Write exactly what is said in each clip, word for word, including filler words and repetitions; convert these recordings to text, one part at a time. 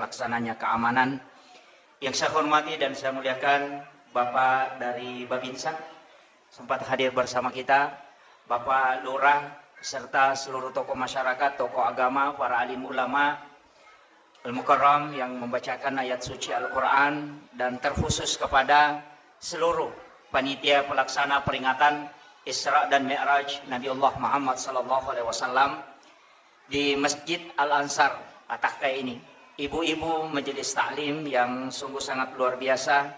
pelaksananya keamanan. Yang saya hormati dan saya muliakan Bapak dari Babinsa, sempat hadir bersama kita, Bapak Lurah, serta seluruh tokoh masyarakat, tokoh agama, para alim ulama, Al-Mukarram yang membacakan ayat suci Al-Quran, dan terkhusus kepada seluruh panitia pelaksana peringatan Isra dan Mi'raj Nabiullah Muhammad sallallahu alaihi wasallam di Masjid Al-Ansar Atakka ini. Ibu-ibu majelis taklim yang sungguh sangat luar biasa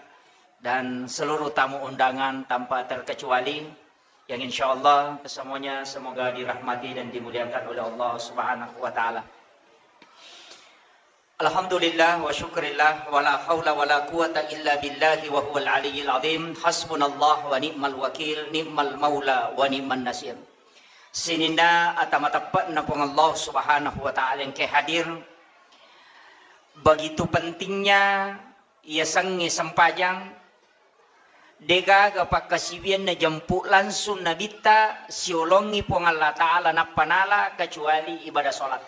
dan seluruh tamu undangan tanpa terkecuali yang insya Allah kesemuanya semoga dirahmati dan dimuliakan oleh Allah Subhanahu wa Ta'ala. Alhamdulillah wa syukrillah wa la haula wa la quwata illa billahi wa huwal aliyyil azim. Hasbunallah wa ni'mal wakil, ni'mal maula wa ni'man nasir. Sininna ata mateppe'na Puang Allah Subhanahu wa Ta'ala engke hadir. Begitu pentingnya yasengnge sempajang, degaga pakkasiwiang najempu langsung Nabitta siolongi Puang Allah Ta'ala nappa nala kecuali ibadah sholat.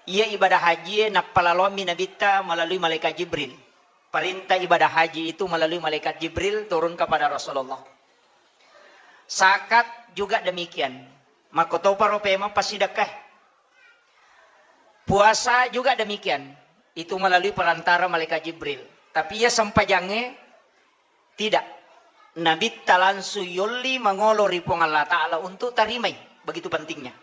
Iya ibadah hajie nappa laloammi Nabitta melalui malaikat Jibril. Perintah ibadah haji itu melalui malaikat Jibril turun kepada Rasulullah. Zakat juga demikian. Makkotoparo pemeng passidekkae. Puasa juga demikian. Itu melalui perantara malaikat Jibril. Tapi iya sempajangnge tidak. Nabitta langsung yolli mangolo ri Puang Allah Ta'ala untuk tarimai. Begitu pentingnya.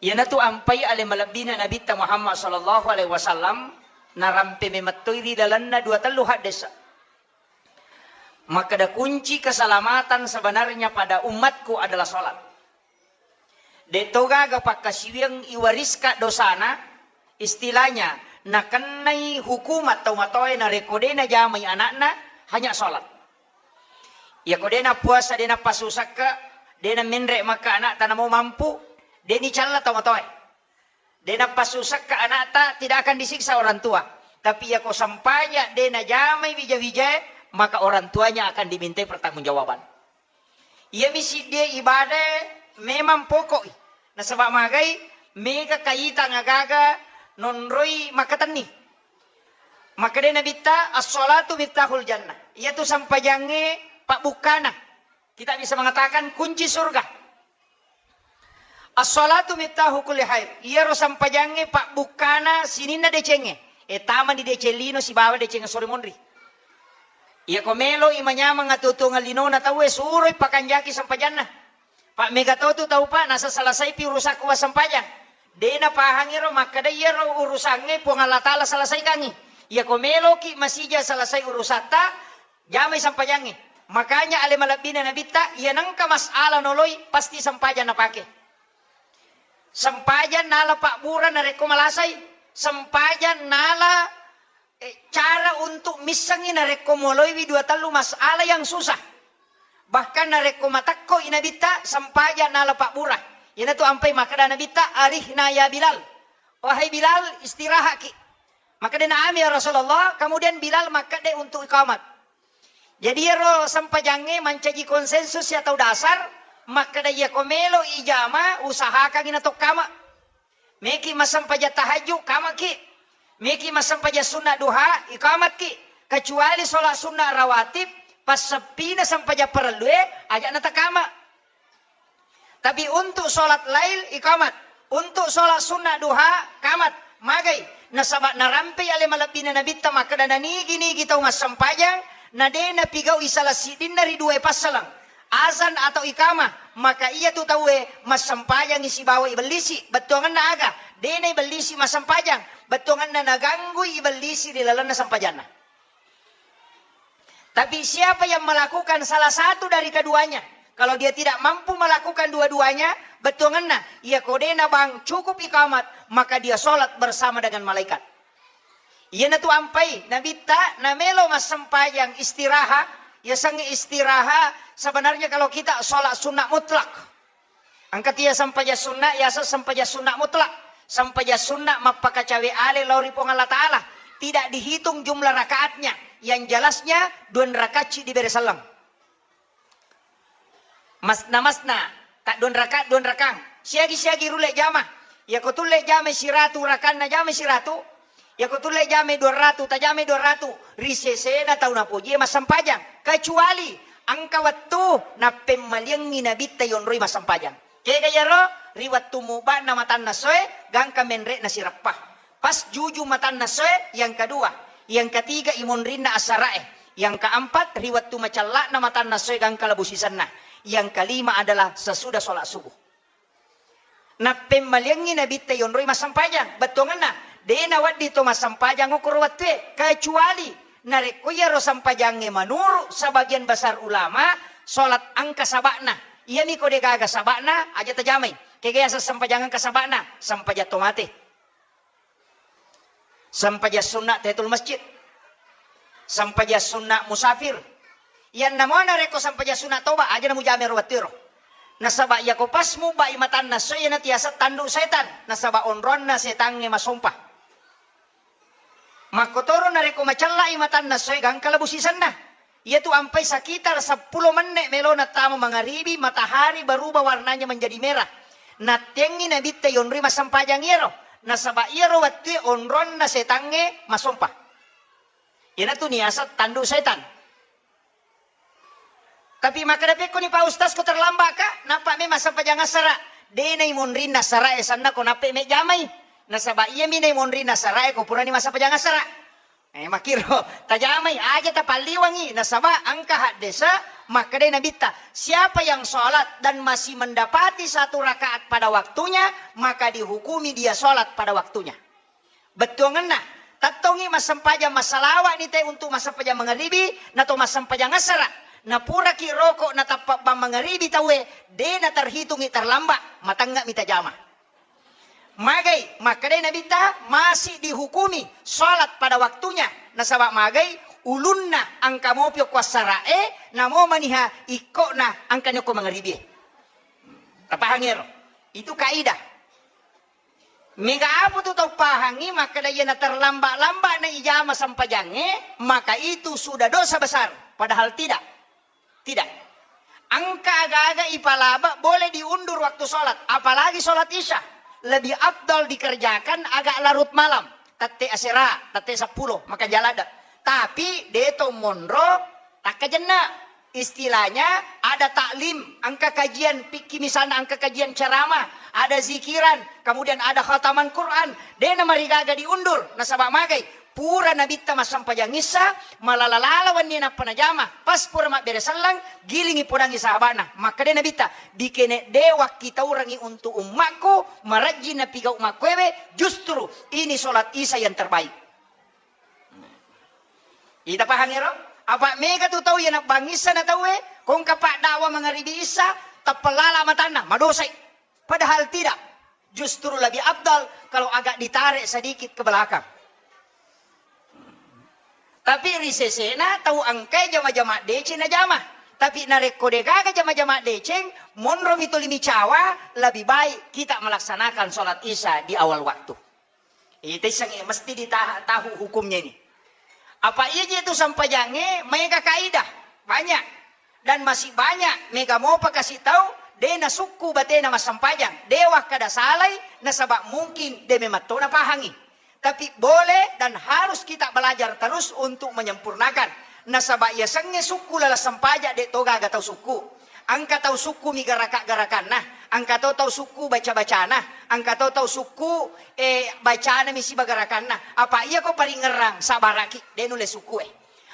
Iyanatu ampai ale malebbina Nabitta Muhammad sallallahu alaihi wasallam narampe memettoi ri lalenna dua tellu haddesa. Makkeda kunci keselamatan sebenarnya pada umatku adalah sholat. De' to gaga pakkasiwiang iwariska dosana, istilahnya nakennai hukumat tau matoae narekko de' najamai anakna, hanya sholat. Iyako de' nappuasa, de' napassusakka, de' namenre' makka anakta namo mampu, de' nicalla tau matoae. De' napassusakka anakta, tidak akan disiksa orang tua. Tapi iyako sempajang de' najamai wija-wijae, maka orang tuanya akan dimintai pertanggungjawaban. Iyami siddié ibadaé memang poko'i. Nasaba magai, mega kaitang agaga nonroi makkatenni. Makkedai Nabitta, "As-shalatu miftahul jannah." Iyatu sampajangngé pabbukkana. Kita bisa mengatakan kunci surga. As-shalatu miftahu kulli khair. Iyaro sampajangngé pabbukkana sininna décéngngé. Eh, tamani décéng lino sibawa décéng sori monri. Iyako mélo'i manyameng atuo-tuongeng linona tauwé, suroi pakanjaki sampajanna. Pa' méga totu tau, Pa', nasasalasaipi urusakku massempajang. Dé' napahangi ro makkeda iyaro urusangngé Puang Allah Taala salasaikangngi. Iyako méloki masija salasai urusatta, jamai sampajangngé. Makanya alé malebbina Nabitta, iya nengka masalah noloi, pasti sempajang napaké. Sempajang nala pabbura narékko malasai. Sempajang nala eh, cara untuk missengngi narékko moloiwi dua tellu masalah yang susah. Bahkan narékko matekkoi Nabitta, sempajang nala pabbura. Iyanatu ampai makkeda Nabitta, "Arihna ya Bilal." "Wahai Bilal, istirahatki." Makkedai, "Na'am ya Rasulullah." Kemudian Bilal makkedai untuk iqamat. Jadi iyaro sempajangngé mancaji konsensus ya tau dasar, makkeda iyako mélo ijama, usahakangngi natokkamat. Meki massempajang tahajud, kamaki. Meki massempajang sunna duha, ikamatki. Kecuali sholat sunna rawatib, passeppina sempajang parellué, aja' natakama. Tapi untuk sholat lail, ikamat. Untuk sholat sunna duha, kamat. Magai. Nasaba narampei alé malebbina Nabitta makkeda, nanigi-nigi tau massempajang, na dé' napigau'i salah siddinna ri duwaé passaleng. Azan atau ikamah, maka iyatu tauwé massempajangngi sibawa ibellisi. Bettuangenna aga? Dé' naibellisi massempajang. Bettuangenna naganggui ibellisi ri lalenna sempajanna. Tapi siapa yang melakukan salah satu dari keduanya, kalau dia tidak mampu melakukan dua-duanya, bettuangenna, iyako dé' nabang cukup ikamat, maka dia sholat bersama dengan malaikat. Iyanatu ampai Nabitta namélo massempajang istiraha, yasengnge istiraha sebenarnya kalau kita sholat sunnah mutlak. Engka tu iya sempajang sunnah, yaseng sempajang sunnah mutlak. Sempajang sunnah mappakacawé alé lao ri Puang Allah Taala. Tidak dihitung jumlah rakaatnya. Yang jelasnya, dua rakaatci dibéré selleng. Masna-masna, ta' dua rakaat, dua rakaat. Siagi-siagi rullé jama. Iyako tulle jamai siratu rakanna, jamai siratu. Iyako tulle jamai dua ratu, tajamai dua ratu. Ri sesena tau napojie massempajang. Kecuali engka wettu nappemmaliangngi Nabitta yonroi massempajang. Kega iyaro? Ri wettu muba'na matanna essoe, gangka menre'na sireppa. Pas juju matanna essoe, yang kedua. Yang ketiga, imonrinna asara'e. Yang keempat, ri wettu macella'na matanna essoe, gangka labu sisenna. Yang kelima adalah sesudah sholat subuh. Nappemmaliangngi Nabitta yonroi massempajang. Bettuangenna, de' nawedding to massempajang okkoro wettue, kecuali narekko iyaro sempajangnge menurut sebagian besar ulama, sholat engka saba'na. Iyami ko de' gaga saba'na, aja tajamai. Kega yaseng sempajang engka saba'na? Sempajang to mate. Sempajang sunna tahiyatul masjid. Sempajang sunna musafir. Iyanna mo narekko sempajang sunna toba, aja namujamai ro wettuero. Nasaba iyako pas mubai matanna essoe, iyana tiaseng tandu setan. Nasaba onronna setangnge masompa. Makkotoro narekko macellai matanna essoe, gangka labu sisenna. Iyatu ampai sekitar seppulo menne' melo nattama mangaribi, matahari berubah warnanya menjadi merah. Nattengngi Nabitta yonroi massempajang iyaro, nasaba iyaro wettue onronna setangnge masompa. Iyanatu niaseng tandu setan. Tapi makkeda, pekkoni Pak Ustaz ko terlambat ka, nappa memang sempajang assara. De' naimonrinna assara e sanna ko nappa mejamai. Nasaba iyami naimonrinna assara e ko purani massempajang assara. Eh, makkiro, tajamai, aja tapalliwangi, nasaba engka haddesa makkedai Nabitta, siapa yang sholat dan masih mendapati satu rakaat pada waktunya, maka dihukumi dia sholat pada waktunya. Bettuangenna, tettongi massempajang, massalawa'ni te untuk massempajang mangaribi, nato massempajang assara, napuraki roko natappa bang mangaribi tauwe, de' naterhitungi terlambat, matengnge'mi tajama. Magai, makkedai Nabitta, masih dihukumi sholat pada waktunya. Nasaba magai, ulunna engka mopi okko assara'e, namo maniha ikko'na engkani okko mangaribi. Tapahangi ero? Itu kaidah. Mega apa tu tau pahangi makkeda, iya naterlambat-lambat na ijama sempajangnge, maka itu sudah dosa besar. Padahal tidak. Tidak. Engka aga-aga ipalaba boleh diundur waktu sholat, apalagi sholat isya. Lebih afdal dikerjakan agak larut malam, tette asera, tette seppulo, maka jalada. Tapi deto monro takkajenna. Istilahnya ada taklim, engka kajian fikih misalnya, engka kajian ceramah, ada zikiran, kemudian ada khataman Quran. Dena marigaga diundur, nasaba magai. Pura Nabitta massempajang Isya, malala-lala wenni nappa najama. Pas pura mabbere selleng, gilingi podangi sahabana. Makkeda Nabitta, dikene de wakkitaurangi untuk ummakku, marajji napigau makkuewe, justru ini sholat Isya yang terbaik. Ita pahang ero? Apa mega tu tau iya nabbangissa na tauwe, kongka pak dakwa mangaribi Isya, tappalala matanna, madosai. Padahal tidak. Justru lebih afdal kalau agak ditarik sedikit ke belakang. Tapi ri sesena tau engkai jama-jama deceng najama. Tapi narekko degaga jama-jama deceng, monromi tuli micawa, lebih baik kita melaksanakan sholat Isya di awal waktu. Ita issengnge mesti ditaha-, tahu hukumnya ini. Apa iya je tu sempajangnge maega kaidah? Banyak. Dan masih banyak mega mopa kasih tahu, de nasukku batena massempajang. De wakkada salai, nasaba mungkin de memang to napahangi. Tapi boleh dan harus kita belajar terus untuk menyempurnakan. Nasaba yasengnge sukku laleng sempajang de to gaga tau sukku. Engka tau sukku mi garaka-garakanna, engka to tau sukku baca-bacana, engka to tau sukku, eh, bacana mi siba garakanna. Apa iya ko paringerrang, sabaraki, de nulle sukku, eh.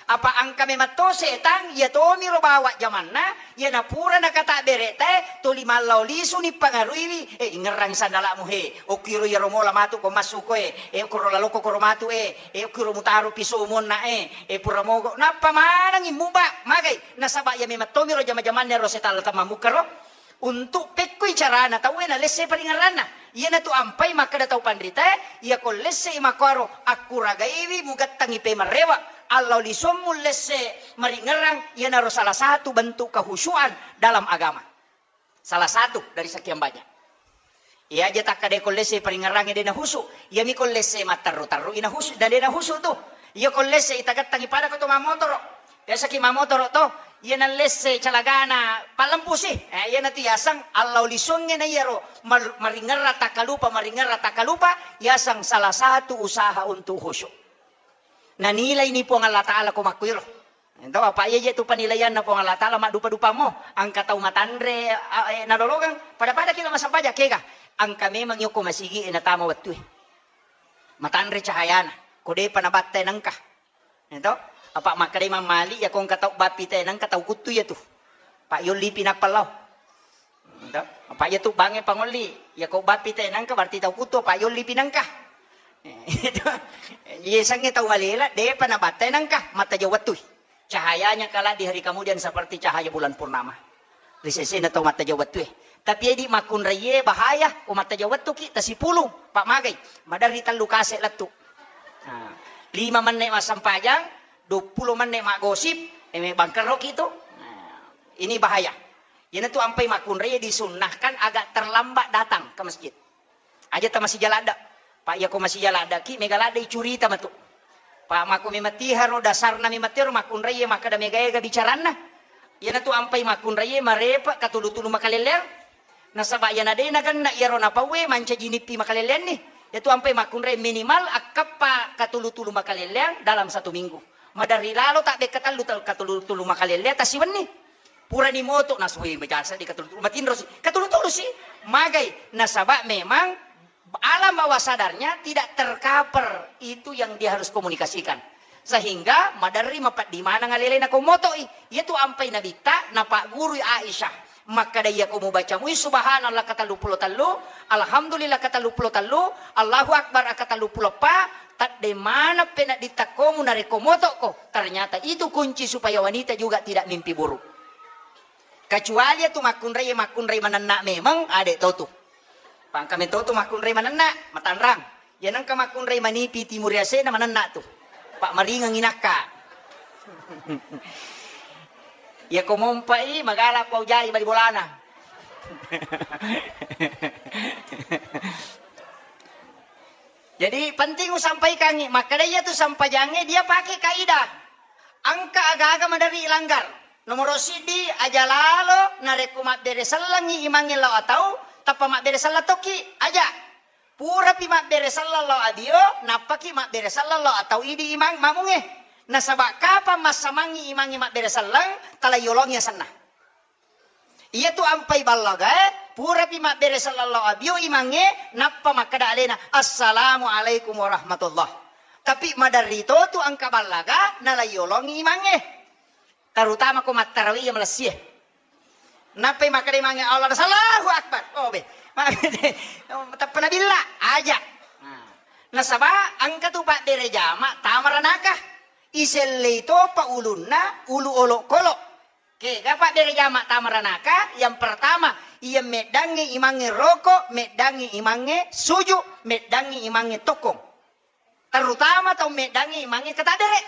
Apa engka memang to setang, iya tomiro bawa jamanna, iya napura nakata bereta, eh, toli mallau lisu ni pangaruiwi, eh, ingerrang sandalamu he, okkiro iyaro mola matu ko massu ko, eh, eh, okkiro laloko koro matu, eh, eh, okkiro mutaro piso monna, eh, eh, pura mogo, nappa manengi muba, magai. Nasaba iya memang tomiro jama-jamanna ro setalla tamammukkaro. Untuk pekkoi carana tauwe nalesse paringerranna. Iyanatu ampai makkeda tau panritae, iya ko lessei makkuaro akkuragaiwi mugattangi pemerrewa. Allau lisommu lesse maringerrang, iyanaro salah satu bentuk kehusyuan dalam agama. Salah satu dari sekian banyak. Iya aja takkada ko lesse paringerrangnge de nahusu. Iyami ko lesse matterru-terru ina husu, dan de nahusu tu. Iya ko lesse itagattangi pada ko to mamotoro. Biasaki mammotoro to, iya nallesse calagana pallempusi. Eh, iyanatu yaseng allau lisuangnge na iyaro mar-, maringerra takkalupa, maringerra takkalupa, yaseng salah satu usaha untuk khusyuk. Nanilaini Puang Allah Ta'ala ko makkuiro. Ento apa iya je tu penilaianna Puang Allah Ta'ala maddupa-dupamo, angka tau matanre, a, eh, nadolokeng, pada-pada kilo massempajang kega. Angka memang yoko masigi e natama wettue. Matanre cahayana, ko depa nabattai nengka. Ento, apa makkedai Imam Malik, ya ko engka tau bappi te nengka tau kuttu ya tu. Pak yolli pi nappa lao. Ento, apa ya tu bange pangolli, ya ko bappi te nengka berarti tau kuttu, Pak yolli pi nengka. Itu, iya sange tau malela, depa nabattai nengka, mata jauh wettui. Cahayanya kala di hari kemudian seperti cahaya bulan purnama. Ri sesena tau mattajau wettue. Tapi edi makkunraie bahaya, ko mattajau wettuki tasipulung, pa magai. Maderri tellu kase lettu. Nah, lima menne massempajang, dua puluh menne maggosip, e, me bangkerroki tu. Nah, ini bahaya. Iyanatu ampai makkunraie disunnahkan agak terlambat datang ke masjid. Aja ta masija ladde. Pa iya ko masija laddeki, mega ladde icurita matu. Pa mako mematiharo dasarna mematiharo makkunraie makkeda mega-ega bicaranna. Iyanatu ampai makkunraie marepe katulu-tulu makalelleang. Nasaba iyana de nagenna iyaro napauwe mancaji nippi makalelleanni. Iyatu ampai makkunrai minimal akkeppa katulu-tulu makalelleang dalam satu minggu. Maderri lalo tabbe katellu, katulu-tulu makalelleang tasiwenni. Purani moto nasui majasa di katulu-tulu. Matinrosi. Katulu-tulusi. Magai. Nasaba memang alam bawah sadarnya tidak tercover itu yang dia harus komunikasikan. Sehingga maderri mapeddi maneng alelena ko motoi. Iyatu ampai nabitta napaggurui Aisyah. Makkeda iya ko mubaca mui subhanallah katelluppulo tellu, alhamdulillah katelluppulo tellu, Allahu Akbar katelluppulo eppa, tadde maneng penedditta komu narekko motoko. Ternyata itu kunci supaya wanita juga tidak mimpi buruk. Kecuali iyatu makkunrai, makkunrai manenna memang, ade to tu. Pangka meto tu makkunrai manenna, matanrang. Iya nengka makkunrai manipi timur yasena manenna tu. Pa maringeng inakka. Iya ko mompai magala pau jai bali bolana. Jadi penting usampaikangi, makkeda iyatu sampajangnge dia pakai kaidah. Engka aga-aga maderri ilanggar. Nomoro siddi, aja lalo narekko mabbere sellengngi imangnge lao atau, tappa mabbere selleng tokki, aja. Purapi mabbere selleng lao abio, nappaki mabbere selleng lao atau idi imang mamungnge. Nasaba kapang massamangngi imangnge mabbere selleng, tala yolongi asenna. Iyatu ampai ballagae, purapi mabbere selleng lao abio imangnge, nappa makkeda alena, "Assalamualaikum warahmatullah." Tapi maderri to tu engka ballaga, nala yolongi imangnge. Terutama ko mattarawi iya malessie. Nappai makkeda imangnge, "Allah, Allahu Akbar." Oh, be. Tappa nabilla, aja. Nah. Nasaba engka tu pabbere jama tama ranaka. Isellei topa ulunna, ulu olokolo. Kega pabbere jama tama ranaka, yang pertama, iya meddangngi imangnge roko, meddangngi imangnge suju, meddangngi imangnge tokkong. Terutama tau meddangngi imangnge katabbere.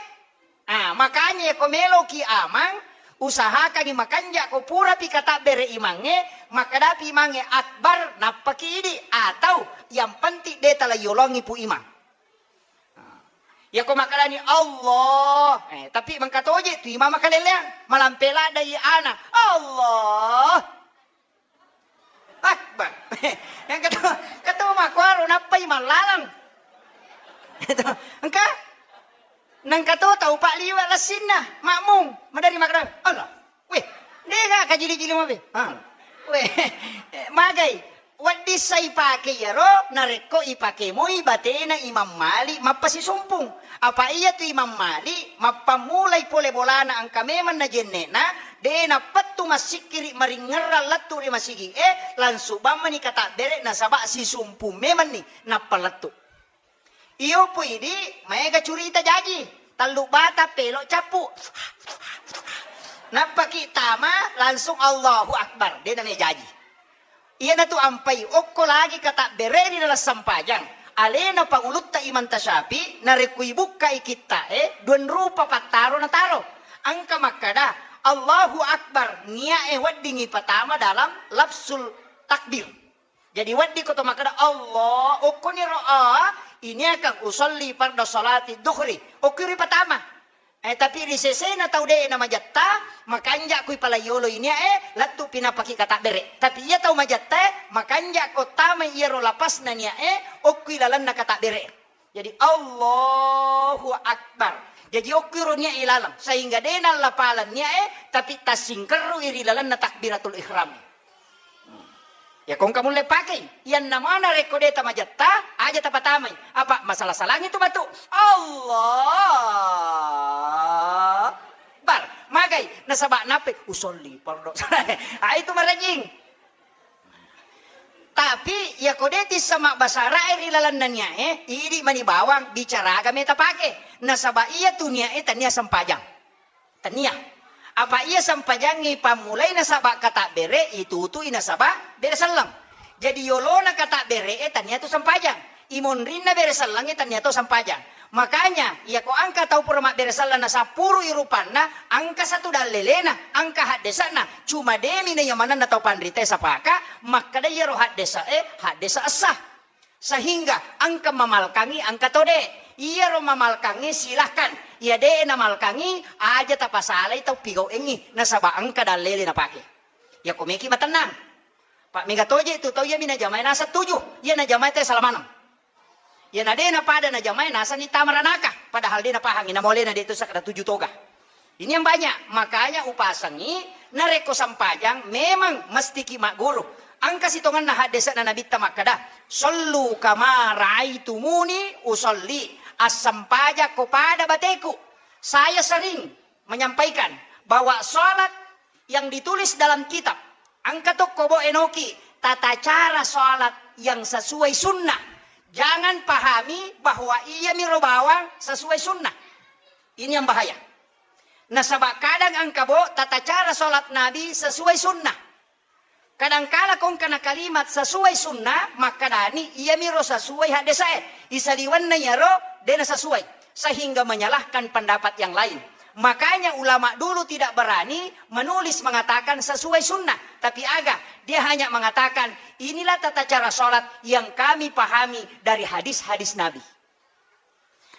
Ah, makanya ko meloki amang, usahakangi makanja ko purapi katabbere imangnge, makkedapi imangnge akbar, nappaki idi, atau yang penting de tala yolongi pu imang. Iyako makkedani Allah, eh, tapi mengkatoje tu imang makaleleang, malampe ladde i ana, Allah. Akbar. Yang ketua, ketua makuaro nappai mallalang. Engka? Nengka to tau pak liwa lessinna, makmum, madari makkeda, Allah. Weh, dega kajili-jili mabe. Ah. Weh, magai. Wedding sa ipake iyaro, narekko ipake moi batena Imam Malik mappasisumpung. Apa iyatu Imam Malik mappammulai pole bolana engka memang najenne'na, de nappettu massikkiri maringngerrang lettu ri masigi e, langsung bammani katabbere nasaba sisumpung memanni nappa lettu. Iyo pu idi, maega curita jaji. Tellu bata pelo cappu. Nappaki tama langsung Allahu Akbar. De name jaji. Iyanatu ampai okko lagi katabbere ri dalam sempajang. Alena pa ulutta Imam Tasyafi, narekko ibukkai kitta e, dua rupa pattaro nataro. Engka makkada, Allahu Akbar, nia e weddingi patama dalam lafzul takbir. Jadi wedding ko to makkeda, Allah, okkoniro a, ini akan usolli farda salati duhri. Okkori patama. Eh, tapi ri sesena tau de'e na majatta, makanja' kui pala yolo i nia'e, lettu pi napaki katabbere'. Tapi iya tau majattae, makanja' ko tamai iyaro lapasna nia'e, okkui lalenna katabbere'. Jadi, Allahu Akbar. Jaji, okkui ro nia'e laleng, sehingga de' nallapaleng nia'e, tapi tassingkerru'i ri lalenna takbiratul ihram. Ya, ko engka mulle pakei. Iyanna mana rekko de' tamajatta, aja tapatamai. Apa masala-salangi tu matu. Allah Akbar. Magai, nasaba nappai, usolli, pardo. Ah, itu marajing. Tapi, ya ko de' tissa mabbasarae ri lalenna nia'e, idi mani bawang, bicara aga meta pake. Nasaba iya tu nia'e tania sempajang. Tania. Apa iya sempajangngi pammulai nasaba katabbere, itutui nasaba bere selleng. Jadi yolona katabbere'e tania tu sempajang. Imonrinna bere sellengnge tania to sempajang. Makanya, iya ko engka tau pura mabbere selleng nasappurui rupanna, engka satu dallelena, engka haddese'na, cuma de'mi na iya manenna tau panritae sapaka, makkeda iyaro haddese'e, haddese' essa. Sehingga engka mamalkangi, engka to de'. Iyaro mamalkangi silahkan. Iya de'e namalkangi, aja tapasalai tau pigau'engngi, nasaba engka dallele napake. Iya ko meki matennang. Pa' mega toje tu tau iyami najamae naseng tuju, iya najamae te sala maneng. Iya na de' napada najamae nasenni tama ranaka, padahal de' napahangi, namolena de' to sakkeda tuju toga. Ini yang banyak, makanya upasengi, narekko sempajang memang mestiki magguru. Engka sitongenna haddese'na Nabitta makkeda, "Sallu kama raaitumuni usolli." Assempajakko pada bateku. Saya sering menyampaikan bahwa salat yang ditulis dalam kitab, engka tokko bo enoki tata cara salat yang sesuai sunnah. Jangan pahami bahwa iyami ro bawang sesuai sunnah. Ini yang bahaya. Nasaba kadang engka bo tata cara salat Nabi sesuai sunnah. Kadangkala ko engkana kalimat sesuai sunnah, makkedani iyamiro sesuai haddese'e. Isaliwenna iyaro de' nasesuai, sehingga menyalahkan pendapat yang lain. Makanya ulama dulu tidak berani menulis mengatakan sesuai sunnah, tapi aga, dia hanya mengatakan, "Inilah tata cara salat yang kami pahami dari hadis-hadis Nabi."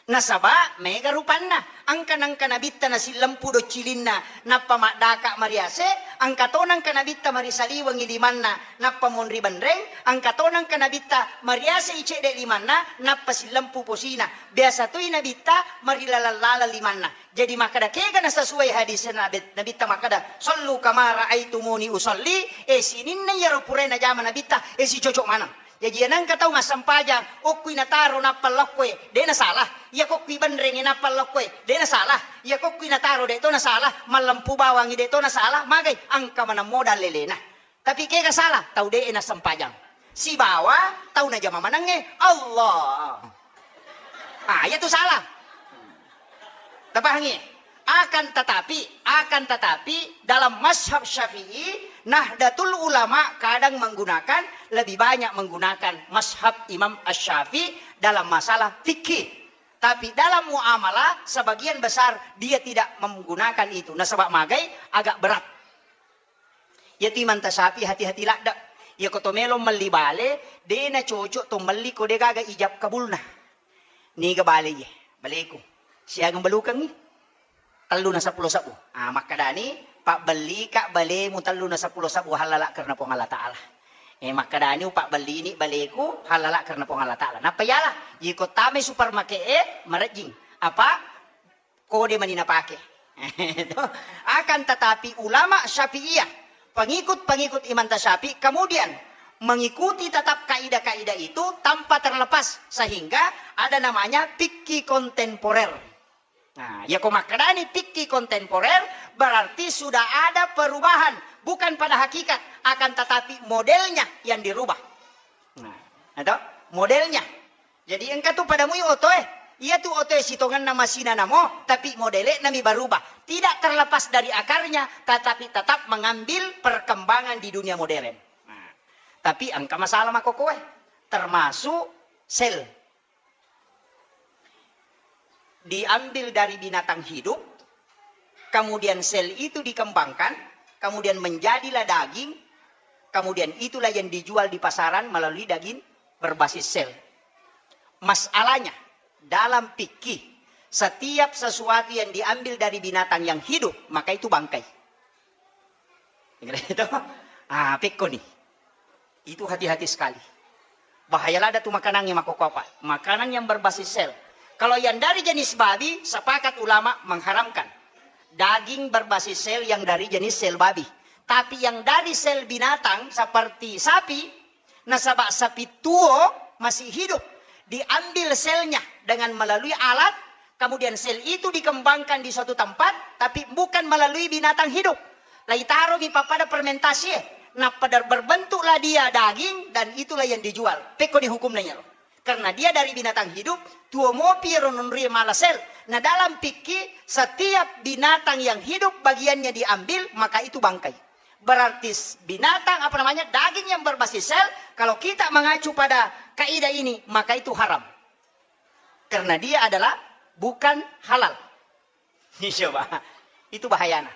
Nasaba mega rupanna, engka nengka Nabitta nasillempu doccilinna, nappa maddaka mariase, engka to nengka Nabitta marisaliwengi limanna, nappa monri benreng, engka to nengka Nabitta mariase i cedde limanna, nappa sillempu posina. Biasa toi Nabitta marilaleng-laleng limanna. Jadi makkeda kega nasesuai hadis Nabi-, Nabitta makkeda, "Sallu kama raaitumuni usolli," eh, sininna iyaro purae najama Nabitta, eh, sicocok maneng. Jaji, iya nengka tau massempajang, okkui nataro nappa lokkoe, de' nasalah. Iya kokkui benrengnge nappa lokkoe, de' nasalah. Iya kokkui nataro de' to nasalah, mallempu bawangngi de' to nasalah, magai engka maneng modal lelena. Tapi kega salah, tau de'e nassempajang. Sibawa tau najama manengnge, Allah. Ah, iya tu salah. Tapahangi? Akan tetapi, akan tetapi dalam mazhab Syafi'i, Nahdlatul Ulama kadang menggunakan, lebih banyak menggunakan mazhab Imam Asy-Syafi'i dalam masalah fikih. Tapi dalam muamalah, sebagian besar dia tidak menggunakan itu. Nasaba magai agak berat. Iyatu Imanta Syafi'i hati-hati ladde. Iya ko to melo melli bale, de' nacocok to melli ko de' gaga ijab kabulna. Niga bale iye? Baleku. Siagang balukengngi? Tellu na seppulo sebbu. Ah, makkedani, "Pabbellika balemu tellu na seppulo sebbu hallala karena Puang Allah Ta'ala." Eh, makkedani, "Upabbellini baleku hallala karena Puang Allah Ta'ala." Nappa yala, iko tamai supermarket e, marejjing. Apa? Kode mani napake. Akan tetapi ulama Syafi'iyah, pengikut-pengikut Imam Syafi'i, kemudian mengikuti tetap kaidah-kaidah itu tanpa terlepas, sehingga ada namanya fikih kontemporer. Nah, ya ko makkedani fikih kontemporer, berarti sudah ada perubahan, bukan pada hakikat, akan tetapi modelnya yang dirubah. Nah, itu modelnya. Jadi engka tu pada mui otoe. Iya tu otoe sitongenna masina namo, tapi modele nami berubah. Tidak terlepas dari akarnya, tetapi tetap mengambil perkembangan di dunia modern. Nah, tapi engka masalah makokoe, termasuk sel. Diambil dari binatang hidup, kemudian sel itu dikembangkan, kemudian menjadilah daging, kemudian itulah yang dijual di pasaran melalui daging berbasis sel. Masalahnya, dalam fikih, Setiap sesuatu yang diambil dari binatang yang hidup, maka itu bangkai. Itu? Ah, pekkoni. Itu hati-hati sekali. Bahaya lada tu makanannya makoko apa? Makanan yang berbasis sel. Kalau yang dari jenis babi, sepakat ulama mengharamkan. Daging berbasis sel yang dari jenis sel babi. Tapi yang dari sel binatang seperti sapi, nasaba sapi tuo masih hidup, diambil selnya dengan melalui alat, kemudian sel itu dikembangkan di suatu tempat, tapi bukan melalui binatang hidup. Laitaromi pappada fermentasi, eh. Nah, pada berbentuklah dia daging dan itulah yang dijual. Pekkoni hukumna iyaro. Karena dia dari binatang hidup, tuo mopi ro nonri mala sel. Nah, dalam fikih, setiap binatang yang hidup bagiannya diambil, maka itu bangkai. Berarti s-, binatang, apa namanya, daging yang berbasis sel, kalau kita mengacu pada kaidah ini, maka itu haram. Karena dia adalah bukan halal. Coba. Itu bahayana.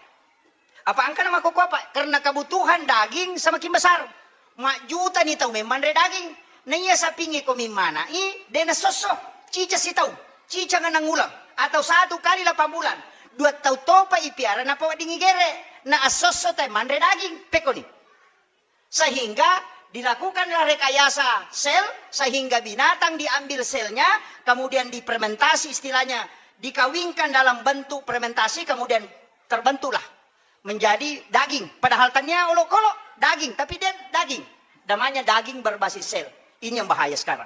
Apa engkana makkokko apa? Karena kebutuhan daging semakin besar. Majjuta ni tau memmanre daging. Na iya sapingnge ko mimmana i, de nasosso. Cica sitau. Cica ngenang uleng. Atau satu kali lapan bulan. Dua tau topa ipiara napaweddingi gere. Na assosso tai manre daging. Pekkoni. Sehingga dilakukanlah rekayasa sel, sehingga binatang diambil selnya, kemudian difermentasi, istilahnya dikawinkan dalam bentuk fermentasi, kemudian terbentuklah menjadi daging. Padahal tania olokolo daging, tapi dia daging. Namanya daging berbasis sel. Ini yang bahaya sekarang.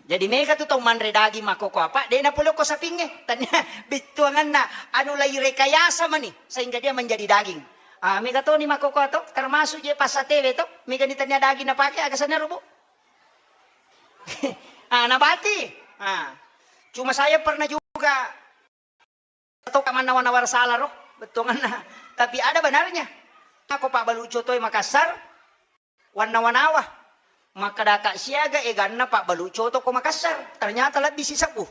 Jadi mega tu tau manre daging makkokko apa, de napole ko sapingnge. Tania bittuanganna anu lai rekayasa mani sehingga dia menjadi daging. Ah, mega toni makkokko to, termasuk je passatewe to, mega ni tania daging napake, aga sanna rubu. Ah, nabati. Ah. Cuma saya pernah juga to ka mannawa-nawa sala ro, bettuanganna. Tapi ada benarnya. Ako pabbalu coto e Makassar, wannawa-nawa. Makkedaka siaga eganna pabbalu coto ko Makassar. Ternyata lebbi sisebbu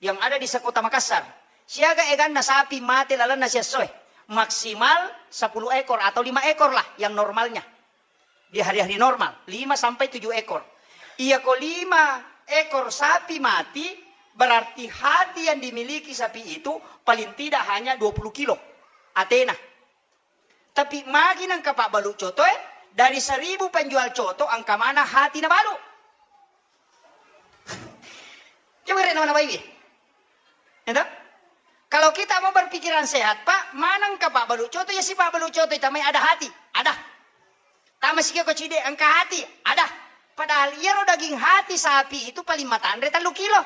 yang ada di sekota Makassar. Siaga eganna sapi mate lalenna siessoe. Maksimal sepuluh ekor atau lima ekor lah yang normalnya. Di hari-hari normal, lima sampai tujuh ekor. Iya ko lima ekor sapi mati, berarti hati yang dimiliki sapi itu paling tidak hanya dua puluh kilo atena. Tapi magi nengka pabbalu coto e, dari seribu penjual coto engka mana hati nabalu. Coba rek nawa-nawaiwi. Ento? Kalau kita mau berpikiran sehat, Pak, manengka pabbalu coto, ya si pabbalu coto, itamai ada hati. Ada. Tama sikio ko cide, engka hati. Ada. Padahal iyaro daging hati sapi itu paling matanre tellu kilo.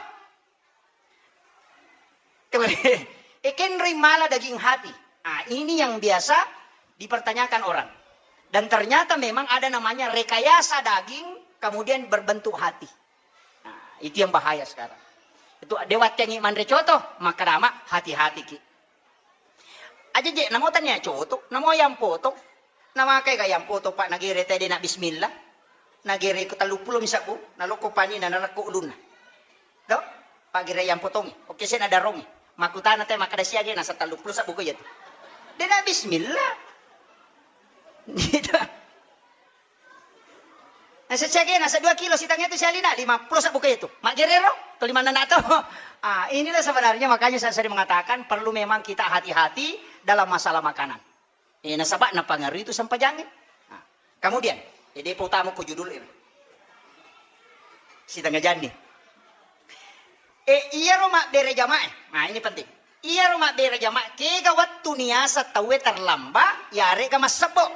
Ekenroi mala daging hati. Ah, ini yang biasa dipertanyakan orang. Dan ternyata memang ada namanya rekayasa daging, kemudian berbentuk hati. Nah, itu yang bahaya sekarang. Itu dewattengi manre coto, maka dama hati-hati ki. Aja je, namo tania coto, namo yang potong. Namakai ga yang potong, Pak, nagere tede na bismillah. Nagere ko tellu pulo misabbu, naloko pani na narekko ulunna. Do? Paggere yang potongi. Oke, saya nadarongi. Makutana te makkeda siage nasa tellu pulo sabbu ko iya tu. Dena bismillah. Gitu. Nasa siage nasa dua kilo sitangnya tu sialina lima pulo sabbu ko iya tu. Maggerero to lima nana to. Ah, inilah sebenarnya makanya saya sering mengatakan perlu memang kita hati-hati dalam masalah makanan. Eh, nasaba napangaruhi tu sempajangnge. Nah, kemudian, eh, depa utama ko judul e. Sitengnga janni. Eh, iyaro mabbere jamaah. Nah, ini penting. Iyaro mabbere jamaah, kega wettu niasa tauwe terlambat, yarega massebbo.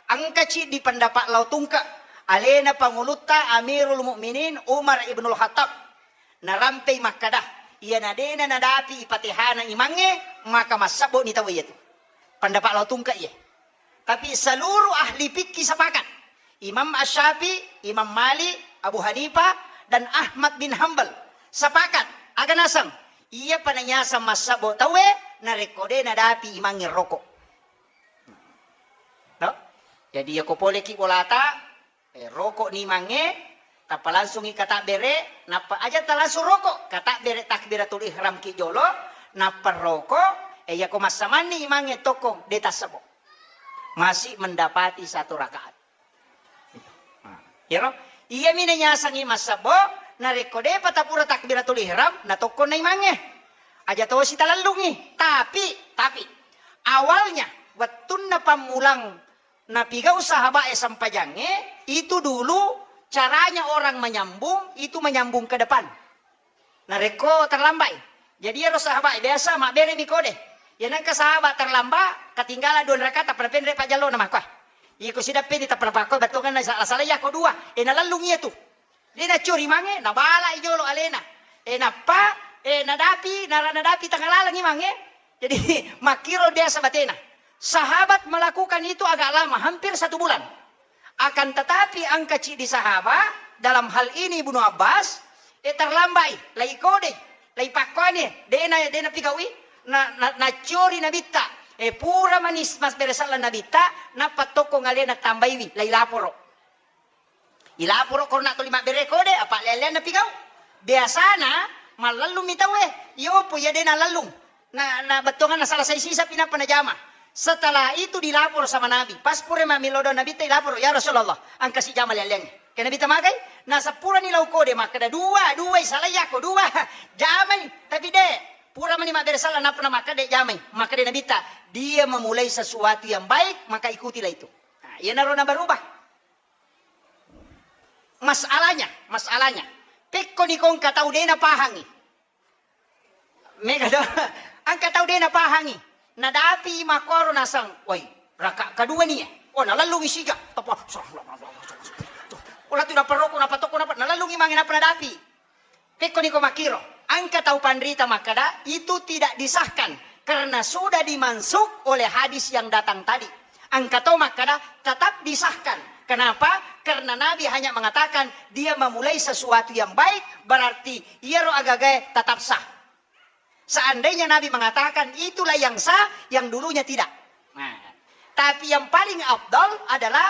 Engka ciddi pendapat lao tungke. Alena pangulutta Amirul Mukminin Umar ibnul Khattab. Narampei makkada, iyana dena nadapi ipatehana imangnge, maka massabbo ni tau iyatu. Pendapat lao tungke iye. Tapi seluruh ahli fikih sepakat. Imam Asy-Syafi'i, Imam Malik, Abu Hanifah, dan Ahmad bin Hambal sepakat. Aga naseng, iya pananyaseng massabbo tauwe, narekko de nadapi imangnge roko. No? Jadi, yako poleki bolata, Eh, roko ni imangnge, tappa langsungi katabbere, nappa aja talangsung roko, katabbere takbiratul ihram ki jolo, nappa roko, eh, yako massamanni imangnge tokko, de tassebo. Masih mendapati satu rakaat. Nah, iyaro, iyami nanyasangi massebo, Narekko de'pa tapura takbiratul ihram, natokkonna imangnge. Aja tosi talellungi. Tapi, tapi, awalnya, wettunna pammulang napigau sahaba'e sempajangnge, itu dulu caranya orang menyambung, itu menyambung ke depan. Narekko terlambat i. Jadi iyaro sahabat biasa mabberemi kode. Iya nengka sahabat terlambat, ketinggalan dua rakaat, tappa napenre pajallona makko. Iko sidappeni tappa napakko bettuanganna sala-sala iyako dua. E nalellung iyatu. De' naccuri mange, nabala i jolo alena. E nappa, e nadapi, nara nadapi tengah laleng imangnge. Jadi makkiro biasa batena. Sahabat melakukan itu agak lama, hampir satu bulan. Akan tetapi engka ciddi sahabat, dalam hal ini Ibnu Abbas, e terlambat i, lai kode, lai pakkoani, de'na, de'na pigaui, na, na, naccori nabitta, e pura manis mas beresalla nabitta, nappa tokkong alena tambaiwi, lai laporo. Ilaporo korona tuli mabbere kode, apa leleanna pigau. Biasana mallellung mi tauwe, iyopo iya de'na lellung. Na, na bettuanganna salah sai sisa pi nappa najama. Setelah itu dilapor sama Nabi. Pas pura mammelo do Nabitta ilapor, "Ya Rasulullah, engka sijama leleangnge." Ke Nabitta magai, na seppurani lau kode makkeda, "Dua, dua, salai yako, dua." Jamai, tapi de'. Pura mani mabbere sala nappa na makkeda jamai. Makkeda Nabitta, "Dia memulai sesuatu yang baik, maka ikutilah itu." Nah, iyanaro na berubah. Masalahnya, masalahnya. Pekko ni kongka tau de'na pahangi. Mega do, engka tau de'na pahangi. Nadapi makkoro nasang, "Woi, raka kedua ni ya." Oh, nalellungi sija. Tapa, oh, latu na peroko, napa toko, napa, nalellungi mange napa nadapi. Pekko niko makkiro, engka tau panrita makkeda, itu tidak disahkan karena sudah dimansukh oleh hadis yang datang tadi. Engka to makkeda, tetap disahkan. Kenapa? Karena Nabi hanya mengatakan dia memulai sesuatu yang baik, berarti iyaro agagae tetap sah. Seandainya Nabi mengatakan itulah yang sah, yang dulunya tidak. Nah, tapi yang paling afdal adalah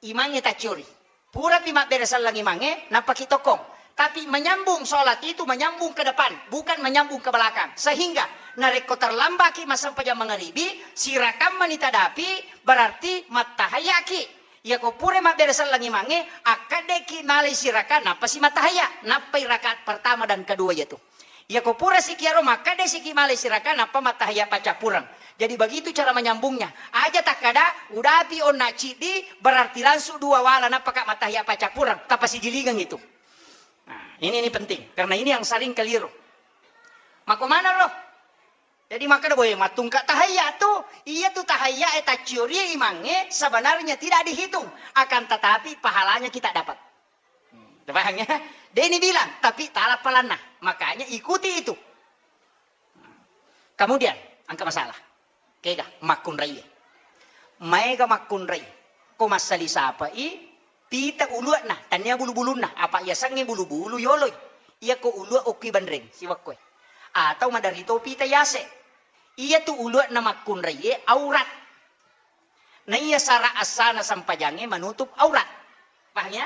imangnge tacciori. Purapi mabbere selleng imangnge, nappaki tokkong. Tapi menyambung sholat itu menyambung ke depan, bukan menyambung ke belakang. Sehingga narekko terlambaki massempajang mangaribi, sirakammani tadapi, berarti mattahayaki. Iyako pura mabbere selleng imangnge, akkaddeki malai siraka, nappa si mattahaya, nappai rakaat pertama dan kedua iyatu. Iyako pura sikiaro makkeda siki malai siraka nappa mattahaya paccappureng. Jadi begitu cara menyambungnya. Aja takkada udapi onna ciddi berarti langsung dua wala nappaka mattahaya paccappureng. Tapasijilingeng itu. Nah, ini, ini penting karena ini yang sering keliru. Mako mana roh? Jadi makkeda boe mattungka tahayya tu, iya tu tahayya e tacciori imangnge sebenarnya tidak dihitung, akan tetapi pahalanya kita dapat. Paham ya? Deni bilang, tapi tala palanna. Makanya ikuti itu. Kemudian, engka masalah. Kega, makkunrai. Maega makkunrai. Ko massali sapai, pita ulu'na, tania bulu-bulunna. Apa yasengnge bulu-bulu yoloi. Iya ko ulu'a okki banreng, siwakkoe. Atau maderito pita yase. Iya tu ulu'na makkunrai, aurat. Naiya sara assana sempajangnge menutup aurat. Paham ya?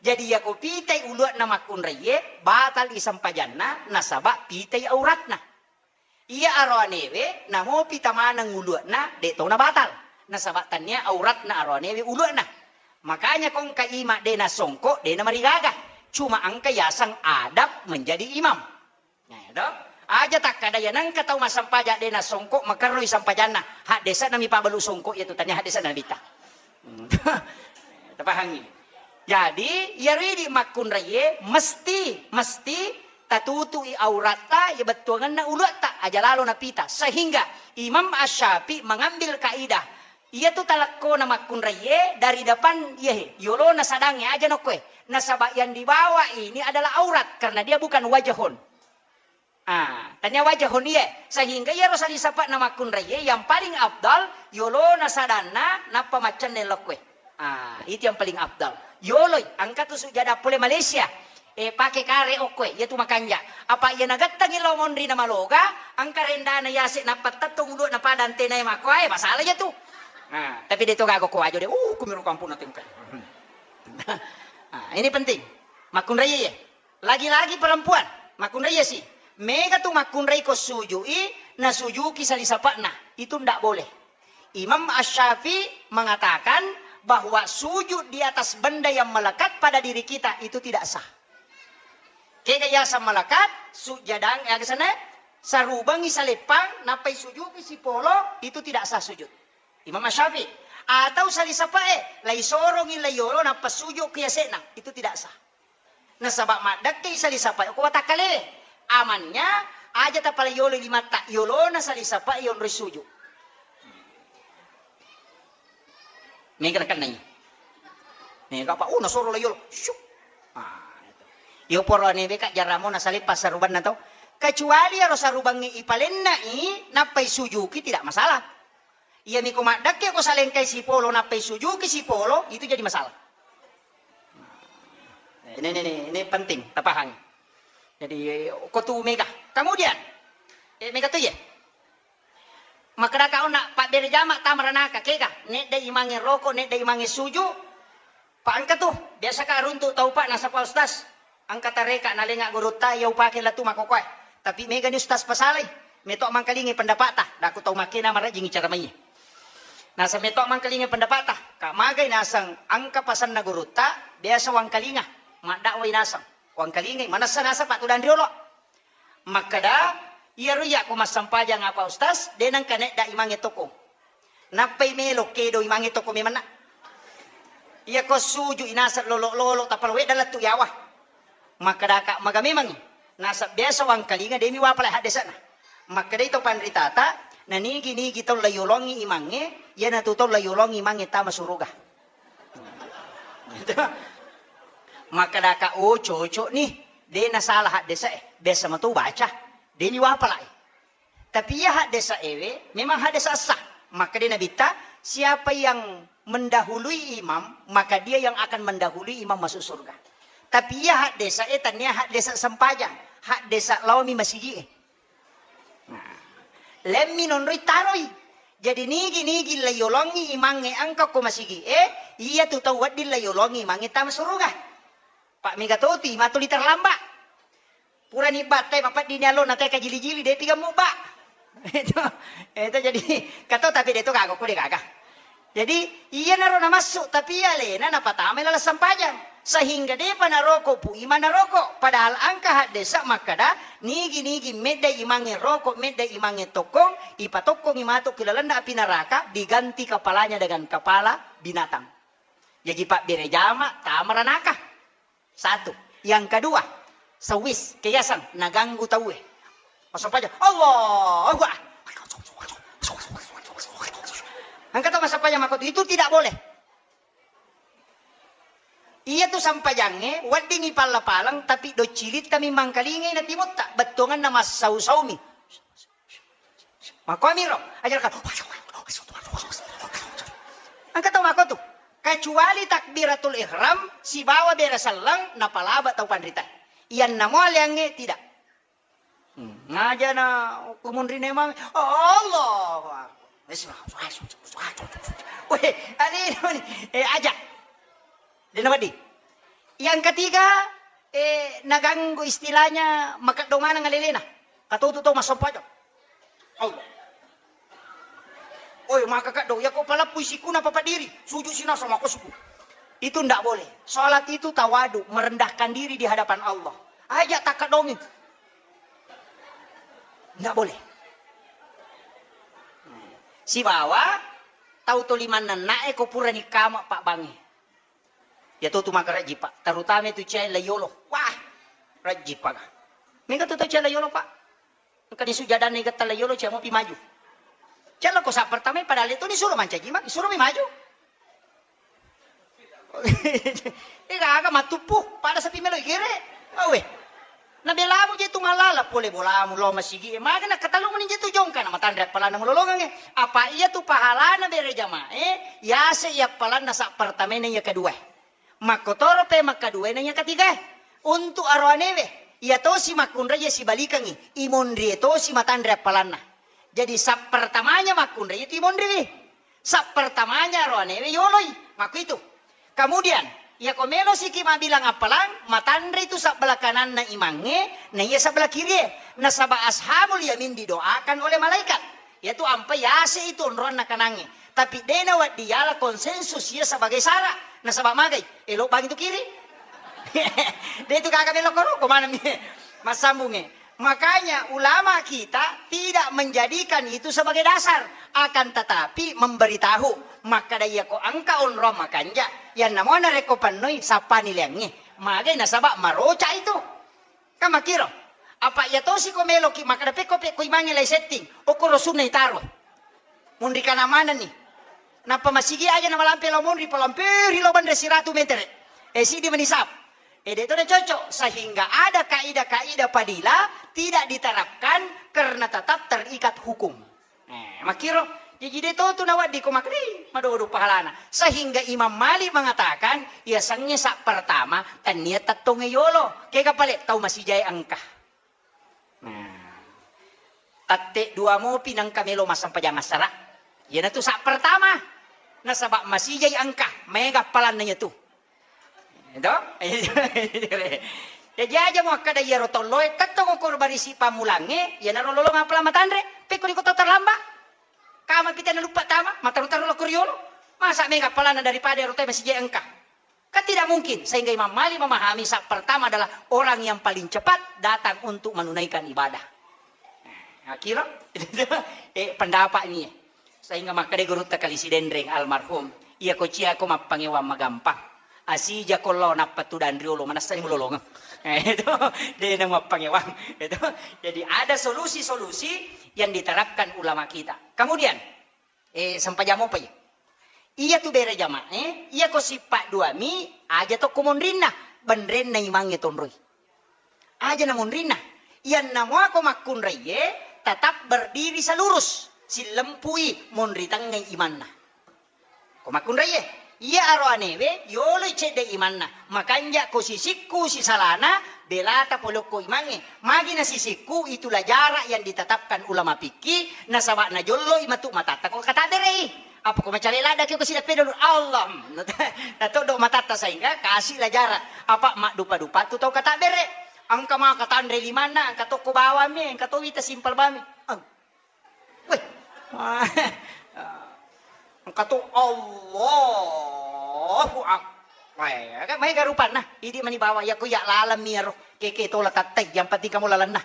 Jadi, iyako pitai ulu'na makkunraiye, batal i sempajanna, nasaba pitai auratna. Iya aroanewe, namo pita maneng ulu'na, de' to nabatal. Nasaba tania auratna aroanewe ulu'na. Makanya kongka ima de' nasongko, de' namarigaga. Cuma engka yaseng adab menjadi imam. Nah, do? Aja takkada ya nengka tau massempajang de' nasongko makerroi sempajanna. Haddese'na mi pabalu songko iya tu tania haddese'na Nabitta. Hmm. Tapahangi. Jadi, iyaro idi makkunraiye mesti, mesti tatutui auratta, iya bettuangenna uluatta, aja lalo napita. Sehingga Imam Asy-Syafi'i mengambil kaidah, iya tu talekko na makkunraiye dari depan, iya he, yolona sadangnge aja nokkoe. Nasaba yang dibawa ini adalah aurat karena dia bukan wajahun. Ah, tania wajahun iye. Sehingga iyaro sali sapa'na makkunraiye yang paling afdal yolona sadanna nappa maccenne lokkoe. Ah, itu yang paling afdal. Yoloi, engka tu sujada pole Malaysia. Eh, pake kare okkoe, iya tu makanja. Apa iya nagettengi lo monri na maloga, engka rendana yase nappa tettong ulu na padang tenai makkoe, masalah iya tu. Ah, tapi de' to gaga ko ajo de'. Uh, kumiro kampung na tengkai. Ah, ini penting. Makkunraiye. Lagi-lagi perempuan, makkunrai si. Mega tu makkunrai ko sujui, na sujuki sali sapa'na. Itu ndak boleh. Imam Asy-Syafi'i mengatakan bahwa sujud di atas benda yang melekat pada diri kita itu tidak sah. Kega yaseng malakat, sujjadang, eh, aga senna, sarubangngi saleppang, nappai sujuki sipolo, itu tidak sah sujud. Imam Syafi'i. Atau salisapa'e, laisorongi laiyolo, nappa sujuki yase'na, itu tidak sah. Nasaba maddekkei salisapa'e ko watakkalewe. Amannya, aja tapalaiyolo limatta, yolona salisapa'e yonroi suju. Mega nakennai. Mega apa? Oh, nasoro laiyolo. Syuk. Ah, itu. Iyo poro ane beka jaramo nasaleppa sarubanna to. Kecuali aro sarubangnge ipalennai, nappai sujuki, tidak masalah. Iyami ko maddekke ko salengkai sipolo, nappai sujuki sipolo, itu jadi masalah. Ini, ini, ini, ini penting, tapahangi. Jadi, ko tu mega. Kemudian, eh, mega tu ya. Makkedaka onna pabbere jama tama ranaka, kega, nedda imangnge roko, nedda imangnge suju, pa engka tu, biasa ka runtu tau pa nasaba ustaz, engka tareka nalenga gurutta, iya upake latu makkokoe. Tapi mega ni ustaz pasalai, meto mangkalingi pendapata, daku tau makkena marajingi cara mai. Naseng meto mangkalingi pendapata, ka magai naseng engka pasanna gurutta, biasa wangkalinga, maddakwai naseng, wangkalingai, manessa naseng pattudanri olo. Makkeda, iyaro iyakko massempajang apa ustaz, de nengka nedda imangnge toko. Nappai melo kedo imangnge toko memanna. Iyako suju inaseng lolo-lolo tapalawedda lettu yawa. Makkedaka maga memangngi. Nasab biasa wangkalinga demi wapala haddese'na. Makkedai to panritata, nanigi-nigi tau layolongi imangnge, iyanatu tau layolongi imangnge tama suruga. Makkedaka, oh cocok nih. De nasalah haddese'e, biasa mato baca, de ni wapalai. Tapi iya haddese'ewe memang haddese sah. Maka de nabitta, siapa yang mendahului imam, maka dia yang akan mendahului imam masuk surga. Tapi iya haddese'e tania haddese sempajang, haddese laomi masigi'e. Nah, lemmi nonroi taroi. Jadi nigi-nigi layolongi imangnge engka ko masigi'e, iya tu tau wedding layolongi imangnge tama suruga. Pak mega toti, matuli terlambat. Purani battai mapeddini allo na teka jili-jili, depi gammu ba. Itu, itu jadi, kato tapi de to gaga, ko de gaga. Jadi, iyanaro namassu, tapi iya alena napatamai laleng sempajang. Sehingga depa naroko pu imang naroko. Padahal engka haddesa makkeda, nigi-nigi medda imangnge roko, medda imangnge tokkong, ipatokkongi matu ki lalenna api neraka, diganti kepalanya dengan kepala binatang. Jaji pabbere jama, tama ranaka. Satu. Yang kedua, sewis, keyasan, naganggu tauwe. Masuk aja, Allahu Akbar. Engka tau massempajang makkotu, itu tidak boleh. Iya tu sampajangnge, weddingi palla-palang, tapi doccilittami mangkalingai na timutta, bettuanganna massau-saumi. Makkuamiro, aja kan. Engka tau makkotu. Kecuali takbiratul ihram, sibawa bere selleng, napalaba tau panrita. Iyanna mo aleangnge, tidak. Hmm, ngaja na kumunrine mami, Allahu Akbar. Wes, wes, wes. Weh, ani, ani. Eh, aja. Dena wedding. Yang ketiga, eh, naganggu istilahnya makeddo maneng alelena. Katotu tau massempajang. Allah. Oi, maka kaddo, yako palappui sikuna papadiri, sujud sinasa mako suku. Itu ndak boleh. Salat itu tawadu, merendahkan diri di hadapan Allah. Aja takaddongi. Ndak boleh. Sibawa tau to limanna nae ko purani kama pabbangi. Iya to tu maka rajji, Pak. Terutama itu cewek layolo. Wah, rajji, Pak. Mega tu tau cewek layolo, Pak. Engka di sujadanna igetta layolo, cewek mopi maju. Cewek ko sa pertama, padahal itu disuruh mancaji, Mak. Disuruh mi maju. Ega aga matuppu, pada sapi melo igere. Awe. Nabelamu je tu malala pole bolamu lo masigi. Maga na katalu meni je tu jongka na matanre appalanna mulolongange. Apa iya tu pahalana bere jamae, yase iya appalanna sa pertamae na iya kedua. Makkotoro pe makkaduae na iya ketiga. Untuk aroanewe, iya tosi makkunrai iya sibalikangi, imonrie tosi matanre appalanna. Jadi sa pertamanya makkunrai itu imonriwi. Sa pertamanya aroanewe yoloi. Makku itu. Kemudian, iyako melo siki mabilang appalang, matanre itu sabbelah kananna imangnge, na iya sabbelah kirie. Nasaba ashabul yamin didoakan oleh malaikat. Yaitu ampai yase itu onroanna kanangnge. Tapi dena waddi yala konsensus iya sebagai syarat. Nasaba magai, elo bang itu kiri. De' tu gaga melo koro, ko maneng mi massambungnge. Makanya ulama kita tidak menjadikan itu sebagai dasar, akan tetapi memberitahu. Makkeda, iya ko engka onrong makanja, yanna mo narekko pennoi sappani leangnge. Magai nasaba maroca itu. Kan makkiro. Apa iya tosi ko meloki makkeda pekko pekko imangnge lai setting, okkoro sunna itaro. Munri kana manenni. Nappa masigi aja na malampe lao munri, palamperi lao banre siratu metere. Eh, sidi menisab. Eh, de' to na cocok. Sehingga ada kaidah-kaidah fadilah tidak diterapkan karena tetap terikat hukum. Eh, makkiro. Jaji de' to tu nawedding ko makkeda, "Ih, madodo pahalana." Sehingga Imam Malik mengatakan, iya sengnge sa pertama, tennia tettongnge yolo. Kega pale tau masijae engka. Nah, tette dua mopi nengka melo massempajang assara. Iyanatu sa pertama. Nasaba masijai engka, mega palanna iyatu. Itu? Jaji aja mo akkada iyaro tolloe, tettong ko barisi pammulangnge, iyanaro lolong apala matanre, pekko iko to terlambat. Kama pita naluppa tama, mataru-taru lo ko riolo. Masa mega palanna daripada ero toe masijai engka? Kan tidak mungkin, sehingga Imam Malik memahami sa pertama adalah orang yang paling cepat datang untuk menunaikan ibadah. Nah, kira eh, pendapat ini. Sehingga makkeda gurutta Kali Sidenreng almarhum, iya ko cia ko mappangewang magampang. Asija ko lao nappa tudang riolo, manessani mulolongeng. Eh, itu de' na mappangewang. Itu. Jadi ada solusi-solusi yang diterapkan ulama kita. Kemudian, eh, sempajang mopa iya. Iya tu bere jamaah, eh, iya ko sippa dua mi, aja tokko monrinna, benrenna imangnge tonroi. Aja na monrinna. Iyanna mua ko makkunraiye, tetap berdiri selurus, sillempui monri tengngai imanna. Ko makkunraiye, iya aro anewe, yoloi cedde imanna, makanja ko sisikku sisalana, belata polokko imangnge. Magi na sisikku, itulah jarak yang ditetapkan ulama fikih, nasaba najolloi matu matatta ko katabere'i. Apa ko macale ladda ki ko sidappe dulu, Allah. Natoddo matatta sehingga kasih lah jarak. Apa maddupa-dupa tu tau katabere. Engka maka tanre limanna, engka tokko bawang mi, engka to wita simpel bami. Ang. Weh. Engka to Allahu Akbar. Weh, kan maega rupanna. Idi mani bawang, iya ko iya laleng mi iyaro. Keke tola tattai, yang penting kamu lalenna.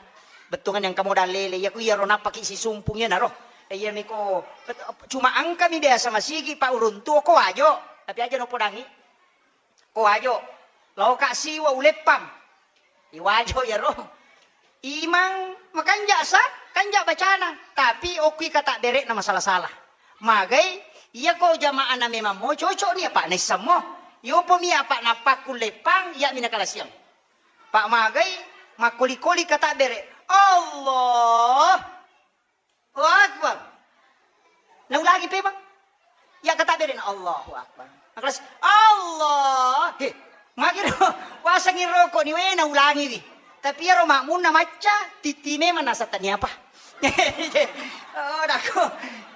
Bettuangan yang kamu dalele, iya ko iyaro nappaki sisumpung iyanaro. Iya miko, cuma engka mi biasa masigi pa uruntu ko Wajo, tapi aja no podangi. Ko Wajo, laoka siwa uleppang. I Wajo iyaro. Imang makanja sa, kanja bacana, tapi okki kata berekna masalah-salah. Magai, iya ko jamaahna memang mo cocok ni apa naissammo. Yopo mi apa napakku leppang, iya mi nakala siang. Pak magai, makkoli-koli kata bere. Allah. Allahu Akbar. Naulangi pemang. Ya kata bere na Allahu Akbar. Nakala si-, Allah. He, magiro wasangi rokok ni we naulangi wi. Tapi iyaro makmunna macca, titi memang nasa tania apa. Oh, dako.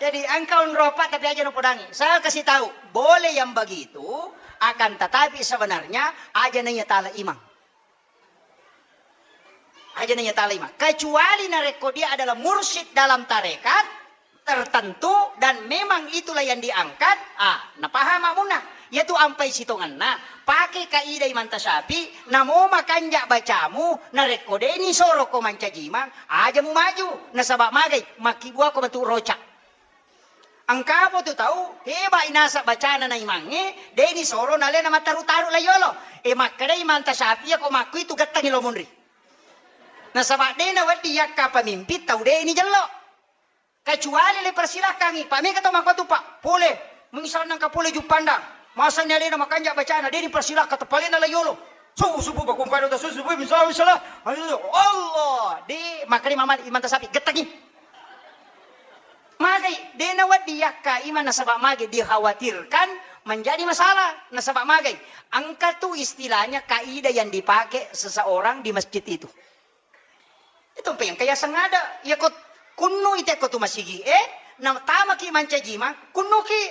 Jadi engka onropa tapi aja no podangi. Saya kasih tahu, boleh yang begitu, akan tetapi sebenarnya aja nanya tala imang. Aja nanya tala imang. Kecuali narekko dia adalah mursyid dalam tarekat tertentu dan memang itulah yang diangkat, ah, napaham makmunna. Yatu ampai sitonganna, pake kaidah Imam Tasyafi, namo makanja bacamu, narekko deni soro ko mancaji imang, aja mu maju, nasaba magai, makkibua ko matu roca. Engkapo tu tau, heba inasa bacana na imangnge, deni soro nalena mataru-taru la yolo. E makkeda Imam Tasyafi ko makku itu gettangi lo munri. Nasaba dena wedding yakka pemimpin tau deni jello. Kecuali le persilakangi, pa mega tau makkua tu, Pak, pole, misalna engka pole Juppandang, masani alena makanja bacana, deni persilakka tepalena la yolo. Subuh, subuh, bakung pada subuh, subuh, misalnya, misalnya, Allah, de, makkeda Imam Malik, Imam Tasyafi, gettangi. Magai, de nawedding yakka imang nasaba magai dikhawatirkan menjadi masalah. Nasaba magai, engka tu istilahnya kaidah yang dipakai seseorang di masjid itu. Itu pe engka yaseng ada, iya ko kunnu i tekko tu masigi e, na tamaki mancaji imang, kunnuki.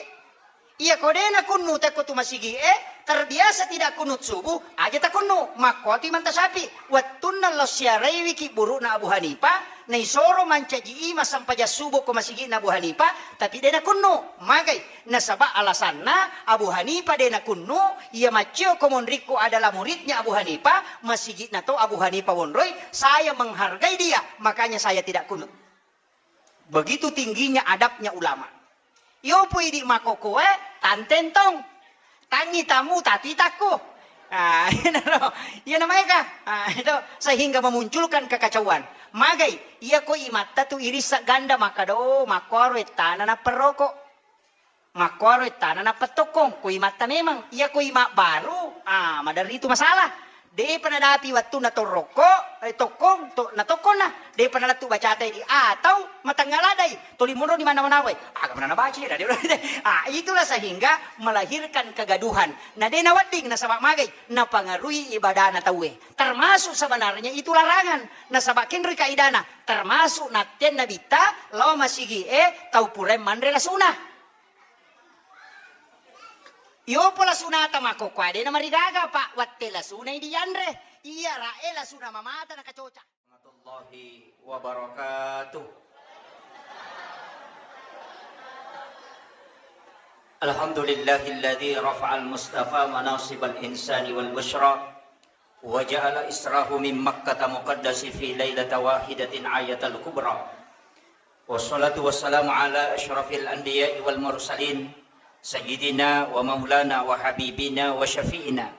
Iya ko de na kunnu tekko tu masigi e, Terbiasa tidak kunut subuh, aja takunnu. Makkuatu Imam Tasyafi, wettunna lao siaraiwiki buru'na Abu Hanifah, naisoro mancaji imam sempajang subuh ko masigi'na Abu Hanifah, tapi de nakunnu. Magai? Nasaba alasanna Abu Hanifah de nakunnu, iya maccio ko monrikku adalah muridnya Abu Hanifah, masigi'na to Abu Hanifah wonroi, saya menghargai dia, makanya saya tidak kunut. Begitu tingginya adabnya ulama. Iyo pui di makokoe, tantentong. Tangi tamu tatitakku. Ah, iya naro. Iya namanya kah? Ah, itu sehingga memunculkan kekacauan. Magai, iya ko imatta tu irissa ganda maka do, makkuaro ettana napperroko. Makkuaro ettana nappa tokkong, ko imatta memang. Iya ko imat baru, ah, maderri tu masalah. Depa nadapi wettunna torrokko, eh, tokkong, to, na tokkonna. Depa nalettu bacata di atau matengnga ladai, tuli monro di mana-mana wae. Aga mana nabaca ya, dadi. Ah, itulah sehingga melahirkan kegaduhan. Na de nawedding nasaba magai, napangaruhi ibadana tauwe. Termasuk sebenarnya itu larangan. Nasaba kenri kaidana, termasuk nattenna bitta lao masigi e tau purae manre lasuna. Iyopo lasunata makkokkoe de namarigaga, Pak, wette lasunai dianre. Iya rae lasuna mamata nakacoca. Warahmatullahi wabarakatuh. Alhamdulillahilladzi rafa'al mustafa manasibal insani wal busyra. Wa ja'ala israhu min Makkata muqaddasi fi lailata wahidatin ayatal kubra. Wassalatu wassalamu ala asyrafil anbiya'i wal mursalin, sayyidina wa maulana wa habibina wa syafi'ina,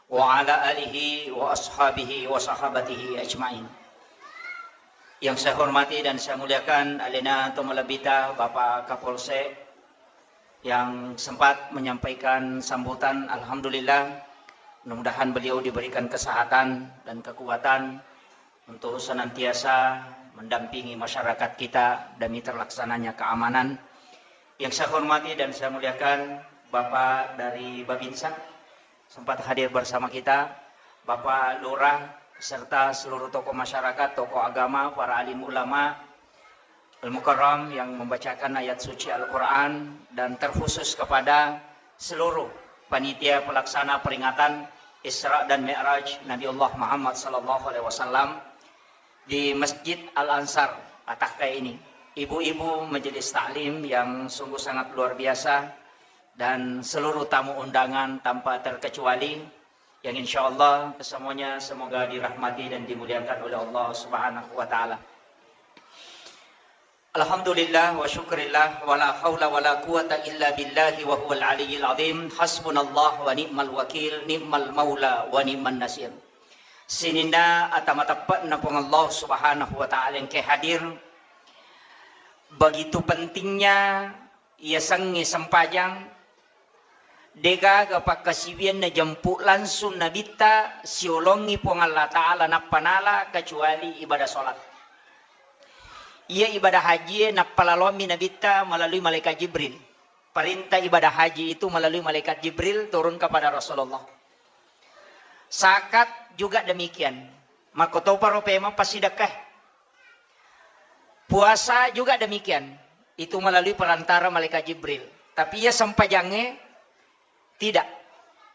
wa ala alihi wa ashabihi wa sahabatihi ajma'in. Yang saya hormati dan saya muliakan, alena to malebbita Bapak Kapolsek, yang sempat menyampaikan sambutan. Alhamdulillah, mudah-mudahan beliau diberikan kesehatan dan kekuatan untuk senantiasa mendampingi masyarakat kita demi terlaksananya keamanan. Yang saya hormati dan saya muliakan Bapak dari Babinsa, sempat hadir bersama kita, Bapak Lurah, serta seluruh tokoh masyarakat, tokoh agama, para alim ulama, Al-Mukarram yang membacakan ayat suci Al-Quran, dan terkhusus kepada seluruh panitia pelaksana peringatan Isra dan Mi'raj Nabiullah Muhammad sallallahu alaihi wasallam di Masjid Al-Ansar Atakka ini, ibu-ibu majelis taklim yang sungguh sangat luar biasa, dan seluruh tamu undangan tanpa terkecuali, yang insya Allah kesemuanya semoga dirahmati dan dimuliakan oleh Allah Subhanahu wa Ta'ala. Alhamdulillah wa syukrillah, wa la haula wa la quwata illa billahi wa huwal aliyyil azim. Hasbunallah wa ni'mal wakil, ni'mal maula wa ni'man nasir. Sininna ata mateppe'na Puang Allah Subhanahu wa Ta'ala engkae hadir. Begitu pentingnya yasengnge sempajang, degaga pakkasiwiang najempu langsung Nabitta siolongi Puang Allah Ta'ala nappa nala, kecuali ibadah sholat. Iya ibadah haji e nappalalommi Nabitta melalui malaikat Jibril. Perintah ibadah haji itu melalui malaikat Jibril turun kepada Rasulullah. Zakat juga demikian. Makkotoparo pemeng passidekkae. Puasa juga demikian. Itu melalui perantara malaikat Jibril. Tapi iya sempajangnge tidak.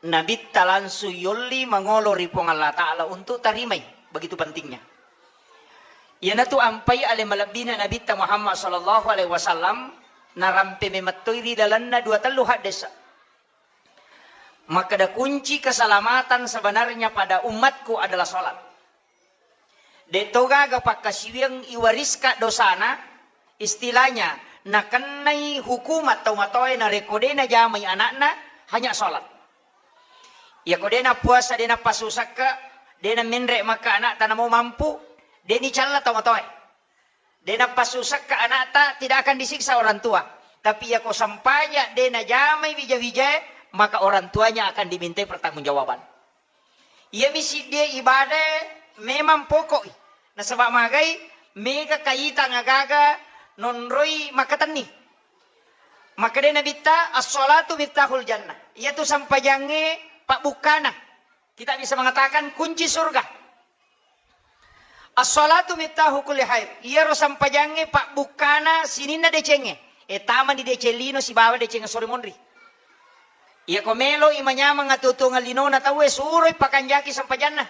Nabitta langsung yolli mangolo ri Puang Allah Ta'ala untuk tarimai. Begitu pentingnya. Iyanatu ampai ale malebbina Nabitta Muhammad sallallahu alaihi wasallam narampe memettoi ri lalenna dua tellu haddesa. Makkeda kunci keselamatan sebenarnya pada umatku adalah sholat. De' to gaga pakkasiwiang iwariska dosana, istilahnya nakennai hukumat tau matoae narekko de' najamai anakna, hanya sholat. Iyako de' nappuasa, de' napassu sekka, de' namenre' makka anakta namo mampu, de' nicalla tau matoae. De' napassu sekka anakta, tidak akan disiksa orang tua. Tapi iyako sampaja de' najamai wija-wijae, maka orang tuanya akan dimintai pertanggungjawaban. Iyami siddie ibadae memang pokok i. Nasaba magai, mega kaitang agaga nonroi makkatenni. Makkedai Nabitta, "As-sholatu miftahul jannah." Iyatu sampajangnge pabbukkana. Kita bisa mengatakan kunci surga. As-sholatu miftahu kulli khair. Iyaro sampajangnge pabbukkana sininna decengnge. E, tamani deceng lino sibawa deceng sore monri. Iyako melo i manyameng atuo-tuongeng linona tauwe, suroi pakanjaki sempajanna.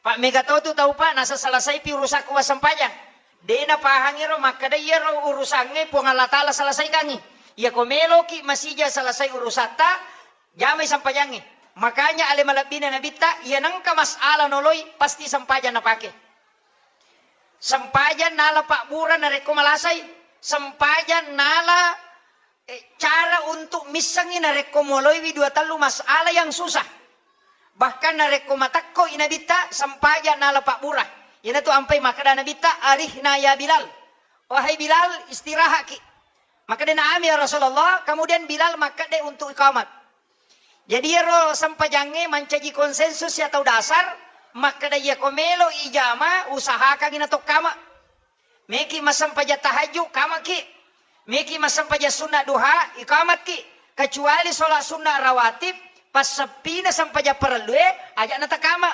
Pak, mega to tu tau, Pak, nasa selesaipi urusakku massempajang. De napahangi ro makkeda iyaro urusangnge Puang Allah Ta'ala selesaikangi. Iyako meloki masija selesai urusatta, jamai sempajangnge. Makanya ale malebbina Nabitta, iya nengka masalah noloi, pasti sempajang napake. Sempajang nala pabbura narekko malasai, sempajang nala, eh, cara untuk missengi narekko moloiwi dua tellu masalah yang susah. Bahkan narekko matekkoi Nabitta, sempajang nala pabbura. Iyanatu ampai makkeda Nabitta, "Arihna ya Bilal." Wahai Bilal, istirahaki. Makkedai, "Naam ya Rasulullah." Kemudian Bilal makkedai untuk iqamat. Jadi iyaro sempajangnge mancaji konsensus ya tau dasar, makkeda iyako melo ijama, usahakangi natokkama. Meki massempajang tahajud, kamaki. Meki massempajang sunna duha, ikamatki. Kecuali sholat sunna rawatib, passeppina sempajang parellue, aja natakama.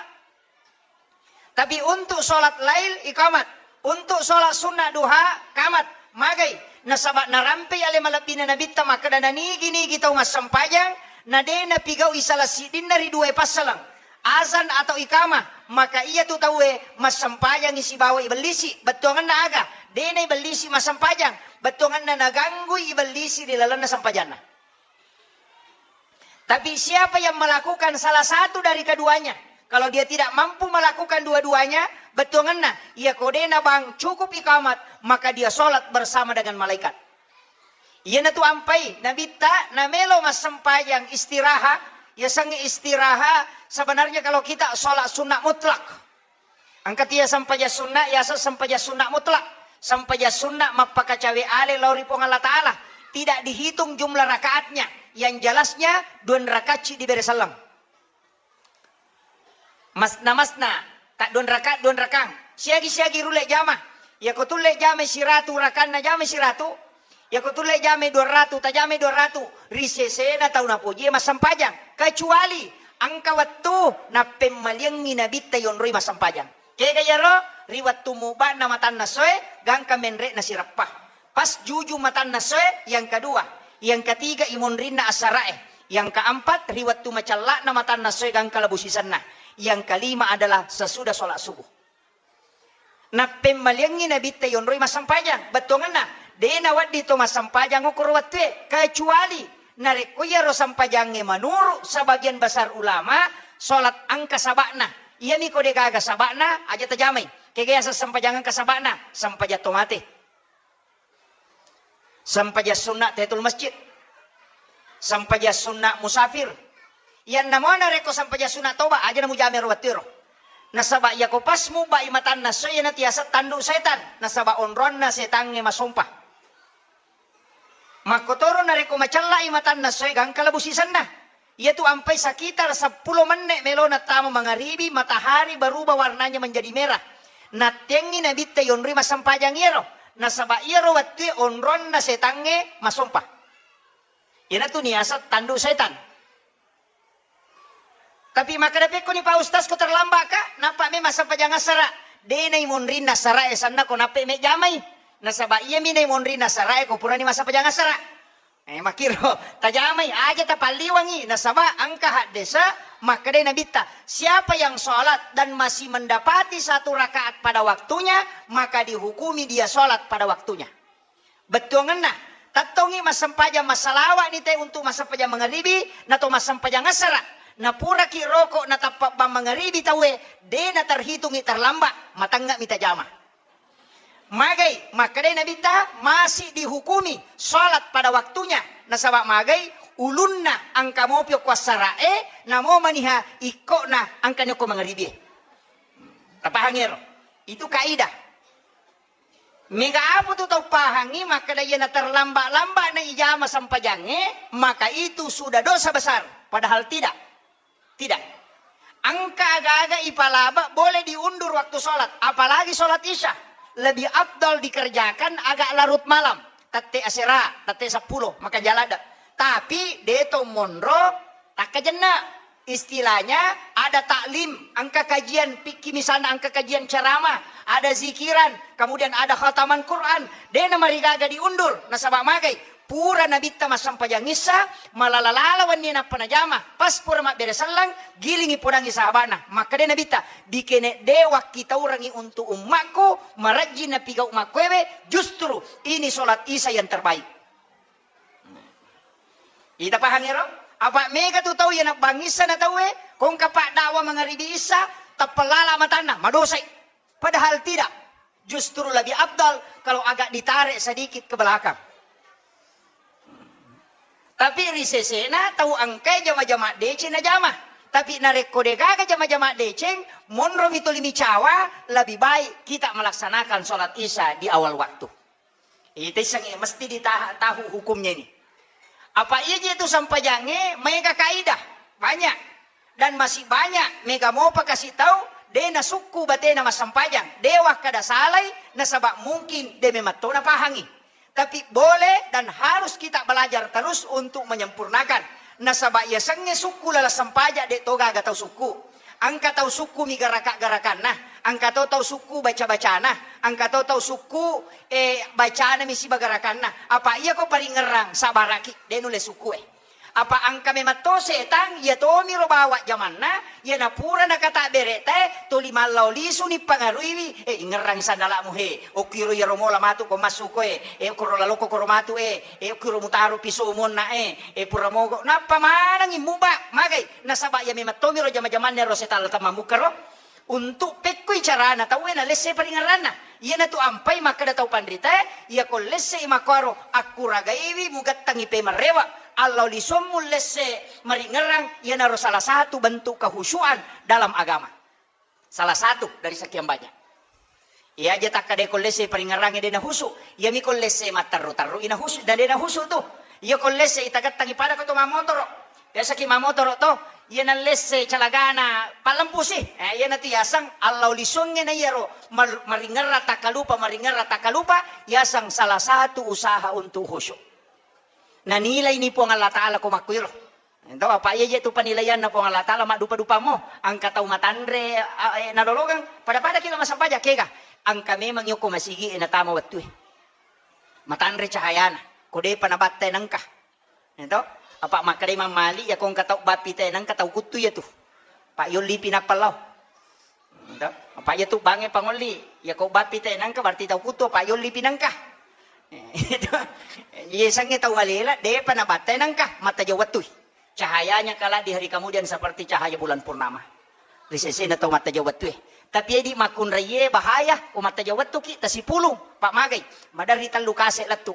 Tapi untuk sholat lail, ikamat. Untuk sholat sunnah duha, kamat. Magai. Nasaba narampei ale malebbina Nabitta makkeda, nanigi-nigi tau massempajang, na de napigau'i salah siddinna ri duae passaleng, azan atau ikamah, maka iya tu tauwe massempajangi sibawa ibellisi. Bettuangenna aga? De naibellisi massempajang. Bettuangenna naganggui ibellisi ri lalenna sempajanna. Tapi siapa yang melakukan salah satu dari keduanya, kalau dia tidak mampu melakukan dua-duanya, bettuangenna, iya ko de nabang cukup ikamat, maka dia sholat bersama dengan malaikat. Iyanatu ampai Nabitta namelo massempajang istiraha, yasengnge istiraha, sebenarnya kalau kita sholat sunnah mutlak. Engka tia sempajang sunna, yaseng sempajang sunna mutlak. Sempajang sunna mappakacawe ale lao ri Puang Allah Ta'ala. Tidak dihitung jumlah rakaatnya. Yang jelasnya, dua rakaat ci dibere selleng. Masna-masna, tak dua rakaat, dua rakaat. Siagi-siagi rulle jama. Yako tulle jama siratu rakanna, jama siratu. Yako tulle jamai dua ratu, tajamai dua ratu, ri sesena tau napojie massempajang. Kecuali engka wettu nappemmaliangngi Nabitta yonroi massempajang. Kega iyaro? Ri wettu muba'na matanna soe, gangka menre'na sireppa. Pas juju matanna soe, yang kedua. Yang ketiga, imonrinna assara'e. Yang keempat, ri wettu macella'na matanna soe, gangka labu sisenna. Yang kelima adalah sesudah sholat subuh. Nappemmaliangngi Nabitta yonroi massempajang. Bettuangenna, de nawedding to massempajang okkoro wettue, kecuali narekko iyaro sempajangnge menurut sebagian besar ulama, sholat engka saba'na. Iyami ko de gaga saba'na, aja tajamai. Kega yaseng sempajang engka saba'na? Sempajang to mate. Sempajang sunna tahiyatul masjid. Sempajang sunna musafir. Iyanna mo narekko sempajang sunna toba, aja namujamai ro wettuero. Nasaba iyako pas mubai matanna soe, iyana tiaseng tandu setan. Nasaba onronna setangnge masompa. Makkotoro narekko macellai matanna soe, gangka labu sisenna. Iyatu ampai sekitar seppulo menne' melona tama mangaribi, matahari berubah warnanya menjadi merah. Nattengngi Nabitta yonroi massempajang iyaro. Nasaba iyaro wettue onronna setangnge masompa. Iyanatu niaseng tandu setan. Tapi makkeda, pekkoni Pak Ustaz ko terlambat ka, nappa memang sempajang assara. De naimonrinna assara e sanna ko nappe mejjamai. Nasaba iyami naimonrinna assara e ko purani massempajang assara. Eh, makkiro, tajamai aja tapalliwangi, nasaba engka haddese makkedai Nabitta, siapa yang sholat dan masih mendapati satu rakaat pada waktunya, maka dihukumi dia sholat pada waktunya. Bettuangenna, tettongi massempajang massalawa'ni te untuk massempajang mangaribi, nato massempajang assara. Napuraki roko natappa bang mangaribi tauwe, de naterhitungi terlambat, matengnga mi tajama. Magai, makkedai Nabitta, masih dihukumi sholat pada waktunya. Nasaba magai, ulunna engka mopi okko assara'e, namo maniha ikkona engkani okko mangaribie. Tapahangi ero? Itu kaidah. Mega apa tu tau pahangi makkeda iyana terlambat-lambat na ijama sempajangnge, maka itu sudah dosa besar. Padahal tidak. Tidak. Engka aga-aga ipalaba boleh diundur waktu sholat, apalagi sholat isya. Lebih afdal dikerjakan agak larut malam, tette asera, tette seppulo, maka jalada. Tapi deto monro takkajenna. Istilahnya ada taklim, engka kajian fikih misalnya, engka kajian ceramah, ada zikiran, kemudian ada khataman Quran. Dena marigaga diundur, nasaba magai Pura Nabitta massempajang Isya, malala-lala wenni nappa najama. Pas pura mabbere selleng, gilingi podangi sahabana. Makkeda Nabitta, "Dikene de wakkitaurengi untuk ummakku, marajjing napigau makkuewe, justru ini sholat Isya yang terbaik." Ita pahang ero? Apa mega tu tau iya nabbangissa na tauwe, kongka pak dakwa mangaribi Isya, tappa lala matanna, madosai. Padahal tidak. Justru lebih afdal kalau agak ditarik sedikit ke belakang. Tapi ri sesena tau engkai jama-jama deceng najama. Tapi narekko degaga jama-jama deceng, monromi tuli micawa, lebih baik kita melaksanakan sholat Isya di awal waktu. Ita issengnge mesti ditaha-, tahu hukumnya ini. Apa iya je tu sempajangnge maega kaidah? Banyak. Dan masih banyak mega mopa kasih tahu, de nasukku batena massempajang, de wakkada salai, nasaba mungkin de memang to napahangi. Tapi boleh dan harus kita belajar terus untuk menyempurnakan. Nasaba yasengnge sukku laleng sempajang de to gaga tau sukku. Engka tau sukku mi garaka-garakanna, engka to tau sukku baca-bacana, engka to tau sukku, eh, bacana mi siba garakanna. Apa iya ko paringerrang, sabaraki, de nulle sukku e. Apa engka memang to setang, iya tomiro bawa jamanna, iya napura nakata bereta e, toli mallau lisu ni pangaruiwi, eh, ingerrang sandalamu he, okkiro iyaro mola matu ko massu ko e, eh, okkiro laloko koro matu e, eh, okkiro mutaro piso monna e, eh, pura mogo, nappa manengi muba, magai, nasaba iya memang tomiro jama-jamanna ro setalla tamamukka ro. Untuk pekkoi carana tauwe nalesse paringerranna. Iyanatu ampai makkeda tau panritae, iyako lessei makkuaro akkuragaiwi mugattangi pemerrewa, allau lisuammu lesse maringerrang, iyanaro salah satu bentuk kehusyuan dalam agama. Salah satu dari sekian banyak. Iya aja takkadai ko lesse paringerrangnge de nahusu, iyami ko lesse matterru-terru ina husu, dan de nahusu tu. Iya ko lesse itagattangi pada ko to mamotoro. Biasaki mamotoro to, iya nallesse calagana pallempusi. Eh, iyanatu yaseng allau lisuangnge na iyaro mar-, maringerra takkalupa, maringerra takkalupa, yaseng salah satu usaha untuk khusyuk. Nanilai ni Puang Allah Ta'ala ko makkuiro. Ento apa iya je tu penilaianna Puang Allah Ta'ala maddupa-dupamo, engka tau matanre, a, eh, nalolongeng, pada-pada kilo massempajang kega. Engka memang yoko masigi e natama wettue. Matanre cahayana, ko depa nabatta nengka. Ento, apa makkedai Imam Malik, iya ko engka tau bappi te nengka tau kuttu iya tu. Pak yolli pi nappa lao. Ento, apa iya tu bangnge pangolli, iya ko bappi te nengka berarti tau kuttu, apa yolli pi nengka. Itu. Iya sengnge tau malela, depa nabatta nengka, matta jauh wettui. Cahayanya kelak di hari kemudian seperti cahaya bulan purnama. Ri sesena tau mattaja wettue. Tapi edi makkunraie bahaya, ko mattaja wettuki tasipulung, pa magai. Maderri tellu kase lettu.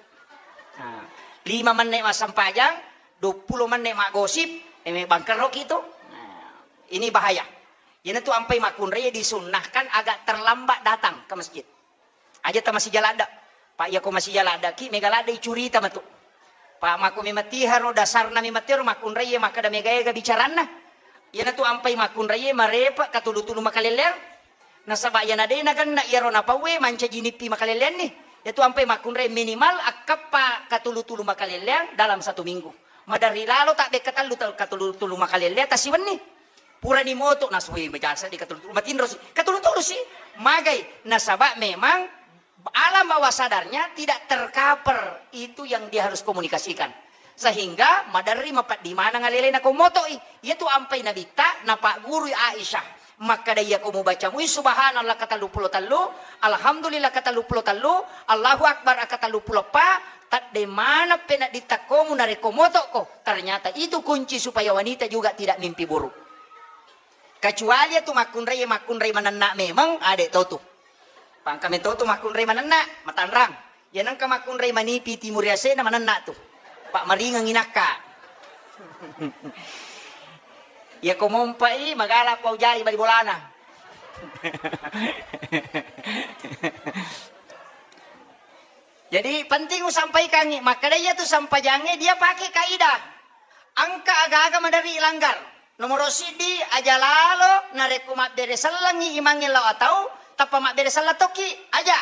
Nah, lima menit massempajang, dua puluh menit maggosip, eh, bangkerroki tu. Nah, ini bahaya. Iyanatu ampai makkunraie disunnahkan agak terlambat datang ke masjid. Aja ta masija ladda. Pa iyako masija laddaki, mega ladda icurita matu. Pa mako memang tiharo dasarna memang tiharo makkunraie makkeda mega-ega bicaranna. Iyanatu ampai makkunraie marepe katulu-tulu makalelleang. Nasaba iyana de nagenna iyaro napauwe mancaji nippi makalelleanni. Iyatu ampai makkunrai minimal akkeppa katulu-tulu makalelleang dalam satu minggu. Maderri lalo tabbe katellu ta-, katulu-tulu makalelleang tasiwenni. Purani moto nasui majasa di katulu-tulu. Matinrosi. Katulu-tulusi. Magai. Nasaba memang alam bawah sadarnya tidak tercover itu yang dia harus komunikasikan. Sehingga maderri mapeddi maneng alelena ko moto'i. Iyatu ampai Nabitta napaggurui Aisyah. Makkeda iyako mubaca mui subhanallah katellu pulo tellu, alhamdulillah katellu pulo tellu, Allahu Akbar katellu pulo eppa, tedde maneng peneddi takkomu narekko motokko. Ternyata itu kunci supaya wanita juga tidak mimpi buruk. Kecuali iyatu makkunrai, makkunrai manenna memang, ade to tu. Pangka meto tu makkunrai manenna, matanrang. Iya nengka makkunrai manipi timur yasena manenna tu. Pa maringeng inakka. Iya ko mompai magala pau jai bali bolana. Jadi penting usampaikangi, makkeda iyatu sampajangnge dia pake kaidah. Engka aga-aga maderri ilanggar. Nomoro siddi, aja lalo narekko mabbere sellengngi imangnge lao atau, tappa mabbere selleng tokki, aja.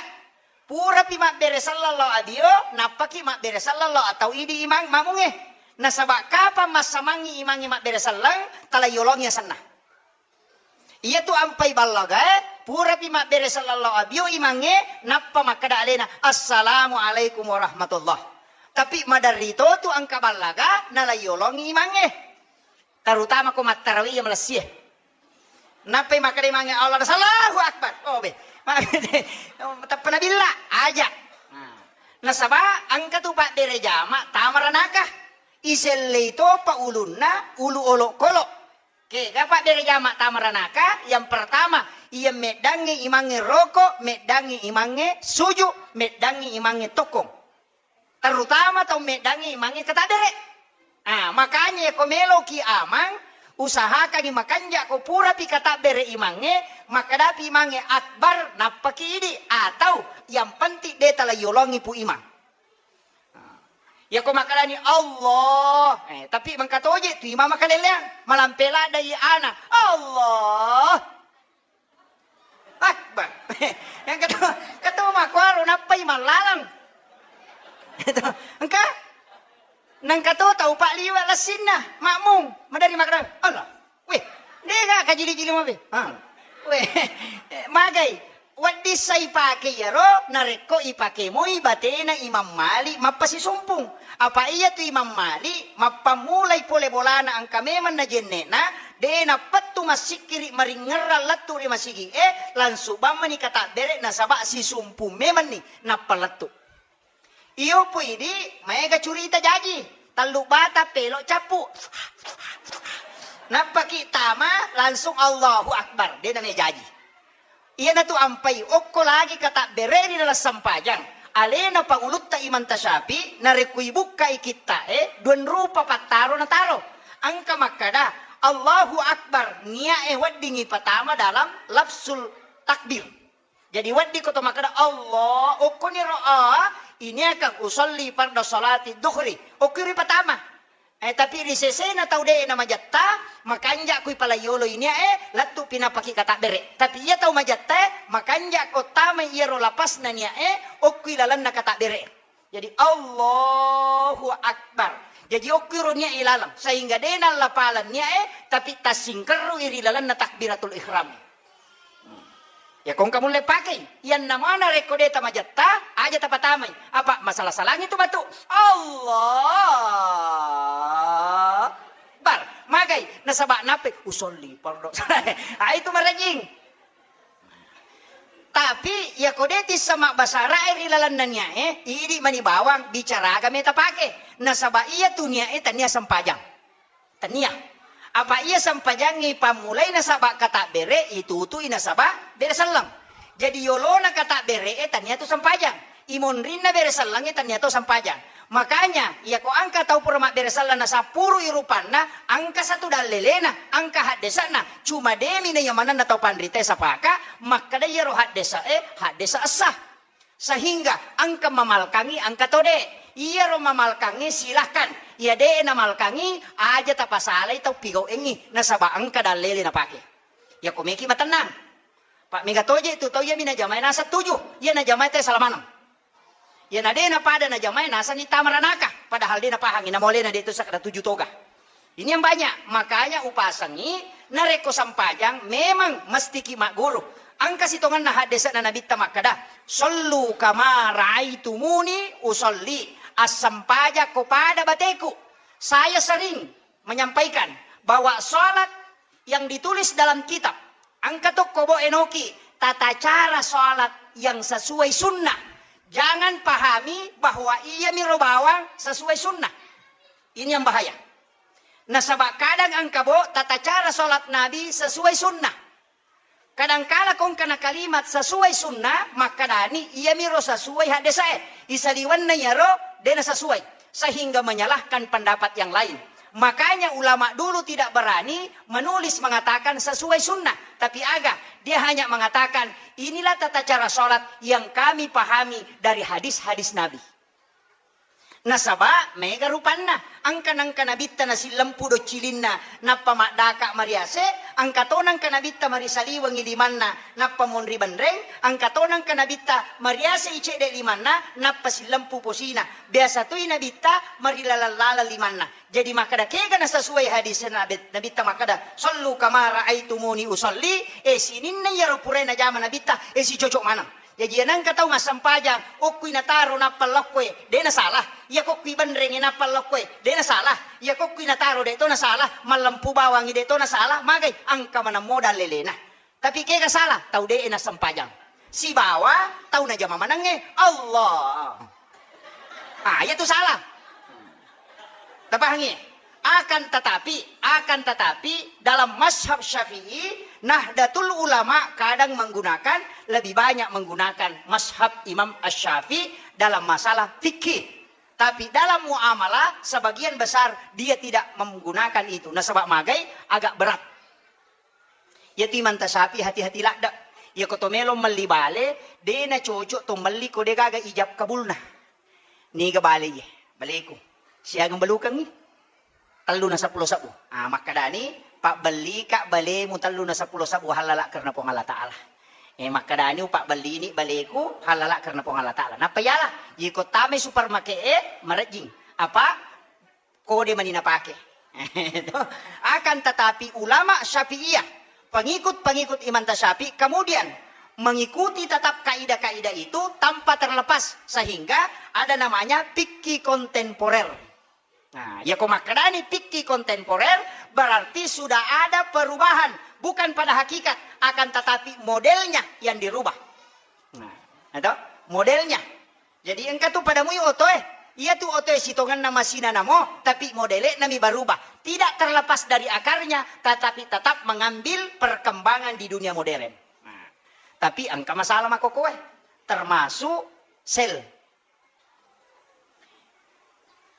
Purapi mabbere selleng lao abio, nappaki mabbere selleng lao atau idi imang mamungnge. Nasaba kapang massamangngi imangnge mabbere selleng, tala yolongi asenna. Iyatu ampai ballagae, purapi mabbere selleng lao abio imangnge, nappa makkeda alena, "Assalamualaikum warahmatullah." Tapi maderri to tu engka ballaga nalaiyolongi imangnge. Terutama ko mattarawih iya malessie. Nappai makkeda imangnge Allah, Allahu Akbar. Oh, be. Tappa nabilla, aja. Nah. Nasaba engka tu pabbere jama tama ranaka. Isellei topa ulunna, ulu olokolo. Kega pabbere jama tama ranaka? Yang pertama, iya meddangngi imangnge roko, meddangngi imangnge suju, meddangngi imangnge tokkong. Terutama tau meddangngi imangnge katabbere. Ah, makanya ko meloki amang, usahakangi makanja ko purapi katabbere imangnge, makkadapi imangnge akbar, nappaki idi, atau yang penting de tala yolongi pu imang. Yako makkalani Allah, eh, tapi mengkatoje tu imang makaleleang, malampe ladai ana, Allah Akbar. Yang ketua, ketua makuaro nappai mallalang. Engka? Nang ketua tau pak liwa lessinna, makmum, madari makkada, Allah. Weh, dega kajili-jili mabe. Ah. Weh, magai. Wedding sa ipake iyaro, narekko ipake moi batena Imam Malik mappasisumpung. Apa iya tu Imam Malik mappammulai pole bolana engka memang najenne'na, de nappettu massikkiri maringngerrang lettu ri masigi e, langsung bammani katabbere nasaba sisumpung memanni nappa lettu. Iyo pu idi, maega curita jaji. Tellu bata pelo cappu. Nappaki tama, langsung Allahu Akbar. De name jaji. Iyanatu ampai okko lagi katabbere ri dalam sempajang. Alena pa ulutta Imam Tasyafi, narekko ibukkai kitta e, dua rupa pattaro nataro. Engka makkada, Allahu Akbar, nia e weddingi patama dalam lafzul takbir. Jadi wedding ko to makkeda, Allah, okkoniro a, ini akan usolli farda salati duhri. Okko ripatama. Eh, tapi ri sesena tau de na majatta, makanja kui pala yolo ini e, lettu pinapaki katabbere. Tapi iya tau majatta e, makanja ko tama iyaro lapasna nia e, okkui lalenna katabbere. Jadi, Allahu Akbar. Jaji, okkuiro nia e laleng, sehingga de nallapalang nia e, tapi tassingkerrui ri lalenna takbiratul ihram. Ya, kongka mulle pakei. Iyanna mana rekko de tamajatta, aja tapatamai. Apa masalah-salangi tu matu. Allah Akbar. Magai, nasaba nape? Usolli, pardo. Ah, itu marajing. Tapi, iyako de tissa mabbasara e ri lalenna nia e, idi mani bawang, bicara aga meta pake. Nasaba iya tu nia e tania sempajang. Tania. Apa iya sempajangngi pammulai nasaba katabbere, itutui nasaba bere selleng. Jadi yolona katabbere e tania tu sempajang. Imonrinna bere selleng e tania tu sempajang. Makanya, iyako engka tau pura mabbere selleng nasappurui rupanna, engka satu dallelena, engka haddese'na, cuma demi na iya manenna tau panrita e sapaka, makkeda iyaro haddese e, haddese essa. Sehingga engka mamalkangi, engka tode. Iyaro mamalkangi silahkan. Iya de namalkangi, aja tapasalai tau pigau'engngi, nasaba engka dallele napake. Iyako meki matennang. Pak mega toje tu tau iyami najamae naseng tuju, iya najamae te salamaneng. Iyana de napada najamae nasenni tama ranaka, padahal de napahangi namolena de tu sakra tuju toga. Ini yang banyak, makanya upasengi narekko sempajang memang mestiki magguru. Engka sitongenna haddese'na Nabitta makkeda, "Sallu kama raaitumuni usalli." Assempajang ko pada bateku. Saya sering menyampaikan bahwa salat yang ditulis dalam kitab, engka tokko bo enoki tata cara salat yang sesuai sunnah. Jangan pahami bahwa iya miro bawang sesuai sunnah. Ini yang bahaya. Nasaba kadang engka bo tata cara salat Nabi sesuai sunnah. Kadangkala kongkana kalimat sesuai sunnah, makkadani iyamiro sesuai haddesae. Isaliwenna iyaro dena sesuai, sehingga menyalahkan pendapat yang lain. Makanya ulama dulu tidak berani menulis mengatakan sesuai sunnah. Tapi aga, dia hanya mengatakan, "Inilah tata cara sholat yang kami pahami dari hadis-hadis Nabi." Nasaba mega rupanna, engka nengka nabitta nasillempu doccilinna, nappa maddaka mariase, engka to nengka nabitta marisaliwengi limanna, nappa monri benreng, engka to nengka nabitta mariase i cedde limanna, nappa sillempu posina. Biasa toi nabitta marilaleng-laleng limanna. Jadi makkeda kega nasasuai hadis nabi-, nabitta makkeda, "Sallu kama raaitumuni usalli," e sininna iyaro purai najama nabitta, e sicocok maneng. Jaji, engka tau massempajang, okkui nataro nappa lokkoe, de' nasalah. Iya kokkui benrengngi nappa lokkoe, de' nasalah. Iya kokkui nataro de' to nasalah, mallempu bawangngi de' to nasalah, magai engka maneng modal lelena. Tapi kega salah, tau de' nassempajang. Sibawa tau najama manengnge, Allah. Ah, iya tu salah. Tapahangi? Akan tetapi, akan tetapi dalam mazhab Syafi'i, Nahdlatul Ulama kadang menggunakan, lebih banyak menggunakan mazhab Imam Asy-Syafi'i dalam masalah fikih. Tapi dalam muamalah, sebagian besar dia tidak menggunakan itu. Nasaba magai, agak berat. Iyatu Imanta Syafi'i hati-hati ladde'. Iyako to melo melli bale, de' nacocok to melli ko de' gaga ijab kabulna. Niga bale iye, baleku. Siagang balukengngi? Tellu na seppulo sebbu. Ah, makkadani, pabbellika balemu tellu na seppulo sebbu hallala karena Puang Allah Ta'ala. Eh, makkadani upabbellini baleku hallala karena Puang Allah Ta'ala. Nappa yala, iko tamai supermarket e, marejjing. Apa? Kode mani napake. Akan tetapi ulama Syafi'iyah, pengikut-pengikut Imam Syafi'i kemudian mengikuti tetap kaidah-kaidah itu tanpa terlepas sehingga ada namanya fikih kontemporer. Nah, ya ko makkedani fikih kontemporer berarti sudah ada perubahan, bukan pada hakikat, akan tetapi modelnya yang dirubah. Nah, atau modelnya. Jadi engka tu pada mui otoe. Iya tu otoe sitongenna masina namo, tapi modele nami berubah. Tidak terlepas dari akarnya, tetapi tetap mengambil perkembangan di dunia modern. Nah, tapi engka masalah makokoe, termasuk sel.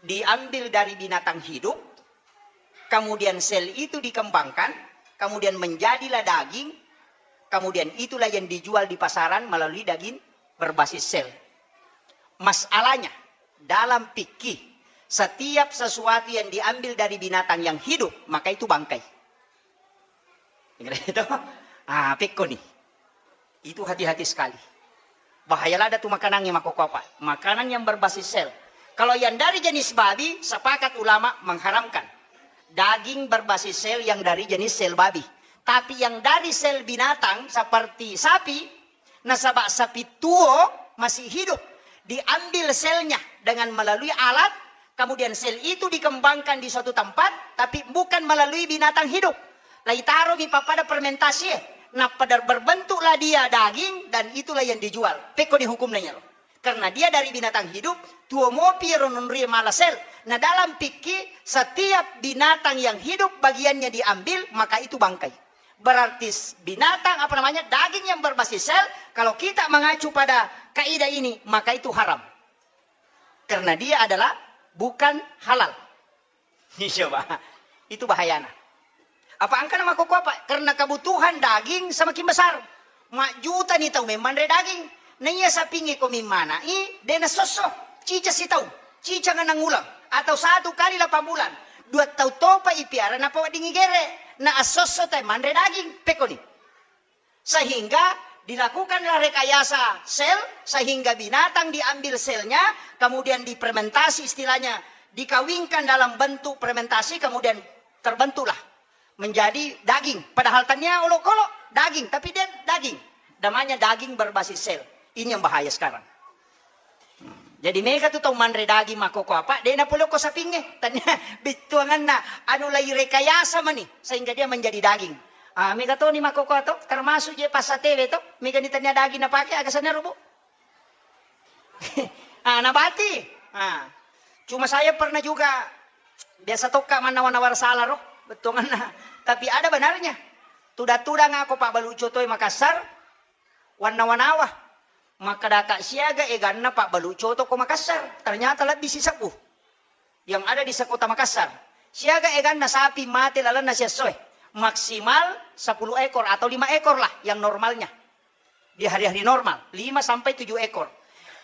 Diambil dari binatang hidup, kemudian sel itu dikembangkan, kemudian menjadilah daging, kemudian itulah yang dijual di pasaran melalui daging berbasis sel. Masalahnya, dalam fikih, setiap sesuatu yang diambil dari binatang yang hidup, maka itu bangkai. Itu, ah, pekko nih. Itu hati-hati sekali. Bahaya lada tu makanan yang makoko apa? Makanan yang berbasis sel. Kalau yang dari jenis babi, sepakat ulama mengharamkan. Daging berbasis sel yang dari jenis sel babi. Tapi yang dari sel binatang seperti sapi, nasaba sapi tuo masih hidup, diambil selnya dengan melalui alat, kemudian sel itu dikembangkan di suatu tempat, tapi bukan melalui binatang hidup. Laitaromi pappada fermentasi, nappa berbentuklah dia daging dan itulah yang dijual. Pekko ni hukumna iyaro. Karena dia dari binatang hidup, tuo mopi ero nonri mala sel. Nah, dalam fikih, setiap binatang yang hidup bagiannya diambil, maka itu bangkai. Berarti binatang, apa namanya, daging yang berbasis sel, kalau kita mengacu pada kaidah ini, maka itu haram. Karena dia adalah bukan halal. Coba, itu bahayana. Apa engka nama koko apa? Karena kebutuhan daging semakin besar. Majjuta ni tau memmanre daging. Naiya sapingnge ko mimmana i, de nasosso. Cica sitau, cica ngenang uleng, atau satu kali delapan bulan. Dua tau topa ipiara napaweddingi gere. Na assosso tai manre daging. Pekoni. Sehingga dilakukanlah rekayasa sel, sehingga binatang diambil selnya, kemudian difermentasi, istilahnya dikawinkan dalam bentuk fermentasi, kemudian terbentuklah menjadi daging. Padahal tania olok-olok daging, tapi dia daging. Namanya daging berbasis sel. Ini yang bahaya sekarang. Jadi mega tu tau manre daging makkoko apa, de napole ko sapingnge. Tania bittuanganna anu lai rekayasa mani sehingga dia menjadi daging. Ah, mega toni makkoko to, termasuk je passatewe to, mega ni tania daging napake, aga sana rubu. Ah, nabati. Ah. Cuma saya pernah juga, biasa tokka mannawa-nawa sala ro, bettuanganna. Tapi ada benarnya. Tudang-tudang ako Pak Balu Coto e Makassar, wannawa-nawa. Makkadaka siaga eganna pabbalu coto ko Makassar, ternyata lebbi sisebbu yang ada di sekota Makassar. Siaga eganna sapi mate lalenna siessoe, maksimal sepuluh ekor atau lima ekor lah yang normalnya. Di hari-hari normal, lima sampai tujuh ekor.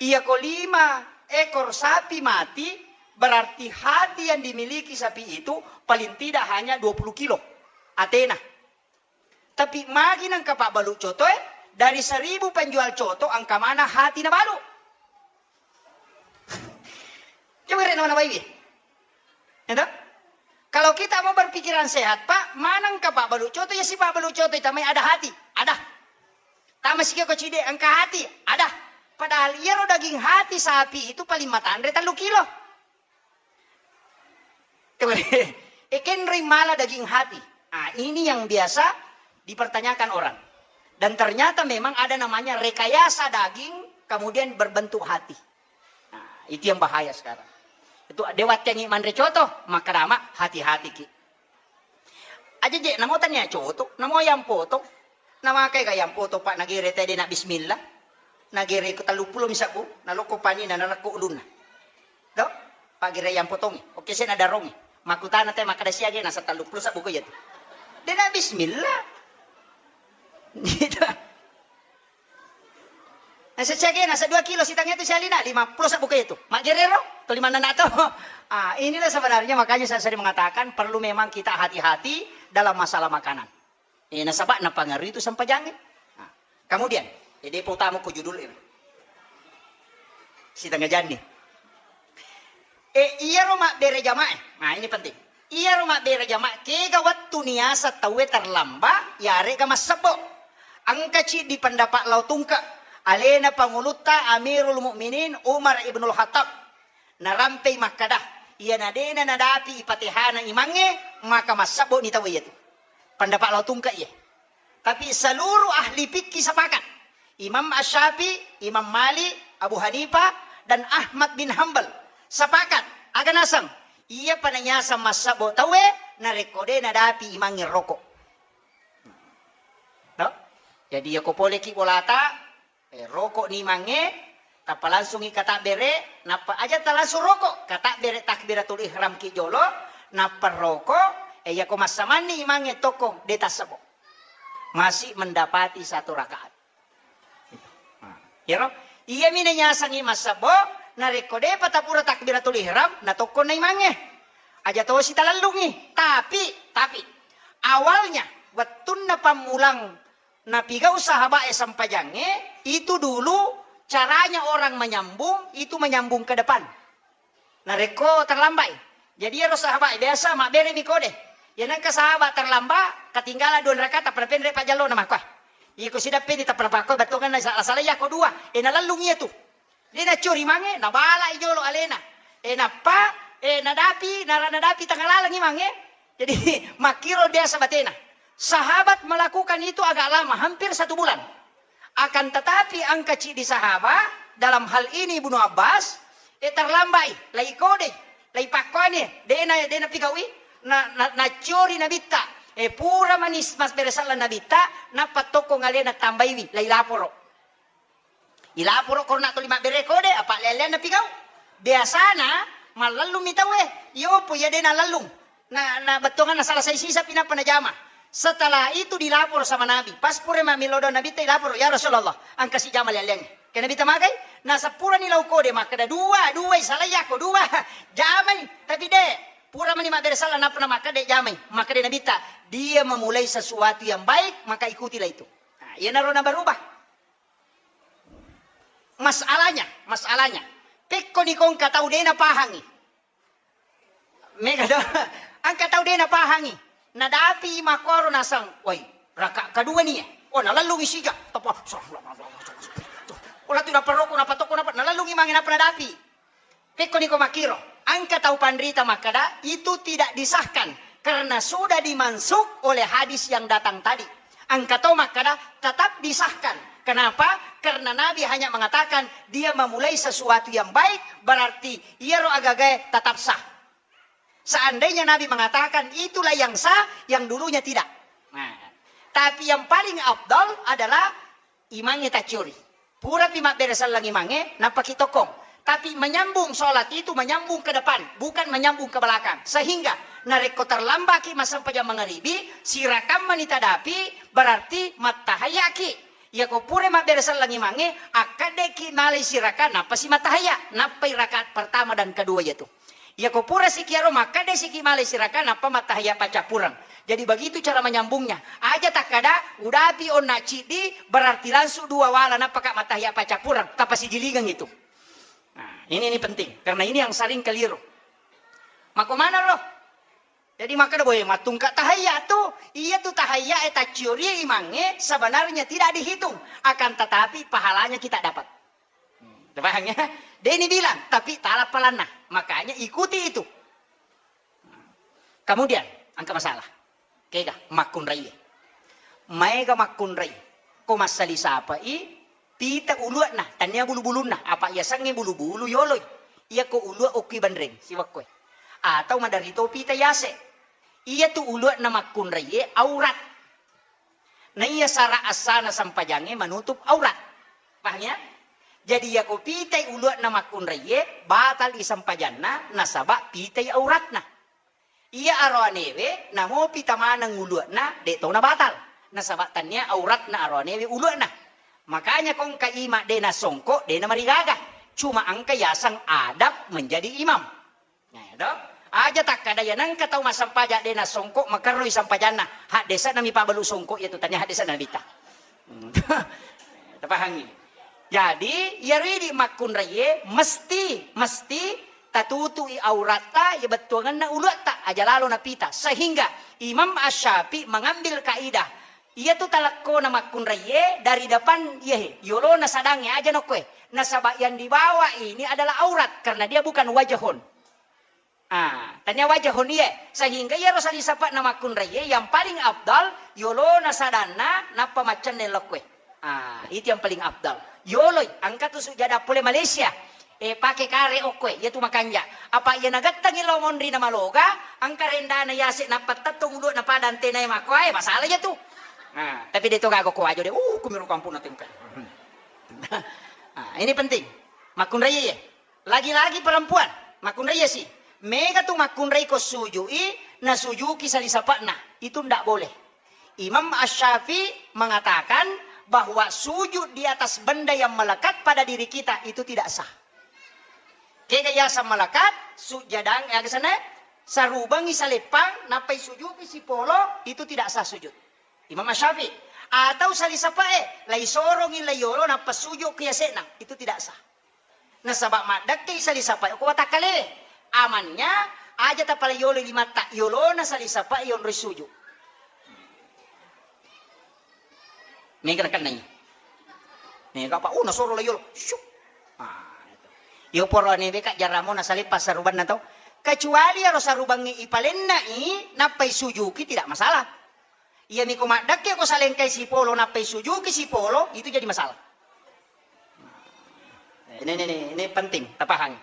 Iya ko lima ekor sapi mati, berarti hati yang dimiliki sapi itu paling tidak hanya dua puluh kilo atena. Tapi magi nengka pabbalu coto e, dari seribu penjual coto engka mana hati nabalu. Coba rek nawa nabai. Ya toh? Kalau kita mau berpikiran sehat, Pak, mana engka pabbalu coto, ya si pabbalu coto itu namanya ada hati, ada. Tama sikio ko cide, engka hati, ada. Padahal iyaro daging hati sapi itu paling matanre tellu kilo. Coba deh. E kenroi mala daging hati. Ah, ini yang biasa dipertanyakan orang. Dan ternyata memang ada namanya rekayasa daging, kemudian berbentuk hati. Nah, itu yang bahaya sekarang. Itu dewa tengi manre coto, maka dama hati-hati ki. Aja je, namo tania coto, namo yang potong. Namakai ga yang potong, Pak, nagere tadi na bismillah. Nagere ko tellu pulo misabbu, naloko pani na narekko ulunna. Do? Pak gere yang potongi. Oke, saya nadarongi. Makutana te makkada siage nasa tellu pulo sabbu ko iya tu. De na bismillah. Gitu. Nasa siage nasa dua kilo sitang itu sialina, lima pulo sabbu ko iya tu. Maggerero, to lima nana to. Ah, inilah sebenarnya makanya saya sering mengatakan perlu memang kita hati-hati dalam masalah makanan. Eh, nasaba napangaruhi itu sempajangnge. Nah, kemudian, eh, depa utama ko judul ini. Sitengah janni. Eh, iyaro mabbere jamaah. Nah, ini penting. Iyaro mabbere jamaah, kega wettu niasa tauwe terlambat, yarega massebbo. Engka ciddi pendapat lao tungke. Alena pangulutta Amirul Mukminin Umar Ibnul Khattab. Narampei makkada, iyana dena nadapi ipatehana imangnge, maka massebbo ni tauwe iyatu. Pendapat lao tungke iye. Tapi seluruh ahli fikih sepakat. Imam Asy-Syafi'i, Imam Malik, Abu Hanifah, dan Ahmad bin Hambal sepakat. Aga naseng, iya panayasa massebbo tauwe narekko de nadapi imangnge roko. No? Jadi yako poleki bolata, Eh, roko ni mange, tappa langsungi katabbere, nappa aja talangsung roko, katabbere takbiratul ihram ki jolo, nappa roko, eh, yako massamanni imangnge tokko, de tassebo. Masih mendapati satu rakaat. Nah, iyaro, iya mi nanyasangi massebo, narekko depa tapura takbiratul ihram, na tokko na imangnge. Aja tosi talallungi. Tapi, tapi, awalnya, wettunna pammulang napigau sahabae sempajangnge, itu dulu caranya orang menyambung, itu menyambung ke depan. Narekko terlambat. Jadi ero sahabae biasa mabbere mi kode. Ya nengka sahabat terlambat, ketinggalan dua rakaat, tappa napenre pajallona makua. Iko sidappe ni tappa napakko bettuanna sala-sala yako dua. E nalellung iya tu. De naccori mange, nabalai jolo alena. E nappa, e nadapi, nara-, nadapi tengah laleng imangnge. Jadi makkiro biasa batena. Sahabat melakukan itu agak lama, hampir satu bulan. Akan tetapi engka ciddi sahabat, dalam hal ini Ibnu Abbas, e terlambai, lai kode, lai pakkone, dena, dena pigaui, na, na, naccori nabitta. E pura manis mas beresalla nabitta, nappa tokko ngalena tambaiwi, lai laporo. Ilaporo korona tuli mabbere kode, apa lean-lean napigau. Biasana mallellung mi tauwe. Iyo po iya de nalellung. Na, na bettuanna salah sai sisa pi nappa najama. Setelah itu dilapor sama Nabi. Pas pura mammilo do Nabi ta ilapor, "Ya Rasulullah, engka sijama lean-lean." Ke Nabi tamagai, na sepurani lau kode makkeda dua, dua salai yako dua. Jamai, tapi de pura mani mabbere sala nappa namakkeda jamai. Makkeda Nabi ta, "Dia memulai sesuatu yang baik, maka ikutilah itu." Nah, iyanaro nabarubah. Masalahnya, masalahnya, pekko ni ko engka tau de napahangi. Mega do, engka tau de napahangi. Nadapi makkoro naseng, "Woi, raka kedua ni ya." Oh, nalellungi siga. Tapa, "Ola tu naparoko, napatoko, napa-," nalellungi mange napa nadapi. Pekko niko makkiro, engka tau panrita makkada, itu tidak disahkan karena sudah dimansukh oleh hadis yang datang tadi. Engka tau makkada, tetap disahkan. Kenapa? Karena Nabi hanya mengatakan dia memulai sesuatu yang baik, berarti iyaro agagae tetap sah. Seandainya Nabi mengatakan itulah yang sah, yang dulunya tidak. Nah, tapi yang paling afdal adalah imangnge tacciori. Purapi mabbere selleng imangnge, nappaki tokkong. Tapi menyambung sholat itu menyambung ke depan, bukan menyambung ke belakang. Sehingga narekko terlambaki massempajang mangaribi, sirakang mani tadapi, berarti mattahayaki. Iyako pura mabbere selleng imangnge, akkaddeki malai sirakang, nappa si mattahaya, nappai rakaat pertama dan kedua yatu. Iyako pura sikiaro makkeda siki malai sirakang nappa mattahaya paccappureng. Jadi begitu cara menyambungnya. Aja takkada udapi onna ciddi berarti langsung dua wala nappaka mattahaya paccappureng. Tapasigilingang itu. Nah, ini, ini penting karena ini yang sering keliru. Mako mana lo? Jadi makkeda boe mattungka tahayya tu, iya tu tahayya e tacciori imangnge sebenarnya tidak dihitung, akan tetapi pahalanya kita dapat. Paham ya? Deni bilang, tapi tala palanna. Makanya ikuti itu. Kemudian, engka masalah. Kega, makkunrai. Maega makkunrai. Ko massali sapai, pita ulua'na, tania bulu-bulunna. Apa yasengnge bulu-bulu yoloi. Iya ko ulua okki banreng, siwakkoe. Atau maderito pita yase. Iya tu ulua'na makkunrai, aurat. Naiya sara assana sempajangnge menutup aurat. Paham ya? Jadi yako pitai ulua'na makkunraiye, batal i sempajanna, nasaba pitai auratna. Iya aroanewe, namo pita maneng ulua'na, de tona batal. Nasaba tania auratna aroanewe ulua'na. Makanya kongka ima de nasongko, de namarigaga. Cuma engka yaseng adab menjadi imam. Nah, ya, do? Aja takkada ya nengka tau massempajang de nasongko makerroi sempajanna. Haddese'na mi pabalu songko iya tu tania haddese'na Nabitta. Hmm. Tapahangi. Jadi, iyaro idi makkunraiye mesti, mesti tatutui auratta, iya bettuangenna uluatta, aja lalo napita. Sehingga Imam Asy-Syafi'i mengambil kaidah, iya tu talekkona makkunraiye dari depan, iya he, yolona sadangnge aja nokkoe. Nasaba yang dibawa ini adalah aurat karena dia bukan wajahun. Ah, tania wajahun iye. Sehingga iyaro sali sapa'na makkunraiye yang paling afdal yolona sadanna nappa maccenne lokkoe. Ah, itu yang paling afdal. Yoloi, engka tu sujada pole Malaysia. Eh, pake kare okkoe, iya tu makanja. Apa iya nagettangi lao monri na maloga, engka rendana yase nappa tettong ulua'na pada antenae makkoae, masalah iya tu. Ah, tapi de to gaga ko wajo de. Uh, kumiro kampung na tengka. Ah, ini penting. Makkunraiye. Lagi-lagi perempuan, makkunrai si. Mega tu makkunrai ko sujui, nasujuki sali sapa'na. Itu ndak boleh. Imam Asy-Syafi'i mengatakan bahwa sujud di atas benda yang melekat pada diri kita itu tidak sah. Kega yaseng melekat, sujadang, ya kesana, sarubangi saleppang, nappai sujuki sipolo, itu tidak sah sujud. Imam Asy-Syafi'i. Atau sali sapa'e, lai sorongi lai yolo, nappa sujuki yase'na, itu tidak sah. Nasaba maddekkei sali sapai ko watakkalewe. Amannya aja tapala yolo limatta, yolona sali sapai yonroi suju. Mega nakennai. Mega apa? Oh, nasoro la yolo. Syuk. Ah, itu. Yo poro newe ka jaramo nasale passarubanna to. Kecuali aro sarubangnge ipalennai nappai sujuki tidak masalah. Iyami ko maddekke ko salengkai sipolo nappai sujuki sipolo, itu jadi masalah. Ini, ini, ini, ini penting, tapahangi.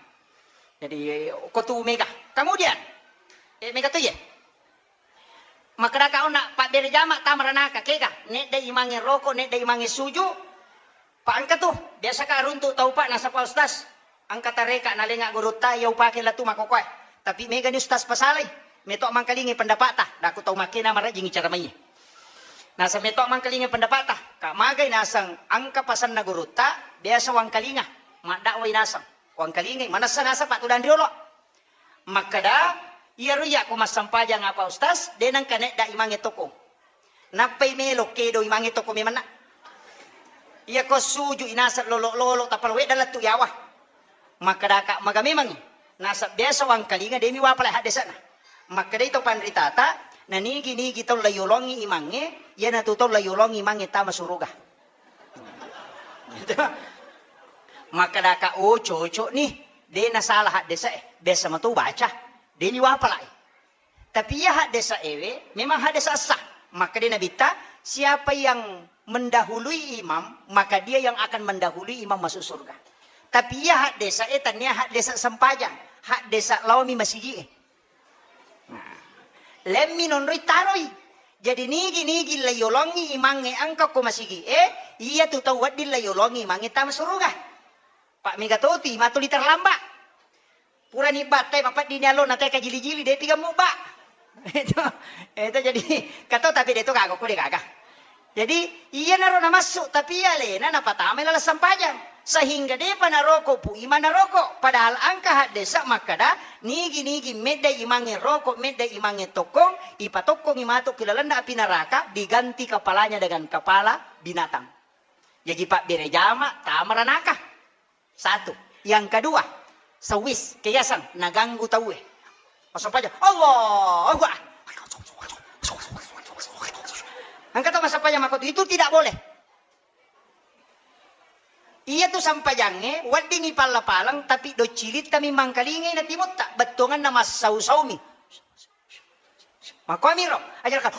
Jadi, ko tu mega. Kemudian, eh, mega tu ye. Makkedaka onna pabbere jama tamaranaka, kega, nedda imange roko, nedda imange suju, Pa engka tu, biasa ka runtu tau pa nasaba ustaz, engka tareka nalenga gurutta iya upake latu makkokoe. Tapi mega ni ustaz pasalai, meto mangkalingi pendapata, daku tau makkena marajingi cara mai. Nasa meto mangkalingi pendapata, ka magai naseng engka pasanna gurutta, biasa wangkalinga, maddakwai naseng, wangkalingai, manessa naseng pa tudang riolo. Makkeda, iyaro iya ko massempajang apa ustaz, de nengka nedda imange toko. Nappai melo kedo imange toko memanna. Iya ko suju inaseng lolo-lolo tappa wedda lettu yawa. Makkeda ka maga memangi. Nasa biasa wangkalinga demi wapala haddese'na. Makkedai to panritata, nanigi-nigi tau layolongi imange, iyanatu tau layolongi imange tama suruga. Makkedaka, oh cocok nih, de nasalah haddese'e, biasa mato baca, de ni wapalai. Tapi iya haddese'ewe memang haddese sah. Makkeda Nabitta, siapa yang mendahului imam, maka dia yang akan mendahului imam masuk surga. Tapi iya haddese'e tania haddese sempajang, haddese laomi masigi'e. Nah, lemmi nonroi taroi. Jadi nigi-nigi layolongi imangnge engka ko masigi'e, iya tu tau wedding layolongi imangnge tama suruga. Pak mega toti matuli terlambat. Purani battai mapeddini allo na teka jili-jili depi gammu ba. Itu, itu jadi kato tapi de to gaga ko de gaga. Jadi, iyanaro namassu, tapi iya alena napatamai laleng sempajang. Sehingga depa naroko pu imang naroko. Padahal engka haddese makkeda, nigi-nigi medda imangnge roko, medda imangnge tokkong, ipatokkongi matu ki lalenna api neraka, diganti kepalanya dengan kepala binatang. Jaji pabbere jama, tama ranaka. Satu. Yang kedua, sewis, keyasang, naganggu tauwe. Massempajang, Allahu Akbar. Engka tau massempajang makkotu, itu tidak boleh. Iya tu sempajangnge weddingngi palla-paleng, tapi doccilitta mi mangkalingai na timutta, bettuanganna massau-saumi. Makkuamiro, aja kan.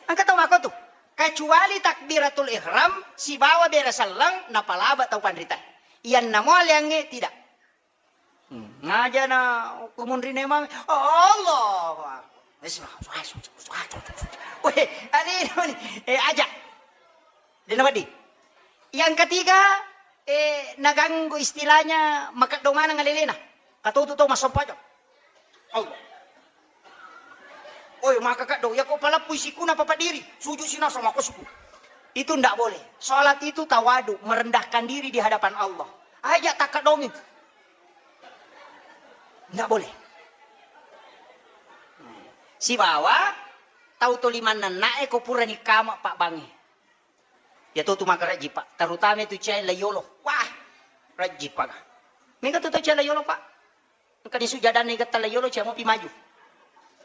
Engka tau makkotu. Kecuali takbiratul ihram sibawa bere selleng napalaba tau panrita. Iyanna mo aleangnge tidak. Hmm. Ngaja na kumunrine mami, Allahu Akbar. Weh, alena ni. Eh, aja. Dena wedding. Yang ketiga, eh, naganggu istilahnya makeddo maneng alelena. Katotu tau massempajang. Allah. Oi, maka kaddo, ya kau palappui sikuna papa diri, sujud sinasa mako siku. Itu ndak boleh. Salat itu tawadu, merendahkan diri di hadapan Allah. Aja takkaddongi. Ndak boleh. Sibawa tau to limanna na'e ko purani kama pabbangnge. Ya to tu maka rajji, Pak. Terutama itu cai layolo. Wah, rajji, Pak. Mega tu tau cai layolo, Pak. Engka ni sujadanna igetta layolo, cai mopi maju.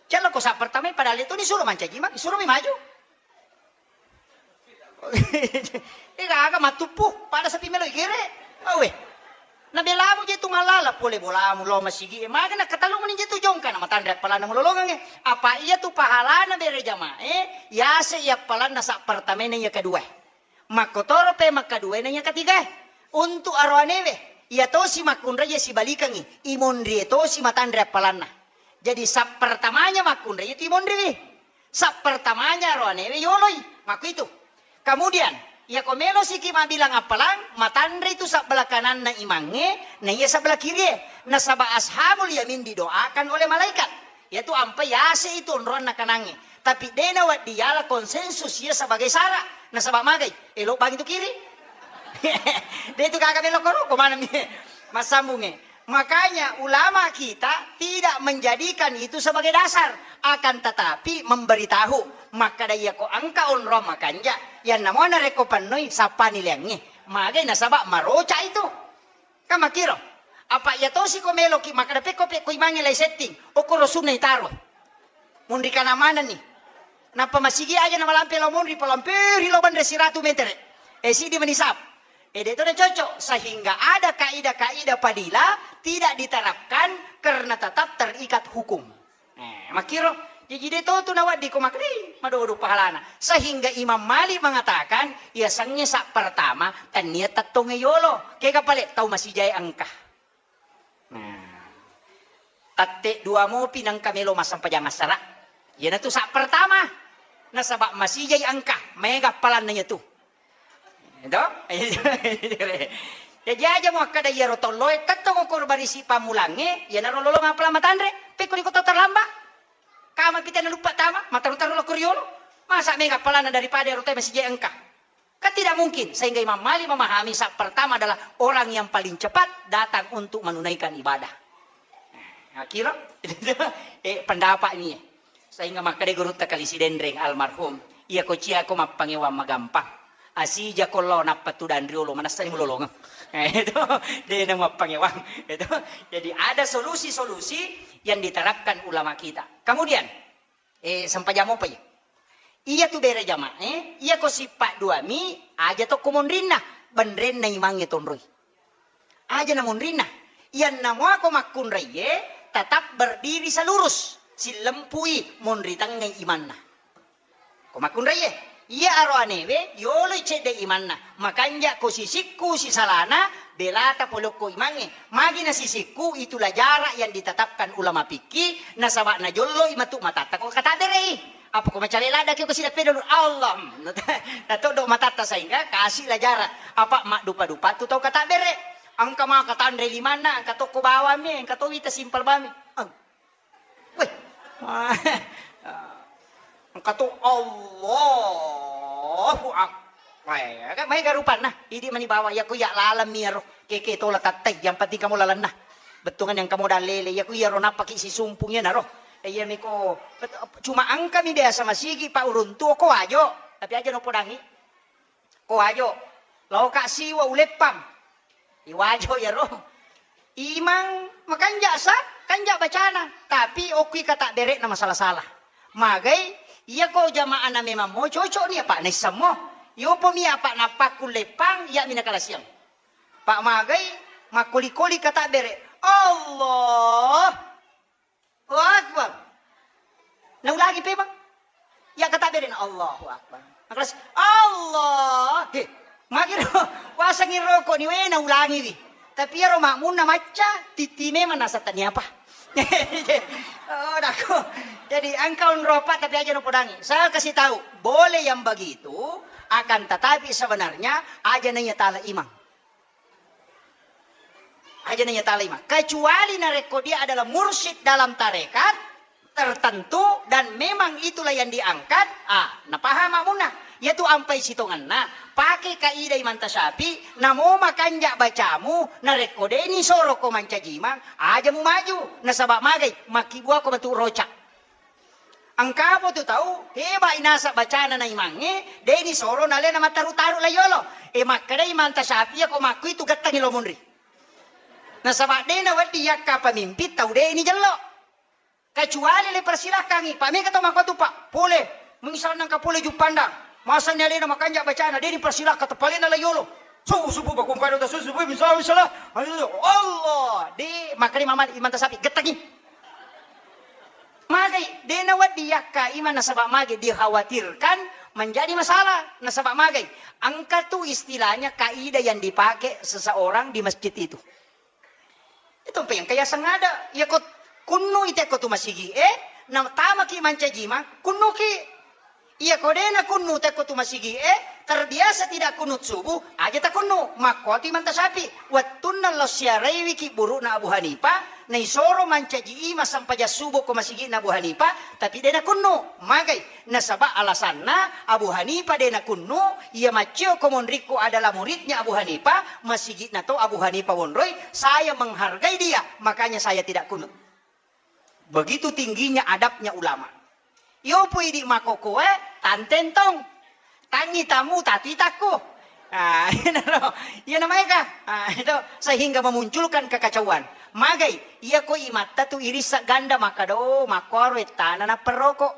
Cella ko sa pertama, padahal itu ni suruh mancaji, Mak. Suruh mi maju. Eh, gaga matuppu, pada sapi melo igere. Awe. Nabelamu je tu mallala pole bolamu lo masigi. Maga na katalu meni je tu jongka na matanre appalanna mulolongang e. Apa iya tu pahalana bere jamae, yase iya appalanna sa pertamae na iya kedua. Makkotoro pe makkaduae na iya ketigae. Untuk aroanewe, iya tosi makkunrai iya sibalikangi, imonrie tosi matanre appalanna. Jadi sa pertamanya makkunrai itu imonriwi. Sa pertamanya aroanewe yoloi. Makku itu. Kemudian, iya ko melo siki mabilang appalang, matanre itu sabbelah kananna imangnge, na iya sabbelah kirie. Nasaba ashabul yamin didoakan oleh malaikat. Yaitu ampai yase itu onroanna kanangnge. Tapi dena waddi yala konsensus iya sebagai syarat. Nasaba magai, elo bang itu kiri. De itu gaga melo koro, ko mana mi massambungnge. Makanya ulama kita tidak menjadikan itu sebagai dasar, akan tetapi memberitahu. Makkada iya ko engka onroang makanja, yanna mo narekko pennoi sappani leangnge. Magai nasaba maroca itu. Kan makkiro. Apa iya tosi ko meloki makkada pekko pekko imangnge lai setting. Okoro sunna itaro. Munri kana manenni. Nappa masigi aja namalampe lao munri, palamperi lao banre siratu metere. Eh, sidi menisab. Eh, de to na cocok. Sehingga ada kaidah-kaidah fadilah tidak diterapkan karena tetap terikat hukum. Eh, makkiro, jaji de to tu nawaddi ko makkeda, "Ih, madodo pahalana." Sehingga Imam Malik mengatakan, iya sengnge sa pertama, tennia tettongnge yolo. Kega pale tau masijae engka. Nah, tette dua mopi nengka melo massempajang assara. Iyanatu sa pertama. Nasaba masijai engka, maega appalanna iyatu. Eto? Jaji aja muakkeda iyaro tolloe, tettong okko barisi pammulangnge, iyanaro lolong appalang matanre, pekko ri koto terlambat. Kama pita naluppa tama, mataru-taru lokko riolo. Masa mega appalanna daripada ero toe masijai engka. Kan tidak mungkin, sehingga Imam Malik memahami sa pertama adalah orang yang paling cepat datang untuk menunaikan ibadah. Nah, kira, eh, pendapat ini. Sehingga makkeda gurutta Kali Sidenreng almarhum, "Iya ko cia ko mappangewang magampang. Asija ko lao nappa tudang riolo, manessani mulolongeng." Eh, itu, de na mappangewang. Itu. Jadi ada solusi-solusi yang diterapkan ulama kita. Kemudian, eh, sempajang mopa iya. Iya tu bere jamaah, eh, iya ko sippa dua mi, aja tokko monrinna, benrenna imangnge tonroi. Aja na monrinna. Iyanna muako makkunraiye tetap berdiri selurus, sillempui monri tengngai imanna. Ko makkunraiye, iya aroanewe yoloi cedde imanna, makanja ko sisikku sisalana, belata polokko imangnge. Magi na sisikku, itulah jarak yang ditetapkan ulama fikih, nasaba najolloi matu matatta ko katabere'i. Apa ko macale ladda ke ko sidappe dulu, Allah. Natoddo matatta sehingga kasih lah jarak. Apa maddupa-dupa tu tau katabere. Engka maka tanre limanna, engka tokko bawami, engka to wita simpel bami. Eng. Weh. Engka to Allahu Akbar. Weh, kan maega rupanna. Idi mani bawa ya ku ya lalemmi ero. Keke tola tattai, yang penting kamu lalenna. Bettuangan yang kamu dalele, ya ku iyaro nappaki sisumpung ya naro. Iya miko, cuma engkami biasa masigi pa uruntu ko wajo, tapi aja no podangi. Ko wajo, lao ka siwa uleppang. Iwajo iyaro. Imang makanja sa, kanja bacana, tapi okki kata berekna masalah-salah. Magai, iyako jamaahna memang mo cocok ni apa naissammo. Yopo mi apa nappakkulle pang, iya mi nakalasiang. Pak magai, makkoli-koli kata bere. Allah. Allahu Akbar. Naulangi pe, Bang. Ya kata bere na Allahu Akbar. Nakalasi, Allah. He, magiro. Wasangi rokok ni we naulangi wi. Tapi iyaro makmunna macca, titti memang nasa tania apa. Oh, dako. Jadi engkau nropa tapi aja nopodangi. Saya kasih tahu, boleh yang begitu, akan tetapi sebenarnya aja nanya tala imang. Aja nanya tala imang. Kecuali narekko dia adalah mursyid dalam tarekat tertentu dan memang itulah yang diangkat, ah, napaham makmunna. Yaitu ampai sitonganna, pake kaidah Imam Tasyafi, namo makanja bacamu, narekko deni soro ko mancaji imang, aja mu maju, nasaba magai, makkibua ko matu roca. Engkapo tu tau, heba inasa bacana na imangnge, deni soro nalena mataru-taru la yolo. E makkeda Imam Tasyafi ko makku itu gettangi lo munri. Nasaba dena weddi yakka pemimpin tau deni jello. Kecuali le persilakangi, Pak, mega to mangko tu, Pak, pole, misalna engka pole Juppandang, masani alena makanja bacana, de dipersilakka, tepalena la yolo. Subuh, subuh, bakung kado ta subuh, subuh, misalna, misalna, ayo, Allah, de, makanya Imam Malik, Imam Tasyafi, gettangi. Magai, de nawedding yakka imang nasaba magai dikhawatirkan menjadi masalah, nasaba magai. Engka tu istilahnya kaidah yang dipakai seseorang di masjid itu. Itu pe engka yaseng ada. Iyako kunnu i tekko tu masigi e, natamaki mancaji imang, kunnuki. Iyako de nakunnu tekko tu masigi e, terbiasa tidak kunut subuh, aja takunnu. Makkuatu Imam Tasyafi, wettunna lao siaraiwiki buru'na Abu Hanifah, naisoro mancaji imang sempajang subuh ko masigina Abu Hanifah, tapi de nakunnu. Magai. Nasaba alasanna Abu Hanifah de nakunnu, iya macceo ko monrikku adalah muridnya Abu Hanifah, masigi'na to Abu Hanifah wonroi, saya menghargai dia, makanya saya tidak kunut. Begitu tingginya adabnya ulama. Iyo pu idi makokoe, tantentong. Tangi tamu tati takku. Ah, iya naro. Iya namaika. Ah, itu sehingga memunculkan kekacauan. Magai, iya ko imatta tu irissa ganda maka do, makkuaro ettana napperroko.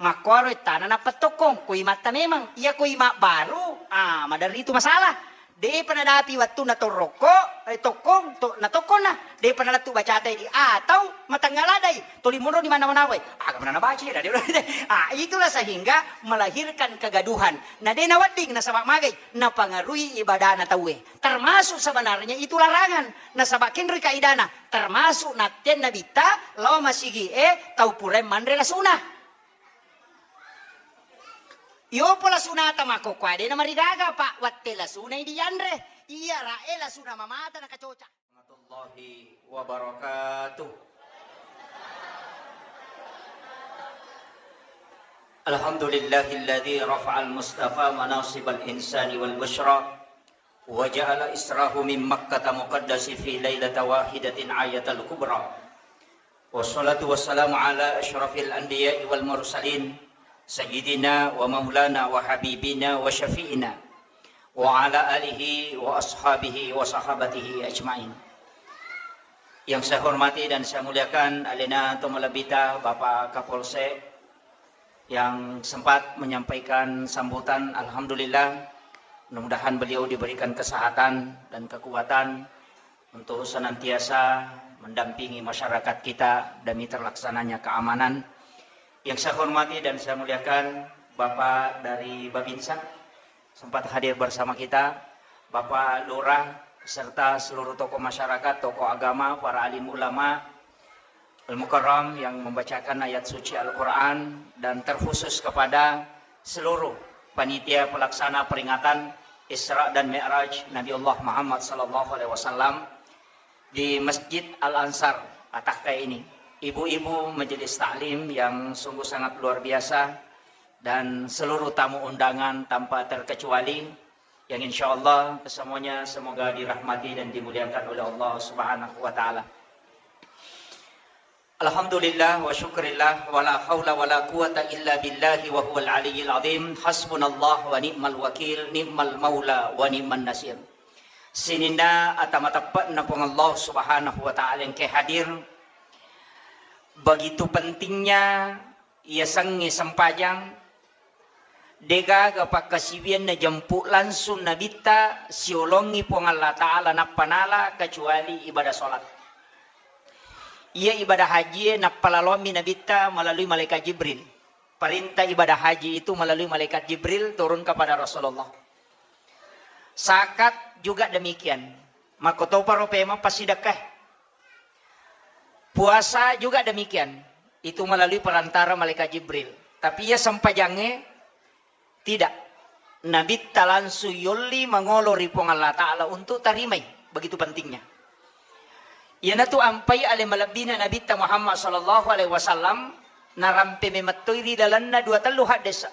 Makkuaro ettana nappa tokkong, ko imatta memang. Iya ko ima baru, ah, maderri tu masalah. Depa nadapi wettunna torrokko, eh, tokkong, to-, na tokkonna. Depa nalettu bacata idi, atau matengnga ladai, tuli monro di mana-mana wae. Aga mana nabaca ya, dadi orang. Ah, itulah sehingga melahirkan kegaduhan. Na de nawedding nasaba magai, napangaruhi ibadana tauwe. Termasuk sebenarnya itu larangan. Nasaba kenri kaidana, termasuk nattenna bitta, lao masigi e, tau purae manre lasuna. Iyopo lasunata makkokkoe de namarigaga, Pak, watte lasunai dianre. Iya rae lasuna mamata nakacoca. Warahmatullahi wabarakatuh. Alhamdulillahilladzi rafa'al mustafa manasibal insani wal busyra. Wa ja'ala israhu min Makkata muqaddasi fi lailata wahidatin ayatal kubra. Wassalatu wassalamu ala asyrafil anbiya'i wal mursalin, sayyidina wa maulana wa habibina wa syafi'ina, wa ala alihi wa ashabihi wa sahabatihi ajma'in. Yang saya hormati dan saya muliakan, alena to malebbita Bapak Kapolsek, yang sempat menyampaikan sambutan, alhamdulillah, mudah-mudahan beliau diberikan kesehatan dan kekuatan untuk senantiasa mendampingi masyarakat kita demi terlaksananya keamanan. Yang saya hormati dan saya muliakan Bapak dari Babinsa, sempat hadir bersama kita, Bapak Lurah, serta seluruh tokoh masyarakat, tokoh agama, para alim ulama, Al-Mukarram yang membacakan ayat suci Al-Quran, dan terkhusus kepada seluruh panitia pelaksana peringatan Isra dan Mi'raj Nabi Allah Muhammad sallallahu alaihi wasallam di Masjid Al-Ansar Atakka ini. Ibu-ibu majelis taklim yang sungguh sangat luar biasa dan seluruh tamu undangan tanpa terkecuali, yang insya Allah kesemuanya semoga dirahmati dan dimuliakan oleh Allah Subhanahu wa Ta'ala. Alhamdulillah wa syukrillah, wa la haula wa la quwata illa billahi wa huwal aliyyil azim. Hasbunallah wa ni'mal wakil, ni'mal maula wa ni'man nasir. Sininna ata mateppe'na Puang Allah Subhanahu wa Ta'ala engke hadir. Begitu pentingnya Iyasengnge sempajang, degaga pakkasiwiang najempu langsung Nabitta siolongi Puang Allah Ta'ala nappa nala kecuali ibadah sholat. Iya ibadah haji e nappa laloammi Nabitta melalui malaikat Jibril. Perintah ibadah haji itu melalui malaikat Jibril turun kepada Rasulullah. Zakat juga demikian. Makkotoparo pemeng passidekkae. Puasa juga demikian. Itu melalui perantara malaikat Jibril. Tapi iya sempajangnge tidak. Nabitta langsung yolli mangolo ri Puang Allah Ta'ala untuk tarimai. Begitu pentingnya. Iyanatu ampai ale malebbina Nabitta Muhammad sallallahu alaihi wasallam narampe memettoi ri lalenna dua tellu haddesa.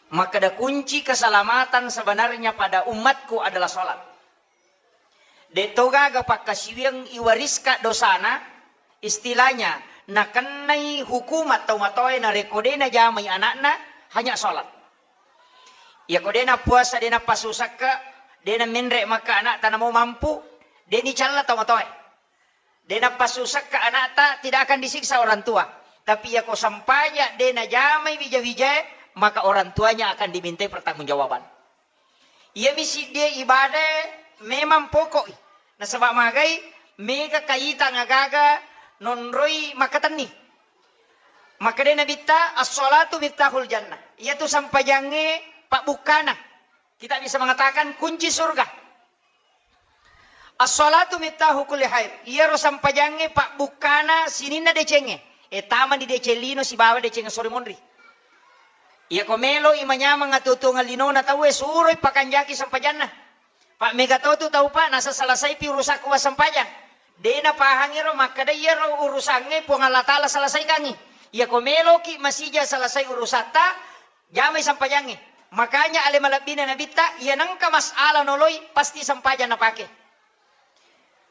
Makkeda kunci keselamatan sebenarnya pada umatku adalah sholat. De' to gaga pakkasiwiang iwariska dosana, istilahnya nakennai hukumat tau matoae narekko de' najamai anakna, hanya sholat. Iyako de' nappuasa, de' napassu sekka, de' namenre' makka anakta namo mampu, de' nicalla tau matoae. De' napassu sekka anakta, tidak akan disiksa orang tua. Tapi iyako sempajang de' najamai wija-wijae, maka orang tuanya akan dimintai pertanggungjawaban. Iyami siddie ibadae memang pokok i. Nasaba magai mega kaitang agaga nonroi makkatenni. Makkeda Nabitta, "As-sholatu miftahul jannah." Iyatu sempajangnge pabbukkana. Kita bisa mengatakan kunci surga. As-sholatu miftahu kulli khair. Iyaro sempajangnge pabbukkana sininna decengnge. E, tama di deceng lino sibawa deceng sore monri. Iyako melo i manyameng atuo-tuongeng linona tauwe, suroi pakanjaki sempajanna. Pak, mega to tu tau, Pak, nasa selesaipi urusakku wassempajang. De' napahangi ro makkeda iyaro urusangnge Puang Allah Ta'ala selesaikangi. Iyako meloki masija selesai urusatta, jamai sempajangnge. Makanya ale malebbina Nabitta, iya nengka masalah noloi, pasti sempajang napake.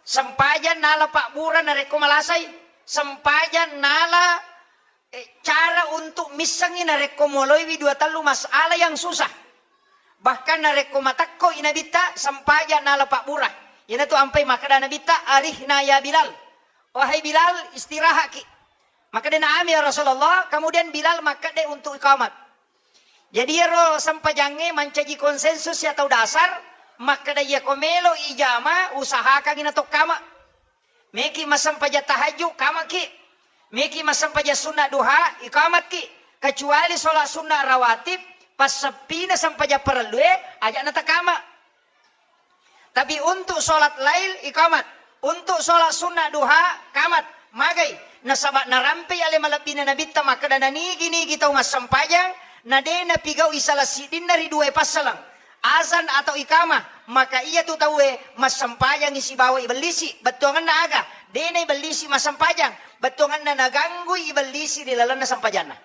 Sempajang nala pabbura narekko malasai. Sempajang nala, eh, cara untuk missengi narekko moloiwi dua tellu masalah yang susah. Bahkan narekko matekko i Nabitta, sempajang nala pabbura. Iyanatu ampai makkeda Nabitta, "Arihna ya Bilal." Wahai Bilal, istirahatki. Makkedana, "Amin ya Rasulullah." Kemudian Bilal makkedde untuk iqamat. Jadi iyaro sempajangnge mancaji konsensus ya tau dasar, makkeda iyako melo ijama, usahakangi natokkama. Meki massempajang tahajud, kamaki. Meki massempajang sunna duha, ikamatki. Kecuali sholat sunna rawatib, passeppina sempajang parellue, aja natakama. Tapi untuk sholat lail, ikamat. Untuk sholat sunnah duha, kamat. Magai. Nasaba narampei ale malebbina Nabitta makkeda, nanigi-nigi tau massempajang, na de napigau'i salah siddinna ri duae passaleng, azan atau ikamah, maka iya tu tauwe massempajangi sibawa ibellisi. Bettuangenna aga? De naibellisi massempajang. Bettuangenna naganggui ibellisi ri lalenna sempajanna.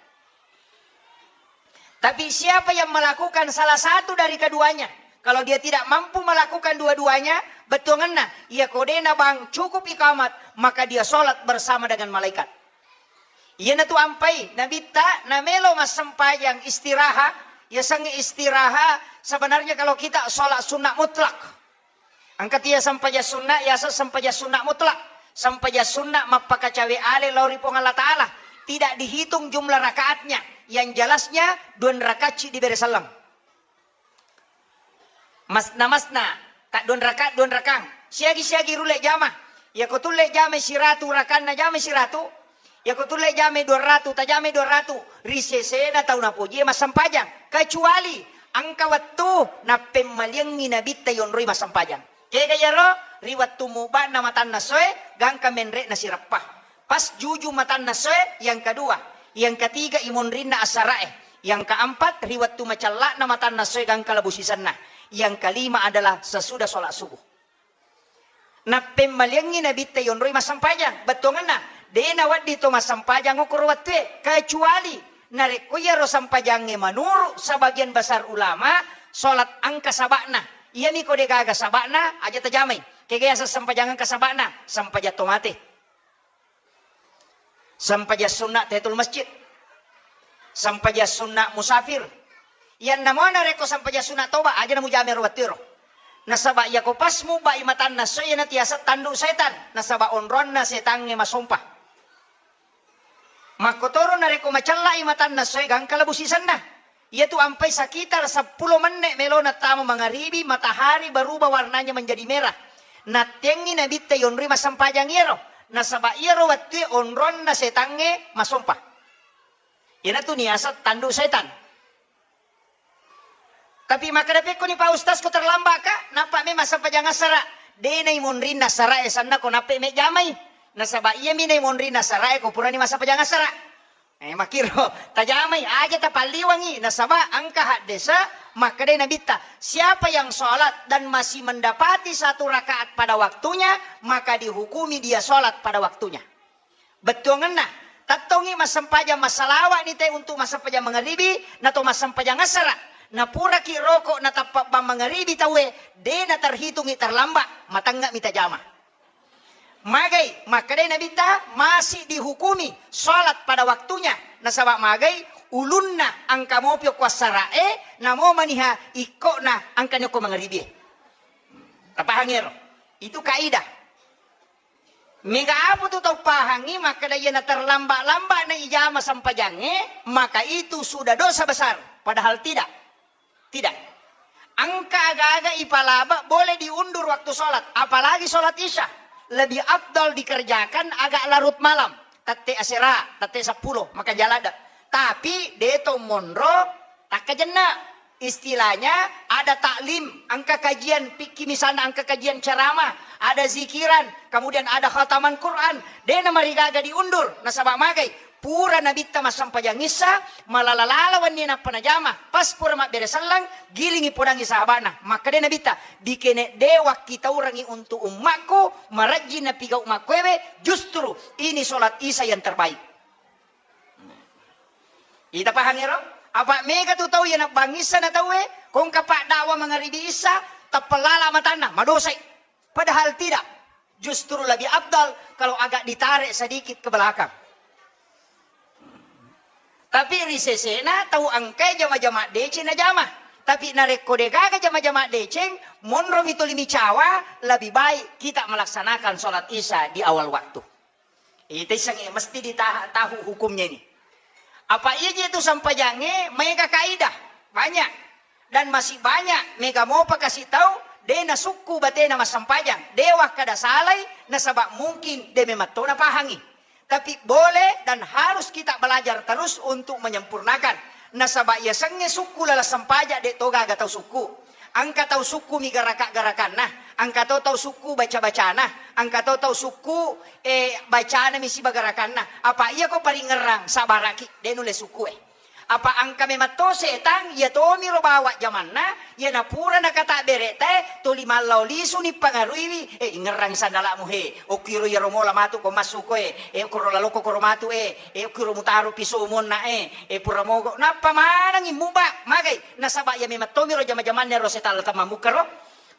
Tapi siapa yang melakukan salah satu dari keduanya, kalau dia tidak mampu melakukan dua-duanya, bettuangenna, iya ko de na bang cukup ikamat, maka dia sholat bersama dengan malaikat. Iyanatu ampai Nabitta namelo massempajang istiraha, yasengnge istiraha, sebenarnya kalau kita sholat sunnah mutlak. Engka tia sempajang sunna, yaseng sempajang sunna mutlak. Sempajang sunna mappakacawe ale lao ri Puang Allah Ta'ala. Tidak dihitung jumlah rakaatnya. Yang jelasnya, dua rakaat ci dibere selleng. Masna-masna, tak dua rakaat, dua rakang. Siagi-siagi rulle jama. Yako tulle jama siratu rakanna jama siratu. Yako tulle jamai dua ratu, tajamai dua ratu, ri sesena tau napojie massempajang. Kecuali engka wettu nappemmaliangngi Nabitta yonroi massempajang. Kega iyaro? Ri wettu muba'na matanna soe, gangka menre'na sireppa. Pas juju matanna soe, yang kedua. Yang ketiga, imonrinna asarae. Yang keempat, ri wettu macella'na matanna soe, gangka labu sisenna. Yang kelima adalah sesudah sholat subuh. Nappemmaliangngi Nabitta yonroi massempajang. Bettuangenna, de nawedding to massempajang okkoro wettue, kecuali narekko iyaro sempajangnge menurut sebagian besar ulama, sholat engka saba'na. Iyami ko de gaga saba'na, aja tajamai. Kega yaseng sempajang engka saba'na? Sempajang to mate. Sempajang sunna tahiyatul masjid. Sempajang sunna musafir. Iyanna mo narekko sempajang sunna toba, aja namujamai ro wettuero. Nasaba iyako pas mubai matanna soe, iyana tiaseng tandu setan. Nasaba onronna setangnge masompa. Makkotoro narekko macella'i matanna essoe gangka labu sisenna. Iyatu ampai sekitar seppulo menne' melona tama mangaribi, matahari berubah warnanya menjadi merah. Nattengngi Nabitta yonroi massempajang iyaro. Nasaba iyaro wettue onronna setangnge masompa. Iyanatu niaseng tandu setan. Tapi makkeda, "Pekkoni Pak Ustaz ko terlambat ka?" Nappa memang massempajang assara. De naimonrinna assara e sanna ko nappe mejjamai. Nasaba iyami naimonrinna assara e ko purani massempajang assara. Eh, makkiro, tajamai aja tapalliwangi. Nasaba engka haddese makkeda Nabitta, "Siapa yang sholat dan masih mendapati satu rakaat pada waktunya, maka dihukumi dia sholat pada waktunya." Bettuangenna, tettongngi massempajang massalawa'ni te untuk massempajang mangaribi, nato massempajang assara. Napuraki roko natappa bang mangaribi tauwe, de naterhitungi terlambat, matengnga mi tajama. Magai, makkedai Nabitta, masih dihukumi sholat pada waktunya. Nasaba magai, ulunna engka mopi okko assara e, namo maniha ikkona engka ni okko mangaribi e. Tapahangi ero? Itu kaidah. Mega apa tu tau pahangi makkeda iyana terlambat-lambat na ijama sempajangnge, maka itu sudah dosa besar. Padahal tidak. Tidak. Engka aga-aga ipalaba boleh diundur waktu sholat, apalagi sholat isya. Lebih afdal dikerjakan agak larut malam, tette asera, tette seppulo, maka jalada. Tapi deto monro takkajenna. Istilahnya ada taklim, engka kajian fikih misalnya, engka kajian ceramah, ada zikiran, kemudian ada khataman Quran. Dena marigaga diundur, nasaba magai pura Nabitta massempajang issa, malala-lala wenni nappa najama, pas pura mabbere selleng, gilingi podangi sahabana. Makkeda Nabitta, dikene de wakkitaurangi untuk ummakku, marajjin napigau makkuewe, justru ini sholat isya yang terbaik. Ita pahang ero? Apa mega tu tau iya nabbangissa na tauwe, kongka pak dakwa mangaribi issa, tappalala matanna, madosai. Padahal tidak. Justru lebih afdal kalau agak ditarik sedikit ke belakang. Tapi ri sesena tau engkai jama-jama deceng najama. Tapi narekko degaga jama-jama deceng, monromi toli micawa, lebih baik kita melaksanakan sholat isya di awal waktu. Ita issengnge mesti ditaha-, tahu hukumnya ini. Apa iya je tu sempajangnge maega kaidah, banyak. Dan masih banyak mega mopa kasi tau de nasukku batena massempajang, de wakkada salai, nasaba mungkin de memang to napahangi. Tapi boleh dan harus kita belajar terus untuk menyempurnakan. Nasaba yasengnge sukku laleng sempajang de to gaga tau sukku. Engka tau sukku mi garaka-garakanna, engka to tau sukku baca-bacana, engka to tau sukku, eh, bacana mi siba garakanna. Apa iya ko paringerrang sabaraki, de nulle sukku e. Apa engka memang to setang, iya tomiro bawa jamanna, iya napura nakata bereta e, toli mallao lisuni pangaruiwi, eh, ingerrang sandalamu he, okkiro iyaro mola matu ko massu ko e, eh, okkoro laloko koro matu e, eh, okkiro mutaro piso monna e, eh, pura mogo, nappa manengi muba, magai, nasaba iya memang tomiro jama-jamanna ro setang latang mammukka ro.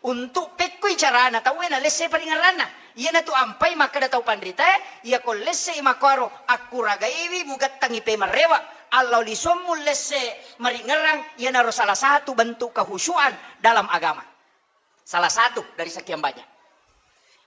Untuk pekkoi carana tauwe nalesse paringerranna. Iyanatu ampai makkeda tau panritae, iyako lessei makkuaro, akkuragaiwi mugettangi pemerrewa, allau lisommu lesse maringerrang, iyanaro salah satu bentuk kehusuan dalam agama. Salah satu dari sekian banyak.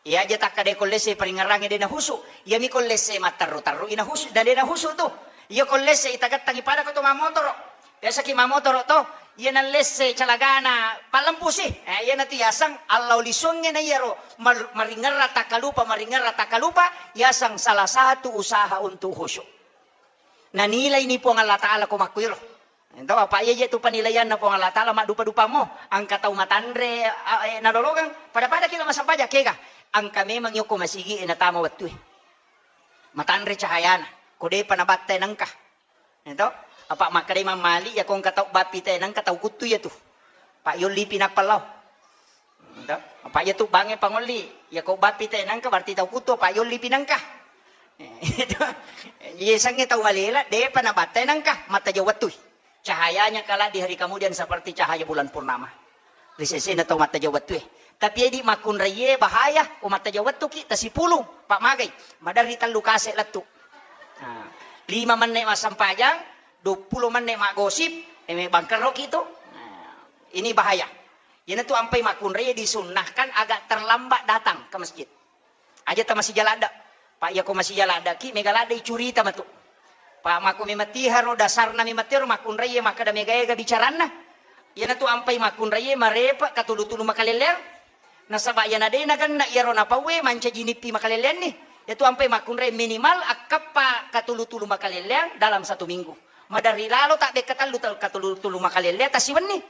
Iya aja takkadai ko lesse paringerrangnge de nahusu, iyami ko lesse matterru-terru ina husu, na de nahusu tu. Iya ko lesse itagettangi pada ko to mamotoro. Biasaki mamotoro to, iya nallesse calagana pallempusi. Eh, iyanatu yaseng allau lisungnge na iyaro mar-, maringerra takkalupa, maringerra takkalupa, yaseng salah satu usaha untuk khusyuk. Nanilai ni Puang Allah Ta'ala ko makkuiro. Ento apa iya je tu penilaianna Puang Allah Ta'ala maddupa-dupamo, angka tau matanre, a, eh, nalolongeng, pada-pada kila massempajang kega, angka memang yoko masigi e natama wettue. Matanre cahayana, ko depa nabatta nengka. Ento, apa makkedai Imam Malik, iya ko engka tau bappi te nengka tau kuttu iya tu. Pak yollipi nappa lao. Ento, apa iya tu bange pangolli, iya ko bappi te nengka berarti tau kuttu, apa yollipi nengka. Iya sange tau malela, depa nabatta nengka, matta jauh wettui. Cahayanya kelak di hari kemudian seperti cahaya bulan purnama. Ri sesena tau matta jauh wettue. Tapi edi makkunraie bahaya, ko matta jauh wettuki, tasipulung, pak magai, maderri tellu kase lettu. Nah, lima menne massempajang, dua puluh menne maggosip, eh, bangkerroki tu. Nah, ini bahaya. Iyanatu ampai makkunrai disunnahkan agak terlambat datang ke masjid. Aja ta masija ladda. Pak, iya ko masija laddaki, mega ladda icurita matu. Pa' makko memetiharo dasarna memetiharo makkunraiye makkeda mega-ega bicaranna. Iyanatu ampai makkunraiye marepe' katulu-tulu makalelleang. Nasaba' iyana de' nagenna iyaro napauwe mancaji nippi makalelleanni. Iyatu ampai makkunrai minimal akkeppa katulu-tulu makalelleang dalam satu minggu. Maderri lalo tabbe' katellu tel-, katulu-tulu makalelleang tasiwenni.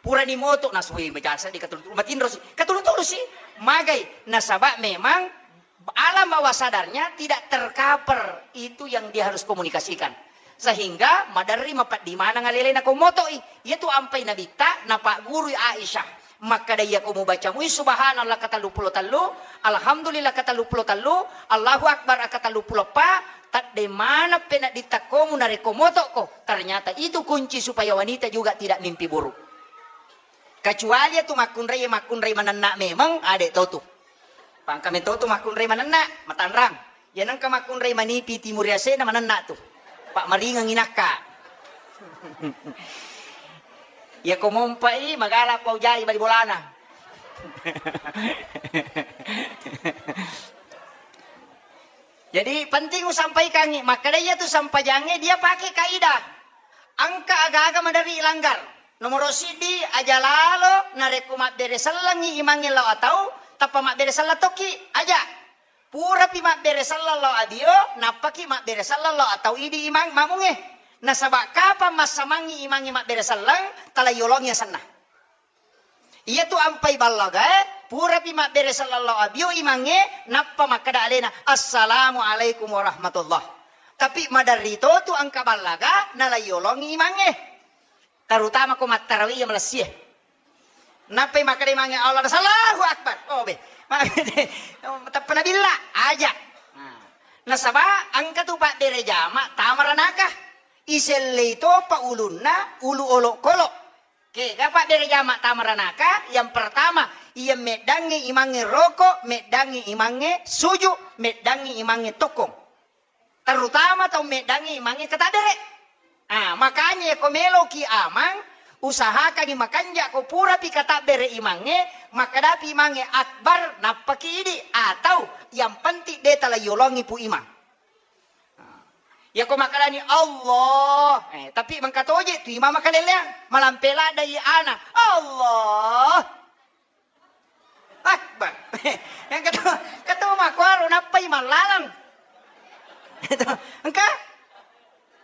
Purani moto' nasui majasa di katulu-tulu matinro si. Katulu-tulu si. Magai nasaba' memang alam bawah sadarnya tidak tercover itu yang dia harus komunikasikan. Sehingga maderri mapeddi maneng alelena ko moto'i. Iyatu ampai Nabitta napaggurui Aisyah. Makkeda iyako mubaca mui subhanallah katelluppulo tellu, alhamdulillah katelluppulo tellu, Allahu Akbar katelluppulo eppa, tedde maneng penedditta komu narekko moto'ko. Ternyata itu kunci supaya wanita juga tidak mimpi buruk. Kecuali iyatu makkunrai, makkunrai manenna memang ade' totu. Pangka metotu makkunrai manenna, matanrang. Iya nengka makkunrai manipi timur yasena manenna tu. Pa' maringengi nakka. Iya ko mompai magala pau jai bali bolana. Jadi penting usampaikangi, makkeda iyatu sampajangnge dia pakai kaidah. Engka aga-aga maderri ilanggar. Nomoro siddi, aja lalo narekko mabbere sellengngi imangnge lao atau, tappa mabbere selleng tokki, aja. Purapi mabbere selleng lao abio, nappaki mabbere selleng lao atau idi imang mamungnge. Nasaba' kapang massamangngi imangnge mabbere selleng, tala yolongi asenna. Iyatu ampai ballagae, purapi mabbere selleng lao abio imangnge, nappa makkeda alena, "Assalamualaikum warahmatullah." Tapi maderri totu engka ballaga, nala yolongi imangnge. Terutama ko mattarawi iya malessie. Nappai makkeda imangnge Allah, Allahu Akbar. Oh, be. Tappa nabilla, aja. Nah. Nasaba' engka tu pabbere jama' tama ranaka. Isellei topa ulunna, ulu olokolo. Kega pabbere jama' tama ranaka, yang pertama, iya meddangngi imangnge roko, meddangngi imangnge suju, meddangngi imangnge tokkong. Terutama tau meddangngi imangnge katabbere. Ah, makanya ko meloki amang, usahakangi makanja ko purapi katabbere imangnge, makkadapi imangnge akbar, nappaki idi, atau yang penting de tala yolongi pu imang. Iyako makkedani Allah, eh, tapi mengkatoje tu imang makaleleang, malampe ladde i ana, Allah Akbar. Yang ketua, ketua makuaro nappai mallalang. Engka?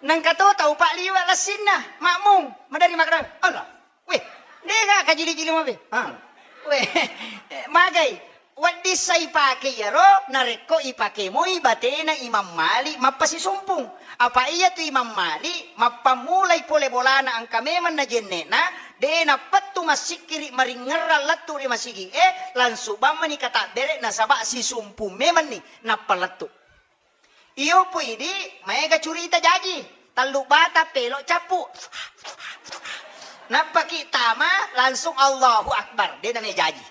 Nengka to tau pak liwa lassinna, makmum, madari makkeda, Allah. Weh, dega kajili-jili mabe. Ha. Weh, magai. Wedding sa ipake iyaro, narekko ipake moi batena Imam Malik mappasisumpung. Apa iyatu Imam Malik, mappammulai pole bolana engka memang najenne'na, de nappettu massikkiri maringngerrang lettu ri masigi e, langsung bammani katabbere nasaba sisumpung memanni nappa lettu. Iyo pu idi, maega curita jaji, tellu bata pelo cappu. Nappaki tama langsung Allahu Akbar, de name jaji.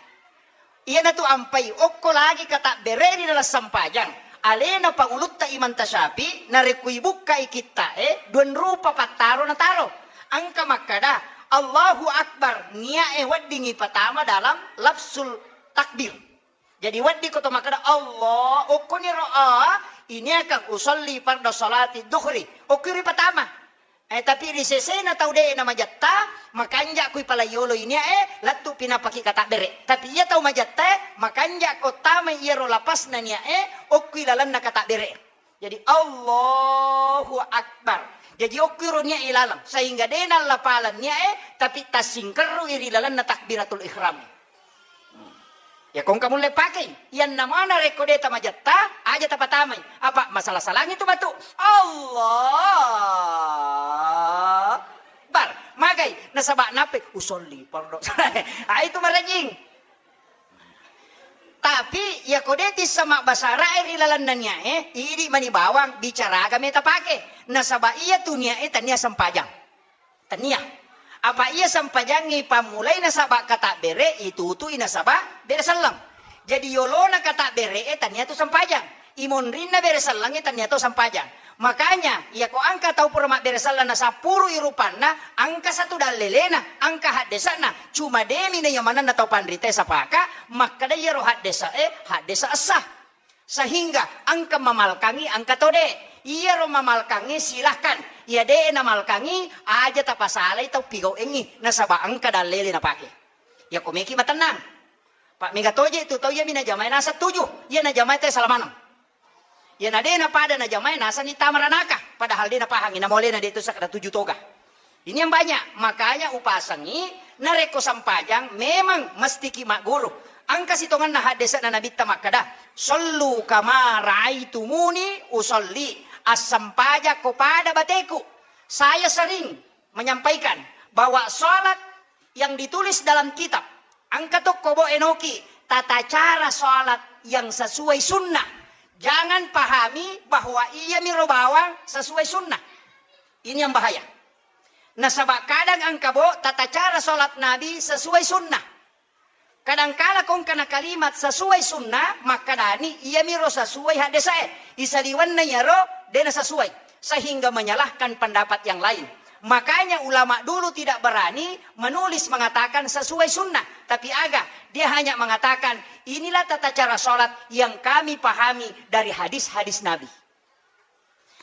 Iyanatu ampai okko lagi katabbere ri dalam sempajang. Alena pangulutta Imam Tasyafi, narekko ibukkai kitta e, dua rupa pattaro nataro. Engka makkada, Allahu Akbar, nia e weddingi patama dalam lafzul takbir. Jadi wedding ko to makkeda, Allah, okkoniro a, ini akan usolli farda salati duhri. Okko ri patama. Eh, tapi ri sesena tau de na majatta, makanja kui pala yolo ini e, lettu pinapaki katabbere. Tapi iya tau majatta e, makanja ko tama iyaro lapasna nia e, okkui lalenna katabbere. Jadi Allahu Akbar. Jadi okkui ro nia e laleng, sehingga de na lapalan nia e, tapi tassingkerru iri lalenna takbiratul ihram. Ya kongka mulle pakei. Iyanna mana rekko de tamajatta, aja tapatamai. Apa masalah salangi tu matu. Allah Akbar. Magai nasaba nape usolli pardo. Ah, itu marajing. Tapi ya ko de tissa mabbasara e ri lalenna nia e, idi mani bawang bicara agame tapake. Nasaba iya tu nia e tania sempajang. Tania. Apa iya sempajangngi pammulai nasaba katabbere, itutui nasaba bere selleng. Jadi yolona katabbere e tania tu sempajang. Imonrinna bere sellengnge tania tu sempajang. Makanya, iya ko engka tau pura mabbere selleng nasappurui rupanna, engka satu dallelena, engka haddese'na. Cuma demi na iya manenna tau panrita e sapaka, makkeda iyaro haddese e, haddese essa. Sehingga engka mamalkangi, engka tode. Iyaro mamalkangnge silahkan, iya de'e namalkangngi aja tapasalai tau pigau'engngi nasaba engka dallele napake. Iyako meki matennang. Pa mega toje tu tau iyami najamae naseng tuju, iya najamae te sala maneng. Iya na de napada najamae naseng ni tama ranaka, padahal de napahangi namolena de tu sakada tuju toga. Ini yang banyak, makanya upasengi narekko sempajang memang mestiki magguru. Engka sitongenna haddese'na Nabitta makkeda, "Sallu kama raaitumuni usalli." Assempajang ko pada bateku. Saya sering menyampaikan bahwa salat yang ditulis dalam kitab, engka tokko bo enoki tata cara salat yang sesuai sunnah. Jangan pahami bahwa iyami ro bawang sesuai sunnah. Ini yang bahaya. Nasaba kadang engka bo tata cara salat Nabi sesuai sunnah. Kadangkala kongkana kalimat sesuai sunnah, makkadani iyamiro sesuai haddesae. Isaliwenna iyaro dena sesuai, sehingga menyalahkan pendapat yang lain. Makanya ulama dulu tidak berani menulis mengatakan sesuai sunnah. Tapi aga, dia hanya mengatakan, "Inilah tata cara salat yang kami pahami dari hadis-hadis Nabi."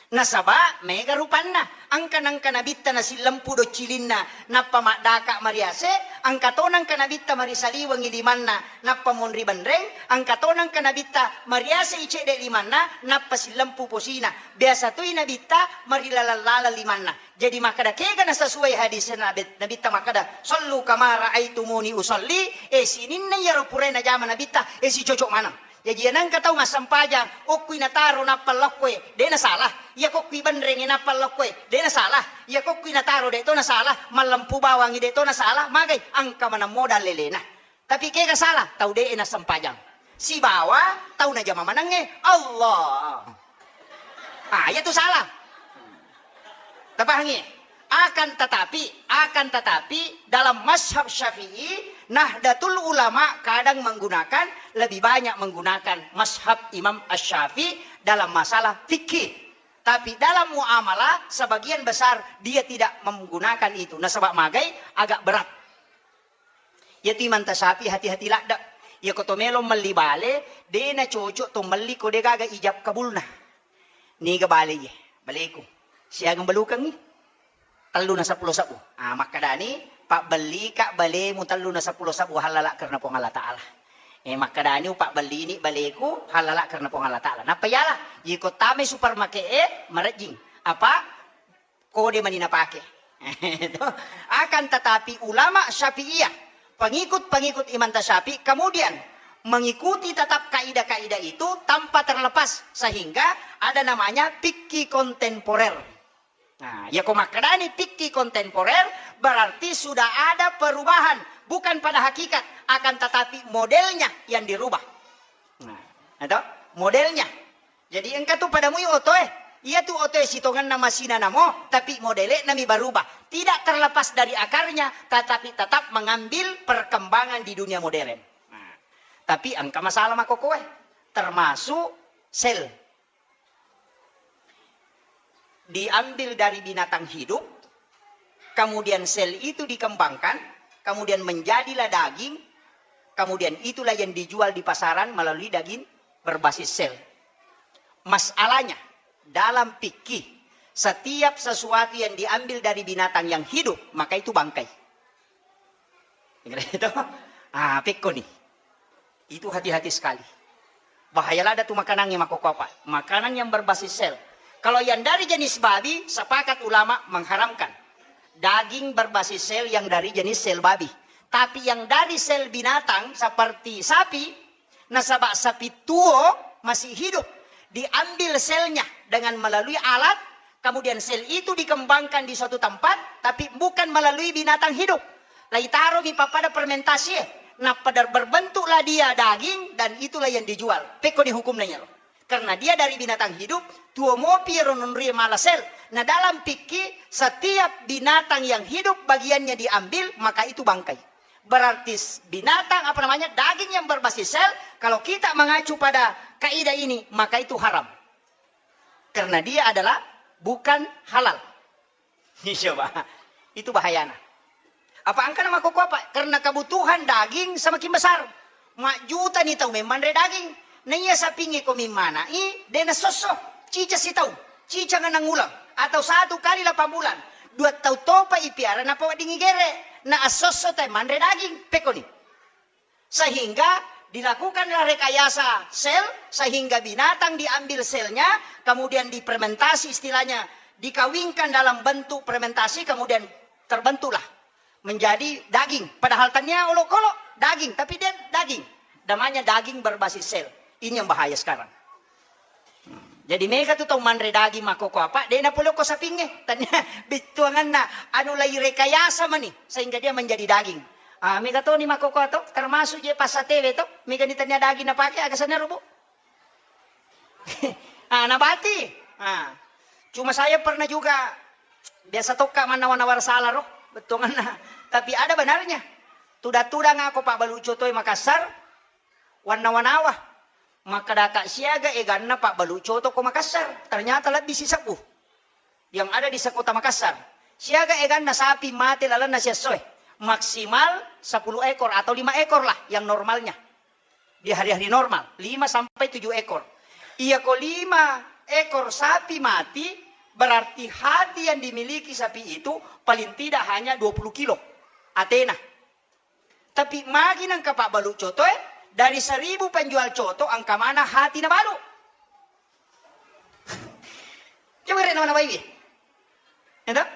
Nasaba mega rupanna, engka nengka nabitta nasillempu doccilinna, nappa maddaka mariase, engka to nengka nabitta marisaliwengi limanna, nappa monri benreng, engka to nengka nabitta mariase i cedde limanna, nappa sillempu posina. Biasa toi nabitta marilaleng-laleng limanna. Jadi makkeda kega nasasuai hadis nabi-, nabitta makkeda, "Sallu kama raaitumuni usalli," eh, sininna iyaro purai najama nabitta, eh, sicocok maneng. Jaji, iya nengka tau massempajang, okkui nataro nappa lokkoe, de nasalah. Iya kokkui benrenge nappa lokkoe, de nasalah. Iya kokkui nataro de to nasalah, mallempu bawangi de to nasalah, magai engka maneng modal lelena. Tapi kega salah, tau de nassempajang. Sibawa tau najama manengnge, Allah. Ah, iya tu salah. Tapahangi? Akan tetapi, akan tetapi dalam mazhab Syafi'i, Nahdlatul Ulama kadang menggunakan, lebih banyak menggunakan mazhab Imam Asy-Syafi'i dalam masalah fikih. Tapi dalam muamalah sebagian besar dia tidak menggunakan itu. Nasaba magai agak berat. Iyatu Imanta Syafi'i hati-hati ladde. Iyako to melo melli bale, de nacocok to melli ko de gaga ijab kabulna. Niga bale iye? Baleku. Siagang balukengngi? Tellu na seppulo sebbu. Ah, makkadani, pabbellika balemu tellu na seppulo sebbu hallala karena Puang Allah Ta'ala. Eh, makkadani upabbellini baleku hallala karena Puang Allah Ta'ala. Nappa yala, iko tamai supermarket e, marejjing. Apa? Kode mani napake. Itu. Akan tetapi ulama Syafi'iyah, pengikut-pengikut Imam Syafi'i kemudian mengikuti tetap kaidah-kaidah itu tanpa terlepas sehingga ada namanya fikih kontemporer. Nah, ya ko makkadani fikih kontemporer berarti sudah ada perubahan, bukan pada hakikat, akan tetapi modelnya yang dirubah. Nah, atau modelnya. Jadi engka tu pada mui otoe. Iya tu otoe sitongenna masina namo, tapi modele nami berubah. Tidak terlepas dari akarnya, tetapi tetap mengambil perkembangan di dunia modern. Nah, tapi engka masalah makokoe, termasuk sel. Diambil dari binatang hidup, kemudian sel itu dikembangkan, kemudian menjadilah daging, kemudian itulah yang dijual di pasaran melalui daging berbasis sel. Masalahnya, dalam fikih, setiap sesuatu yang diambil dari binatang yang hidup, maka itu bangkai. Itu. Ah, pekko nih. Itu hati-hati sekali. Bahaya lada tu makanangnge makokopa. Makanan yang berbasis sel. Kalau yang dari jenis babi, sepakat ulama mengharamkan. Daging berbasis sel yang dari jenis sel babi. Tapi yang dari sel binatang seperti sapi, nasaba sapi tuo masih hidup, diambil selnya dengan melalui alat, kemudian sel itu dikembangkan di suatu tempat, tapi bukan melalui binatang hidup. Laitaromi pappada fermentasi, nappa dar-, berbentuklah dia daging dan itulah yang dijual. Pekko ni hukumna iyaro. Karena dia dari binatang hidup, tuo mopi ro nonri mala sel. Nah, dalam fikih, setiap binatang yang hidup bagiannya diambil, maka itu bangkai. Berarti s-, binatang, apa namanya, daging yang berbasis sel, kalau kita mengacu pada kaidah ini, maka itu haram. Karena dia adalah bukan halal. Coba. Itu bahayana. Apa engkana makkokko apa? Karena kebutuhan daging semakin besar. Majjutani tau memmanre daging. Naiya sapingnge ko mimmana'i, de nasosso. Cica sitau. cicang enam bulan atau satu kali delapan bulan, dua tahun topa ipiara napawedding igere, na esso-esso te manre daging, pekkoni. Sehingga dilakukanlah rekayasa sel, sehingga binatang diambil selnya, kemudian difermentasi, istilahnya dikawinkan dalam bentuk fermentasi, kemudian terbentuklah menjadi daging. Padahal tania olokolo daging, tapi dia daging. Namanya daging berbasis sel. Ini yang bahaya sekarang. Jadi mega tu tau manre daging makkokkoe apa, de napolokko sapingnge. Tania bittuanganna anu lai rekayasa mani sehingga dia menjadi daging. Ah, mega toni makkokkoe to, termasuk je passatewe to, mega ni tania daging napake, aga sanna rubu. Ah, nabati. Ah. Cuma saya pernah juga, biasa tokka mannawa-nawa sala ro, bettuanganna. Tapi ada benarnya. Tudang-tudang ako pabbalu cotoe Makassar, wannawa-nawa. Makkedaka siaga eganna pabbalu coto ko Makassar. Ternyata lebih sisebbu yang ada di sekota Makassar. Siaga eganna sapi mate lalenna siessoe. Maksimal sepuluh ekor atau lima ekor lah yang normalnya. Di hari-hari normal, lima sampai tujuh ekor. Iya ko lima ekor sapi mati, berarti hati yang dimiliki sapi itu paling tidak hanya dua puluh kilo atena. Tapi magi nengka pabbalu coto e, dari seribu penjual coto engka mana hati nabalu. Coba rek nawa-nawaiwi. Ya toh?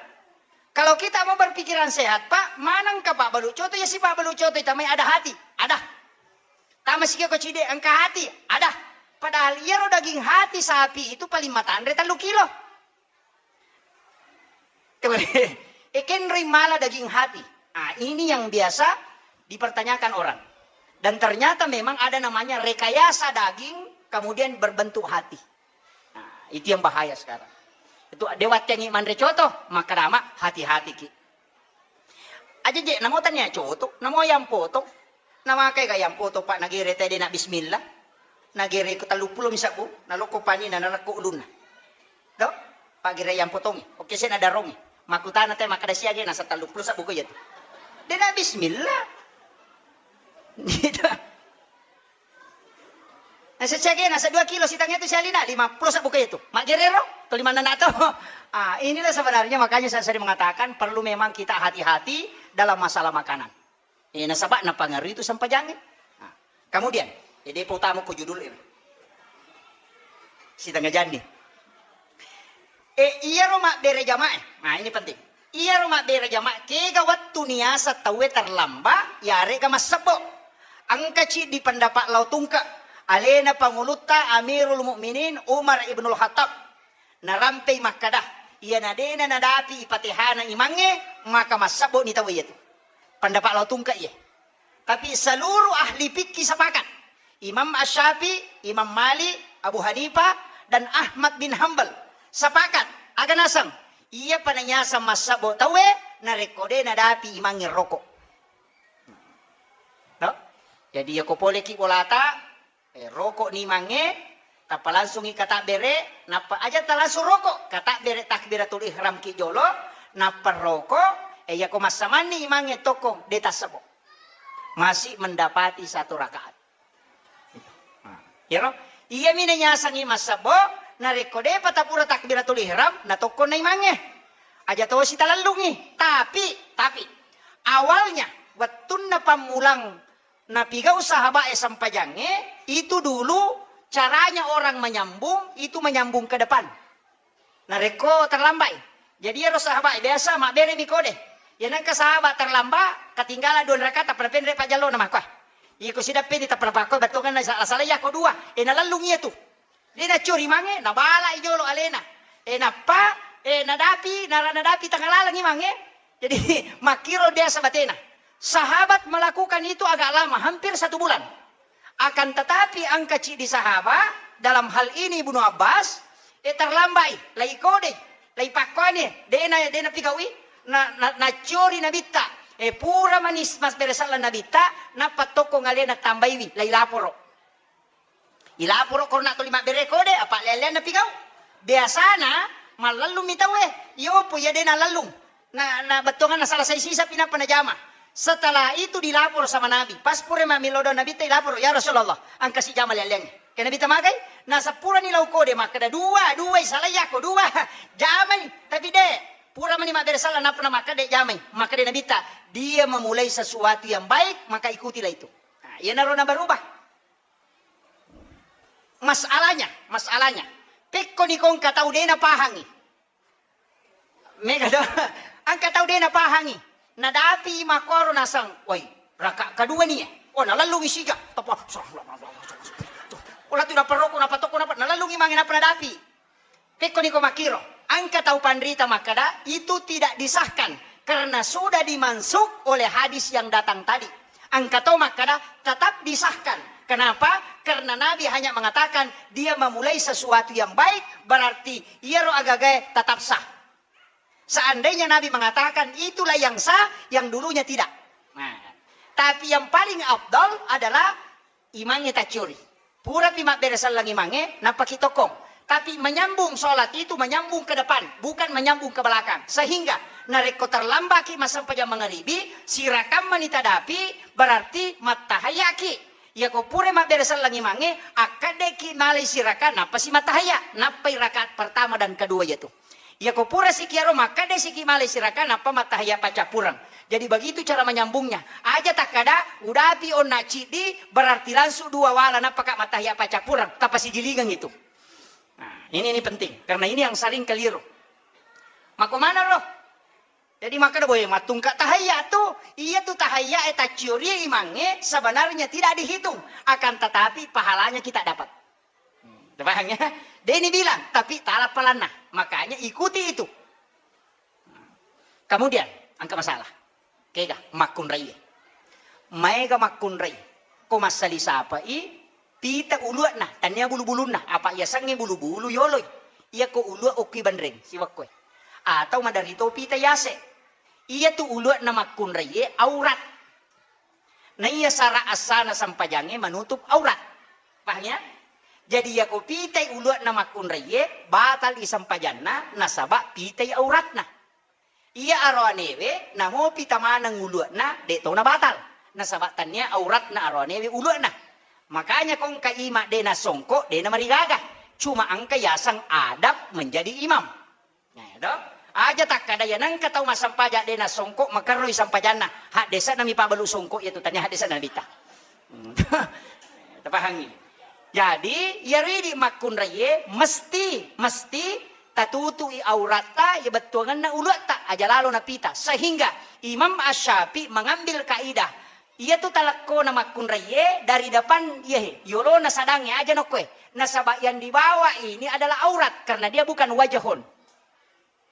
Kalau kita mau berpikiran sehat, Pak, mana engka pabbalu coto, ya si pabbalu coto itu mai ada hati, ada. Tama sikio ko cide engka hati, ada. Padahal iyaro daging hati sapi itu paling matanre tellu kilo. Coba, e kenroi mala daging hati. Ah, ini yang biasa dipertanyakan orang. Dan ternyata memang ada namanya rekayasa daging, kemudian berbentuk hati. Nah, itu yang bahaya sekarang. Itu dewattengi manre coto, maka dama hati-hati ki. Aja je, namo tania coto, namo yang potong. Namakai ga yang potong, Pak, nagere tede na bismillah. Nagere ko tellu pulo mi sabbu, naloko pani na narekko ulunna. Do? Pagere yang potongi. Oke, saya nadarongi. Makutana te makkeda siage nasa tellu pulo sabbu ko iya tu. De na bismillah. Gitu. Nasa siage nasa dua kilo sitang itu sialina, lima pulo sabbu ko iya tu. Maggerero, to lima nana to. Ah, inilah sebenarnya makanya saya sering mengatakan perlu memang kita hati-hati dalam masalah makanan. Eh, nasaba napangaruhi itu sempajangnge. Nah, kemudian, eh, depa utama ko judul ini. Sitengah jani. Eh, iyaro mabbere jamaah. Nah, ini penting. Iyaro mabbere jamaah, kega wettu niasa tauwe terlambat, yarega massebbo. Engka ciddi pendapat lao tungke, alena pangulutta Amirul Mukminin Umar Ibnul Khattab. Narampei makkada, iyana dena nadapi ipatehana imangnge, maka massebbo ni tauwe iyatu. Pendapat lao tungke iye. Tapi seluruh ahli fikih sepakat. Imam Asy-Syafi'i, Imam Malik, Abu Hanifah, dan Ahmad bin Hambal sepakat. Aga naseng? Iya pananyaseng massebbo tauwe narekko de nadapi imangnge rokok. No? Jadi yako poleki bolata, eh, rokok ni mange, tappa langsungi katabbere, nappa aja talangsung rokok, katabbere takbiratul ihram ki jolo, nappa rokok, eh, yako massamanni imangnge tokko de tassebbo. Masih mendapati satu rakaat. Nah, iyaro, iyami nanyasangi massebbo, narekko depa tapura takbiratul ihram, natokkonna imangnge. Aja tosi talellungi. Tapi, tapi, awalnya, wettunna pammulang napigau sahabae sempajangnge, itu dulu caranya orang menyambung, itu menyambung ke depan. Narekko terlambai. Jadi iyaro sahabat biasa mabberemi kode. Iya nengka sahabat terlambat, ketinggalan dua rakaat, tappa napenre pajallona makkoe. Iko sidappeni tappa napakkoe bettuanganna sala-sala iyako dua. E nalellung iyatu. De nacuri mange, nabala i jolo alena. E nappa, e nadapi, nara nadapi tengah laleng imangnge. Jadi makkiro biasa batena. Sahabat melakukan itu agak lama, hampir satu bulan. Akan tetapi engka ciddi sahabat, dalam hal ini Ibnu Abbas, eh, terlambai, lai kode, lai pakkoane, dena, dena pigaui, na, na, nacciori nabitta, eh, pura manis mas beresallan nabitta, nappa tokko ngalena tambaiwi, lai laporo. Ilaporo korona tuli mabbere kode, apa lelean napigau. Biasana mallellung mi tauwe, yopo iya dena lellung. Na, na bettuanganna salah sai sisa pi nappa najama. Setelah itu dilapor sama Nabi. Pas pura mammelo doang Nabitta, dilapor, "Ya Rasulullah, engka sijama liang-liangnge." Ke Nabitta magai, naseng purani lao kode makkeda, "Dua, dua, isalai yakko dua." Jamai, tapi de, pura mani mabbere sallang nappa namakkeda de jamai. Makkeda Nabitta, "Dia memulai sesuatu yang baik, maka ikutilah itu." Nah, iyanaro nabarubah. Masalahnya, masalahnya, pekkoni ko engka tau de napahangi. Mega do. Engka tau de napahangi. Nadapi makkoro naseng, "Woi, raka kedua nih ya." Oh, nalellungi sija. Tapa. Oh, latu naparoko, napatoko, napa-, nalellungi mange napa nadapi. Pekkoni ko makkiro, engka tau panrita makkada, "Itu tidak disahkan karena sudah dimansukh oleh hadis yang datang tadi." Engka tau makkada, "Tetap disahkan." Kenapa? Karena Nabi hanya mengatakan dia memulai sesuatu yang baik, berarti iyaro agagae tetap sah. Seandainya Nabi mengatakan itulah yang sah, yang dulunya tidak. Nah, tapi yang paling afdal adalah imangnge tacciori. Purapi mabbere selleng imangnge, nappaki tokkong. Tapi menyambung sholat itu menyambung ke depan, bukan menyambung ke belakang. Sehingga narekko terlambaki massempajang mangaribi, sirakammani tadapi, berarti mattahayyaki. Iyako pura mabbere selleng imangnge, akkaddeki malai siraka, nappa si mattahayya, nappai rakaat pertama dan kedua yatu. Iyako pura siki aro makkeda siki malai siraka nappa mattahayya paccappureng. Jadi begitu cara menyambungnya. Aja takkada udapi onna ciddi berarti langsung dua wala nappaka mattahayya paccappureng. Tapasijilingang itu. Nah, ini ini penting karena ini yang sering keliru. Mako mana roh? Jadi makkeda boy mattungka tahayya tu, iya tu tahayya e tacciori imangnge sebenarnya tidak dihitung, akan tetapi pahalanya kita dapat. Paham ya? Deni bilang, tapi tala palanna. Makanya ikuti itu. Kemudian, engka masalah. Kega, makkunrai. Maega makkunrai. Ko massali sapai, pita uluakna, tania bulu-bulunna. Apa iya sengnge bulu-bulu yoloi. Iya ko uluak okki banreng, siwakkoe. Atau madarito pita yase. Iya tu uluakna makkunrai, aurat. Naiya sara assana sempajangnge manutup aurat. Paham ya? Jadi yako pitai uluakna makkunraiye, batal i sempajanna nasaba pitai auratna. Iya aroanewe, namo pita maneng uluakna, de to nabatal. Nasaba tania auratna aroanewe uluakna. Makanya ko engka ima de nasongko, de namarigaga. Cuma engka yaseng adab menjadi imam. Nah, ya, dong. Aja takkada ya nengka tau massempajang de nasongko makerroi sempajanna. Haddese'na mi pabalu songko iya tu tania haddese'na Nabitta. Hmm. Tapahangi. Jadi, iya ridi makkunraiye mesti, mesti tatutui auratta, iya bettuangenna uluatta, aja lalo napita. Sehingga Imam Asy-Syafi'i mengambil kaidah, iya tu talekko na makkunraiye dari depan, iya he, yolona sadangnge aja nokkoe. Nasaba yang dibawa ini adalah aurat karena dia bukan wajahun.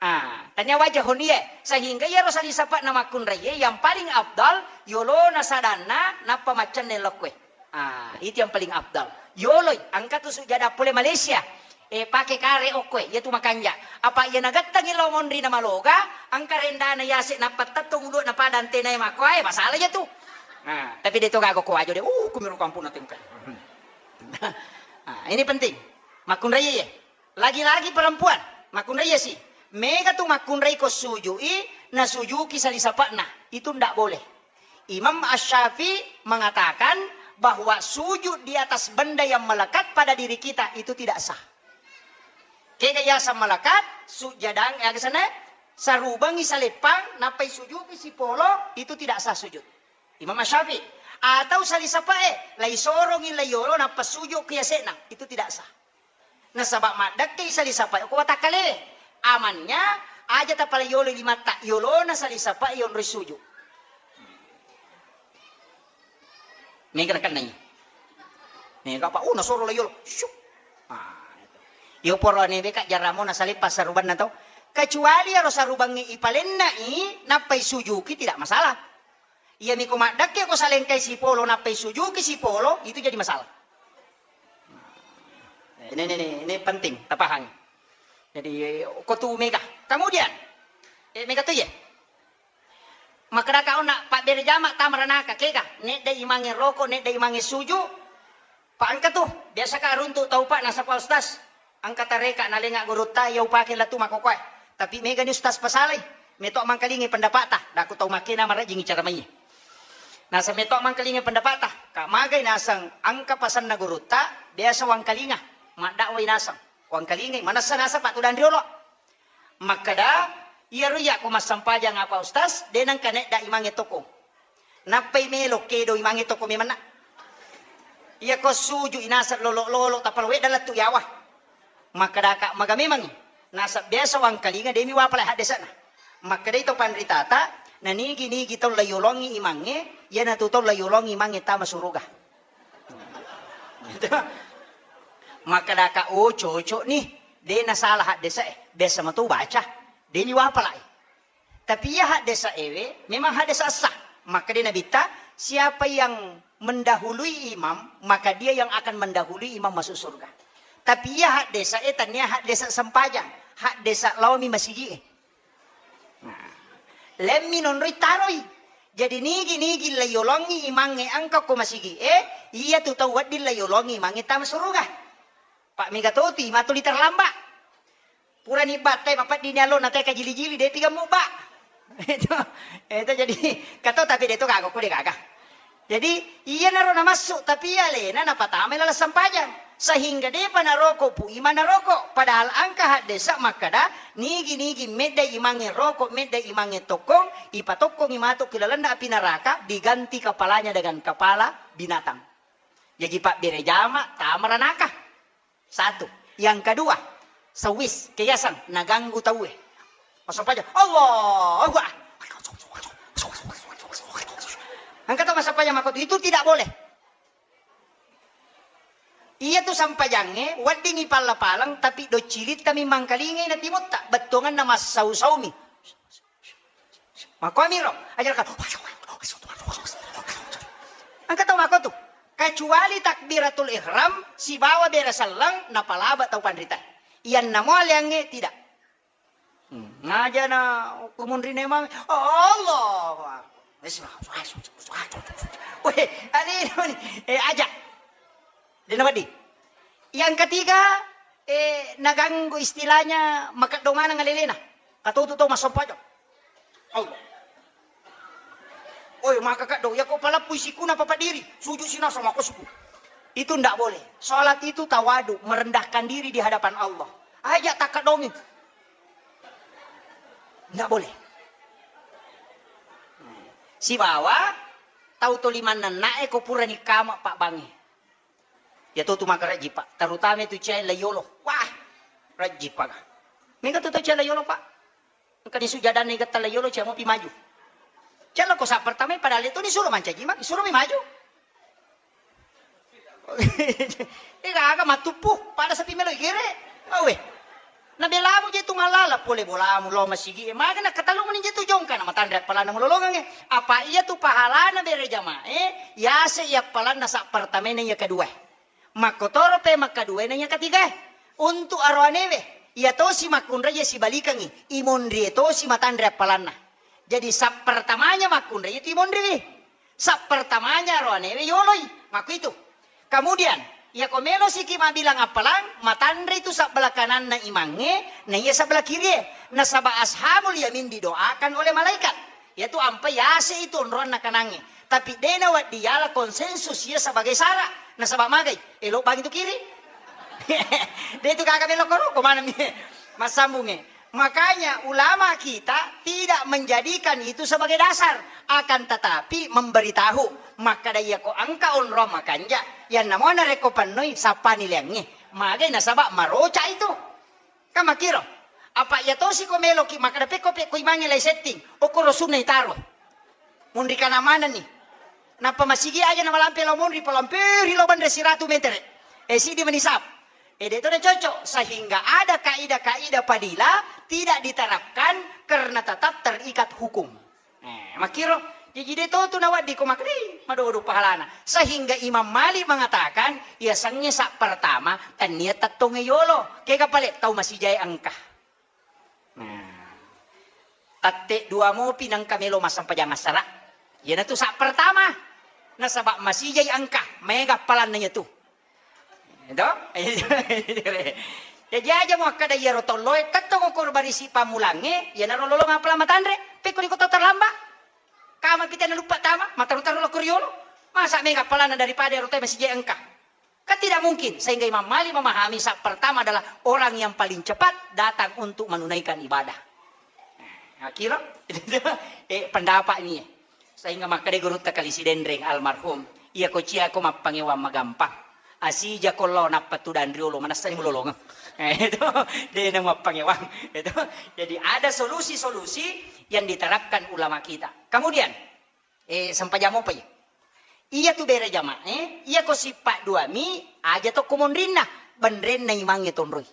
Ah, tania wajahun iye. Sehingga iyaro sali sapa'na makkunraiye yang paling afdal yolona sadanna nappa maccenne lokkoe. Ah, itu yang paling afdal. Yoloi, engka tu sujada pole Malaysia. Eh, pake kare okkoe, iya tu makanja. Apa iya nagettengi lao monri na maloga, engka rendana yase nappa tettong ulu'na pada antenae makkoe, masalah iya tu. Nah, tapi de to gaga ko ajo de, uh, kumiro kampung na tengkai. Ah, ini penting. Makkunraiye. Lagi-lagi perempuan, makkunrai si. Mega tu makkunrai ko sujui, nasujuki sali sapa'na. Itu ndak boleh. Imam Asy-Syafi'i mengatakan bahwa sujud di atas benda yang melekat pada diri kita itu tidak sah. Kega yaseng melekat, sujadang, ya kesana, sarubangi saleppang, nappai sujuki sipolo, itu tidak sah sujud. Imam Asy-Syafi'i. Atau sali sapa'e, lai sorongi lai yolo, nappa sujuki yase'na, itu tidak sah. Nasaba maddekkei sali sapae ko watakkalewe. Amannya aja tapale yolo limatta, yolona sali sapae yonroi suju. Mega nakennai. Mega apa, oh, nasoro la yolo. Syuk. Ah, itu. Yo poro newe ka jaramo nasale passarubanna to. Kecuali aro sarubangnge ipalennai nappai sujuki tidak masalah. Iyami ko maddekke ko salengkai sipolo nappai sujuki sipolo, itu jadi masalah. Ini, ini, ini, ini penting, tapahang. Jadi, ko tu mega. Kemudian, eh, mega tu ye. Makkedaka onna pabbere jama tama ranaka, kega, nedda imange roko, nedda imange suju, Pa engka tu, biasa ka runtu tau pa nasapa ustaz. Engka tareka nalenga gurutta iya upake latu makokoe. Tapi mega ni ustaz pasalai. Meto mangkalingi pendapata. Daku tau makkena marajingi cara mai. Naseng metto mangkalinga pendapata, ka magai naseng engka pasenna gurutta, biasa wangkalinga, maddakwai naseng, wangkalingai, manessa naseng pattudanri olo. Makkeda, iyaro iya ko massempajang apa ustaz, de nengka nedda imangnge toko. Nappai melo kedo imangnge toko memenna. Iya ko suju inaseng lolo-lolo tappa wedda lettu yawa. Makkedaka maga memangngi. Naseng biasa wangkalinga demi wapala haddese'na. Makkedai to panritata, nanigi-nigi tau layolongi imangnge, iyanatu tau layolongi imangnge tama suruga. Makkedaka, oh cocok nih, de nasalah haddese'e, biasa matu baca, de ni wapalai. Tapi iya haddesa ewe memang haddesa sah. Maka dia Nabitta, siapa yang mendahului imam, maka dia yang akan mendahului imam masuk surga. Tapi iya haddesa e tania haddesa sempajang, haddesa laomi masigi e. Nah, lemmi nonroi taroi. Jadi nigi-nigi layolongi imangnge engka ko masigi e, iya tu tau wedding layolongi imangnge tama suruga. Pak mega toti matuli terlambat. Purani battai mapeddini allona te kajili-jili, depi gammubba. Itu, itu jadi kato tapi de to gaga ko de gaga. Jadi iyanaro namassu tapi alena napatamai laleng sempajang. Sehingga depa naroko pu imang naroko. Padahal engka haddesa makkeda nigi-nigi medda imangnge roko, medda imangnge tokkong, ipatokkongi matu ki lalenna api neraka diganti kepalanya dengan kepala binatang. Jaji pabbere jama tama ranaka. Satu. Yang kedua, sewis, keyasan, naganggu tauwe. Massempajang, Allahu Akbar. Engka to massempajang makkotu, itu tidak boleh. Iya tu sampajangnge, weddingi palla-palang, tapi doccilitta mi mangkalingai na timutta, bettuanganna massau-saumi. Makkuamiro, aja ka. Engka tau makkotu. Kecuali takbiratul ihram sibawa bere selleng napalaba tau panrita. Iyanna mo aleangnge tidak. Hmm, ngaja na kumunrine mami. Allahu Akbar. Weh, ade ni. Eh, aja. Dena wedding. Yang ketiga, eh, naganggu istilahnya makeddo maneng alelena. Katutu to massempajang. Allah. Oi, maka kaddo, yako paleppui sikuna papadiri, sujud sinasa mako suku. Itu ndak boleh. Salat itu tawadu, merendahkan diri di hadapan Allah. Aja takkedongi. Ndak boleh. Sibawa tau to limanna na'e ko purani kama pabbangi. Iya to tu maka rejji, Pak. Terutama itu cewek layolo. Wah, rejji, Pak. Mega tu tau cewek layolo, Pak. Engka ni sujadanna igetta layolo, cewek mopi maju. Cewek lo ko saat pertama, padahal itu disuruh mancaji, Mak. Disuruh mi maju. Ega aga matuppu, pada sepi melo igere. Awe. Nabelamu je tu mallala pole bolamu lao masigi e. Maga nakkatallu meni je tu jongka na matanre appalanna mulolongang e. Apa iya tu pahalana bere jamae, yase iya appalanna sa pertamae na iya kedua. Makkotoro pe makkedua na iya ketiga. Untuk aroanewe, iya tosi makkunrai iya sibalikangi, imonri tosi matanre appalanna. Jadi sa pertamanya makkunrai itu imonriwi. Sa pertamanya aroanewe yoloi. Makku itu. Kemudian, iyako melo siki mabilang appalang, matanre itu sabbelah kananna imangnge, na iya sabbelah kirie. Nasaba ashabul yamin didoakan oleh malaikat. Yaitu ampai yase itu onroanna kanangnge. Tapi dena waddi yala konsensus iya sebagai sara. Nasaba magai, elo bang itu kiri. De itu kaka melo koro, ko mana mi? Massambunge. Makanya ulama kita tidak menjadikan itu sebagai dasar, akan tetapi memberitahu. Makkeda iyako engka onrong makanja, yanna mo narekko pennoi sappani leangnge. Magai nasaba maroca itu. Kan makkiro. Apa iya tosi ko meloki makkeda pekko pekko imangnge lai setting. Okkoro sunna itaro. Munri kana manenni. Nappa masigi aja na malampe lao monri, palamperi lao banre siratu metere. E, sidi menisab. E, de to na cocok. Sehingga ada kaidah-kaidah fadilah tidak diterapkan karena tetap terikat hukum. E, makkiro. Jaji de to tu nawaddi ko makkedi madodo pahalana. Sehingga Imam Malik mengatakan, iya sengnge sa pertama, tennia tettonge yolo. Kega pale tau masijae engka. Nah, tette dua mopi nengka melo massempajang assara. Iyanatu sa pertama. Nasaba masijai engka, maega appalanna iyatu. Itu? Jaji aja muakkeda iyaro tolloe, tettong ukur barisi pammulangnge, iyanaro lolong appalang matanre, pekko iko to terlambat. Tama pita naluppa tama, mataru-taru lao ko riolo. Masa mega appalana daripada ero te masigi engka. Kan tidak mungkin, sehingga Imam Malik memahami saf pertama adalah orang yang paling cepat datang untuk menunaikan ibadah. Nah, kira eh, pendapat ini. Sehingga makkeda gurutta Kali Sidenreng almarhum, iya ko cia ko mappangewang magampang. Asija ko lao nappa tudang riolo, manassani mulolongeng. Eh, itu, de na mappangewang. Itu. Jadi ada solusi-solusi yang diterapkan ulama kita. Kemudian, eh, sempajang mopa iya. Iya tu bere jamaah, eh, iya ko sippa dua mi, aja tokko monrinna, benrenna imangnge tonroi.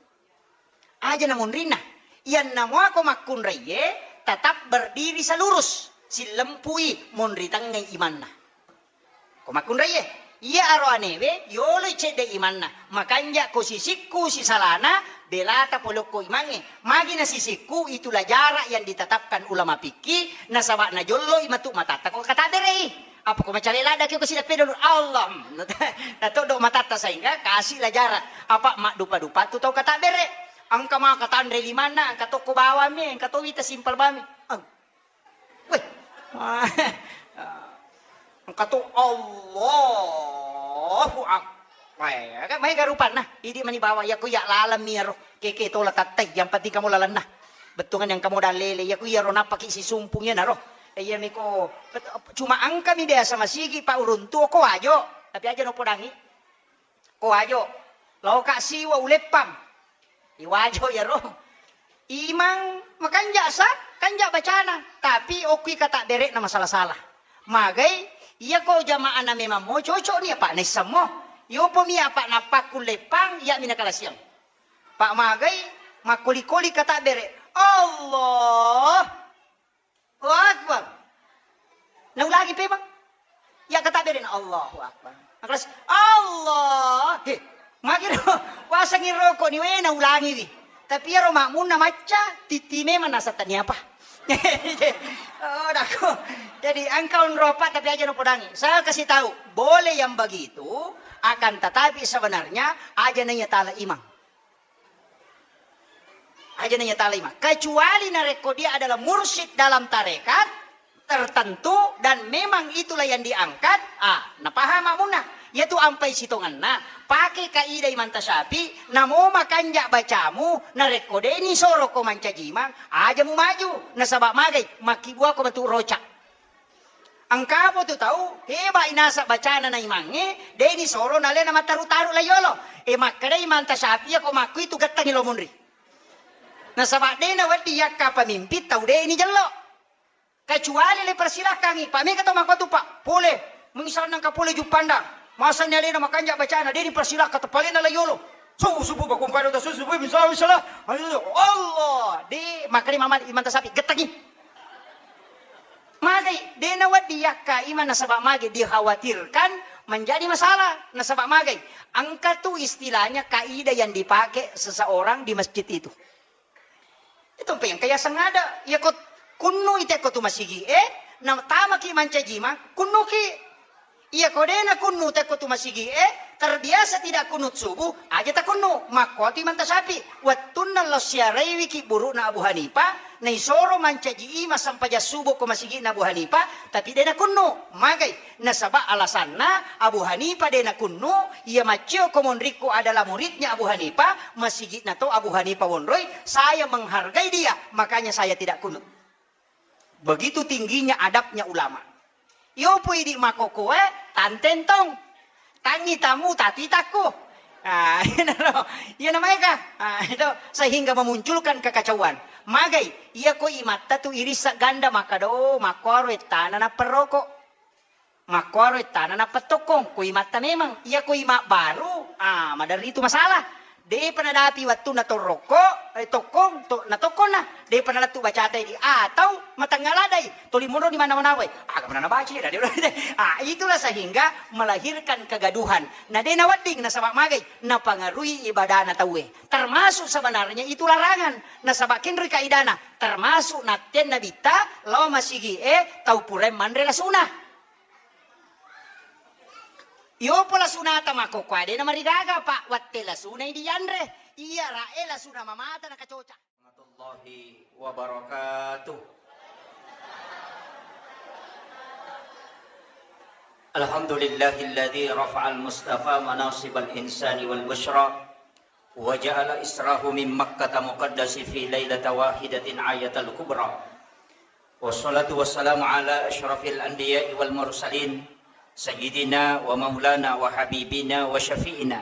Aja na monrinna. Iyanna mua ko makkunraiye, tetap berdiri selurus, sillempui monri tengngai imanna. Ko makkunraiye, iya aro anewe, yoloi cedde imanna, makanja ko sisikku sisalana, belata pole okko imangnge. Magi na sisikku, itulah jarak yang ditetapkan ulama fikih, nasaba najolloi matu matatta ko kataberei. Apa ko macale ladda ki ko sidappe dulu, Allah. Natoddo matatta sehingga kasih lah jarak. Apa maddupa-dupa tu tau katabbere. Engka maka tanre limanna, engka tokko bawang mi, engka to wita simpel bami. Eng. Weh. Engka to Allahu Akbar. Eh, kan maega rupanna. Idi mani bawang, iya ko iya laleng mi ero. Keke tola tattai, yang penting kamu lalenna. Bettuanna yang kamu dalele, iya ko iya ro nappaki sisumpung iya naro. Eh, iya miko, cuma engka mi biasa masigi pa uruntu ko Wajo, tapi aja no podangi. Ko Wajo, laoka siwa uleppang. Iwajo iyaro. Imang makanja sa, kanja bacana, tapi okki kata berekna masalah-salah. Magai, iya ko jamaahna memang mo cocok ni apa naissammo. Yopo mi apa napakku leppang, iya mina kalasiang. Pak magai, makkoli-koli kata bere. Allah. Allahu Akbar. Naulangi pe, Bang. Iya kata bere na Allahu Akbar. Nakras Allah. He, magi ro wasengi roko ni we naulangi wi. Tapi iyaro makmunna macca, titti memang nasa tania apa. Oh, dako. Jadi engkau nropa tapi aja no podangi. Saya kasih tahu, boleh yang begitu, akan tetapi sebenarnya aja nanya tala imang. Aja nanya talima. Kecuali narekko dia adalah mursyid dalam tarekat tertentu dan memang itulah yang diangkat, ah, napaham makmunna. Yaitu ampai sitongenna, pakai kaidah Imam Tasyafi, namo makanja bacamu, narekko deni soro ko mancaji imang, aja mu maju, nasaba magai, makkibuako matu roca. Engkapo tu tau, heba inasa bacana na imangnge, deni soro nalena mataru-taru la yolo. E makkeda Imam Tasyafi ko makku itu gettangi lo munri. Nasaba dena wedding yakka pemimpin tau deni jello. Kecuali le persilakangi, Pak mega tau makko tu Pak, pole, misalna engka pole Juppandang, masani alena makanja bacana, deni persilakka tepalena la yolo. Subuh, subuh, bakung pada udah subuh, subuh, misalnya, misalnya, Allah, de, makkeda Imam Tasyafi, gettangi. Magai, de nawedding yakka imang nasaba magai dikhawatirkan menjadi masalah. Nasaba magai, engka tu istilahnya kaidah yang dipakai seseorang di masjid itu. Itu pe engka yaseng ada, iya ko kunnu ite ko tu masigi e, na tamaki mancaji imang, kunnuki. Iya ko de nakunnu tekko tu masigi e, terbiasa tidak kunut subuh, aja takunnu, makkuatu Imam Tasyafi, wettunna lao siaraiwi ki burukna Abu Hanifah, naisoro mancaji imang sempajang subuh ko masigi na Abu Hanifah, tapi de nakunnu, magai, nasaba alasanna Abu Hanifah de nakunnu, iya maccio ko monrikku adalah muridnya Abu Hanifah, masigi na to Abu Hanifah wonroi, saya menghargai dia, makanya saya tidak kunut. Begitu tingginya adabnya ulama. Yopo idi makkokkoe, tantentong. Tangi tamu, tatitakku. Ah, iya naro. Iya namaeka. Ah, itu sehingga memunculkan kekacauan. Magai, iya ko imatta tu irissa ganda makkada, oh, makkuaro ettana napperroko. Makkuaro ettana nappa tokkong, ko imatta memang. Iya ko ima baru, ah, maderri tu masalah. Depa nadapi wettunna torrokko, eh, tokkong, to, natokkonna. Depa nalettu bacata idi, atau matengnga ladai, tuli monro ni mannawa-nawai. Aga manna nabaca ya, dadi, ah, itulah sehingga melahirkan kegaduhan. Na de nawedding nasaba magai, napangaruhi ibadana tauwe. Termasuk sebenarnya itu larangan. Nasaba kenroi kaidana, termasuk nattenna bitta, lao masigi e, tau purae manre lasuna. Iyopo lasunata makkokkoe de namarigaga, Pak, wette lasunai dianre. Iya rae lasuna mamata nakacoca. Warahmatullahi wabarakatuh. الحمد لله الذي رفع المصطفى مناصب الإنسان والبشرى، وجعل إسراه من مكة مقدس في ليلة واحدة آية الكبرى. والصلاة والسلام على أشرف الأنبياء والمرسلين، سيدنا ومولانا وحبيبنا وشفيعنا،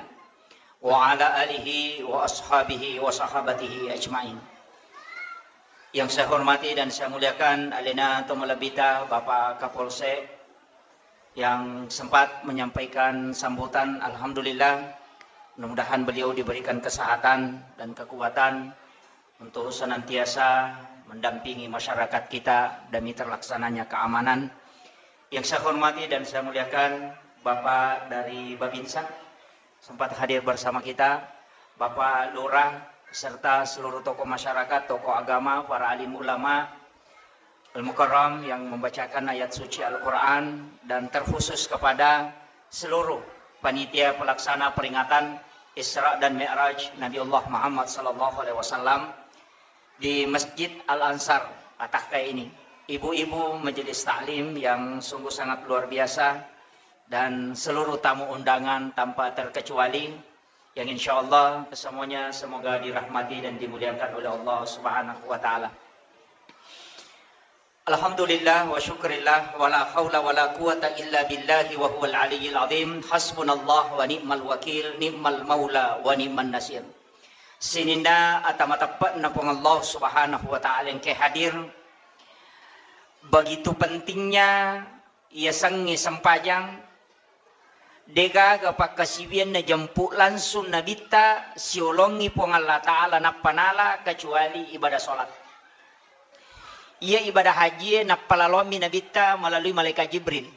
وعلى آله وأصحابه وصحابته أجمعين. Yang saya hormati dan saya muliakan, alena to malebbita Bapak Kapolsek, yang sempat menyampaikan sambutan. Alhamdulillah, mudah-mudahan beliau diberikan kesehatan dan kekuatan untuk senantiasa mendampingi masyarakat kita demi terlaksananya keamanan. Yang saya hormati dan saya muliakan Bapak dari Babinsa, sempat hadir bersama kita, Bapak Lurah, serta seluruh tokoh masyarakat, tokoh agama, para alim ulama, Al-Mukarram yang membacakan ayat suci Al-Quran, dan terkhusus kepada seluruh panitia pelaksana peringatan Isra dan Mi'raj Nabi Allah Muhammad sallallahu alaihi wasallam di Masjid Al-Ansar Atahkai ini. Ibu-ibu majelis taklim yang sungguh sangat luar biasa dan seluruh tamu undangan tanpa terkecuali, yang insya Allah kesemuanya semoga dirahmati dan dimuliakan oleh Allah Subhanahu wa Ta'ala. Alhamdulillah wa syukrillah, wa la haula wa la quwata illa billahi wa huwal aliyyil azim. Hasbunallah wa ni'mal wakil, ni'mal maula wa ni'man nasir. Sininna ata mateppe'na Puang Allah Subhanahu wa Ta'ala engke hadir. Begitu pentingnya yasengnge sempajang, degaga pakkasiwiang najempu langsung Nabitta siolongi Puang Allah Ta'ala nappa nala kecuali ibadah salat. Iya ibadah hajie nappa laloammi Nabitta melalui malaikat Jibril.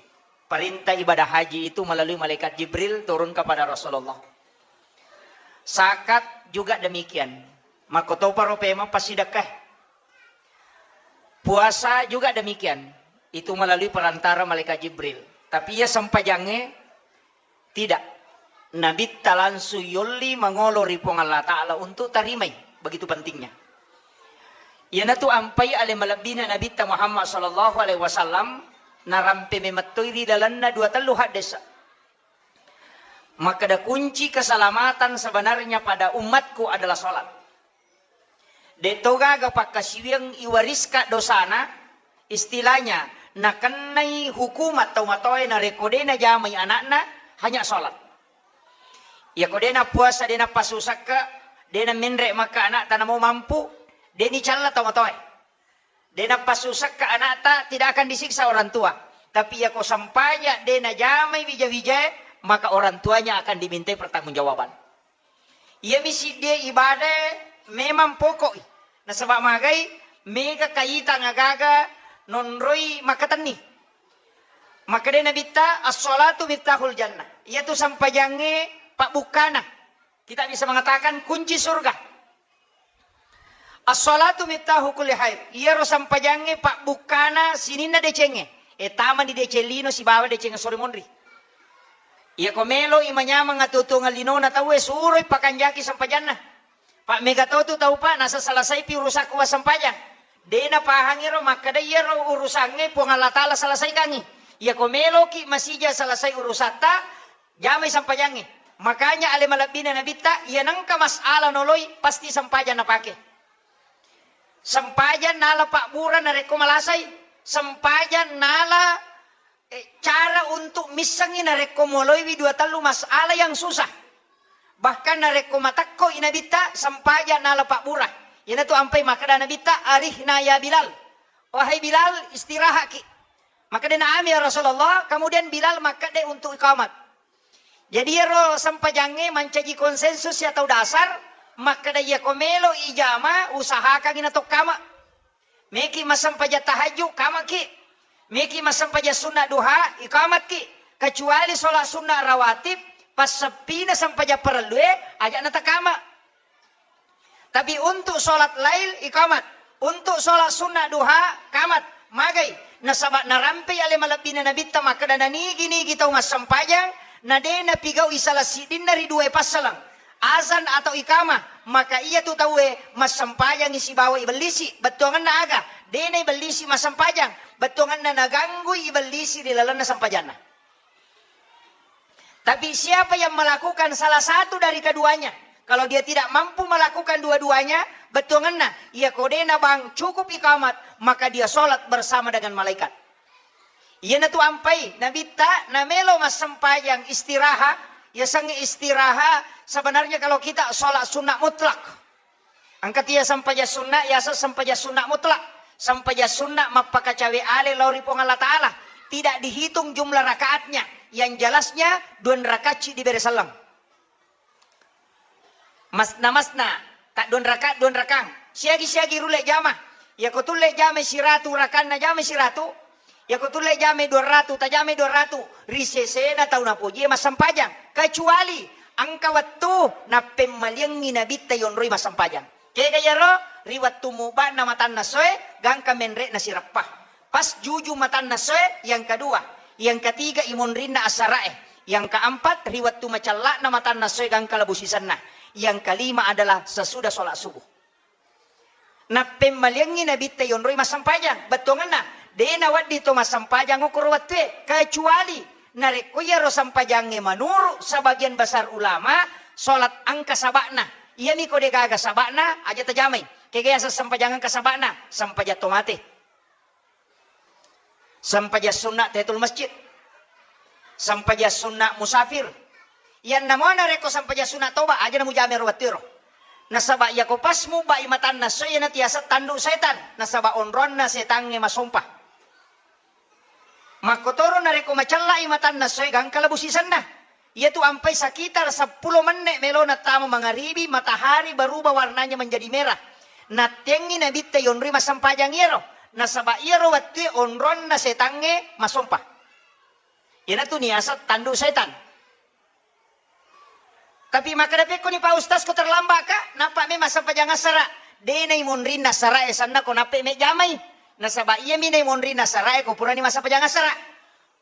Perintah ibadah haji itu melalui malaikat Jibril turun kepada Rasulullah. Zakat juga demikian. Makkotoparo pemeng passidekkae. Puasa juga demikian. Itu melalui perantara malaikat Jibril. Tapi iya sempajangnge tidak. Nabitta langsung yolli mangolo ri Puang Allah Ta'ala untuk tarimai. Begitu pentingnya. Iyanatu ampai ale malebbina Nabitta Muhammad sallallahu alaihi wasallam narampe memettoi ri lalenna dua tellu haddesa. Makkeda kunci keselamatan sebenarnya pada umatku adalah salat. De' to gaga pakkasiwiang iwariska dosana, istilahnya nakennai hukumat tau matoae narekko de' najamai anakna, hanya salat. Iyako de' nappuasa, de' napassusakka, de' namenre' makka anakta namo mampu, de' nicalla tau matoae. De' napassusakka anakta, tidak akan disiksa orang tua. Tapi iyako sempajang de' najamai wija-wijae, maka orang tuanya akan dimintai pertanggungjawaban. Iyami siddie ibadae memang pokok'i. Nasaba' magai, mega kaitang agaga nonroi makkatenni. Makkedai Nabitta, "As-shalatu miftahul jannah." Iyatu sempajangnge pabbukkana. Kita bisa mengatakan kunci surga. As-shalatu miftahu kulli khair. Iyaro sempajangnge pabbukkana sininna decengnge. E, tamani deceng lino sibawa deceng sore monri. Iyako melo'i manyameng atuo-tuongeng linona tauwe, suroi pakanjaki sempajanna. Pa' mega to tu tau, Pak, nasa selesaipi urusakku massempajang. De' napahangi ro makkeda iyaro urusangnge Puang Allah Ta'ala selesaikangngi. Iyako meloki masija selesai urusatta, jamai sempajangnge. Makanya ale malebbina Nabitta, iya nengka masalah noloi, pasti sempajang napake. Sempajang nala pabbura narekko malasai. Sempajang nala, eh, cara untuk missengngi narekko moloiwi dua tellu masalah yang susah. Bahkan narekko matekkoi Nabitta, sempajang nala pabbura. Iyanatu ampai makkeda Nabitta, "Arihna ya Bilal." "Wahai Bilal, istirahatki." Makkedana, "Amin ya Rasulullah." Kemudian Bilal makkeda untuk iqamat. Jadi iyaro sempajangnge mancaji konsensus atau dasar, makkeda iyako melo ijama, usahakangi natokkama. Meki massempajang tahajud, kamaki. Meki massempajang sunna duha, ikamatki. Kecuali sholat sunna rawatib, passeppina sempajang parellue, aja natakama. Tapi untuk sholat lail, ikamat. Untuk sholat sunna duha, kamat. Magai. Nasaba narampei ale malebbina Nabitta makkeda, nanigi-nigi tau massempajang, na de napigau'i salah siddinna ri duae passaleng. Azan atau ikamah, maka iyatu tauwe massempajangi sibawa ibellisi. Bettuangenna aga? De naibellisi massempajang. Bettuangenna naganggui ibellisi ri lalenna sempajanna. Tapi siapa yang melakukan salah satu dari keduanya, kalau dia tidak mampu melakukan dua-duanya, bettuangenna, iya ko dena bang cukup ikamat, maka dia sholat bersama dengan malaikat. Iyanatu ampai Nabitta namelo massempajang istiraha, yasengnge istiraha, sebenarnya kalau kita sholat sunnah mutlak. Engka tia sempajang sunnah, yaseng sempajang sunnah mutlak. Sempajang sunnah mappakacawe ale lao ri Puang Allah Ta'ala. Tidak dihitung jumlah rakaatnya. Yang jelasnya, dua rakaat ci dibere selleng. Masna-masna, tak dua rakaat, dua rakaat. Siagi-siagi rulle jama. Yako tulle jama siratu rakanna jama siratu. Yako tulle jame dua ratu, tajame dua ratu, ri sesena tau napojie massempajang. Kecuali engka wettu nappemmaliangngi Nabitta yonroi massempajang. Kega iyaro? Ri wettu muba'na matanna soe, gangka menre'na sireppa. Pas juju matanna soe, yang kedua. Yang ketiga, imonrinna asarae. Yang keempat, ri wettu macella'na matanna soe, gangka labu sisenna. Yang kelima adalah sesudah sholat subuh. Nappemmaliangngi Nabitta yonroi massempajang. Bettuangenna, de nawedding to massempajang okkoro wettue, kecuali narekko iyaro sempajangnge menurut sebagian besar ulama, sholat engka saba'na. Iyami ko degaga saba'na, aja tajamai. Kega yaseng sempajang engka saba'na? Sempajang to mate. Sempajang sunna tahiyatul masjid. Sempajang sunna musafir. Iyanna mo narekko sempajang sunna toba, aja namujame ro wettuero. Nasaba iyako pas mubai matanna soe, iyana tiaseng tandu setan. Nasaba onronna setangnge masompa. Makkotoro narekko macellai matanna soe, gangka labu sisenna. Iyatu ampai sekitar seppulo menne' melona tama mangaribi, matahari berubah warnanya menjadi merah. Nattengngi Nabitta yonroi massempajang iyaro, nasaba iyaro wettue onronna setangnge masompa. Iyanatu niaseng tandu setan. Tapi makkeda, pekkoni Pak Ustaz, ko terlambat ka, nappa me massempajang asara. De naimonrinna asarae, sanna ko nappe mejamai. Nasaba iyami naimonrinna asarae ko purani massempajang asara.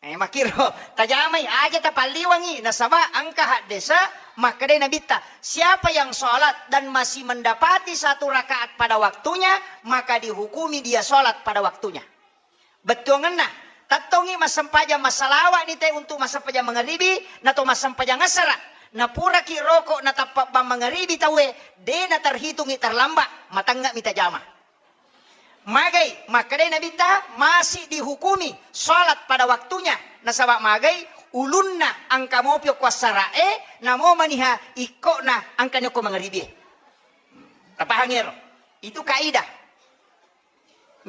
Eh, makkiro, tajamai, aja tapalliwangi, nasaba engka haddesa makkedai Nabitta, siapa yang sholat dan masih mendapati satu rakaat pada waktunya, maka dihukumi dia sholat pada waktunya. Bettuangenna, tettongi massempajang massalawa'ni te untuk massempajang mangaribi, nato massempajang asara. Napuraki roko natappa bang mangaribi tauwe, de naterhitungi terlambat, matengngemi tajama. Magai, makkedai Nabitta, masih dihukumi sholat pada waktunya. Nasaba magai, ulunna engka mopi okko assara'e, namo maniha ikkona engkani okko mangaribie. Tapahangi ero? Itu kaidah.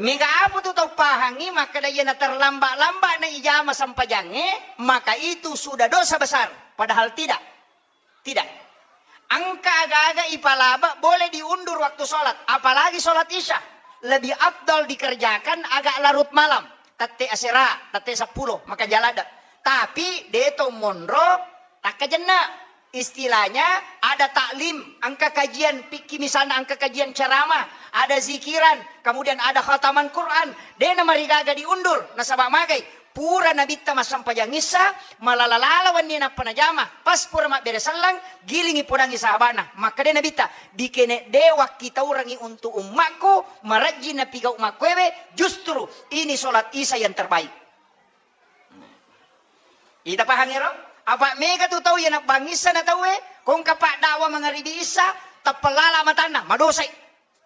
Mega apa tu tau pahangi makkeda, iya naterlambat-lambat na ijama sempajangnge, maka itu sudah dosa besar. Padahal tidak. Tidak. Engka aga-aga ipalaba boleh diundur waktu sholat, apalagi sholat isya. Lebih afdal dikerjakan agak larut malam, tette asera, tette seppulo, maka jalada. Tapi deto monro takkajenna. Istilahnya ada taklim, engka kajian fikih, misalnya engka kajian ceramah, ada zikiran, kemudian ada khataman Quran, dena marigaga diundur, nasaba magai, pura Nabitta massempajang issa, malala-lala wenni nappa najama, pas pura mabbere selleng, gilingi podangi sahabana, makkeda Nabitta, dikene de wakkitaurangi untuk ummakku, marajjin napigau makkuewe, justru ini sholat isya yang terbaik. Ita pahang ero? Apa mega tu tau iya nabbang issa na tauwe, kongka pak dakwa mangaribi issa, tappalala matanna, madosai.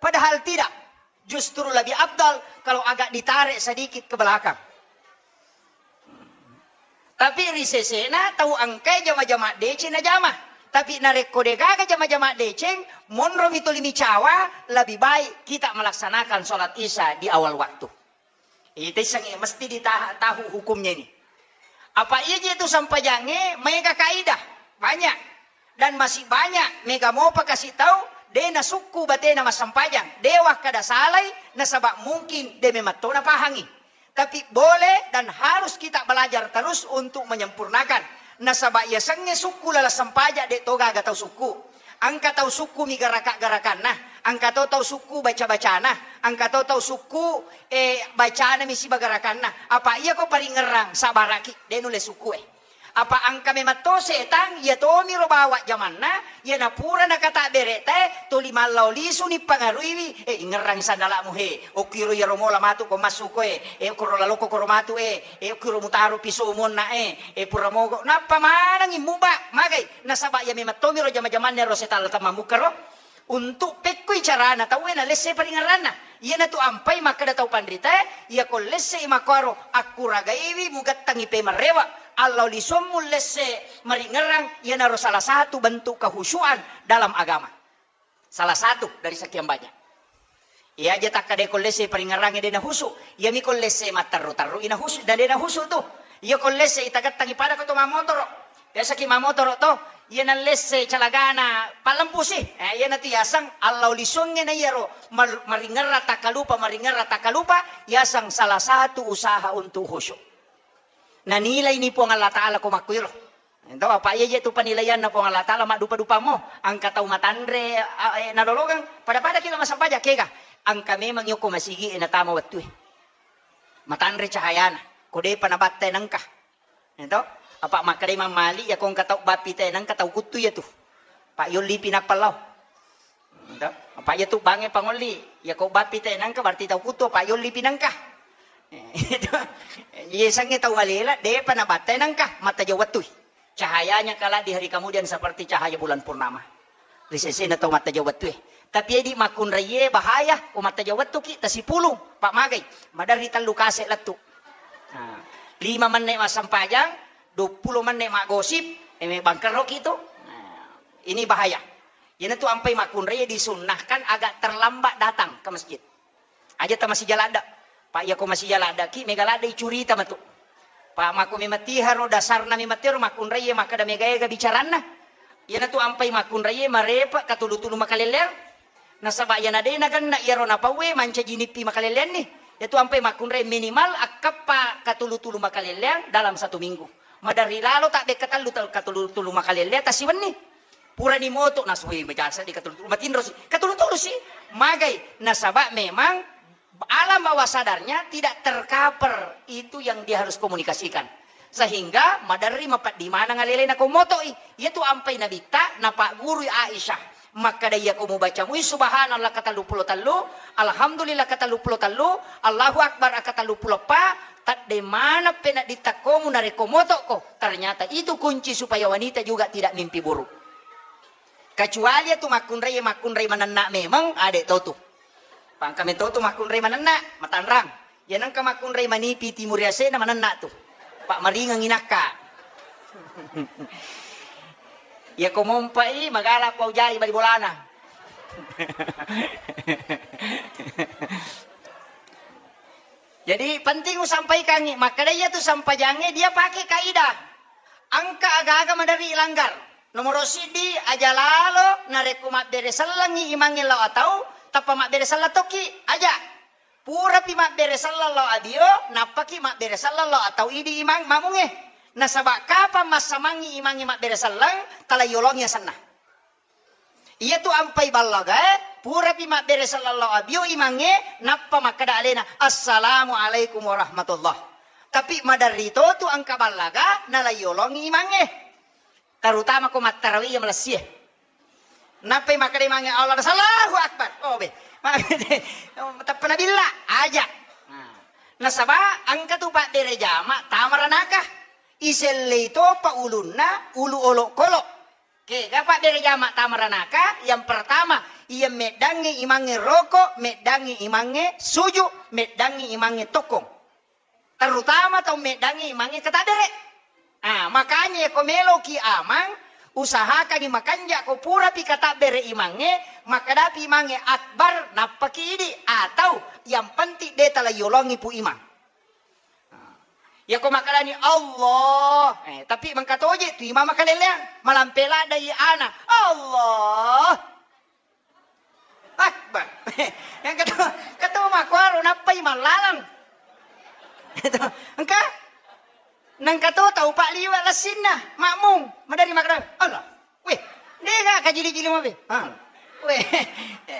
Padahal tidak. Justru lebih afdal kalau agak ditarik sedikit ke belakang. Tapi ri sesena tau engkai jama-jama deceng najama. Tapi narekko degaga jama-jama deceng, monromi tuli micawa, lebih baik kita melaksanakan sholat isya di awal waktu. Ita issengnge mesti ditaha-, tahu hukumnya ini. Apa iya je tu sampajangnge maega kaidah, banyak. Dan masih banyak mega mopa kasi tau de nasukku batena massampajang, de wakkada salai, nasaba mungkin de memang to napahangi. Tapi boleh dan harus kita belajar terus untuk menyempurnakan. Nasaba iya sengnge sukku lala sampaja de to gaga tau sukku. Engka tau sukku mi garaka-garakanna, engka to tau sukku baca-bacana, engka to tau sukku, eh, bacana mi siba garakanna. Apa iya ko paringerrang sabaraki, de nulle sukku, eh. Apa engka memang to setang, iya tomiro bawa jamanna, iya napura nakatabbere tae, toli mallao lisuni pangaruiwi, eh, ingerrang sandala'mu he, okkiro iyaro mola matu ko massu koe, eh, okkoro laloko koro matu e, eh, okkiro mutaro piso monna e, eh, pura mogo, nappa manengi muba, magai, nasaba iya memang tomiro jama-jamanna ro setang la tamammukkaro. Untuk pekkoi carana tauwe nalesse paringerranna. Iyanatu ampai makkeda tau panritae, iyako lessei makkuaro akkuragaiwi mugettangi pemerrewa, allau lisommu lesse maringerrang, iyanaro salah satu bentuk kehusuan dalam agama. Salah satu dari sekian banyak. Iya aja takkadai ko lessei paringerrangnge de nahusu, iyami ko lessei matterru-terru ina husu, na de nahusu tu. Iya ko lessei tagettangi pada ko to mamotoro. Biasaki mamotoro to, iya nallesse calagana pallempusi. Eh, iyanatu yaseng allau lisungnge na iyaro mar-, maringerra takkalupa, maringerra takkalupa, yaseng salah satu usaha untuk khusyuk. Nanilaini Puang Allah Ta'ala ko makkuiro. Ento apa iya je tu penilaianna Puang Allah Ta'ala maddupa-dupamo, angka tau matanre, a, eh, nalolongeng, pada-pada kila masampaja kega, angka memang yoko masigi e natama wettue. Matanre cahayana, ko depa nabatta nengka. Ento, apa makkedai Imam Malik, iya ko engka tau bappi te, nengka tau kuttu iya tu. Pak yollipi nappa lao. Ento, apa iya tu bange pangolli, iya ko bappi te nengka berarti tau kuttu, apa yollipi nengka. Iya sange tau alela, depa nabatta nengka, mattaja wettui. Cahayanya kelak di hari kemudian seperti cahaya bulan purnama. Ri sesena tau mattaja wettue. Tapi edi makkunraie bahaya, ko mattaja wettuki tasipulung, Pak magai, maderri tellu kase lettu. Nah, lima menit massempajang, dua puluh menit maggosip, eh, bangkerroki tu. Nah, ini bahaya. Iyanatu ampai makkunraie disunnahkan agak terlambat datang ke masjid. Aja ta masija ladde. Pak, iya ko masija laddeki, mega ladde icurita matu. Pak, mako mematiharo dasarna mematiharo makkunraie makkeda mega ega bicaranna. Iyanatu ampai makkunraie marepe katulu-tulu makalelleang. Nasaba iyana de nagenna iyaro napauwe mancaji nippi makalelleanni. Iyatu ampai makkunrai minimal akkeppa katulu-tulu makalelleang dalam satu minggu. Maderri lalo tabbe katellu ta-, katulu-tulu makalelleang tasiwenni. Purani moto nasue majasa di katulu-tulu. Matinro si. Katulu-tulu si. Magai. Nasaba memang alam bawah sadarnya tidak tercover itu yang dia harus komunikasikan. Sehingga maderri mapeddimana ngalelena ko moto'i. Iyatu ampai nabitta napaggurui Aisyah. Makkeda iyako mubaca mui subhanallah katelluppulo tellu, alhamdulillah katelluppulo tellu, Allahu Akbar katelluppulo eppa, tedde maneng penedditta komu narekko motokko. Ternyata itu kunci supaya wanita juga tidak mimpi buruk. Kecuali iyatu makkunrai, makkunrai manenna memang ade totu. Pangka metotu makkunrai manenna, matanrang. Iya nengka makkunrai manipi timur yasena manenna tu. Pak maringengi nakka. Iya ko mompai magala pau jai bali bolana. Jadi penting usampaikangi, makkeda iyatu sampajangnge dia pakai kaidah. Engka aga-aga maderri ilanggar. Nomoro siddi, aja lalo narekko mabbere sellengngi imangnge lao atau, tappa mabbere selleng tokki, aja. Purapi mabbere selleng lao abio, nappaki mabbere selleng lao atau idi imang mamungnge. Nasaba kapang massamangngi imangnge mabbere selleng, tala yolongi asenna. Iyatu ampai ballagae, purapi mabbere selleng lao abio imangnge, nappa makkeda alena, "Assalamualaikum warahmatullah." Tapi maderri totu engka ballaga, nala yolongi imangnge. Terutama ko mattarawi iya malessie. Nappai makkeda imangnge Allah, Allahu Akbar. Oh, be. Tappa nabilla, aja. Nah. Nasaba engka tu pabbere jama tama ranaka. Isellei topa ulunna, ulu olokolo. Kega pabbere jama tama ranaka, yang pertama, iya meddangngi imangnge roko, meddangngi imangnge suju, meddangngi imangnge tokkong. Terutama tau meddangngi imangnge katabbere. Ah, makanya ko meloki amang, usahakangi makanja ko purapi katabbere imangnge, makkadapi imangnge akbar, nappaki idi, atau yang penting de tala yolongi pu imang. Yako makkalani Allah, eh, tapi mengkatoje tu imang makaleleang, malampe ladai ana, Allah Akbar. Yang ketemu, ketemu makkuaro nappai mallaleng. Itu, engka, nengka to tau pak liwa lessinna, makmum, madari makkada, Allah, weh, dega kajili-jili mabe. Ha. Weh,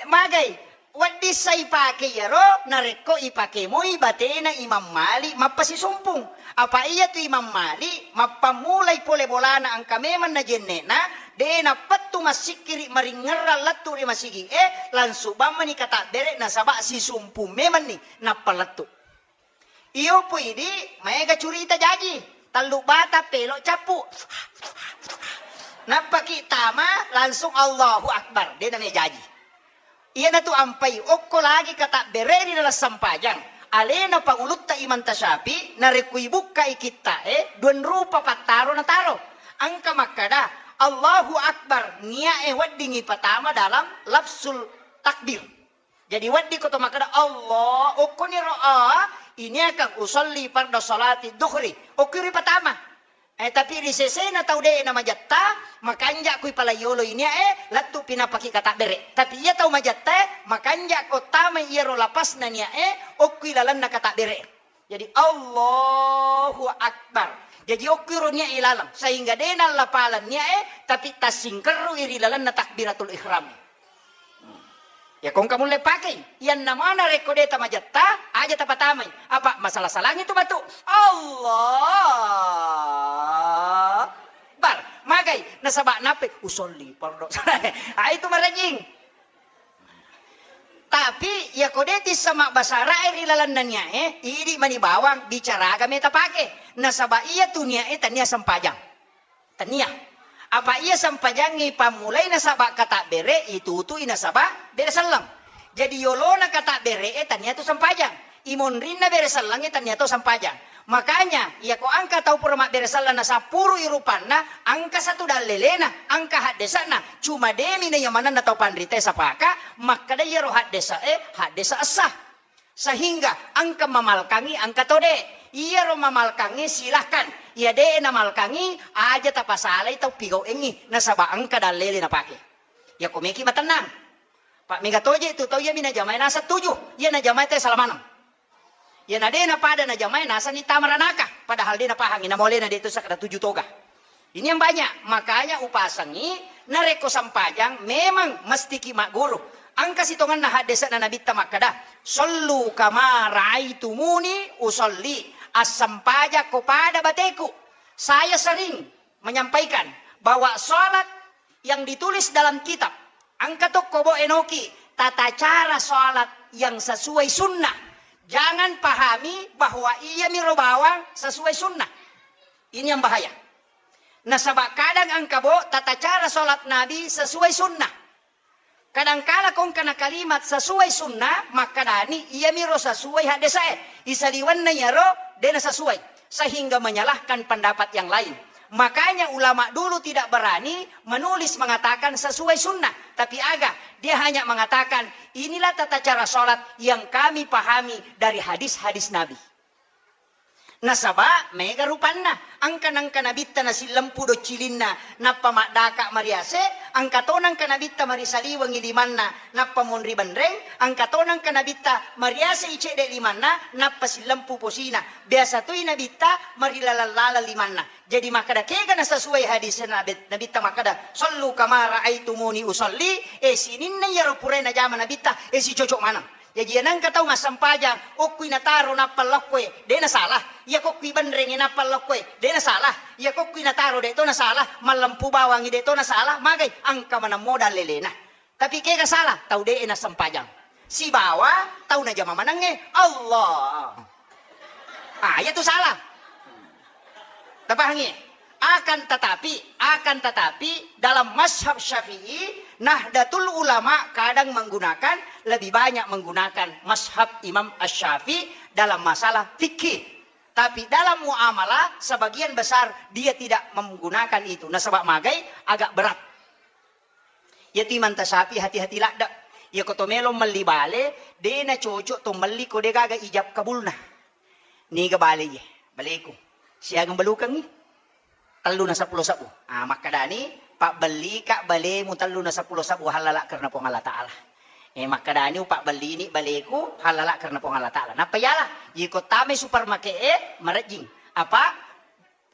magai. Wedding sa ipake iyaro, narekko ipake moi batena Imam Malik mappasisumpung. Apa iyatu Imam Malik mappammulai pole bolana engka memang najenne'na, de' nappettu massikkiri maringngerrang lettu ri masigi'e, langsung bammani katabbere nasaba sisumpung memanni nappa lettu. Iyo pui di, maega curita jaji. Tellu bata pelo cappu. Nappaki tama, langsung Allahu Akbar. De' name jaji. Iyanatu ampai okko lagi katabbere ri dalam sempajang. Alena pangulutta Imam Tasyafi, narekko ibukkai kitta'e, duan rupa pattaro nataro. Engka makkada, Allahu Akbar, nia'e weddingi patama dalam lafzul takbir. Jadi wedding ko to makkeda, Allah, okkoniro a, ini akan usolli farda salati duhri. Okkoi ripatama. Eh, tapi ri sesena tau de' na majatta, makanja' kui pala yolo ini, eh, lettu pinapaki katabbere. Tapi iya tau majatta, eh, makanja' ko tama iyaro lapasna nia, eh, okkoi lalenna katabbere. Jadi, Allahu Akbar. Jadi, okkuiro niae laleng. Sehingga de' nallapalang niae, tapi tassingkerrui ri lalenna takbiratul ihram. Ya, kongka mulle pakei. Iyanna mana rekko de' tamajatta, aja tapatamai. Apa masalah salangi tu matu. Allah Akbar. Magai, nasaba nape? Usolli, pardo. Ah, itu marajing. Tapi, iyako de' tissa mabbasarae ri lalenna niae, idi' mani bawang bicara aga meta pake. Nasaba iyatu niae tania sempajang. Tania. Apa iya sempajangngi pammulai nasaba katabbere, itutui nasaba bere selleng. Jadi yolona katabbere'e tania tu sempajang. Imonrinna bere sellengnge tania to sempajang. Makanya, iyako engka tau pura mabbere selleng nasappurui rupanna, engka satu dallelena, engka haddese'na. Cuma demi na iya manenna tau panritae sapaka, makkeda iyaro haddese'e, haddese' essa. Sehingga engka mamalkangi, engka to de'. Iyaro mamalkangi, silahkan. Iya de' namalkangi, aja tapasalai tau pigau'engngi, nasaba engka dallele napake. Iyako meki matennang. Pa' mega toje' tu tau iyami najamae naseng tuju, iya najamae te sala maneng. Iyana de' napada najamae nasenni tama ranaka, padahal de' napahangi, namolena de' tu sakkeda tuju toga. Ini yang banyak, makanya upasengi narekko sempajang memang mestiki magguru. Engka sitongenna haddese'na Nabitta makkeda, "Shollu kama raaitumuni usolli." Assempajang ko pada bateku. Saya sering menyampaikan bahwa sholat yang ditulis dalam kitab, engka tokko bo enoki tata cara sholat yang sesuai sunnah. Jangan pahami bahwa iyamiro bawang sesuai sunnah. Ini yang bahaya. Nasaba kadang engka bo tata cara sholat Nabi sesuai sunnah. Kadangkala kongkana kalimat sesuai sunnah, makkadani iyamiro sesuai haddese'e. Isaliwenna iyaro de' nasesuai, sehingga menyalahkan pendapat yang lain. Makanya ulama dulu tidak berani menulis mengatakan sesuai sunnah. Tapi aga, dia hanya mengatakan, "Inilah tata cara sholat yang kami pahami dari hadis-hadis Nabi." Nasaba mega rupanna, engka nengka nabitta nasillempu doccilinna, nappa maddaka mariase, engka to nengka nabitta marisaliwengi limanna, nappa monri benreng, engka to nengka nabitta mariase icedde limanna, nappa sillempu posina. Biasa toi nabitta marilaleng-laleng limanna. Jadi makkeda kega nasesuai hadis Nabi, nabitta makkeda, "Shollu kama raaitumuni usolli," eh, sininna iyaro purai najama nabitta, eh, sicocok maneng. Jaji, iya nengka tau massempajang, okkui nataro nappa lokkoe, de' nasalah. Iya kokkui benrenge nappa lokkoe, de' nasalah. Iya kokkui nataro de' to nasalah, mallempu bawangi de' to nasalah, magai engka maneng modal lelena. Tapi kega salah, tau de' nassempajang. Sibawa tau najama manengnge, Allah. Ah, iya tu salah. Tapahangi? Akan tetapi, akan tetapi dalam mazhab Syafi'i, Nahdlatul Ulama kadang menggunakan, lebih banyak menggunakan mazhab Imam Asy-Syafi'i dalam masalah fikih. Tapi dalam muamalah sebagian besar dia tidak menggunakan itu. Nasaba magai agak berat. Iyatu Imam Tasyafi hati-hati ladde'. Iyako to melo melli bale, de' nacocok to melli ko de' gaga ijab kabulna. Niga bale iye? Baleku. Siagang balukengngi? Tellu na seppulo sebbu. Ah, makkadani, "Pabbellika balemu tellu na seppulo sebbu hallala karena Puang Allah Ta'ala." Eh, makkadani, "Upabbellini baleku hallala karena Puang Allah Ta'ala." Nappa iyala, iyako tamai supermarket e, marejjing. Apa?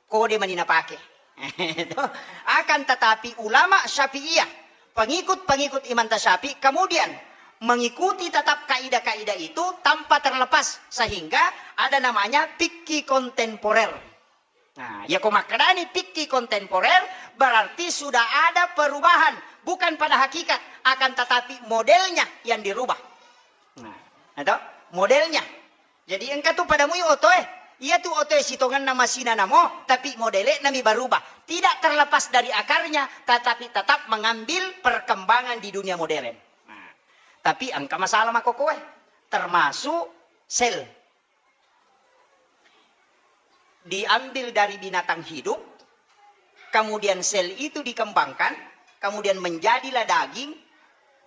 Kode mani napake. Akan tetapi ulama Syafi'iyah, pengikut-pengikut Imam Tasyafi, kemudian mengikuti tetap kaidah-kaidah itu tanpa terlepas, sehingga ada namanya fikih kontemporer. Nah, ya ko makkedani fikih kontemporer, berarti sudah ada perubahan, bukan pada hakikat, akan tetapi modelnya yang dirubah. Nah, itu modelnya. Jadi engka tu pada mui otoe, iya tu otoe sitongenna masina namo, tapi modele nami berubah. Tidak terlepas dari akarnya, tetapi tetap mengambil perkembangan di dunia modern. Nah, tapi engka masalah makokoe, termasuk sel. Diambil dari binatang hidup, kemudian sel itu dikembangkan, kemudian menjadilah daging,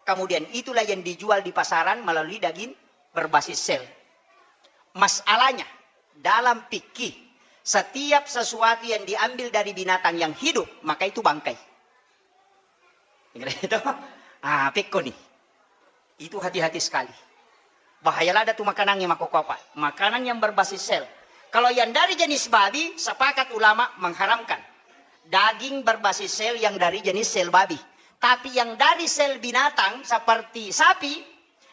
kemudian itulah yang dijual di pasaran melalui daging berbasis sel. Masalahnya, dalam fikih, setiap sesuatu yang diambil dari binatang yang hidup, maka itu bangkai. Itu. Ah, pekko ni. Itu hati-hati sekali. Bahaya lada tu makanangnge makkokkoe apa. Makanan yang berbasis sel. Kalau yang dari jenis babi, sepakat ulama mengharamkan. Daging berbasis sel yang dari jenis sel babi. Tapi yang dari sel binatang seperti sapi,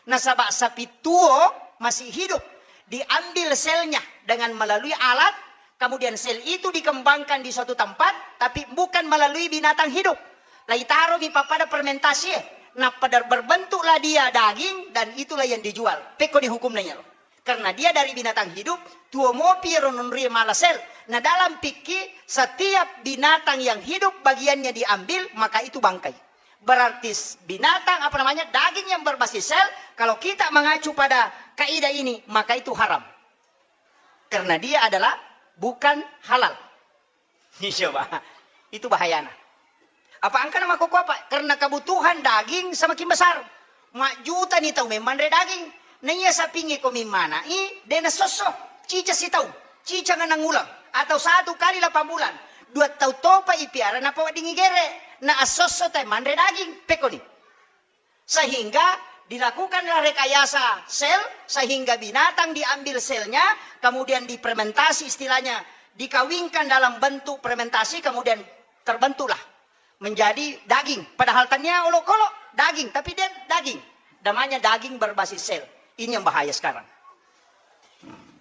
nasaba sapi tuo masih hidup, diambil selnya dengan melalui alat, kemudian sel itu dikembangkan di suatu tempat, tapi bukan melalui binatang hidup. Laitaromi pappada fermentasi, eh. Nah, pada berbentuklah dia daging dan itulah yang dijual. Pekko ni hukumna iyaro. Karena dia dari binatang hidup, tuo mopi ro nonrie mala sel. Nah, dalam fikih, setiap binatang yang hidup bagiannya diambil, maka itu bangkai. Berarti s-, binatang, apa namanya, daging yang berbasis sel, kalau kita mengacu pada kaidah ini, maka itu haram. Karena dia adalah bukan halal. Coba. Itu bahayana. Apa engkana makkokkoe apa? Karena kebutuhan daging semakin besar. Majjuta ni tau memmanre daging. Naiya sapingnge ko mimmana'i, de nassosso. Cica sitaung, cica nganang uleng, atau satu kali lapan bulan. Dua tau topa ipiara napaweddingi gere. Na assosso tae manre daging. Pekko ni. Sehingga dilakukanlah rekayasa sel, sehingga binatang diambil selnya, kemudian difermentasi, istilahnya dikawinkan dalam bentuk fermentasi, kemudian terbentuklah menjadi daging. Padahal tania olokolo daging, tapi dia daging. Namanya daging berbasis sel. Ini yang bahaya sekarang.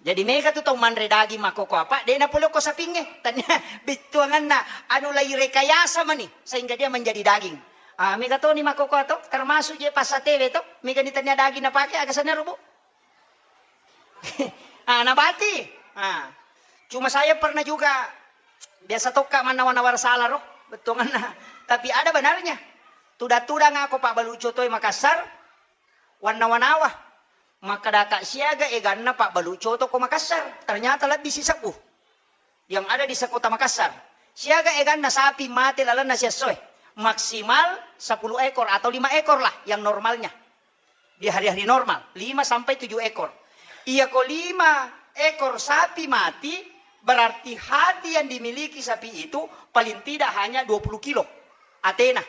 Jadi mega tu tau manre daging makkokkoe apa, de napole ko sapingnge. Tania bittuanganna, anu, lai rekayasa mani sehingga dia menjadi daging. Ah, mega toni makkokkoe to, termasuk je passatewe to, mega ni tania daging napake, aga sanna rubu. Ah, nabati. Ah. Cuma saya pernah juga, biasa tokka mannawa-nawa sala ro, bettuanganna. Tapi ada benarnya. Tudang-tudang ako pabbalu cotoe Makassar, wannawa-nawa. Makkadaka siaga eganna pabbalu coto ko Makassar. Ternyata lebbi sisebbu yang ada di sekota Makassar. Siaga eganna sapi mate lalenna siessoe. Maksimal sepuluh ekor atau lima ekor lah yang normalnya. Di hari-hari normal, lima sampai tujuh ekor. Iya ko lima ekor sapi mati, berarti hati yang dimiliki sapi itu paling tidak hanya dua puluh kilo atena.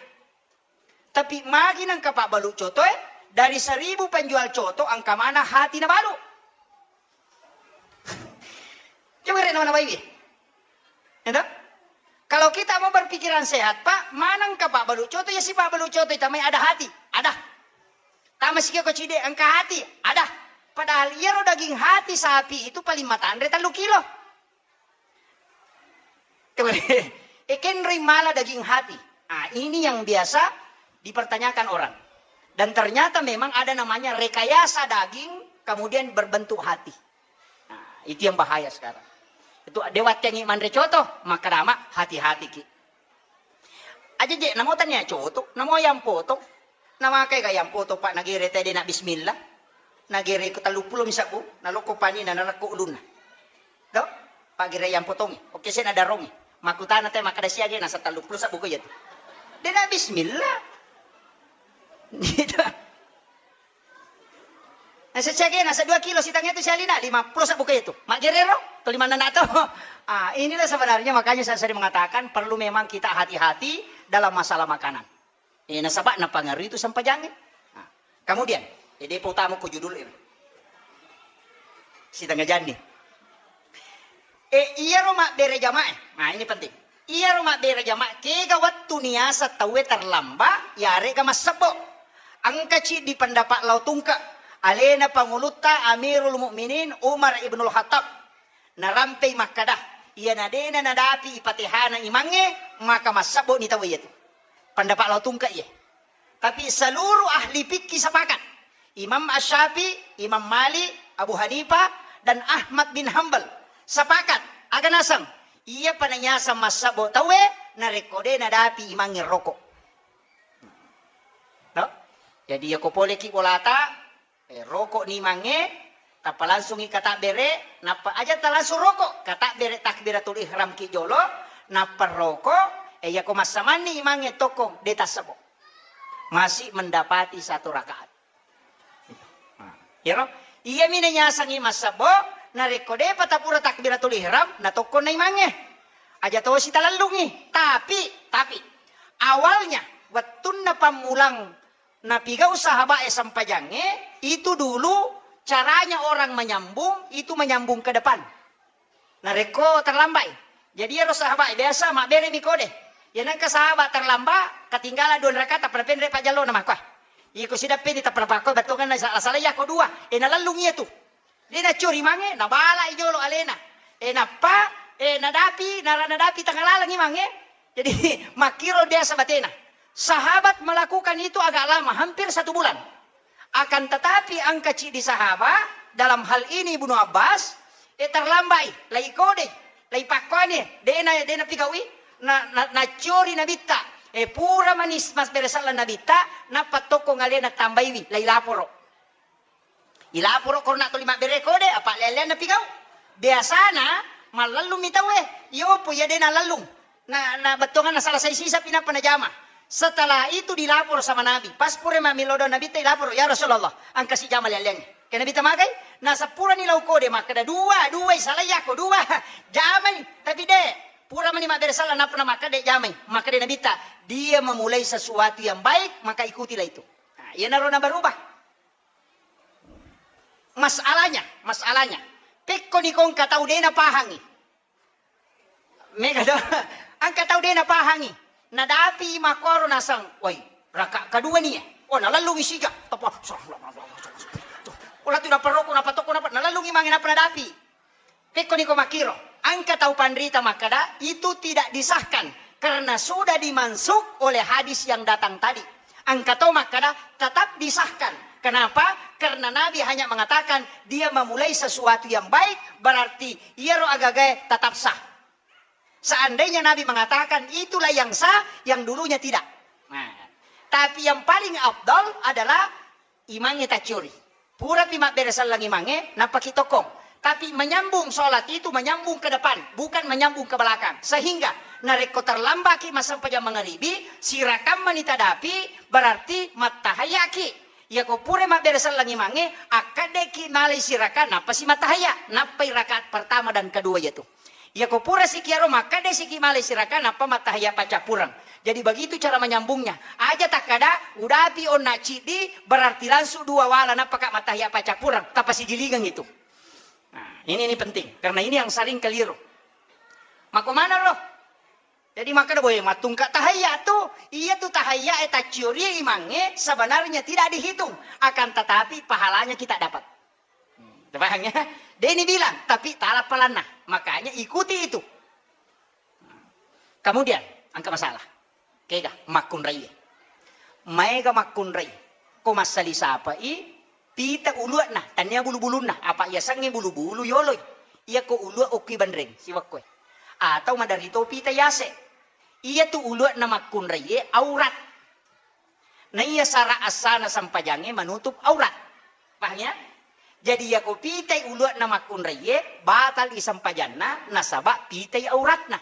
Tapi magi nengka pabbalu cotoe, dari seribu penjual coto engka mana hati nabalu. Coba rek nama-nama ini. Ya toh? Kalau kita mau berpikiran sehat, Pak, mana engka pabbalu coto, ya si pabbalu coto, tamai ada hati. Ada. Tama sikio ko cide, engka hati. Ada. Padahal iyaro daging hati sapi itu paling matanre tellu kilo. Ekenroi mala daging hati. Ah, ini yang biasa dipertanyakan orang. Dan ternyata memang ada namanya rekayasa daging, kemudian berbentuk hati. Nah, itu yang bahaya sekarang. Itu dewattengi manre coto, maka dama hati-hati ki. Aja je, namo tania coto, namo yang potong. Namakai ga yang potong, Pak, nagere tede na bismillah. Nagere ko tellu pulo misabbu, naloko pani na narekko ulunna. Do? Pagere yang potongi. Oke, saya nadarongi. Makutana te makkada siaga nasa tellu pulo sabbu ko iya tu. Dena bismillah. Gitu. Nasa siaga nasa dua kilo sitangnya tu sialina, lima pulo sabbu ko iya tu. Magerero, to lima nana to. Ah, inilah sebenarnya makanya saya sering mengatakan perlu memang kita hati-hati dalam masalah makanan. Eh, nasaba napangaruhi tu sempajangnge. Nah, kemudian, eh, depa utama ko judul e. Sitengah jani. Eh, iyaro mabbere jamaah. Nah, ini penting. Iyaro mabbere jamaah, kega wettu niasa tauwe terlambat, yarega massebbo. Engka ciddi pendapat lao tungke, alena pangulutta Amirul Mukminin Umar ibnul Khattab, narampei makkada, iyana de'na nadapi ipatehana imangnge, maka massebbo ni tau iyatu. Pendapat lao tungke iye. Tapi seluruh ahli fikih sepakat, Imam Asy-Syafi'i, Imam Malik, Abu Hanifah, dan Ahmad bin Hambal sepakat, aga naseng, iyapa naiaseng massebbo tauwe narekko de' nadapi imangnge roko. No? Jadi, yako poleki bolata, eh, roko ni mange, tappa langsungi katabbere, nappa aja talangsung roko, katabbere takbiratul ihram ki jolo, nappa roko, eh, yako massamanni imangnge tokko, de' tassebbo. Masih mendapati satu rakaat. Nah, iyaro, iyami nayasengngi massebbo, narekko de'pa tapura takbiratul ihram, natokkonna imangnge. Aja tosi talellungi. Tapi, tapi, awalnya, wettunna pammulang napigau sahabat e sempajangnge, itu dulu caranya orang menyambung, itu menyambung ke depan. Narekko terlambat i. Jadi iyaro sahabat e biasa mabbere mi kode. Iya nengka sahabat terlambat, ketinggalan dua rakaat, tappa napenre pajjallona makko. Iko sidappeni tappa napakko bettuanganna sala-sala iyako dua. E nalellung iyatu. De' naccuri mange, nabala i jolo alena. E nappa, e nadapi, nara nadapi tengah laleng imangnge. Jadi, makkiro biasa batena. Sahabat melakukan itu agak lama, hampir satu bulan. Akan tetapi, engka ciddi sahabat, dalam hal ini Ibnu Abbas, eh, terlambat i, lai kode, lai pakkoani, de'na, de'na pigaui, na, na, naccori nabitta, eh, pura manis mas bere sallang nabitta, nappa tokko ngalena tambaiwi, lai laporo. Ilaporo korona tuli mabbere kode, apa leanna pigau. Biasana mallellung mi tauwe, iyopo iya de' nalellung. Na, na bettuanganna salasai sisa pi nappa najama. Setelah itu dilapor sama Nabi. Pas pura mammilo do Nabi ta ilapor, "Ya Rasulullah, engka sijama leang-leangnge." Ke Nabi ta magai, na seppurani lau kode makkeda, "Dua, dua, salai yako dua." Jamai, tapi de'. Pura mani mabbere sallang nappa namakkeda de' jamai. Makkeda Nabi ta, "Dia memulai sesuatu yang baik, maka ikutilah itu." Nah, iyanaro nabarubah. Masalahnya, masalahnya. Pekko ni ko engka tau de' napahangi. Mega do. Engka tau de' napahangi. Nadapi makkoro naseng, "Woi, raka kedua ni ya." Oh, nalellungi sija. Tapa. Oh, latu naparoko, napatoko, napa-, nalellungi mange napa nadapi. Pekko niko makkiro, engka tau panrita makkeda, itu tidak disahkan karena sudah dimansukh oleh hadis yang datang tadi. Engka tau makkeda, tetap disahkan. Kenapa? Karena Nabi hanya mengatakan dia memulai sesuatu yang baik, berarti iyaro agagae tetap sah. Seandainya Nabi mengatakan itulah yang sah, yang dulunya tidak. Nah, tapi yang paling afdal adalah imangnge tacciori. Purapi mabbere selleng imangnge, nappaki tokkong. Tapi menyambung sholat itu menyambung ke depan, bukan menyambung ke belakang. Sehingga narekko terlambaki massempajang mangaribi, sirakang mani tadapi, berarti mattahayaki. Iyako pura mabbere selleng imangnge, akkaddeki malai sirakang, nappasi mattahaya, nappai rakaat pertama dan kedua iyatu. Iyako pura siki aro makkeda siki malai sirakang nappa mattahaya paccappureng. Jadi begitu cara menyambungnya. Aja takkada udapi onna ciddi berarti langsung dua wala nappaka mattahaya paccappureng. Tapasijilingeng itu. Nah, ini, ini penting karena ini yang sering keliru. Mako mana lo? Jadi makkeda boy mattungka tahaya tu, iya tu tahaya e tacciori imangnge sebenarnya tidak dihitung, akan tetapi pahalanya kita dapat. Paham ya? Deni bilang, tapi tala palanna. Makanya ikuti itu. Kemudian, engka masalah. Kega, makkunrai. Maega makkunrai. Ko massali sapai, pita ulu'na, tania bulu-bulunna. Apa yasengnge bulu-bulu yoloi. Iya ko ulu'a okki banreng, siwakkoe. Atau maderito pita yase. Iya tu ulu'na makkunrai, aurat. Naiya sara assana sempajangnge manutup aurat. Paham ya? Jadi, iyako pitai ulu'na makkunraiye, batal i sempajanna, nasaba pitai auratna.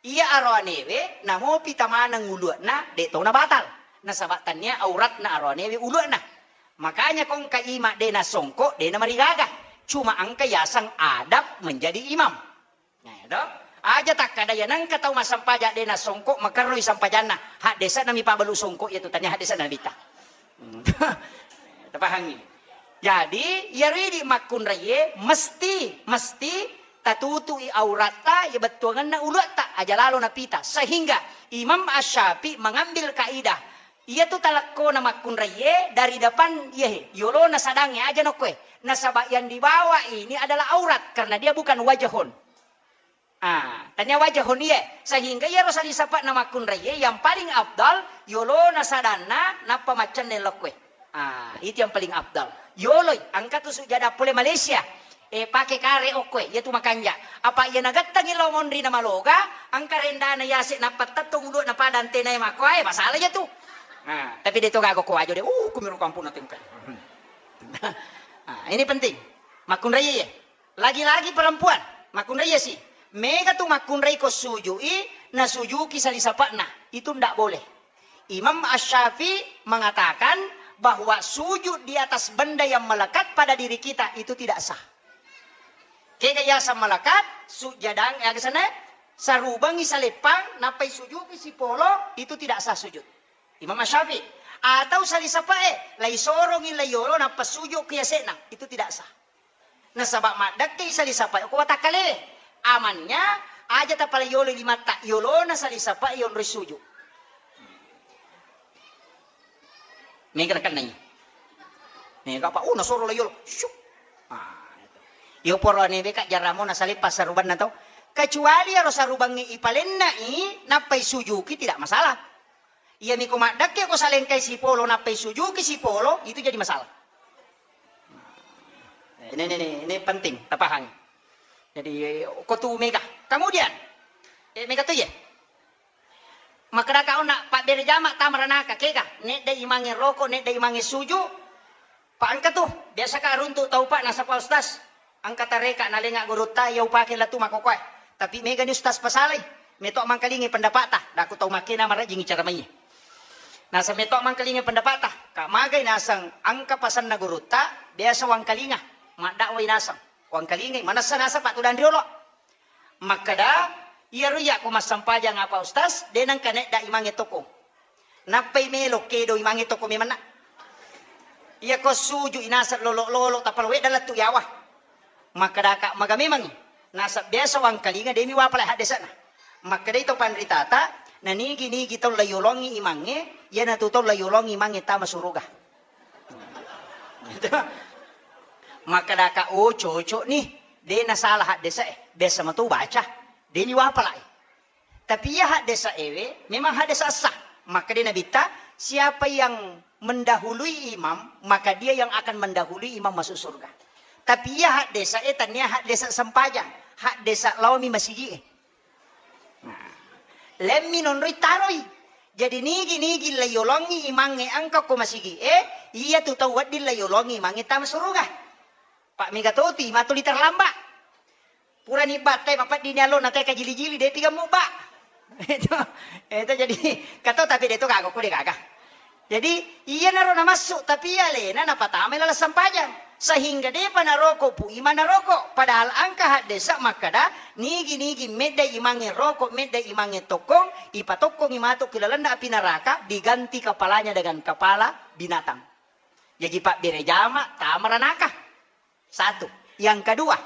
Iya aroanewe, namopi tamaneng ulu'na, de' to nabatal. Nasaba tania auratna aroanewe ulu'na. Makanya ko engka ima de' nasongko, de' namarigaga. Cuma engka yaseng adab menjadi imam. Nah, do? Aja takkada ya nengka tau massempajang de' nasongko makerroi sempajanna. Haddese'na mi pabalu songko iya tu tania haddese'na Nabitta. Hmm. Tapahangi. Jadi, iyaro idi makkunraiye mesti, mesti tatutui auratta, iya bettuangenna uluatta, aja lalo napita. Sehingga Imam Asy-Syafi'i mengambil kaidah Iya tu talekko na makkunraiye dari depan, iye, yolona sadangnge aja nokkoe. Nasaba yang dibawa ini adalah aurat karena dia bukan wajahun. Ah, tania wajahun iye. Sehingga iyaro salisapa'na makkunraiye yang paling afdal yolona sadanna nappa maccenne lokkoe. Ah, itu yang paling afdal. Yoloi, engka tu sujada pole Malaysia. Eh, pake kare okkoe, iya tu makanja. Apa iya nagettangi lao monri na maloga, engka rendana yase nappa tettong udu na pada antena e makkoe, masalah iya tu. Nah, tapi de to gaga ko ajo de, uh, kumiro kampung na tengkai. Nah, ini penting. Makkunrai iye. Lagi-lagi perempuan, makkunrai iya si. Mega tu makkunrai ko sujui, na sujuki salisapa'na. Itu ndak boleh. Imam Asy-Syafi'i mengatakan bahwa sujud di atas benda yang melekat pada diri kita itu tidak sah. Kega yaseng melekat, sujadang, ya kesana, sarubangi saleppang, nappai sujuki sipolo, itu tidak sah sujud. Imam Asy-Syafi'i. Atau salisapae, lai sorongi lai yolo, nappa sujuki yase'na, itu tidak sah. Nasaba maddekkei salisapae ko watakkale. Amannya aja tapala yolo limatta, yolona salisapae yonroi suju. Mega nakennai. Mega apa? Oh, nasoro la yolo. Syuk. Ah, itu. Yo poro ne beka jaramo nasale passarubanna tau. Kecuali aro sarubangnge ipalennai nappai sujuki tidak masalah. Iya miko maddekke ko salengkai sipolo nappai sujuki sipolo, itu jadi masalah. Ini, ini, ini, ini penting tapahami. Jadi ko tu mega. Kemudian, eh, mega tu ye. Makkedaka onna pabbere jama tama ranaka kega, nedda imange roko, nedda imange suju. Pa engka tu, biasa ka runtu tau pa nasaba ustaz. Engka tareka nalenga gurutta iya upake latu makokoe. Tapi mega ni ustaz pasalai. Meto mangkalingi pendapata, daku tau makkena marajingi cara mai. Naseng meto mangkalingi pendapata, ka magai naseng engka pasanna gurutta, biasa wangkalinga, maddakwai naseng. Wangkalingai, manessa naseng pa tudang riolo. Makkeda, iyaro iya ko massempajang apa ustaz, de nengka nedda imange toko. Nappai melo kedo imange toko memanna. Iya ko suju inaseng lolo-lolo tapala wedda lettu yawa. Makkedaka maga memangi. Nasab biasa wangkalinga demi wapala haddesana. Makkedai to panritata, nanigi-nigi tau layolongi imange, iyanatu tau layolongi imange tama suruga. Makkedaka, oh cocok nih, de nasalah haddesa e, biasa matu baca, de ni wapala e. Tapi iya haddesa ewe memang haddesa sah. Makkeda Nabitta, siapa yang mendahului imam, maka dia yang akan mendahului imam masuk surga. Tapi iya haddesa e tania haddesa sempajang, haddesa laomi masigi e. Nah, lemmi nonroi taroi. Jadi nigi-nigi layolongi imangnge engka ko masigi e, iya tu tau wedding layolongi imangnge tama suruga. Pak mega toti matuli terlambat. Purani battai mapeddini allo na teka jili-jili de tiga mubba. Itu, itu jadi kato tapi de to gaga ko de gaga. Jadi iyanaro namassu tapi alena napatamai laleng sempajang. Sehingga depa naroko pu imang naroko. Padahal engka haddesa makkeda nigi-nigi medda imangnge roko, medda imangnge tokkong, ipatokkongi matu ki lalenna api neraka, diganti kepalanya dengan kepala binatang. Jaji pabbere jama tama ranaka. Satu. Yang kedua,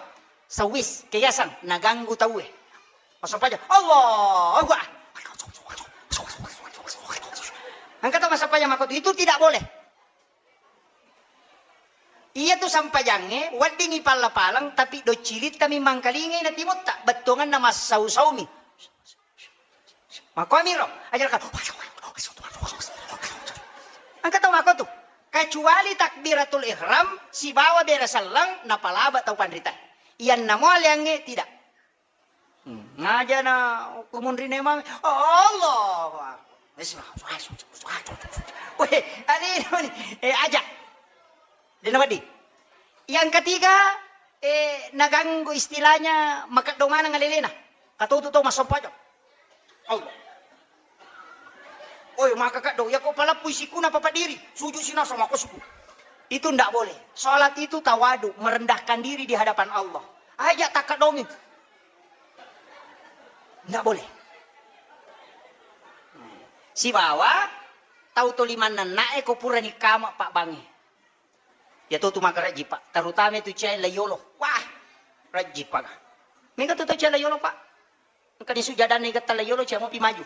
sewis, keyasan, naganggu tauwe. Massempajang, Allahu Akbar. Engka tau massempajang makkotu, itu tidak boleh. Iya tu sampajangnge, weddingi palla-palang, tapi doccilitta mi mangkalingai na timutta, bettuanganna massau-saumi. Makkuamiro, aja ka. Engka tau makkotu. Kecuali takbiratul ihram sibawa bere selleng napalaba tau panrita. Iyanna mo aleangnge tidak. Hmm, ngajana kumunrine mami. Allahu Akbar. Weh, alino ni. Eh, aja. Dena wedding. Yang ketiga, eh, naganggu istilahnya makeddo maneng alelena. Katutu tau massempajang. Allah. Oi, maka kaddo, ya ko palappui sikuna papa diri, sujud sinasa mako suku. Itu ndak boleh. Salat itu tawadu, merendahkan diri di hadapan Allah. Aja takaddongi. Ndak boleh. Sibawa tau to limanna na'e ko purani kama pabbangi. Iya to tu magarajji, Pak. Terutama itu cai layolo. Wah, rajji, Pak. Mega tu tau cai layolo, Pak. Engka ni sujadanna igetta layolo, cai mopi maju.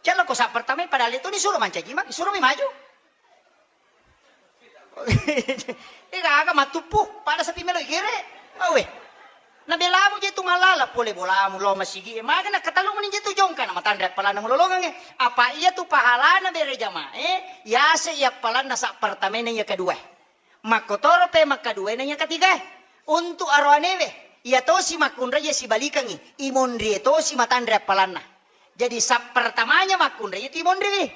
Cella ko sa pertama padahal itu ni suruh mancaji ma, suruh mi maju. Ega aga matuppu, pada sepi melo igere. Awe. Na belamu je tu malala pole bolamu lo masigi. Maga na katalu meni je tu jongka na matanre appalanna mulolongang e. Apa iya tu pahalana bere jamae, yase iya appalanna sa pertama na iya kedua. Makkotoro pe makkaduae na iya ketigae. Untuk aroanewe, iya tosi makkunrai iya sibalikangi, imonrie tosi matanre appalanna. Jadi sa pertamanya makkunrai itu imonriwi.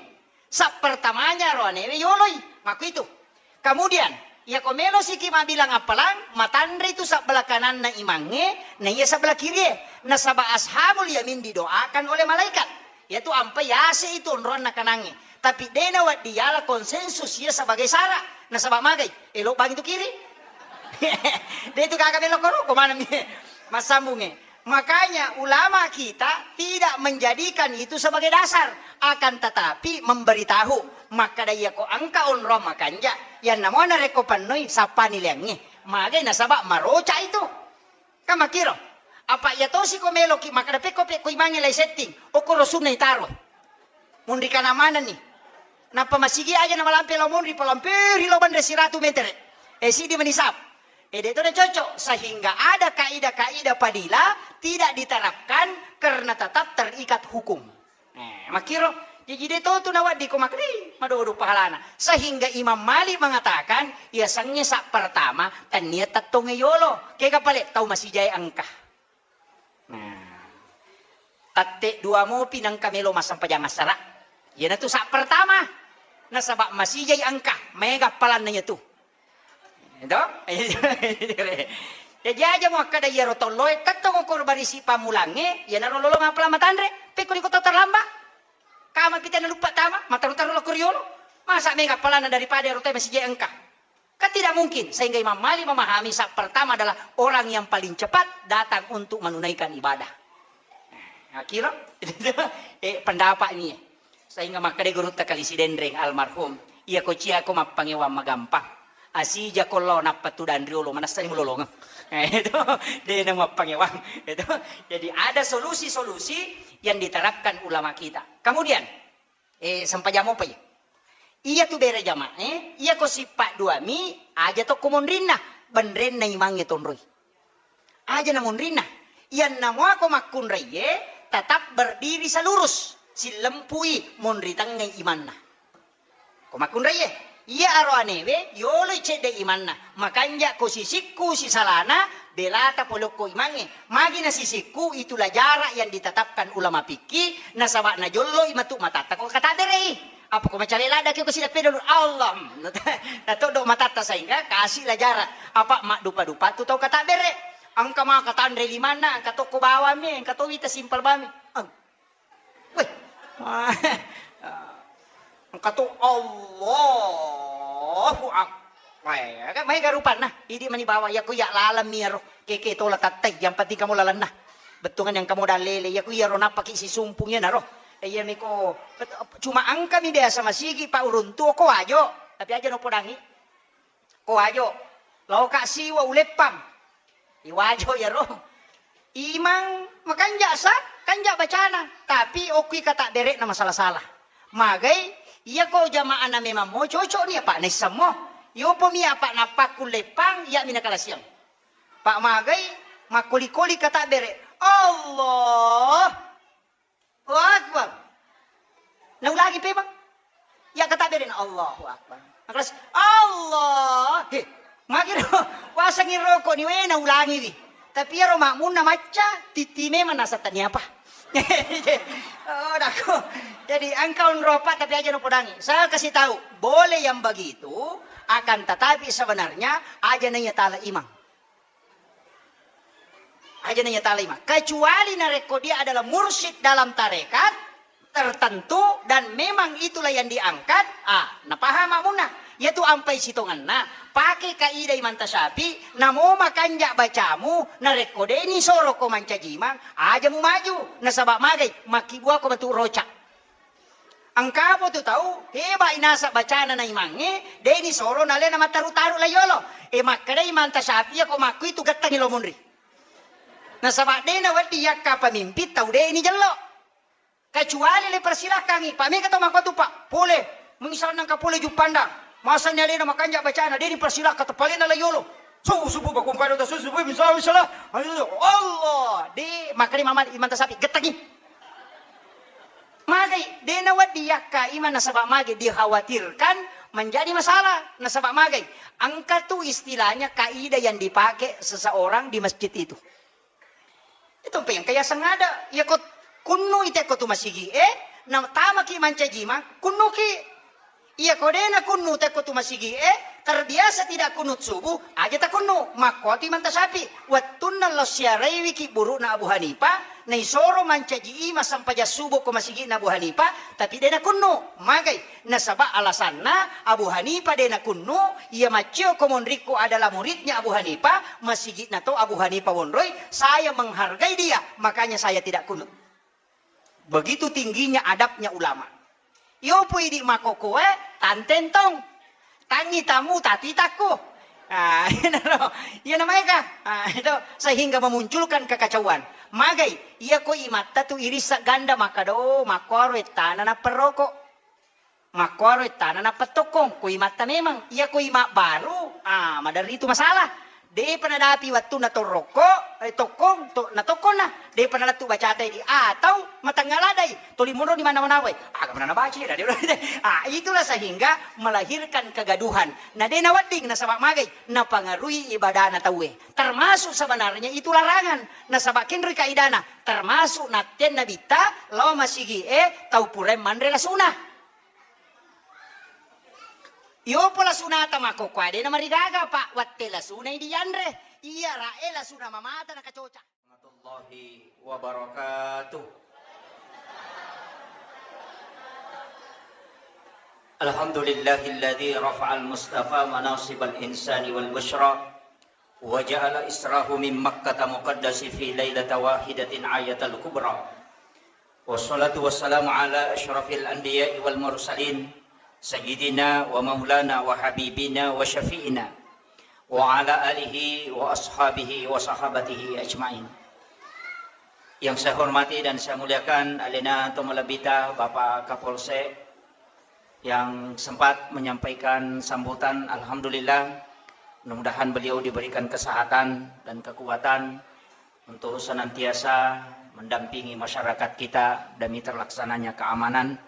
Sa pertamanya aroanewe yoloi. Makkuitu. Kemudian, iya ko melo siki mabilang appalang, matanre itu sabbala kananna imangnge, na iya sabbala kirie. Nasaba ashabul yamin didoakan oleh malaikat. Iyatu ampai yase itu onroanna kanangnge. Tapi de nawedding yala konsensus iya sebagai syarat. Nasaba magai, elo bang itu kiri. De itu kagak melo koro, ko mana mi? Massambungnge. Makanya ulama kita tidak menjadikan itu sebagai dasar, akan tetapi memberitahu. Makkada iya ko engka onroang makanja, yanna mo narekko pennoi sappani leangnge. Magai nasaba maroca itu. Kan makkiro. Apa iya tosi ko meloki makkada pekko pekko imangnge lai setting. Okkoro sunna itaro. Munri kana manenni. Nappa masigi aja na malampe lao munri, palamperi lao banre siratu metere. Eh, sidi menisap. Eh, de to na cocok. Sehingga ada kaidah-kaidah fadilah tidak diterapkan karena tetap terikat hukum. Eh, makkiro, jaji de to tu nawedding ko makkeda, "Ih, madodo pahalana." Sehingga Imam Malik mengatakan, iya sengnge sa pertama, tennia tettongnge yolo. Kega pale tau masijae engka. Nah, tette dua mopi nengka melo massempajang assara. Iyanatu sa pertama. Nasaba masijai engka, mega palanna iyatu. Itu? Jaji aja muakkeda iyaro tolloe, tettong ukur barisi pammulangnge, iyanaro lolong appalang matanre, pekko iko tau terlambat. Kama pita naluppa tama, mataru-taru lao ko riolo. Masa mega palanna daripada ero tau masijai engka. Kan tidak mungkin, sehingga Imam Malik memahami sa pertama adalah orang yang paling cepat datang untuk menunaikan ibadah. Nah, kira? Eh, pendapat ini. Sehingga makkeda gurutta Kali Sidenreng almarhum, iya ko cia ko mappangewang magampang. Asija ko lao nappa tudang riolo, manassani mulolongeng. Eh, itu, de na mappangewang. Itu. Jadi ada solusi-solusi yang diterapkan ulama kita. Kemudian, eh, sempajang mopa iya. Iya tu bere jamae, iya ko sippa duami, aja tokko monrinna, benrenna imangnge tonroi. Aja na monrinna. Iyanna muako makkunraie tetap berdiri salurus, sillempui monri tengngai imanna. Ko makkunraie, iya aroanewe yoloi cedde imanna, makanja ko sisikku sisalana, belata polokko imangnge. Magi na sisikku, itulah jarak yang ditetapkan ulama fikih, nasaba najolloi matu matatta ko kataberei. Apa ko macawe ladda ki ko sidappe dulu, Allah. Natoddo matatta sehingga kasih lah jarak. Apa maddupa-dupa tu tau katabbere. Engka maka tanre limanna, engka tokko bawang mi, engka to wita simpel bami. Eng-, weh. Engka to Allahu Akbar. Weh, kan maega rupanna. Idi mani bawang, iya ko iya laleng mi iyaro. Keke tola tattai, yang penting kamu lalenna. Bettuangan yang kamu dalele, iya ko iyaro nappaki sisumpung iyanaro. Eh, iya miko, bet-, cuma engka mi biasa masigi pa uruntu ko wajo, tapi aja no podangi. Ko wajo, laoka siwa uleppang. Iwajo iyaro. Imang makanja sa, kanja bacana, tapi okki kata berekna masalah-salah. Magai, iya ko jamaahna memang mo cocok ni apa naissammo. Yopo mi apa nappakku leppang, iya mina kalasiang. Pak magai, makkoli-koli kata bere. Allah. Allahu Akbar. Naulangi pe, Bang. Ya kata bere na Allahu Akbar. Makkelas, Allah. He, magi ro, wasengi roko ni we naulangi wi. Tapi iyaro makmunna macca, titti memang nasa tania apa. Oh, dako. Jadi engka onro apa tapi aja no podangi. Saya kasih tahu, boleh yang begitu, akan tetapi sebenarnya aja nanya tala imang. Aja nanya talima. Kecuali narekko dia adalah mursyid dalam tarekat tertentu dan memang itulah yang diangkat, ah, napaham makmunna. Yaitu ampai sitongenna, pakai kaidah Imam Tasyafi, namo makanja bacamu, narekko deni soro ko mancaji imang, aja mu maju, nasaba magai, makkibua ko matu roca. Engkapo tu tau, heba'i naseng bacana na imangnge, de' nisoro nalena mattaru-taru la yolo. E, makkedai Imam Tasyafi'i, ko makkuitu gettengngi lo munri. Nasaba de' nawedding yakka pamimpin tau de' nijello. Kecuali le persilakkangi, Pak, mega to makkua tu, Pak, pole, misalna engka pole Juppandang, masanni alena makanja bacana, de ni persilakka, tepalena la yolo. Subuh, subuh, bakung pada udah subuh, subuh, misalna, misalna, Allah, de, makani mama imanta sapi, gettengi. Magai, de nawedding yakka imang nasaba mage dikhawatirkan menjadi masalah, nasaba magai. Engka tu istilahnya kaidah yang dipakai seseorang di masjid itu. Itu pengka yaseng ada, iya ko kunnu ite ko tu masigi e, na tamaki mancaji imang, kunnuki. Iya ko de nakunnu tekko tu masigi e, terbiasa tidak kunut subuh, aja takunnu, makkuatu imanta sapi. Wettunna lao siaraiwiki burukna Abu Hanifah, naisoro mancaji imang sempajang subuh ko masigi na Abu Hanifah, tapi de nakunnu. Magai, nasaba alasanna Abu Hanifah de nakunnu, iya maccio ko monrikku adalah muridnya Abu Hanifah, masigi na to Abu Hanifah wonroi, saya menghargai dia, makanya saya tidak kunut. Begitu tingginya adabnya ulama. Iyo pui di makkokkoe, tantentong. Tangi tamu tati takku. Ah, iya naro. Iya namaika. Ah, itu sehingga memunculkan kekacauan. Magai, iya ko imatta tu irissa ganda makkado, makkuaro ettana napperroko. Makkuaro ettana nappa tokkong, ko imatta memang. Iya ko ima baru, ah, maderri tu masalah. Depa nadapi wettunna torrokko, eh, tokkong, to, natokkonna. Depa nalettu bacata idi, atau matengnga ladai, tuli monro di mana-mana wae. Aga mana nabaca ya, radio. Ah, itulah sehingga melahirkan kegaduhan. Na de nawedding nasaba magai, napangaruhi ibadana tauwe. Termasuk sebenarnya itu larangan. Nasaba kenroi kaidana, termasuk nattenna bitta, lao masigi e, tau purae manre lasuna. Iyopo lasunata makkokkoe de namarigaga, Pak, wette lasunai dianre. Iya rae lasuna mamata nakacoca. Warahmatullahi wabarakatuh. Alhamdulillahilladzi rafa'al mustafa manasibal insani wal busyra. وجعل إسراه من مكة مقدس في ليلة واحدة آية الكبرى. والصلاة والسلام على أشرف الأنبياء والمرسلين سيدنا ومولانا وحبيبنا وشفيعنا وعلى آله وأصحابه وصحابته أجمعين. Yang saya hormati dan saya muliakan Alena Tomalebbita Bapak Kapolsek, yang sempat menyampaikan sambutan. Alhamdulillah, mudah-mudahan beliau diberikan kesehatan dan kekuatan untuk senantiasa mendampingi masyarakat kita demi terlaksananya keamanan.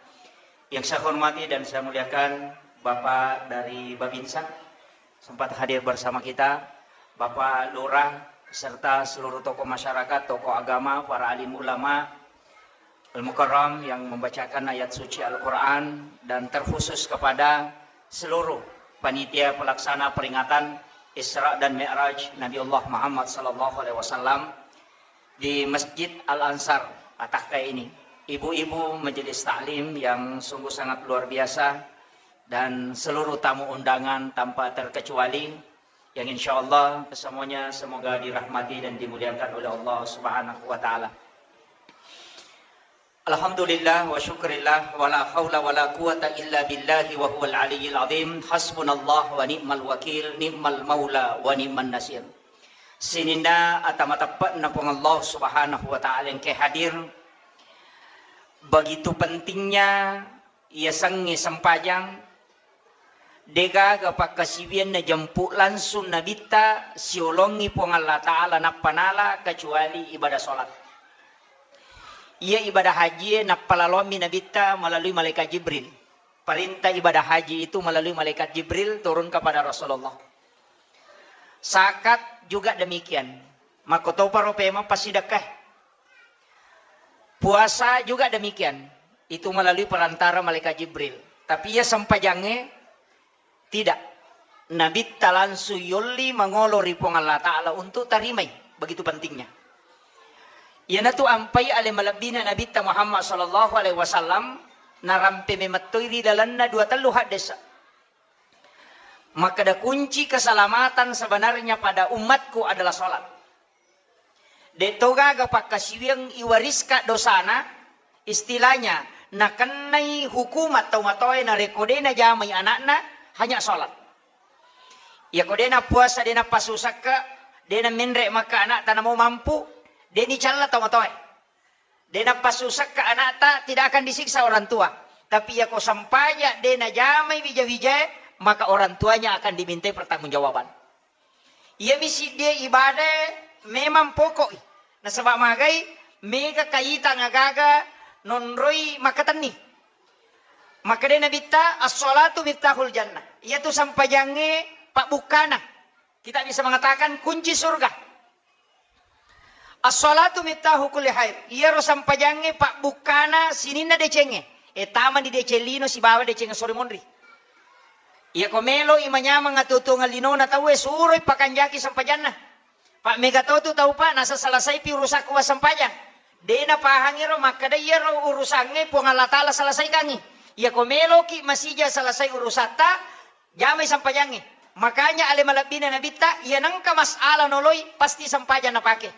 Yang saya hormati dan saya muliakan Bapak dari Babinsa, sempat hadir bersama kita, Bapak Lurah, serta seluruh tokoh masyarakat, tokoh agama, para alim ulama, Al-Mukarram yang membacakan ayat suci Al-Quran, dan terkhusus kepada seluruh panitia pelaksana peringatan Isra dan Mi'raj Nabi Allah Muhammad sallallahu alaihi wasallam di Masjid Al-Ansar Atakkai ini. Ibu-ibu majelis taklim yang sungguh sangat luar biasa dan seluruh tamu undangan tanpa terkecuali, yang insya Allah kesemuanya semoga dirahmati dan dimuliakan oleh Allah Subhanahu wa Ta'ala. Alhamdulillah wa syukrillah, wa la haula wa la quwata illa billahi wa huwal aliyyil azim. Hasbunallah wa ni'mal wakil, ni'mal maula wa ni'man nasir. Sininna ata mateppe'na Puang Allah Subhanahu wa Ta'ala engke hadir. Begitu pentingnya yasengnge sempajang, degaga pakkasiwiang najempu langsung Nabitta siolongi Puang Allah Ta'ala nappa nala kecuali ibadah salat. Iya ibadah hajie nappalaloammi Nabitta melalui malaikat Jibril. Perintah ibadah haji itu melalui malaikat Jibril turun kepada Rasulullah. Zakat juga demikian. Makkotoparo pemeng passidekkae. Puasa juga demikian. Itu melalui perantara malaikat Jibril. Tapi iya sempajangnge tidak. Nabitta langsung yolli mangolo ri Puang Allah Ta'ala untuk tarimai. Begitu pentingnya. Iyanatu ampai ale malebbina Nabitta Muhammad sallallahu alaihi wasallam narampe memettoi ri lalenna dua tellu haddesa. Makkeda kunci keselamatan sebenarnya pada umatku adalah salat. De' to gaga pakkasiwiang iwariska dosana, istilahnya, nakennai hukumat tau matoae narekko de' najamai ana'na, hanya salat. Iyako de' nappuasa, de' nappasusakka, de' namenre' makka ana'ta namo mampu, de' nicalla tau matoae. De' napassusakka ana'ta, tidak akan disiksa orang tua. Tapi iyako sempajang de' najamai wija-wijae, maka orang tuanya akan dimintai pertanggungjawaban. Iyami siddie ibadae memang pokok i. Nasaba magai, mega kaitang agaga nonroi makkatenni. Makkedai Nabitta, "As-shalatu miftahul jannah." Iyatu sempajangnge pabbukkana. Kita bisa mengatakan kunci surga. "As-shalatu miftahu kulli khair." Iyaro sempajangnge pabbukkana sininna decengnge. E, tamani deceng lino sibawa deceng sore monri. Iyako meloi manyameng atuo-tuongeng linona tauwe, suroi pakanjaki sempajanna. Pa mega totu tau, Pak, nasa selesaipi urusakku massempajang. De' napahangi ro makkeda iyaro urusangnge Puang Allah Ta'ala selesaikangngi. Iyako meloki masija selesai urusatta, jamai sempajangnge. Makanya ale malebbina Nabitta, iya nengka masalah noloi, pasti sempajang napake.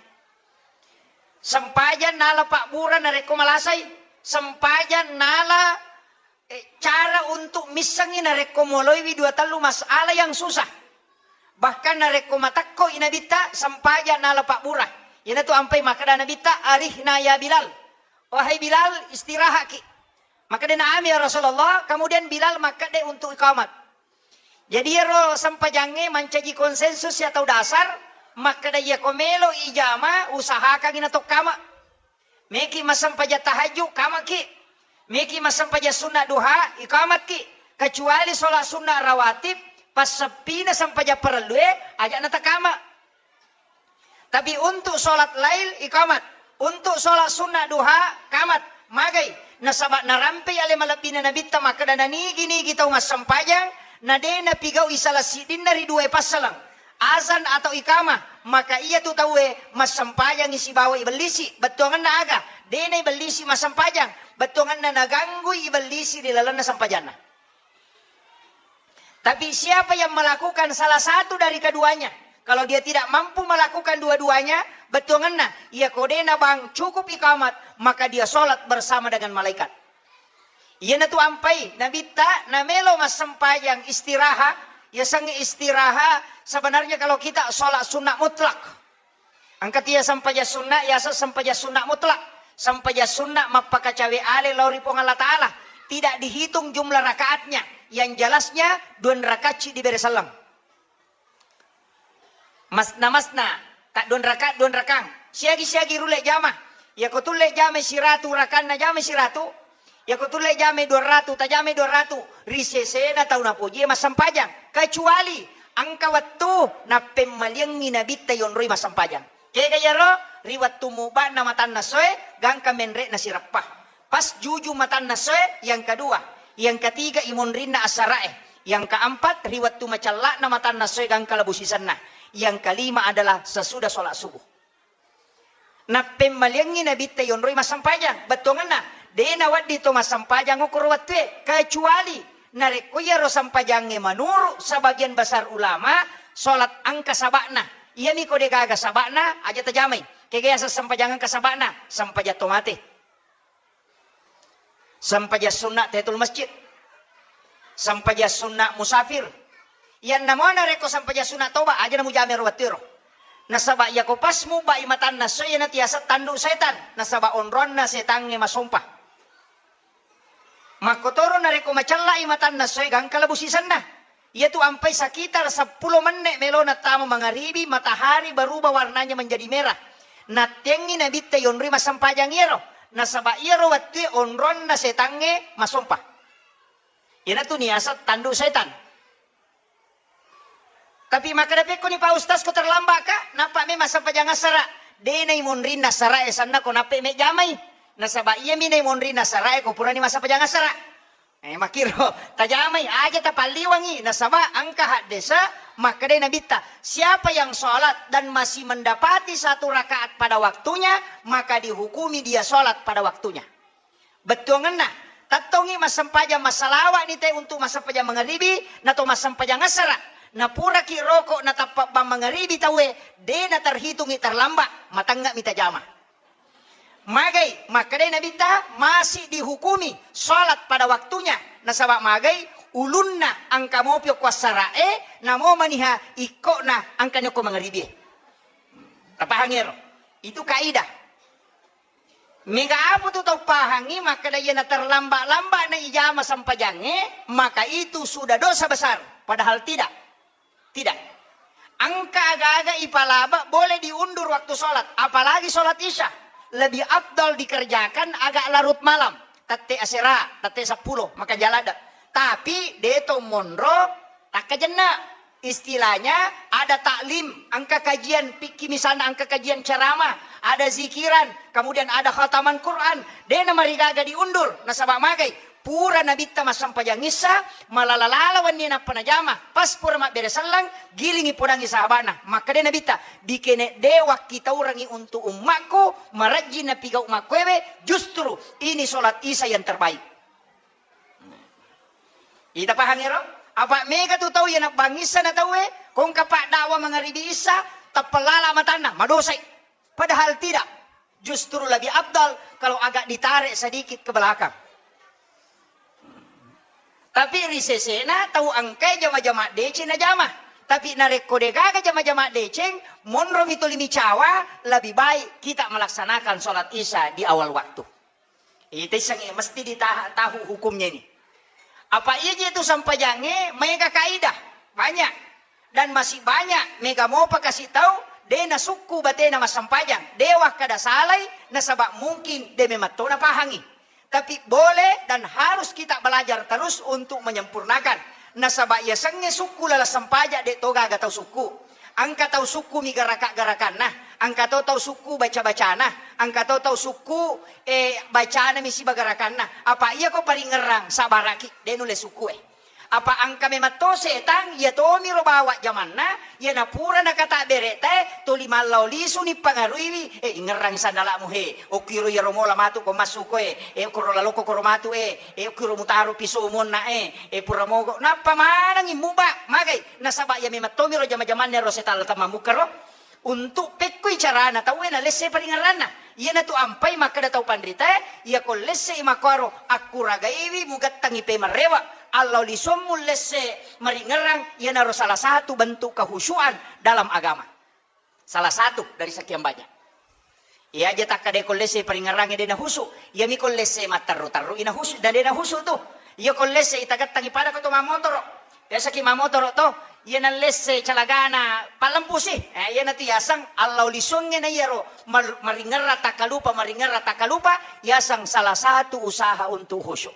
Sempajang nala pabbura narekko malasai, sempajang nala, eh, cara untuk missengngi narekko moloiwi dua tellu masalah yang susah. Bahkan narekko matekkoi Nabitta, sempajang nala pabbura. Iyanatu ampai makkeda Nabitta, "Arihna ya Bilal." "Wahai Bilal, istirahatki." Makkedai, "Na'am ya Rasulullah." Kemudian Bilal makkedai untuk iqamat. Jadi iyaro sempajangnge mancaji konsensus ya tau dasar, makkeda iyako melo ijama, usahakangi natokkama. Meki massempajang tahajud, kamaki. Meki massempajang sunna duha, ikamatki. Kecuali sholat sunna rawatib, passeppina sempajang parellue, aja natakama. Tapi untuk sholat lail, ikamat. Untuk sholat sunna duha, kamat. Magai. Nasaba narampei ale malebbina Nabitta makkeda, nanigi-nigi tau massempajang, na de napigau'i salah siddinna ri duae passaleng, azan atau ikamah, maka iyatu tauwe massempajangi sibawa ibellisi. Bettuangenna aga? De naibellisi massempajang. Bettuangenna naganggui ibellisi ri lalenna sempajanna. Tapi siapa yang melakukan salah satu dari keduanya, kalau dia tidak mampu melakukan dua-duanya, bettuangenna, iyako de nabang cukup ikamat, maka dia sholat bersama dengan malaikat. Iyanatu ampai Nabitta namelo massempajang istiraha, yasengnge istiraha, sebenarnya kalau kita sholat sunnah mutlak. Engka tia sempajang sunna, yaseng sempajang sunna mutlak. Sempajang sunna mappakacawe ale lao ri Puang Allah Ta'ala. Tidak dihitung jumlah rakaatnya. Yang jelasnya, dua rakaat ci dibere selleng. Masna-masna, tak dua rakaat, dua rakaat. Siagi-siagi rulle jama. Yako tulle jama siratu, rakanna jama siratu. Yako tulle jamai dua ratu, tajamai dua ratu, ri sesena tau napojie massempajang. Kecuali engka wettu nappemmaliangngi Nabitta yonroi massempajang. Kega iyaro? Ri wettu muba'na matanna soe, gangka menre'na sireppa. Pas juju matanna soe, yang kedua. Yang ketiga, imonrinna assara'e. Yang keempat, ri wettu macella'na matanna soe, gangka labu sisenna. Yang kelima adalah sesudah sholat subuh. Nappemmaliangngi Nabitta yonroi massempajang. Bettuangenna, de nawedding to massempajang okkoro wettue, kecuali narekko iyaro sempajangnge menurut sebagian besar ulama, sholat engka saba'na. Iyami ko de gaga saba'na, aja tajamai. Kega yaseng sempajang engka saba'na? Sempajang to mate. Sempajang sunna tahiyatul masjid. Sempajang sunna musafir. Iyanna mo narekko sempajang sunna toba, aja namujama ero wettuero. Nasaba iyako pas mubai matanna soe, iyana tiaseng tandu setan. Nasaba onronna setangnge masompa. Makkotoro narekko macella'i matanna soe, gangka labu sisenna. Iyatu ampai sekitar seppulo menne' melona tama mangaribi, matahari berubah warnanya menjadi merah. Nattengngi Nabitta yonroi massempajang iyaro, nasaba iyaro wettue onronna setangnge masompa. Iyanatu niaseng tandu setan. Tapi makkeda pekkoni, Pak Ustaz, ko terlambat ka, nappa me massempajang assara. De naimonrinna assara e sanna ko nappe mejjamai. Nasaba iyami naimonrinna assara e ko purani massempajang assara. Eh, makkiro, tajamai aja tapalliwangi, nasaba engka haddesa makkedai Nabitta, siapa yang sholat dan masih mendapati satu rakaat pada waktunya, maka dihukumi dia sholat pada waktunya. Bettuangenna, tettongi massempajang, massalawa'ni te untuk massempajang mangaribi, nato massempajang assara. Napuraki roko natappa bang mangaribi tauwe, de naterhitungi terlambat, matengngemi tajama. Magai, makkedai Nabitta, masih dihukumi sholat pada waktunya. Nasaba magai, ulunna engka mopi okko assara'e, namo maniha ikkona engkani okko mangaribie. Tapahangi ero? Itu kaidah. Mega apa tu tau pahangi makkeda iyana terlambat-lambat na ijama sempajangnge, maka itu sudah dosa besar. Padahal tidak. Tidak. Engka aga-aga ipalaba boleh diundur waktu sholat, apalagi sholat isya. Lebih afdal dikerjakan agak larut malam, tette asera, tette sepuluh, maka jalada. Tapi deto monro takkajenna. Istilahnya ada taklim, engka kajian fikih misalnya, engka kajian ceramah, ada zikiran, kemudian ada khataman Quran. Dena marigaga diundur, nasaba magai pura nabitta massempajang issa, malala-lala wenni nappa najama, pas pura mabbere selleng, gilingi podangi sahabana, makkeda nabitta, dikene de wakkitaurangi untuk ummakku, marajjing napigau makkuewe, justru ini sholat isya yang terbaik. Ita pahang ero? Apa mega tu tau iya nabbangissa na tauwe, kongka pak dakwa mangaribi issa, tappalala matanna, madosai. Padahal tidak. Justru lebih afdal kalau agak ditarik sedikit ke belakang. Tapi ri sesena tau engkai jama-jama deceng najama. Tapi narekko degaga jama-jama deceng, monromi tuli micawa, lebih baik kita melaksanakan sholat isya di awal waktu. Ita issengnge mesti ditaha-, tahu hukumnya ini. Apa iya je tu sempajangnge maega kaidah? Banyak. Dan masih banyak mega mopa kasi tau de nasukku batena massempajang. De wakkada salai nasaba mungkin de memang to napahangi. Tapi boleh dan harus kita belajar terus untuk menyempurnakan. Nasaba yasengnge sukku laleng sempajang de to gaga tau sukku. Engka tau sukku mi garaka-garakanna, engka to tau sukku baca-bacana, engka to tau sukku, eh, bacana mi siba garakanna. Apa iya ko paringerrang sabaraki, de nulle sukku e. Apa engka memang to setang, iya tomiro bawa jamanna, iya napura nakata bereta e, tuli mallao lisu ni pangaruiwi, eh, ingerrang sandalamu he, okkiro iyaro mola matu ko massu ko e, eh, okkoro laloko koro matu e, eh, okkiro mutaro piso monna e, eh, pura mogo, nappa manengi muba, magai, nasaba iya memang tomiro jama-jamanna ro setalla tamammukkaro. Untuk pekkoi carana tauwe nalesse paringerranna. Iyanatu ampai makkeda tau panritae, iyako lessei makkuaro akkuragaiwi mugettangi pemerrewa, allau lisommu lesse maringerrang, iyanaro salah satu bentuk kehusyuan dalam agama. Salah satu dari sekian banyak. Iya aja takkadeko lesse paringerrangnge de nahusu, iyami ko lesse matterru-terru ina husu, na de nahusu tu. Iya ko lesse itagettangi pada ko to mamotoro. Biasaki mamotoro to, iya nallesse calagana pallempusi. Eh, iyanatu yaseng allau lisungnge na iyaro mar-, maringerra takkalupa, maringerra takkalupa, yaseng salah satu usaha untuk khusyuk.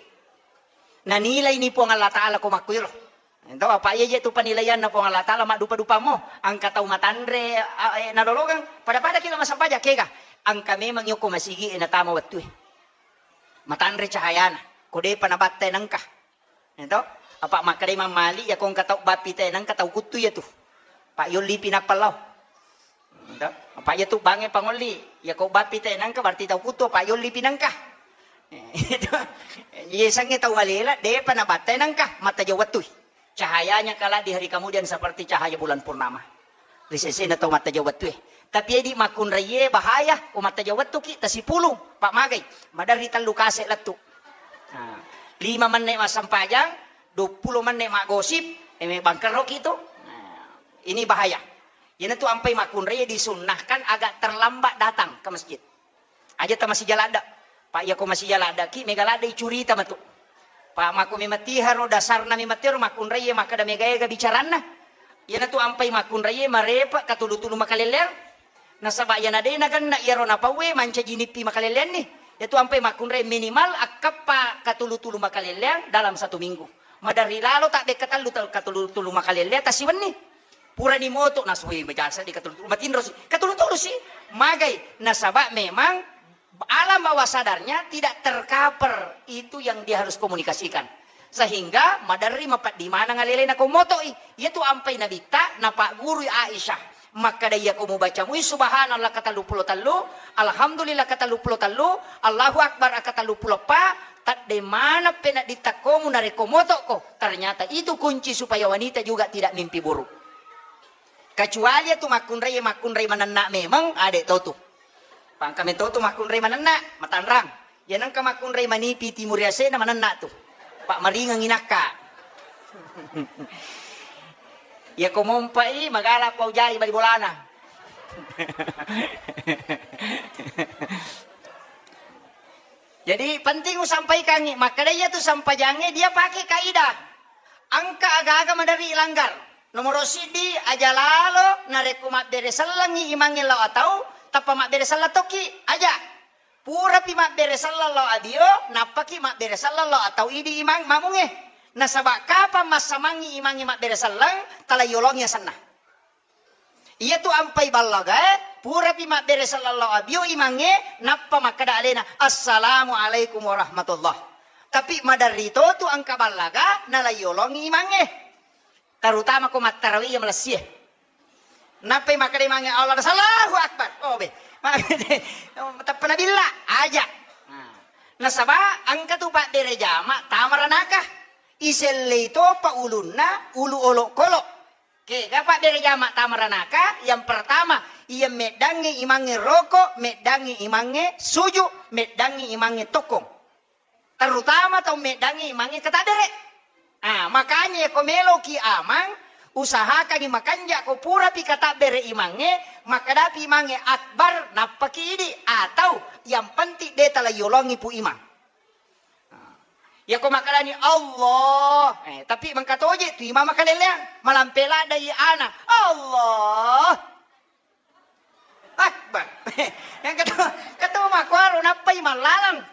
Nanilai ni Puang Allah Ta'ala ko makkuiro. Ento apa iya je tu penilaianna Puang Allah Ta'ala maddupa-dupamo, angka tau matanre, a, eh, nalolongeng, pada-pada kila masampaja kega. Angka memang yoko masigi e natama wettue. Matanre cahayana, ko depa nabatte nengka. Ento, apa makkedai Imam Malik, iya ko engka tau bappi te, nengka tau kuttu iya tu. Pak yollipi nappa lao. Ento, apa iya tu bange pangolli, iya ko bappi te nengka berarti tau kuttu, Pak yollipi nengka. Itu, iya sengnge tau malela, depa nabatte nengka, mattaja wettui. Cahayanya kelak di hari kemudian seperti cahaya bulan purnama. Ri sesena tau mattaja wettue. Tapi edi makkunraie bahaya, ko mattaja wettuki tasipulung, Pak magai, maderri tellu kase lettu. Nah, lima menne massempajang, duappulo menne maggosip, eme bangkerroki tu. Nah, ini bahaya. Iyanatu ampai makkunraie disunnahkan agak terlambat datang ke masjid. Aja ta masija ladde. Pak, iya ko masija laddeki, mega ladde icurita matu. Pak, mako memang tiharo dasarna memang tero makkunraie makkeda mega ega bicaranna. Iyanatu ampai makkunraie marepe katulu-tulu makalelleang. Nasaba iyana de nagenna iyaro napauwe mancaji nippi makalelleanni. Iyatu ampai makkunrai minimal akkeppa katulu-tulu makalelleang dalam satu minggu. Maderri lalo tabbe katellu ta-, katulu-tulu makalelleang tasiwenni. Purani moto nasue majasa di katulu-tulu. Matinro si. Katulu-tulu si. Magai. Nasaba memang alam bawah sadarnya tidak tercover itu yang dia harus komunikasikan. Sehingga maderri mapeddi maneng alelena ko motoi. Iyatu ampai nabitta napaggurui Aisyah. Makkeda iyako mubaca mui subhanallah katelluppulo tellu, alhamdulillah katelluppulo tellu, Allahu Akbar katelluppulo eppa, tedde maneng penedditta komu narekko motokko. Ternyata itu kunci supaya wanita juga tidak mimpi buruk. Kecuali iyatu makkunrai, makkunrai manenna memang ade to tu. Pangka metto tu makkunrai manenna, matanrang. Iya nengka makkunrai manipi timur yasena manenna tu. Pak maringengi nakka. Iya ko mompai magala pau jai bali bolana. Jadi penting usampaikangngi, makkeda iyatu sampajangnge dia pake kaidah. Engka aga-aga maderri ilanggar. Nomoro siddi, aja lalo narekko mabbere sellengngi imangnge lao atau, tappa mabbere selleng tokki, aja. Purapi mabbere selleng lao abio, nappaki mabbere selleng lao atau idi imang mamungnge. Nasaba kapang massamangngi imangnge mabbere selleng, tala yolongi asenna. Iyatu ampai ballagae, purapi mabbere selleng lao abio imangnge, nappa makkeda alena, "Assalamualaikum warahmatullah." Tapi maderri to tu engka ballaga, nala yolongi imangnge. Terutama ko mattarawi iya malessie. Nappai makkeda imangnge, "Allah, Allahu Akbar." Oh, be. Teppa nabilla, aja. Nah. Nasaba engka tu pabbere jama tama ranaka. Isellei topa ulunna, ulu olokolo. Kega pabbere jama tama ranaka, yang pertama, iya meddangngi imangnge roko, meddangngi imangnge suju, meddangngi imangnge tokkong. Terutama tau meddangngi imangnge katabbere. Ah, makanya ko meloki amang, usahakangi makanja ko purapi katabbere imangnge, makkadapi imangnge akbar, nappaki idi, atau yang penting de tala yolongi pu imang. Yako makkalani Allah, eh, tapi mengkatoje tu imam makaleleang, malampe ladai ana, Allah Akbar. Yang ketemu, ketemu makuaro nappai mallalang.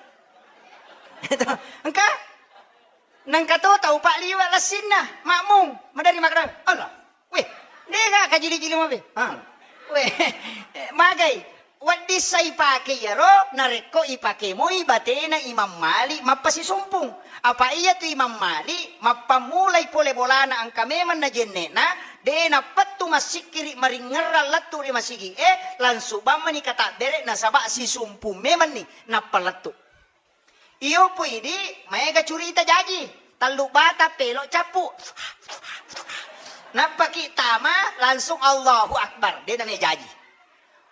Itu, engka, nengka to tau pak liwa lessinna, makmum, madari makkada, Allah. Weh, dega kajili-jili mabe. Ha. Weh, magai. Wedding sa ipake iyaro, narekko ipake moi batena Imam Malik mappasisumpung. Apa iyatu Imam Malik mappammulai pole bolana engka memang najenne'na, de nappettu massikkiri maringngerrang lettu ri masigi'e, langsung bammani katabbere nasaba sisumpung memanni nappa lettu. Iyo pu idi, maega curita jaji. Tellu bata pelo cappu. Nappaki tama, langsung Allahu Akbar. De name jaji.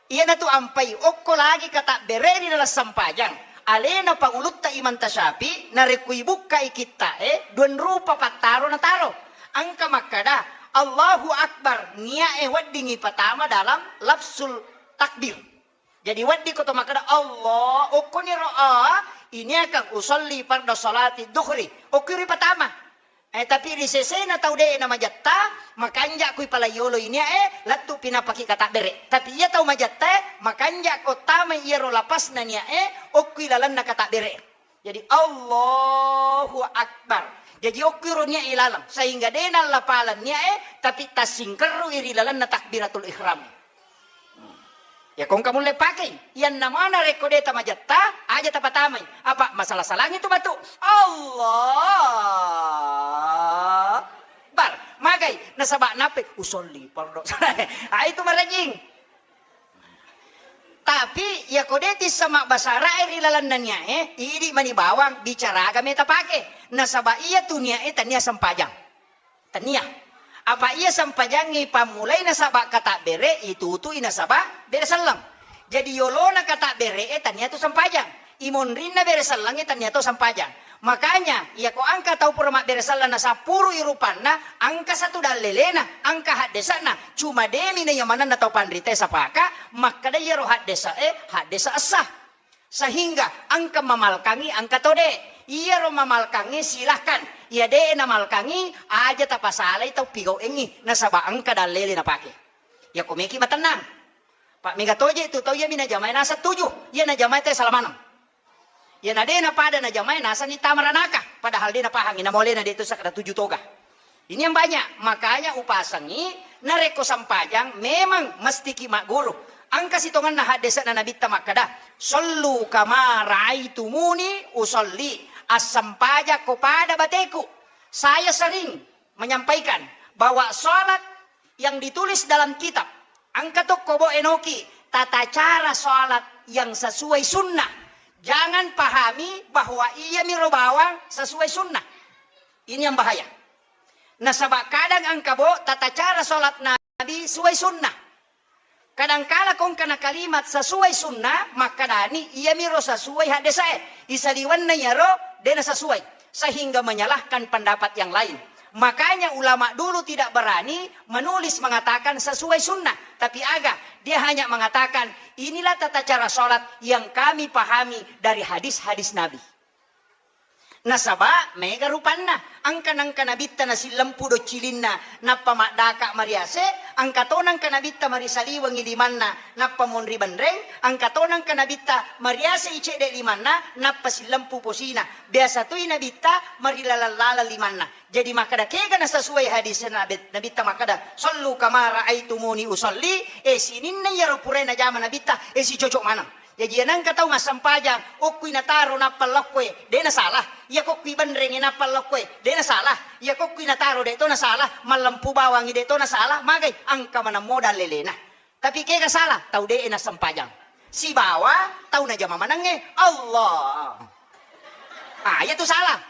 Iyanatu ampai okko lagi katabbere ri dalam sempajang. Alena pangulutta Imam Tasyafi, narekko ibukkai kitta'e, dua rupa pattaro nataro. Engka makkada, Allahu Akbar, nia'e weddingi patama dalam lafzul takbir. Jadi wedding ko to makkeda Allah, okkoniro a, ini akan usolli farda salati duhri. Okkoi ripatama. Eh, tapi ri sesena tau de na majatta, makanja kui pala yolo ini eh, lettu pinapaki katabbere. Tapi iya tau majatta eh, makanja ko tama iyaro lapasna nia eh, okkoi lalenna katabbere. Jadi, Allahu Akbar. Jadi, okkiiro nia ilalang. Sehingga de nallapalang nia eh, tapi tassingkerrui ri lalenna takbiratul ihram. Ya, kongka mulle pakai. Iyanna mana rekko de tamajatta, aja tapatamai. Apa masalah salangi tu batu? Allah Akbar. Magai, nasaba nape? Usolli, pardo. Ah, itu marajing. Tapi, iyako de tissa mabbasarae ri lalenna niae, idi mani bawang bicara aga meta pake. Nasaba iyatu niae tania sempajang. Tania. Apa iya sempajangngi pammulai nasaba katabbere, itutui nasaba bere selleng. Jadi yolona katabbere e tania tu sempajang. Imonrinna bere sellengnge tania to sempajang. Makanya, iyako engka tau pura mabbere selleng nasappurui rupanna, engka satu dallelena, engka haddese'na, cuma demi na iya manenna tau panritae sapaka, makkeda iyaro haddese e, haddese essa. Sehingga engka mamalkangi, engka to de. Iyaro mamalkangi silahkan, iya de namalkangi, aja tapasalai tau pigauengngi, nasaba engka dallele napake. Iyako meki matennang. Pak mega toje tu tau iyami najamae naseng tuju, iya najamae te sala maneng. Iyana de napada najamae nasenni tama ranaka, padahal de napahangi namolena de tu sakkeda tuju toga. Ini yang banyak, makanya upasengi narekko sempajang memang mestiki magguru. Engka sitongenna haddese'na Nabitta makkeda, "Sallu kama raaitumuni usalli." Assempajang ko pada bateku. Saya sering menyampaikan bahwa salat yang ditulis dalam kitab, engka tokko bo enoki tata cara salat yang sesuai sunnah. Jangan pahami bahwa iyamiro bawang sesuai sunnah. Ini yang bahaya. Nasaba kadang engka bo tata cara salat Nabi sesuai sunnah. Kadangkala kongkana kalimat sesuai sunnah, makkadani iyamiro sesuai haddesae. Isaliwenna iyaro dena sesuai. Sehingga menyalahkan pendapat yang lain. Makanya ulama dulu tidak berani menulis mengatakan sesuai sunnah. Tapi aga, dia hanya mengatakan, "Inilah tata cara sholat yang kami pahami dari hadis-hadis Nabi." Nasaba mega rupanna, engka nengka nabitta nasillempu doccilinna, nappa maddaka mariase, engka to nengka nabitta marisaliwengi limanna, nappa monri benreng, engka to nengka nabitta mariase i cedde limanna, nappa sillempu posina. Biasa toi nabitta marilaleng-laleng limanna. Jadi makkeda kega nasesuai hadis Nabi, Nabitta makkeda, "Sallu kama raaitumuni usalli," eh, sininna iyaro purae najama Nabitta, eh, sicocok maneng. Jaji iya nengka tau massempajang, okkui nataro nappa lokkoe, de nasalah. Iya kokkui benrenge nappa lokkoe, de nasalah. Iya kokkui nataro de to nasalah, mallempu bawangi de to nasalah, magai engka maneng modal lelena. Tapi kega salah, tau de'e nassempajang. Sibawa tau najama manengnge, Allah. Ah, iya tu salah.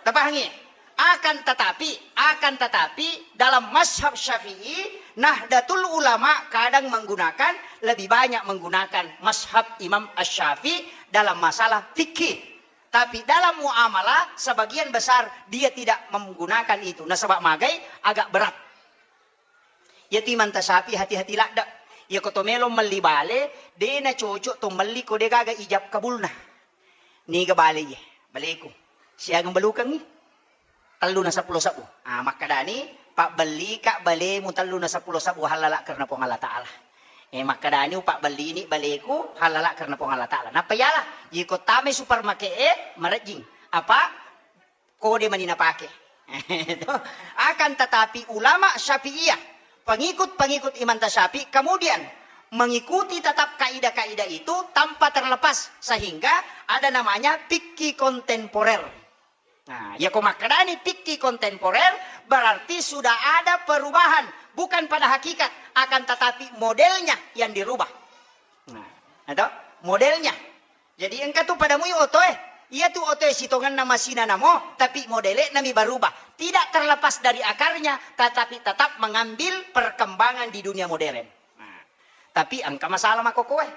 Tapahangi? Akan tetapi, akan tetapi dalam mazhab Syafi'i, Nahdlatul Ulama kadang menggunakan, lebih banyak menggunakan mazhab Imam Asy-Syafi'i dalam masalah fikih. Tapi dalam muamalah sebagian besar dia tidak menggunakan itu. Nasaba magai agak berat. Iyatu Imam Tasyafi hati-hati ladde. Iyako to melo melli bale, de nacocok to melli ko de gaga ijab kabulna. Niga bale iye, baleku. Siagang belukangngi? Tellu na seppulo sebbu. Ah, makkadani, pabbellika balemu tellu na seppulo sebbu hallala karena Puang Allah Ta'ala. Eh, makkadani, upabbellini baleku hallala karena Puang Allah Ta'ala. Nappa yala, iko tamai supermarket e, marejjing. Apa? Kode mani napake. Akan tetapi ulama Syafi'iyah, pengikut-pengikut Imam Tasyafi, kemudian mengikuti tetap kaidah-kaidah itu tanpa terlepas, sehingga ada namanya fikih kontemporer. Nah, ya ko makkedani fikih kontemporer, berarti sudah ada perubahan, bukan pada hakikat, akan tetapi modelnya yang dirubah. Nah, itu modelnya. Jadi engka tu pada mui otoe, iya tu otoe sitongenna masina namo, tapi modele nami berubah. Tidak terlepas dari akarnya, tetapi tetap mengambil perkembangan di dunia modern. Nah, tapi engka masalah makokoe,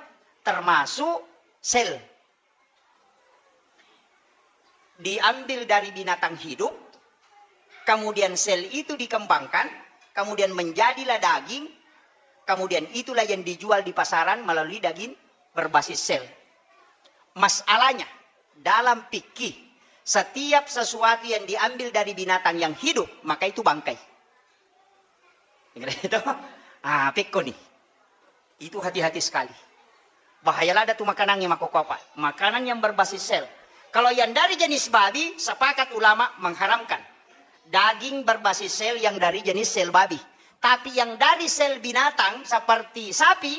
termasuk sel. Diambil dari binatang hidup, kemudian sel itu dikembangkan, kemudian menjadilah daging, kemudian itulah yang dijual di pasaran melalui daging berbasis sel. Masalahnya, dalam fikih, setiap sesuatu yang diambil dari binatang yang hidup, maka itu bangkai. Itu, ah, pekko ni. Itu hati-hati sekali. Bahaya lada tu makanannya makoko apa. Makanan yang berbasis sel. Kalau yang dari jenis babi, sepakat ulama mengharamkan. Daging berbasis sel yang dari jenis sel babi. Tapi yang dari sel binatang seperti sapi,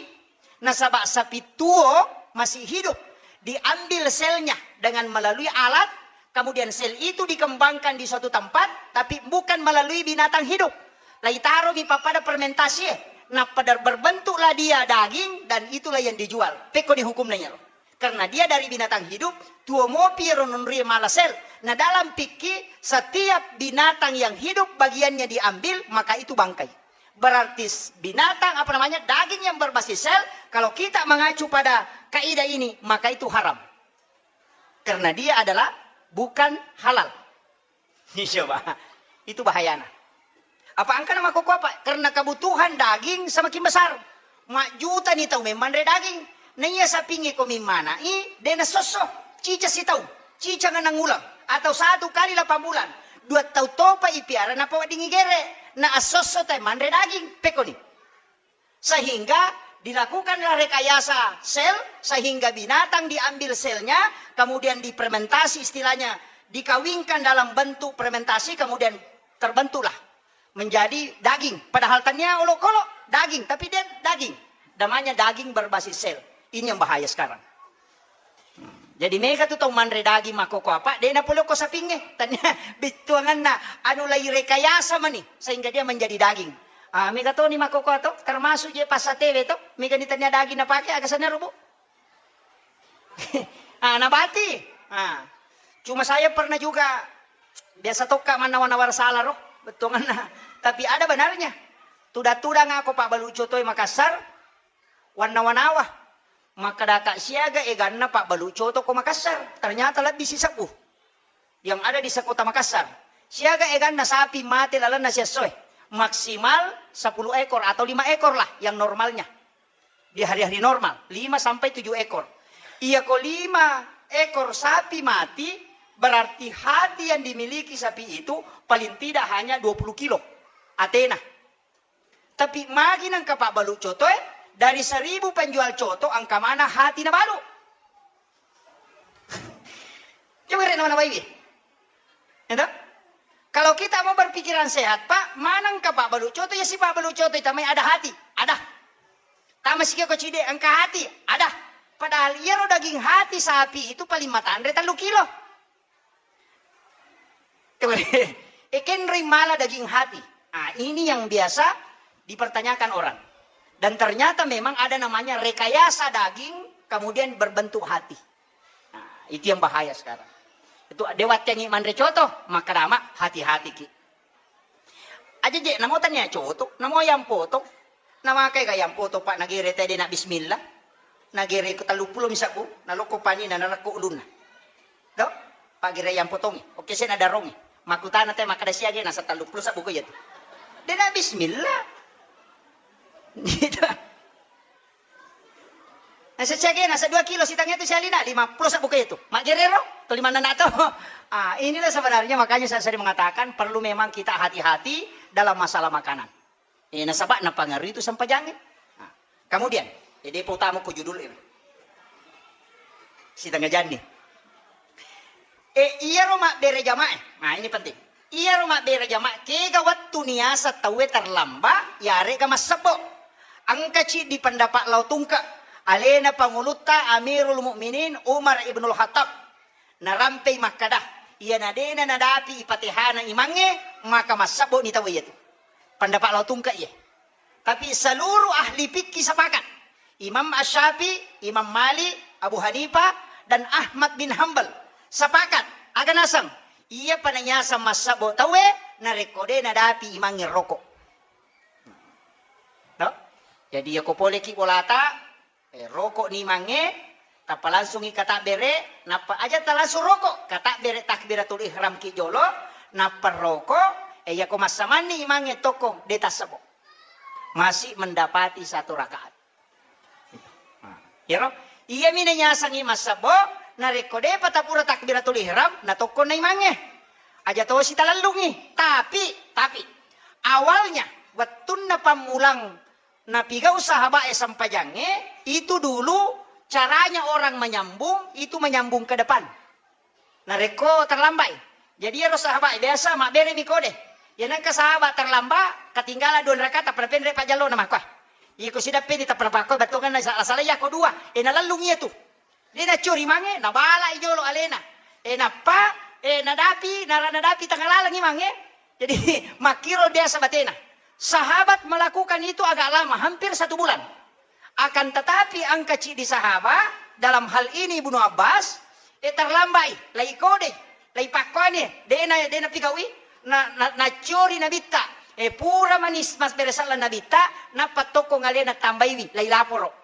nasaba sapi tuo masih hidup, diambil selnya dengan melalui alat, kemudian sel itu dikembangkan di suatu tempat, tapi bukan melalui binatang hidup. Laitaromi pappada fermentasi, nappa berbentuklah dia daging, dan itulah yang dijual. Pekko ni hukumna iyaro. Karena dia dari binatang hidup, tuo mopi ro nonri mala sel. Nah, dalam fikih, setiap binatang yang hidup bagiannya diambil, maka itu bangkai. Berarti s-, binatang, apa namanya, daging yang berbasis sel, kalau kita mengacu pada kaidah ini, maka itu haram. Karena dia adalah bukan halal. Coba. Itu bahayana. Apa engka nama koko apa? Karena kebutuhan daging semakin besar. Majjuta ni tau memang re daging. Naiya sapingi ko mimmana i, de nasosso. Cica sitau. Cica ngenang uleng. Atau satu kali delapan bulan. Dua tau topa ipiara napaweddingi gere. Na assosso tai manre daging. Pekoni. Sehingga dilakukanlah rekayasa sel, sehingga binatang diambil selnya, kemudian difermentasi, istilahnya dikawinkan dalam bentuk fermentasi, kemudian terbentuklah menjadi daging. Padahal tania olok-olok daging, tapi dia daging. Namanya daging berbasis sel. Ini yang bahaya sekarang. Jadi mega tu tau manre daging makkoko apa, de napole ko sapingnge. Tania bittuanganna anu lai rekayasa mani sehingga dia menjadi daging. Ah, mega toni makkoko to, termasuk je passatewe to, mega ni tania daging napake, aga sanna rubu. Ah, nabati. Ah. Cuma saya pernah juga, biasa tokka mannawa-nawa sala ro, bettuanganna. Tapi ada benarnya. Tudang-tudang ako pabbalu cotoe Makassar, wannawa-nawa. Makkedaka siaga eganna pabbalu coto ko Makassar. Ternyata lebbi sisebbu yang ada di sekota Makassar. Siaga eganna sapi mate lalenna siessoe? Maksimal sepuluh ekor atau lima ekor lah yang normalnya. Di hari-hari normal, lima sampai tujuh ekor. Iya ko lima ekor sapi mati, berarti hati yang dimiliki sapi itu paling tidak hanya dua puluh kilo atena. Tapi magi nengka pabbalu cotoe, dari seribu penjual coto engka mana hati nabalu. Coba rek nama-nama ini. Ya toh? Kalau kita mau berpikiran sehat, Pak, mana engka pabbalu coto, ya si pabbalu coto itu namanya ada hati. Ada. Tama siki ko cide engka hati. Ada. Padahal iyaro daging hati sapi itu paling matanre tellu kilo. Coba deh. Ekenroi mala daging hati. Ah, ini yang biasa dipertanyakan orang. Dan ternyata memang ada namanya rekayasa daging, kemudian berbentuk hati. Nah, itu yang bahaya sekarang. Itu dewattengi manre coto, maka dama hati-hati ki. Aja je, namo tania coto, namo yang potong. Namakai ga yang potong, Pak, nagere tede na bismillah. Nagere ko tellu pulo mi sabbu, naloko pani na narekko ulunna. Do? Pagere yang potongi. Oke, saya nadarongi. Makutana te makkada siage nasa tellu pulo sabbu ko iya tu. Dena bismillah. Gitu. Nasa siage nasa dua kilo sitangnya tu sialina lima pulo sabbu ko iya tu. Magerero, to lima nana to. Ah, inilah sebenarnya makanya saya sering mengatakan perlu memang kita hati-hati dalam masalah makanan. Eh, nasaba napangaruhi itu sempajangnge. Nah, kemudian, eh, depa utama ko judul ini. Sitengah jani. Eh, iyaro mabbere jamaah. Nah, ini penting. Iyaro mabbere jamaah, kega wettu niasa tauwe terlamba, yarega massebbo. Engka ciddi pendapat lao tungke. Alena pangulutta Amirul Mukminin Umar ibnul Khattab. Narampei makkada, iyana dena nadapi ipatehana imangnge, maka massebbo ni tauwe iyatu. Pendapat lao tungke iye. Tapi seluruh ahli fikih sepakat. Imam Asy-Syafi'i, Imam Malik, Abu Hanifah, dan Ahmad bin Hambal sepakat. Aga naseng, iya pananyaseng massebbo tauwe, narekko de nadapi imangnge roko. No? Jadi, yako poleki bolata, Eh, roko ni mange, tappa langsungi katabbere, nappa aja talangsung roko, katabbere takbiratul ihram ki jolo, nappa roko, eh, yako massamanni mange tokko de tassebo. Masih mendapati satu rakaat. Nah, iyaro, iyami nanyasangi massebo, narekko depa tapura takbiratul ihram, na tokko na imangnge. Aja tosi talellungi. Tapi, tapi, awalnya, wettunna pammulang Napigau sahabat e sempajangnge, itu dulu caranya orang menyambung, itu menyambung ke depan. Narekko terlambat. Jadi ero sahabat e biasa mabbere mi kode. Ya nengka sahabat terlambat, ketinggalan dua rakaat, tappa penre pajallona makko. Iko sidappe ni tappa pakko bettuanna sala-sala iya ko dua. E nalellung iya tu. De naccuri mange, nabala i jolo alena. E nappa, e nadapi, nara nadapi tengah laleng i mange. Jadi, makkiro biasa batena. Sahabat melakukan itu agak lama, hampir satu bulan. Akan tetapi, engka ciddi sahabat, dalam hal ini Ibnu Abbas, e, terlambai, lai kodei, lai pakkoani, dena, dena pigaui, na, na, naccori nabitta, e, pura manis, mas beresalla nabitta, nappa tokko ngalena tambaiwi, lai laporo.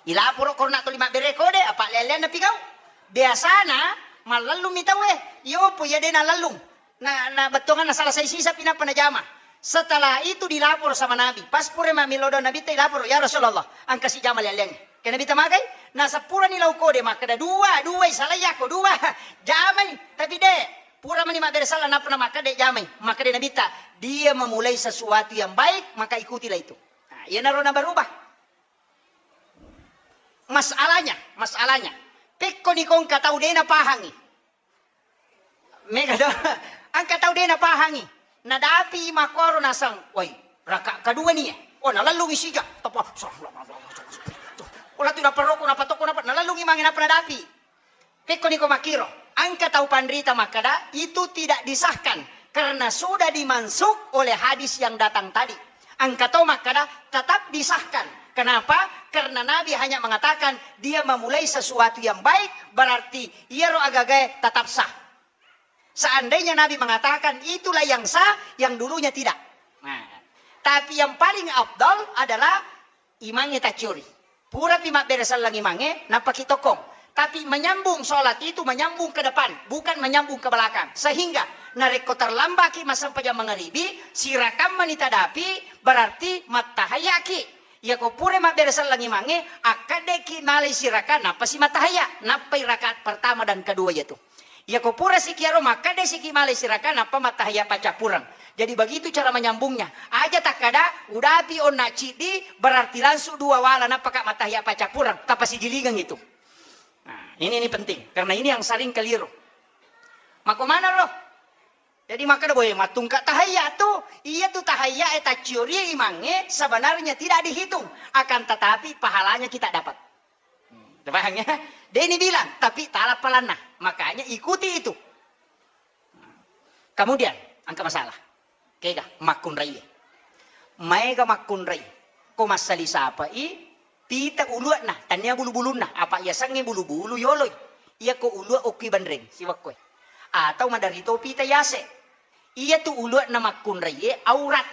Ilaporo korona tuli mabbere kode, apa lean-leanna pigau. Biasana mallellung mi tauwe, iyopo iya de nalellung. Na, na bettuanganna salah sai sisa pi nappa najama. Setelah itu dilapor sama Nabi. Pas pura mammilo do Nabitta ilaporo, "Ya Rasulullah, engka sijama lean-leangnge." Ke Nabitta magai, nasepurani lau kode makkeda, "Dua, dua, salai yako dua." Jamai, tapi de, pura mani mabbere sala nappa namakkeda jamai. Makkeda Nabitta, "Dia memulai sesuatu yang baik, maka ikutilah itu." Nah, iyanaro nabarubah. Masalahnya, masalahnya. Pekko ni ko engka tau de napahangi. Mega do, engka tau de napahangi. Nadapi makkoro naseng, "Woi, raka kedua ni ya." Oh, nalellungi sija. Tapa, wala tu naparoko, napatoko, napa, nalellungi mange napa nadapi. Pekko niko makkiro, engka tau panrita makkeda, itu tidak disahkan karena sudah dimansukh oleh hadis yang datang tadi. Engka tau makkeda, tetap disahkan. Kenapa? Karena Nabi hanya mengatakan dia memulai sesuatu yang baik, berarti iyaro agagae tetap sah. Seandainya Nabi mengatakan itulah yang sah, yang dulunya tidak. Nah, tapi yang paling afdal adalah imangnge taccuri. Purapi mabbere selleng imangnge, nappaki tokkong. Tapi menyambung sholat itu menyambung ke depan, bukan menyambung ke belakang. Sehingga Narekko terlambaki massempajang mangaribi, sirakang mani tadapi, berarti mattahayaki. Iyako pura mabbere selleng imangnge, akkaddeki malai sirakang, nappasi mattahaya, nappai rakaat pertama dan kedua iyatu. Iyako pura sikiaro makkadde siki malai sirakang, nappa mattahaya paccappureng. Jadi begitu cara menyambungnya. Aja takkada, udapi onna ciddi, berarti langsung dua wala, nappaka mattahaya paccappureng, tapasijilingeng itu. Nah, ini, ini penting, karena ini yang sering keliru. Mako mana lo? Jadi makkeda boe mattungka tahayya tu, iya tu tahayya e tacciori imangnge sebenarnya tidak dihitung, akan tetapi pahalanya kita dapat. Hmm, paham ya? Deni bilang, tapi tala palanna. Makanya ikuti itu. Kemudian, engka masalah. Kega makkunraie. Maega makkunrai. Ko massali sapai, pita ulua'na, tania bulu-bulunna, apa yasengnge bulu-bulu yoloi. Iyako ulua okki banreng, siwekkoe. Atau maderri to pita yase. Iyatu ulua'na makkunraie aurat.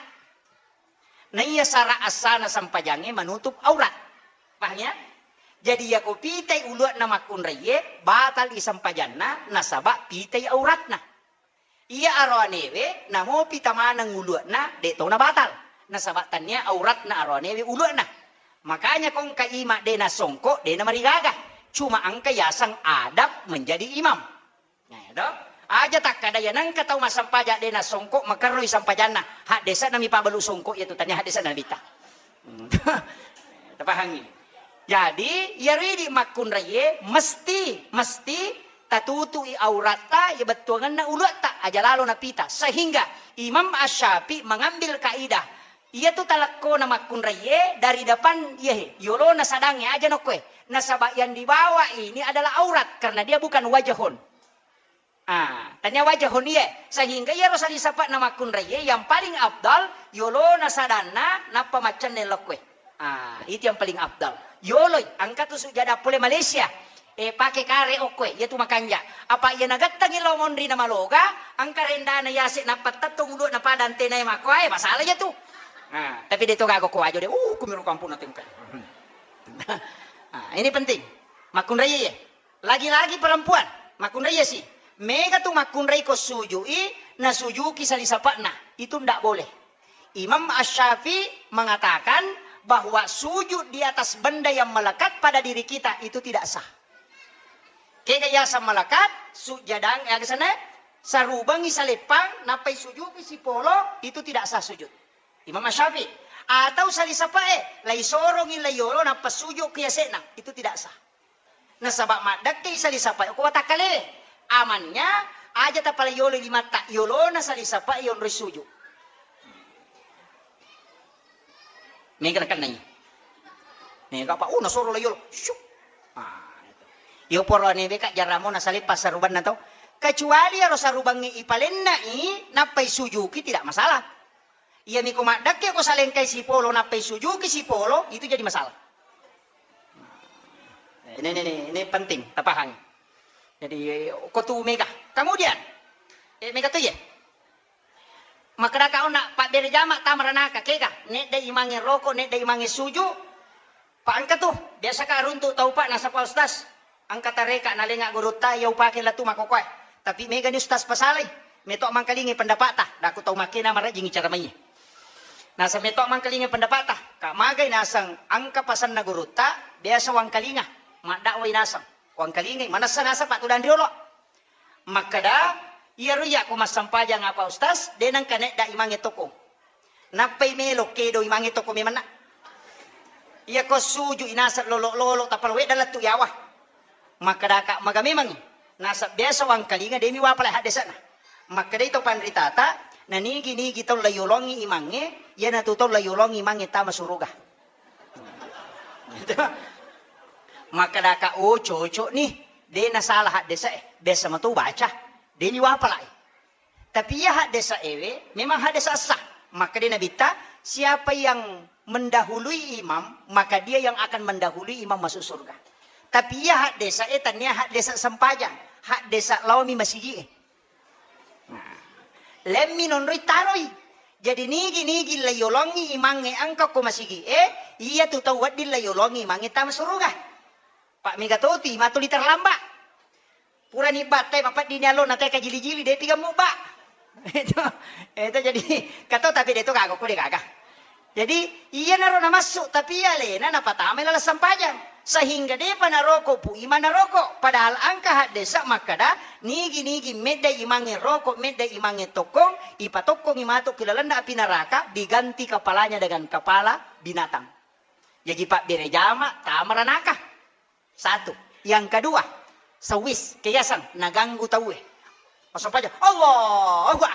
Naiya sara assana sempajangnge manutup aurat. Paham ya? Jadi iyako pitai ulua'na makkunraie, batal i sempajanna, nasaba pitai auratna. Iya aroanewe, namopi tamaneng ulua'na, de' to nabatal. Nasaba tania auratna aroanewe ulua'na. Makanya ko engka imam de' nasongko, de' namarigaga. Cuma engka yaseng adab menjadi imam. Nah, ya do? Aja takkada ya nengka tau massempajang de' nasongko, makerroi sempajanna. Haddese'na mi pabalu songko, iya tu tania haddese'na Nabitta. Hmm. Tapahangi. Jadi, iyaro idi makkunraie mesti, mesti tatutui auratta, iya bettuangenna uluatta, aja lalo napita. Sehingga Imam Asy-Syafi'i mengambil kaidah, iya tu talekkona makkunraie dari depan, iya he, yolona sadangnge aja nokkoe. Nasaba yang dibawa ini adalah aurat, karena dia bukan wajahun. Ah, tania wajahun iye, sehingga iyaro sali sapa'na makkunraie yang paling afdal, yolona sadanna, nappa maccenne lokkoe. Ah, itu yang paling afdal. Yoloi, engka tu sujada pole Malaysia. Eh, pake kare okkoe, iya tu makanja. Apa iya nagettengi lo monri na maloga, engka rendana yase nappa tettong ulu'na pada antenae makkoae, masalah iya tu. Ah, tapi de' to gaga ko ajo de'. Uh, kumiro kampung na tengkai. Ah, ini penting. Makkunraie. Lagi-lagi perempuan, makkunrai si. Mega tu makkunrai ko sujui, nasujuki sali sapa'na. Itu ndak boleh. Imam Asy-Syafi'i mengatakan bahwa sujud di atas benda yang melekat pada diri kita itu tidak sah. Kega yaseng melekat, sujadang, ya kesana, sarubangi saleppang, nappai sujuki sipolo, itu tidak sah sujud. Imam Asy-Syafi'i. Atau sali sapa'e, lai sorongi lai yolo, nappa sujuki yase'na, itu tidak sah. Nasaba maddekkei sali sapai ko watakkalewe. Amannya aja tapalai yolo limatta, yolona sali sapai yonroi suju. Mega nakennai. Mega apa? Oh, nasoro lai yolo. Syuk. Ah, itu. Yo poro newe ka jaramo nasale passarubanna to. Kecuali aro sarubangnge ipalennai nappai sujuki tidak masalah. Iyami ko maddekke ko salengkai sipolo nappai sujuki sipolo, itu jadi masalah. Ini, ini, ini, ini penting tapahangi. Jadi, ko tu mega. Kemudian, eh, mega tu ye. Makkedaka onna pabbere jama tama ranaka kega, nedda imangnge roko, nedda imangnge suju. Pa engka tu, biasa ka runtu tau pa nasaba ustaz. Engka tareka nalenga gurutta iya upake lettu makkokoe. Tapi mega ni ustaz pasalai. Meto mangkalingai pendapata. Daku tau makkena marajingi cara mai. Nasa meto mangkalingai pendapata. Ka magai naseng engka pasenna gurutta, biasa wangkalinga. Maddakwai naseng. Wangkalingai, manessa naseng patudang riolo. Makkeda, iyaro iya ko massempajang apa ustaz, de nengka nedda imangnge toko. Nappai melo kedo imangnge toko memanna. Iya ko suju inaseng lolo-lolo tappa wedda lettu yawa. Makkedaka maga memangngi. Nasab biasa wangkalinga demi wapala haddese'na. Makkedai to panritata, nanigi-nigi tau layolongi imangnge, iyanatu tau layolongi imangnge tama suruga. Makkedaka, oh cocok nih, de nasalah haddese'e, biasa mato baca, de ni wapalai. Tapi iya haddesa ewe memang haddesa sah. Maka dia Nabitta, siapa yang mendahului imam, maka dia yang akan mendahului imam masuk surga. Tapi iya haddesa e tania haddesa sempajang, haddesa laomi masigi e. Nah, lemmi nonroi taroi. Jadi nigi-nigi layolongi imangnge engka ko masigi e, iya tu tau wedding layolongi imangnge tama suruga. Pak mega toti matuli terlambat. Purani battai mapeddini allo na teka jili-jili depi gammubba. Itu, itu jadi kato, tapi de' to gaga, ko de' gaga. Jadi, iyanaro namassu, tapi iya alena napatamai laleng sampajang. Sehingga de'pa naroko pu imang naroko. Padahal engka haddesa makkada, nigi-nigi medda imangnge roko, medda imangnge tokkong, ipatokkongi matu ki lalenna api neraka, diganti kepalanya dengan kepala binatang. Jaji pabbere jama, tama ranaka. Satu. Yang kedua, sewis, keyasan, naganggu tauwe. Massampajang, Allahu Akbar.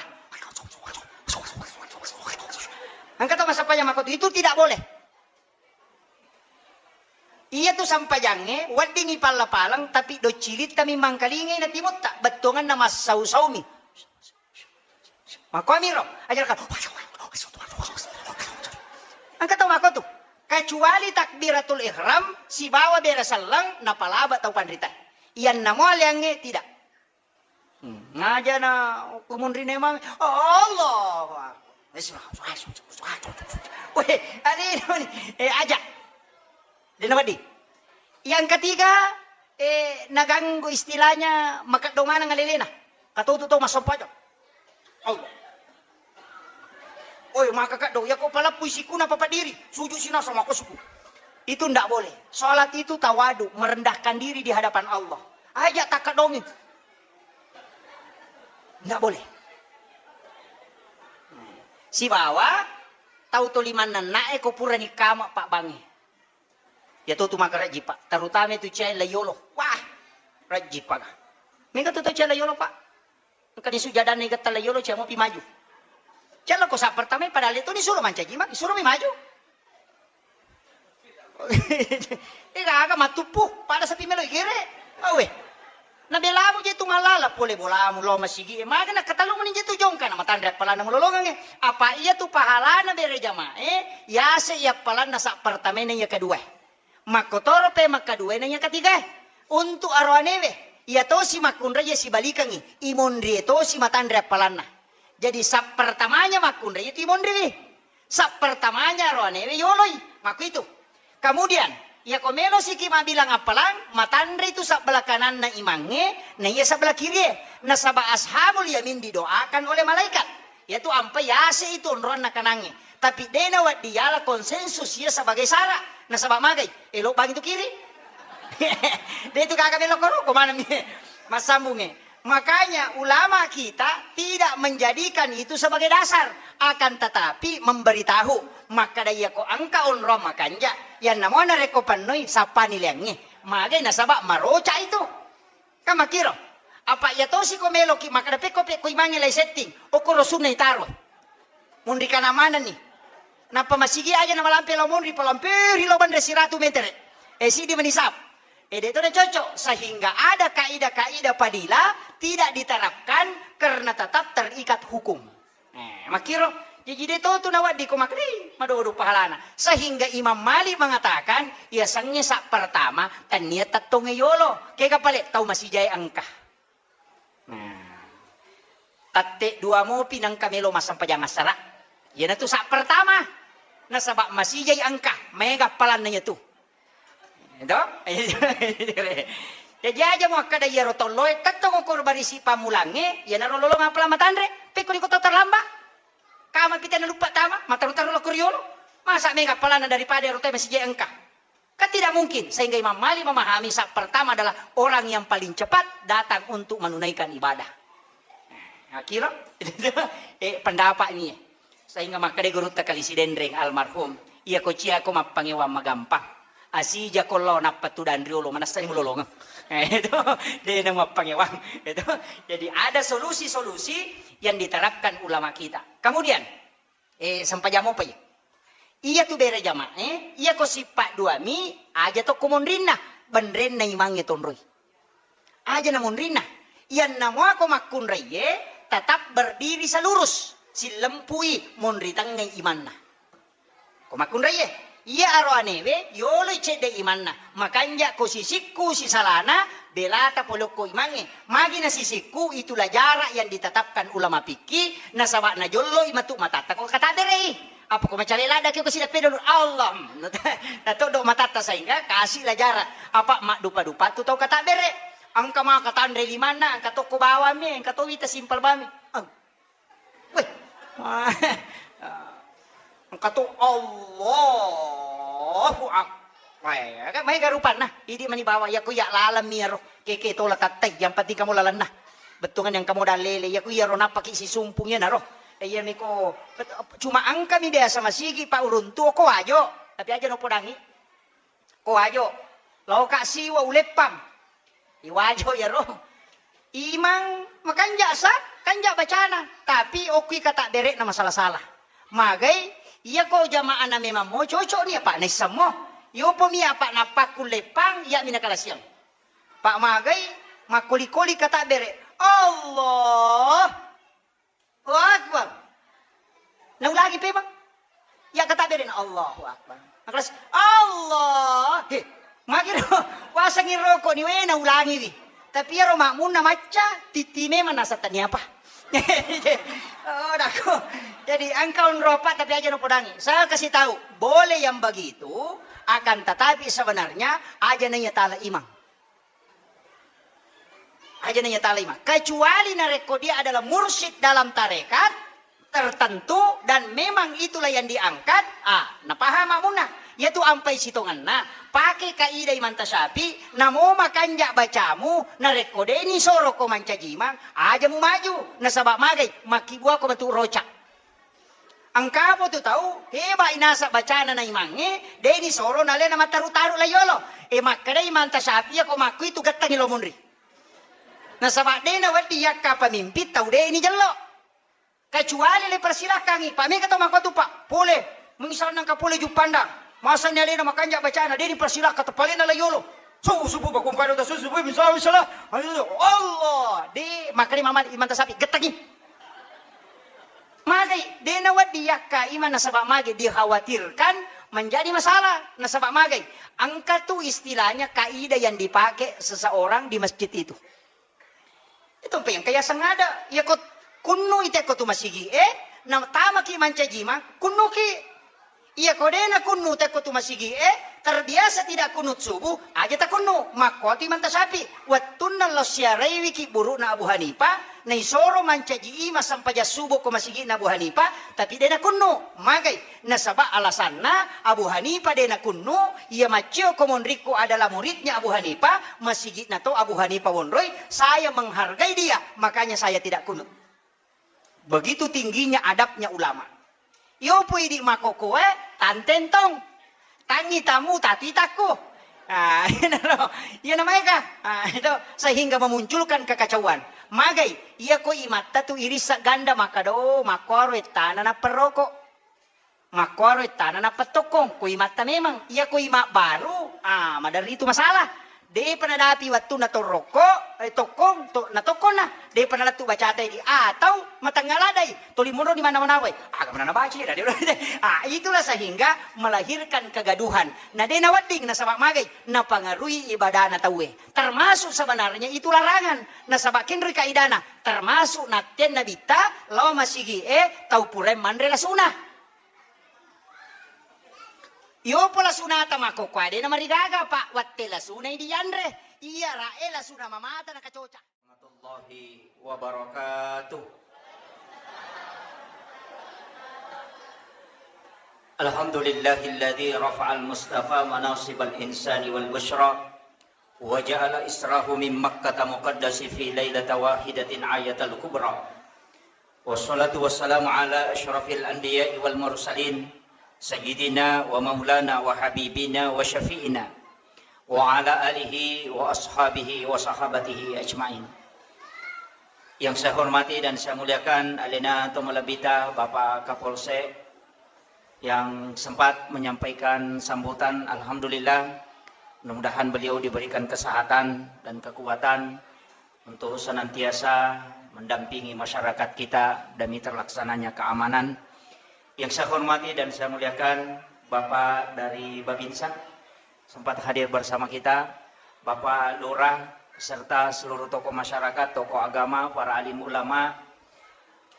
Engka to massampajang makkotu, itu tidak boleh. Iya tu sampajangnge, weddingi palla-paleng, tapi doccilitta mi mangkalingai na timutta, bettuanganna massau-saumi. Makkuamiro, aja' ka. Engka tau makkotu. Kecuali takbiratul ihram sibawa bere selleng napalaba tau panrita. Iyanna mo aleangnge tidak. Hmm, ngaja na kumunrine mang, Allahu Akbar. Weh, ade' ni, eh, aja'. De'na wedding. Yang ketiga, eh, naganggu istilahnya makeddo maneng alelena. Katotu tau massampajang. Allah. Oi, maka kaddo, iya ko paleppui sikuna papadiri, sujud sinasa mako suku. Itu ndak boleh. Salat itu tawadu, merendahkan diri di hadapan Allah. Aja' takkaddongi. Ndak boleh. Sibawa tau to limanna na'e ko purani kama pabbangnge. Iya to tu maka rajji, Pak. Terutama itu cewek layolo. Wah, rajji, Pak. Mega tu tau cewek layolo, Pak. Engka ni sujadanna igetta layolo, cewek mopi maju. Cewek lo ko sa pertama, padahal itu ni suruh mancaji, Mak. Suruh mi maju. Ega aga matuppu, pada sapi melo igere. Awe. Nabelamu je tu mallala pole bolamu lao masigi e. Maga nakkatallu meni je tu jongka na matanre appalanna mulolongang e. Apa iya tu pahalana bere jamae, yase iya appalanna sa pertamae na iya kedua. Makkotoro pe makkaduae na iya ketiga. Untuk aroanewe, iya tosi makkunrai iya sibalikangi, imonrie tosi matanre appalanna. Jadi sa pertamanya makkunrai iya tu imonriwi. Sa pertamanya aroanewe yoloi, makkuitu. Kemudian, iya ko melo siki mabilang appalang, matanre itu sabbelah kananna imangnge, na iya sabbelah kirie. Nasaba ashabul yamin didoakan oleh malaikat. Iya tu ampai yase itu onroanna kanangnge. Tapi de' nawedding yala konsensus iya sebagai syarat. Nasaba magai, elo bang itu kiri. De' itu gaga melo koro, ko mana mi massambungnge. Makanya ulama kita tidak menjadikan itu sebagai dasar, akan tetapi memberitahu. Makkada iya ko engka onrong makanja, iyanna mo narekko pennoi sappani leangnge. Magai nasaba maroca itu. Kan makkiro. Apa iya tosi ko meloki makkada pekko pekko imangnge lai setting, okkoro sunna itaro. Munri kana manenni. Nappa masigi aja na malampe lao munri, palamperi lao banre siratu metere. E, sidi meni sap. E, de' to na cocok. Sehingga ada kaidah-kaidah fadilah tidak diterapkan karena tetap terikat hukum. E, makkiro. Jaji de' to tu nawedding ko makkeda, "Ih, madodo pahalana." Sehingga Imam Malik mengatakan, iya sengnge sa pertama, tennia tettongnge yolo. Kega pale tau masijae engka. Nah, tette dua mopi nengka melo massempajang assara. Iyanatu sa pertama. Nasaba masijai engka, maega appalanna iyatu. Eto? Jaji aja muakkada iyaro tolloe, tettong okko barisi pammulangnge, iyanaro lolong appalang matanre, pekko iko to terlambat. Kama pita naluppa tama, mataru-taru lokko riolo. Masa maega appalanna daripada ero te masijai engka. Kan tidak mungkin, sehingga Imam Malik memahami sa pertama adalah orang yang paling cepat datang untuk menunaikan ibadah. Nah, kira eh, pendapat ini. Sehingga makkeda gurutta Kali Sidenreng almarhum, iya ko cia ko mappangewang magampang. Asija ko lao nappa tudang riolo, manessani mulolongeng. Eh, itu, de' na mappangewang. Itu. Jadi ada solusi-solusi yang diterapkan ulama kita. Kemudian, Eh, sempajang mopa iya. Iya tu bere jamaah, eh, iya ko sippa dua mi, aja tokko monrinna, benrenna imangnge tonroi. Aja na monrinna. Iyanna muako makkunraiye, tetap berdiri selurus, sillempui monri tengngai imanna. Ko makkunraiye, iya aroanewe, yoloi cedde imanna, makanja ko sisikku sisalana, belata polokko imangnge. Magi na sisikku, itulah jarak yang ditetapkan ulama fikih, nasaba najolloi matu matatta ko katabere'i. Apa ko macale ladda ki ko sida pedo, Allah. Natoddo matatta sehingga kasihlah jarak. Apa maddupa-dupa tu tau katabere. Engka maka tanre limanna, engka tokko bawammi, engka to wita simpel bami. Eng. Engka tu Allahu Akbar. Eh, kan maega rupanna. Idi mani bawa iya ku iya laleng mi ero. Keke tola tattai, yang penting kamu lalenna. Bettuangan yang kamu dalele, iya ku iya ro nappaki sisumpung iya naro. Eh, iya miko, cuma engka mi biasa masigi pa uruntu ko ajo. Tapi aja no podangi. Ko ajo, laoka siwa uleppang. Iwajo iyaro. Imang makanja sa, kanja bacana, tapi okkui kata bere'na masala-sala. Magai, iya ko jamaahna memang mo cocok ni apa naissammo. Yopo mi apa napakku leppang, iya mi nakalasiang. Pak magai, makkoli-koli kata bere. Allah. Allahu Akbar. Naulangi pemang. Ya kata bere na Allahu Akbar. Makras Allah. He, magiro wasangi rokok ni we naulangi wi. Tapi iyaro makmunna macca, titi memang nasa tania apa. Oh, dako. Jadi engkau ngeropak tapi aja no podangi. Saya kasih tahu, boleh yang begitu, akan tetapi sebenarnya aja nanya tala imang. Aja nanya talima. Kecuali narekko dia adalah mursyid dalam tarekat tertentu dan memang itulah yang diangkat, ah, napaham makmunna. Yaitu ampai sitongenna, pake kaidah Imam Tasyafi, namo makanja bacamu, narekko deni soro ko mancaji imang, aja mu maju, nasaba magai, makkibua ko matu rocak. Engkapo tu tau, heba inasa bacana na imangnge, deni soro nalena mataru-taru la yolo. E makkeda Imam Tasyafi ko makku itu gettangi lo munri. Nasaba dena wedding yakka pemimpin tau deni jello. Kecuali le persilakangi, pa mega tau makko tu, Pak, pole, misalna engka pole Juppandang, masani alena makanja bacana, deni persilakka tepalena la yolo. Subuh, subuh, bakung kado ta subuh, subuh, misalna, misalna, Allah, de, makkeda Imam Tasyafi, gettangi. Magai, de nawedding yakka imang nasaba magai dikhawatirkan menjadi masalah. Nasaba magai, engka tu istilahnya kaidah yang dipakai seseorang di masjid itu. Itu pe engka yaseng ada. Iya ko kunnu ite ko tu masigi e, na tamaki mancaji imang, kunnuki. Iya ko de nakunnu tekko tu masigi e, terbiasa tidak kunut subuh, aja takunnu, makkuatu Imam Tasyafi. Wettunna lao siaraiwiki buru'na Abu Hanifah, naisoro mancaji imang sempajang subuh ko masigi'na Abu Hanifah, tapi de nakunnu. Magai, nasaba alasanna Abu Hanifah de nakunnu, iya maccio ko monrikku adalah muridnya Abu Hanifah, masigi'na to Abu Hanifah wonroi, saya menghargai dia, makanya saya tidak kunut. Begitu tingginya adabnya ulama. Iyo pu idi makkokkoe, tanteng tong. Tangi tamu tatitakku. Ah, iyana maega. Ah, itu sehingga memunculkan kekacauan. Magai, iya ko imatta tu irissa ganda makkada, oh, makkuaro ettana napperroko. Makkuaro ettana nappa tokkong, ko imatta memang. Iya ko ima baru, ah, maderri tu masalah. Depa nadapi wettunna torrokko, eh, tokkong, to, natokkonna. Depa nalettu bacata idi. Atau matengnga ladai, toli monro di mana-mana wae. Aga mana nabaca, radio. Ah, itulah sehingga melahirkan kegaduhan. Na de nawedding nasaba magai, napangaruhi ibadana tauwe. Termasuk sebenarnya itu larangan. Nasaba kenroi kaidana, termasuk nattenna bitta, lao masigi e, tau purae manre lasuna. Iyopo lasunata makkokkoe de namarigaga, Pak, wette lasunai dianre. Iya rae lasuna mamata nakacoca. Warahmatullahi wabarakatuh. Alhamdulillahilladzi rafa'al mustafa manasibal insani wal busyra. Wa ja'ala israhu min Makkata muqaddasi fi lailata wahidatin ayatal kubra. Wassalatu wassalamu ala asyrafil anbiya'i wal mursalin, sayyidina wa maulana wa habibina wa syafi'ina, wa ala alihi wa ashabihi wa sahabatihi ajma'in. Yang saya hormati dan saya muliakan, alena to malebbita Bapak Kapolsek, yang sempat menyampaikan sambutan. Alhamdulillah, mudah-mudahan beliau diberikan kesehatan dan kekuatan untuk senantiasa mendampingi masyarakat kita demi terlaksananya keamanan. Yang saya hormati dan saya muliakan Bapak dari Babinsa, sempat hadir bersama kita, Bapak Lurah, serta seluruh tokoh masyarakat, tokoh agama, para alim ulama,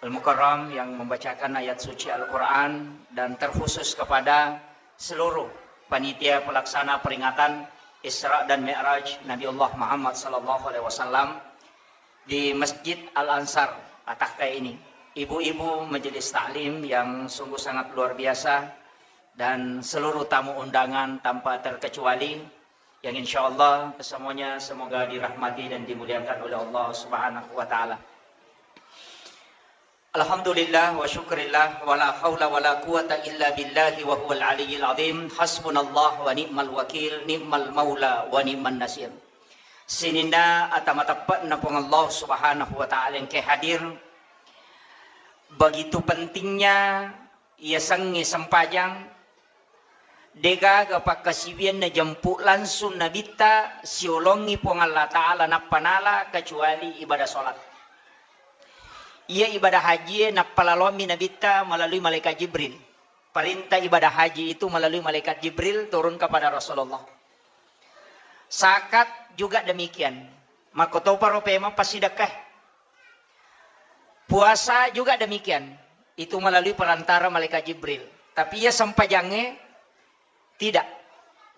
Al-Mukarram yang membacakan ayat suci Al-Quran, dan terkhusus kepada seluruh panitia pelaksana peringatan Isra dan Mi'raj Nabi Allah Muhammad sallallahu alaihi wasallam di Masjid Al-Ansar Atahkai ini. ibu-ibu majelis taklim yang sungguh sangat luar biasa, dan seluruh tamu undangan tanpa terkecuali, yang insya Allah kesemuanya semoga dirahmati dan dimuliakan oleh Allah Subhanahu wa Ta'ala. Alhamdulillah wa syukrillah, wa la haula wa la quwata illa billahi wa huwal aliyyil azim. Hasbunallah wa ni'mal wakil, ni'mal maula wa ni'man nasir. Sininna ata mateppe'na Puang Allah Subhanahu wa Ta'ala engke hadir. Begitu pentingnya yasengnge sempajang, degaga pakkasiwiang najempu langsung Nabitta siolongi Puang Allah Ta'ala nappa nala kecuali ibadah sholat. Iya ibadah hajie nappa laloammi Nabitta melalui malaikat Jibril. Perintah ibadah haji itu melalui malaikat Jibril turun kepada Rasulullah. Zakat juga demikian. Makkotoparo pemeng passidekkae. Puasa juga demikian. Itu melalui perantara malaikat Jibril. Tapi iya sempajangnge tidak.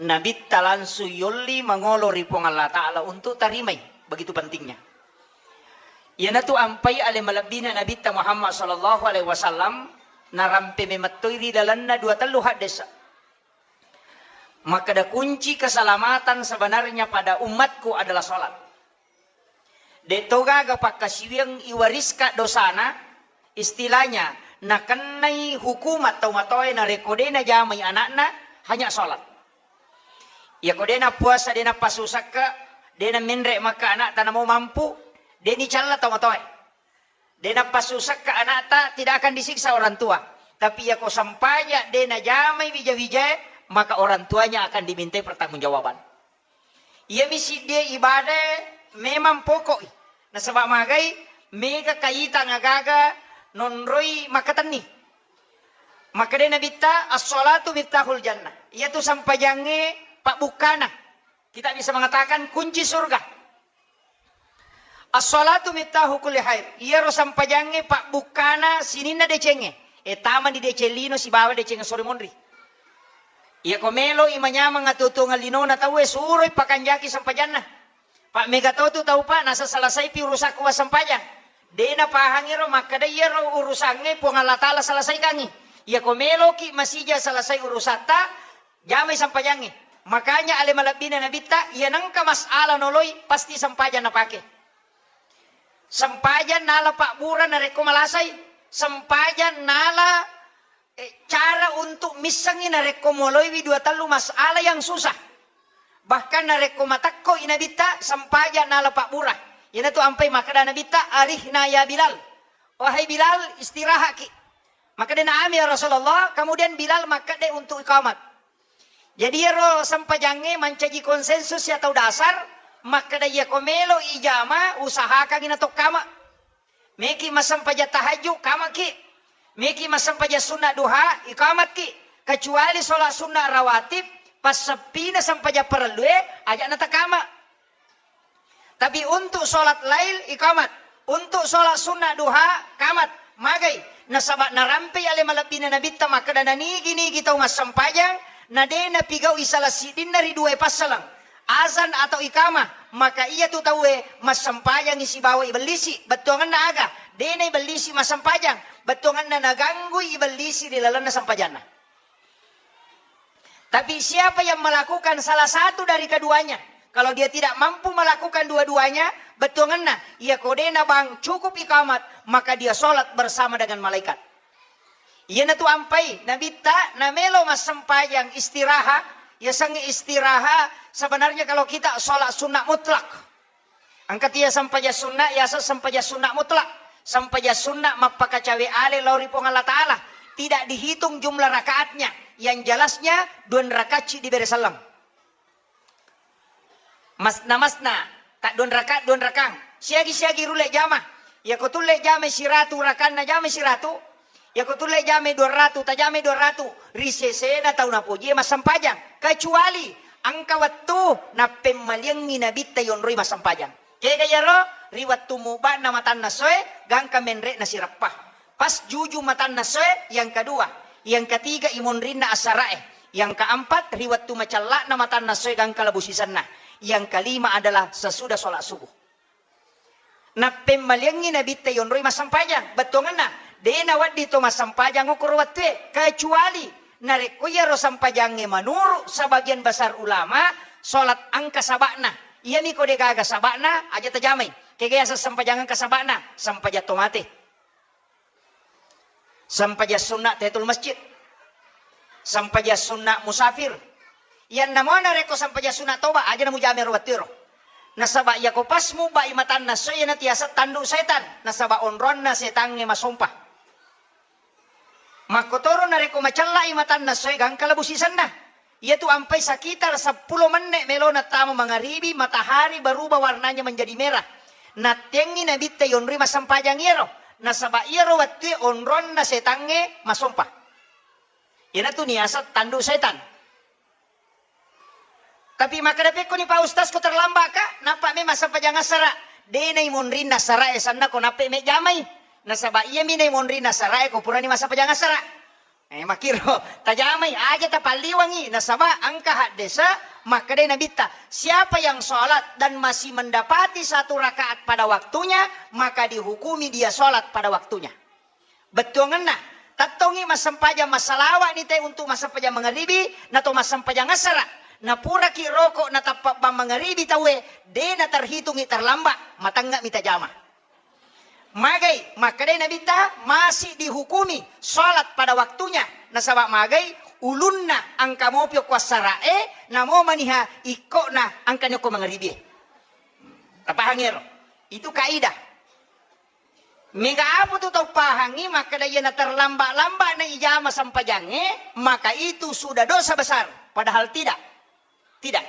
Nabitta langsung yolli mangolo ri Puang Allah Ta'ala untuk tarimai. Begitu pentingnya. Iyanatu ampai ale malebbina Nabitta Muhammad sallallahu alaihi wasallam narampe memettoi ri lalenna dua tellu haddesa. Makkeda kunci keselamatan sebenarnya pada umatku adalah sholat. De' to gaga pakkasiwiang iwariska dosana, istilahnya nakennai hukumat tau matoae narekko de' najamai anakna, hanya sholat. Iyako de' nappuasa, de' napassu sekka, de' namenre' makka anakta namo mampu, de' nicalla tau matoae. De' napassu sekka anakta, tidak akan disiksa orang tua. Tapi iyako sempajang de' najamai wija-wijae, maka orang tuanya akan dimintai pertanggungjawaban. Iyami siddi ibadah memang pokok. Nasaba magai mega kaitang agaga nonroi makkatenni. Makkeda Nabitta, "As-sholatu miftahul jannah." Iyatu sempajangnge pabbukkana. Kita bisa mengatakan kunci surga. As-sholatu miftahu kulli khair. Iyaro sempajangnge pabbukkana sininna decengnge. E, tama di deceng lino sibawa deceng sore monri. Iyako melo i manyameng atuo-tuongeng linona tauwe, suroi pakanjaki sempajanna. Pa mega to tu tau, Pak, nasasalasaipi urusakku wassempajang. De' napahangi ro makkeda iyaro urusangnge Puang Allah Ta'ala salasaikangngi. Iyako meloki masija salasai urusatta, jamai sempajangnge. Makanya ale malebbina Nabitta, iya nengka masalah noloi, pasti sempajang napake. Sempajang nala pabbura narekko malasai. Sempajang nala, eh, cara untuk missengngi narekko moloiwi dua tellu masalah yang susah. Bahkan narekko matekkoi Nabitta, sempajang nala pabbura. Iyanatu ampai makkeda Nabitta, "Arihna ya Bilal." Wahai Bilal, istirahaki. Makkedana, "Amin ya Rasulullah." Kemudian Bilal makkedde untuk iqamat. Jadi iyaro sempajangnge mancaji konsensus ya tau dasar, makkeda iyako melo ijama, usahakangi natokkama. Meki massempajang tahajud, kamaki. Meki massempajang sunna duha, ikamatki. Kecuali sholat sunna rawatib, passeppina sempajang parellue, aja natakama. Tapi untuk sholat lail, ikamat. Untuk sholat sunnah duha, kamat. Magai. Nasaba narampei ale malebbina Nabitta makkeda, nanigi-nigi tau massempajang, na de napigau'i salah siddinna ri duae passaleng, azan atau ikamah, maka iyatu tauwe massempajangi sibawa ibellisi. Bettuangenna aga? De naibellisi massempajang. Bettuangenna naganggui ibellisi ri lalenna sempajanna. Tapi siapa yang melakukan salah satu dari keduanya, kalau dia tidak mampu melakukan dua-duanya, bettuangenna, iyako de nabang cukup ikamat, maka dia sholat bersama dengan malaikat. Iyanatu ampai Nabitta namelo massempajang istiraha, yasengnge istiraha, sebenarnya kalau kita sholat sunnah mutlak. Engka tia sempajang sunna, yaseng sempajang sunna mutlak. Sempajang sunna mappakacawe ale lao ri Puang Allah Ta'ala. Tidak dihitung jumlah rakaatnya. Yang jelasnya, dua rakaat ci dibere sallam. Masna-masna, tak dua rakaat, dua rakaat. Siagi-siagi rulle jama. Yako tulle jama siratu rakanna, jama siratu. Yako tulle jamai dua ratu, tajamai dua ratu, ri sesena tau napojie massempajang. Kecuali engka wettu nappemmaliangngi Nabitta yonroi massempajang. Kega iyaro? Ri wettu muba'na matanna soe, gangka menre'na sireppa. Pas juju matanna soe, yang kedua. Yang ketiga, imonrinna asarae. Yang keempat, ri wettu macella'na matanna soe, gangka labu sisenna. Yang kelima adalah sesudah sholat subuh. Nappemmaliangngi Nabitta yonroi massempajang. Bettuangenna, De' nawedding to massempajang okkoro wettue, kecuali narekko iyaro sempajangnge menurut sebagian besar ulama, sholat engka saba'na. Iyami ko de' gaga saba'na, aja tajamai. Kega yaseng sempajang engka saba'na? Sempajang to mate. Sempajang sunna tahiyatul masjid. Sempajang sunna musafir. Iyanna mo narekko sempajang sunna toba, aja namujamai ro wettuero. Nasaba iyako pas mubbai matanna esso, iyana tiaseng tandu setan. Nasaba onronna setangnge masompa. Makkotoro narekko macella'i matanna essoe, gangka labu sisenna. Iyatu ampai sekitar seppulo menne' melona tama mangaribi, matahari berubah warnanya menjadi merah. Nattengngi Nabitta yonroi massempajang iyaro, nasaba iyaro wettue onronna setangnge masompa. Iyanatu niaseng tandu setan. Tapi makkeda, "Pekkoni Pak Ustaz ko terlambat ka?" Nappa memang sempajang assara. De' naimonrinna assara e sanna ko nappa mejjamai. Nasaba iyami naimonrinna assara e ko purani massempajang assara. Eh, makkiro, tajamai aja tapalliwangi. Nasaba engka haddese makkedai Nabitta, "Siapa yang sholat dan masih mendapati satu rakaat pada waktunya, maka dihukumi dia sholat pada waktunya." Bettuangenna, tettongngi massempajang massalawa'ni te untuk massempajang mangaribi, nato massempajang assara. Napuraki roko natappa bang mangaribi tauwe, de' naterhitungi terlambat, matengnga mi tajama. Magai, makkedai Nabitta, masih dihukumi sholat pada waktunya. Nasaba magai, ulunna engka mopi okko assara e, namo maniha ikkona engkani okko mangaribi e. Tapahangi ero? Itu kaidah. Mega apa tu tau pahangi makkeda, "Iya na terlambat-lambat na ijama sempajangnge, maka itu sudah dosa besar." Padahal tidak. Tidak.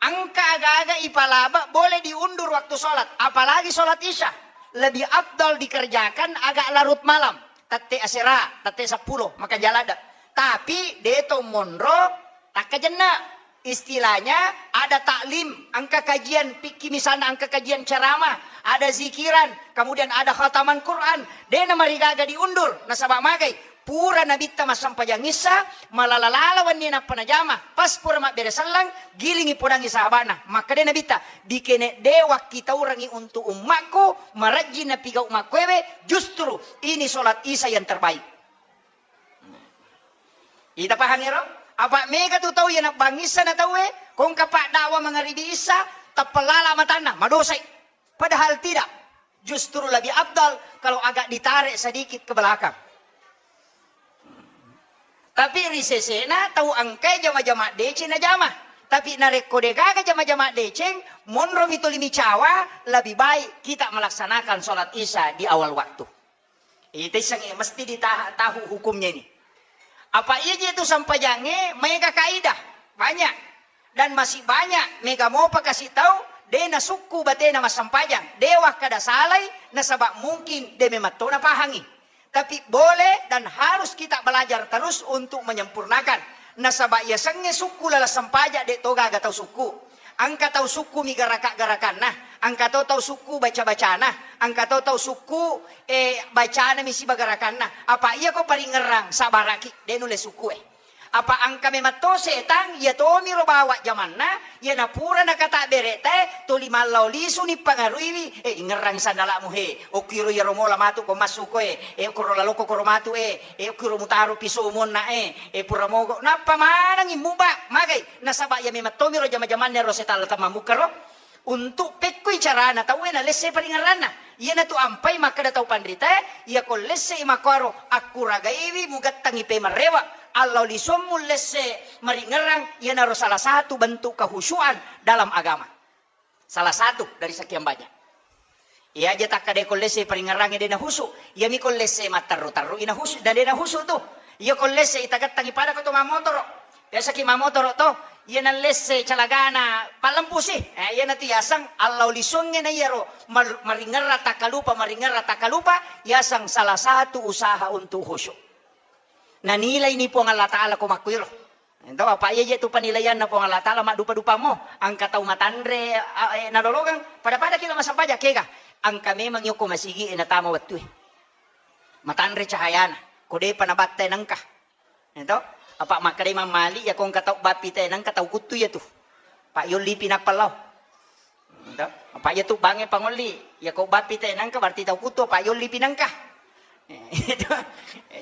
Engka aga-aga ipalaba boleh diundur waktu sholat, apalagi sholat isya. Lebih afdal dikerjakan agak larut malam, tette asera, tette seppulo, maka jalada. Tapi deto monro, takkajenna. Istilahnya ada taklim, engka kajian fikih misalnya, engka kajian ceramah, ada zikiran, kemudian ada khataman Quran. Dena marigaga diundur, nasaba magai, pura Nabitta massempajang issa, malala-lala wenni nappa najama. Pas pura mabbere sellang, gilingi podangi sahabana. Makkeda Nabitta, "Dikene de wakkitaurangi untuk ummakku, marajji napigau makkuewe, justru ini sholat isya yang terbaik." Ita pahang ero? Apa mega tu tau iya nabbangissa na tauwe, kongka pak dakwa mangaribi issa, tappalala matanna, madosai. Padahal tidak. Justru lebih afdal kalau agak ditarik sedikit ke belakang. Tapi ri sesena tau engkai jama-jama deceng najama. Tapi narekko degaga jama-jama deceng, monromi tuli micawa, lebih baik kita melaksanakan sholat isya di awal waktu. Ita issengnge mesti ditaha-, tahu hukumnya ini. Apa iya je tu sampajangnge maega kaidah? Banyak. Dan masih banyak mega mopa kasi tau de nasukku batena massampajang. De wakkada salai nasaba mungkin de memang to napahangi. Tapi boleh dan harus kita belajar terus untuk menyempurnakan. Nasaba iya sengnge sukku lala sampaja de to gaga tau sukku. Engka tau sukku mi garaka-garakanna, engka to tau sukku baca-bacana, engka to tau sukku, eh, bacana mi siba garakanna. Apa iya ko paringerrang, sabaraki, de nulle sukku e. Apa engka memang to setang, iya tomiro bawa jamanna, iya napura nakata bereta e, toli mallau lisu ni pangaruiwi, eh, ingerrang sandalamu he, okkiro iyaro mola matu ko massu ko e, eh, okkoro laloko koro matu e, eh, okkiro mutaro piso monna e, eh, pura mogo, nappa manengi muba, magai. Nasaba iya memang tomiro jama-jamanna ro setalla tamammukkaro. Untuk pekkui carana tauwe nalesse paringerranna. Iyanatu ampai makkeda tau panritae, iya ko lesse i makkuaro akkuragaiwi mugattangi pemerrewa. Allau lisuammu lesse maringerrang, iyanaro salah satu bentuk kehusuan dalam agama. Salah satu dari sekian banyak. Iya aja takkada ko lesse paringerrangnge de nahusu. Iyami ko lesse matterru-terru i nahusu, dan de nahusu tu. Iya ko lesse i tagattangi pada ko to mamotoro. Biasaki mamotoro to, iya nallesse calagana pallempusi. Eh, iyanatu yaseng allau lisungnge na iyaro mar-, maringerra takkalupa, maringerra takkalupa, yaseng salah satu usaha untuk khusyuk. Nanilaini Puang Allah Ta'ala ko makkuiro. Ento, apa iya je tu penilaianna Puang Allah Ta'ala maddupa-dupamo, engka tau matanre, a, eh, nadologang, pada-pada kilo massempajang kega, engka memang yoko masigi e natama wettue. Matanre cahayana, ko depa nabatta nengka. Ento, apa makkeda Imam Malik, ya ko engka tau bappi te nengka tau kuttu ya tu. Pak yolli pinappa lao. Ento, apa iya tu bangnge pangolli, iya ko bappi te nengka berarti tau kuttu, apa yolli pinengka.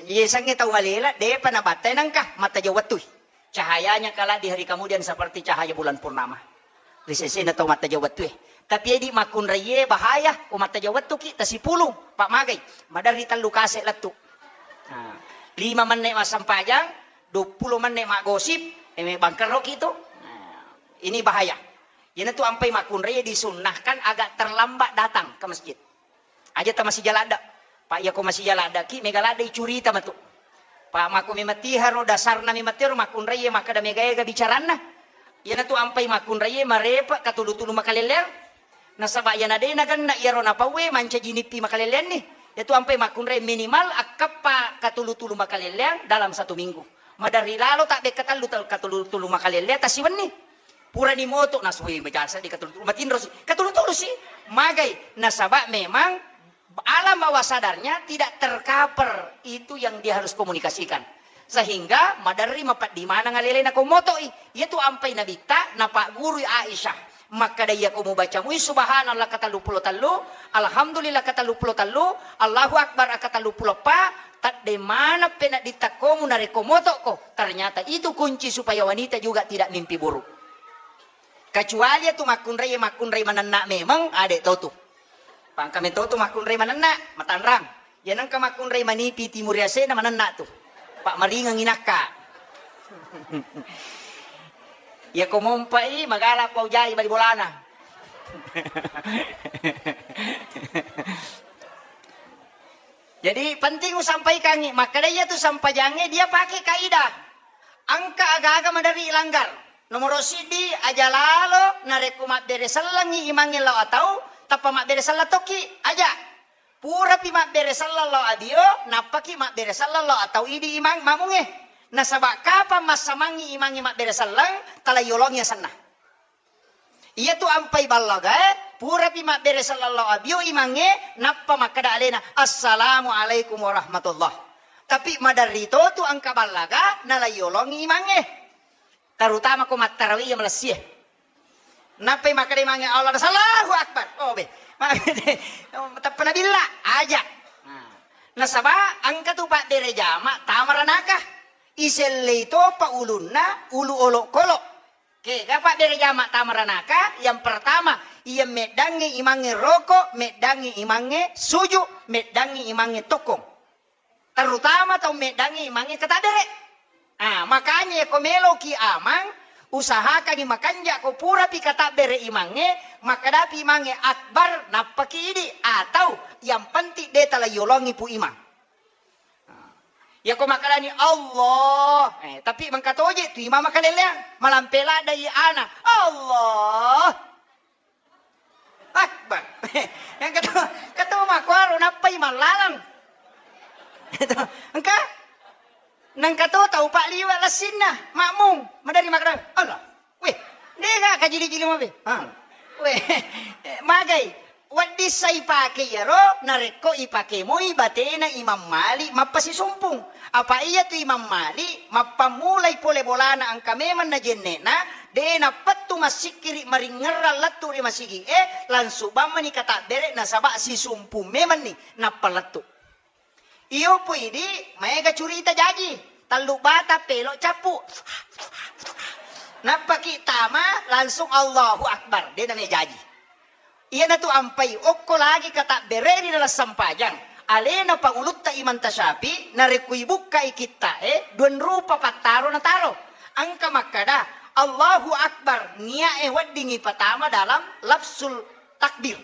Iyasengnge tau malela, depa nabattai nangka, mattajeng wettui. Cahayanya kelak di hari kemudian seperti cahaya bulan purnama. Ri sesena tau mattajeng wettue. Tapi edi makkunraie bahaya, ko mattajeng wettuki, tasipulung, pa magai. Maderri tellu kase lettu. Nah, lima menne massempajang, duappulo menne maggosip, e, me bangkerroki tu. Nah, ini bahaya. Iyanatu ampai makkunraie disunnahkan agak terlambat datang ke masjid. Aja ta masija ladde. Pa iyako masija laddeki, mega ladde icurita matu. Pa mako mematiharo dasarna mematiharo makkunraie makkeda mega-ega bicaranna. Iyanatu ampai makkunraie marepe katulu-tulu makalelleang. Nasaba iyana de nagenna iyaro napauwe mancaji nippi makalelleanni. Iyatu ampai makkunrai minimal akkeppa katulu-tulu makalelleang dalam satu minggu. Maderri lalo tabbe katelu ta-, katulu-tulu makalelleang tasiwenni. Purani moto nasui majasa di katulu-tulu. Matinro si. Katulu-tulu si. Magai. Nasaba memang alam bawah sadarnya tidak tercover itu yang dia harus komunikasikan. Sehingga maderri mapeddi maneng alelena ko motoi. Iyatu ampai nabitta napaggurui Aisyah. Makkeda iyako mubaca mui subhanallah katelluppulo tellu, alhamdulillah katelluppulo tellu, Allahu Akbar katelluppulo eppa, tedde maneng penedditta komu narekko motoko. Ternyata itu kunci supaya wanita juga tidak mimpi buruk. Kecuali iyatu makkunrai, makkunrai manenna memang, ade totu. Pangka metotu makkunrai manenna, matanrang. Iya nengka makkunrai manipi timur yasena manenna tu. Pak maringeng inakka. Iya ko mompai magala pau jai bali bolana. Jadi penting usampaikangi, makkeda iya tu sampajangnge dia pakai kaidah. Engka aga-aga maderri ilanggar. Nomoro siddi, aja lalo narekko mabbere sellengngi imangnge lao atau, tappa mabbere selleng tokki, aja. Purapi mabbere selleng lao abio, nappaki mabbere selleng lao atau idi imang mamungnge. Nasaba kapang massamangngi imangnge mabbere selleng, tala yolongi asenna. Iyatu ampai ballagae, purapi mabbere selleng lao abio imangnge, nappa makkeda alena, "Assalamualaikum warahmatullah." Tapi maderri totu engka ballaga, nala yolongi imangnge. Terutama ko mattarawi iya malessie. Nappai makkeda imangnge, "Allah, Allahu Akbar." Oh, be. Tappa nabilla, aja. Nah. Nasaba engka tu pabbere jama tama ranaka. Isellei topa ulunna, ulu olokolo. Kega pabbere jama tama ranaka, yang pertama, iya meddangngi imangnge roko, meddangngi imangnge suju, meddangngi imangnge tokkong. Terutama tau meddangngi imangnge katabbere. Ah, makanya ko meloki amang, usahakangi makanja ko purapi katabbere imangnge, makkedapi imangnge akbar, nappaki idi, atau yang penting de tala yolongi pu imang. Iyako makkedani Allah, eh, tapi mengkatoje tu imang makaleleang, malampe ladde i ana, Allah. Akbar. Yang ketua, ketua makuaro nappai mallalang. Engka? Nengka to tau pak liwa lassinna, makmum, madari makkeda, Allah. Weh, dega kajili-jili mabe. Ha. Weh, magai. Wedding sa ipake iyaro, narekko ipake moi batena Imam Malik mappasisumpung. Apa iya tu Imam Malik mappammulai pole bolana engka memang najenne'na, de nappettu massikkiri maringngerrang lettu ri masigi e, langsung bammani katabbere nasaba sisumpung memanni nappa lettu. Iyo pu idi, maega curita jaji. Tellu bata pelo cappu. Nappaki tama langsung Allahu Akbar. De name jaji. Iyanatu ampai okko lagi katabbere ri dalam sampajang. Alena pa ulutta Imam Tasyafi, narekko ibukkai kitta e, duan rupa pattaro nataro. Engka makkada, Allahu Akbar, nia e weddingi patama dalam lafsul takbir.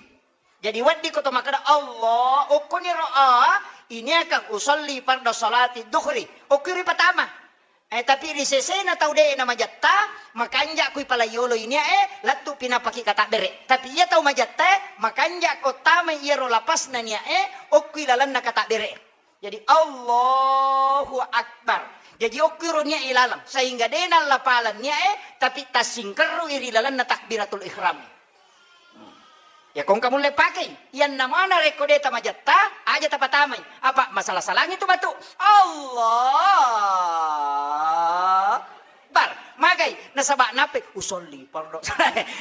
Jadi wedding ko to makkeda, Allah, okkoniro a, ini akan usolli farda salati duhri. Okko ripatama. Eh, tapi ri sesena tau de na majatta, makanja kui pala yolo ini e, lettu pinapaki katabbere. Tapi iya tau majatta e, makanja ko tama iyaro lapasna nia e, okkui lalenna katabbere. Jadi, Allahu Akbar. Jaji, okkuiro nia e laleng. Sehingga de nallapaleng nia e, tapi tassingkerru i ri lalenna takbiratul ihram. Ya, kongka mulle pakei. Iyanna mana rekko de tamajatta, aja tapatamai. Apa masalah salangi tu matu. Allah Akbar. Magai. Nasaba nape? Usolli fardu.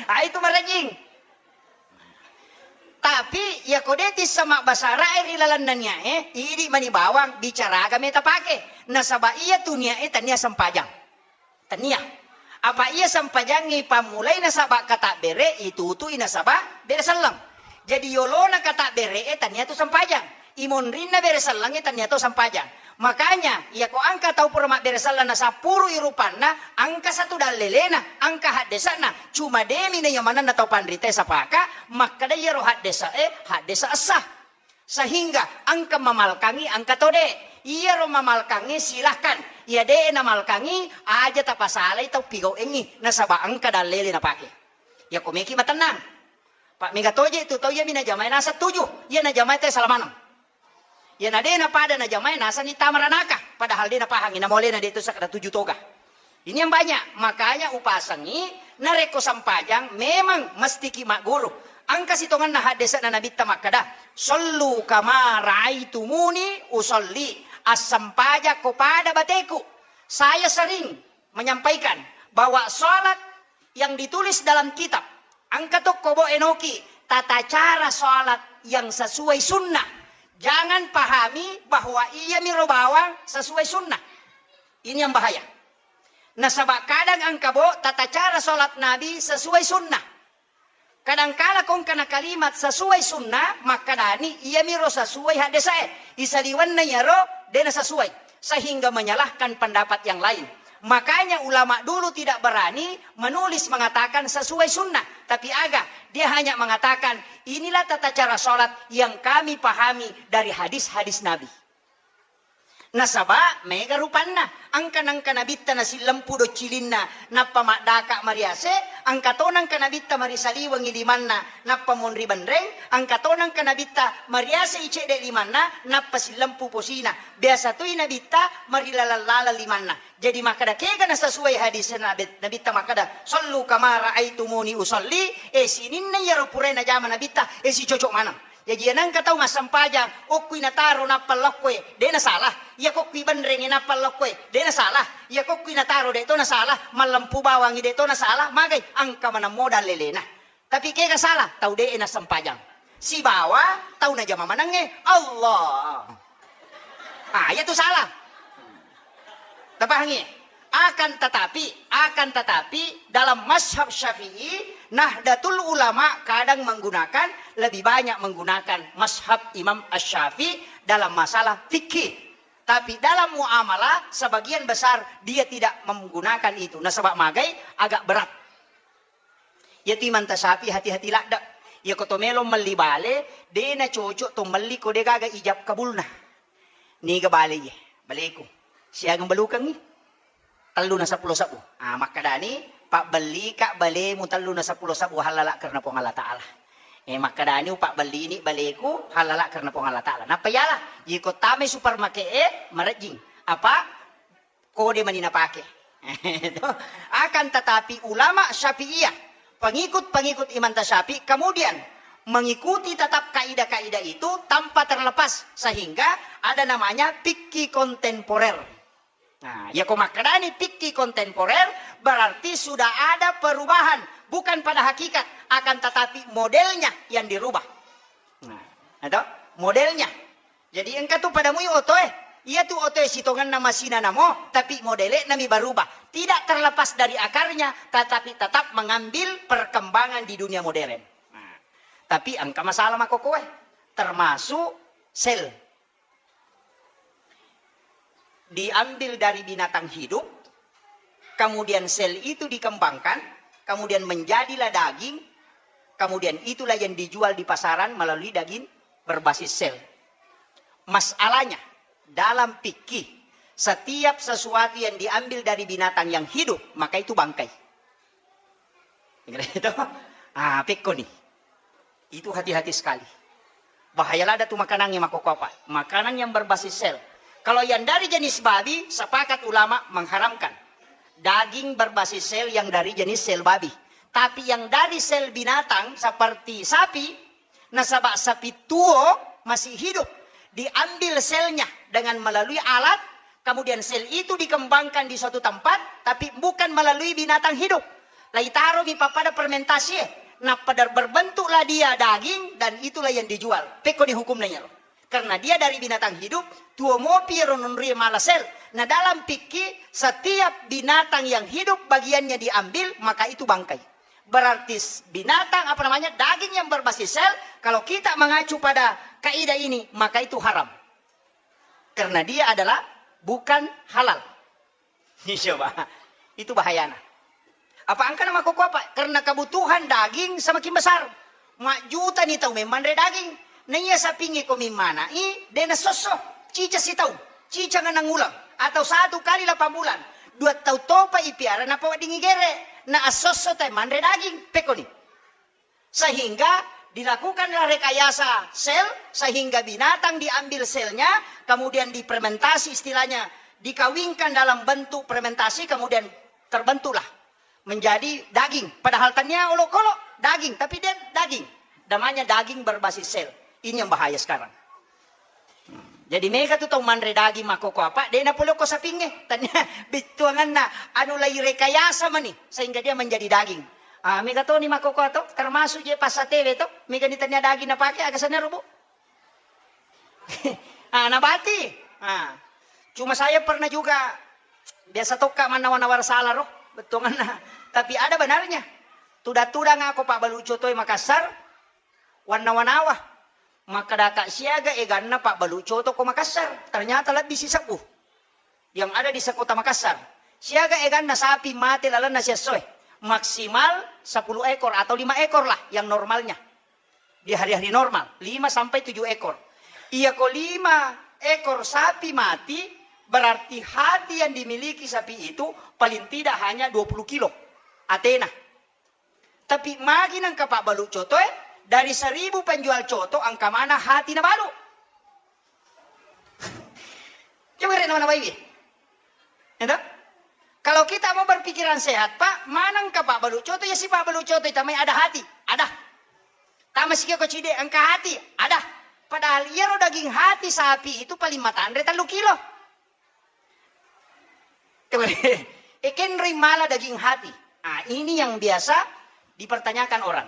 Ah, itu marajing. Tapi iyako de' tissa mabbasarae ri lalenna niae, idi' mani bawang bicara aga meta pake. Nasaba' iya tu niae tania sempajang. Tania. Apa iya sempajangnge pammulai nasaba' katabbere, itutui nasaba' bere selleng. Jadi yolona katabbere'e tania tu sempajang. Imonrinna bere sellengnge tania to sempajang. Makanya, iyako engka tau pura mabbere selleng nasappurui rupanna, engka satu dallelena, engka haddese'na, cuma de'mi na iya manenna tau panritae sapaka, makkeda iyaro haddese'e, haddese' essa. Sehingga engka mamalkangi, engka to de'. Iyaro mamalkangi silahkan, iya de' namalkangi aja tapasalai tau pigau'engngi, nasaba' engka dallele napake. Iyako meki matennang. Pa' mega toje' tu tau iyami najamae naseng tuju, iya najamae te sala maneng. Iya na de' napada najamae nasenni tama ranaka, padahal de' napahangi, namolena de' tu sekedar tuju toga. Ini yang banyak, makanya upasengi narekko sempajang memang mestiki magguru. Engka sitongenna haddese'na Nabitta makkeda, "Shollu kama raaitumuni usolli." Assempajakko pada bateku. Saya sering menyampaikan bahwa sholat yang ditulis dalam kitab, engka tokko bo enoki tata cara sholat yang sesuai sunnah. Jangan pahami bahwa iyamiro bawang sesuai sunnah. Ini yang bahaya. Nasaba' kadang engka bo tata cara sholat Nabi sesuai sunnah. Kadangkala ko engkana kalimat sesuai sunnah, makkedani iyamiro sesuai haddese'e. Isaliwenna iyaro de' nasesuai, sehingga menyalahkan pendapat yang lain. Makanya ulama dulu tidak berani menulis mengatakan sesuai sunnah. Tapi aga, dia hanya mengatakan, "Inilah tata cara sholat yang kami pahami dari hadis-hadis Nabi." Nasaba' mega rupanna, engka nengka Nabitta nasillempu doccilinna, nappa maddaka' mariase, engka to nengka Nabitta marisaliwengngi limanna, nappa monri benreng, engka to nengka Nabitta mariase i cedde' limanna, nappa sillempu posina. Biasa toi Nabitta marilaleng-laleng limanna. Jadi makkeda kega nasesuai hadis Nabi-, Nabitta makkeda, "Shollu kama raaitumuni usolli," eh, sininna iyaro purae najama Nabitta, eh, sicocok maneng. Jaji, iya nengka tau massempajang, okkui nataro nappa lokkoe, de' nasalah. Iya kokkui benrengngi nappa lokkoe, de' nasalah. Iya kokkui nataro de' to nasalah, mallempu bawangngi de' to nasalah, magai engka maneng modal lelena. Tapi kega salah, tau de' nassempajang. Sibawa tau najama manengnge, Allah. Ah, iya tu salah. Tapahangi? Akan tetapi, akan tetapi dalam mazhab Syafi'i, Nahdlatul Ulama kadang menggunakan, lebih banyak menggunakan mazhab Imam Asy-Syafi'i dalam masalah fikih. Tapi dalam muamalah sebagian besar dia tidak menggunakan itu. Nasaba' magai agak berat. Iyatu Imanta Syafi'i hati-hati ladde'. Iyako to melo melli bale, de' nacocok to melli ko de' gaga ijab kabulna. Niga bale iye? Baleku. Siagang balukengngi? Tellu na seppulo sebbu. Ah, makkedani, "Pabbellika balemu tellu na seppulo sebbu hallala karena Puang Allah Ta'ala." Eh, makkedani, "Upabbellini baleku hallala karena Puang Allah Ta'ala." Nappa iyala, iko tamai supermarket e, marejjing. Apa? Kode mani napake. Akan tetapi ulama Syafi'iyah, pengikut-pengikut Imam Syafi'i kemudian mengikuti tetap kaidah-kaidah itu tanpa terlepas, sehingga ada namanya fikih kontemporer. Nah, ya ko makkedani fikih kontemporer, berarti sudah ada perubahan, bukan pada hakikat, akan tetapi modelnya yang dirubah. Nah, itu modelnya. Jadi engka tu pada mui otoe, iya tu otoe sitongenna masina namo, tapi modele nami berubah. Tidak terlepas dari akarnya, tetapi tetap mengambil perkembangan di dunia modern. Nah, tapi engka masalah makokoe, termasuk sel. Diambil dari binatang hidup, kemudian sel itu dikembangkan, kemudian menjadilah daging, kemudian itulah yang dijual di pasaran melalui daging berbasis sel. Masalahnya, dalam fikih, setiap sesuatu yang diambil dari binatang yang hidup, maka itu bangkai. Itu, ah, pekko nih. Itu hati-hati sekali. Bahaya lada tu makanannya makoko apa? Makanan yang berbasis sel. Kalau yang dari jenis babi, sepakat ulama mengharamkan. Daging berbasis sel yang dari jenis sel babi. Tapi yang dari sel binatang seperti sapi, nasaba sapi tuo masih hidup, diambil selnya dengan melalui alat, kemudian sel itu dikembangkan di suatu tempat, tapi bukan melalui binatang hidup. Laitaromi pappada fermentasi, eh. Nappa dar-, berbentuklah dia daging dan itulah yang dijual. Pekkoni hukumna iyaro. Karena dia dari binatang hidup, tuo mopi iyaro nonrie mala sel. Nah, dalam fikih, setiap binatang yang hidup bagiannya diambil, maka itu bangkai. Berarti s-, binatang, apa namanya, daging yang berbasis sel, kalau kita mengacu pada kaidah ini, maka itu haram. Karena dia adalah bukan halal. Coba. Itu bahayana. Apa engkana makkokko apa? Karena kebutuhan daging semakin besar. Majjutani tau memmanre daging. Naiya sapingnge ko mimmanai, de nassosso. Cica sitaung. Cica ngenang uleng. Atau satu kali delapan bulan. Dua tau topa ipiara napaweddingi gere. Na assosso tai manre daging. Pekkoni. Sehingga dilakukanlah rekayasa sel, sehingga binatang diambil selnya, kemudian difermentasi, istilahnya dikawinkan dalam bentuk fermentasi, kemudian terbentuklah menjadi daging. Padahal tania olokolo daging, tapi dia daging. Namanya daging berbasis sel. Ini yang bahaya sekarang. Jadi mega tu tau manre daging makkokko apa, de napole ko sapingnge. Tania bittuanganna anu lai rekayasa mani sehingga dia menjadi daging. Ah, mega toni makkokko to, termasuk je passatewe to, mega ni tania daging napake, aga sanna rubu. Ah, nabati. Ah. Cuma saya pernah juga, biasa tokka mannawa-nawa salah roh, bettuanganna. Tapi ada benarnya. Tudang-tudang ako pabbalu cotoe Makassar, wannawa-nawa. Makkadaka siaga eganna pabbalu coto ko Makassar. Ternyata lebbi sisebbu yang ada di sekota Makassar. Siaga eganna sapi mate lalenna siessoe. Maksimal sepuluh ekor atau lima ekor lah yang normalnya. Di hari-hari normal, lima sampai tujuh ekor. Iya ko lima ekor sapi mati, berarti hati yang dimiliki sapi itu paling tidak hanya dua puluh kilo. Atena. Tapi magi nengka pabbalu coto, eh, dari seribu penjual coto, engka mana hati nabalu. Coba rek nama-nama ini. Ya toh? Kalau kita mau berpikiran sehat, Pak, mana engka pabbalu coto, ya si pabbalu coto, tamai ada hati. Ada. Tama siki ko cide, engka hati. Ada. Padahal iyaro daging hati sapi itu paling matanre tellu kilo. Ekenroi mala daging hati. Ah, ini yang biasa dipertanyakan orang.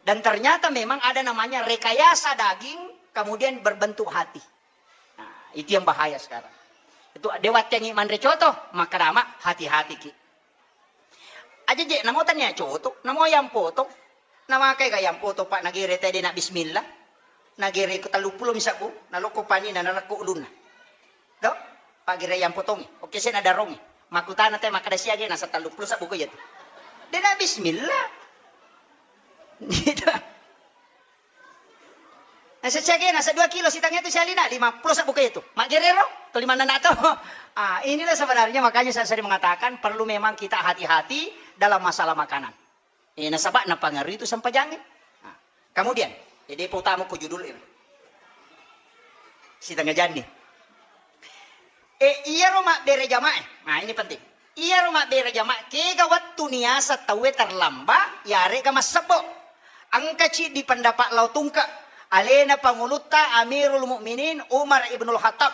Dan ternyata memang ada namanya rekayasa daging, kemudian berbentuk hati. Nah, itu yang bahaya sekarang. Itu dewattengi manre coto, maka dama hati-hati ki. Aja je, namo tania coto, namo ayam potong. Namakai ga ayam potong, Pak, nagere tede na bismillah. Nagere ko tellu pulo mi sabbu, naloko pani na narekko ulunna. Do? Pagere ayam potongi. Oke, saya nadarongi. Makutana te makkada siage nasa tellu pulo sabbu ko iya tu. Dena bismillah. Gitu. Nasa siage nasa dua kilo sitangnya tu sialina lima pulo sabbu ko iya tu. Magerero, to lima nana to. Ah, inilah sebenarnya makanya saya sering mengatakan perlu memang kita hati-hati dalam masalah makanan. Eh, nasaba napangaruhi tu sempajangnge. Nah, kemudian, jadi utama ko judul ini. Sitengah jani. Eh, iyaro mabbere jamaah. Nah, ini penting. Iyaro mabbere jamaah, kega wettu niasa tauwe terlamba, yarega massebbo. Engka ciddi pendapat lao tungke. Alena pangulutta Amirul Mukminin Umar ibnul Khattab.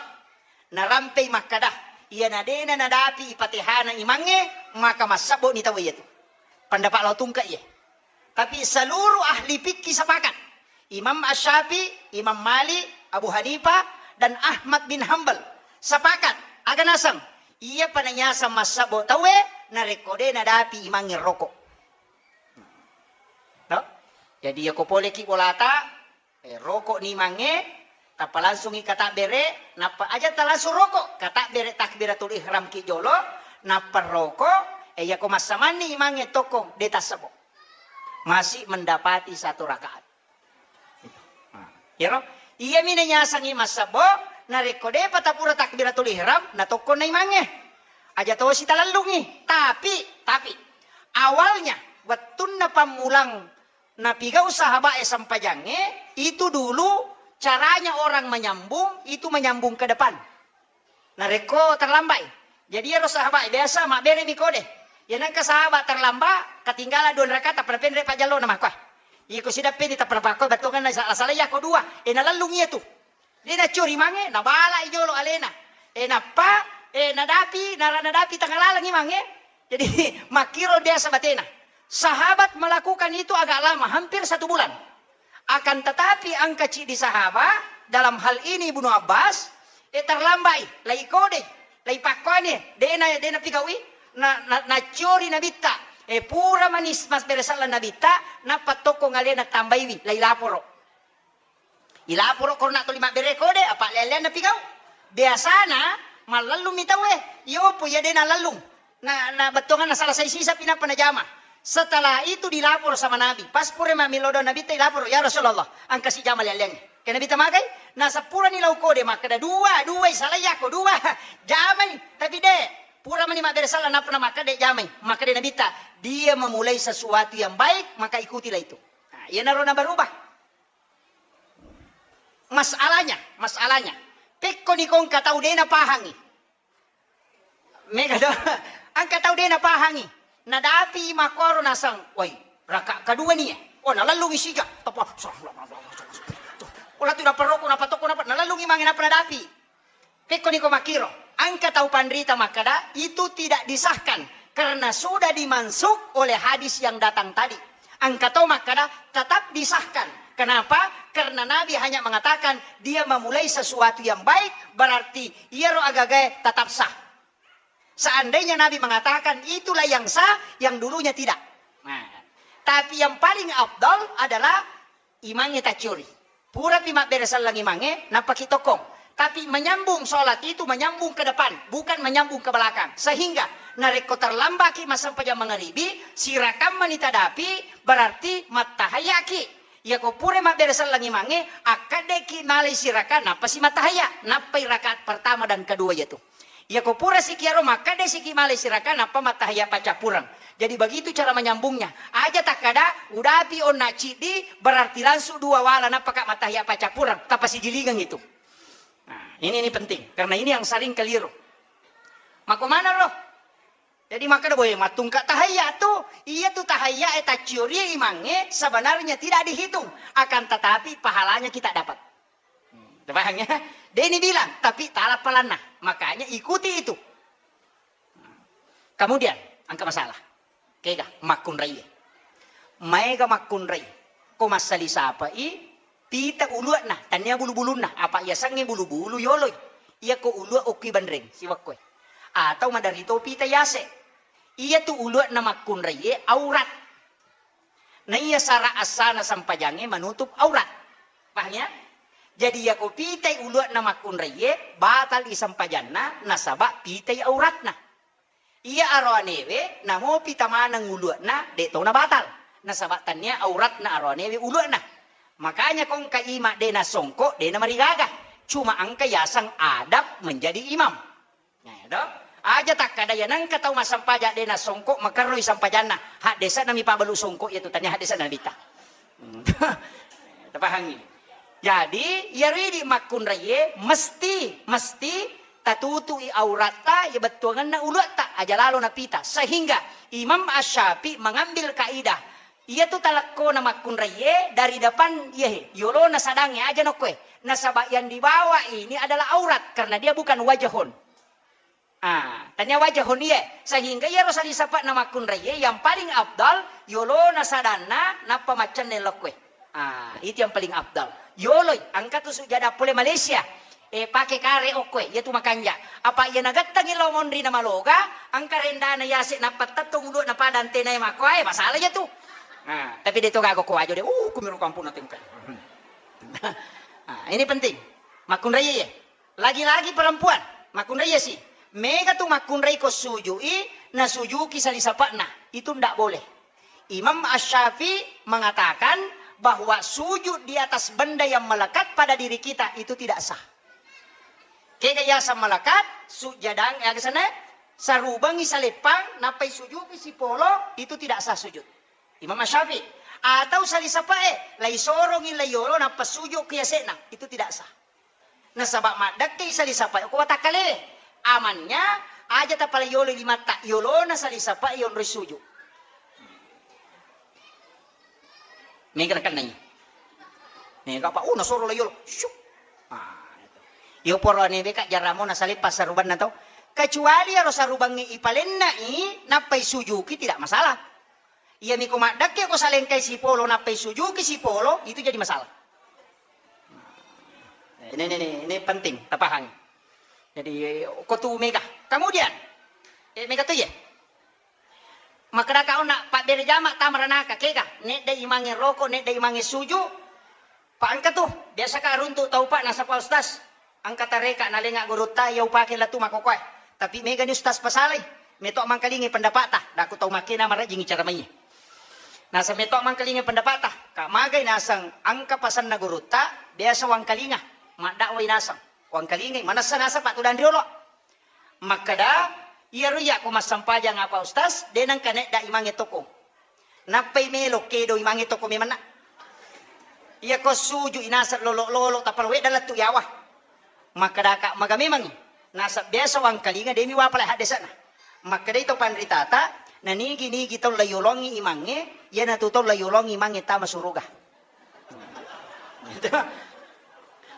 Narampei makkada, iyana dena nadapi ipatehana imangnge, maka massebbo ni tauwe iyatu. Pendapat lao tungke iye. Tapi seluruh ahli fikih sepakat. Imam Asy-Syafi'i, Imam Malik, Abu Hanifah, dan Ahmad bin Hambal sepakat. Aga naseng, iya pananyaseng massebbo tauwe, narekko de nadapi imangnge rokok. No? Jadi, yako poleki bolata, Eh, rokok ni mange, tappa langsungi katabbere, nappa aja talangsung rokok, katabbere takbiratul ihram ki jolo, nappa rokok, eh, yako massamanni imangnge tokko, de tassebo. Masih mendapati satu rakaat. Nah, iyaro, iyami nanyasangi massebo, narekko depa tapura takbiratul ihram, na tokko na imangnge. Aja tosi talellungi, tapi, tapi, awalnya, wettunna pammulang Napigau sahabat e sempajangnge, itu dulu caranya orang menyambung, itu menyambung ke depan. Narekko terlambat, jadi ero sahabat e biasa mabbere mi kode. Ya nengka sahabat terlambat, ketinggalan dua rakaat, tappa napenre pajjallo na makkuah. Iko sidappeni tappa napakko bettuanna sala-sala iya ko dua, e nalellung iya tu. De nacuri mange, nabala i jolo alena. E nappa, e nadapi, nara nadapi tengah laleng i mange. Jadi makkiro biasa batena. Sahabat melakukan itu agak lama, hampir satu bulan. Akan tetapi engka ciddi sahabat, dalam hal ini Ibnu Abbas, eh, terlambai, lai kode, lai pakkoni, dena, dena pigaui, na, na, naciori Nabitta, eh, pura manis mabbere selleng Nabitta, nappa tokkong alena tambaiwi, lai laporo. Ilaporo korona tuli mabbere kode, apa lean-lean napigau. Biasana mallellung mi tauwe. Iyopo iya de nalellung. Na, na bettuanganna salah sai sisa pi nappa najama. Setelah itu dilapor sama Nabi. Pas pura mammilo do Nabitta ilapor, "Ya Rasulullah, engka sijama lean-leangnge." Ke Nabitta magai, na seppurani lau kode makkeda, "Dua, dua, salai yako dua." Jamai, tapi de, pura mani mabbere selleng nappa namakkeda de jamai. Makkeda Nabitta, "Dia memulai sesuatu yang baik, maka ikutilah itu." Nah, iyanaro nabarubah. Masalahnya, masalahnya. Pekko ni ko engka tau de napahangi. Mega do, engka tau de napahangi. Nadapi makkoro naseng, "Woi, raka kedua ni ya." Oh, nalellungi sija. Tapa, "Wala tu naparoko, napatoko, napa?" Nalellungi mange napa nadapi. Pekko niko makkiro, engka tau panrita makkeda, "Itu tidak disahkan karena sudah dimansukh oleh hadis yang datang tadi." Engka tau makkeda, "Tetap disahkan." Kenapa? Karena Nabi hanya mengatakan dia memulai sesuatu yang baik, berarti iyaro agagae tetap sah. Seandainya Nabi mengatakan itulah yang sah, yang dulunya tidak. Nah, tapi yang paling afdal adalah imangnge tacciori. Purapi mabbere selleng imangnge, nappaki tokkong. Tapi menyambung sholat itu menyambung ke depan, bukan menyambung ke belakang. Sehingga narekko terlambaki massempajang mangaribi, sirakang mani tadapi, berarti mattahayaki. Yako pura mabbere selleng imangnge, akkaddeki malai sirakang, nappa si mattahaya, nappai rakaat pertama dan kedua yatu. Iyako pura sikiaro makkeda siki malai sirakang nappa mattahayya paccappureng. Jadi begitu cara menyambungnya. Aja takkada udapi onna ciddi berarti langsung dua wala nappaka mattahayya paccappureng. Tapasijilingeng itu. Nah, ini ini penting karena ini yang sering keliru. Mako mana roh? Jadi makkeda boy mattungka tahayya tu, iya tu tahayya e tacciori imangnge sebenarnya tidak dihitung, akan tetapi pahalanya kita dapat. Paham ya? Deni bilang, tapi tala palanna. Makanya ikuti itu. Kemudian, engka masalah. Kega, makkunrai. Maega makkunrai. Ko massali sapai, pita uluakna, tania bulu-bulunna. Apa iya sangi bulu-bulu yoloi. Iya ko uluak okki banreng, siwakkoe. Atau madarito pita yase. Iya tu uluakna makkunrai, aurat. Naiya sara assana sampajangnge manutup aurat. Paham ya? Jadi yako pitai uluakna makkunraiye, batal i sampajanna nasaba pitai auratna. Iya aroanewe namopi tamaneng uluakna de tona batal. Nasaba tania auratna aroanewe uluakna. Makanya kongka ima de nasongko de namarigaga. Cuma engka yaseng adab menjadi imam. Nah, do? Aja takkada ya nengka tau massempajang de nasongko makerroi sampajanna. Haddese'na mi pabalu songko iya tu tania haddese'na Nabitta. Hmm. Tapahangi. Jadi, iyaro idi makkunraiye mesti, mesti tatutui auratta, iya bettuangenna uluatta, aja lalo napita. Sehingga Imam Asy-Syafi'i mengambil kaidah, iya tu talekko na makkunraiye dari depan, iya he, yolona sadangnge aja nokkoe. Nasaba yang dibawa ini adalah aurat karena dia bukan wajahun. Ah, tania wajahun iye. Sehingga iyaro sali sapa'na makkunraiye yang paling afdal yolona sadanna nappa maccenne lokkoe. Ah, itu yang paling afdal. Yoloi, engka tu sujada pole Malaysia. Eh, pake kare okkoe, iya tu makanja. Apa iya nagettengi lo monri na maloga, engka rendana yase nappa tettong ulu na pada antenae makkoe, masalah iya tu. Ah, tapi de to gaga ko ajo de. Uh, kumiro kampung na tengkai. Ah, ini penting. Makkunraiye. Lagi-lagi perempuan, makkunraiye si. Mega tu makkunrai ko sujui, nasujuki sali sapa'na. Itu ndak boleh. Imam Asy-Syafi'i mengatakan bahwa sujud di atas benda yang melekat pada diri kita itu tidak sah. Kega yaseng melekat, sujadang, ya kesana, sarubangi saleppang, nappai sujuki sipolo, itu tidak sah sujud. Imam Asy-Syafi'i. Atau sali sapa'e, lai sorongi lai yolo, nappa sujuki yase'na, itu tidak sah. Nasaba maddekkei sali sapae ko watakkalewe. Amannya aja tapale yolo limatta, yolona sali sapae yonroi suju. Mega nakennai. Mega apa? Oh, nasoro la yolo. Syuk. Ah, itu. Yo poro ane beka jaramo nasale passarubanna to. Kecuali aro sarubangnge ipalennai nappai sujuki tidak masalah. Iya miko maddekke ko salengkai sipolo nappai sujuki sipolo, itu jadi masalah. Ini, ini, ini, ini penting tapahangi. Jadi ko tu mega. Kemudian, eh, mega tu ye. Makkedaka onna pabbere jama tamaranaka kega, nedda imange roko, nedda imange suju. Pa engka tu, biasa ka runtu tau pa nasaba ustaz. Engka tareka nalenga gurutta iya upake latu makokoe. Tapi mega ni ustaz pasalai. Meto mangkalingi pendapata, daku tau makkena marajingi cara mai. Naseng meto mangkalingi pendapata, ka magai naseng engka pasanna gurutta, biasa wangkalinga, maddakwai naseng. Wangkalingai, manessa naseng pattudanri olo. Makkeda, iyaro iya ko massempajang apa ustaz, de nengka nedda imange toko. Nappai melo kedo imange toko memanna. Iya ko suju inaseng lolo-lolo tappa wedda lettu yawa. Makkedaka maga memangi. Nasab biasa wangkalinga demi wapala haddesana. Makkedai to panritata, nanigi-nigi tau layolongi imange, iyanatu tau layolongi imange tama suruga.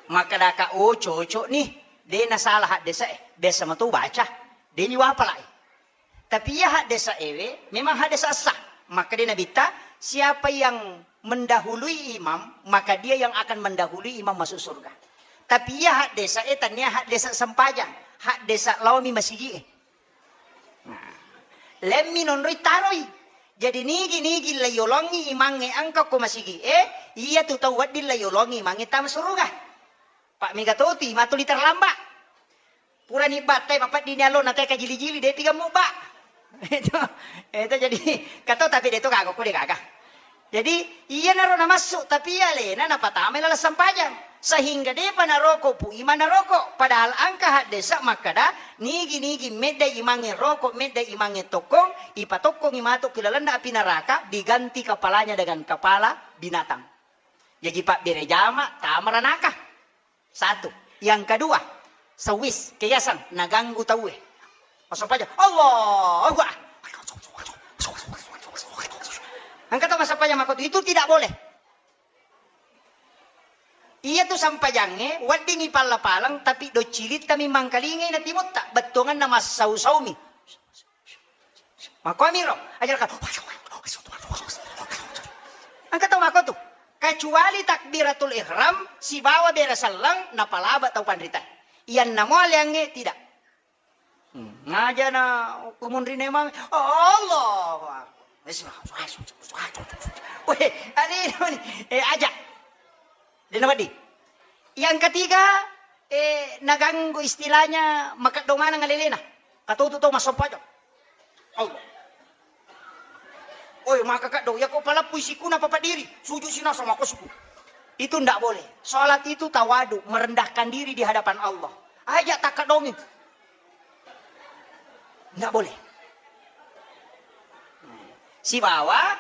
Makkedaka, oh cocok nih, de nasalah haddesa e, biasa matu baca, de ni wapala e. Tapi iya haddesa ewe memang haddesa sah. Maka dia Nabitta, siapa yang mendahului imam, maka dia yang akan mendahului imam masuk surga. Tapi iya haddesa e tania haddesa sempajang, haddesa laomi masigi e. Nah, lemmi nonroi taroi. Jadi nigi-nigi layolongi imangnge engka ko masigi e, iya tu tau wedding layolongi imangnge tama suruga. Pak mega toti matuli terlambat. Purani battai mapeddini allo na teka jili-jili de tiga mubba. Itu, itu jadi kato tapi de to gaga ko de gaga. Jadi iyanaro namassu tapi iya alena napatamai laleng sempajang. Sehingga depa naroko pu imang naroko. Padahal engka haddesa makkada nigi-nigi medda imangnge roko, medda imangnge tokkong, ipatokkongi matu ki lalenna api neraka diganti kepalanya dengan kepala binatang. Jaji pabbere jama tama ranaka. Satu. Yang kedua, sewis, keaseng, naganggu tauwe. Massempajang, Allahu Akbar. Engka tau massempajang makkotu, itu tidak boleh. Iya tu sempajangnge, weddingi palla-paleng, tapi doccilittami mangkalingai na timutta, bettuanganna massau-saumi. Makkuamiro, aja kan. Engka tau makkotu. Kecuali takbiratul ihram sibawa bere selleng napalaba tau panrita. Iyanna mo aleangnge tidak. Hmm. Ngaja na kumunrine mang, Allahu Akbar. Wes, wes, wes, wes, wes. Weh, ani, ani. Eh, aja. Dena wedding. Yang ketiga, eh, naganggu istilahnya makeddo maneng alelena. Katotu tau massempajang. Allah. Oi, maka kaddo, ya kau palappui sikuna papadiri, sujud sinasa mako siku. Itu ndak boleh. Salat itu tawadu, merendahkan diri di hadapan Allah. Aja takaddongi. Ndak boleh. Sibawa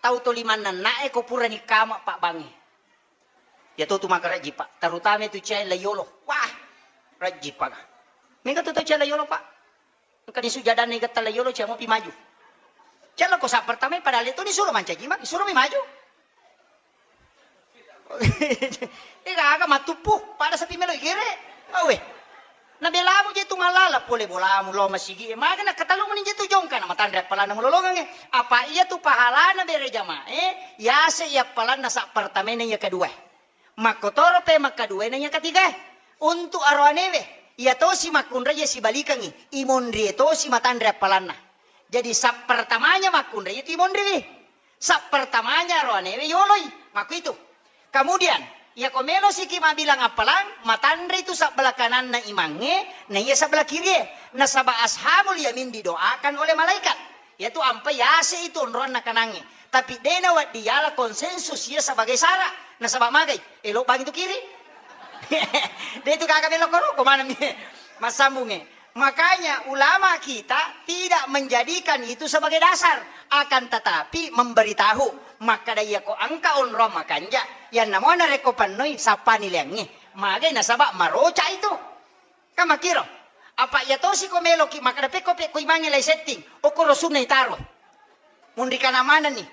tau to limanna na'e ko purani kama pabbangi. Ya to tu maka rajji, Pak. Terutama itu cewek layolo. Wah, rajji, Pak. Mega tu tau cewek layolo, Pak. Engka di sujadanna igetta layolo, cewek mopi maju. Cewek ko sa pertama, padahal itu disuruh mancaji, Mak. Disuruh mi maju. Ega aga matuppu, pada sepi melo igere. Awe. Nabelamu je tu mallala pole bolamu lo masigi. Maga na katalu meni je tu jongka na matanre appalanna mulolongange. Apa iya tu pahalana bere jamae, yase iya appalanna sa pertamena iya kedua. Makkotoro pe makkaduena iya ketiga. Untuk aroanewe, iya tosi makkunrai iya sibalikangi, imonrie tosi matanre appalanna. Jadi sa pertamanya makkunrai itu imonriwi. Sa pertamanya aroanewe yoloi, makku itu. Kemudian, iya ko melo siki mabilang appalang, matanre itu sabbelah kananna imangnge, na iya sabbelah kirie. Nasaba ashabul yamin didoakan oleh malaikat. Yaitu ampai yase itu onroanna kanangnge. Tapi dena waddi yala konsensus iya sebagai sara. Nasaba magai, elo bang itu kiri. De itu kagak melo koro, ko mana mi? Massambunge. Makanya ulama kita tidak menjadikan itu sebagai dasar, akan tetapi memberitahu. Makkada iya ko engka onrong makanja, yang namanya reko pennoi sapani leangi. Magai nasaba maroca itu. Kan makkiro. Apa iya tosi ko meloki makkada pekko pekko imangi lai setting. Okoro sunna itaro. Munri kana manenni.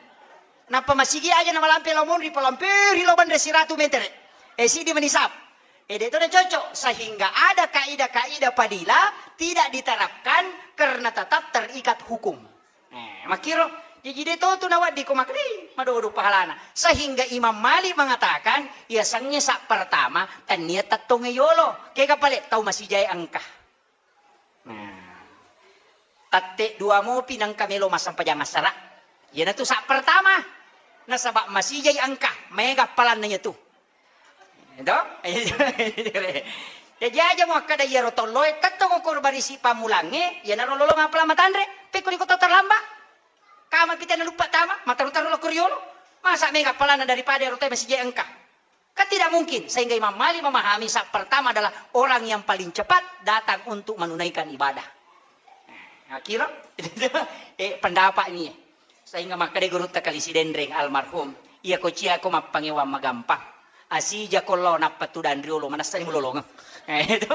Nappa masigi aja na malampe lao monri, palamperi lao banre siratu metere. Eh, sidi menisap. Eh, de to de cocok. Sehingga ada kaidah-kaidah fadilah tidak diterapkan karena tetap terikat hukum. Eh, makkiro, Jaji de to tu nawedding ko makkeda, "Ih, madodo pahalana." Sehingga Imam Malik mengatakan, yasengnge sa pertama, tennia tettongnge yolo. Kega pale tau masijae engka. Nah, tette dua mopi nengka melo massempajang assara. Iyanatu sa pertama. Nasaba masijai engka, maega palanna iyatu. Eto? Jaji aja muakkeda iyaro tolloe, tettong ko barisi pammulangnge, iyanaro lolong appalang matanre, pekko iko to terlambat. Kama pita naluppa tama, mataru-taru lokko riolo. Masa mega appalanna daripada ero toe masijai engka. Kan tidak mungkin, sehingga Imam Malik memahami sa pertama adalah orang yang paling cepat datang untuk menunaikan ibadah. Nah, kira eh pendapat ini. Sehingga makkeda gurutta Kali Sidenreng almarhum, iya ko cia ko mappangewang magampang. Asija ko lao nappa tudang riolo, manessani mulolongeng. Eh, itu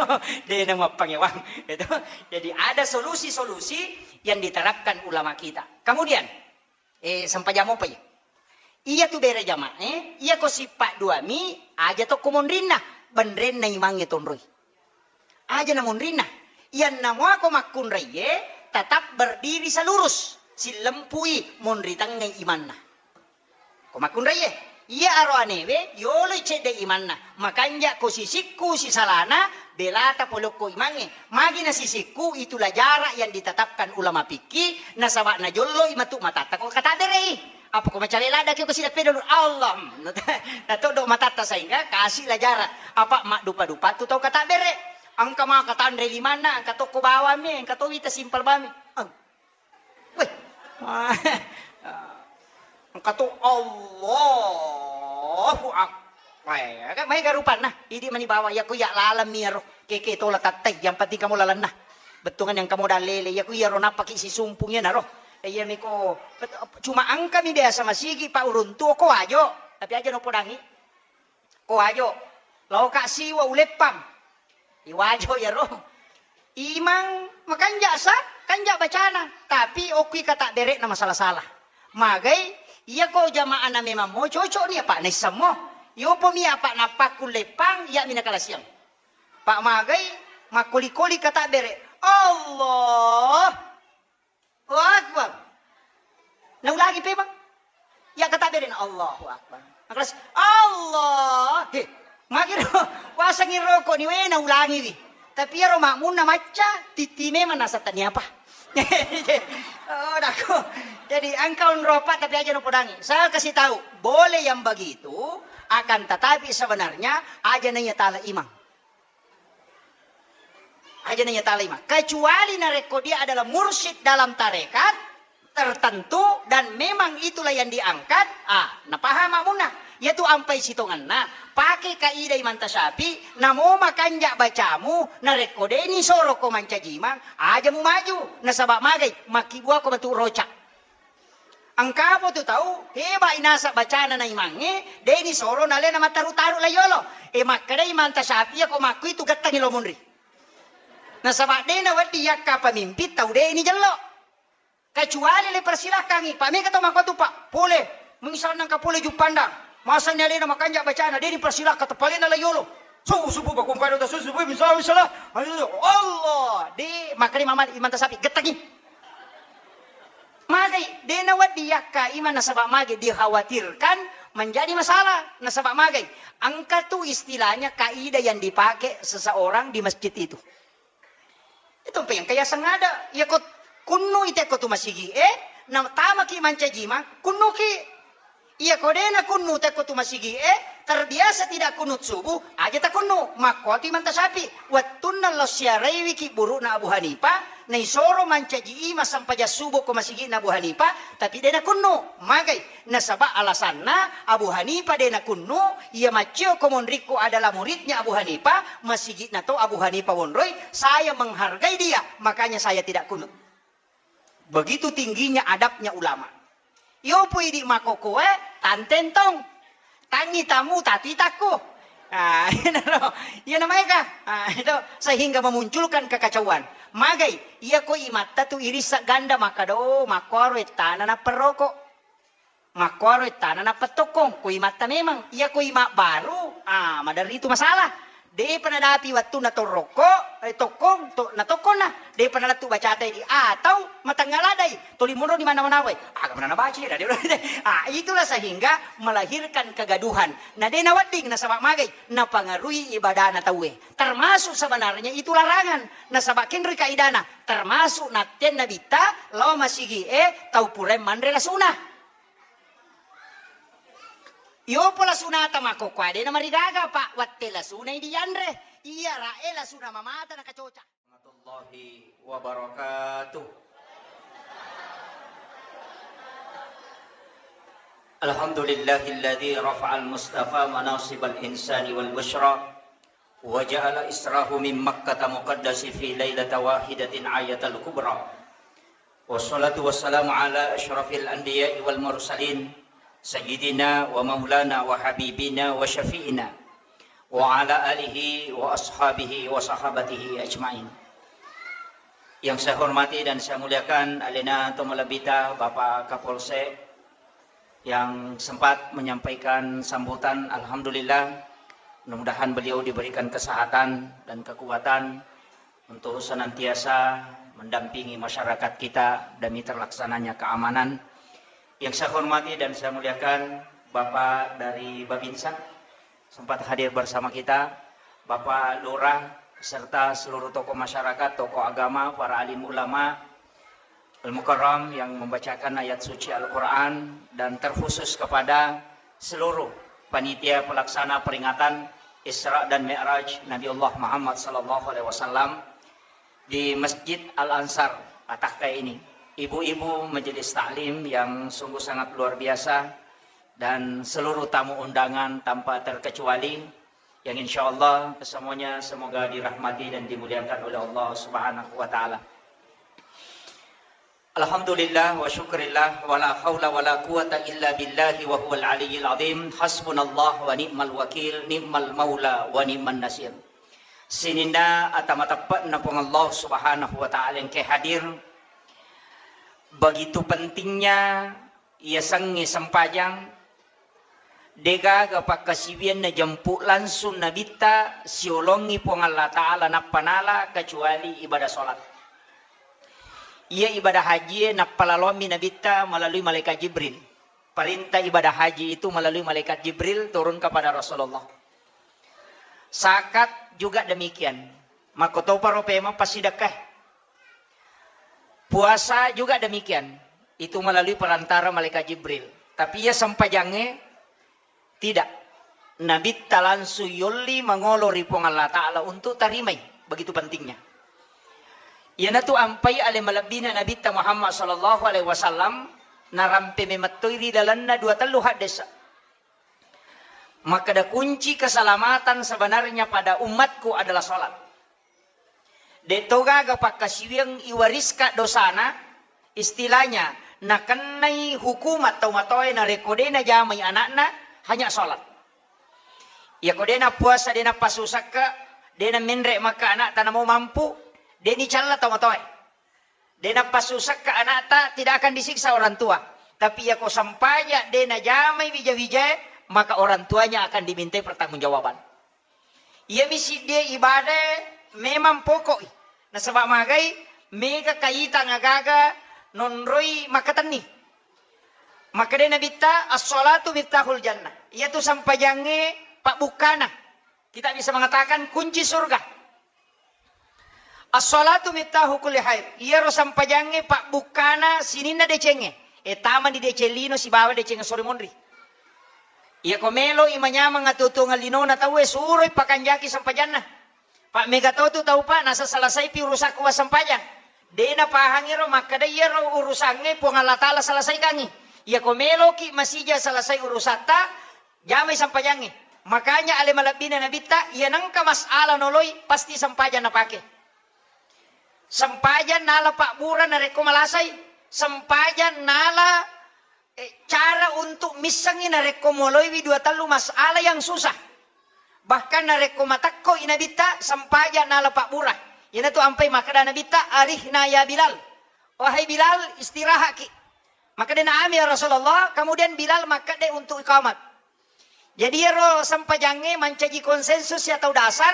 de na mappangewang. Itu. Jadi ada solusi-solusi yang diterapkan ulama kita. Kemudian, eh, sempajang mopa iya. Iya tu bere jamaah, eh, iya ko sippa dua mi, aja tokko monrinna, benrenna imangnge tonroi. Aja na monrinna, iyanna muako makkunraiye tetap berdiri selurus, sillempui monri tengnge imanna. Ko makkunraiye, iya aro anewe yoloi cedde imanna, makanja ko sisikku sisalana, belata polokko imangnge. Magi na sisikku, itulah jarak yang ditetapkan ulama fikih, nasaba najolloi matu matatta ko katabere'i. Apa ko macale ladaki ko sidappe dulu, Allah. Natoddo matatta sehingga kasih lah jarak. Apa maddupa-dupa tu tau katabbere. Engka maka tanre limanna, engka tokko bawammi, engka to wita simpel bami. Ang. Weh. Engka to Allahu Akbar. Weh, kan mai garupanna. Idi mani bawa ya ku ya lalemmi aro. Keke tola tattai, yang penting kamu lalenna. Bettuangan yang kamu dalele, ya ku iyaro nappaki sisumpung ya naro. Iya miko, cuma engka mi biasa masigi pa uruntu ko wajo, tapi aja no podangi. Ko wajo, lao ka siwa uleppang. Iwajo iyaro. Imang makanja sa, kanja bacana, tapi okki kata berekna masalah-salah. Magai, iya ko jamaahna memang mo cocok ni apa naissemmo. Yopo mi apa nappakku leppang, iya mina kalasiang. Pak magai, makkoli-koli kata bere. Allah. Allahu Akbar. Naulangi pemang. Ya kata bere na Allahu Akbar. Makras Allah. He, magiro wasangi rokok ni we naulangi wi. Tapi iyaro makmunna macca, titti memang nasa tania apa. Oh, dako. Jadi engka onropa tapi aja no podangi. Saya kasih tahu, boleh yang begitu, akan tetapi sebenarnya aja nanya tala imang. Aja nanya talima. Kecuali narekko dia adalah mursyid dalam tarekat tertentu dan memang itulah yang diangkat, ah, napaham makmunna. Yatu ampai sitonganna, pake kaidah Imam Tasyafi, namo makanja bacamu, narekko deni soro ko mancaji imang, aja mu maju, nasaba magai, makkibuako matu rocak. Engkapo tu tau heba inasa bacana na imangnge, deni soro nalena mataru-taru la yolo. E, makkedai Imam Tasyafi, ko makku itu gettangi lo munri. Nasaba dena wedding yakka pemimpin tau deni jello. Kecuali le persilakangi, Pak, mega tau makkuatu, Pak, pole, misalna engka pole Juppandang, masanni alena makanja bacana, deni persilakka tepalena la yolo. Subuh, subuh, bakung pada subuh, subuh, misalna, misalna, Allah, de, makkedai Imam Tasyafi, gettangi. Magai, de nawedding yakka imang nasaba magai dikhawatirkan menjadi masalah. Nasaba magai, engka tu istilahnya kaidah yang dipakai seseorang di masjid itu. Itu pe engka yaseng ada. Iya ko kunnu i tekko tu masigi e, na tamaki mancaji imang, kunnuki. Iya ko de nakunnu tekko tu masigi e, terbiasa tidak kunut subuh, aja takunnu. Makkuatu Imam Tasyafi, wettunna lao siaraiwiki buru'na Abu Hanifah, naisoro mancaji imang sempajang subuh ko masigina Abu Hanifah, tapi de nakunnu. Magai? Nasaba alasanna Abu Hanifah de nakunnu, iya maccio ko monrikku adalah muridnya Abu Hanifah, masigina to Abu Hanifah wonroi, saya menghargai dia, makanya saya tidak kunut. Begitu tingginya adabnya ulama. Iyo pu idi makkokkoe, tanteng tong. Tangi tamu tatitakku. Ah, iyana maega. Ah, itu sehingga memunculkan kekacauan. Magai, iya ko imatta tu irissa ganda makkada, oh, makkuaro ettana napperroko. Makkuaro ettana nappa tokkong, ko imatta memang. Iya ko ima baru, ah, maderri tu masalah. Depa nadapi wettunna torokko, eh, tokkong, to-, natokkonna, depa nalettu bacatai di, atau matengnga ladai, tuli monro di manawa-nawai. Aga mana nabaca ya, dadi. Ah, itulah sehingga melahirkan kegaduhan. Na de nawedding nasaba magai, napangarui ibadana tauwe. Termasuk sebenarnya itu larangan. Nasaba kenri kaidana, termasuk natten nabitta lao masigi e tau purae manre lasuna. Yopo lasunata makkokkoe de namarigaga, Pak, wette lasunai dianre. Iya rae lasuna mamata nakacoca. Warahmatullahi wabarakatuh. Alhamdulillahilladzi rafa'al mustafa manasibal insani wal busyra. وجعل إسراه من مكة مقدس في ليلة واحدة آية الكبرى. والصلاة والسلام على أشرف الأنبياء والمرسلين سيدنا ومولانا وحبيبنا وشفيعنا وعلى آله وأصحابه وصحابته أجمعين. Yang saya hormati dan saya muliakan, alena to malebbita Bapak Kapolsek, yang sempat menyampaikan sambutan. Alhamdulillah, mudah-mudahan beliau diberikan kesehatan dan kekuatan untuk senantiasa mendampingi masyarakat kita demi terlaksananya keamanan. Yang saya hormati dan saya muliakan Bapak dari Babinsa, sempat hadir bersama kita, Bapak Lurah, serta seluruh tokoh masyarakat, tokoh agama, para alim ulama, Al-Mukarram yang membacakan ayat suci Al-Quran, dan terkhusus kepada seluruh panitia pelaksana peringatan Isra dan Mi'raj Nabiullah Muhammad sallallahu alaihi wasallam di Masjid Al-Ansar Atakkai ini. Ibu-ibu majelis taklim yang sungguh sangat luar biasa dan seluruh tamu undangan tanpa terkecuali, yang insya Allah kesemuanya semoga dirahmati dan dimuliakan oleh Allah Subhanahu wa Ta'ala. Alhamdulillah wa syukrillah, wa la haula wa la quwata illa billahi wa huwal aliyyil azim. Hasbunallah wa ni'mal wakil, ni'mal maula wa ni'man nasir. Sininna ata mateppe'na Puang Allah Subhanahu wa Ta'ala engke hadir. Begitu pentingnya yasengnge sempajang, degaga pakkasiwiang najempu langsung nabitta siolongi Puang Allah Ta'ala nappa nala kecuali ibadah salat. Iya ibadah hajie nappalaloammi nabitta melalui malaikat Jibril. Perintah ibadah haji itu melalui malaikat Jibril turun kepada Rasulullah. Zakat juga demikian. Makkotoparo pemeng passidekkae. Puasa juga demikian. Itu melalui perantara malaikat Jibril. Tapi iya sempajangnge tidak. Nabitta langsung yolli mangolo ri Puang Allah Ta'ala untuk tarimai. Begitu pentingnya. Iyanatu ampai ale malebbina Nabitta Muhammad sallallahu alaihi wasallam narampe memettoi ri lalenna dua tellu haddesa. Makkeda kunci keselamatan sebenarnya pada umatku adalah salat. De' to gaga pakkasiwiang iwariska dosana, istilahnya nakennai hukumat tau matoae narekko de' najamai anakna, hanya salat. Iyako de' nappuasa, de' nappasusakka, de' namenre makka anakta namo mampu, de' nicalla tau matoae. De' nappasusakka anakta, tidak akan disiksa orang tua. Tapi iyako sempajang de' najamai wija-wijae, maka orang tuanya akan dimintai pertanggungjawaban. Iyami siddie ibadae memang pokok i. Nasaba magai mega kaitang agaga nonroi makkatenni. Makkedai Nabitta, "As-shalatu miftahul jannah." Iyatu sempajangnge pabbukkana. Kita bisa mengatakan kunci surga. As-shalatu miftahu kulli khair. Iyaro sempajangnge pabbukkana sininna decengnge. E, tamani deceng lino sibawa deceng sore monri. Iyako melo i manyameng atuo-tuongeng linona tauwe, suroi pakanjaki sempajanna. Pa mega totu tau, Pak, nasasalasaipi urusakku wassempajang. De' napahangi ro makkeda iyaro urusangnge Puang Allah Ta'ala salasaikangngi. Iyako meloki masija salasai urusatta, jamai sempajangnge. Makanya ale malebbina Nabitta, iya nengka masalah noloi, pasti sempajang napake. Sempajang nala pabbura narekko malasai. Sempajang nala, eh, cara untuk missengi narekko moloiwi dua tellu masalah yang susah. Bahkan narekko matekkoi Nabitta, sempajang nala pabbura. Iyanatu ampai makkeda Nabitta, "Arihna ya Bilal." "Wahai Bilal, istirahaki." Makkedai, "Na'am ya Rasulullah." Kemudian Bilal makkeda untuk iqamat. Jadi iyaro sempajangnge mancaji konsensus ya tau dasar,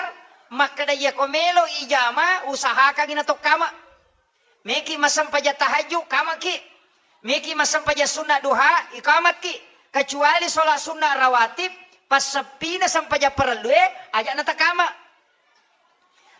makkeda iyako melo ijama, usahakangi natokama. Meki massempajang tahajud, kamaki. Meki massempajang sunna duha, ikamaki. Kecuali sholat sunna rawatib, passeppina sempajang parellue, aja natakama.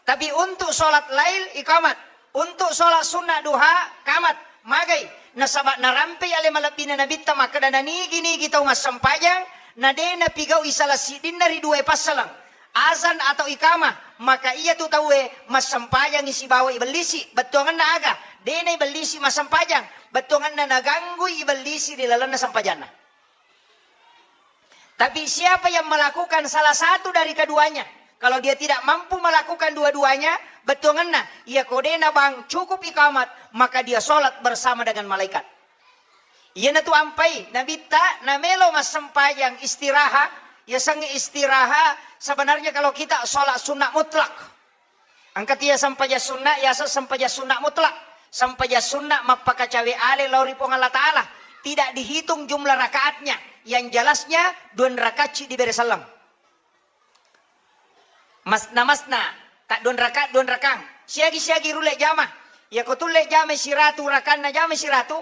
Tapi untuk sholat lail, ikamat. Untuk sholat sunna duha, kamat. Magai. Nasaba narampei ale malebbina Nabitta makkeda, nanigi-nigi tau massempajang, na de napigau'i salah siddinna ri duae passaleng, azan atau ikamah, maka iya tu tauwe massempajangi sibawa ibellisi. Bettuangenna aga? De naibellisi massempajang. Bettuangenna naganggui ibellisi ri lalenna sempajanna. Tapi siapa yang melakukan salah satu dari keduanya, kalau dia tidak mampu melakukan dua-duanya, bettuangenna, iya kodena bang cukup ikamat, maka dia sholat bersama dengan malaikat. Iyanatu ampai Nabitta namelo massempajang istiraha, yasengnge istiraha, sebenarnya kalau kita sholat sunnah mutlak. Engka tia sempajang sunna, yaseng sempajang sunna mutlak. Sempajang sunna mappakacawe ale lao ri Puang Allah Ta'ala. Tidak dihitung jumlah rakaatnya. Yang jelasnya, dua rakaat ci dibere selleng. Masna-masna, tak dua rakaat, dua rakang. Siagi-siagi rulle jama. Yako tulle jama siratu rakanna jama siratu.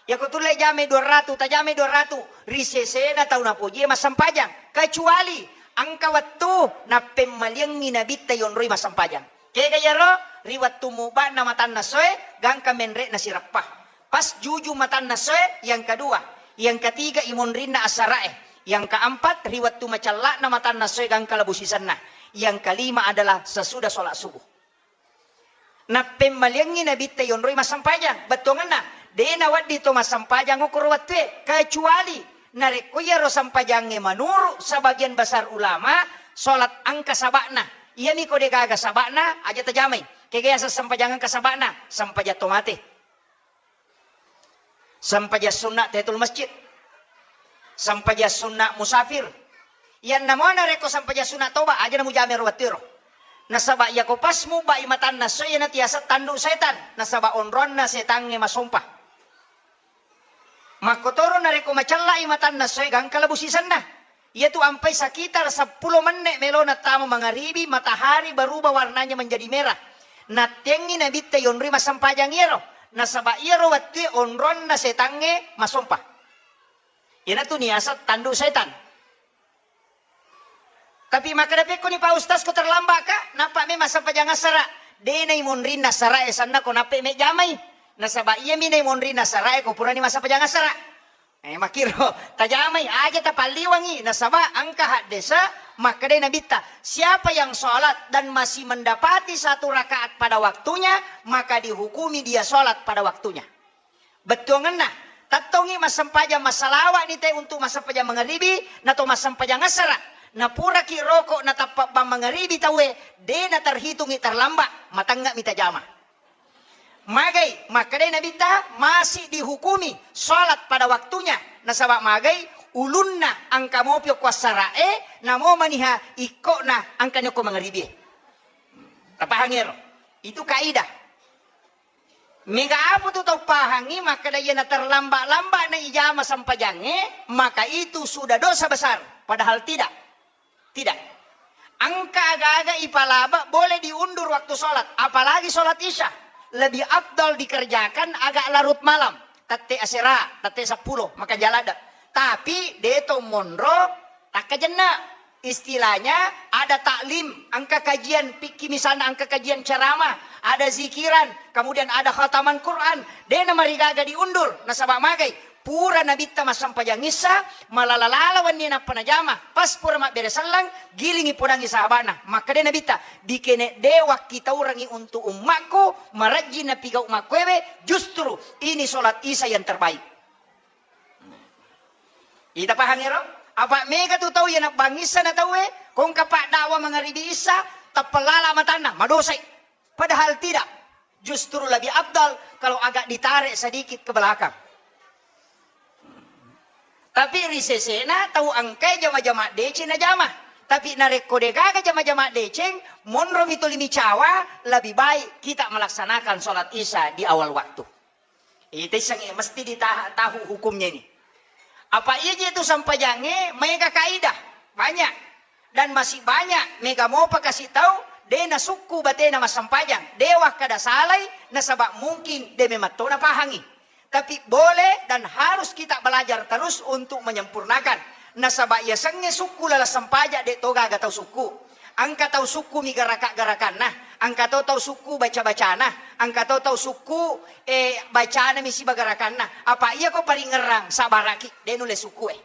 Yako tulle jamai dua ratu, tajamai dua ratu, ri sesena tau napojie massempajang. Kecuali engka wettu nappemmaliangngi Nabitta yonroi massempajang. Kega iyaro? Ri wettu muba'na matanna soe, gangka menre'na sireppa. Pas juju matanna soe, yang kedua. Yang ketiga, imonrinna asara'e. Yang keempat, ri wettu macella'na matanna soe, gangka labu sisenna. Yang kelima adalah sesudah sholat subuh. Nappemmaliangngi Nabitta yonroi massempajang. Bettuangenna, de nawedding to massempajang okkoro wettue, kecuali narekko iyaro sempajangnge menurut sebagian besar ulama, sholat engka saba'na. Iyami ko degaga saba'na, aja tajamai. Kega yaseng sempajang engka saba'na? Sempajang to mate. Sempajang sunna tahiyatul masjid. Sempajang sunna musafir. Iyanna mo narekko sempajang sunna toba, aja namujamai ro wettuero. Nasaba iyako pas mubai matanna soe, iyana tiaseng tandu setan. Nasaba onronna setangnge masompa. Makkotoro narekko macella'i matanna soe, gangka labu sisenna. Iyatu ampai sekitar seppulo menne' melona tama mangaribi, matahari berubah warnanya menjadi merah. Nattengngi Nabitta yonroi massempajang iyaro. Nasaba iyaro wettue onronna setangnge masompa. Iyanatu niaseng tandu setan. Tapi makkeda pekkoni, Pak Ustaz, ko terlambat ka, nappa memang massempajang assara. De naimonrinna assara e sanna ko nappa mejamai. Nasaba iyami naimonrinna assara e ko purani massempajang assara. Eh, makkiro, tajamai, aja tapalliwangi, nasaba engka haddese makkedai Nabitta, siapa yang sholat dan masih mendapati satu rakaat pada waktunya, maka dihukumi dia sholat pada waktunya. Bettuangenna, tettongi massempajang massalawa'ni te untuk massempajang mangaribi, nato massempajang assara. Napuraki roko natappa bang mangaribi tauwe, de naterhitungi terlambat, matangnga mi tajama. Magai, makkedai Nabitta, masih dihukumi sholat pada waktunya. Nasaba magai, ulunna engka mopi okko assara'e, namo maniha ikkona engkani okko mangaribie. Tapahangi ero? Itu kaidah. Mega apa tu tau pahangi, makkeda iyana terlambat-lambat na ijama sempajangnge, maka itu sudah dosa besar. Padahal tidak. Tidak. Engka aga-aga ipalaba boleh diundur waktu sholat, apalagi sholat isya. Lebih afdal dikerjakan agak larut malam, tette asera, tette seppulo, maka jalada. Tapi deto monro takkajenna. Istilahnya ada taklim, engka kajian fikih misalnya, engka kajian ceramah, ada zikiran, kemudian ada khataman Quran. Dena marigaga diundur, nasaba magai. Pura Nabitta massempajang issa, malala-lala wenni nappa najama. Pas pura mabbere selleng, gilingi podangi sahabana. Makkeda Nabitta, dikene de wakkitaurangi untuk ummakku, marajji napigau makkuewe, justru ini sholat isya yang terbaik. Ita pahang ero? Apa mega tu tau iya nabbang issa na tauwe, kongka pak dakwa mangaribi issa, tappalala matanna, madosai. Padahal tidak. Justru lebih afdal kalau agak ditarik sedikit ke belakang. Tapi ri sesena tau engkai jama-jama deceng najama. Tapi narekko degaga jama-jama deceng, monromi tuli micawa, lebih baik kita melaksanakan sholat isya di awal waktu. Ita issengnge mesti ditaha-, tahu hukumnya ini. Apa iya je tu sempajangnge maega kaidah. Banyak. Dan masih banyak mega mopa kasi tau de nasukku batena massempajang, de wakkada salai, nasaba mungkin de mematto napahangi. Tapi boleh dan harus kita belajar terus untuk menyempurnakan. Nasaba yasengnge sukku laleng sempajang de to gaga tau sukku. Engka tau sukku mi garaka-garakanna, engka to tau sukku baca-bacana, engka to tau sukku, eh, bacana mi siba garakanna. Apa iya ko paringerrang sabaraki, de nulle sukku e.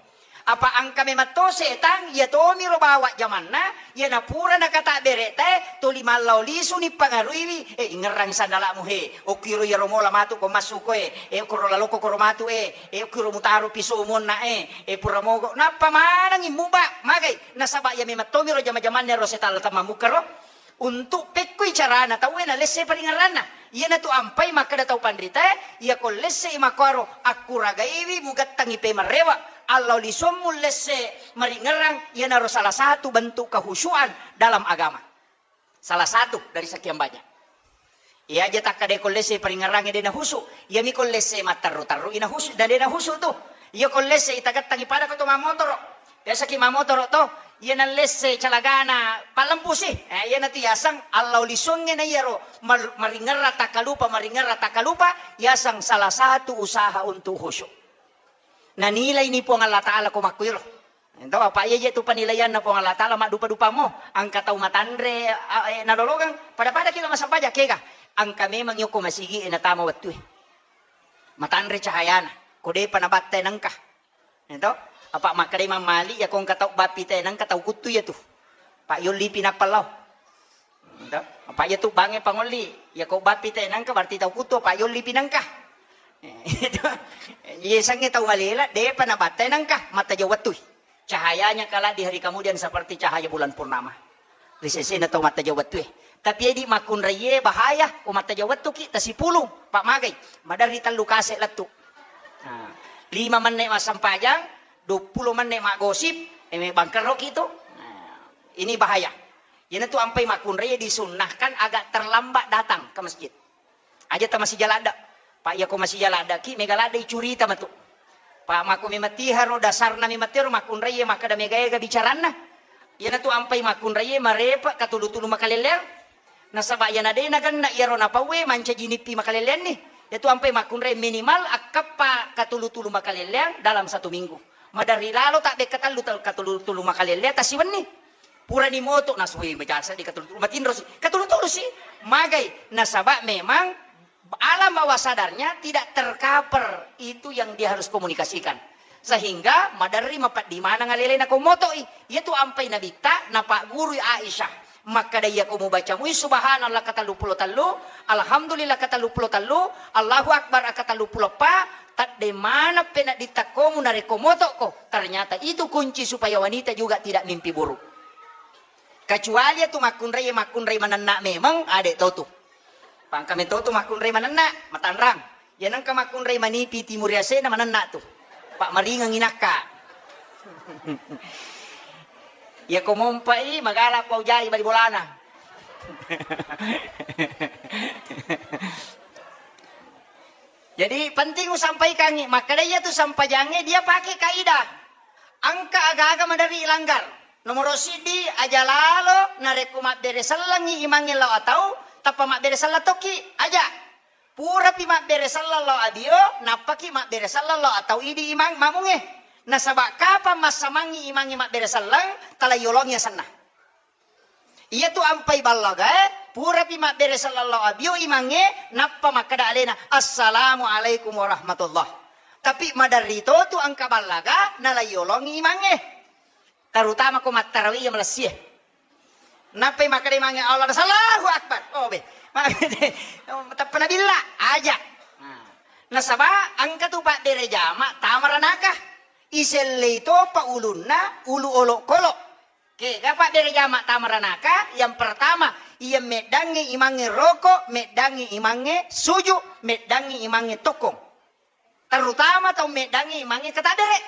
Apa engka memang to setang, iya tomiro bawa jamanna, iya napura nakatabbere tae, tuli mallau lisu nippangaruiwi, eh, ingerrang sandalamu he, okkiro iyaro mola matu ko massu koe, eh, koro laloko koro matu e, eh, okkiro mutaro piso monna e, eh, pura mogo, nappa manengi muba, magai, nasaba iya memang tomiro jama-jamanna ro setang la tamammukkaro. Untuk pekkoi carana tauwe nalesse paringerranna. Iyanatu ampai makkeda tau panritae, iyako lessei makkuaro akkuragaiwi mugattangi pemerrewa, allau lisuammu lesse maringerrang, iyanaro salah satu bentuk kehusuan dalam agama. Salah satu dari sekian banyak. Iya aja takkadai ko lesse paringerrangi de nahusu, iyami ko lesse matterru-terru inahusu, dan de nahusu tu. Iya ko lesse itagattangi pada ko to mamotoro. Biasaki mamotoro to, iya nallesse calagana pallempusi. Eh, iyanatu yaseng allau lisuangnge na iyaro mar-, maringerra takkalupa, maringerra takkalupa, yaseng salah satu usaha untuk khusyuk. Nanilai ni Puang Allah Ta'ala ko makkuiro. Ento apa iya je tu penilaianna Puang Allah Ta'ala maddupa-dupamo, engka tau matanre, a, eh, nalolongeng, pada-pada kilo massempajang kega. Engka memang yoko masigi e natama wettue. Matanre cahayana, ko depa nabatta nengka. Ento, apa makkeda Imam Malik, iya ko engka tau bappi te nengka tau kuttu iya tu. Pak yollipi nappa lao. Ento, apa iya tu bange pangolli, iya ko bappi te nengka berarti tau kuttu, apa yollipi nengka. Itu. Iya sange tau malela, depa nabatta nengka, matajeng wettui. Cahayanya kelak di hari kemudian seperti cahaya bulan purnama. Ri sesena tau mattajeng wettue. Tapi edi makkunraie bahaya, ko mattajeng wettuki tasipulung, pak magai. Maderri tellu kase lettu. Nah, lima menit massempajang, dua puluh menit maggosip, eh, bangkerroki tu. Nah, ini bahaya. Iyanatu ampai makkunraie disunnahkan agak terlambat datang ke masjid. Aja ta masija ladda. Pak, iya ko masija laddaki, mega ladda icurita matu. Pak, mako memang tiharo dasarna memang tiharo makkunraie makkeda mega-ega bicaranna. Iyanatu ampai makkunraie marepe katulu-tulu makalelleang. Nasaba iyana de nagenna iyaro napauwe mancaji nippi makalelleanni. Iyatu ampai makkunrai minimal akkappa katulu-tulu makalelleang dalam satu minggu. Maderri lalo tabbe katellu ta-, katulu-tulu makalelleang tasiwenni. Purani moto nasui majasa di katulu-tulu matinrosi. Katulu-tulusi. Magai nasaba memang alam bawah sadarnya tidak tercover itu yang dia harus komunikasikan. Sehingga maderri mapeddi maneng alelena ko motoi. Iyatu ampai nabitta napaggurui Aisyah. Makkeda iya ko mubaca mui subhanallah katelluppulo tellu, alhamdulillah katelluppulo tellu, Allahu akbar katelluppulo eppa, tedde maneng penedditta komu narekko motokko. Ternyata itu kunci supaya wanita juga tidak mimpi buruk. Kecuali iyatu makkunrai, makkunrai manenna memeng, ade to tu. Pangka meto tu makkunrai manenna, matanrang. Iya nengka makkunrai manipi timur yasena manenna tu. Pak maringeng inakka. Iya ko mompai magala pau jai bali bolana. Jadi penting usampaikangi, makkeda iyatu sampajangnge dia pakai kaidah. Engka aga-aga maderri ilanggar. Nomoro siddi, aja lalo narekko mabbere sellengngi imangnge lao atau, tappa mabbere selleng tokki, aja. Purapi mabbere selleng lao abio, nappaki mabbere selleng lao atau idi imang mamungnge. Nasaba kapang massamangngi imangnge mabbere selleng, tala yolongi asenna. Iyatu ampai ballagae, purapi mabbere selleng lao abio imangnge, nappa makkeda alena, "Assalamualaikum warahmatullah." Tapi maderri to tu engka ballaga, nala yolongi imangnge. Terutama ko mattarawi iya malessie. Nappai makkeda imangnge, "Allah, Allahu Akbar." Oh, be. Tappa nabilla, aja. Nah. Nasaba engka tu pabbere jama tama ranaka. Isellei topa ulunna, ulu olokolo. Kega pabbere jama tama ranaka, yang pertama, iya meddangngi imangnge roko, meddangngi imangnge suju, meddangngi imangnge tokkong. Terutama tau meddangngi imangnge katabbere.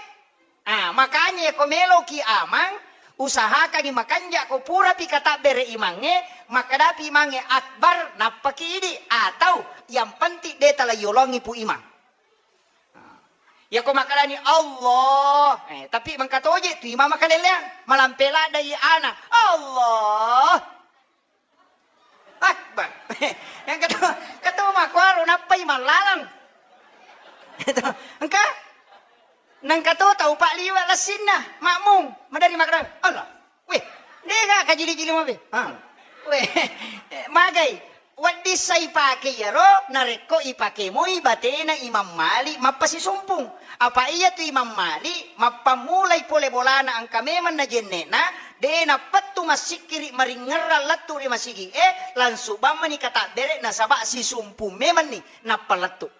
Ah, makanya ko meloki amang, usahakangi makanja ko purapi katabbere imangnge, makkedapi imangnge akbar, nappaki idi, atau yang penting de tala yolongi pu imang. Ah, Iyako makkedani Allah, eh, tapi mengkatoje tu imam makaleleang, malampe ladde i ana, Allah Akbar. Yang ketua, ketua makuaro nappai mallalang. Engka? Nengka to tau pak liwa lassinna, makmum, madari makkeda, Allah. Weh, dega kajili-jili mabe. Ah. Weh, magai. Wedding sa ipake iyaro, narekko ipake moi batena Imam Malik mappasisumpung. Apa iyatu Imam Malik, mappammulai pole bolana engka memang najenne'na, de nappettu massikkiri maringngerrang lettu ri masigi e, langsung bammani katabbere nasaba sisumpung memanni nappa lettu.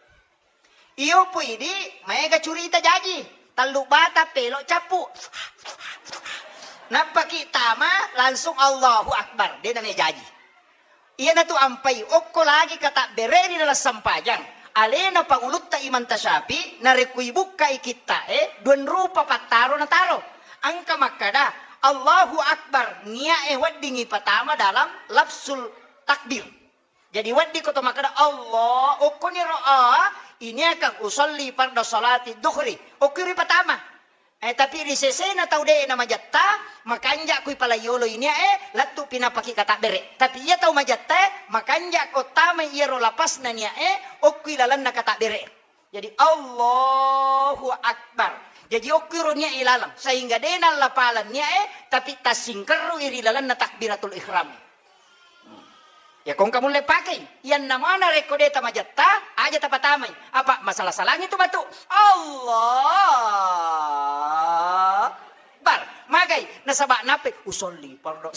Iyo pu idi, maega curita jaji. Tallu bata pelo cappu. Nappaki tama langsung Allahu Akbar. De name jaji. Iyanatu ampai okko lagi katabbere ri dalam sempajang. Alena pangulutta Imam Tasyafi, narekko ibukkai kitta e, dua rupa pattaro nataro. Engka makkada, Allahu Akbar, nia e weddingi patama dalam lafzul takbir. Jadi wedding ko to makkeda, Allah, okkoniro a, ini akan usolli farda salati duhri. Okko ripatama. Eh, tapi ri sesena tau de namajatta, makanja kui pala yolo ini e, lettu pinapaki katabbere. Tapi iya tau majatta e, makanja ko tama iyaro lapasna nia e, okkui lalenna katabbere. Jadi Allahu Akbar. Jadi okkui ro nia e laleng, sehingga de nallapalan nia e, tapi tassingkerru iri lalenna takbiratul ihram. Ya kongka mulle pakei. Iyanna mana rekko de tamajatta, aja tapatamai. Apa masalah-salangi tu matu. Allah Akbar. Magai nasaba nape usolli fardo.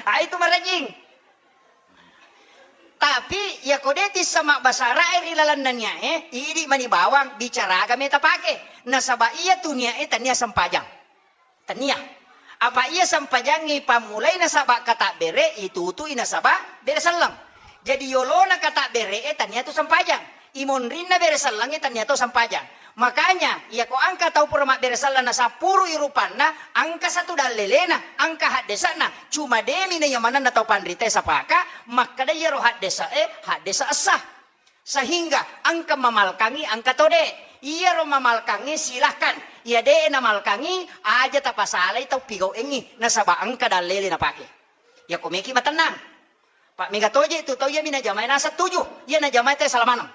Ah, itu marajing. Tapi ya ko de tissa mabbasara e ri lalenna nia e, idi mani bawang bicara agame tapake. Nasaba iya tu nia e tania sempajang. Tania. Apa iya sempajangngi pammulai nasaba katabbere, itutui nasaba bere selleng. Jadi yolona katabbere e tania tu sempajang. Imonrinna bere sellengnge tania to sempajang. Makanya, iyako engka tau pura mabbere selleng nasappurui rupanna, engka satu dallelena, engka haddese'na, cuma demi na iya manenna tau panrita e sapaka, makkeda iyaro haddese e, haddese essa. Sehingga engka mamalkangi, engka tode. Iyaro mamalkangi silahkan. Iya de namalkangi, aja tapasalai tau pigauengi, nasaba engka dallele napake. Iyako meki matennang. Pak mega toje tu tau iyami najamae naseng tuju, iya najamae te sala maneng.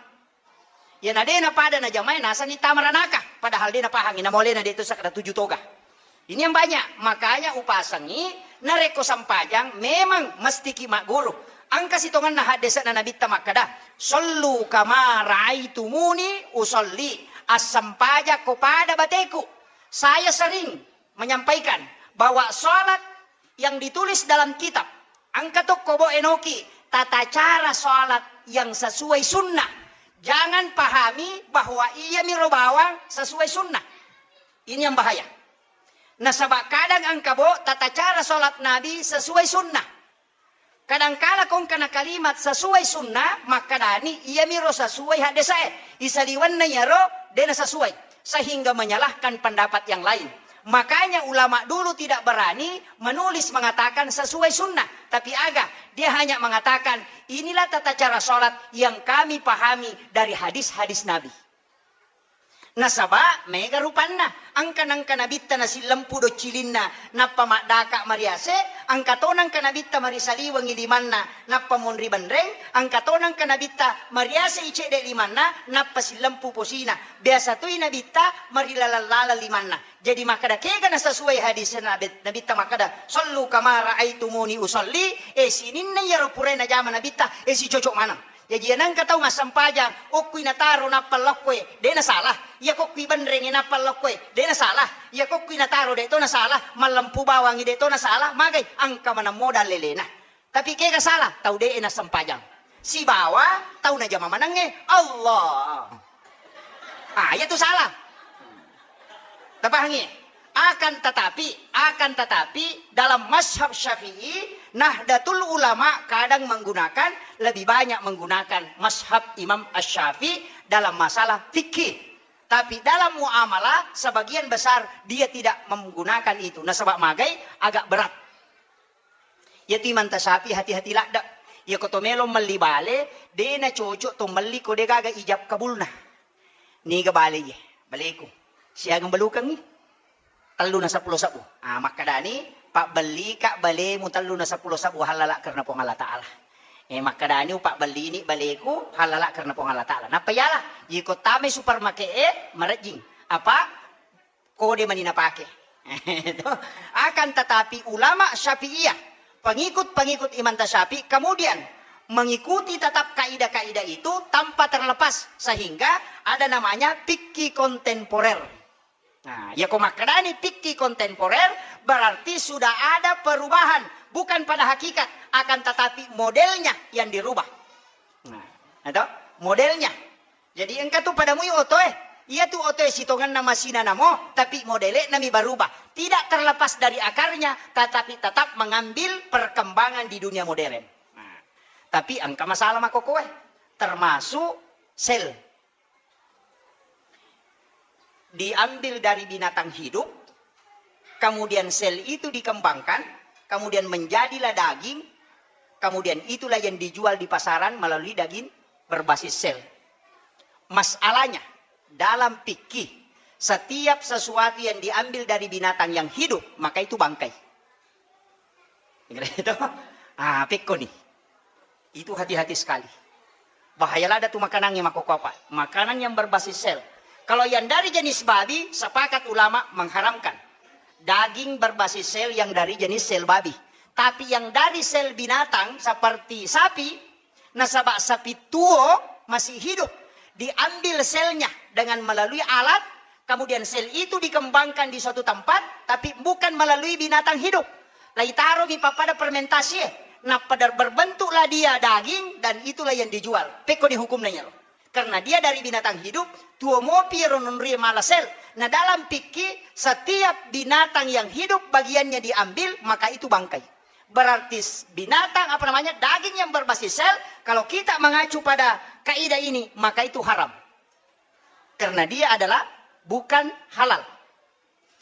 Iya na de napada najamae naseng ni tama ranaka, padahal de napahangi namolena de tu sakada tuju toga. Ini yang banyak, makanya upasangi, narekko sempajang memang mestiki magguru. Engka sitongenna haddese'na Nabitta makkeda, "Sallu kama raaitumuni usalli." Assempajakko pada bateku. Saya sering menyampaikan bahwa salat yang ditulis dalam kitab, engka tokko bo enoki tata cara salat yang sesuai sunnah. Jangan pahami bahwa iyamiro bawang sesuai sunnah. Ini yang bahaya. Nasaba kadang engka bo tata cara salat Nabi sesuai sunnah. Kadangkala kongkana kalimat sesuai sunnah, makkadani iyamiro sesuai haddesae. Isaliwenna iyaro dena sesuai, sehingga menyalahkan pendapat yang lain. Makanya ulama dulu tidak berani menulis mengatakan sesuai sunnah, tapi aga, dia hanya mengatakan inilah tata cara salat yang kami pahami dari hadis-hadis Nabi. Nasaba mega rupanna, engka nengka nabitta nasillempu doccilinna, nappa maddaka mariase, engka to nengka nabitta marisaliwengi limanna, nappa monri benreng, engka to nengka nabitta mariase i cedde limanna, nappa sillempu posina. Biasa toi nabitta marilaleng-laleng limanna. Jadi makkeda kega nasasuai hadis nabi-, nabitta makkeda, "Sallu kama raaitumuni usalli," e sininna iyaro purai najama nabitta, e sicocok maneng. Jaji, iya nengka tau massempajang, okkui nataro nappa lokkoe, de nasalah. Iya kokkui benrengngi nappa lokkoe, de nasalah. Iya kokkui nataro de to nasalah, mallempu bawangngi de to nasalah, magai engka maneng modal lelena. Tapi kega salah, tau de nassempajang. Sibawa tau najama manengnge, Allah. Ah, iya tu salah. Tapahangi? Akan tetapi, akan tetapi, dalam mazhab Syafi'i, Nahdlatul Ulama kadang menggunakan, lebih banyak menggunakan mazhab Imam Asy-Syafi'i dalam masalah fikih. Tapi dalam muamalah, sebagian besar dia tidak menggunakan itu. Nasaba magai agak berat. Iyatu Imam Tasyafi hati-hati ladde. Iyako to melo melli bale, de nacocok to melli ko de gaga ijab kabulna. Niga bale iye. baleku. Siagang balukengngi? Tellu na seppulo sebbu. Ah, makkadani, "Pabbellika balemu tellu na seppulo sebbu hallala karena Puang Allah Ta'ala." Eh, makkadani, "Upabbellini baleku hallala karena Puang Allah Ta'ala." Nappa yala, iko tamai supermarket e, marejjing. Apa? Kode mani napake. Akan tetapi ulama Syafi'iyah, pengikut-pengikut Imam Syafi'i, kemudian mengikuti tetap kaidah-kaidah itu tanpa terlepas, sehingga ada namanya fikih kontemporer. Nah, ya ko makkedani fikih kontemporer, berarti sudah ada perubahan, bukan pada hakikat, akan tetapi modelnya yang dirubah. Nah, atau modelnya. Jadi engka tu pada mui otoe, iya tu otoe sitongenna masina namo, tapi modele nami berubah. Tidak terlepas dari akarnya, tetapi tetap mengambil perkembangan di dunia modern. Nah, tapi engka masalah makokoe, termasuk sel. Diambil dari binatang hidup, kemudian sel itu dikembangkan, kemudian menjadilah daging, kemudian itulah yang dijual di pasaran melalui daging berbasis sel. Masalahnya, dalam fikih, setiap sesuatu yang diambil dari binatang yang hidup, maka itu bangkai. Itu, ah, pekko nih. Itu hati-hati sekali. Bahaya lada tu makanan yang makoko apa? Makanan yang berbasis sel. Kalau yang dari jenis babi, sepakat ulama mengharamkan. Daging berbasis sel yang dari jenis sel babi. Tapi yang dari sel binatang seperti sapi, nasaba sapi tuo masih hidup, diambil selnya dengan melalui alat, kemudian sel itu dikembangkan di suatu tempat, tapi bukan melalui binatang hidup. Laitaromi pappada fermentasi, nappa ber-, berbentuklah dia daging dan itulah yang dijual. Pekko ni hukumna iyaro. Karena dia dari binatang hidup, tuo mopi ro nonrie mala sel. Nah, dalam fikih, setiap binatang yang hidup bagiannya diambil, maka itu bangkai. Berarti s-, binatang, apa namanya, daging yang berbasis sel, kalau kita mengacu pada kaidah ini, maka itu haram. Karena dia adalah bukan halal.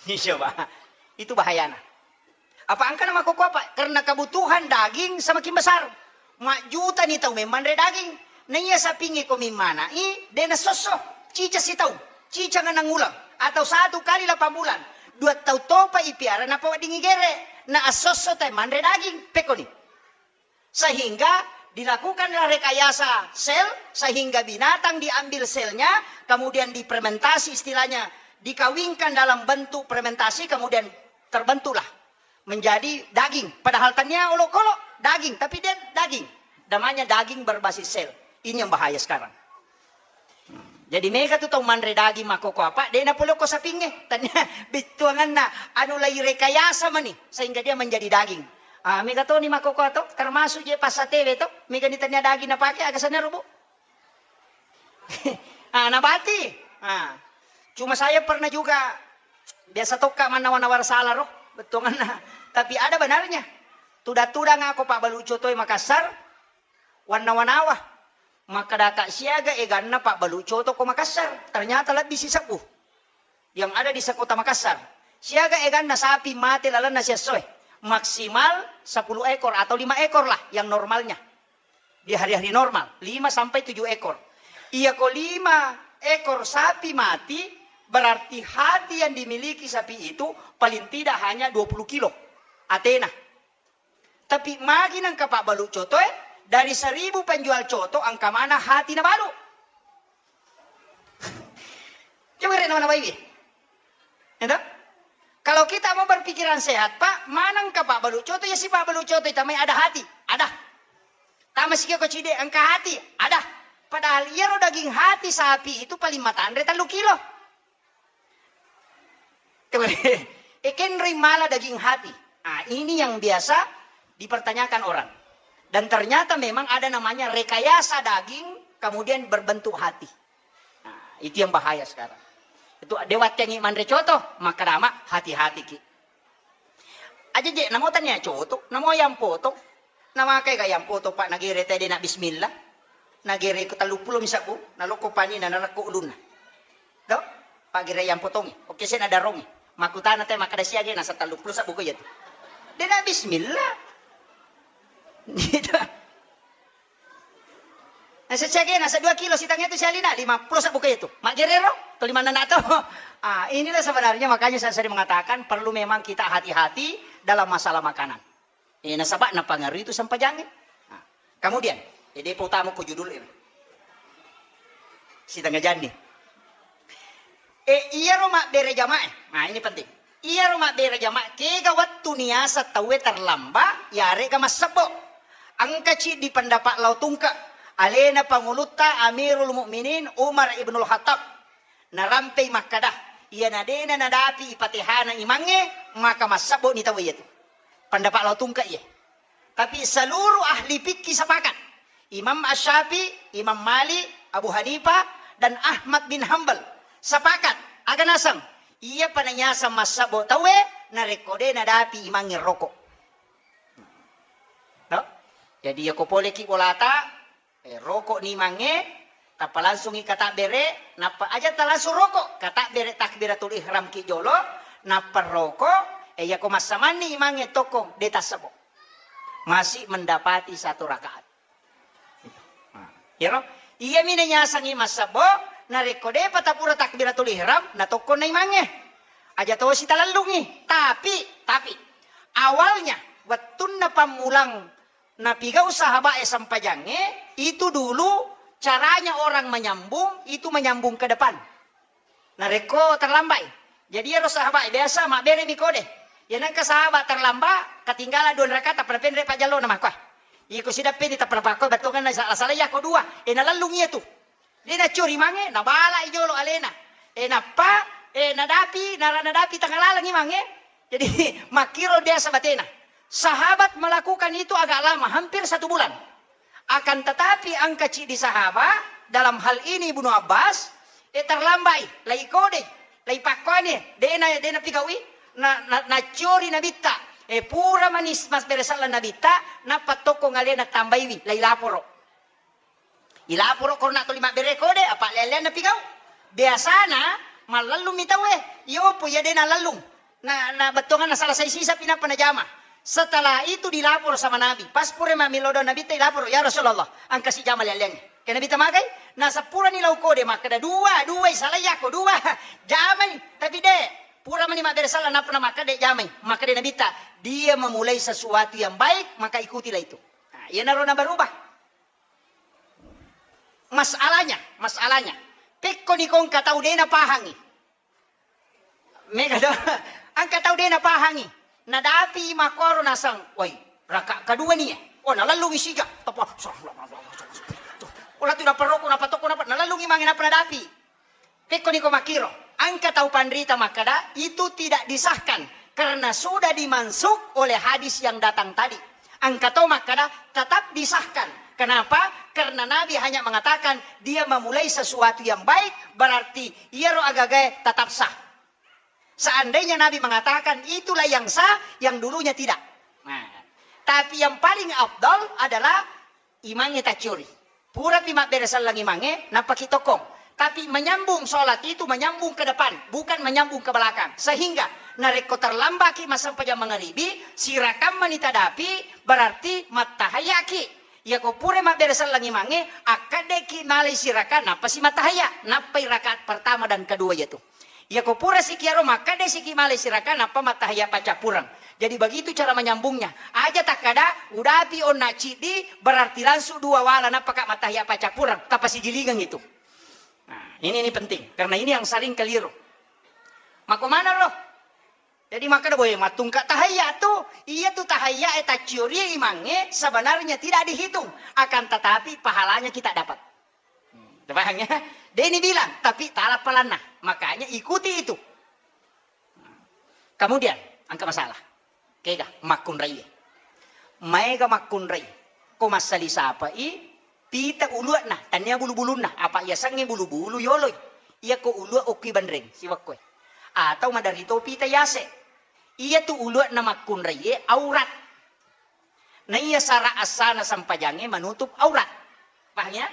Ini coba. Itu bahayana. Apa engka na makkokko apa? Karena kebutuhan daging semakin besar. Majjuta ni tau memmanre daging. Na iya sapingnge ko mimmana i, de na sosso. Cica sitau. Cica ngenang ulang. Atau satu kali delapan bulan. Dua tau topa ipiara napa wedding igere. Na assosso tai manre daging. Pekko ni. Sehingga dilakukanlah rekayasa sel, sehingga binatang diambil selnya, kemudian difermentasi, istilahnya dikawinkan dalam bentuk fermentasi, kemudian terbentuklah menjadi daging. Padahal tania olokolo daging, tapi dia daging. Namanya daging berbasis sel. Ini yang bahaya sekarang. Jadi mega tu tau manre daging makkokko apa, de na pole ko sapingnge. Tania bittuanganna anu lai rekayasa mani sehingga dia menjadi daging. Ah, mega toni makkokko to, termasuk je passatewe to, mega ni tania daging napake, aga sana rubu. Ah, nabati. Ah. Cuma saya pernah juga, biasa tokka mannawa-nawa sala ro, bettuanganna. Tapi ada benarnya. Tudang-tudang ako pabbalu cotoe Makassar, wannawa-nawa. Makkadaka siaga eganna pabbalu coto ko Makassar. Ternyata lebbi sisebbu yang ada di sekota Makassar. Siaga eganna sapi mate lalenna siessoe. Maksimal sepuluh ekor atau lima ekor lah yang normalnya. Di hari-hari normal, lima sampai tujuh ekor. Iya ko lima ekor sapi mati, berarti hati yang dimiliki sapi itu paling tidak hanya dua puluh kilo atena. Tapi magi nengka pabbalu coto e, dari seribu penjual coto engka mana hati na balu. Coba re nawa-nawa iwi. Ento? Kalau kita mau berpikiran sehat, Pak, mana engka pabbalu coto, ya si pabbalu coto itamai ada hati, ada. Tama siki ko cide engka hati, ada. Padahal iyaro daging hati sapi itu paling matanre tellu kilo. Ekenroi mala daging hati. Ah, ini yang biasa dipertanyakan orang. Dan ternyata memang ada namanya rekayasa daging, kemudian berbentuk hati. Nah, itu yang bahaya sekarang. Itu dewat yang manre coto, maka dama hati-hati ki. Aja je, namo tania coto, namo yang potong. Namakai ka yang potong, Pak, nagere tede na bismillah. Nagere ko tellu pulo mi sabbu, naloko pani na narekko ulunna. Do? Pagere yang potongi. Oke, saya nadarongi. Makutana te makkada siage nasa tellu pulo sabbu ko iya tu. De na bismillah. Gitu. Nasa siaga, nasa dua kilo sitang itu sialina, lima puluh sebbu itu. Magerero, to lima nana to. Ah, inilah sebenarnya makanya saya sering mengatakan perlu memang kita hati-hati dalam masalah makanan. Eh, nasaba napangaruhi itu sempajangnge. Nah, kemudian, eh, depa utama ko judul ini. Sitengah jani. Eh, iyaro mabbere jamaah. Nah, ini penting. Iyaro mabbere jamaah, kega wettu niasa tauwe terlamba, yarega massebbo. Engka ciddi pendapat lao tungke. Alena pangulutta Amirul Mukminin Umar Ibnul Khattab. Narampei makkada, iyana dena nadapi ipatehana imangnge, maka massebbo ni tauwe iyatu. Pendapat lao tungke iye. Tapi seluruh ahli fikih sepakat. Imam Asy-Syafi'i, Imam Malik, Abu Hanifah, dan Ahmad bin Hambal sepakat. Aga naseng, iya panayaseng massebbo tauwe, narekko de nadapi imangnge roko. No? Jadi, yako poleki bolata, eh, roko ni imangnge, tappa langsungi katabbere, nappa aja talangsung roko, katabbere takbiratul ihram ki jolo, nappa roko, eh, yako massamanni imangnge tokko, de tassebbo. Masih mendapati satu rakaat. Nah, iyaro, iyami nayasengngi massebbo, narekko depa tapura takbiratul ihram, natokkonna imangnge. Aja tosi talellungi. Tapi, tapi, awalnya, wettunna pammulang napigau sahabat e sempajangnge, itu dulu caranya orang menyambung, itu menyambung ke depan. Narekko terlambai. Jadi iyaro sahabat biasa mabbere mi kode. Iya nengka sahabat terlamba, ketinggalan dua rakaat, tappa napenre pajallona makko. Iko sidappeni tappa napakko bettuanna sala-sala iyako dua. E nalellung iyatu. De nacuri mange, nabalai jolo alena. E nappa, e nadapi, nara nadapi tengah lalang imangnge. Jadi makkiro biasa batena. Sahabat melakukan itu agak lama, hampir satu bulan. Akan tetapi engka ciddi sahabat, dalam hal ini Ibnu Abbas, eh, terlambai, lai kode, lai pakkoane, dena, dena pigaui, na, na, naciori nabitta, eh, pura manis mas bere sallang nabitta, nappa tokko ngalena tambaiwi, lai laporo. Ilaporo korona tuli mabbere kode, apa lele napigau. Biasana mallellung mi tauwe, yopo iya dena lellung. Na, na bettuanganna salah sai sisa pi nappa najama. Setelah itu dilapor sama Nabi. Pas pura mammilo doang Nabitta, ilapor, "Ya Rasulullah, engka sijama lealliangnge." Ke Nabitta magai, na seppurani lau kode makkeda, "Dua, dua, salai yako, dua." Jamai, tapi de, pura mani mabbere sallang nappa namakkeda jamai. Makkeda Nabitta, "Dia memulai sesuatu yang baik, maka ikutilah itu." Nah, iyanaro nabarubah. Masalahnya, masalahnya, pekko ni kongka tau de napahangi. Mega do, engka tau de napahangi. Nadapi makkoro naseng, "Woi, raka kedua ni, eh." Oh, nalellungi sija. Tapa, oh, latu naparoko, napatoko, napa, nalellungi mange napa nadapi. Pekko niko makkiro, engka tau panrita makkada, itu tidak disahkan karena sudah dimansukh oleh hadis yang datang tadi. Engka to makkada, tetap disahkan. Kenapa? Karena Nabi hanya mengatakan dia memulai sesuatu yang baik, berarti iyaro agagae tetap sah. Seandainya Nabi mengatakan itulah yang sah, yang dulunya tidak. Nah, tapi yang paling afdal adalah imangnge tacciori. Purapi mabbere selleng imangnge, nappaki tokkong. Tapi menyambung sholat itu menyambung ke depan, bukan menyambung ke belakang. Sehingga narekko terlambaki massempajang mangaribi, sirakammani tadapi, berarti mattahayaki. Iyako pura mabbere selleng imangnge, akkaddeki malai siraka, nappa si mattahaya, nappai rakaat pertama dan kedua iyatu. Iyako pura sikiaro makkeda siki malai siraka nappa mattahayya paccappureng. Jadi begitu cara menyambungnya. Aja takkada udapi onna ciddi berarti langsung dua wala nappaka mattahayya paccappureng. Tapasigilingang itu. Nah, ini, ini penting karena ini yang sering keliru. Mako mana lo? Jadi makkeda boy mattungka tahayya tu, iya tu tahayya e tacciori imangnge sebenarnya tidak dihitung, akan tetapi pahalanya kita dapat. Paham ya? Deni bilang, tapi tala palanna. Makanya ikuti itu. Kemudian, engka masalah. Kega, makkunrai. Maega makkunrai. Ko massali sapai, pita ulu'na, tania bulu-bulunna. Apa yasengnge bulu-bulu yoloi. Iya ko ulu'a okki banreng, siwakkoe. Atau maderito pita yase. Iya tu ulu'na makkunrai, aurat. Naiya sara assana sempajangnge manutup aurat. Paham ya?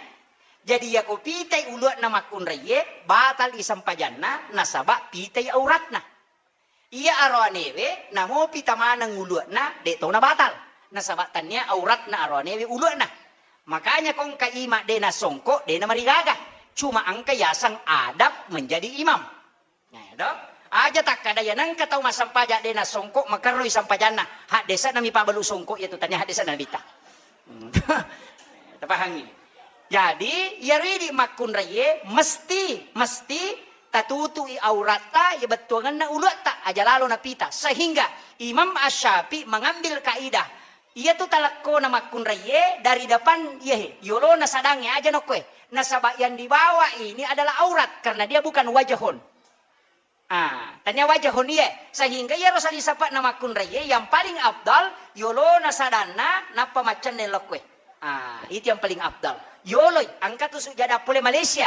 Jadi yako pitai ulu'na makkunraiye, batal i sempajanna, nasaba pitai auratna. Iya aroanewe, namopi tamaneng ulu'na, de tona batal. Nasaba tania auratna aroanewe ulu'na. Makanya ko engka imam de nasongko, de namarigaga. Cuma engka yaseng adab menjadi imam. Nah, do. Aja takkada ya nengka tau massempajang de nasongko, makerroi sempajanna. Haddese'na mi pabalu songko iya tu, tania haddese'na Nabitta. Hmm. Tapahangi. Jadi, iyaro idi makkunraiye mesti, mesti tatutui auratta, iya bettuangenna uluatta, aja lalo napita. Sehingga Imam Asy-Syafi'i mengambil kaidah, iya tu talekko na makkunraiye dari depan, iya he, yolona sadangnge aja nokkoe. Nasaba yang dibawa ini adalah aurat, karena dia bukan wajahun. Ah, tania wajahun iye, sehingga iyaro sali sapa'na makkunraiye yang paling afdal yolona sadanna nappa maccenne lokkoe. Ah, itu yang paling afdal. Yoloi, engka tu sujada pole Malaysia.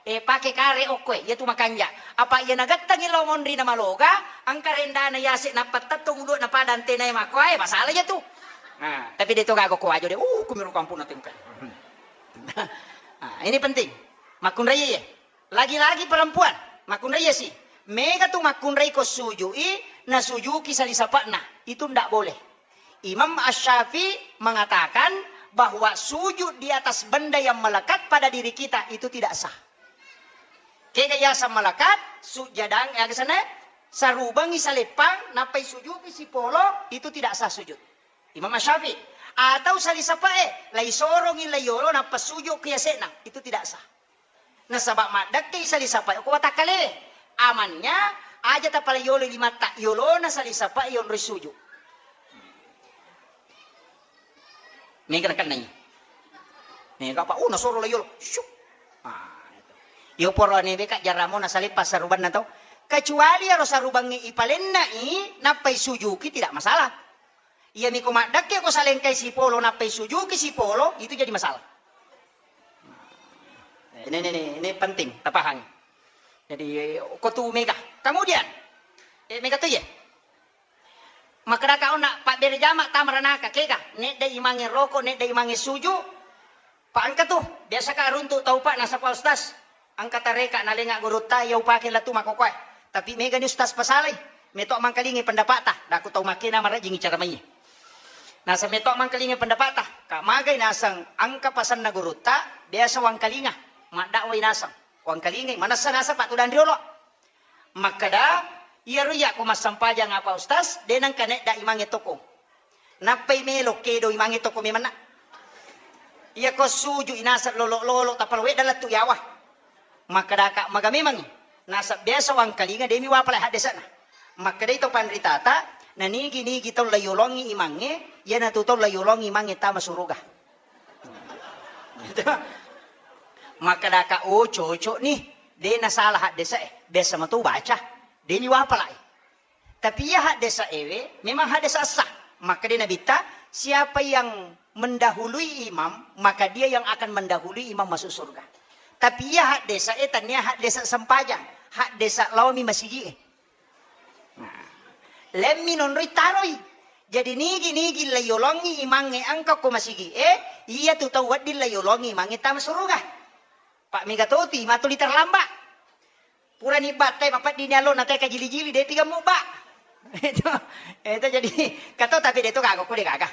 Eh, pake kare okkoe, iya tu makanja. Apa iya nagettangi lao monri na maloga, engka rendana yase nappa tettong ulu na pada antena e makkoe, masalah iya tu. Nah, tapi de to gaga ko ajo de, uh, kumiro kampung na tengkai. Ah, ini penting. Makkunraiye. Lagi-lagi perempuan, makkunrai iya si. Mega tu makkunrai ko sujui, nasujuki sali sapa'na. Itu ndak boleh. Imam Asy-Syafi'i mengatakan bahwa sujud di atas benda yang melekat pada diri kita itu tidak sah. Kega yaseng melekat, sujadang, ya kesana, sarubangi saleppang, nappai sujuki sipolo, itu tidak sah sujud. Imam Asy-Syafi'i. Atau sali sapa'e, lai sorongi lai yolo, nappa suju ki yase'na, itu tidak sah. Nasaba maddekkei sali sapae ko watakkalewe. Amannya aja tapala yolo limatta, yolona sali sapae yonroi suju. Mega nakennai. Mega apa? Oh, nasoro la yolo. Syuk. Ah, itu. Yo poro ne beka jaramo nasale passarubanna to. Kecuali aro sarubangnge ipalennai nappai sujuki tidak masalah. Iyami ko maddekke ko salengkai sipolo nappai sujuki sipolo, itu jadi masalah. Ini, ini, ini, ini penting tapahangi. Jadi ko tu mega. Kemudian, eh, mega tu ya. Makkedaka onna pabbere jama tamaranaka kega, nedda imange roko, nedda imange suju. Pak engka tu, biasa ka runtu tau pak nasaba ustaz. Engka tareka nalenga gurutta iya upake latu makkokoe. Tapi mega ni ustaz pasalai. Meto mangkalingi pendapata, daku tau makkena marajingi cara mai. Naseng meto mangkalingi pendapata, ka magai naseng engka pasanna gurutta, biasa wangkalinga, maddakwai naseng. Wangkalingai, manessa naseng pak tudang riolo. Makkeda, iyaro iya ko massempajang apa ustaz, de nengka nedda imange toko. Nappai melo kedo imange toko memanna. Iya ko suju inaseng lolo-lolo tappa wedda lettu yawa. Makkedaka maga memangi. Nasab biasa wangkalinga demi wapala haddese'na. Makkedai to panritata, nanigi-nigi tau layolongi imange, iyanatu tau layolongi imange tama suruga. Makkedaka, oh cocok nih, de nasalah haddese'e, biasa mato baca, de ni wapalai. Tapi iya haddese'ewe memang haddese' sah. Maka de Nabitta, siapa yang mendahului imam, maka dia yang akan mendahului imam masuk surga. Tapi iya haddese'e tania haddese' sempajang, haddese' laomi masigi'e. Nah, lemmi nonroi taroi. Jadi nigi-nigi layolongi imangnge engka ko masigi'e, iya tu tau wedding layolongi imangnge tama suruga. Pak mega toti matuli terlambat. Purani battai mapeddini allo na teka jili-jili depi gammu ba. Itu, itu jadi kato tapi de to gaga ko de gaga.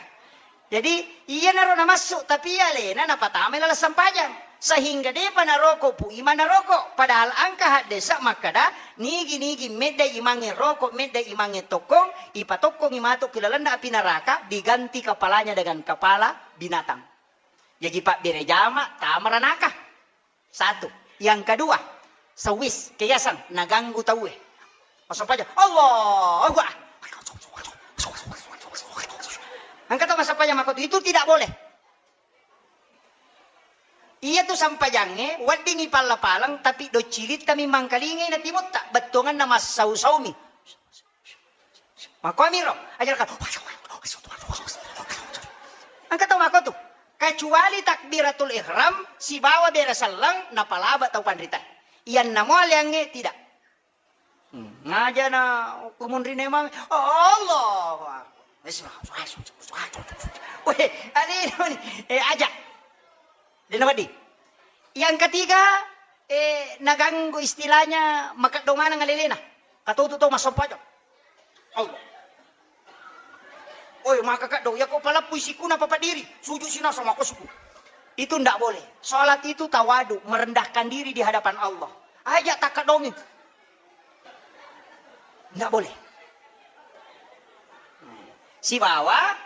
Jadi iyanaro namassu tapi iya alena napatamai laleng sempajang. Sehingga depa naroko pu imang naroko. Padahal engka haddese' makkeda nigi-nigi medda imangnge roko, medda imangnge tokkong, ipatokkongi matu ki lalenna api neraka, diganti kepalanya dengan kepala binatang. Jaji pabbere jama tama ranaka. Satu. Yang kedua, sewis, keyasang, naganggu tauwe. Massempajang, Allahu Akbar. Engka tau massempajang makkotu, itu tidak boleh. Iya tu sempajangnge, weddingi palla-palang, tapi doccilittami mangkalingai na timutta, bettuanganna massau-saumi. Makkuamiro, aja kan. Engka tau makkotu. Kecuali takbiratul ihram sibawa bere selleng napalaba tau panrita. Iyanna mo aleangnge tidak. Hmm. Ngaja na kumunrine mami. Allahu Akbar. Weh, alena ni. Eh, aja. Dena wedding. Yang ketiga, eh, naganggu istilahnya makeddo maneng alelena. Katotu tau massempajang. Allah. Oi, maka kaddo, yako palappui sikuna papadiri, sujud sinasa mako siku. Itu ndak boleh. Sholat itu tawadu, merendahkan diri di hadapan Allah. Aja takadongi. Ndak boleh. Sibawa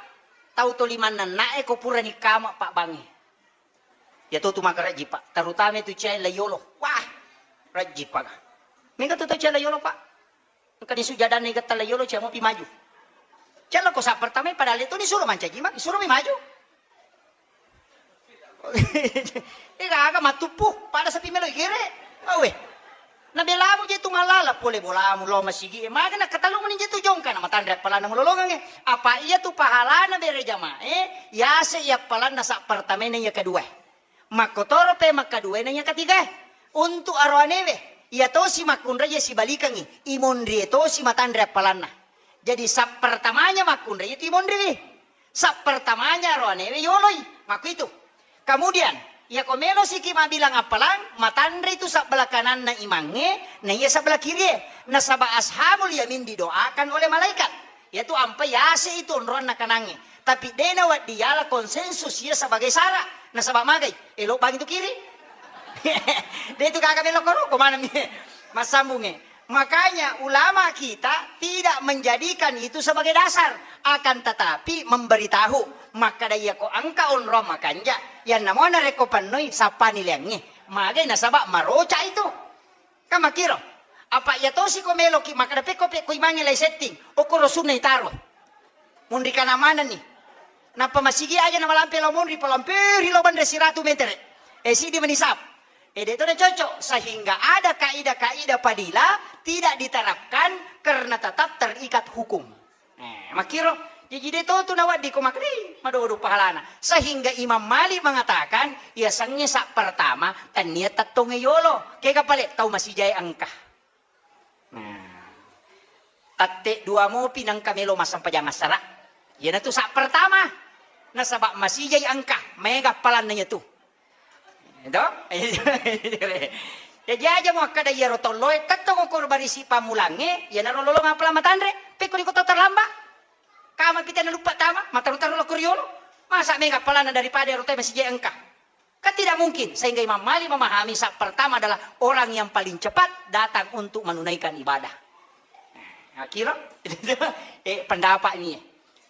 tau to limanna na'e ko purani kama Pak Bangi. Ya to tu maka rajji, Pak. Terutama itu cewek layolo. Wah, rajji, Pak. Mega tu tau cewek layolo, Pak. Engka ni sujadanna igetta layolo, cewek mopi maju. Cewek ko sa pertama, padahal itu ni suruh mancaji, Mak. Suruh mi maju. Ega aga matuppu, pada sapi melo igere. Awe. Nabelamu je tu mallala pole bolamu lo masigi. Maga na katalu meni je tu jongka na matanre appalana mulolongange. Apa iya tu pahalana bere jamae, yase iya appalanna sa pertamae na iya kedua. Makkotoro pe makkaduae na iya ketiga. Untuk aroanewe, iya tosi makkunrai sibalikangi, imonrie tosi matanre appalanna. Jadi sa pertamanya makkunrai itu imonriwi. Sa pertamanya aroanewe yoloi. Makku itu. Kemudian, iya ko melo siki mabilang appalang, matanre itu sabbelah kananna imangnge, na iya sabbelah kirie. Nasaba ashabul yamin didoakan oleh malaikat. Yaitu ampai yase itu onroanna kanangnge. Tapi de nawedding yala konsensus iya sebagai syarat. Nasaba magai, elo bang itu kiri. De itu gaga melo koro, ko maneng massambungnge. Makanya ulama kita tidak menjadikan itu sebagai dasar, akan tetapi memberitahu. Makkada iya ko engka onroang makanja, yang namona rekko pennoi sappani leangnge. Magai nasaba maroca itu. Kan makkiro. Apa iya tosi ko meloki makkada pekko pekko imangnge lai setting. Okkoro sunna itaro. Monri kana manenni. Nappa masigi aja na malampe lao monri, palamperi lao banre siratu metere. Eh, sidi menisab. Eh, de to na cocok. Sehingga ada kaidah-kaidah fadilah tidak diterapkan karena tetap terikat hukum. Eh, makkiro. Jaji de to tu nawaddi ko makkada, madodo pahalana. Sehingga Imam Malik mengatakan, iya sengnge sa pertama, tania tettonge yolo. Kega pale tau masijae engka. Nah, tette dua mopi nengka melo massempajang assara. Iyanatu sa pertama. Nasaba masijai engka, mega appalanna iyatu. Itu? Jadi aja mo akkada iyaro tolloe, tettong ko barisi pammulangnge, iyanaro lolong appalang matanre, pekko iko to terlambat. Kama pita naluppa tama, mataru-taru lokko riolo. Masa mega appalanna daripada ero te masijai engka. Kan tidak mungkin, sehingga Imam Malik memahami sa pertama adalah orang yang paling cepat datang untuk menunaikan ibadah. Nah, kira? Eh, pendapat ni.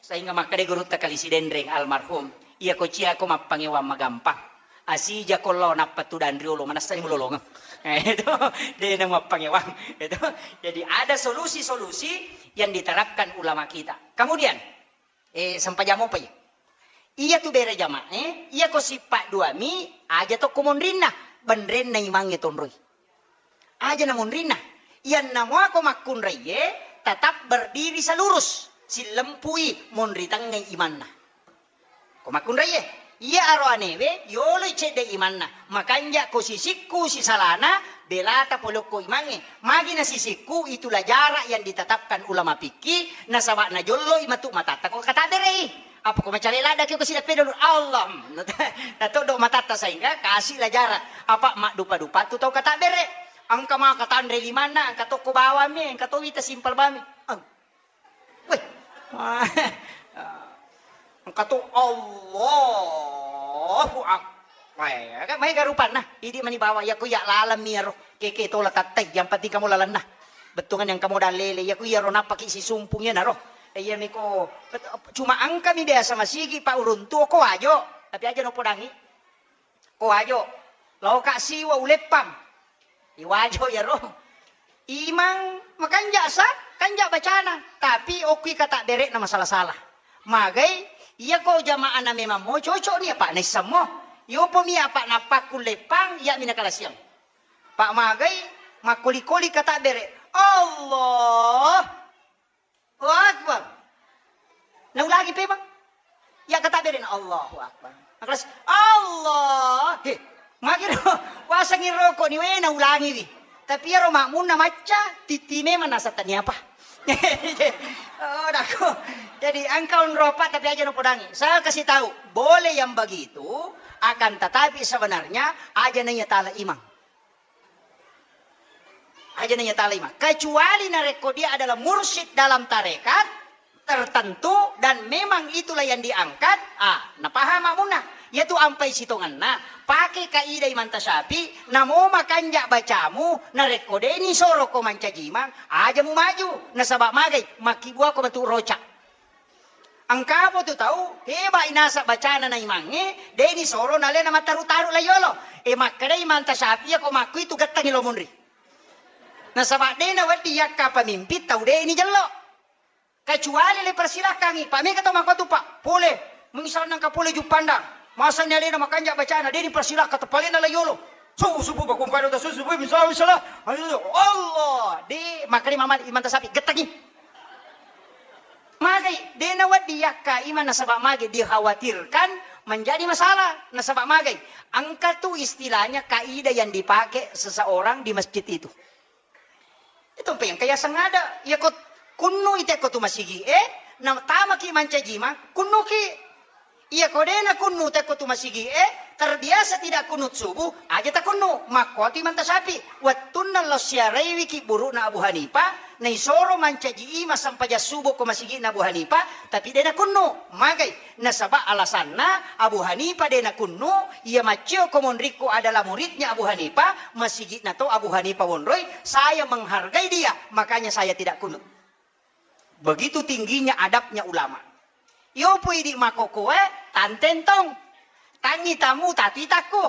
Sehingga makkeda gurutta Kali Sidenreng almarhum, iya ko cia ko mappangewang magampang. Asija ko lao nappa tudang riolo, manessani mulolongeng. Eh, itu, de na mappangewang. Itu. Jadi ada solusi-solusi yang diterapkan ulama kita. Kemudian, Eh, sempajang mopa iya. Iya tu bere jamaah, eh, iya ko sippa dua mi, aja tokko monrinna, benrenna imangnge tonroi. Aja na monrinna. Iyanna mua ko makkunraiye, tetap berdiri selurus, sillempui monri tengngai imanna. Ko makkunraiye, iya aroanewe, yoloi cedde imanna, makanja ko sisikku sisalana, belata pole okko imangnge. Magi na sisikku, itulah jarak yang ditetapkan ulama fikih, nasaba najolloi matu matatta ko katabere'i. Apa ko macale ladda ki ko sidappe dulu, Allah. Natoddo matatta sehingga kasihlah jarak. Apa maddupa-dupa tu tau katabere. Engka maka tanre limanna, engka tokko bawammi, engka to wita simpel bami. Weh. Engka to Allahu Akbar. Kan maega rupanna. Idi mani bawa iya ko iya lalemmi iyaro. Keke tola tattai, yang penting kamu lalenna. Bettuangan yang kamu dalele. Iya ko iyaro nappaki sisumpung iyanaro. Iya miko, cuma engkami biasa masigi pa uruntu ko wajo. Tapi aja no podangi. Ko wajo, laoka siwa uleppang. Iwajo iyaro. Imang makanja sa, kanja bacana, tapi okki kata berekna masalah-salah. Magai, iya ko jamaahna memang mo cocok ni apa naissammo. Yopo mi apa nappakku leppang, iya mina kalasiang. Pak magai, makkoli-koli kata berek. Allah. Allahu Akbar. Naulangi pe, Bang. Ya kata berena, Allahu Akbar. Makalas, Allah. He, magiro, wasangi rokok ni, we, naulangi wi. Tapi iyaro makmunna macca, titi memang nasa tania apa. Oh, dako. Jadi engkau nropa tapi aja nopodangi. Saya kasih tahu, boleh yang begitu, akan tetapi sebenarnya aja nanya tala imang. Aja nanya talima. Kecuali narekko dia adalah mursyid dalam tarekat tertentu dan memang itulah yang diangkat, ah, napaham makmunna. Iyatu ampai sitongenna, pake kaidah Imam Tasyafi, namo makanja bacamu, narekko deni soro ko mancaji imang, aja mumaju, nasaba magai, makkibua ko matu roca. Engkapo tu tau, heba inasa bacana na imangnge, deni soro nalena mataru-taru la yolo. E makkeda Imam Tasyafi ko makku itu gettangi lo munri. Nasaba dena weddi yakka pemimpin tau deni jello. Kecuali le persilakangi, Pak, mega to mangkotu, Pak, pole, misalna engka pole Juppandang, masani alena makanja bacana, de dipersilakka, tepalena la yolo. Subuh, subuh, bakung pada subuh, subuh, misalna, misalna, Allah, de, makanya mama Imam Tasyafi, gettengi. Magai, de nawaddi yakka imang nasaba magai dikhawatirkan menjadi masalah, nasaba magai. Engka tu istilahnya kaidah yang dipakai seseorang di masjid itu. Itu pengka yaseng ada. Iyako kunnu itekko tu masigi e, na tamaki mancaji imang, kunnuki. Iyako dena kunnu tekko tu masigi e, terbiasa tidak kunut subuh, aja takunnu. Makkuatu Imam Tasyafi, wettunna lao siaraiwiki buru'na Abu Hanifah, naisoro mancaji imang sempajang subuh ko masigi'na Abu Hanifah, tapi dena kunnu. Magai. Nasaba alasanna Abu Hanifah de nakunnu, iya macceo ko monrikku adalah muridnya Abu Hanifah, masigi'na to Abu Hanifah wonroi, saya menghargai dia, makanya saya tidak kunut. Begitu tingginya adabnya ulama. Iyo pu idi makokoe, tantentong. Tangi tamu tatitakku.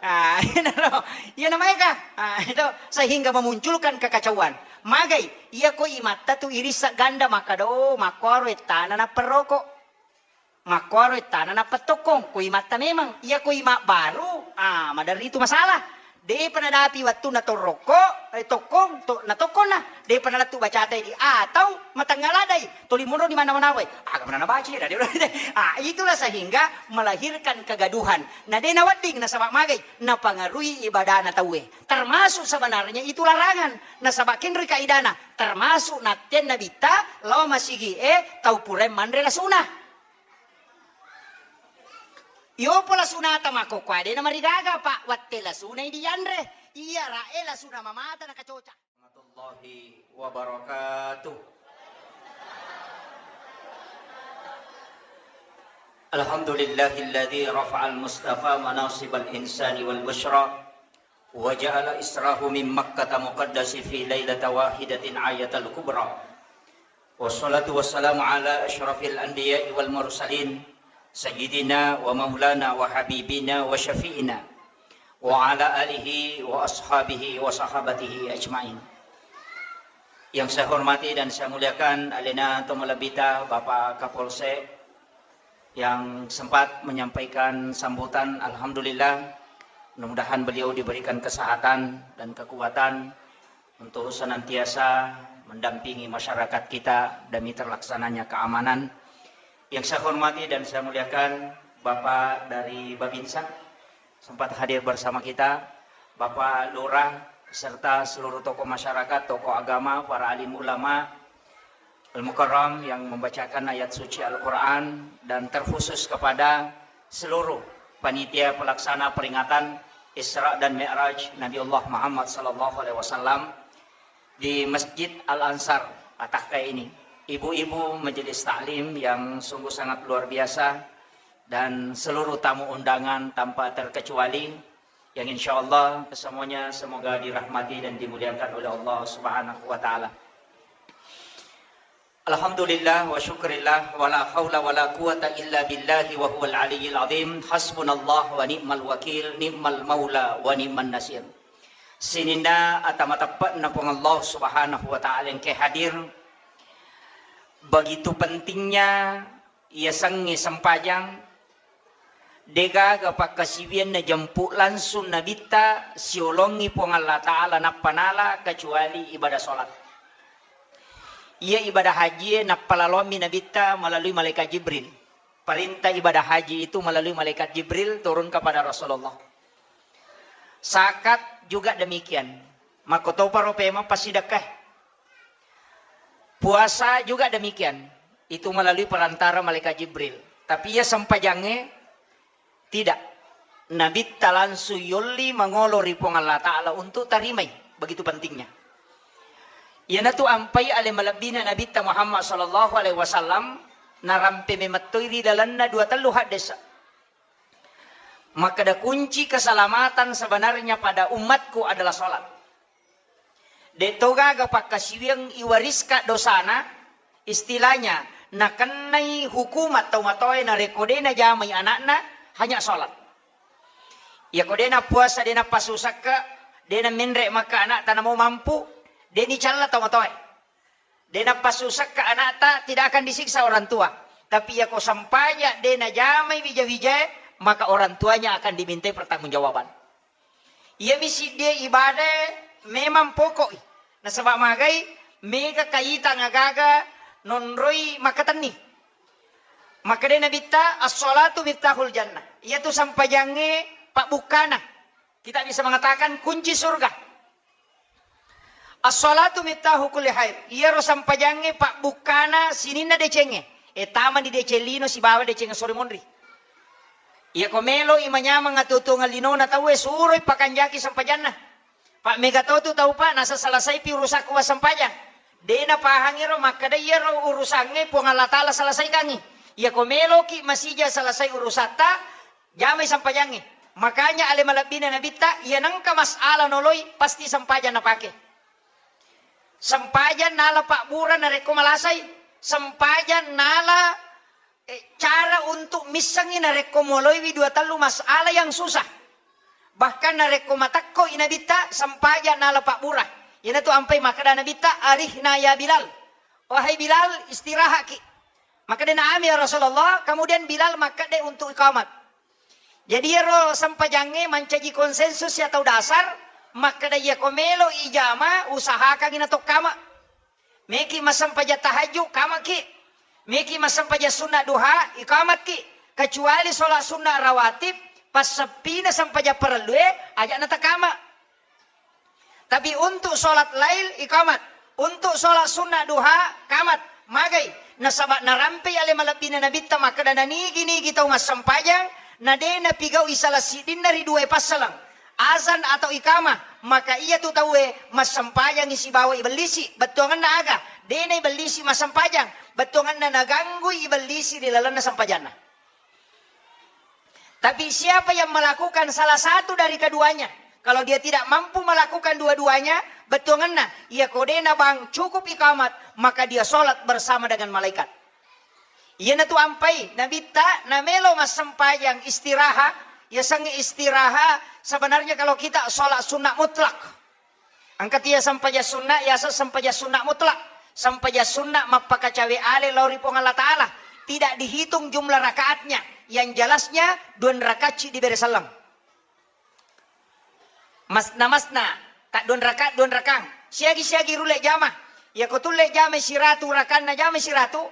Ah, iya naro. Iya namanya kah? Ah, itu sehingga memunculkan kekacauan. Magai, iya ko imatta tu irissa ganda makkada, oh, makkuaro ettana napperroko. Makkuaro ettana nappa tokkong, ko imatta memang. Iya ko imak baru, ah, maderri tu masalah. Depa nadapi wettunna torrokko, eh, tokkong, to, na tokkonna. Depa nalettu bacata idi. Atau matengnga ladai, tuli monro di mana-mana wae. Aga mana nabaca ya, dadi. Ah, itulah sehingga melahirkan kegaduhan. Na de nawedding nasaba magai, napangaruhi ibadana tauwe. Termasuk sebenarnya itu larangan. Nasaba kenri kaidana, termasuk natten nabitta lao masigi e tau purae manre lasuna. Iyopo lasunata makkokkoe de namarigaga, Pak, watte lasunai dianre. Iya rae lasuna mamata nakacoca. Warahmatullahi wabarakatuh. Alhamdulillahilladzi rafa'al mustafa manasibal insani wal busyra. Wa ja'ala israhu min Makkata muqaddasi fi lailata wahidatin ayatal kubra. Wassalatu wassalamu ala asyrafil anbiya'i wal mursalin, sayyidina wa maulana wa habibina wa syafi'ina, wa ala alihi wa ashabihi wa sahabatihi ajma'in. Yang saya hormati dan saya muliakan, alena to malebbita Bapak Kapolsek, yang sempat menyampaikan sambutan. Alhamdulillah, mudah-mudahan beliau diberikan kesehatan dan kekuatan untuk senantiasa mendampingi masyarakat kita demi terlaksananya keamanan. Yang saya hormati dan saya muliakan Bapak dari Babinsa, sempat hadir bersama kita, Bapak Lurah, serta seluruh tokoh masyarakat, tokoh agama, para alim ulama, Al-Mukarram yang membacakan ayat suci Al-Quran, dan terkhusus kepada seluruh panitia pelaksana peringatan Isra dan Mi'raj Nabiullah Muhammad sallallahu alaihi wasallam di Masjid Al-Ansar Atahkai ini. Ibu-ibu majelis taklim yang sungguh sangat luar biasa dan seluruh tamu undangan tanpa terkecuali, yang insya Allah kesemuanya semoga dirahmati dan dimuliakan oleh Allah Subhanahu wa Ta'ala. Alhamdulillah wa syukrillah, wa la haula wa la quwata illa billahi wa huwal aliyyil azim. Hasbunallah wa ni'mal wakil, ni'mal maula wa ni'man nasir. Sininna ata mateppe'na Puang Allah Subhanahu wa Ta'ala engke hadir. Begitu pentingnya yasengnge sempajang, degaga pakkasiwianna jempu langsung nabitta siolongi Puang Allah Ta'ala nappa nala kecuali ibadah sholat. Iya ibadah haji e nappa lalommi nabitta melalui malaikat Jibril. Perintah ibadah haji itu melalui malaikat Jibril turun kepada Rasulullah. Zakat juga demikian. Makkotoparo pemeng passidekkae. Puasa juga demikian. Itu melalui perantara malaikat Jibril. Tapi iya sempajangnge tidak. Nabitta langsung yolli mangolo ri Puang Allah Ta'ala untuk tarimai. Begitu pentingnya. Iyanatu ampai ale malebbina Nabitta Muhammad sallallahu alaihi wasallam narampe memettoi ri lalenna dua tellu haddesa. Makkeda kunci keselamatan sebenarnya pada umatku adalah sholat. De' to gaga pakkasiwiang iwariska dosana, istilahnya nakennai hukumat tau matoae narekko de' najamai anakna, hanya sholat. Iyako de' nappuasa, de' napassusakka, de' namenre' makka anakta namo mampu, de' nicalla tau matoae. De' napassusakka anakta, tidak akan disiksa orang tua. Tapi iyako sampaja de' najamai wija-wijae, maka orang tuanya akan dimintai pertanggungjawaban. Iyami siddie ibadae memang pokok'i. Nasaba magai, mega kaitang agaga nonroi makkatenni. Makkedai Nabitta, "As-sholatu miftahul jannah." Iyatu sampajangnge pabbukkana. Kita bisa mengatakan kunci surga. As-sholatu miftahu kulli khair. Iyaro sampajangnge pabbukkana sininna decengnge. E, tama di deceng lino sibawa deceng sore monri. Iyako melo i manyameng atuo-tuongeng linona tauwe, suroi pakanjaki sampajanna. Pa mega to tu tau, Pak, nasa selesaipi urusakku wassempajang. De' napahangi ro makkeda iyaro urusangnge Puang Allah Taala selesaikangi. Iyako meloki masija selesai urusatta, jamai sampajangnge. Makanya ale malebbina Nabitta, iya nengka masalah noloi, pasti sampajang napake. Sampajang nala pabbura narekko malasai, sampajang nala, eh, cara untuk missengngi narekko moloiwi dua tellu masalah yang susah. Bahkan narekko matekko i Nabitta, sampajang nala pabbura. Iyanatu ampai makkeda Nabitta, "Arihna ya Bilal." Wahai Bilal, istirahatki. Makkeda, "Na'am ya Rasulullah." Kemudian Bilal makkeda untuk iqamat. Jadi iyaro sempajangnge mancaji konsensus ya tau dasar, makkeda iyako melo ijama, usahakangi natokkama. Meki massempajang tahajud, kamaki. Meki massempajang sunna duha, ikamakki. Kecuali sholat sunna rawatib, passeppina sempajang parellue, aja natakama. Tapi untuk sholat lail, ikamat. Untuk sholat sunnah duha, kamat. Magai. Nasaba narampei ale malebbina Nabitta makkeda, nanigi-nigi tau massempajang, na de napigau'i salah siddinna ri duae passaleng, azan atau ikamah, maka iya tu tauwe massempajangi sibawa ibellisi. Bettuangenna aga? De naibellisi massempajang. Bettuangenna naganggui ibellisi ri lalenna sempajanna. Tapi siapa yang melakukan salah satu dari keduanya, kalau dia tidak mampu melakukan dua-duanya, bettuangenna, iya ko de na bang cukup ikamat, maka dia sholat bersama dengan malaikat. Iyanatu ampai Nabitta namelo massempajang istiraha, yasengnge istiraha, sebenarnya kalau kita sholat sunnah mutlak. Engka tia sempajang sunna, yaseng sempajang sunna mutlak. Sempajang sunna mappakacawe ale lao ri Puang Allah Ta'ala. Tidak dihitung jumlah rakaatnya. Yang jelasnya, dua rakaatci dibere selleng. Masna-masna, tak dua rakaat, dua rakang. Siagi-siagi rulle jama. Yako tulle jama siratu rakanna, jama siratu.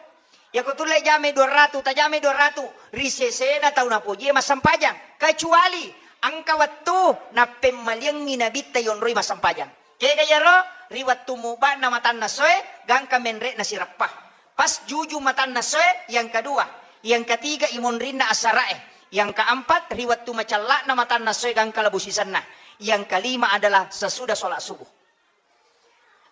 Yako tulle jamai dua ratu, tajamai dua ratu, ri sesena tau napojie massempajang. Kecuali engka wettu nappemmaliangngi Nabitta yonroi massempajang. Kega iyaro? Ri wettu muba'na matanna soe, gangka menre'na sireppa. Pas juju matanna soe, yang kedua. Yang ketiga, imonrinna asarae. Yang keempat, ri wettu macella'na matanna soe, gangka labu sisenna. Yang kelima adalah sesudah sholat subuh.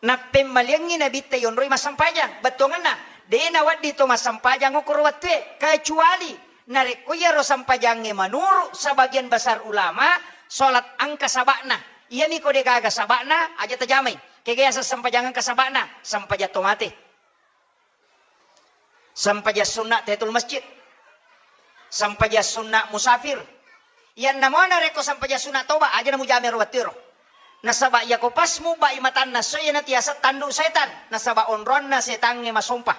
Nappemmaliangngi Nabitta yonroi massempajang. Bettuangenna, de nawedding to massempajang okkoro wettue, kecuali narekko iyaro sempajangnge menurut sebagian besar ulama, sholat engka saba'na. Iyami ko de gaga saba'na, aja tajamai. Kega yaseng sempajang engka saba'na? Sempajang to mate. Sempajang sunna tahiyatul masjid. Sempajang sunna musafir. Iyanna mo narekko sempajang sunna toba, aja namujamai ro wettuero. Nasaba iyako pas mubai matanna soe, iyana tiaseng tandu setan. Nasaba onronna setangnge masompa.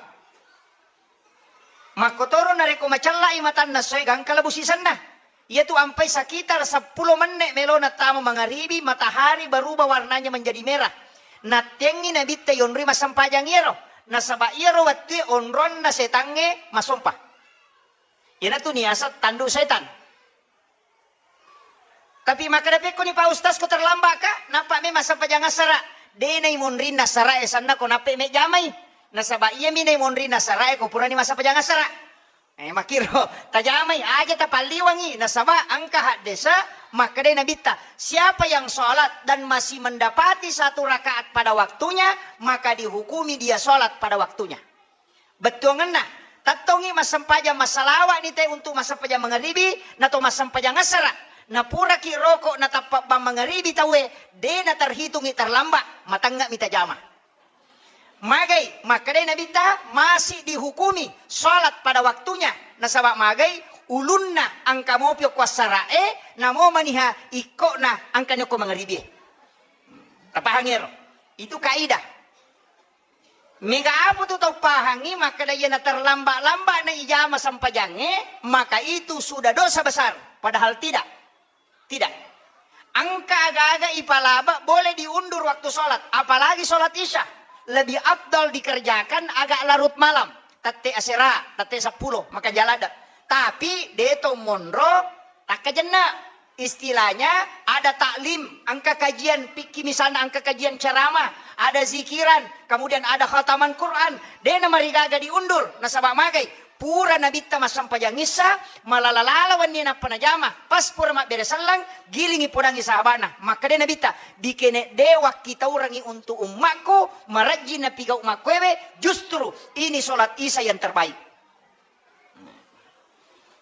Makkotoro narekko macellai matanna soe, gangka labu sisenna. Iyatu ampai sekitar seppulo menne melona tama mangaribi, matahari berubah warnanya menjadi merah. Nattengngi Nabitta yonroi massempajang iyaro. Nasaba iyaro wettue onronna setangnge masompa. Iyanatu niaseng tandu setan. Tapi makkeda, pekkoni Pak Ustaz, ko terlambat ka, nappa memang sempajang assara. De naimonrinna assarae sanna ko nappe mejamai. Nasaba iyami naimonrinna assarae ko purani massempajang assara. Eh, makkiro, tajamai aja tapalliwangi, nasaba engka haddese makkedai Nabitta, siapa yang sholat dan masih mendapati satu rakaat pada waktunya, maka dihukumi dia sholat pada waktunya. Bettuangenna, Tettongngi massempajang massalawa ni te untuk massempajang mangaribi, nato massempajang assara. Napuraki roko natappa bang mangaribi tauwe, de naterhitungi terlambat, matangnga mi tajama. Magai, makkedai Nabitta, masih dihukumi salat pada waktunya. Nasaba magai, ulunna engka mopi okko assara'e, namo maniha ikkona engkani okko mangaribie. Tapahangi ero? Itu kaidah. Mega apa tu tau pahangi, makkeda iyana terlambat-lambat na ijama sempajangnge, maka itu sudah dosa besar. Padahal tidak. Tidak. Engka aga-aga ipalaba boleh diundur waktu sholat, apalagi sholat isya. Lebih afdal dikerjakan agak larut malam, tette asera, tette seppulo, maka jalada. Tapi deto monro, takkajenna. Istilahnya ada taklim, engka kajian fikih misalnya, engka kajian ceramah, ada zikiran, kemudian ada khataman Quran. Dena marigaga diundur, nasaba magai. Pura Nabitta massempajang issa, malala-lala wenni nappa najama. Pas pura mabbere selleng, gilingi podangi sahabana. Makkeda Nabitta, dikene de wakkitaurangi untuk ummakku, marajjin napigau makkuewe, justru ini sholat isya yang terbaik.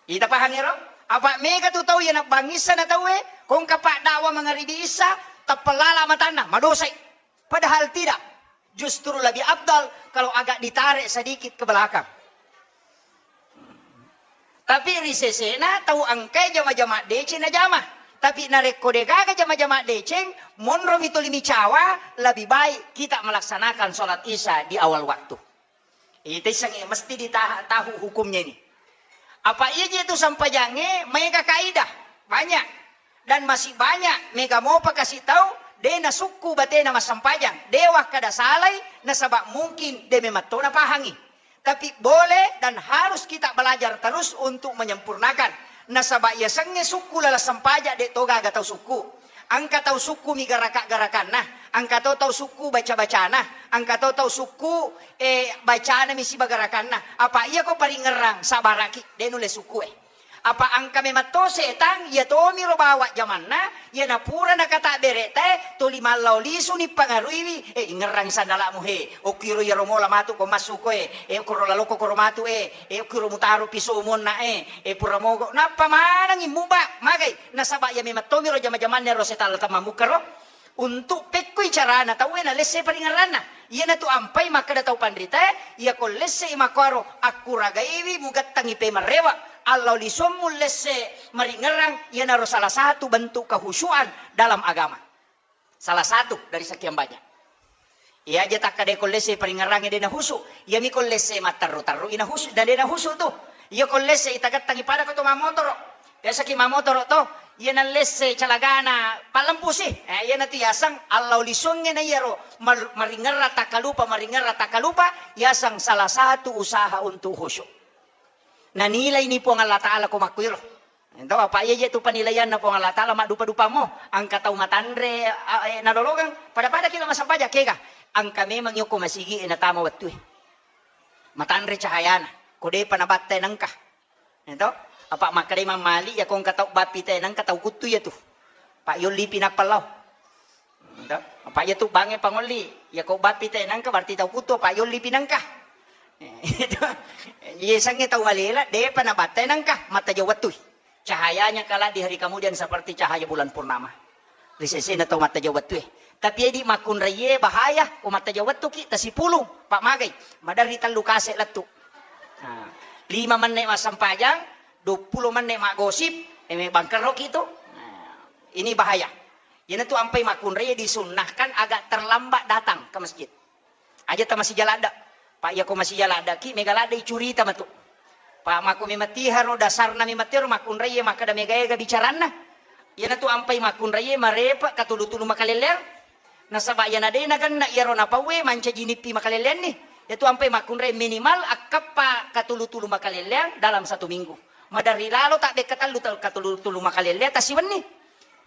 Ita pahang ero? Apa mega tu tau yang nabbang issa na tauwe, kongka pak dakwa mangaribi issa, tappalala matanna, madosai. Padahal tidak. Justru lebih afdal kalau agak ditarik sedikit ke belakang. Tapi ri sesena tau engkai jama-jama deceng najama. Tapi narekko degaga jama-jama deceng, monromi tuli micawa, lebih baik kita melaksanakan sholat isya di awal waktu. Ita issengnge mesti ditaha-, tahu hukumnya ini. Apa iya je tu sempajangnge maega kaidah? Banyak. Dan masih banyak mega mopa kasih tahu, de nasukku batena massempajang, de wakkada salai, nasaba mungkin de memang to napahangi. Tapi boleh dan harus kita belajar terus untuk menyempurnakan. Nasaba yasengnge sukku lala sempajang de to gaga tau sukku. Engka tau sukku mi garaka-garakanna, engka to tau sukku baca-bacana, engka to tau sukku, eh, bacana mi siba garakanna. Apa iya ko paringerrang sabaraki, de nulle sukku e. Apa engka memang to setang, iya tomiro bawa jamanna, iya napura nakata bereta e, tuli mallau lisu ni pangaruiwi, eh, ingerrang sandalamu he, okkiro iyaro mola matu ko massu ko e, eh, koro laloko koro matu e, eh, okkiro mutaro piso monna e, eh, pura mogo, nappa manangi muba, magai, nasaba iya memang tomiro jama-jamanna ro setalla tamamukka ro. Untuk pekkoi carana tauwe nalesse paringerranna. Iyanatu ampai makkeda tau panritae, iyako lessei makkuaro akkuragaiwi mugattangi pemerrewa, allau lisommu lesse maringerrang, iyanaro salah satu bentuk kehusyuan dalam agama. Salah satu dari sekian banyak. Iya aja takkadai ko lesse paringerrangnge de nahusu, iyami ko lesse matterru-terru inahusu, dan de nahusu tu. Iya ko lesse itagattangi pada ko to mamotoro. Biasaki mamotoro to, iya nallesse calagana pallempusi. Eh, iyanatu yaseng allau lisungnge na iyaro mar-, maringerra takkalupa, maringerra takkalupa, yaseng salah satu usaha untuk khusyuk. Nanilai ni Puang Allah Ta'ala ko makkuiro. Ento apa iya je tu penilaianna Puang Allah Ta'ala maddupa-dupamo, angka tau matanre, a, e, nalolongeng, pada-pada kila masampaja kega, angka memang yoko masigi e natama wettue. Matanre cahayana, ko depa nabatta nengka. Ento, apa makkeda Imam Malik, ya ko engka tau bappi te nengka tau kuttu ya tu. Pak yolli pi nappa lao. Ento, apa ya tu bange pangolli, ya ko bappi te nengka berarti tau kuttu, Pak yolli pi nengka. Iya sange tau malela, depa nabatta nengka, matta jauh wettui. Cahayanya kelak di hari kemudian seperti cahaya bulan purnama. Ri sesena tau mattaja wettue. Tapi edi makkunraie bahaya, ko mattaja wettuki tasipulung, Pak magai. Maderri tellu kase lettu. Nah, lima menit massempajang, dua puluh menit maggosip, eh, bangkerroki tu. Nah, ini bahaya. Iyanatu ampai makkunraie disunnahkan agak terlambat datang ke masjid. Aja ta masija ladda. Pak, iya ko masija laddaki, mega ladda icurita matu. Pak, mako memang tiharo dasarna memang tero makkunraie makkeda mega ega bicaranna. Iyanatu ampai makkunraie marepe katulu-tulu makalelleang. Nasaba iyana de nagenna iyaro napauwe mancaji nippi makalelleanni. Iyatu ampai makkunrai minimal akkappa katulu-tulu makalelleang dalam satu minggu. Maderri lalo tabbe katellu, katulu-tulu makalelleang tasiwenni.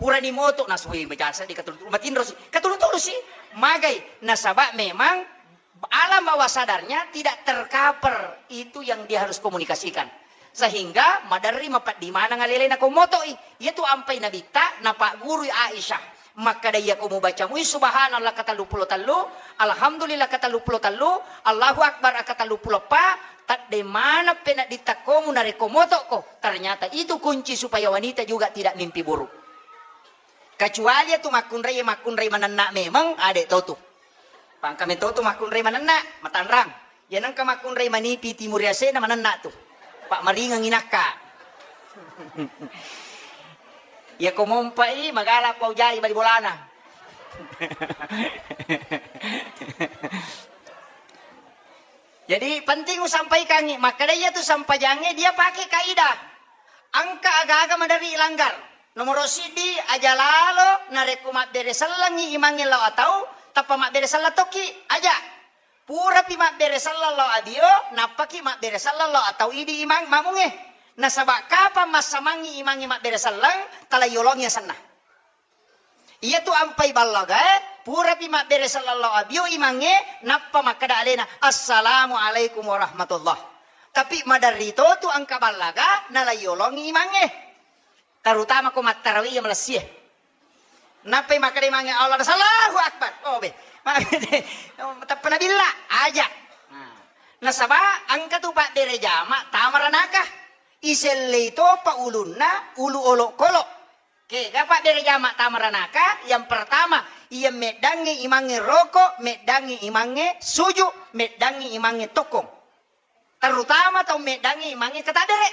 Purani moto nasui majasa di katulu-tulu. Matinrosi. Katulu-tulusi. Magai. Nasaba memang alam bawah sadarnya tidak tercover itu yang dia harus komunikasikan. Sehingga maderri mapeddi maneng alelena ko motoi. Iyatu ampai Nabitta napaggurui Aisyah. Makkeda iya ko mubaca mui subhanallah katelluppulo tellu, alhamdulillah katelluppulo tellu, Allahu Akbar katelluppulo eppa, Tadde maneng pe nadditta komu narekko moto'ko. Ternyata itu kunci supaya wanita juga tidak mimpi buruk. Kecuali iyatu makkunrai, makkunrai manenna memeng, ade to tu. Pangka meto tu makkunrai manenna, matanrang. Iya nengka makkunrai manipi timur yasena manenna tu. Pak maringeng inakka. Iya ko mompai magala pau jai bali bolana. Jadi penting usampaikangngi, makkeda iyatu sampajangnge dia pake kaidah. Engka aga-aga maderri ilanggar. Nomoro siddi, aja lalo narekko mabbere sellengngi imangnge lao atau, tappa mabbere selleng tokki, aja. Purapi mabbere selleng lao abio, nappaki mabbere selleng lao atau idi imang mamungnge. Nasaba kapang massamangngi imangnge mabbere selleng, tala yolongi asenna. Iyatu ampai ballagae, purapi mabbere selleng lao abio imangnge, nappa makkeda alena, "Assalamualaikum warahmatullah." Tapi maderri to tu engka ballaga, nala yolongi imangnge. Terutama ko mattarawi iya malessie. Nappai makkeda imangnge, "Allah, Allahu Akbar." Oh, be. Tappa nabilla, aja. Nah. Nasaba engka tu pabbere jama tama ranaka. Isellei topa ulunna, ulu olokolo. Kega pabbere jama tama ranaka, yang pertama, iya meddangngi imangnge roko, meddangngi imangnge suju, meddangngi imangnge tokkong. Terutama tau meddangngi imangnge katabbere.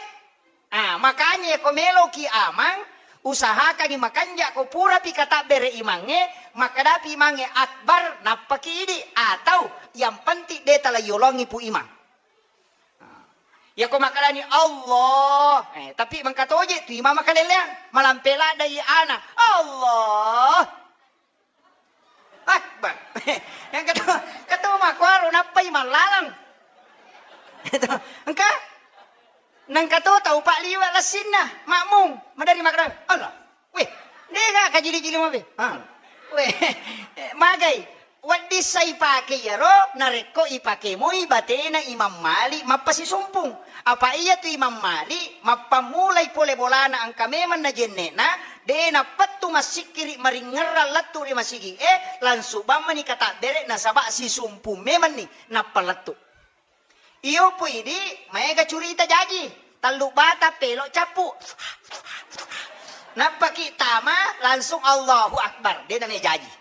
Ah, makanya ko meloki amang, usahakangi makanja ko purapi katabbere imangnge, makkadapi imangnge akbar, nappaki idi, atau yang penting de tala yolongi pu imang. Iya ko makkedani Allah, eh, tapi mengkatoje tu imang makaleleang, malampe ladai ana, Allah Akbar. Yang ketua, ketua makuaro nappai mallalang. Engka? Nengka to tau pak liwa lassinna, makmum, madari makkeda, Allah. Weh, dega kajili-jili mabe. Ah. Weh, magai. Wedding sa ipake iyaro, narekko ipake moi batena Imam Malik mappasisumpung. Apa iyatu Imam Malik mappammulai pole bolana engka memeng najenne'na, de nappettu massikkiri maringngerrang lettu ri masigi e, langsung bammani katabbere nasaba sisumpung memenni nappa lettu. Iyo pu idi, maega curita jaji. Tallu bata pelo cappu. Nappaki tama langsung Allahu Akbar. De name jaji.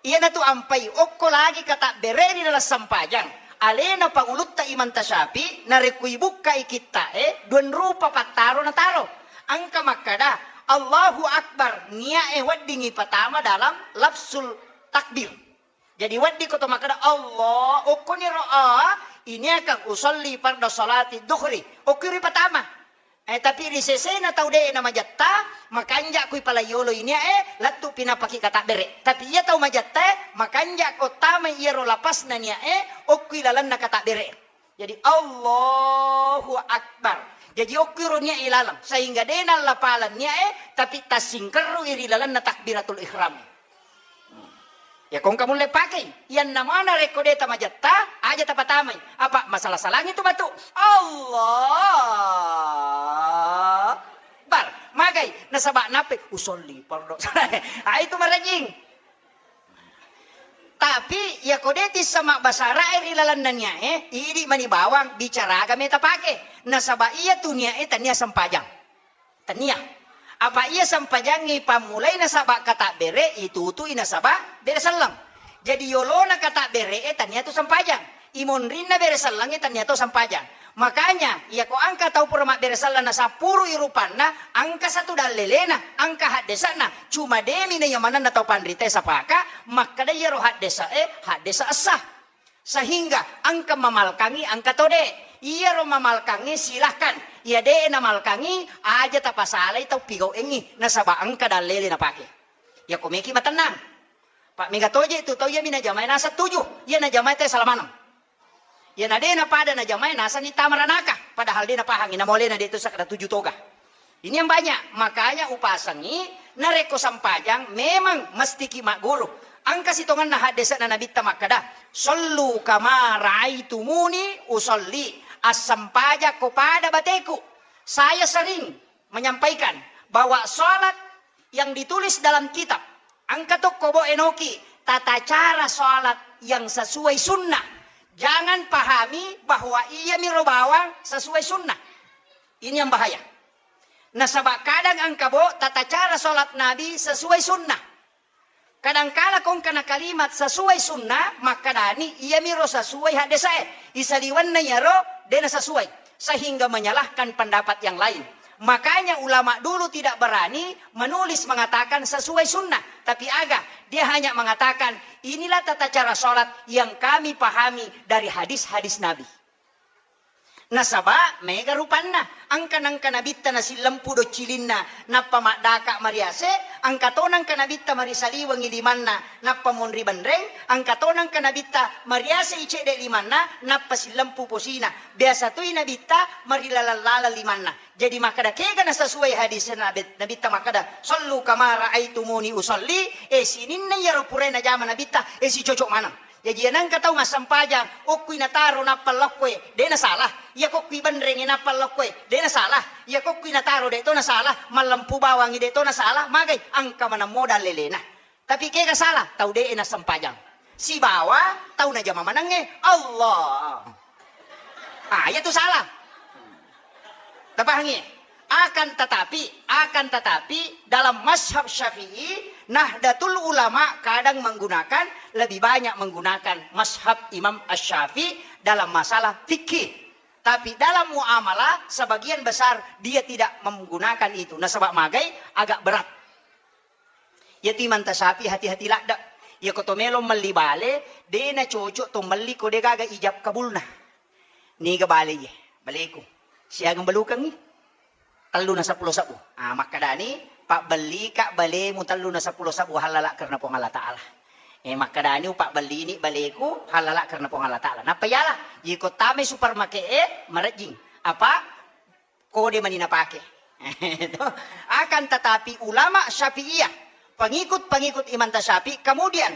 Iyanatu ampai okko lagi katabbere ri dalam sempajang. Alena pangulutta Imam Tasyafi, narekko ibukkai kitta e, dua rupa pattaro nataro. Engka makkada, Allahu Akbar, nia e weddingi patama dalam lafzul takbir. Jadi wedding ko to makkeda, Allah, okkoni ro a, ini akan usolli farda salati duhri. Okki ri patama. Eh, tapi ri sesena tau de na majatta, makanja kui pala yolo ini e, lettu pinapaki katabbere. Tapi iya tau majatta e, makanja ko tama iyaro lapasna nia e, okkui lalenna katabbere. Jadi, Allahu Akbar. Jaji, okki ro nia e laleng. Sehingga de nallapaleng nia e, tapi tassingkerrui ri lalenna takbiratul ihram. Ya, kongka mulle pakei. Iyanna mana rekko de tamajatta, aja tapatamai. Apa masalah-salangi tu matu. Allah Akbar. Magai. Nasaba nape? Usolli fardo. Ah, itu marajing. Tapi, iyako de tissa mabbasa Ara'e ri lalenna nia e, idi mani bawang bicara aga meta pake. Nasaba iyatu nia e tania sempajang. Tania. Apa iya sempajangngi pammulai nasaba katabbere, itutui nasaba bere selleng. Jadi yolona katabbere e tania tu sempajang. Imonrinna bere selleng e tania tu sempajang. Makanya, iyako engka tau pura mabbere selleng nasappurui rupanna, engka satu dallelena, engka haddese'na, cuma demi na iya manenna tau panrita e sapaka, makkeda iyaro haddese e, haddese essa. Sehingga engka mamalkangi, engka to de. Iyaro mamalkangi, silahkan. Iya de namalkangi, aja tapasalai tau pigau'engngi, nasaba engka dallele napake. Iyako meki matennang. Pa mega toje tu tau iyami najamae naseng tuju, iya najamae te sala maneng. Iyana de napada najamae nasenni tama ranaka, padahal de napahangi namolena de tu sakkeda tuju toga. Ini yang banyak, makanya upasengi narekko sempajang memang mestiki magguru. Engka sitongenna haddese'na Nabitta makkeda, "Sallu kama raaitumuni usalli." Assempajang ko pada bateku. Saya sering menyampaikan bahwa salat yang ditulis dalam kitab. Engka tokko bo enoki tata cara salat yang sesuai sunnah. Jangan pahami bahwa iyamiro bawang sesuai sunnah. Ini yang bahaya. Nasaba kadang engka bo tata cara salat Nabi sesuai sunnah. Kadangkala kongkana kalimat sesuai sunnah, makkadani iyamiro sesuai haddesae. Isaliwenna iyaro dena sesuai, sehingga menyalahkan pendapat yang lain. Makanya ulama dulu tidak berani menulis mengatakan sesuai sunnah, tapi aga, dia hanya mengatakan inilah tata cara salat yang kami pahami dari hadis-hadis Nabi. Nasaba mega rupanna, engka nengka nabitta nasillempu doccilinna, nappa maddaka mariase, engka to nengka nabitta marisaliwengi limanna, nappa monri benreng, engka to nengka nabitta mariase i cedde limanna, nappa sillempu posina. Biasa toi nabitta marilaleng-laleng limanna. Jadi makkeda kega nasasuai hadis nabi-, nabitta makkeda, "Sallu kama raaitumuni usalli," eh, sininna iyaro purae najama nabitta, eh, sicocok maneng. Jaji, iya nengka tau massempajang, okkui nataro nappa lokkoe, de nasalah. Iya kokkui benrengngi nappa lokkoe, de nasalah. Iya kokkui nataro de to nasalah, mallempu bawangngi de to nasalah, magai engka maneng modal lelena. Tapi kega salah, tau de nassempajang. Sibawa tau najama manengnge, Allah. Ah, iya tu salah. Tapahangi? Akan tetapi, akan tetapi dalam mazhab Syafi'i, Nahdlatul Ulama kadang menggunakan, lebih banyak menggunakan mazhab Imam Asy-Syafi'i dalam masalah fikih. Tapi dalam muamalah sebagian besar dia tidak menggunakan itu. Nasaba magai agak berat. Iyatu Imanta Syafi'i hati-hati ladde. Iyako to melo melli bale, de nacocok to melli ko de gaga ijab kabulna. Niga bale iye? Baleku. Siagang balukengngi? Tellu na seppulo sebbu. Ah, makkadani, pabbellika balemu tellu na seppulo sebbu hallala karena Puang Allah Ta'ala. Eh, makkadani, upabbellini baleku hallala karena Puang Allah Ta'ala. Nappa iyala, iko tamai supermarket e, marejjing. Apa? Kode mani napake. Akan tetapi ulama Syafi'iyah, pengikut-pengikut Imam Syafi'i, kemudian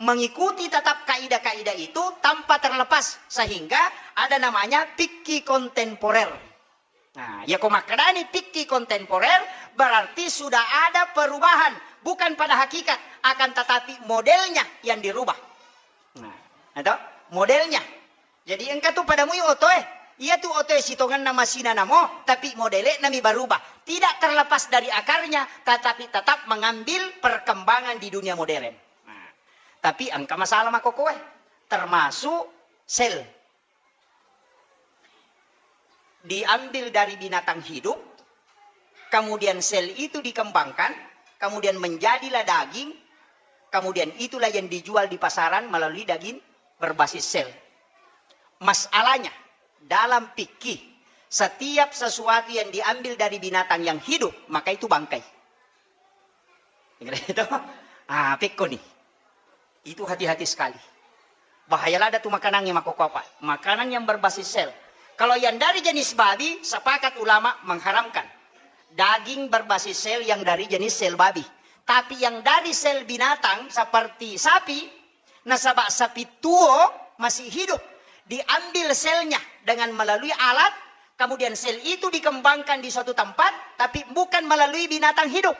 mengikuti tetap kaidah-kaidah itu tanpa terlepas, sehingga ada namanya fikih kontemporer. Nah, ya ko makkedani fikih kontemporer, berarti sudah ada perubahan, bukan pada hakikat, akan tetapi modelnya yang dirubah. Nah, itu modelnya. Jadi engka tu pada mui otoe. Iya tu otoe sitongenna masina namo, tapi modele nami berubah. Tidak terlepas dari akarnya, tetapi tetap mengambil perkembangan di dunia modern. Nah, tapi engka masalah makokoe, termasuk sel. Diambil dari binatang hidup, kemudian sel itu dikembangkan, kemudian menjadilah daging, kemudian itulah yang dijual di pasaran melalui daging berbasis sel. Masalahnya, dalam fikih, setiap sesuatu yang diambil dari binatang yang hidup, maka itu bangkai. Itu. Ah, pekko ni. Itu hati-hati sekali. Bahaya lada tu makanangnge makokoapa. Makanan yang berbasis sel. Kalau yang dari jenis babi, sepakat ulama mengharamkan daging berbasis sel yang dari jenis sel babi. Tapi yang dari sel binatang seperti sapi, nasaba sapi tuo masih hidup, diambil selnya dengan melalui alat, kemudian sel itu dikembangkan di suatu tempat, tapi bukan melalui binatang hidup.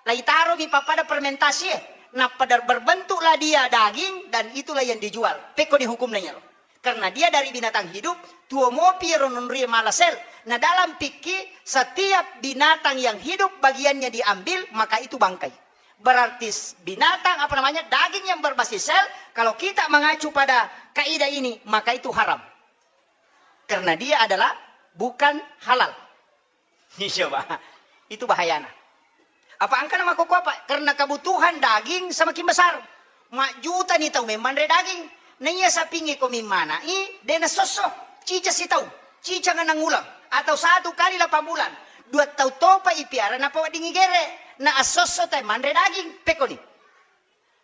Laitaromi pappada fermentasi, nappa berbentuklah dia daging, dan itulah yang dijual. Pekko ni hukumna iyaro. Karena dia dari binatang hidup, tuo mopi ro nonri mala sel. Nah, dalam fikih, setiap binatang yang hidup bagiannya diambil, maka itu bangkai. Berarti s-, binatang, apa namanya, daging yang berbasis sel, kalau kita mengacu pada kaidah ini, maka itu haram. Karena dia adalah bukan halal. Coba. Itu bahayana. Apa engkana makkokkoe apa? Karena kebutuhan daging semakin besar. Majjutani tau memmanre daging. Naiya sapingnge ko mimmana'i, de nassosso. Cica sitaung, cica ngenang uleng, atau satu kali delapan bulan. Dua tau topa ipiara napaweddingngi gere. Na assosso tau manre daging. Pekkoni.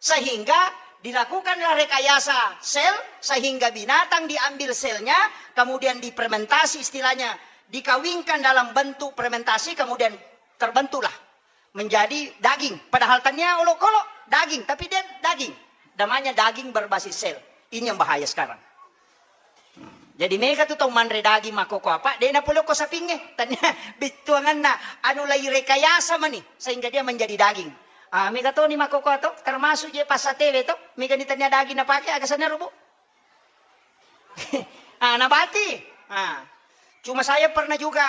Sehingga dilakukanlah rekayasa sel, sehingga binatang diambil selnya, kemudian difermentasi, istilahnya dikawinkan dalam bentuk fermentasi, kemudian terbentuklah menjadi daging. Padahal tania olokolo daging, tapi dia daging. Namanya daging berbasis sel. Ini yang bahaya sekarang. Jadi mega tu tau manre daging makkokkoe apa, de napolokko sapingnge. Tania bittuanganna anu lai rekayasa mani sehingga dia menjadi daging. Ah, mega toni makkokkoe to, termasuk je passatewe to, mega ni tania daging napake, aga sanna rubu. Ah, nabati. Ah. Cuma saya pernah juga,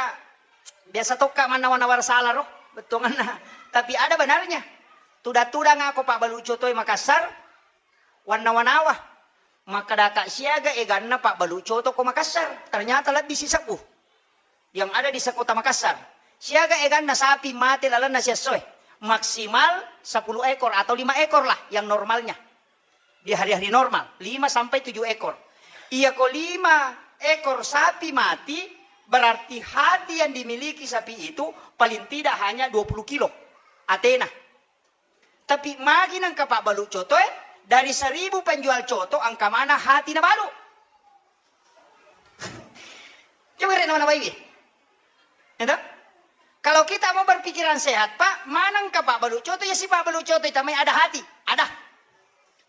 biasa tokka mannawa-nawa sala ro, bettuanganna. Tapi ada benarnya. Tudang-tudang ako pabbalu coto e Makassar, wannawa-nawa. Makkadaka siaga eganna pabbalu coto ko Makassar. Ternyata lebbi sisebbu yang ada di sekota Makassar. Siaga eganna sapi mate lalenna siessoe. Maksimal sepuluh ekor atau lima ekor lah yang normalnya. Di hari-hari normal, lima sampai tujuh ekor. Iya ko lima ekor sapi mati, berarti hati yang dimiliki sapi itu paling tidak hanya dua puluh kilo atena. Tapi magi nengka pabbalu coto e, dari seribu penjual coto engka mana hati nabalu. Coba rek nawa-nawaiwi. Ya toh? Kalau kita mau berpikiran sehat, Pak, maneng ka pabbalu coto, ya si pabbalu coto tamai ada hati, ada.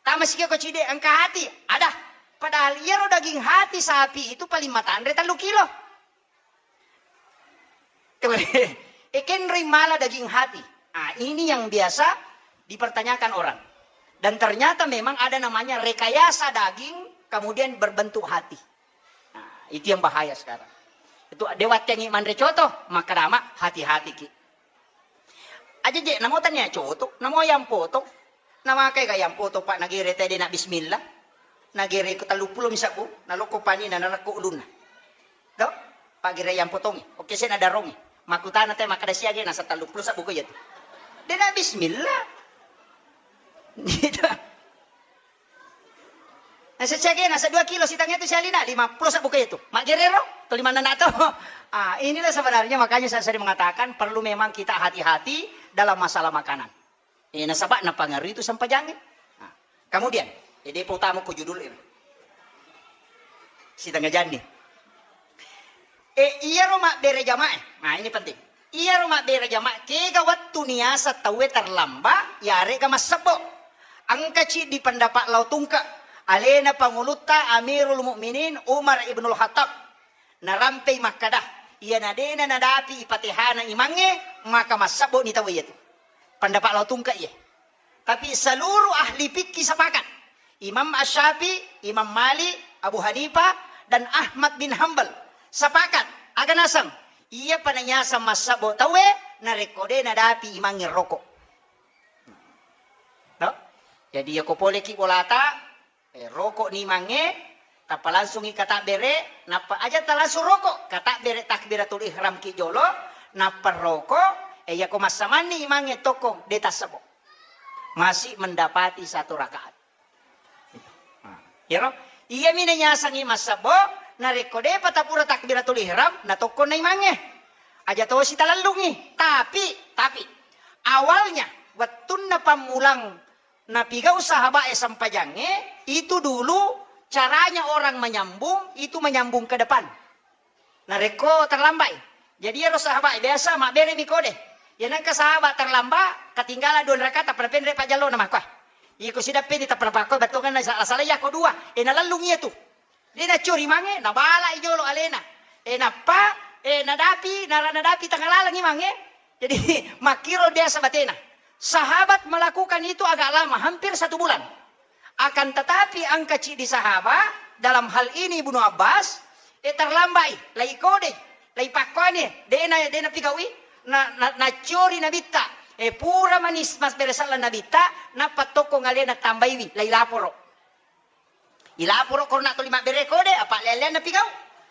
Tama sike ko cide engka hati, ada. Padahal iyaro daging hati sapi itu paling matanre tellu kilo. Coba, e kenroi mala daging hati. Ah, ini yang biasa dipertanyakan orang. Dan ternyata memang ada namanya rekayasa daging, kemudian berbentuk hati. Nah, itu yang bahaya sekarang. Itu de wattengngi manre coto, makkadama hati-hati ki. Aja je, namo tania coto, namo yang potong. Namakai ga yang potong, Pak, nagere tede na bismillah. Nagere ko tellu pulo misabbu, naloko pani na narekko ulunna. To? Paggere yang potongi. Oke, saya nadarongi. Makutana te makkada siage nasa tellu pulo sabbu ko iya tu. De na bismillah. Gitu. Nasa siage nasa dua kilo sitangnge tu sialina, lima pulo sabbu ko iya tu. Maggerero, to lima nana to. Ah, inilah sebenarnya makanya saya sering mengatakan perlu memang kita hati-hati dalam masalah makanan. Eh, nasaba napangaruhi itu sempajangnge. Nah, kemudian, eh, depa utama ko judul ini. Sitengah jani. Eh, iyaro mabbere jamaah. Nah, ini penting. Iyaro mabbere jamaah, kega wettu niasa tauwe terlamba, yarega massebbo. Engka ciddi pendapat lao tungke. Alena pangulutta Amirul Mukminin Umar Ibnul Khattab. Narampei makkada, iyana dena nadapi ipatehana imangnge, maka massebbo ni tauwe iyatu. Pendapat lao tungke iye. Tapi seluruh ahli fikih sepakat. Imam Asy-Syafi'i, Imam Malik, Abu Hanifah, dan Ahmad bin Hambal sepakat. Aga naseng, iya panayasa massebbo tauwe, narekko de nadapi imangnge roko. No? Jadi, yako poleki bolata, Eh, roko ni mange, tappa langsungi katabbere, nappa aja talangsung roko, katabbere takbiratul ihram ki jolo, nappa roko, eh, yako massamanni mange tokko de tassebo. Masih mendapati satu rakaat. Nah, iyaro, iya mi nayasangi massebo, narekko depa tapura takbiratul ihram, na tokko na imangnge. Aja tosi talellungi. Tapi, tapi, awalnya, wettunna pammulang Napigau sahabat e sempajangnge, itu dulu caranya orang menyambung, itu menyambung ke depan. Narekko terlambat i. Jadi ero sahabat e biasa mabbere mi kode. Ya nengka sahabat terlambat, ketinggalan dua rakaat, tappa penre pajjallo na makua. Iko sidappe ni tappa pakko bettuanna sala-sala yako dua. E nalellung iya tu. De naccuri mange, nabala i jolo alena. E nappa, e nadapi, nara nadapi tengah laleng i mange. Jadi makkiro biasa batena. Sahabat melakukan itu agak lama, hampir satu bulan. Akan tetapi engka ciddi sahabat, dalam hal ini Ibnu Abbas, e terlambat i, lai kode, lai pakkoane, dena, dena pigaui, na, na, naccuri nabitta, e pura manis mas beresalla nabitta, nappa tokko ngalena tambaiwi, lai laporo. Ilaporo korona tuli mabbere kode, apa leanna pigau.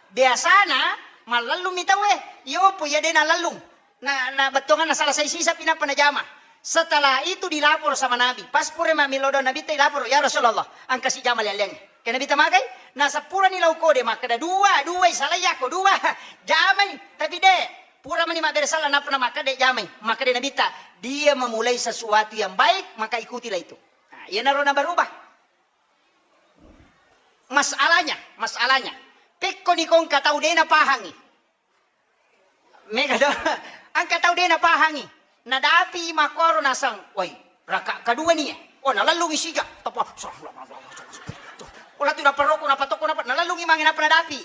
Biasana mallellung mi tauwe. Iyo po iya de nalellung. Na, na bettuanganna salah sai sisa pi nappa najama. Setelah itu dilapor sama Nabi. Pas pura mami lodo Nabi te ilapor, "Ya Rasulullah, engka si jama leanna." Ke Nabi tamagai, na sepurani lau kode makkeda dua, dua i salai yako dua. Jamai, tapi de pura mani mabbere sala nappa na makkeda jamai. Makkeda Nabi ta, "Dia memulai sesuatu yang baik, maka ikutilah itu." Nah, iyanaro na berubah. Masalahnya, masalahnya, pekko ni ko engka tau de napahangi. Mega do, engka tau de napahangi. Nadapi makkoro nasang, woi, raka kedua ni. Oh, nalellungi sija. Tapa, oh, latu naparoko, napatoko, napa, nalellungi mange napa nadapi.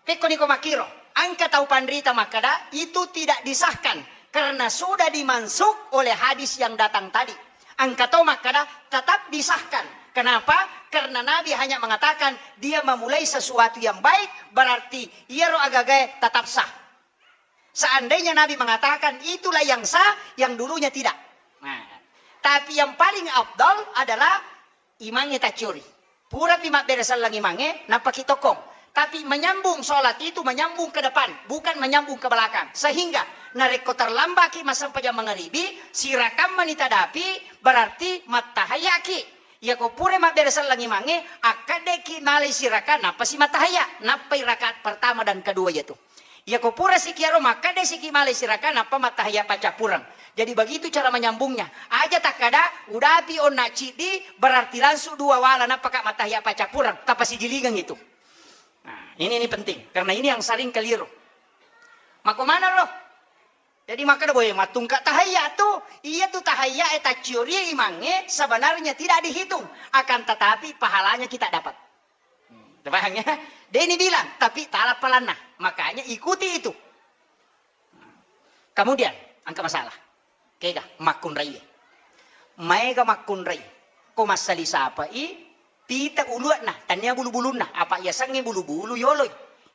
Pekko niko makkiro, engka tau panrita makkeda, itu tidak disahkan karena sudah dimansukh oleh hadis yang datang tadi. Engka to makkeda, tetap disahkan Kenapa? Karena Nabi hanya mengatakan dia memulai sesuatu yang baik, berarti iyaro agagae tetap sah. Seandainya Nabi mengatakan itulah yang sah, yang dulunya tidak. Nah, tapi yang paling afdal adalah imangnge tacciori. Purapi mabbere selleng imangnge, nappaki tokkong. Tapi menyambung sholat itu menyambung ke depan, bukan menyambung ke belakang. Sehingga narekko terlambaki massempajang mangaribi, sirakang mani tadapi, berarti mattahayaki. Iyako pura mabbere selleng imangnge, akkaddeki malai sirakang, nappa si mattahaya, nappai rakaat pertama dan kedua iyatu. Iyako pura siki aro makkeda siki malai sirakang nappa mattahaya paccappureng. Jadi begitu cara menyambungnya. Aja takkada udapi onna ciddi berarti langsung dua wala nappa ka mattahaya paccappureng. Tapasijilingang itu. Nah, ini ini penting karena ini yang sering keliru. Mako mana lo? Jadi makkeda boe mattungka tahayya tu, iya tu tahayya e tacciori imangnge sebenarnya tidak dihitung, akan tetapi pahalanya kita dapat. Paham ya? Deni bilang, tapi tala palanna. Makanya ikuti itu. Kemudian, engka masalah. Kega makkunrai. Maega makkunrai. Ko massali sapai pita ulu'na, tania bulu-bulunna. Apa iya sengnge bulu-bulu yoloi.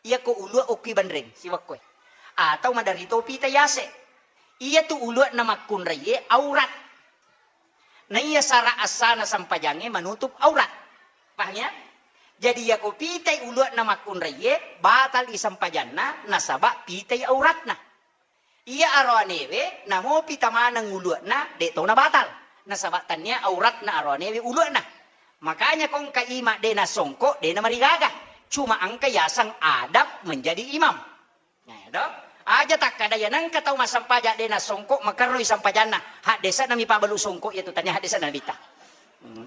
Iya ko ulu'a okki banreng siwakkoe. Atau maderito pita yase. Iya tu ulu'na makkunrai aurat. Naiya sara assana sempajangnge manutup aurat. Paham ya? Jadi iyako pitai ulu'na makkunraiye, batal i sempajanna nasaba pitai auratna. Iya aroanewe namo pita maneng ulu'na, de' to nabatal. Nasaba tania auratna aroanewe ulu'na. Makanya ko engka ima de' nasongko, de' namarigaga. Cuma engka yaseng adab menjadi imam. Nah, do? Aja takkada ya nengka tau massempajang de' nasongko makerroi sempajanna. Haddese'na mi pabalu songko iya tu tania haddese'na Nabitta. Hmm.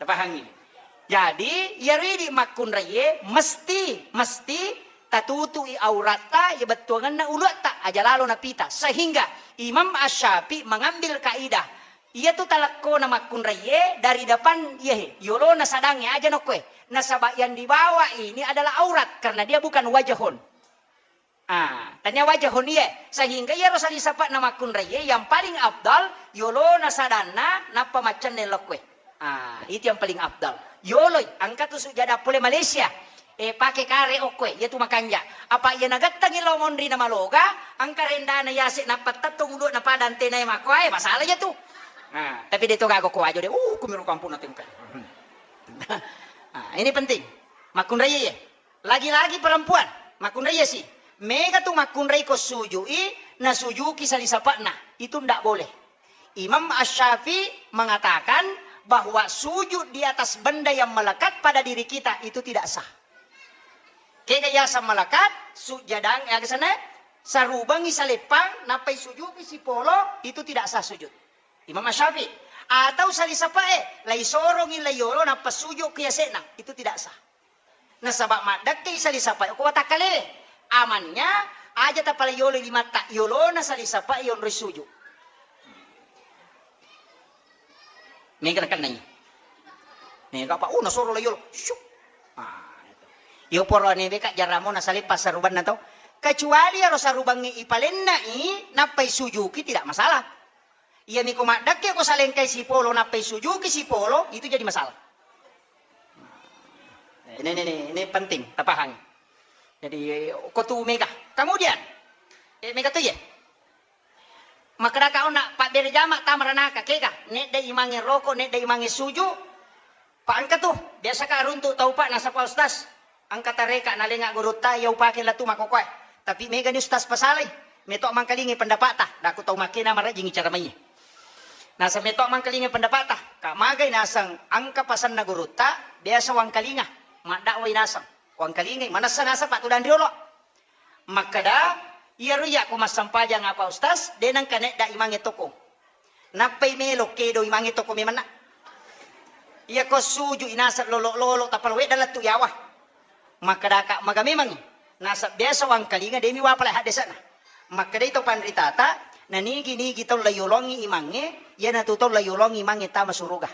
Tapahangi. Jadi, iya ridi makkunraiye mesti, mesti tatutui auratta, iya bettuangenna uluatta, aja lalo napita. Sehingga Imam Asy-Syafi'i mengambil kaidah, iya tu talekko na makkunraiye dari depan, iya he, yolona sadangnge aja nokkoe. Nasaba yang dibawa ini adalah aurat karena dia bukan wajahun. Ah, tania wajahun iye, sehingga iyaro sali sapa'na makkunraiye yang paling afdal yolona sadanna nappa maccenne lokkoe. Ah, itu yang paling afdal. Yoloi, engka tu sujada pole Malaysia. Eh, pake kare okkoe, iya tu makanja. Apa iya nagettangi lo monri na maloga, engka rendana yase nappa tettong ulu na pada antena e makkoe, masalah iya tu. Ah, tapi de' to gaga ko ajo de'. Uh, kumiro kampung na tengkai. Ah, ini penting. Makkunraiye. Lagi-lagi perempuan, makkunrai si. Mega tu makkunrai ko sujui, nasujuki sali sapa'na. Itu ndak boleh. Imam Asy-Syafi'i mengatakan bahwa sujud di atas benda yang melekat pada diri kita itu tidak sah. Kega yaseng melekat, sujadang, ya kesana, sarubangi saleppang, nappai sujuki sipolo, itu tidak sah sujud. Imam Asy-Syafi'i. Atau sali sapa'e, lai sorongi lai yolo, nappa sujuki yase'na, itu tidak sah. Nasaba maddekkei sali sapai ko watakkale. Amannya aja tapala yolo limatta, yolona sali sapai yonroi suju. Mega nakennai. Mega apa? Uh, nasoro la yolo. Syuk. Ah, itu. Yo poro nebe ka jaramo nasale passarubanna tau. Kecuali aro sarubangnge ipalennai nappai sujuki tidak masalah. Iyami ko maddekke ko salengkai sipolo nappai sujuki sipolo, itu jadi masalah. Ini, ini, ini, ini penting, tapahang. Jadi, ko tu mega. Kemudian, eh, mega tu ye. Makkedaka onna pabbere jama tamaranaka kega, nedda imange roko, nedda imange suju. Pa engka tu, biasa ka runtu tau pa nasaba ustaz. Engka tareka nalenga gurutta iya upake latu makkokoe. Tapi megani ustaz pasalai. Meto mangkalingai pendapata. Daku tau makkena marajingi cara mai. Naseng meto mangkalingai pendapata. Ka magai naseng engka pasanna gurutta, biasa wangkalinga. Maddakwai naseng. Wangkalingai, manessa naseng patudang riolo. Makkeda, iyaro iya ko massempajang apa ustaz, de nengka nedda imange toko. Nappai melo kedo imangnge toko memenna. Iya ko suju inaseng lolo-lolo tappa wedda lettu yawa. Makkedaka maga memangngi. Naseng biasa wangkalinga demi wapala haddese'na. Makkedai to panritata, nanigi-nigi tau layolongi imangnge, iyanatu tau layolongi imangnge tama suruga.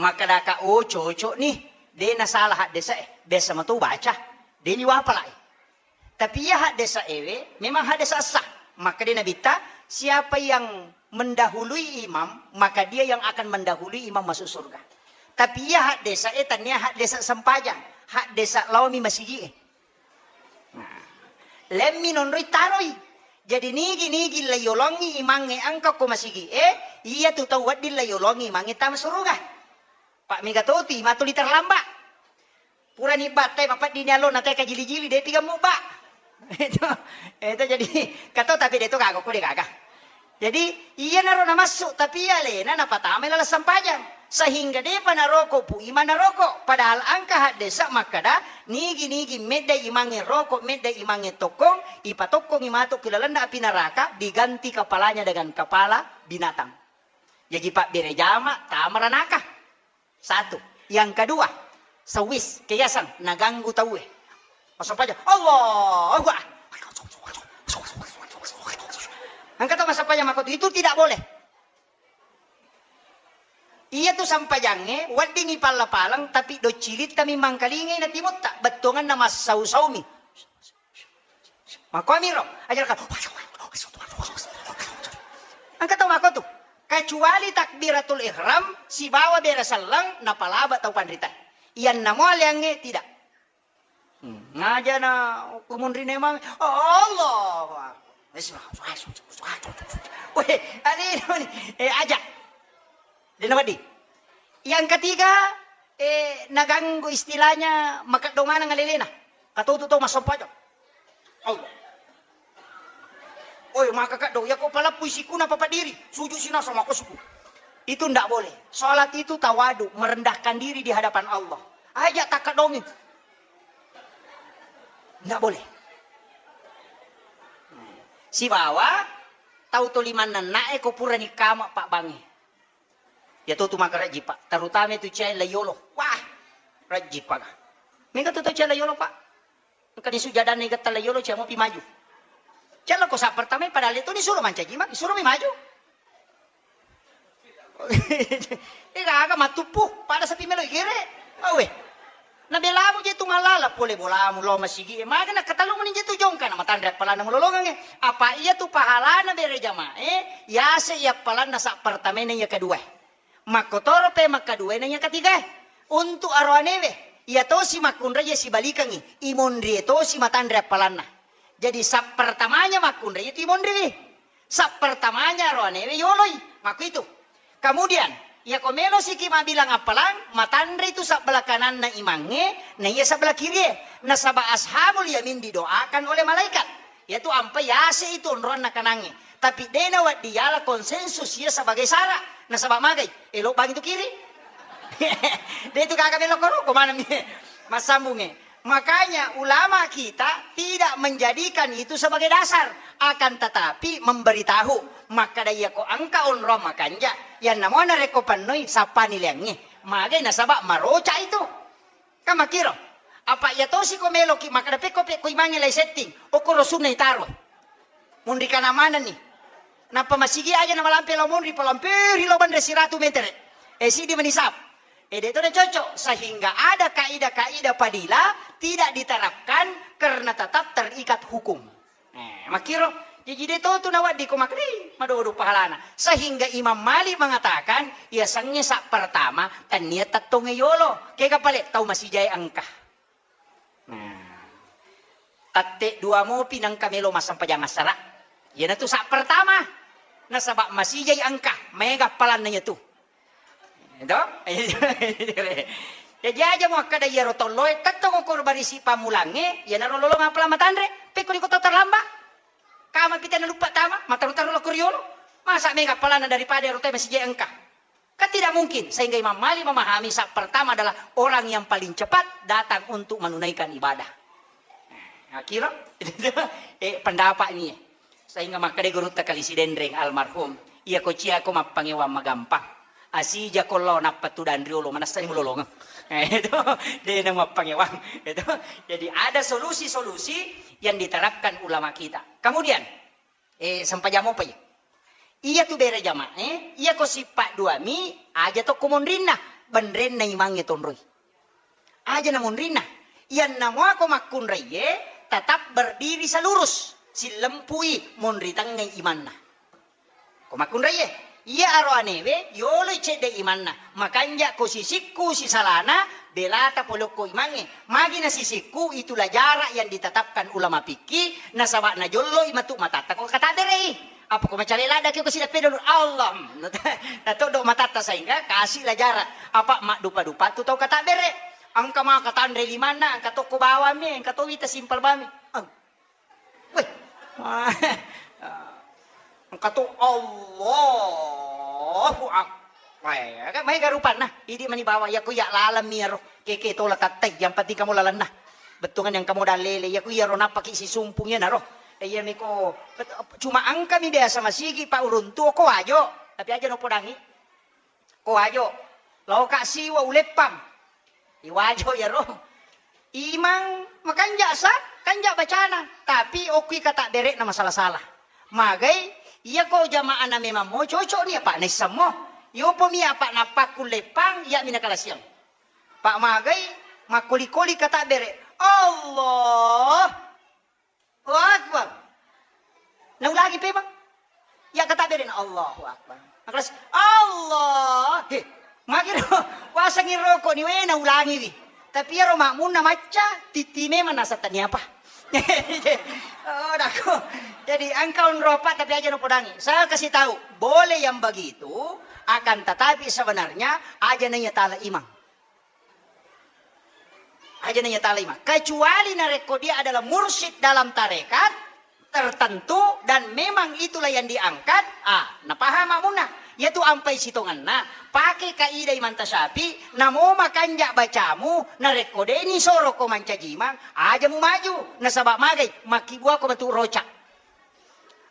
Makkedaka, oh cocok nih, de nasalah haddese'e, biasa mato baca, deni wapalai. Tapi iya haddese'ewe memang haddese' sah. Makkeda Nabitta, siapa yang mendahului imam, maka dia yang akan mendahului imam masuk surga. Tapi iya haddesa e, tania haddesa sempajang, haddesa laomi masigi e. Nah, lemmi nonroi taroi. Jadi nigi-nigi layolongi imangnge engka ko masigi e, iya tu tau wedding layolongi imangnge tama suruga. Pak mega toti, matuli terlambat. Purani battai mapeddini allo na teka jili-jili, de tiga mubba. Itu, itu jadi kato tapi de to gaga ko de gaga. Jadi iyanaro namassu tapi alena napatamai laleng sempajang. Sehingga depa naroko pu imang naroko. Padahal engka haddesa makkada nigi-nigi medda imangnge roko, medda imangnge tokkong, ipatokkongi matu ki lalenna api neraka, diganti kepalanya dengan kepala binatang. Jaji pabbere jama tama ranaka. Satu. Yang kedua, sewis, keyasan, naganggu tauwe. Masampaja, Allahu Akbar. Engka to masampaja makotu, itu tidak boleh. Iya tu sampajangnge, weddingi palla-palang, tapi doccilitta mi mangkalingai na timutta, bettuanganna massau-saumi. Makkuamiro, aja' ka-, engka tau makko tu. Kecuali takbiratul ihram sibawa bere selleng napalaba tau panrita. Iyanna mo aleangnge tidak. Hmm, ngaja na kumunrine mami, Allahu Akbar. Weh, ali ni, eh, aja'. Dena wedding. Yang ketiga, eh, naganggu istilahnya makeddo maneng alelena. Katotu tau massempajang. Allah. Oi, maka kaddo, yako palappui sikuna papadiri, sujud sinasa mako suku. Itu ndak boleh. Salat itu tawadu, merendahkan diri di hadapan Allah. Aja' takkaddongi. Ndak boleh. Sibawa tau to limanna na'e ko purani kama pabbangnge. Iya to tu maka rajji, Pak. Terutama itu cai layolo. Wah, rajji, Pak. Mega tu tau cai layolo, Pak. Engka ni sujadanna igetta layolo, cai mopi maju. Cai lako sa pertama, padahal itu ni suro mancaji, Mak. Suro mi maju. Eh, gaga matuppu, pada sapi melo igere. Awe. Na belamu je tu mallala pole bolamu lo masigi. Maga na katalu meni je tu jongka na matanre appalanna mulolongang e. Apa iya tu pahalana bere jamae, yase iya appalanna sa pertamae na iya kedua. Makkotoro pe makkaduae na iya katigae. Untuk aroanewe, iya tosi makkunrai iya sibalikangi, imonrie tosi matanre appalanna. Jadi sa pertamanya makkunrai iya tu imonriwi. Sa pertamanya aroanewe yoloi. Makku itu. Kemudian, iya ko melo siki mabilang appalang, matanre itu sabbelah kananna imangnge, na iya sabbelah kirie. Nasaba ashabul yamin didoakan oleh malaikat. Iya tu ampai yase itu onroanna kanangnge. Tapi dena waddi yala konsensus iya sebagai syarat. Nasaba magai, elo bang itu kiri. De itu gaga melo koro, ko maneng mi massambungnge. Makanya ulama kita tidak menjadikan itu sebagai dasar, akan tetapi memberitahu. Makkada iya ko engka onroang makanja, yanna mo narekko pennoi sappani leangnge. Magai nasaba maroca itu. Kan makkiro. Apa iya tosi ko meloki makkada pekko pekko imangnge lai setting. Okkoro sunna itaro. Munri kana manenni. Nappa masigi aja namalampe lao munri, palamperi lao banre siratu metere. Eh, sidi menisab. Eh, de to de cocok. Sehingga ada kaidah-kaidah fadilah tidak diterapkan karena tetap terikat hukum. Eh, makkiro, jaji de to tu nawaddi ko makkeda, "Ih, madodo pahalana." Sehingga Imam Malik mengatakan, iya sengnge sa pertama, tania tettonge yolo. Kega pale tau masijae engka. Nah, tette dua mopi nengka melo massempajang assara. Iyanatu sa pertama. Nasaba masijai engka, maega appalanna iyatu. Ento? Jaji aja muakkeda iyaro tolloe, tettong okoro barisi pammulangnge, iyanaro lolong appalang matanre, pekko iko to terlambat. Kama pita naluppa tama, mataru-taru lokko riolo. Masa mega appalanna daripada ero te masijai engka. Kan tidak mungkin, sehingga Imam Malik memahami sa pertama adalah orang yang paling cepat datang untuk menunaikan ibadah. Nah, kira, eh, pendapat ini. Sehingga makkeda gurutta Kali Sidenreng almarhum, iya ko cia ko mappangewang magampang. Asija ko lao nappa tudang riolo, manessani mulolongeng. Eh, itu, dena mappangewang. Itu. Jadi ada solusi-solusi yang diterapkan ulama kita. Kemudian, eh, sempajang mopa iya. Iya tu bere jamae, iya ko sippa dua mi, aja tokko monrinna, benrenna imangnge tonroi. Aja na monrinna. Iyanna muako makkunraie tetap berdiri selurus, sillempui monri tengngai imanna. Ko makkunraiye, iya aro anewe yoloi cedde imanna, makanja ko sisikku sisalana, belata polokko imangnge. Magi na sisikku, itulah jarak yang ditetapkan ulama fikih, nasaba najolloi matu matatta ko katabere'i. Apa ko macale ladda ki ko sidappe dulu, Allah, natoddo matatta sehingga kasih lah jarak. Apa maddupa-dupa tu tau katabere. Engka maka tanre limanna, engka tokko bawami, engka to wita simpel bami. Weh. Engka to Allahu Akbar. Kan maega rupanna. Idi mani bawa, iya ku iya lalemmi iyaro. Keke tola tattai, yang penting kamu lalenna. Bettuangan yang kamu dalele, iya ku iyaro nappaki sisumpung iya naro. Iya miko, cuma engka mi biasa masigi pa uruntu ko wajo, tapi aja no podangi. Ko wajo, laoka siwa uleppang. Iwajo iyaro. Imang makanja sa, kanja bacana, tapi okki kata berekna masala-sala. Magai, iya ko jamaahna memang mo cocok ni apa naissammo. Yopo mi apa napakku leppang, iya mina kalasiang. Pak magai, makkoli-koli kata bere. Allah. Allahu Akbar. Naulangi pemang. Ya kata bere na Allahu Akbar. Makras Allah. He, magi ro wasangi roko ni we naulangi wi. Tapi iyaro makmunna macca, titi memang nasa tani apa. Oh, dako. Jadi engkau nropa tapi aja no podangi. Saya kasih tahu, boleh yang begitu, akan tetapi sebenarnya aja nanya tala imang. Aja nanya talima. Kecuali narekko dia adalah mursyid dalam tarekat tertentu dan memang itulah yang diangkat, ah, napaham makmunna. Yaitu ampai sitonganna, pakai kaidah Imam Tasyafi, namo makanja bacamu, narekko deni soro ko mancaji imang, aja mu maju, nasaba magai, makkibua ko matu roca.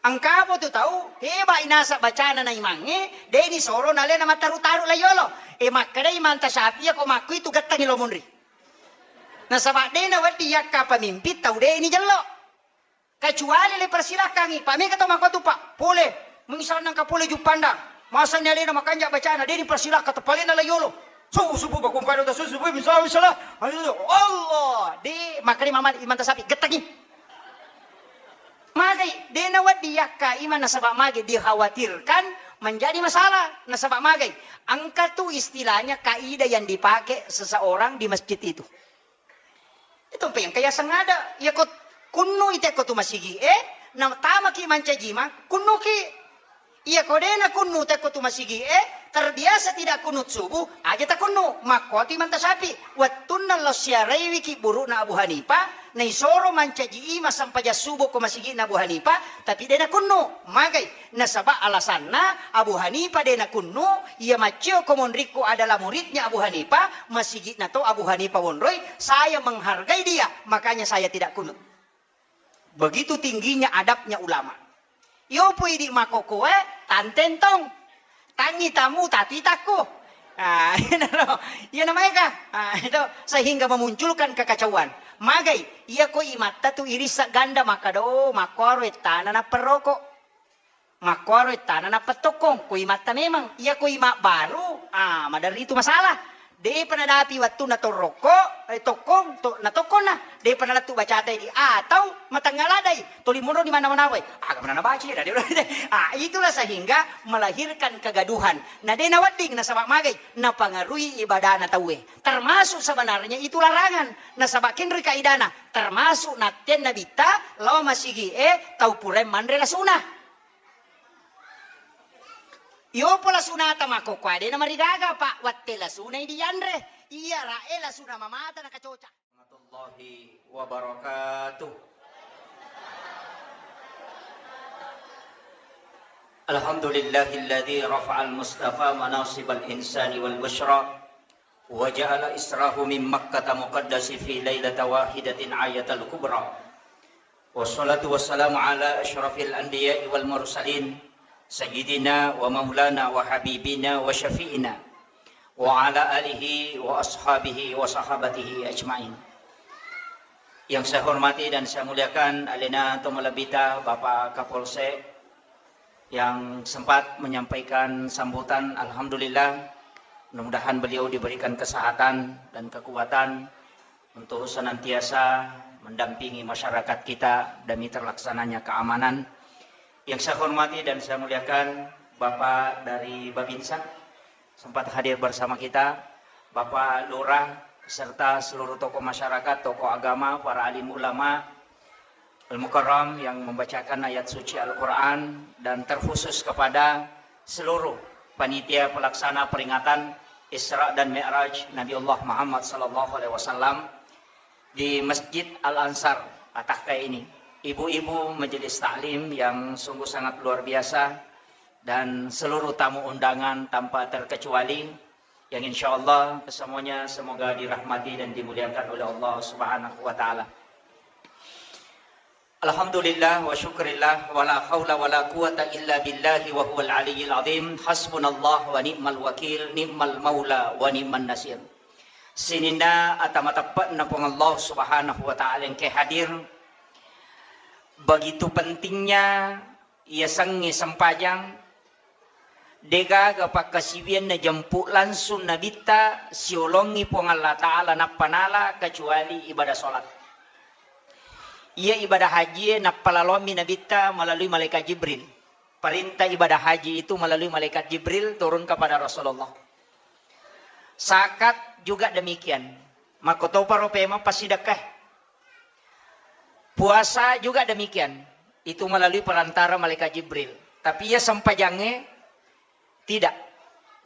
Engkapo tu tau heba inasa bacana na imangnge, de nisoro nalena mattaru-taru la yolo. E, makkedai Imam Tasyafi'i, ko makkuitu gettangi lo munri. Nasaba de nawedding yakka pamimpin tau de ni jello. Kecuali le persilakangi, pa mega tau makkuatu pa pole, misalna engka pole Juppandang, masani alena makanja bacana, de ni persilakka tepalena la yolo. Subuh, subuh, bakung pada udah subuh, subuh, misalnya, misalnya, Allah, de, makanya Imam Malik, Imam Tasyafi'i, gettangi. Magai, de nawedding yakka imang nasaba magi dikhawatirkan menjadi masalah. Nasaba magai, engka tu istilahnya kaidah yang dipakai seseorang di masjid itu. Itu pe engka yaseng ada. Iya ko kunnu ite ko tu masigi e, na tamaki mancaji imang, kunnuki. Iya ko de nakunnu tekko tu masigi e, terbiasa tidak kunut subuh, aja takunnu. Makkuatu Imam Tasyafi'i, wettunna lao siaraiwiki buru'na Abu Hanifah, naisoro mancaji imang sempajang subuh ko masigi'na Abu Hanifah, tapi de nakunnu. Magai? Nasaba alasanna Abu Hanifah de nakunnu, iya macceo ko monrikku adalah muridnya Abu Hanifah, masigi'na to Abu Hanifah wonroi, saya menghargai dia, makanya saya tidak kunut. Begitu tingginya adabnya ulama. Iyo pu idi makkokkoe, tanteng tong. Tangi tamu tati takku. Ah, iyanaro. Iya namaega. Ah, itu sehingga memunculkan kekacauan. Magai, iya ko imatta tu irissa ganda makkada, oh, makkuaro ettana napperroko. Makkuaro ettana nappa tokkong, ko imatta memang. Iya ko ima baru, ah, maderri tu masalah. Depa nadapi wettunna torrokko, eh, tokkong, to, na tokkonna. Depa nalettu bacata idi, atau matengnga ladai, tuli monro ni mannawa-nawai. Aga manna nabaca ya, dadi, ah, itulah sehingga melahirkan kegaduhan. Na de nawedding nasaba magai, napangaruhi ibadana tauwe. Termasuk sebenarnya itu larangan. Nasaba kenri kaidana, termasuk nattenna bitta, lao masigi e, tau purae manre lasuna. Iyopo lasunata makkokkoe de namarigaga, Pak, wette lasunai dianre. Iya rae lasuna mamata nakacoca. Warahmatullahi wabarakatuh. Alhamdulillahilladzi rafa'al mustafa manasibal insani wal busyra wa ja'ala israhu min Makkata muqaddasi fi lailata wahidatin ayatal kubra. Wassalatu wassalamu ala asyrafil anbiya'i wal mursalin, sayyidina wa maulana wa habibina wa syafi'ina, wa ala alihi wa ashabihi wa sahabatihi ajma'in. Yang saya hormati dan saya muliakan, alena to malebbita Bapak Kapolsek, yang sempat menyampaikan sambutan, alhamdulillah, mudah-mudahan beliau diberikan kesehatan dan kekuatan untuk senantiasa mendampingi masyarakat kita demi terlaksananya keamanan. Yang saya hormati dan saya muliakan, Bapak dari Babinsa sempat hadir bersama kita, Bapak Lurah, serta seluruh tokoh masyarakat, tokoh agama, para alim ulama, Al-Mukarram yang membacakan ayat suci Al-Quran, dan terkhusus kepada seluruh panitia pelaksana peringatan Isra dan Mi'raj Nabi Allah Muhammad sallallahu alaihi wasallam di Masjid Al-Ansar Atahka ini. Ibu-ibu majelis taklim yang sungguh sangat luar biasa, dan seluruh tamu undangan tanpa terkecuali, yang insya Allah kesemuanya semoga dirahmati dan dimuliakan oleh Allah Subhanahu wa Ta'ala. Alhamdulillah wa syukrillah, wa la haula wa la quwata illa billahi wa huwal aliyyil azim. Hasbunallah wa ni'mal wakil, ni'mal maula wa ni'man nasir. Sininna ata mateppe'na Puang Allah Subhanahu wa Ta'ala engka hadir. Begitu pentingnya yasengnge sempajang, degaga pakkasiwiang najempu langsung Nabitta siolongi Puang Allah Ta'ala nappa nala kecuali ibadah salat. Iya ibadah haji e nappa laloammi Nabitta melalui malaikat Jibril. Perintah ibadah haji itu melalui malaikat Jibril turun kepada Rasulullah. Zakat juga demikian. Makkotoparo pemeng passidekkae. Puasa juga demikian. Itu melalui perantara malaikat Jibril. Tapi iya sempajangnge tidak.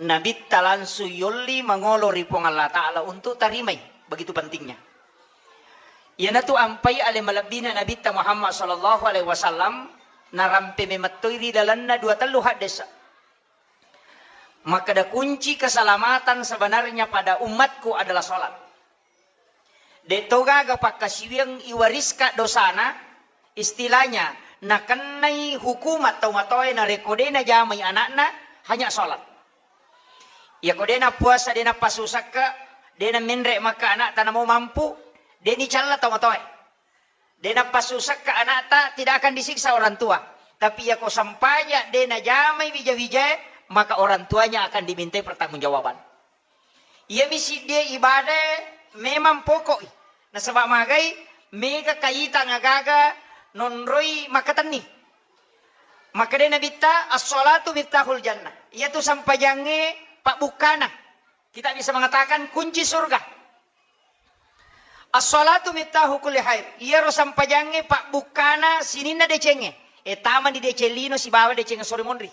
Nabitta langsung yolli mangolo ri Puang Allah Ta'ala untuk tarimai. Begitu pentingnya. Iyanatu ampai ale malebbina Nabitta Muhammad sallallahu alaihi wasallam narampe memettoi ri lalenna dua tellu haddesa. Makkeda kunci keselamatan sebenarnya pada umatku adalah salat. De' to gaga pakkasiwiang iwariska dosana, istilahnya, nakennai hukumat tau matoae narekko de' najamai anakna, hanya salat. Iyako de' nappuasa, de' nappasusakka, de' namenre makka anakta namo mampu, de' nicalla tau matoae. De' nappasusakka anakta, tidak akan disiksa orang tua. Tapi iyako sampaja de' najamai wija-wijae, maka orang tuanya akan dimintai pertanggungjawaban. Iyami siddie ibadae memang pokok i. Nasaba magai mega kaitang agaga nonroi makkatenni. Makkeda Nabitta, "As-sholatu miftahul jannah." Iyatu sampajangnge pabbukkana. Kita bisa mengatakan kunci surga. "As-sholatu miftahu kulli khair." Iyaro sampajangnge pabbukkana sininna decengnge. E, tamani deceng lino sibawa deceng sore monri.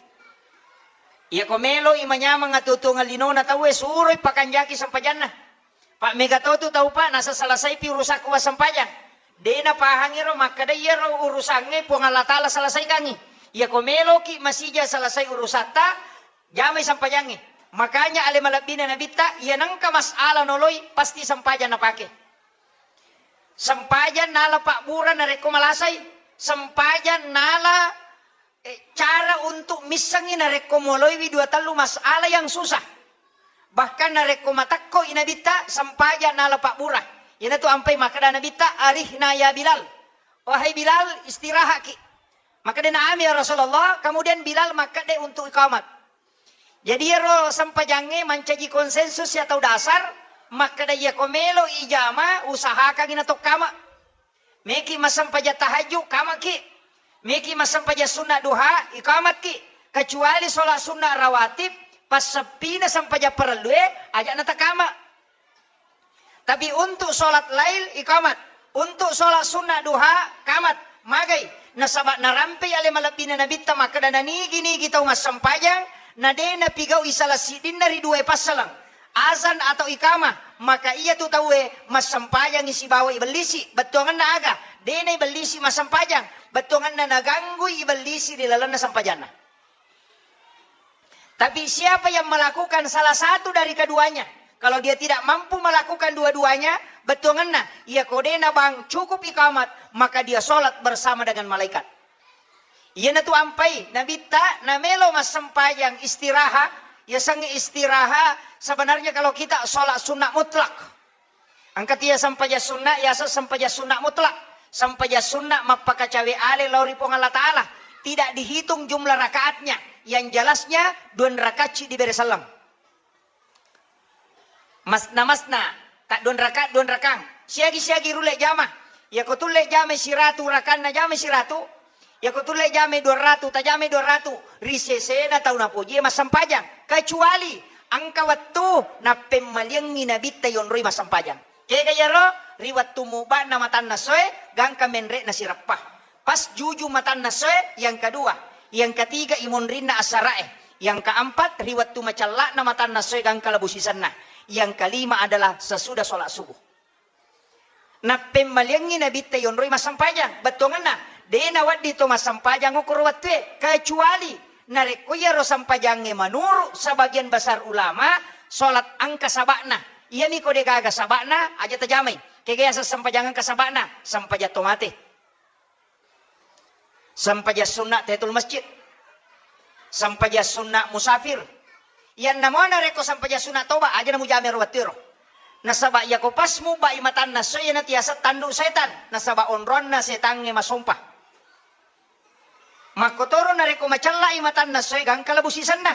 Iyako melo i manyameng atuo-tuongeng linona tauwe, suroi pakanjaki sampajanna. Pa mega to tu tau pa nasa selesaipi urusakku wassempajang. De' napahangi ro makkeda iyaro urusangnge Puang Allah Ta'ala selesaikangi. Iyako meloki masija selesai urusatta, jamai sempajangnge. Makanya ale malebbina Nabitta, iya nengka masalah noloi, pasti sempajang napake. Sempajang nala pabbura narekko malasai. Sempajang nala, eh, cara untuk missengi narekko moloiwi dua tellu masalah yang susah. Bahkan narekko matekko i Nabitta, sempajang nala pabbura. Iyanatu ampai makkeda Nabitta, "Arihna ya Bilal." Wahai Bilal, istirahatki. Makkedana, "Amin ya Rasulullah." Kemudian Bilal makkeda untuk iqamat. Jadi iyaro sempajangnge mancaji konsensus ya tau dasar, makkeda iyako melo ijama, usahakangi natokkama. Meki massempajang tahajud, kamaki. Meki massempajang sunna duha, ikamakki. Kecuali sholat sunna rawatib, passeppina sempajang parellue, aja natakama. Tapi untuk sholat lail, ikamat. Untuk sholat sunnah duha, kamat. Magai. Nasaba narampei ale malebbina Nabitta makkeda, nanigi-nigi tau massempajang, na de napigau'i salah siddinna ri duae passaleng, azan atau ikamah, maka iya tu tauwe massempajangi sibawa ibellisi. Bettuangenna aga? De naibellisi massempajang. Bettuangenna naganggui ibellisi ri lalenna sempajanna. Tapi siapa yang melakukan salah satu dari keduanya, kalau dia tidak mampu melakukan dua-duanya, bettuangenna, iya ko de na bang cukup ikamat, maka dia sholat bersama dengan malaikat. Iyanatu ampai Nabitta namelo massempajang istiraha, yasengnge istiraha, sebenarnya kalau kita sholat sunnah mutlak. Engka tu iya sempajang sunna, yaseng sempajang sunna mutlak. Sempajang sunna mappakacawe ale lao ri Puang Allah Ta'ala. Tidak dihitung jumlah rakaatnya. Yang jelasnya, dua rakaat ci dibere selleng. Masna-masna, tak dua rakaat, dua rakang. Siagi-siagi rulle jama. Iya ko tulle jama siratu rakanna, jama siratu. Iyako tulle jamai dua ratu, tajamai dua ratu, ri sesena tau napojie massempajang. Kecuali engka wettu nappemmaliangngi nabitta yonroi massempajang. Kega iyaro? Ri wettu muba'na matanna essoe, gangka menre'na sireppa. Pas juju matanna essoe, yang kedua, yang ketiga imonrinna assara'e, yang keempat ri wettu macella'na matanna essoe gangka labu sisenna, yang kelima adalah sesudah sholat subuh. Nappemmaliangngi nabitta yonroi massempajang, bettuangenna de nawedding to massempajang okkoro wettue, kecuali narekko iyaro sempajangnge menurut sebagian besar ulama, sholat engka saba'na. Iyami ko degaga saba'na, aja tajamai. Kega yaseng sempajang engka saba'na? Sempajang to mate. Sempajang sunna tahiyatul masjid. Sempajang sunna musafir. Iyanna mo narekko sempajang sunna toba, aja namujamai ro wettuero. Nasaba iyako pas mubbai matanna essoe, iyana tiaseng tandu setan. Nasaba onronna setangnge masompa. Makkotoro narekko macellai matanna essoe, gangka labu sisenna.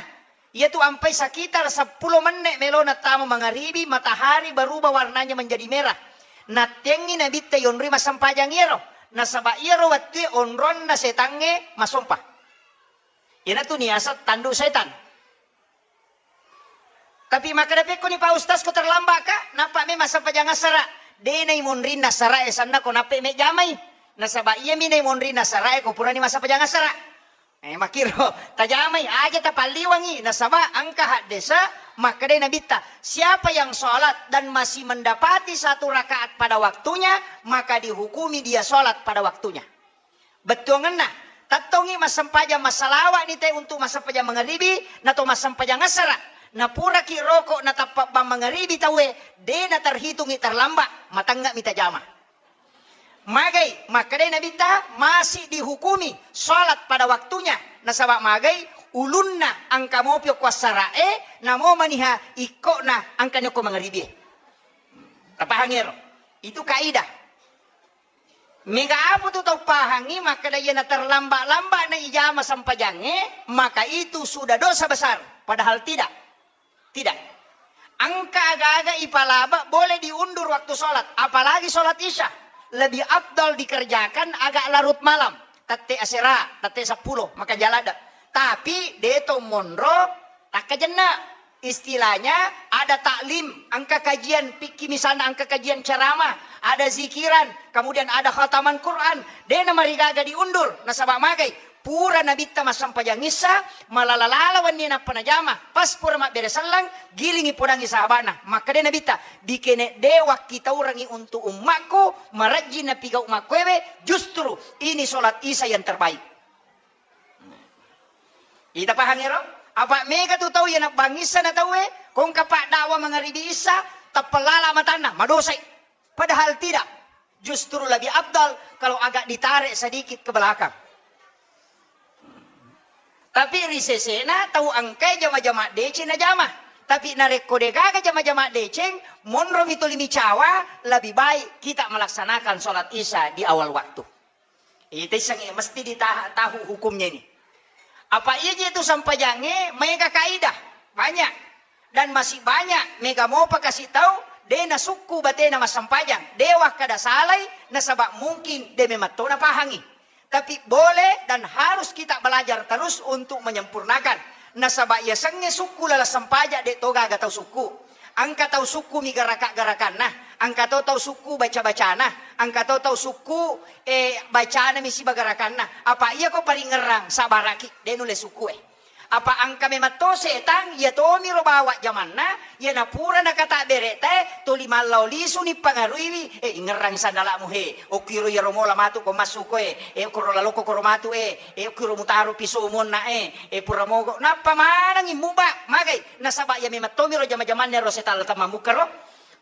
Iyatu ampai sekitar seppulo menne' melona tama mangaribi, matahari berubah warnanya menjadi merah. Nattengngi nabitta yonroi massempajang iyaro. Nasaba iyaro wettue onronna setangnge masompa. Iyanatu niaseng tandu setan. Tapi makkeda, "Pekkoni Pak Ustaz, ko terlambat ka?" Nappa memang sempajang assara. De naimonrinna assara e sanna ko nappe mejamai. Nasaba iyami naimonrinna assara e ko purani massempajang assara. Eh, makkiro, tajamai aja tapalliwangi, nasaba engka haddese makkedai Nabitta, "Siapa yang sholat dan masih mendapati satu rakaat pada waktunya, maka dihukumi dia sholat pada waktunya." Bettuangenna, tettongi massempajang massalawa'ni te untuk massempajang mangaribi, nato massempajang assara. Napuraki roko natappa bang mangaribi tauwe, de naterhitungi terlambat, matengnga mi tajama. Magai, makkedai Nabitta, masih dihukumi sholat pada waktunya. Nasaba magai, ulunna engka mopi okko assara'e, namo maniha ikkona engkani okko mangaribie. Tapahangi ero? Itu kaidah. Mega apa tu tau pahangi makkeda, iya naterlambat-lambat na ijama sempajangnge, maka itu sudah dosa besar. Padahal tidak. Tidak. Engka aga-aga ipalaba boleh diundur waktu sholat, apalagi sholat isya. Lebih afdal dikerjakan agak larut malam, tette asera, tette seppulo, maka jalada. Tapi deto monro takkajenna. Istilahnya ada taklim, engka kajian fikih misalnya, engka kajian ceramah, ada zikiran, kemudian ada khataman Quran. De namarigaga diundur, nasaba magai. Pura Nabitta massempajang issa, malala-lala wenni nappa najama. Pas pura mabbere selleng, gilingi podangi sahabana. Makkeda Nabitta, "Dikene de wakkitaurangi untuk ummakku, marajjing napigau makkuewe, justru ini sholat isya yang terbaik." Ita pahang ero? Apa mega tu tau iya nabbang issa na tauwe, kongka pak dakwa mangaribi issa, tappellala matanna, madosai. Padahal tidak. Justru lebih afdal kalau agak ditarik sedikit ke belakang. Tapi ri sesena tau engkai jama-jama deceng najama. Tapi narekko degaga jama-jama deceng, monromi tuli micawa, lebih baik kita melaksanakan sholat isya di awal waktu. Ita issengnge mesti ditaha-, tahu hukumnya ini. Apa iya je tu sempajangnge maega kaidah, banyak. Dan masih banyak mega mopa kasi tau de nasukku batena massempajang, de wakkada salai, nasaba mungkin de memang to napahangi. Tapi boleh dan harus kita belajar terus untuk menyempurnakan. Nasaba yasengnge sukku laleng sempajang de to gaga tau sukku. Engka tau sukku mi garaka-garakanna, engka to tau sukku baca-bacana, engka to tau sukku, eh, bacana mi siba garakanna. Apa iya ko paringerrang, sabaraki, de nulle sukku e. Apa engka memang to setang, iya tomiro bawa jamanna, iya napura nakata bereta e, tuli mallao lisuni pangaruiwi, eh, ingerrang sandalamu he, okkiro iyaro mola matu ko massu ko e, eh, okkoro laloko koro matu e, eh, okkiro mutaro piso monna e, eh, pura mogo, nappa manengi muba, magai. Nasaba iya memang tomiro jama-jamanna ro setalla tamammukka ro.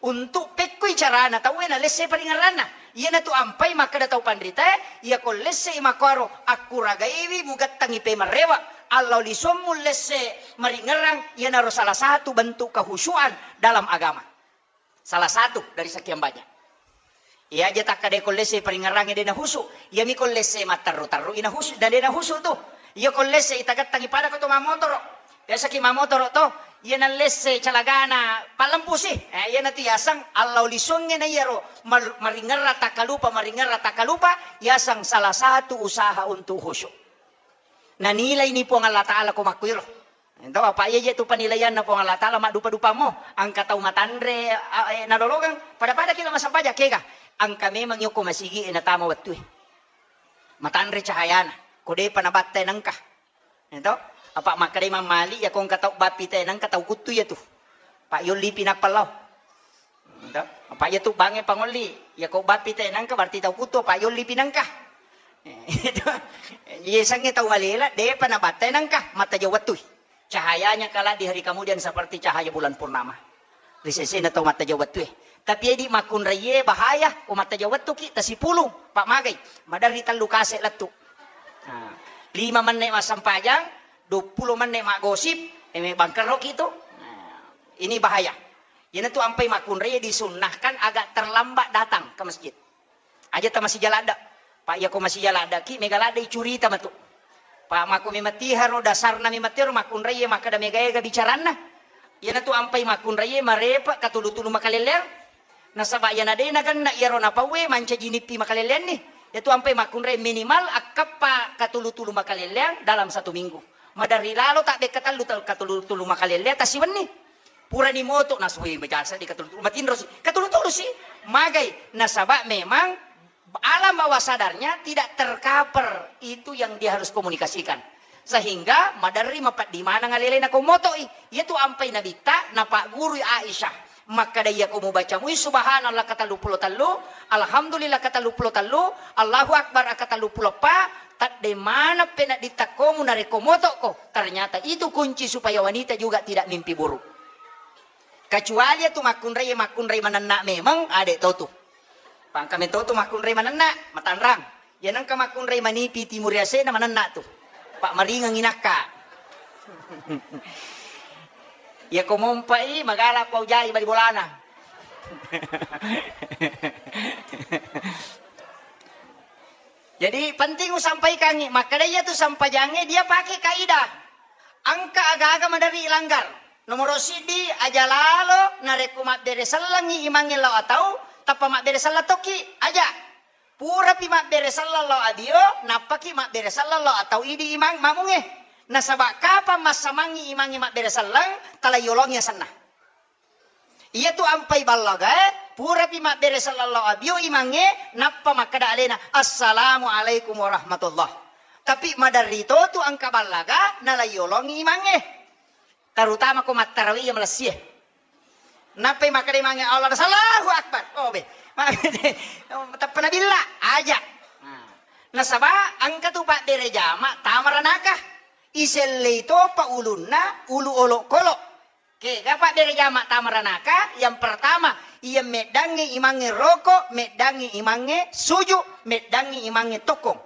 Untuk pekkoi carana tauwe nalesse paringerranna. Iyanatu ampai makkeda tau panritae, iyako lessei makkuaro akkuragaiwi mugettangi pemerrewa, allau lisommu lesse maringerrang, iyanaro salah satu bentuk kehusuan dalam agama. Salah satu dari sekian banyak. Iya aja takkadai ko lesse paringerrangnge de nahusu, iyami ko lesse matterru-terru ina husu, dan de nahusu tu. Iya ko lesse itagettangi pada ko to mamotoro. Biasa ki mammotoro to, iya nallesse calagana pallempusi. Eh, iyanatu yaseng allau lisuangnge na iyaro mar-, maringerra takkalupa, maringerra takkalupa, yaseng salah satu usaha untuk khusyuk. Nanilai ni Puang Allah Ta'ala ko makkuiro. Ento apa iya je tu penilaianna Puang Allah Ta'ala maddupa-dupamo, angka tau matanre, a, e, nalolongeng, pada-pada kila massempajang kega. Angka memang yoko masigi e natama wettue. Matanre cahayana, ko depa nabatta e nengka. Ento, apa makkeda Imam Malik, ya ko engka tau bappi te nengka tau kuttu ya tu. Pak yolli pi nappa lao. Ento, apa ya tu bange pangolli, ya ko bappi te nengka berarti tau kuttu, Pak yolli pi nengka. Ento, iya sange tau malela, depa nabatta e nengka, matta jauh wettui. Cahayanya kelak di hari kemudian seperti cahaya bulan purnama. Ri sesena tau matta jauh wettue. Tapi edi makkunraie bahaya, ko matta jauh wettuki, tasipulung, pak magai, maderri tellu kase lettu. Nah, lima menne massempajang, dua puluh menne maggosip, e, me bangkerroki tu. Nah, ini bahaya. Iyanatu ampai makkunraie disunnahkan agak terlambat datang ke masjid. Aja ta masija ladde. Pak, iya ko masija ladde ki, mega ladde icurita matu. Pak, mako mematiharo dasarna mematiharo makkunraie makkeda mega-ega bicaranna. Iyanatu ampai makkunraie marepe katulu-tulu makalelleang. Nasaba iyana de nagenna iyaro napauwe mancaji nippi makalelleanni. Iyatu ampai makkunrai minimal akkappa katulu-tulu makalelleang dalam satu minggu. Maderri lalo tabbekka tellu ta-, katulu-tulu makalelleang tasiwenni. Purani moto nasui majasa di katulu-tulu matinrosi. Katulu-tulusi magai nasaba memang alam bawah sadarnya tidak tercover itu yang dia harus komunikasikan. Sehingga maderri mapeddi maneng alelena ko moto'i. Iyatu ampai nabitta napaggurui Aisyah. Makkeda iya ko mubaca mui subhanallah katelluppulo tellu, alhamdulillah katelluppulo tellu, Allahu Akbar katelluppulo eppa, tedde maneng penedditta komu narekko moto'ko. Ternyata itu kunci supaya wanita juga tidak mimpi buruk. Kecuali iyatu makkunrai, makkunrai manenna memang ade totu. Pangka metotu makkunrai manenna, matanrang. Iya nengka makkunrai manipi timur yasena manenna tu. Pak maringengi nakka. Iya ko mompai magala pau jai bali bolana. Jadi penting usampaikangi, makkeda iyatu sampajangnge dia pakai kaidah. Engka aga-aga maderri ilanggar. Nomoro siddi, aja lalo narekko mabbere sellengngi imangnge lao atau, tappa mabbere selleng tokki, aja. Purapi mabbere selleng lao abio, nappaki mabbere selleng lao atau idi imang mamungnge. Nasaba kapang massamangngi imangnge mabbere selleng, tala yolongi asenna. Iyatu ampai ballagae, purapi mabbere selleng lao abio imangnge, nappa makkeda alena, "Assalamualaikum warahmatullah." Tapi maderri totu engka ballaga, nala yolongi imangnge. Terutama ko mattarawi iya malessie. Nappai makkeda imangnge Allah, Allahu Akbar. Oh, be. Tappa nabilla, aja. Nah. Nasaba engka tu pabbere jama tama ranaka. Isellei topa ulunna, ulu olokolo. Kega pabbere jama tama ranaka, yang pertama, iya meddangngi imangnge roko, meddangngi imangnge suju, meddangngi imangnge tokkong.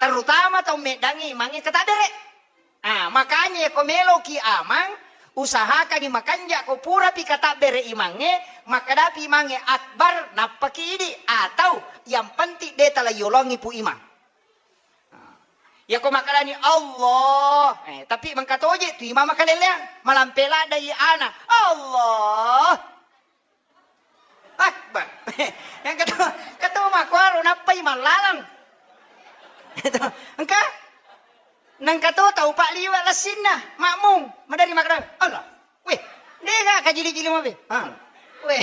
Terutama tau meddangngi imangnge katabbere. Ah, makanya ko meloki amang, usahakangi makanja ko purapi katabbere imangnge, makkadapi imangnge akbar, nappaki idi, atau yang penting de tala yolongi pu imang. Yako makkalani Allah, eh, tapi mengkatoje tu imang makaleleang, malampe ladai ana, Allah. Akbar. Yang ketemu, ketemu makkuaro nappai mallalang. Engka? Nengka to tau pak liwa lessinna, makmung, madari makkeda, Allah. Weh, dega kajili-jili mabe. Ha. Weh,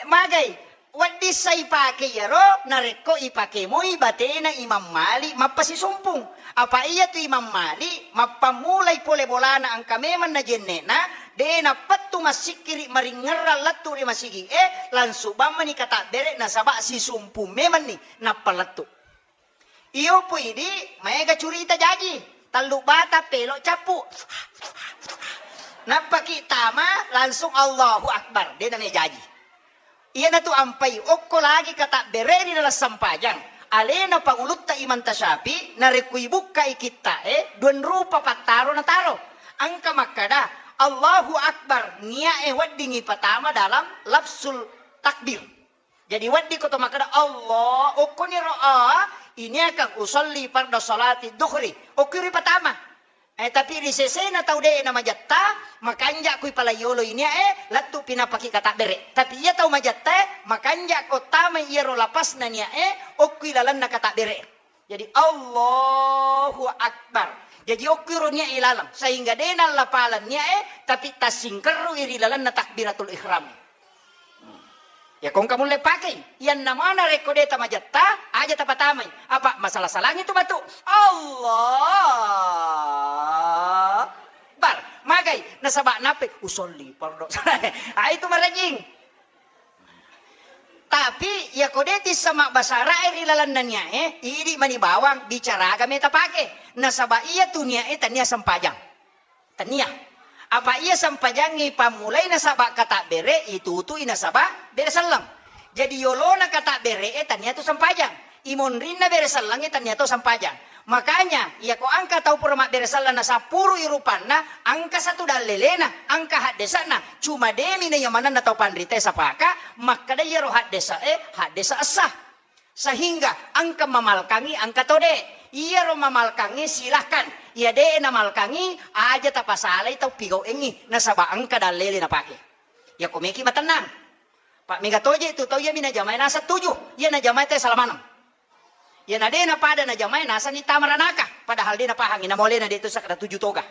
magai. Wedding sa ipake iyaro, narekko ipake moi batena Imam Malik mappasisumpung. Apa iyatu Imam Malik mappammulai pole bolana engka memang najenne'na, de nappettu massikkiri maringngerrang lettu ri masigi e, langsung bammani katabbere nasaba sisumpung memanni nappa lettu. Iyo pu idi, maega curita jaji, tellu bata pelo cappu. Nappaki tama langsung Allahu Akbar, de name jaji. Iyanatu ampai okko lagi katabbere ri dalam sempajang. Alena pangulutta Imam Tasyafi, narekko ibukkai kitta e, dua rupa pattaro nataro. Engka makkada, Allahu Akbar, nia e weddingi patama dalam lafsul takbir. Jadi wedding ko to makkeda, Allah, okkoniro a, ini akan usolli farda salati duhri. Okkiro patama. Eh, tapi ri sesena tau de' na majetta, makanja' kui palaiyolo i nia'e, lettu' pi napaki katabbere'. Tapi iya tau majetta e, makanja' ko tamai iyaro lapasna nia'e, okkui lalenna katabbere'. Jadi, Allahu Akbar. Jadi, okkui ro nia'e laleng. Sehingga de' nallapaleng nia'e, tapi tassingkerru'i ri lalenna takbiratul ihram. Ya, kong kamu le pakei. Iyanna mana rekko de' tamajetta, aja tapatamai. Apa masalah-salahnya tu batu? Allah Akbar. Magai, nasaba' nape? Usolli, pardo. Ah, itu marajing. Tapi, ya ko de' tissa mabbasara e ri lalenna nia'e, idi' mani bawang, bicara aga meta pake. Nasaba' iya tu nia'e tania sempajang. Tania. Apa iya sempajangngi pammulai nasaba' katabbere', itutu'i nasaba' bere selleng. Jadi yolona katabbere' e tania tu sempajang. Imonrinna bere sellengnge tania tu sempajang. Makanya, iya ko engka tau pura mabbere selleng nasappurui rupanna, engka satu dallelena, engka haddese'na. Cuma de' mi na iya manenna tau panrita e sapaka, makkeda iyaro haddese' e, haddese' essa. Sehingga engka mamalkangngi, engka to de'. Iyaro mamalkangngi silahkan. Iya de' namalkangngi, aja tapasalai tau pigau'engngi. Nasaba' engka dallele napake. Iya ko meki matennang. Pa' mega toje' tu tau iya mi najamae naseng tuju. Iya najamae te sala maneng. Iya na de' napada najamae naseng ni tama ranaka. Padahal de' napahangngi, namolena de' tu sakkeda tuju toga.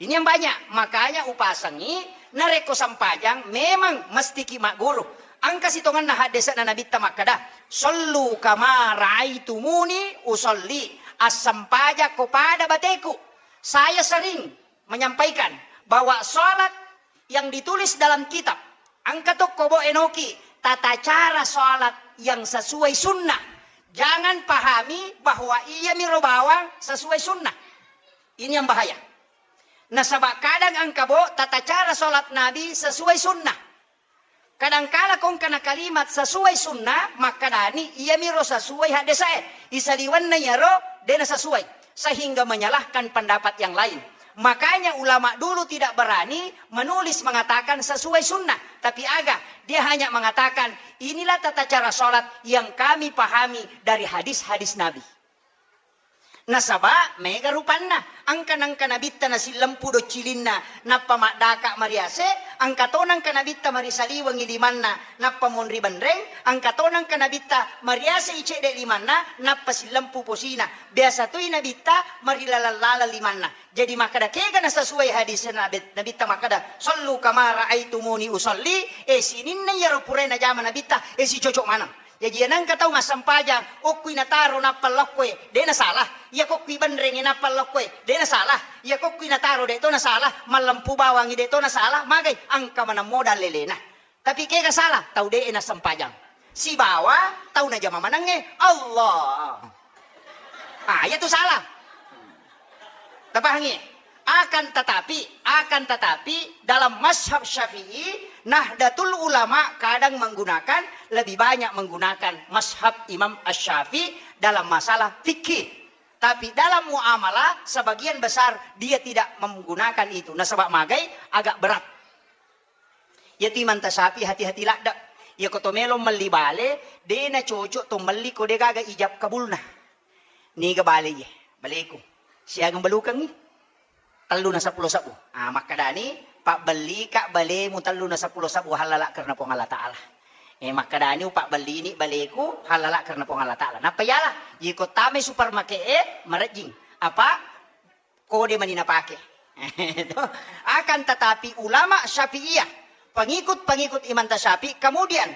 Ini yang banyak. Makanya upasengngi, narekko sempajang, memang mestiki magguru. Engka sitongenna haddese'na Nabitta makkeda, "Sallu kama ra'aitumuni usalli." Assempajang ko pada bateku. Saya sering menyampaikan bahwa salat yang ditulis dalam kitab, engka tokko bo enoki tata cara salat yang sesuai sunnah. Jangan pahami bahwa iya miro bawang sesuai sunnah. Ini yang bahaya. Nasaba' kadang engka bo tata cara salat Nabi sesuai sunnah. Kadangkala kongkana kalimat sesuai sunnah, makkadani iyamiro sesuai haddese'e. Isaliwenna iyaro de' nasesuai, sehingga menyalahkan pendapat yang lain. Makanya ulama dulu tidak berani menulis mengatakan sesuai sunnah, tapi aga, dia hanya mengatakan, "Inilah tata cara salat yang kami pahami dari hadis-hadis Nabi." Nasaba' mega rupanna, engka nengka nabitta nasillempu doccilinna, nappa maddaka' mariase, engka to nengka nabitta marisaliwengngi limanna, nappa monri benreng, engka to nengka nabitta mariase i cedde' limanna, nappa sillempu posina. Biasa toi nabitta marilaleng-laleng limanna. Jadi makkeda kega nasesuai hadis Nabi-, nabitta makkeda, "Sallu kama ra'aitumuni usalli," eh, sininna iyaro purae najama nabitta, eh, sicocok maneng. Jaji, iya nengka tau massempajang, okkui nataro nappa lokkoe, de' nasalah. Iya kokkui benrenge nappa lokkoe, de' nasalah. Iya kokkui nataro de' to nasalah, mallempu bawangngi de' to nasalah, magai engka maneng modal lelena. Tapi kega salah, tau de' nassempajang. Sibawa tau najama manengnge, Allah. Ah, iya tu salah. Tapahangi? Akan tetapi, akan tetapi dalam mazhab Syafi'i, Nahdlatul Ulama kadang menggunakan, lebih banyak menggunakan mazhab Imam Asy-Syafi'i dalam masalah fikih. Tapi dalam muamalah, sebagian besar dia tidak menggunakan itu. Nasaba' magai agak berat. Iyatu Imam Tasyafi'i hati-hati ladde'. Iya ko to melo melli bale, de' nacocok to melli ko de' gaga ijab kabulna. Niga bale iye? Baleku. Siagang balukangngi? Tellu na seppulo sebbu. Ah, makkadani, pabbellika balemu tellu na seppulo sebbu hallala karena Puang Allah Ta'ala. Eh, makkadani upabbellini baleku hallala karena Puang Allah Ta'ala. Nappa iyala, iko tamai supermarket e, marejjing. Apa? Kode mani napake. Akan tetapi ulama Syafi'iyah, pengikut-pengikut Imam Tasyafi'i, kemudian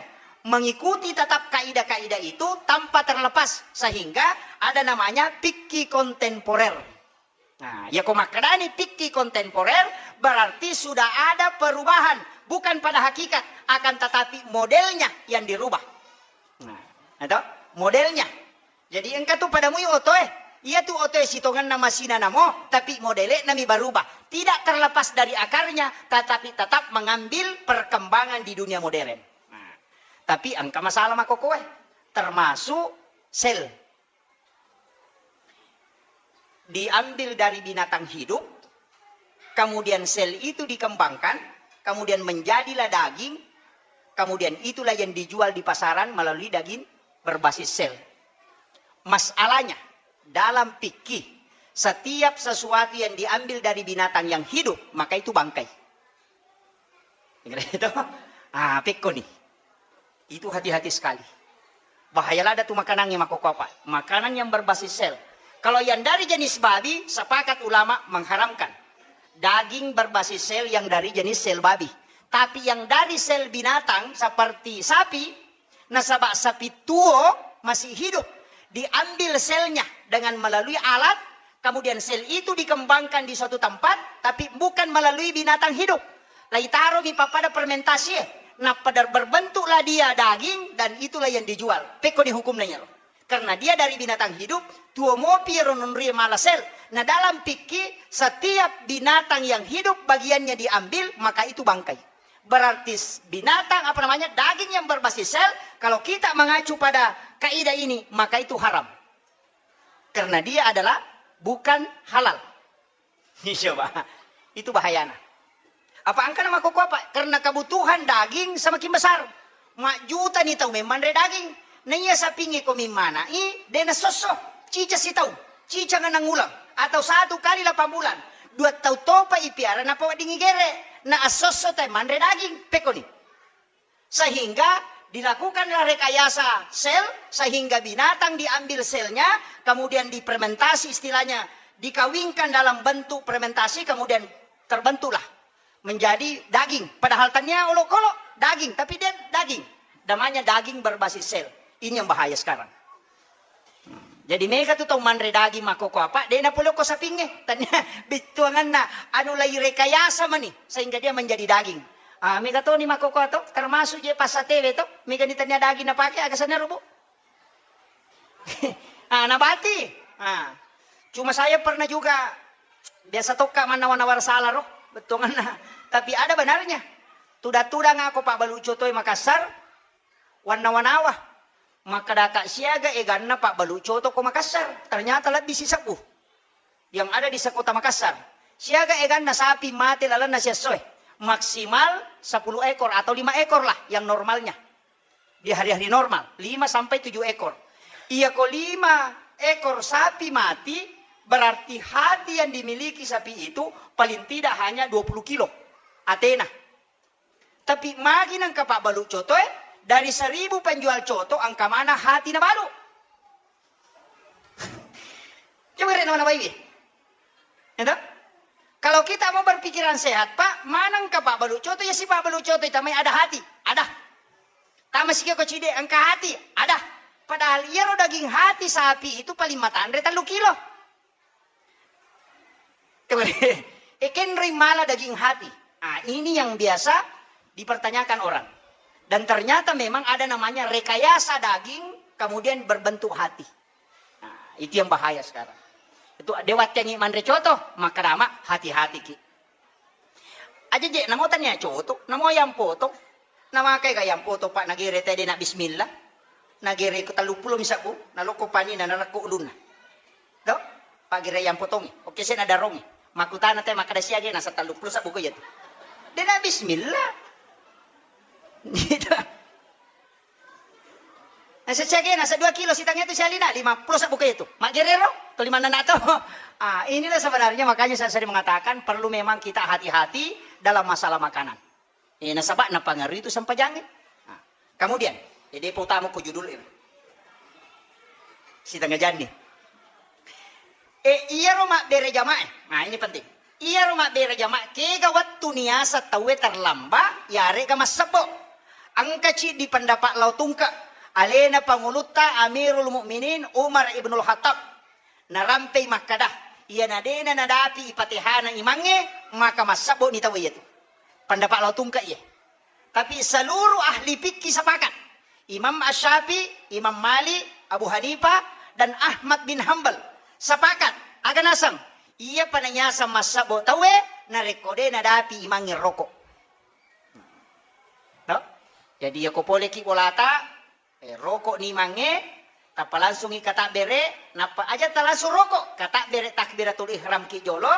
mengikuti tetap kaidah-kaidah itu tanpa terlepas, sehingga ada namanya fikih kontemporer. Nah, ya ko makkadani fikih kontemporer, berarti sudah ada perubahan, bukan pada hakikat, akan tetapi modelnya yang dirubah. Nah, itu modelnya. Jadi engka tu pada mui otoe. Iya tu otoe sitongenna masina namo, tapi modele nami berubah. Tidak terlepas dari akarnya, tetapi tetap mengambil perkembangan di dunia modern. Nah, tapi engka masalah makokoe, termasuk sel. Diambil dari binatang hidup, kemudian sel itu dikembangkan, kemudian menjadilah daging, kemudian itulah yang dijual di pasaran melalui daging berbasis sel. Masalahnya, dalam fikih, Setiap sesuatu yang diambil dari binatang yang hidup, maka itu bangkai. Itu? Ah, pekko nih. Itu hati-hati sekali. Bahaya lada tu makanangnge makkokkoe apa. Makanan yang berbasis sel. Kalau yang dari jenis babi, sepakat ulama mengharamkan. Daging berbasis sel yang dari jenis sel babi. Tapi yang dari sel binatang seperti sapi, nasaba sapi tuo masih hidup, diambil selnya dengan melalui alat, kemudian sel itu dikembangkan di suatu tempat, tapi bukan melalui binatang hidup. Laitaromi pappada fermentasi, eh. Nah, pada berbentuklah dia daging dan itulah yang dijual. Pekko dihukum nanyaro. Karena dia dari binatang hidup, tuo mopi ro nonri mala sel. Nah, dalam fikih, setiap binatang yang hidup bagiannya diambil, maka itu bangkai. Berarti s-, binatang, apa namanya, daging yang berbasis sel, kalau kita mengacu pada kaidah ini, maka itu haram. Karena dia adalah bukan halal. Iya, Pak. Itu bahayana. Apa angkana makkokkoe apa? Karena kebutuhan daging semakin besar. Majjuta ni tau memang manre daging. Nah, iya sapingnge ko mimmana i, de nasosso. Cica sitaung, cica ngenang ulang, atau satu kali delapan bulan. Dua tau topa ipiara, nappa wedding igere. Na assosso tai manre daging. Pekko ni. Sehingga dilakukanlah rekayasa sel, sehingga binatang diambil selnya, kemudian difermentasi, istilahnya dikawinkan dalam bentuk fermentasi, kemudian terbentuklah menjadi daging. Padahal tania olokolo daging, tapi dia daging. Namanya daging berbasis sel. Ini yang bahaya sekarang. Jadi mega tu tau manre daging makkokkoe apa, de napolokko sapingnge. Tania bittuanganna anu lai rekayasa mani sehingga dia menjadi daging. Ah, mega toni makkokkoe to, termasuk je passatewe to, mega ni tania daging napake, aga sanna rubu. Ah, nabati. Ah. Cuma saya pernah juga, biasa tokka mannawa-nawa sala ro, bettuanganna. Tapi ada benarnya. Tudang-tudang ako pabbalu cotoe Makassar, wannawa-nawa. Makkadaka siaga eganna pabbalu coto ko Makassar. Ternyata lebbi sisebbu yang ada di sekota Makassar. Siaga eganna sapi mate lalenna siessoe. Maksimal sepuluh ekor atau lima ekor lah yang normalnya. Di hari-hari normal, lima sampai tujuh ekor. Iya ko lima ekor sapi mati, berarti hati yang dimiliki sapi itu paling tidak hanya dua puluh kilo atena. Tapi magi nengka pabbalu coto, eh, dari seribu penjual coto, angka mana hati nabalu? Coba rek nawa-nawaiwi. Ya toh? Kalau kita mau berpikiran sehat, Pak, mana engka pabbalu coto, ya si pabbalu coto, tamai ada hati, ada. Tama sikio ko cide, engka hati, ada. Padahal iyaro daging hati sapi itu paling matanre tellu kilo. Coba deh. Ekenroi mala daging hati. Ah, ini yang biasa dipertanyakan orang. Dan ternyata memang ada namanya rekayasa daging, kemudian berbentuk hati. Nah, itu yang bahaya sekarang. Itu dewattengi manre coto, maka dama hati-hati ki. Aja je, namo tania coto, namo yang potong. Namakai ga yang potong, Pak, nagere tede na bismillah. Nagere ko tellu pulo mi sabbu, naloko pani na narekko ulunna. Do? Pagere yang potongi. Oke, saya nadarongi. Makutana te makkada siage nasa tellu pulo sabbu ko iya tu. Dena bismillah. Gitu. Nasa siage nasa dua kilo sitangnya tu sialina, lima pulo sabbu ko iya tu. Maggerero, to lima nana to. Ah, inilah sebenarnya makanya saya sering mengatakan perlu memang kita hati-hati dalam masalah makanan. Eh, nasaba napangaruhi tu sempajangnge. Nah, kemudian, eh, depa utama ko judul e. Sitengah janni. Eh, iyaro mabbere jamaah. Nah, ini penting. Iyaro mabbere jamaah, kega wettu niasa tauwe terlambat, yarega massebbo. Engka ciddi pendapat lao tungke. Alena pangulutta Amirul Mukminin Umar Ibnul Khattab. Narampei makkada, iyana dena nadapi ipatehana imangnge, maka massebbo ni tau iyatu. Pendapat lao tungke iye. Tapi seluruh ahli fikih sepakat. Imam Asy-Syafi'i, Imam Malik, Abu Hanifah, dan Ahmad bin Hambal sepakat. Aga naseng? Iya pananyaseng massebbo tauwe, narekko de nadapi imangnge rokok. No? Jadi, yako poleki bolata, eh, rokok ni imangnge, tappa langsungi katabbere, nappa aja talangsung rokok, katabbere takbiratul ihram ki jolo,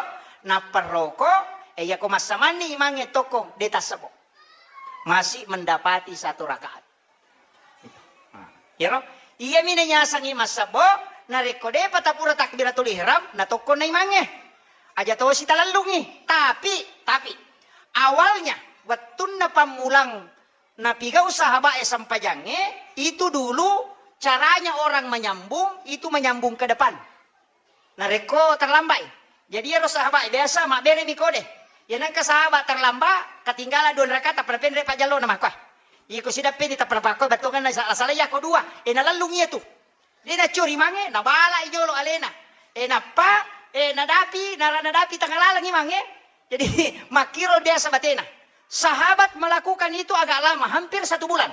nappa rokok, eh, yako massamanni imangnge tokko de tassebbo. Masih mendapati satu rakaat. Nah, iyaro, iyami nanyasangi massebbo, Narekko de'pa tapura takbiratul ihram, natokkonna imangnge. Aja tosi talellungi. Tapi, tapi, awalnya, wettunna pammulang napigau sahabae sempajangnge, itu dulu caranya orang menyambung, itu menyambung ke depan. Narekko terlambai. Jadi iyaro sahabae biasa mabberemi kode. Iya nengka sahabat terlambat, ketinggalan dua rakaat, tappa penre pajallona makkoe. Iko sidappeni tappa pakkoe bettuanganna sala-sala iyako dua. E nalellung iyatu. De' naccuri mange, nabala i jolo alena. E nappa, e nadapi, nara nadapi tengah laleng imangnge. Jadi makkiro biasa batena. Sahabat melakukan itu agak lama, hampir satu bulan.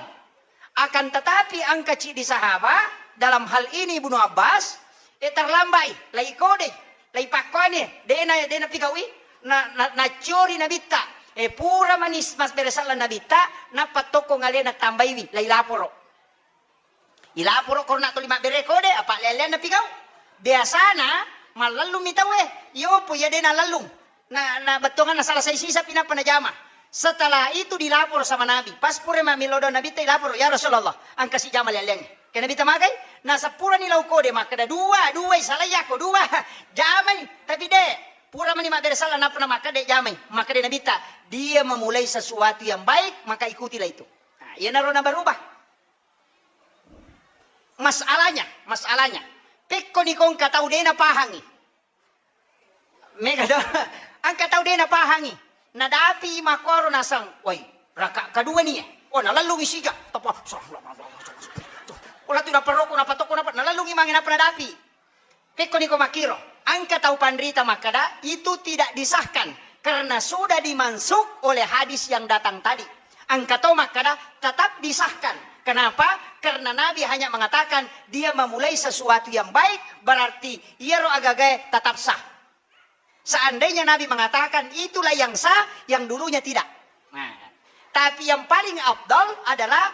Akan tetapi engka ciddi sahabat, dalam hal ini Ibnu Abbas, e terlambai, lai kode, lai pakkoane, de'na, de'na pigaui, na, na, naccuri nabitta, e pura manis mas beresallan nabitta, nappa tokko ngalena tambaiwi, lai laporo. Ilaporo korona tuli mabbere kode, apa leallianna pigau. Biasana mallellung mi tauwe, iyopo iya de nallellung. Na, na bettuanganna salah sai sisa pi nappa najama. Setelah itu dilapor sama Nabi. Pas pura mammilo do Nabi ta ilapor, "Ya Rasulullah, engka si jama lealliangnge." Ke Nabi ta magai, na seppurani lau kode makkeda dua, dua salai yakko dua. Jamai, tapi de, pura mani mabbere sallang nappa na makkeda de jamai. Makkeda Nabi ta, "Dia memulai sesuatu yang baik, maka ikutilah itu." Nah, iyanaro na berubah. Masalahnya, masalahnya. Pekkoni ko engka tau de napahangi. Mega do. Engka tau de napahangi. Nadapi makkoro naseng, "Woi, raka kedua ni, eh." Oh, nalellungi sija. Tapa. Oh, latu naperroko, napatoko, napa-, nalellungi mange napa nadapi. Pekkoni ko makkiro, engka tau panrita makkeda, itu tidak disahkan karena sudah dimansukh oleh hadis yang datang tadi. Engka tau makkeda, tetap disahkan. Kenapa? Karena Nabi hanya mengatakan dia memulai sesuatu yang baik, berarti iyaro agagae tetap sah. Seandainya Nabi mengatakan itulah yang sah, yang dulunya tidak. Nah, tapi yang paling afdal adalah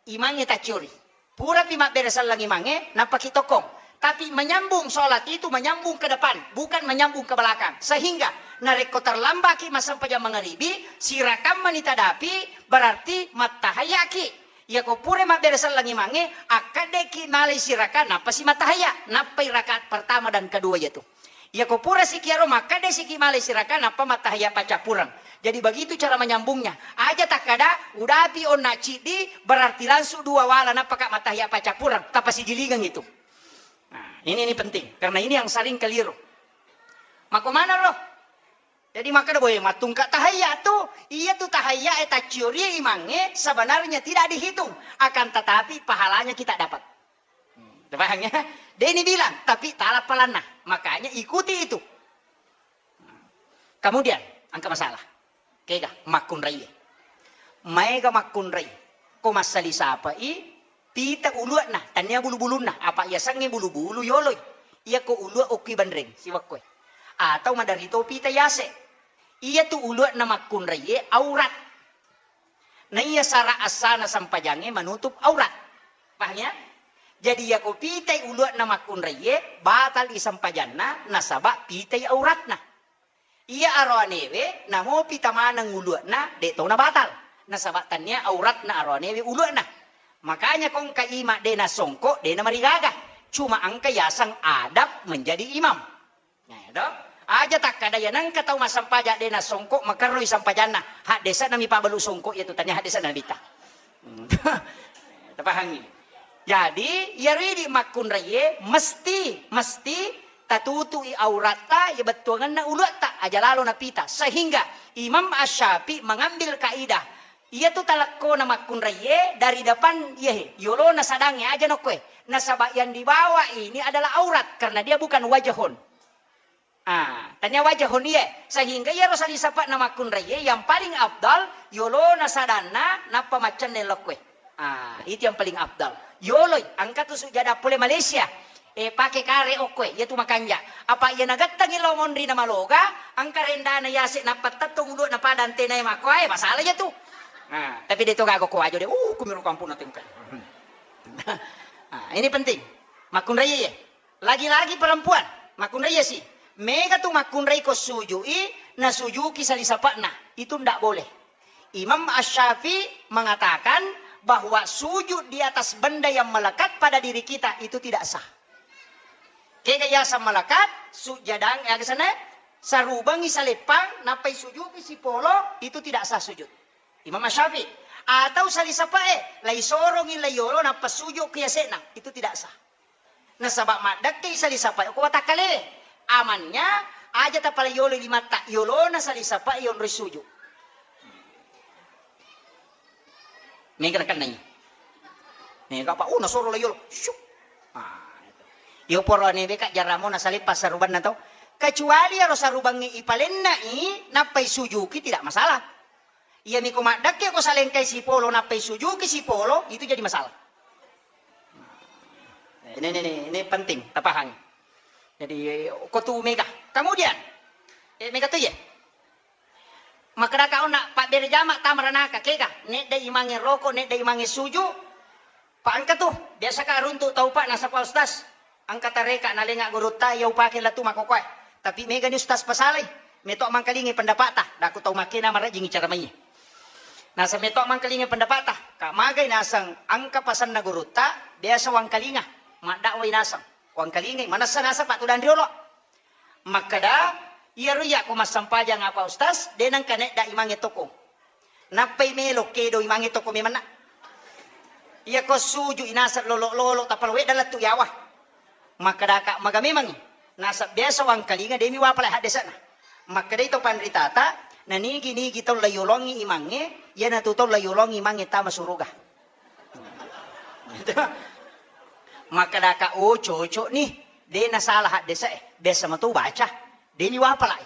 imangnge taccuri. Purapi mabbere selleng imangnge, nappaki tokkong. Tapi menyambung sholat itu menyambung ke depan, bukan menyambung ke belakang. Sehingga narekko terlambaki massempajang mangaribi, sirakammani tadapi, berarti mattahayaki. Iyako pura mabbere selleng imangnge, akkaddeki malai siraka, nappa si mattahaya, nappai rakaat pertama dan kedua iyatu. Iyako pura siki aro makkeda siki malai siraka nappa mattahaya paccappureng. Jadi begitu cara menyambungnya. Aja takkada udapi onna ciddi berarti langsung dua wala nappaka mattahaya paccappureng. Tapasijilingeng itu. Nah, ini, ini penting karena ini yang sering keliru. Mako mana roh? Jadi makkeda boe mattungka tahayya tu, iya tu tahayya e tacciori imangnge sebenarnya tidak dihitung, akan tetapi pahalanya kita dapat. Hmm, paham ya? Deni bilang, tapi tala palanna. Makanya ikuti itu. Kemudian, engka masalah. Kega, makkunraie. Maega makkunrai. Ko massali sapai, pita ulua'na, tania bulu-bulunna. Apa yasengnge bulu-bulu yoloi. Iyako ulua okki banreng, siwakkoe. Atau maderito pita yase. Iyatu ulua'na makkunraie aurat. Naiya sara assana sempajangnge menutup aurat. Paham ya? Jadi, iyako pitai ulua'na makkunraie, batal i sempajanna, nasaba pitai auratna. Iya aroanewe, namo pita maneng ulua'na, de to nabatal. Nasaba tania auratna aroanewe ulua'na. Makanya ko engka ima de nasongko, de namarigaga. Cuma engka yaseng adab menjadi imam. Nah, do? Aja takkada ya nengka tau massempajang de nasongko makerroi sempajanna. Haddese'na mi pabalu songko iya tu tania haddese'na Nabitta. Hmm. Tapahangi. Jadi, iyaro idi makkunraie mesti, mesti tatutui auratta, iya bettuangenna uluatta, aja lalo napita. Sehingga Imam Asy-Syafi'i mengambil kaidah, iya tu talekkona makkunraie dari depan, iya he, yolona sadangnge aja nokkoe. Nasaba yang dibawa ini adalah aurat karena dia bukan wajahun. Ah, tania wajahun iye. Sehingga iyaro sali sapa'na makkunraie yang paling afdal yolona sadanna nappa maccenne lokkoe. Ah, itu yang paling afdal. Yoloi, engka tu sujada pole Malaysia. Eh, pake kare okkoe, iya tu makanja. Apa iya nagettengi lo monri na maloga, engka rendana yase nappa tettong ulu'na pada antenae makkoe, masalah iya tu. Ah, tapi de to gaga ko ajo de. Uh, kumiro kampung na tengkai. Ah, ini penting. Makkunraie. Lagi-lagi perempuan, makkunrai iya si. Mega tu makkunrai ko sujui, nasujuki sali sapa'na. Itu ndak boleh. Imam Asy-Syafi'i mengatakan bahwa sujud di atas benda yang melekat pada diri kita itu tidak sah. Kega yaseng malakat, sujjadang, eh, aga senna, sarubangngi saleppang, nappai sujuki sipolo, itu tidak sah sujud. Imam Syafi'i. Atau salisapae, laisorongi laiyolo, nappa suju ki yase'na, itu tidak sah. Nasaba maddekkei salisapae ko watakkalewe. Amannya, aja tapala yolo limatta, yolona salisapae yonroi suju. Mega nakennai. Mega apa? Oh, nasoro laiyolo. Syuk. Ah, itu. Iyo poro ane beka jaramo nasaleppa sarubanna tau. Kecuali aro sarubangnge ipalennai, nappai sujuki, tidak masalah. Iyami ko maddekke ko salengkai sipolo, nappai sujuki sipolo, itu jadi masalah. Ini, ini, ini, ini penting, tapahang. Jadi, ko tu mega. Kemudian, eh, mega tu ya. Makkedaka onna pabbere jama tama ranaka, kega, nedda imangnge roko, nedda imangnge suju, pa engka tu, biasa ka runtu tau pa nasapa ustaz, engka tareka nalenga gurutta iya upake latu makokoe. Tapi megani ustaz pasalai, meto mangkalingi pendapata, daku tau makkena marajingi cara mai. Naseng meto mangkalingi pendapata, ka magai naseng engka pasanna gurutta, biasa wangkalinga, maddakwai naseng, wangkalingai, manessa naseng pa tudang riolo. Makkeda, iyaro iya ko massempajang apa ustaz, de nengka nedda imangnge toko. Nappai melo kedo imangnge toko memanna. Iya ko suju inaseng lolo-lolo tappa wedda lettu yawa. Makkedaka maga memangngi. Naseng biasa wangkalinga demi wapala haddese'na. Makkedai to panritata, nanigi-nigi tau layolongi imangnge, iyanatu tau layolongi imangnge tama suruga. Makkedaka, oh cocok nih, de nasalah haddese'e, biasa matu baca, de ni wapalai.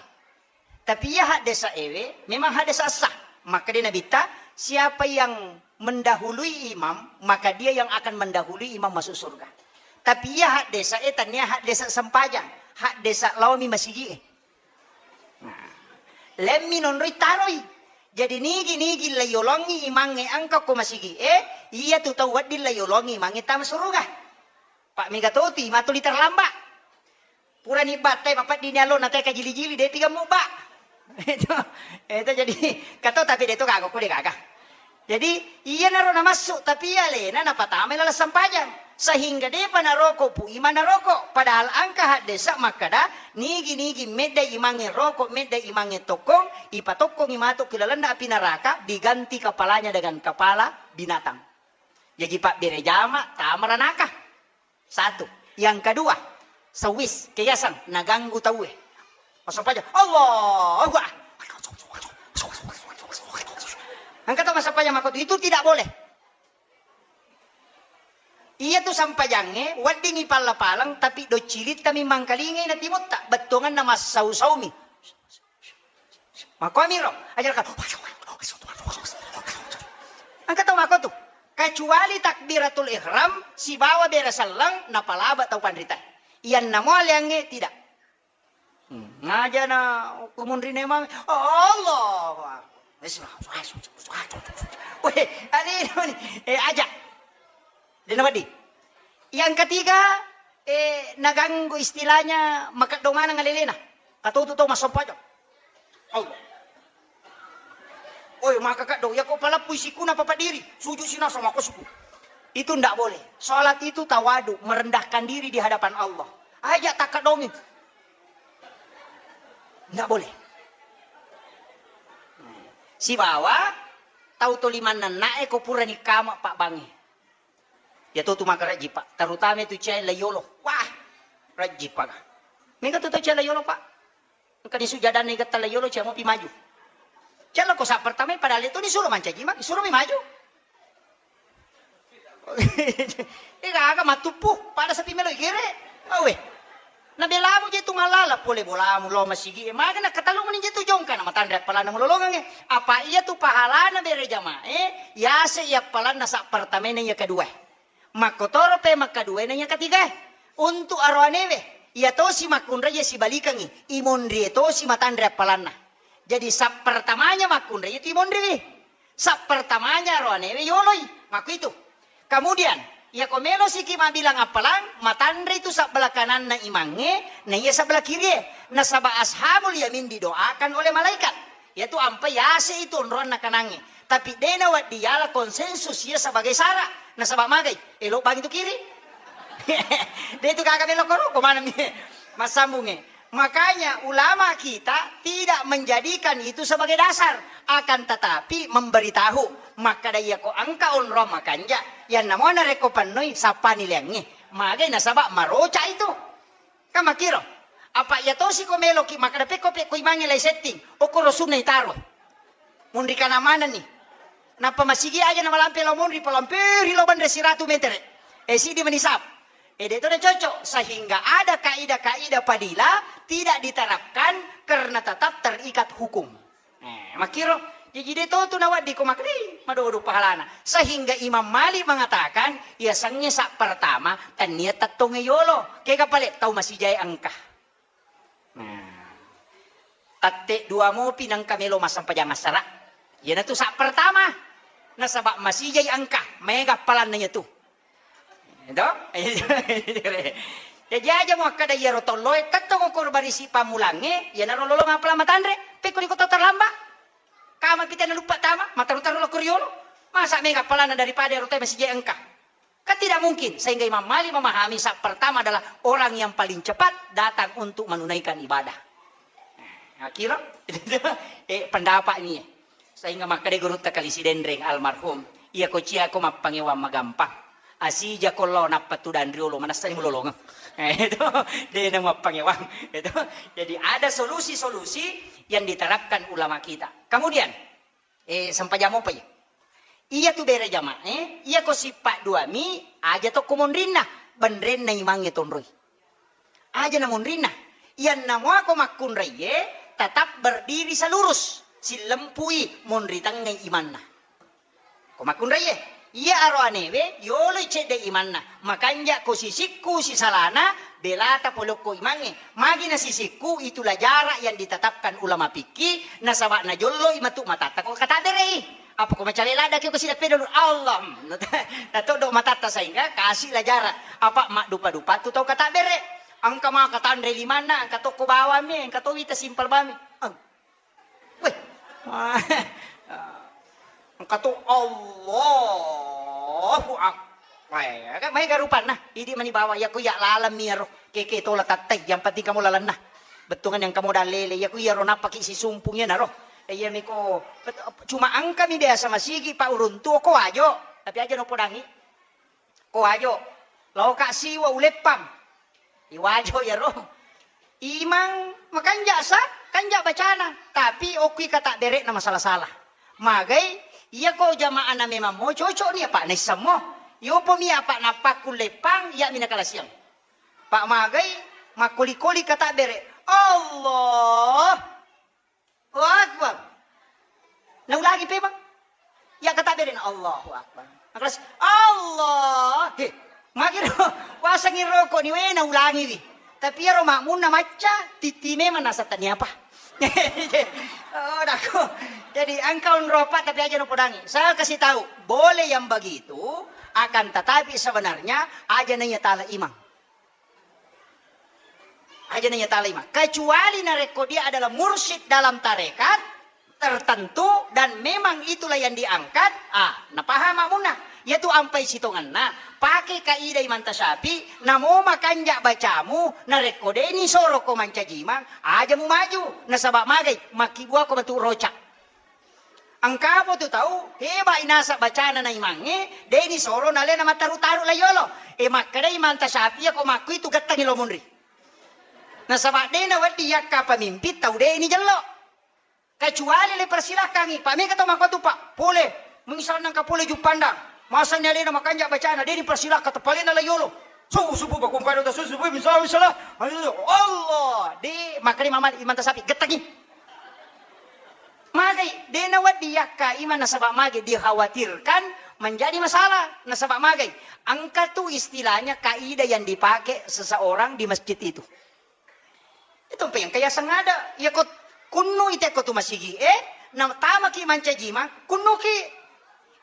Tapi iya haddese'ewe memang haddese' sah. Maka de nabitta, siapa yang mendahului imam, maka dia yang akan mendahului imam masuk surga. Tapi iya haddese'e tania haddese' sempajang, haddese' laomi masigi'e. Nah, lemmi nonroi taroi. Jadi nigi-nigi layolongi imangnge engka ko masigi'e, iya tu tau wedding layolongi imangnge tama suruga. Pak mega toti, matuli terlambat. Purani battai mapeddini allo na teka jili-jili, depi gammubba. Itu, itu jadi, kato tapi de to gaga, ko de gaga. Jadi, iyanaro namassu, tapi iya alena napatamai laleng sempajang. Sehingga depa naroko, pu imang naroko. Padahal engka haddese' makkeda, nigi-nigi medda imangnge roko, medda imangnge tokkong, ipatokkongi matu ki lalenna api neraka, diganti kepalanya dengan kepala binatang. Jaji pabbere jama, tama ranaka. Satu. Yang kedua, sewis, keyasan, naganggu tauwe. Massempajang, Allahu Akbar. Engka tau massempajang makkotu, itu tidak boleh. Iya tu sempajangnge, weddingi palla-palang, tapi doccilitta mi mangkalingai na timutta, bettuanganna massau-saumi. Makkuamiro, aja' ka. Engka tau makkotu. Kecuali takbiratul ihram sibawa bere selleng napalaba tau panrita. Iyanna mo aleangnge tidak. Hmm. Ngaja na kumunrine mami, Allahu Akbar. Weh, ade ni. Eh, aja'. Dena wedding. Yang ketiga, eh, naganggu istilahnya makeddo maneng alelena. Katutu tau massempajang. Allah. Oi, maka kaddo, yako palappui sikuna papadiri, sujud sinasa mako suku. Itu ndak boleh. Salat itu tawadu, merendahkan diri di hadapan Allah. Aja' takkaddongi. Ndak boleh. Sibawa tau toli mannenna'e ko purani kama pabbangnge. Iya to tu maka rajjipa, terutama itu cai layolo. Wah, rajjipa ka. Mega tu tau cai layolo, Pak. Engka ni sujadanna igetta layolo, cai mopi maju. Cai lako sa pertama, padahal itu disuruh mancaji, Mak. Disuruh mi maju. Eh, gaga matuppu, pada sapi melo igere. Awe. Na belamu je tu malala pole bolamu lo masigi. Maga na katalu meni je tu jongka na matanre appalanna malolongang e. Apa iya tu pahalana bere jamae, yase iya appalanna sa pertama na iya kedua. Makkotoro pe makkaduae na iya ketiga. Untuk aroanewe, iya tosi makkunrai iya sibalikangi, imonrie tosi matanre appalanna. Jadi sa pertamanya makkunrai itu imonrie. Sa pertamanya aroanewe yoloi, makku itu. Kemudian, iya ko melo siki mabilang appalang, matanre itu sabbelah kananna imangnge, na iya sabbelah kirie. Nasaba ashabul yamin didoakan oleh malaikat. Iya tu ampai yase itu onroanna kanangnge. Tapi dena waddi yala konsensus iya sebagai sara. Nasaba magai, elo bang itu kiri. De' itu gaga melo koro, ko maneng mi massambungnge. Makanya ulama kita tidak menjadikan itu sebagai dasar, akan tetapi memberitahu, makkada iya ko engka onrong makanja, yanna mo narekko pennoi sappani leangnge. Magai nasaba maroca itu. Kan makkiro. Apa iya tosi ko meloki makkada pekko-pekko imangnge lai setting, okkoro sunna itaro. Munri kana manenni. Nappa masigi aja na malampe lao munri, palamperi lao banre siratu metere. Eh, sidi menisab. Eh, de' to na cocok. Sehingga ada kaidah-kaidah fadilah tidak diterapkan karena tetap terikat hukum. Eh, makkiro. Jaji de' to tu nawedding ko makkeda, "Ih, madodo pahalana." Sehingga Imam Malik mengatakan, iya sengnge sa pertama, tennia tettongnge yolo. Kega pale tau masijae engka. Nah, tette dua mopi nengka melo massempajang assara. Iyanatu sa pertama. Nasaba masijai engka, maega appalanna iyatu. Itu? Jaji aja muakkada iyaro tolloe, tettong okko barisi pammulangnge, iyanaro lolong appalang matanre, pekko iko to terlambat. Kama pita naluppa tama, mataru-taru lao ko riolo. Masa mega appalanna daripada ero te masijai engka? Kan tidak mungkin, sehingga Imam Malik memahami sa pertama adalah orang yang paling cepat datang untuk menunaikan ibadah. Nah, kira? Eh, pendapat ini. Sehingga makkeda gurutta Kali Sidenreng almarhum, iya ko cia ko mappangewang magampang. Asija ko lao nappa tudang riolo, manessani mulolongeng. Eh, itu, de' na mappangewang. Itu. Jadi ada solusi-solusi yang diterapkan ulama kita. Kemudian, Eh, sempajang mopa iya. Iya tu bere jamaah, eh, iya ko sippa duami, aja tokko monrinna, benrenna imangnge tonroi. Aja na monrinna. Iyanna mua ko makkunraiye, tetap berdiri selurus, sillempui monri tengngai imanna. Ko makkunraiye, iya aro anewe, yoloi cedde imanna, makanja ko sisikku sisalana, belata pole okko imangnge. Magi na sisikku, itulah jarak yang ditetapkan ulama fikih, nasaba najolloi matu matatta ko katabbere'i. Apa ko macale ladda ki ko sidappe dulu, Allah. Natoddo matatta sehingga kasihlah jarak. Apa maddupa-dupa tu tau katabbere. Engka maka tanre limanna, engka tokko bawang mi, engka to wita simpel bami. Eng. Weh. Engka to Allahu Akbar. Kan maega rupanna. Idi mani bawa iya ku iya laleng mi iyaro. Keke tola tattai. Yang penting kamu lalenna. Bettuangan yang kamu dalele. Iya ku iyaro nappaki sisumpung iyanaro. Iya miko. Cuma engka mi biasa masigi pa uruntu ko Wajo. Tapi aja no podangi. Ko Wajo, laoka siwa uleppang. Iwajo iyaro. Imang makanja sa, kanja bacana, tapi okki katabbere'na masala-sala. Magai, iya ko jamaahna memang mo cocok ni apa naissammo. Yopo mi apa nappakku leppang, iya mi nakalasiang. Pak magai, makkoli-koli katabbere. Allah. Allahu Akbar. Naulangi pemang. Iya kata bede na Allahu Akbar. Nakalas Allah. He, magi ro wasengi roko ni we naulangi wi. Tapi iyaro makmunna macca, titi memang nasa tania apa. Oh, dako. Jadi engkau nropa tapi aja no podangi. Saya kasih tahu, boleh yang begitu, akan tetapi sebenarnya aja nanya tala imang. Aja nanya tala imang. Kecuali narekko dia adalah mursyid dalam tarekat tertentu dan memang itulah yang diangkat, ah, napaham makmunna. Iyatu ampai sitongenna, pake kaidah Imam Tasyafi, namo makanja bacamu, narekko deni soro ko mancaji imang, aja mu maju, nasaba magai, makkibua ko matu roca. Engkapo tu tau, heba inasa bacana na imangnge, deni soro nalena mattaru-taru la yolo. E, makkeda Imam Tasyafi, iya ko makku itu gettangi lo munri. Nasaba dena wedding yakka pemimpin tau deni jello. Kecuali le persilakangi, Pak, mega tau makko tu, Pak, pole, misalna engka pole Juppandang, masani alena makanja bacana, deni persilakka tepalena la yolo. Subuh, subuh, bakung pada udah subuh, subuh, misalnya, misalnya, Allah, de, makkeda Imam Malik, Imam Tasyafi, gettangi. Magai, de nawedding yakka imang nasaba magai dikhawatirkan menjadi masalah. Nasaba magai, engka tu istilahnya kaidah yang dipakai seseorang di masjid itu. Itu mpe yang kayaseng ada. Iya ko kunnu ite ko tu masigi e, na tamaki mancaji imang, kunnuki.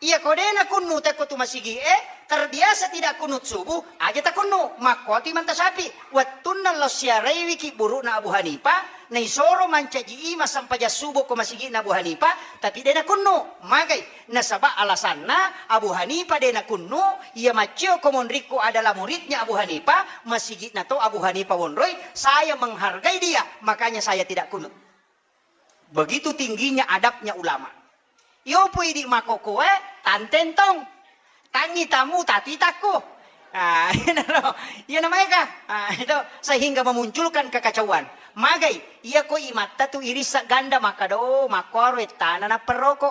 Iya ko de na kunnu te ko tu masigi e, Terbiasa tidak kunut subuh, aja takunnu. Makkuatu Imam Tasyafi, wettunna lao siaraiwiki buru'na Abu Hanifah, naisoro mancaji imam sempajang subuh ko masigi'na Abu Hanifah, tapi de nakunnu. Magai? Nasaba alasanna Abu Hanifah de nakunnu, iya maccio ko monrikku adalah muridnya Abu Hanifah, masigi'na to Abu Hanifah wonroi, saya menghargai dia, makanya saya tidak kunut. Begitu tingginya adabnya ulama. Yopo idi makkokkoe, tantentong. Tangi tamu, tati takku. Ah, iyana maega. Ah, itu sehingga memunculkan kekacauan. Magai, iya ko imatta tu irissa ganda makkada, oh, makkuaro ettana napperroko.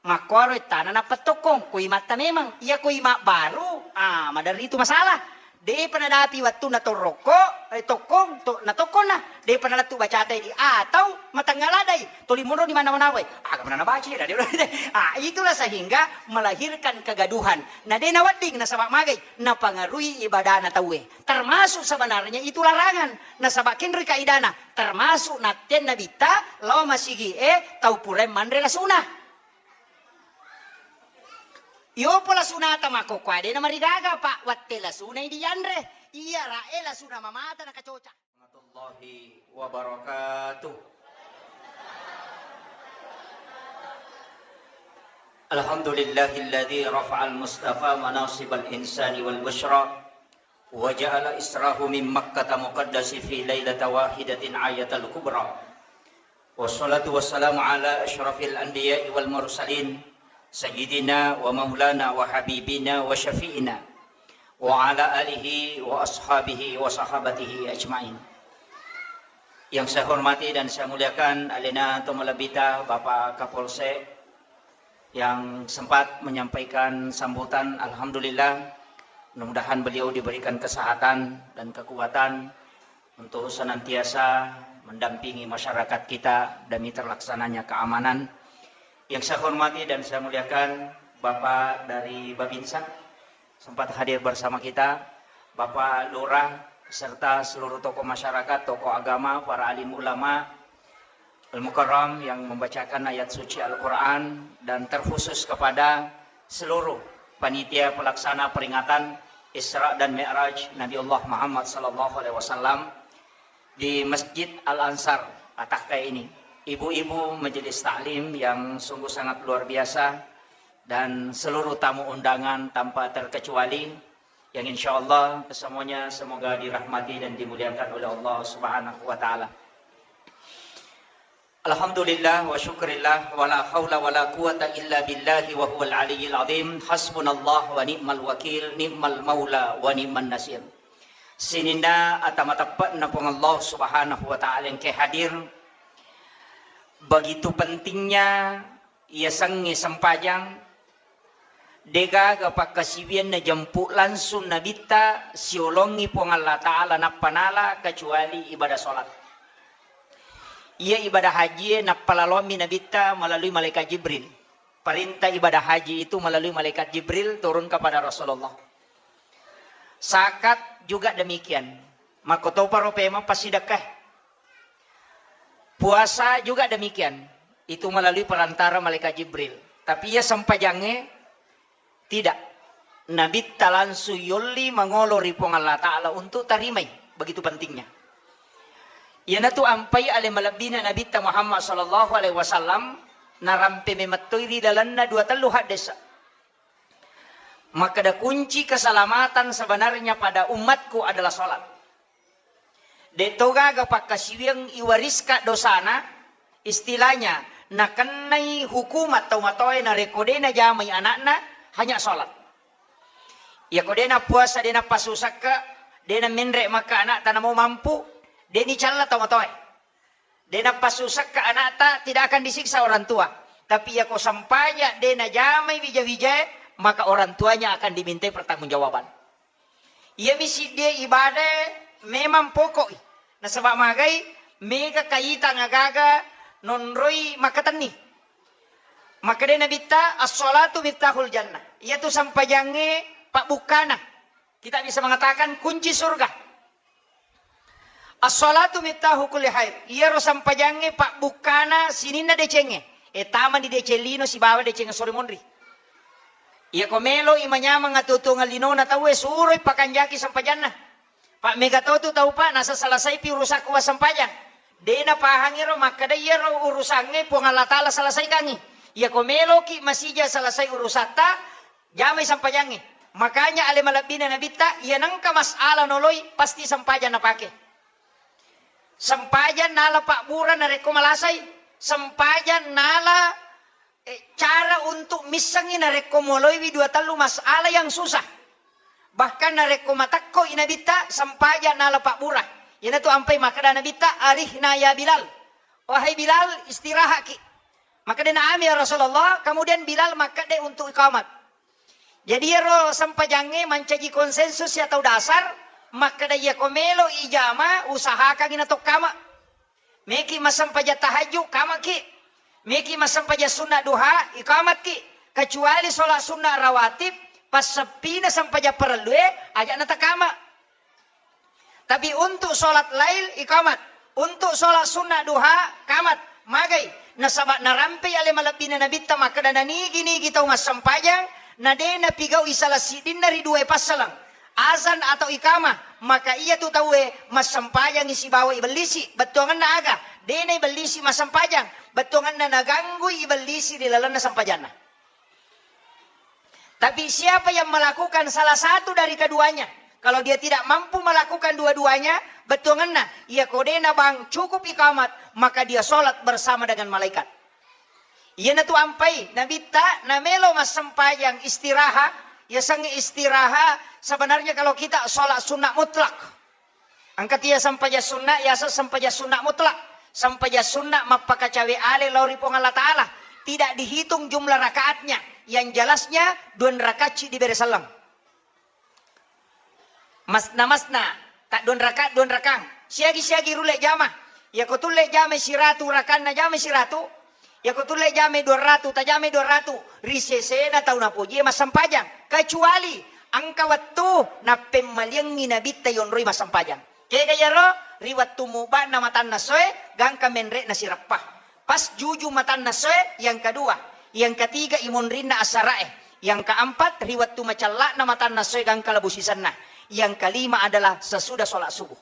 Makkuaro ettana nappa tokkong, ko imatta memang. Iya ko ima baru, ah, maderri tu masalah. Depa nadapi wettunna torrokko, eh, tokkong, to-, natokkonna. Depa nalettu bacata idi, atau matengnga ladai, tuli monro di mana-mana wae. Aga mana nabaca ya, dadi orang. Ah, itulah sehingga melahirkan kegaduhan. Na de nawedding nasaba magai, napangaruhi ibadana tauwe. Termasuk sebenarnya itu larangan. Nasaba kenri kaidana, termasuk nattenna bitta, lao masigi e, tau purae manre lasuna. Iyopo lasunata makkokkoe de namarigaga, Pak, wette lasunai dianre. Iya, rae lasuna mamata nakacoca. Warahmatullahi wabarakatuh. Alhamdulillahilladzi rafa'al mustafa manasibal insani wal busyra wa ja'ala israhu min Makkata muqaddasi fi lailata wahidatin ayatal kubra. Wassalatu wassalamu ala asyrafil anbiya'i wal mursalin, sayyidina wa maulana wa habibina wa syafi'ina, wa ala alihi wa ashabihi wa sahabatihi ajmain. Yang saya hormati dan saya muliakan, alena to malebbita Bapak Kapolsek yang sempat menyampaikan sambutan, alhamdulillah, mudah-mudahan beliau diberikan kesehatan dan kekuatan untuk senantiasa mendampingi masyarakat kita demi terlaksananya keamanan. Yang saya hormati dan saya muliakan Bapak dari Babinsa, sempat hadir bersama kita, Bapak Lurah, serta seluruh tokoh masyarakat, tokoh agama, para alim ulama, Al-Mukarram yang membacakan ayat suci Al-Quran, dan terkhusus kepada seluruh panitia pelaksana peringatan Isra dan Mi'raj Nabi Allah Muhammad sallallahu alaihi wasallam di Masjid Al-Ansar Atakkai ini, ibu-ibu majelis taklim yang sungguh sangat luar biasa, dan seluruh tamu undangan tanpa terkecuali, yang insya Allah kesemuanya semoga dirahmati dan dimuliakan oleh Allah Subhanahu wa Ta'ala. Alhamdulillah wa syukrillah, wa la haula wa la quwata illa billahi wa huwal aliyyil azim. Hasbunallah wa ni'mal wakil, ni'mal maula wa ni'man nasir. Sininna ata mateppe'na Puang Allah Subhanahu wa Ta'ala engke hadir. Begitu pentingnya yasengnge sempajang, degaga pakkasiwiang najempu langsung nabitta siolongi Puang Allah Ta'ala nappa nala kecuali ibadah salat. Iya ibadah haji e nappa laloammi nabitta melalui malaikat Jibril. Perintah ibadah haji itu melalui malaikat Jibril turun kepada Rasulullah. Zakat juga demikian. Makkotoparo pemeng passidekkae. Puasa juga demikian. Itu melalui perantara malaikat Jibril. Tapi iya sempajangnge tidak. Nabitta langsung yolli mangolo ri Puang Allah Ta'ala untuk tarimai. Begitu pentingnya. Iyanatu ampai ale malebbina Nabitta Muhammad sallallahu alaihi wasallam narampe memettoi ri lalenna dua tellu haddesa. Makkeda kunci keselamatan sebenarnya pada umatku adalah salat. De' to gaga pakkasiwiang iwariska dosana, istilahnya nakennai hukumat tau matoae narekko de' najamai anakna, hanya salat. Iyako de' nappuasa, de' napassu sekka, de' namenre' makka anakta namo mampu, de' nicalla tau matoae. De' napassu sekka anakta, tidak akan disiksa orang tua. Tapi iyako sampaja de' najamai wija-wijae, maka orang tuanya akan dimintai pertanggungjawaban. Iyami siddie ibadae memang pokok i. Nasaba magai, mega kaitang agaga nonroi makkatenni. Makkedai Nabitta, "As-shalatu miftahul jannah." Iyatu sampajangnge pabbukkana. Kita bisa mengatakan kunci surga. As-shalatu miftahu kulli khair. Iyaro sampajangnge pabbukkana sininna decengnge. E, tamani deceng lino sibawa deceng sore monri. Iyako melo'i manyameng atuo-tuongeng linona tauwe, suroi pakanjaki sempajanna. Pa' mega to tu tau, Pak, nasa selesaipi urusakku massempajang. De' napahangi ro makkeda iyaro urusangnge Puang Allah Ta'ala selesaikangngi. Iyako meloki masija selesai urusatta, jamai sempajangnge. Makanya ale malebbina Nabitta, iya nengka masalah noloi, pasti sempajang napake. Sempajang nala pabbura narekko malasai, sempajang nala, eh, cara untuk missengngi narekko moloiwi dua tellu masalah yang susah. Bahkan narekko matekkoi Nabitta, sempajang nala pabbura. Iyanatu ampai makkeda Nabitta, "Arihna ya Bilal." Wahai Bilal, istirahatki. Makkedana, "Amin ya Rasulullah." Kemudian Bilal makkeda untuk iqamat. Jadi iyaro sempajangnge mancaji konsensus ya tau dasar, makkeda iyako melo ijama, usahakangngi natokkama. Meki massempajang tahajud, kamaki. Meki massempajang sunna duha, ikamatki. Kecuali sholat sunna rawatib, passeppina sempajang parellue, aja natakama. Tapi untuk sholat lail, ikamat. Untuk sholat sunnah duha, kamat. Magai. Nasaba narampei ale malebbina Nabitta makkeda, nanigi-nigi tau massempajang, na de napigau'i salah siddinna ri duae passaleng, azan atau ikamah, maka iya tu tauwe massempajangi sibawa ibellisi. Bettuangenna aga? De naibellisi massempajang. Bettuangenna naganggui ibellisi ri lalenna sempajanna. Tapi siapa yang melakukan salah satu dari keduanya, kalau dia tidak mampu melakukan dua-duanya, bettuangenna, iya ko de na bang cukup ikamat, maka dia sholat bersama dengan malaikat. Iyanatu ampai Nabitta namelo massempajang istiraha, yasengnge istiraha, sebenarnya kalau kita sholat sunnah mutlak. Engka tia sempajang sunna, yaseng sempajang sunna mutlak. Sempajang sunna mappakacawe ale lao ri Puang Allah Ta'ala. Tidak dihitung jumlah rakaatnya. Yang jelasnya, dua rakaat ci dibere selleng. Masna-masna, tak dua rakaat, dua rakaat. Siagi-siagi rulle jama. Yako tulle jama siratu rakanna, jama siratu. Yako tulle jamai dua ratu, tajamai dua ratu, ri sesena tau napojie massempajang. Kecuali engka wettu nappemmaliangngi Nabitta yonroi massempajang. Kega iyaro? Ri wettu muba'na matanna soe, gangka menre'na sireppa. Pas juju matanna soe, yang kedua. Yang ketiga, imonrinna asarae. Yang keempat, ri wettu macella'na matanna soe, gangka labu sisenna. Yang kelima adalah sesudah sholat subuh.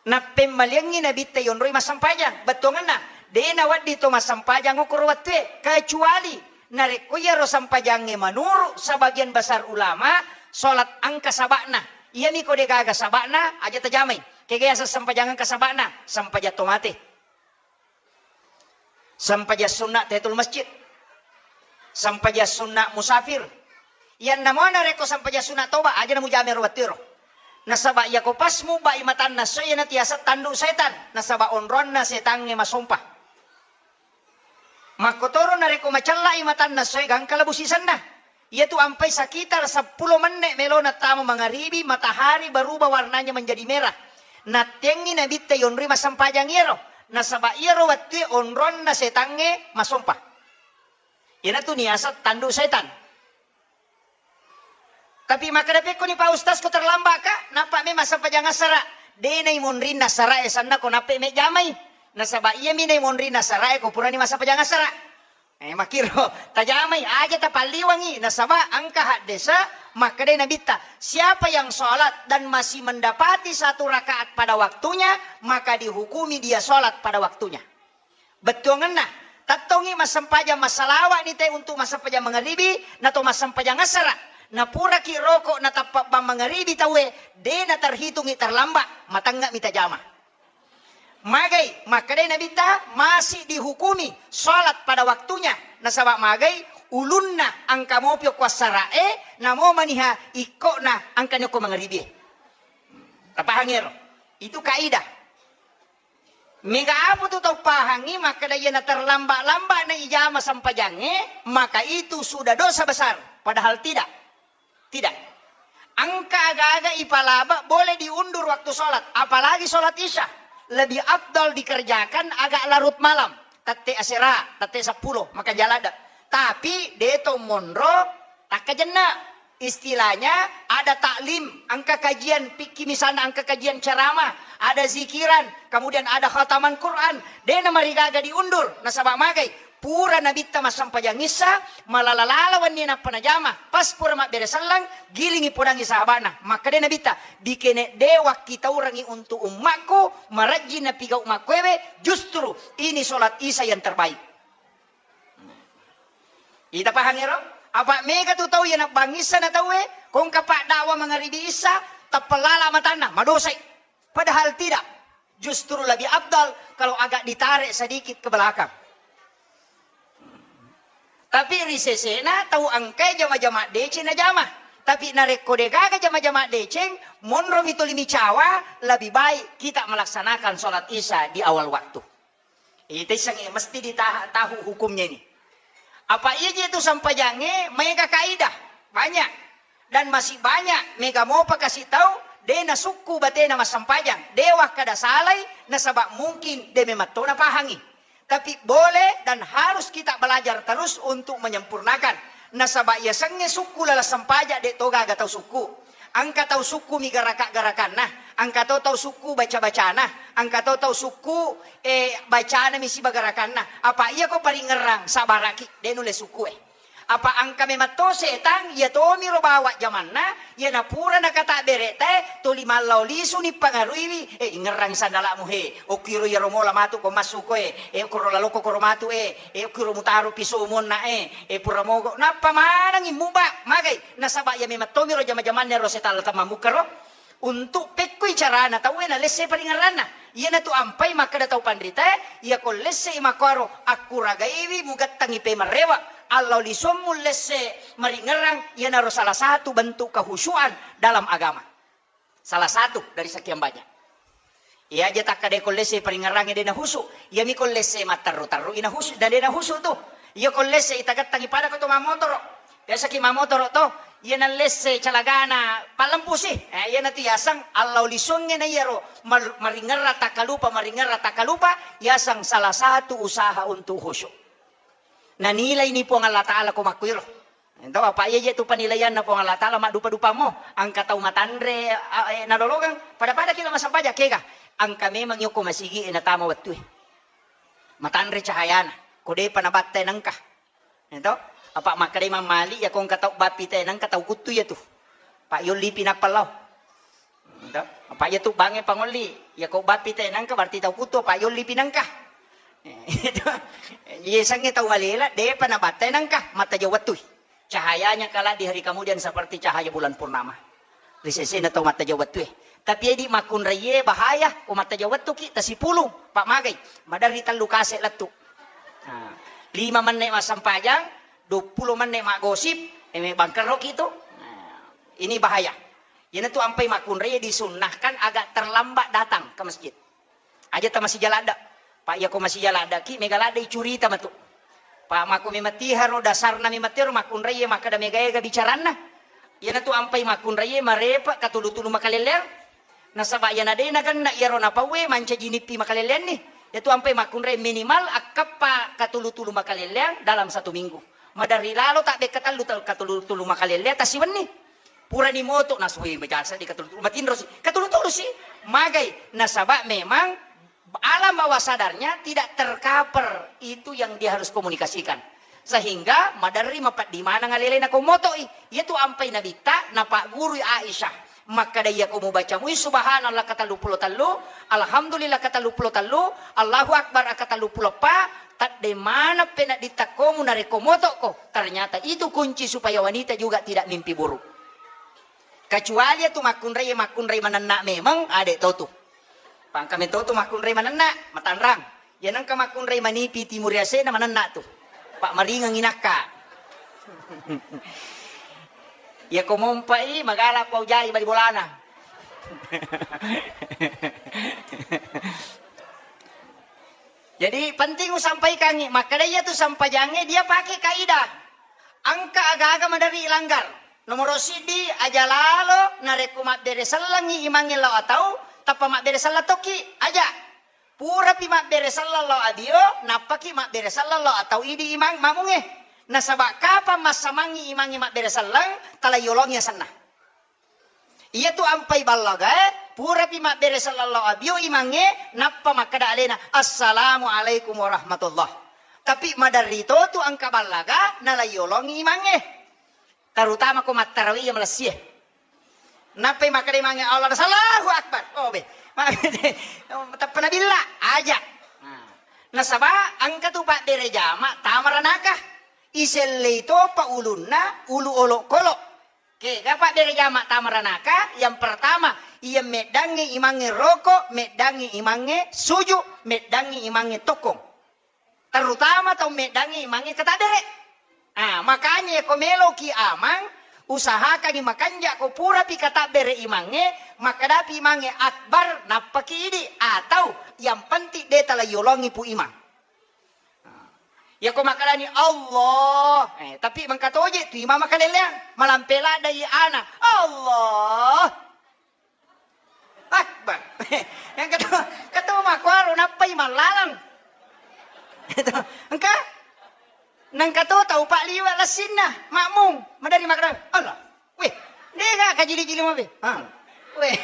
Nappemmaliangngi Nabitta yonroi massempajang. Bettuangenna, de nawedding to massempajang okkoro wettue, kecuali narekko iyaro sempajangnge menurut sebagian besar ulama, sholat engka saba'na. Iyami ko de gaga saba'na, aja tajamai. Kega yaseng sempajang engka saba'na? Sempajang to mate. Sempajang sunna tahiyatul masjid. Sempajang sunna musafir. Iyanna mo narekko sempajang sunna toba, aja namujamai ro wettuero. Nasaba iyako pas mubai matanna soe, iyana tiaseng tandu setan. Nasaba onronna setangnge masompa. Makkotoro narekko macellai matanna soe, gangka labu sisenna. Iyatu ampai sekitar seppulo menne' melona tama mangaribi, matahari berubah warnanya menjadi merah. Nattengngi Nabitta yonroi massempajang iyaro, nasaba iyaro wettue onronna setangnge masompa. Iyanatu niaseng tandu setan. Tapi makkeda, pekkoni Pak Ustaz, ko terlambat ka, nappa me massempajang assara. De naimonrinna assara e, sanna ko nappe me jamai. Nasaba iyami naimonrinna assara e, ko purani massempajang assara. Eh, makkiro, tajamai, aja tapalliwangi, nasaba engka haddese makkedai Nabitta, siapa yang sholat dan masih mendapati satu rakaat pada waktunya, maka dihukumi dia sholat pada waktunya. Bettuangenna, tettongi massempajang massalawa'ni te untuk massempajang mangaribi, nato massempajang assara. Napuraki roko natappa bang mangaribi tauwe, de naterhitungi terlambat, matengnga mi tajama. Magai, makkedai Nabitta, masih dihukumi sholat pada waktunya. Nasaba magai, ulunna engka mopi okko assara'e, namo maniha ikkona engka ni okko mangaribie. Tapahangi ero? Itu kaidah. Mega apa tu tau pahangi makkeda, iya naterlambat-lambat na ijama sempajangnge, maka itu sudah dosa besar. Padahal tidak. Tidak. Engka aga-aga ipalaba boleh diundur waktu sholat, apalagi sholat isya. Lebih afdal dikerjakan agak larut malam, tette asera, tette seppulo, maka jalada. Tapi deto monro takkajenna. Istilahnya ada taklim, engka kajian fikih misalnya, engka kajian ceramah, ada zikiran, kemudian ada khataman Quran. Dena marigaga diundur, nasaba magai. Pura Nabitta massempajang Isya, malala-lala wenni nappa najama. Pas pura mabbere selleng, gilingi podangi sahaba'na. Makkeda Nabitta, "Bikene de wakkitaurangi untuk ummakku, marajjing napigau makkuewe, justru ini sholat Isya yang terbaik." Ita pahang ero? Apa mega tu tau iya nabbangissa na tauwe, kongka pak dakwa mangaribi Isya, tappa lala matanna, madosai. Padahal tidak. Justru lebih afdal kalau agak ditarik sedikit ke belakang. Tapi ri sesena tau engkai jama-jama deceng najama. Tapi narekko degaga jama-jama deceng, monromi tuli micawa, lebih baik kita melaksanakan sholat Isya di awal waktu. Ita issengnge mesti ditaha-, tahu hukumnya ini. Apa iya je tu sempajangnge maega kaidah? Banyak. Dan masih banyak mega mopa kasi tau de nasukku batena massempajang. De wakkada salai nasaba mungkin de memang to napahangi. Tapi boleh dan harus kita belajar terus untuk menyempurnakan. Nasaba yasengnge sukku laleng sempaja de to gaga tau sukku. Engka tau sukku mi garaka-garakanna, engka to tau sukku baca-bacana, engka to tau sukku, eh, bacana mi siba garakanna. Apa iya ko paringerrang, sabaraki, de nulle sukku e. Apa engka memang to setang, iya tomiro bawa jamanna, iya napura nakata bereta e, toli mallau lisu ni pangaruiwi, eh, ingerrang sandalamu he, okkiro iyaro mola matu ko massu ko e, eh, okkoro laloko koro matu e, eh, okkiro mutaro piso monna e, eh, pura mogo, nappa manengi muba, magai. Nasaba iya memang tomiro jama-jamanna ro setalla tamammukka ro. Untuk pekkoi carana tauwe nalesse paringerranna. Iyanatu ampai makkeda tau panritae, iyako lessei makkoro akkuragaiwi mugettangi pemerrewa. Allau lisommu lesse maringerrang, iyanaro salah satu bentuk kehusuan dalam agama. Salah satu dari sekian banyak. Iya aja takkadai ko lesse paringerrangnge de nahusu, iyami ko lesse matterru-terru ina husu, na de nahusu tu. Iya ko lesse itagettangi pada ko to mamotoro. Biasa ki mamotoro to, iya na lesse calagana pallempusi. Eh, iya natu yaseng allau lisungnge na iyaro mar-, maringerra takkalupa, maringerra takkalupa, yaseng salah satu usaha untuk husu. Nanilai ni Puang Allah Ta'ala ko makkuiro. Ento, apa iya je tu penilaianna Puang Allah Ta'ala maddupa-dupamo, angka tau matanre, a, e, nalolongeng, pada-pada kila masampaja kega, angka memang yoko masigi e natama wettue. Matanre cahayana, ko depa nabatte nengka. Ento, apa makkedai Imam Malik, ya ko engka tau bappi te nengka tau kuttu ya tu. Pak yollipi nappa lao. Ento? Apa iya tu bangnge pangolli. Iya ko bappi te nengka berarti tau kuttu apa yollipi nengka. Iya sangnge tau alela depa nabattai nengka matajau wettui. Cahayanya kelak di hari kemudian seperti cahaya bulan purnama. Ri sesena tau matajau wettue. Tapi edi makkunraiye bahaya, ko matajau wettuki tasipulung, pak magai. Maderri tellu kase lettu. Nah, lima menne massempajang, dua puluh menne maggosip, e, bangkerroki tu. Nah, ini bahaya. Iyanatu ampai makkunrai disunnahkan agak terlambat datang ke masjid. Aja ta masija ladda. Pak, iya ko masija ladda ki, mega ladda icurita matu. Pak, mako memang tiharo dasarna memang tiharo makkunrai makkeda mega ega bicaranna. Iyanatu ampai makkunrai marepe katulu-tulu makalelleang. Nasaba iyana de nagenna iyaro napauwe mancaji nippi makalelleanni. Iyatu ampai makkunrai minimal akkeppa katulu-tulu makalelleang dalam satu minggu. Maderri lalo tabbe katellu, katulu-tulu makalelleang tasiwenni. Purani moto nasue majasa di katulu-tulu. Matinro si. Katulu-tulu si. Magai. Nasaba memang alam bawah sadarnya tidak tercover itu yang dia harus komunikasikan. Sehingga maderri mapeddimana ngalele na ko moto i. Iyatu ampai nabitta napaggurui Aisyah. Makkeda iya ko mubaca mui subhanallah katelluppulo tellu, alhamdulillah katelluppulo tellu, Allahu akbar katelluppulo eppa, tadde maneng penedditta komu narekko moto ko. Ternyata itu kunci supaya wanita juga tidak mimpi buruk. Kecuali iyatu makkunrai, makkunrai manenna memang, ade to tu. Pangka meto tu makkunrai manenna, matanrang. Iya nengka makkunrai manipi timur yasena manenna tu. Pak maringeng inakka. Iya ko mompai magala pau jai bali bolana. Jadi penting usampaikangi, makkeda iyatu sampajangnge dia pakai kaidah. Engka aga-aga maderri ilanggar. Nomoro siddi, aja lalo narekko mabbere sellengngi imangnge lao atau tappa mabbere selleng tokki, aja. Purapi mabbere selleng lao abio, nappaki mabbere selleng lao atau idi imang mamungnge. Nasaba kapang massamangngi imangnge mabbere selleng, tala yolongi asenna. Iyatu ampai ballagae, purapi mabbere selleng lao abio imangnge, nappa makkeda alena, "Assalamualaikum warahmatullah." Tapi maderri to tu engka ballaga nalaiyolongi imangnge. Terutama ko mattarawih iya malessie. Nappai makkeda imangnge Allah, Allahu Akbar. Oh be. Tappa nabilla aja. Nah. Nasaba engka tu pabbere jama tama ranaka. Isellei topa ulunna ulu olokolo. Kega pabbere jama tama ranaka? Yang pertama, iya meddangngi imangnge roko, meddangngi imangnge suju, meddangngi imangnge tokkong. Terutama tau meddangngi imangnge katabbere. Ah, makanya ko meloki amang, usahakangi makanja ko purapi katabbere imangnge, makkadapi imangnge akbar, nappaki idi, atau yang penting de tala yolongi pu imang. Yako makkalani Allah, eh, tapi mengkatoje tu imang makaleleang, malampe ladai ana, Allah Akbar. Yang ketemu, ketemu makkuaro nappai mallalang. Engka? Nengka to tau pak liwa lassinna, makmum, madari makkada, Allah. Weh, dega kajili-jili mabe. Ha. Weh,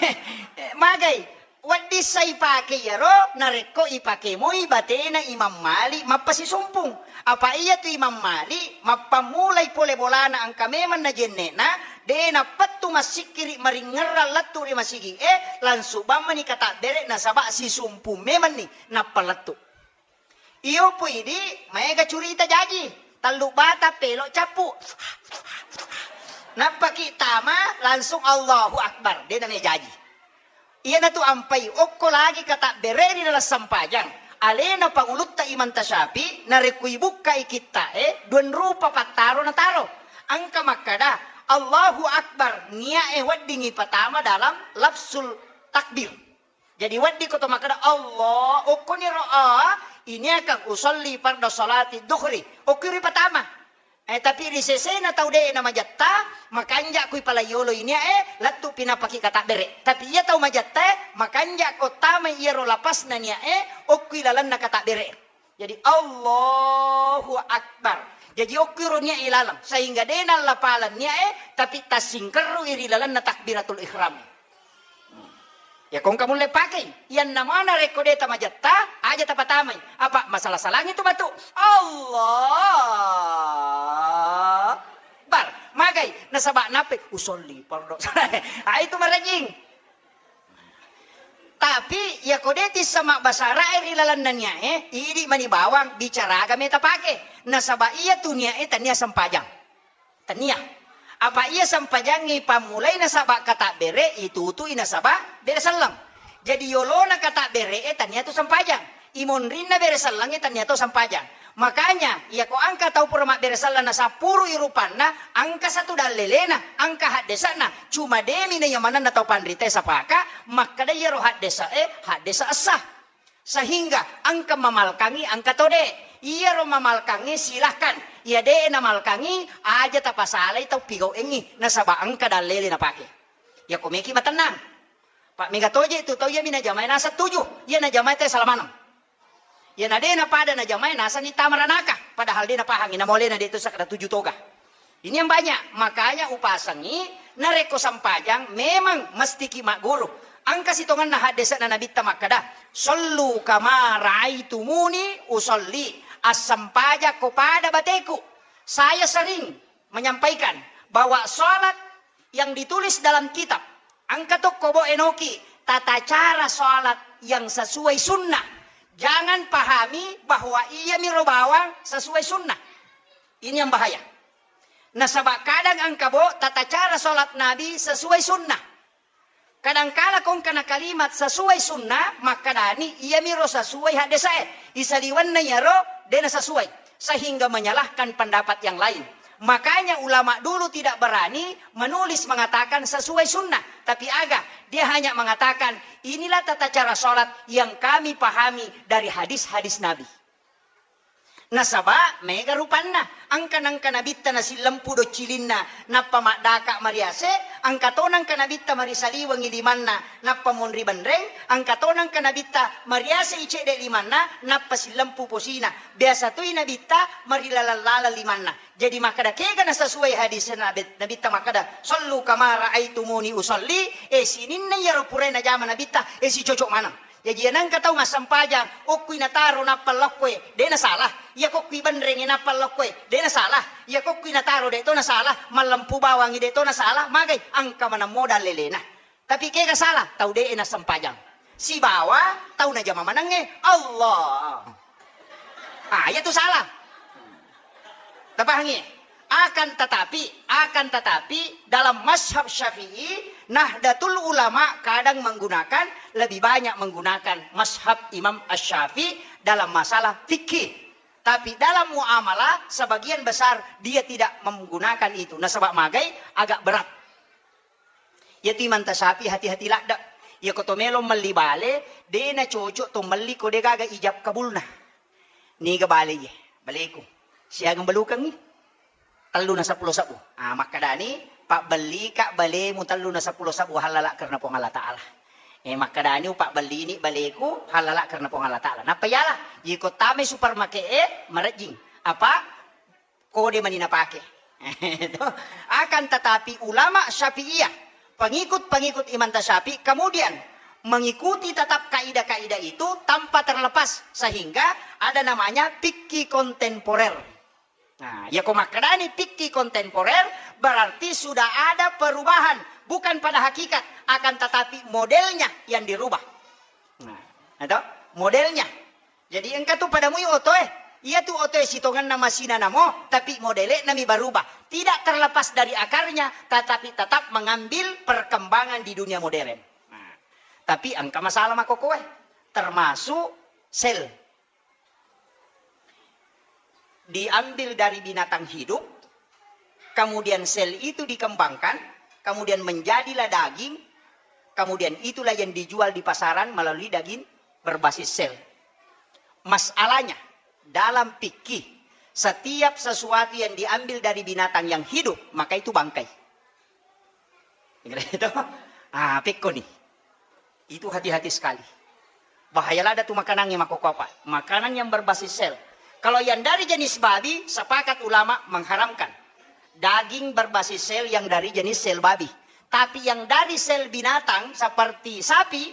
magai. Wedding sa ipake iyaro, narekko ipake moi batena Imam Malik mappasisumpung. Apa iya tu Imam Malik mappammulai pole bolana engka memang najenne'na, de nappettu massikkiri maringngerrang lettu ri masigi e, langsung bammani katabbere nasaba sisumpung memanni nappa lettu. Iyo pu idi, maega curita jaji. Tellu bata pelo cappu. Nappaki tama, langsung Allahu Akbar. De name jaji. Iyanatu ampai okko lagi katabbere ri dalam sempajang. Alena pangulutta Imam Tasyafi, narekko ibukkai kitta e, dua rupa pattaro nataro. Engka makkada, Allahu Akbar, nia e weddingi patama dalam lafzul takbir. Jadi wedding ko to makkeda, Allah, okkoniro a, ini akan usolli fardu salati duhri. Okkoi ripatama. Eh, tapi ri sesena tau de na majatta, makanja kui palaiyolo ini e, lettu pinapaki katabbere. Tapi iya tau majatta e, makanja ko tama iyaro lapasna nia e, okkoi lalenna katabbere. Jadi Allahu Akbar. Jadi okkoi ro nia e laleng. Sehingga de na lapalan nia e, tapi tassingkerru iri lalenna takbiratul ihram. Ya kongka mulle pakei. Iyanna mana rekko de tamajatta, aja tapatamai. Apa masalah salangi tu matu. Allah Akbar. Magai nasaba nape usolli pardo. Ah, itu marajing. Tapi ya kode tissa mabbasara e ri lalanna nia e, idi mani bawang bicara aga meta pake. Nasaba iya tu nia e tania sempajang. Tania. Apa iya sempajangngi pammulai nasaba katabbere, itutui nasaba bere selleng. Jadi yolona katabbere e tania tu sempajang. Imonrinna bere sellengnge tania tu sempajang. Makanya, iyako engka tau pura mabbere selleng nasappurui rupanna, engka satu dallelena, engka haddese'na. Cuma demi na iya manenna tau panrita e sapaka, makkeda iyaro haddese e, haddese essa. Sehingga engka mamalkangi, engka to de. Iyaro mamalkangi silahkan. Iya de namalkangi, aja tapasalai tau pigau'engngi, nasaba engka dallele napake. Iyako meki matennang. Pak mega toje tu tau iyami najamae naseng tuju, iya najamae te sala maneng. Iya na de napada najamae nasenni tama ranaka, padahal de napahangi namolena de tu sakada tuju toga. Ini yang banyak, makanya upasangi narekko sempajang memang mestiki magguru. Engka sitongenna haddese'na Nabitta makkeda, "Sallu kama raaitumuni usalli." Assempajang ko pada bateku. Saya sering menyampaikan bahwa salat yang ditulis dalam kitab, engka tokko bo enoki tata cara salat yang sesuai sunnah. Jangan pahami bahwa iyami ro bawang sesuai sunnah. Ini yang bahaya. Nasaba kadang engka bo tata cara salat Nabi sesuai sunnah. Kadangkala kongkana kalimat sesuai sunnah, makkadani iyamiro sesuai haddesae. Isaliwenna iyaro dena sesuai, sehingga menyalahkan pendapat yang lain. Makanya ulama dulu tidak berani menulis mengatakan sesuai sunnah, tapi aga, dia hanya mengatakan inilah tata cara salat yang kami pahami dari hadis-hadis Nabi. Nasaba mega rupanna, engka nengka nabitta nasillempu doccilinna, nappa maddaka mariase, engka to nengka nabitta marisaliwengi limanna, nappa monri benreng, engka to nengka nabitta mariase icedde limanna, nappa sillempu posina. Biasa toi nabitta marilalang-lalang limanna. Jadi makkeda kega nasasuai hadis nabi-, nabitta makkeda, "Sallu kama raaitumuni usalli," eh, sininna iyaro purai najama nabitta, eh, sicocok maneng. Jaji, iya nengka tau massempajang, okkui nataro nappa lokkoe, de' nasalah. Iya kokkui benrengngi nappa lokkoe, de' nasalah. Iya kokkui nataro de' to nasalah, mallempu bawangngi de' to nasalah, magai engka maneng modal lelena. Tapi kega salah, tau de' nassempajang. Sibawa tau najama manengnge, Allah. Ah, iya tu salah. Tapahangi? Akan tetapi, akan tetapi dalam mazhab Syafi'i, Nahdlatul Ulama kadang menggunakan, lebih banyak menggunakan mazhab Imam Asy-Syafi'i dalam masalah fikih. Tapi dalam muamalah, sebagian besar dia tidak menggunakan itu. Nasaba magai, agak berat. Iyatu Imam Syafi'i hati-hati ladde'. Iya ko to melo melli bale, de' nacocok to melli ko de' gaga ijab kabulna. Niga bale iye? Baleku. Siagang balukengngi? Tellu na seppulo sebbu. Ah, makkadani, "Pabbellika balemu tellu na seppulo sebbu hallala karena Puang Allah Ta'ala." Eh, makkadani, "Upabbellini baleku hallala karena Puang Allah Ta'ala." Nappa iyala, iko tamai supermarket e, marejjing. Apa? Kode mani napake. Akan tetapi ulama Syafi'iyah, pengikut-pengikut Imam Syafi'i, kemudian mengikuti tetap kaidah-kaidah itu tanpa terlepas, sehingga ada namanya fikih kontemporer. Nah, ya ko makkedani fikih kontemporer, berarti sudah ada perubahan, bukan pada hakikat, akan tetapi modelnya yang dirubah. Nah, itu modelnya. Jadi engka tu pada mui otoe. Iya tu otoe sitongenna masina namo, tapi modele nami berubah. Tidak terlepas dari akarnya, tetapi tetap mengambil perkembangan di dunia modern. Nah, tapi engka masalah makokoe, termasuk sel. Diambil dari binatang hidup, kemudian sel itu dikembangkan, kemudian menjadilah daging, kemudian itulah yang dijual di pasaran melalui daging berbasis sel. Masalahnya, dalam fikih, setiap sesuatu yang diambil dari binatang yang hidup, maka itu bangkai. Itu. Ah, pekko ni. Itu hati-hati sekali. Bahaya lada tu makanangnge makkokkoe apa. Makanan yang berbasis sel. Kalau yang dari jenis babi, sepakat ulama mengharamkan. Daging berbasis sel yang dari jenis sel babi. Tapi yang dari sel binatang seperti sapi,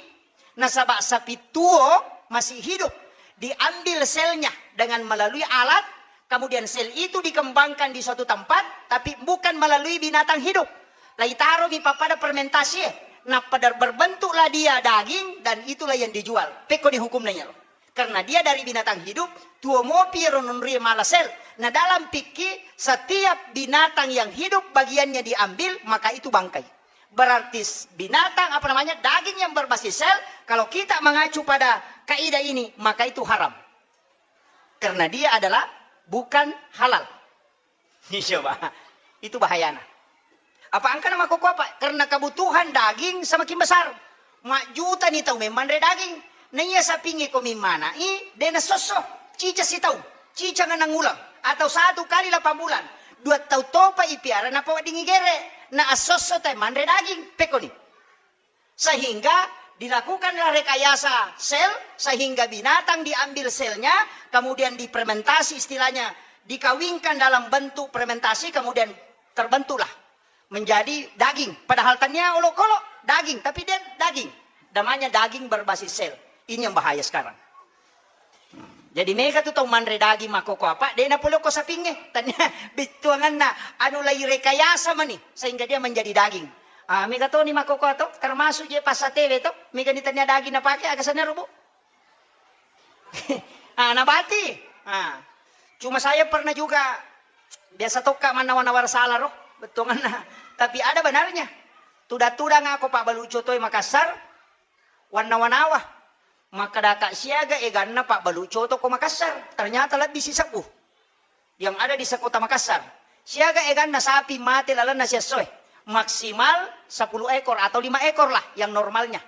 nasaba sapi tuo masih hidup, diambil selnya dengan melalui alat, kemudian sel itu dikembangkan di suatu tempat, tapi bukan melalui binatang hidup. Laitaromi pappada fermentasi, nappa dar-, berbentuklah dia daging dan itulah yang dijual. Pekko ni hukumna iyaro. Karena dia dari binatang hidup, tuo mopi ro nonrie mala sel. Nah, dalam fikih, setiap binatang yang hidup bagiannya diambil, maka itu bangkai. Berarti s-, binatang, apa namanya, daging yang berbasis sel, kalau kita mengacu pada kaidah ini, maka itu haram. Karena dia adalah bukan halal. Coba. Itu bahayana. Apa engkana makkokkoe apa? Karena kebutuhan daging semakin besar. Majjutani tau memmanre daging. Naiya sapingnge ko mimmana'i, de' nassosso. Cica sitaung, cica ngennang uleng, atau satu kali lapan bulan. Dua tau topa ipiara napaweddingngi gere. Na assosso tae manre daging. Pekkoni. Sehingga dilakukanlah rekayasa sel, sehingga binatang diambil selnya, kemudian difermentasi, istilahnya dikawinkan dalam bentuk fermentasi, kemudian terbentuklah menjadi daging. Padahal tania olokolo daging, tapi dia daging. Namanya daging berbasis sel. Ini yang bahaya sekarang. Jadi mega tu tau manre daging makkokkoe apa, de' napole ko sapingnge. Tania bittuanganna anu lai rekayasa mani sehingga dia menjadi daging. Ah, mega toni makkokkoe to, termasuk je passatewe to, mega ni tania daging napake, aga senna rubu. Ah, nabati. Ah. Cuma saya pernah juga, biasa tokka mannawa-nawa sala ro, bettuanganna. Tapi ada benarnya. Tudang-tudang ako pabbalu cotoe Makassar, wannawa-nawa. Makkedaka siaga eganna pabbalu coto ko Makassar. Ternyata lebbi sisebbu. Yang ada di sekota Makassar. Siaga eganna sapi mate lalenna siessoe. Maksimal sepuluh ekor atau lima ekor lah yang normalnya.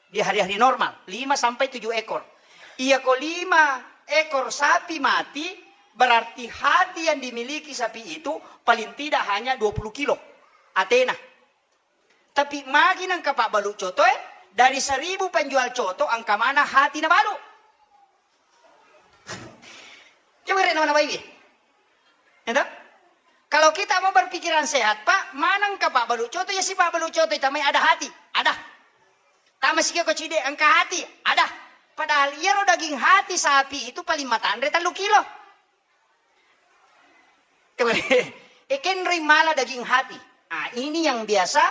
Di hari-hari normal, lima sampai tujuh ekor. Iya ko lima ekor sapi mati, berarti hati yang dimiliki sapi itu paling tidak hanya dua puluh kilo atena. Tapi magi nengka pabbalu cotoe, dari seribu penjual coto engka mana hati nabalu. Coba rena mana baiwi. Itu? Kalau kita mau berpikiran sehat, Pak, mana engka pabbalu coto, ya si pabbalu coto itu namanya ada hati, ada. Ama sikio ko cide engka hati, ada. Padahal iyaro daging hati sapi itu paling matanre tellu kilo. Coba deh, e kenroi mala daging hati. Ah, ini yang biasa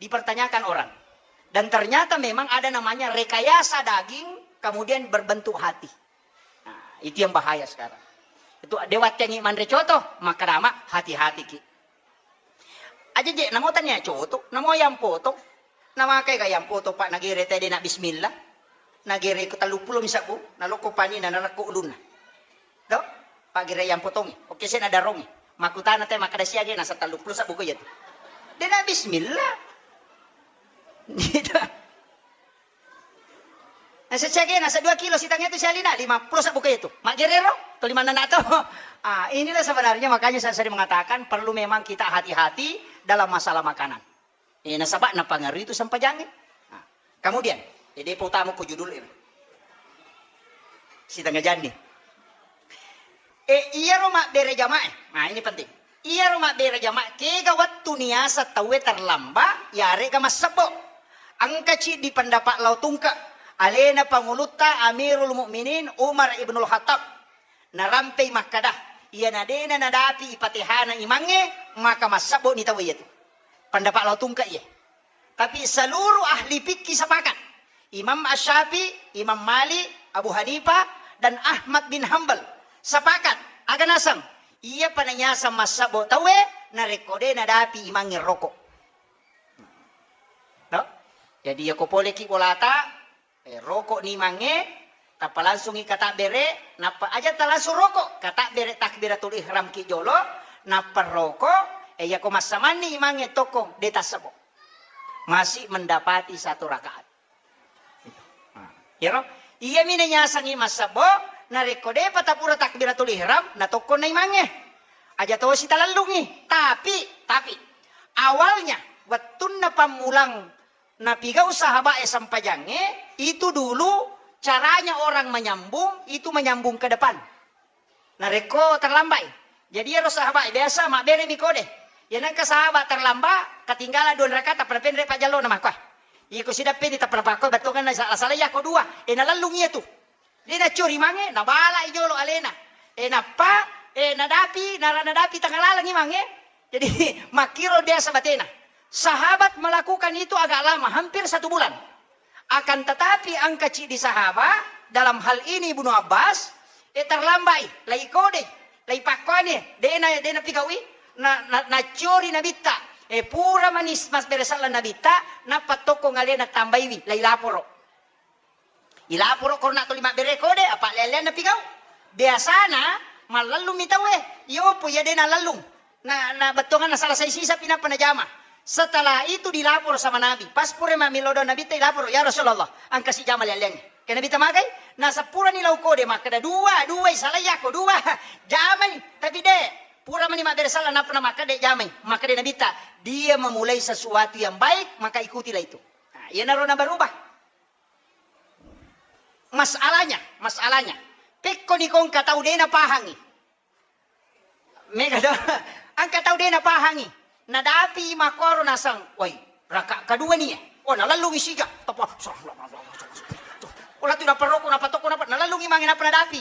dipertanyakan orang. Dan ternyata memang ada namanya rekayasa daging, kemudian berbentuk hati. Nah, itu yang bahaya sekarang. Itu dewattengi manre coto, maka dama hati-hati ki. Aja je, namo tania coto, namo yang poto. Namakai ga yang poto, Pak, nagere tede na bismillah. Nagere ko tellu pulo misabbu, naloko pani na narekko ulunna. Do? Pagere yang potongi. Oke, saya nadarongi. Makutana te makkada siaga nasa tellu pulo sabbu ko iya tu. De na bismillah. Gitu. Nasa siaga nasa dua kilo sitang itu sialina lima pulo sabbu ko iya tu. Maggerero, to lima nana to. Ah, inilah sebenarnya makanya saya sering mengatakan perlu memang kita hati-hati dalam masalah makanan. Eh, nasaba napangaruhi itu sempajangnge. Nah, kemudian, eh, depa utama ko judul ini. Sitengah jani. Eh, iyaro mabbere jamaah. Nah, ini penting. Iyaro mabbere jamaah, kega wettu niasa tauwe terlambat, yarega massebbo. Engka ciddi pendapat lao tungke. Alena pangulutta Amirul Mukminin Umar Ibnul Khattab. Narampei makkada, iyana dena nadapi ipatehana imangnge, maka massebbo ni tauwe iyatu. Pendapat lao tungke iye. Tapi seluruh ahli fikih sepakat. Imam Asy-Syafi'i, Imam Malik, Abu Hanifah, dan Ahmad bin Hambal sepakat. Aga naseng, iya panayaseng massebbo tauwe narekko de nadapi imangnge rokok. No? Jadi yako poleki bolata, eh, rokok ni mange, tappa langsungi katabbere, nappa aja talangsung rokok, katabbere takbiratul ihram ki jolo, nappa rokok, eh, yako massamanni imangnge tokko de tassebbo. Masih mendapati satu rakaat. Nah, iyaro, iyami nanyasangi massebbo, narekko depa tapura takbiratul ihram, natokkonna imangnge. Aja tosi talellungi. Tapi, tapi, awalnya, wettunna pammulang napigau sahabat e sempajangnge, itu dulu caranya orang menyambung, itu menyambung ke depan. Narekko terlambat i. Jadi iyaro sahabat e biasa mabberemi kode. Iya nengka sahabat terlambat, ketinggalan dua rakaat, tappa napenre pajjallo na makkoe. Iko sidappeni tappa napakkoe bettuanganna sala-sala iyako dua. E nalellung iyatu. De naccori mange, nabala i jolo alena. E nappa, e nadapi, nara nadapi tangalalang i mange. Jadi makkiro biasa batena. Sahabat melakukan itu agak lama, hampir satu bulan. Akan tetapi engka ciddi sahabat, dalam hal ini Ibnu Abbas, eh, terlambai, lai kode, lai pakkoane, dena, dena pigaui, na, na, naccori nabitta, eh, pura manis mas bere sallang nabitta, nappa tokko ngalena tambaiwi, lai laporo. Ilaporo korona tuli mabbere kode, apa lean-lean napigau. Biasana mallellung mi tauwe, yopo iya dena lellung. Na, na bettuanganna sala sai sisa pi nappa najama. Setelah itu dilapor sama Nabi. Pas pura mammelo do Nabitta ilapor, "Ya Rasulullah, engka sijama leang-leangnge." Ke Nabitta magai, "Nasappurani lau kode makkeda dua, dua isalai yako dua." Jamai, tapi de, pura mani mabbere sala nappa makkeda jamai. Makkeda Nabitta, "Dia memulai sesuatu yang baik, maka ikutilah itu." Nah, iyanaro nabarubah. Masalahnya, masalahnya. Pekko ni kongka tau de napahangi. Mega do. Engka tau de napahangi. Nadapi makkoro naseng, "Woi, raka kedua ni ya." Oh, nalellungi siga. Tapa. Oh, latu naparoko, napatoko, napa-, nalellungi mange napa nadapi.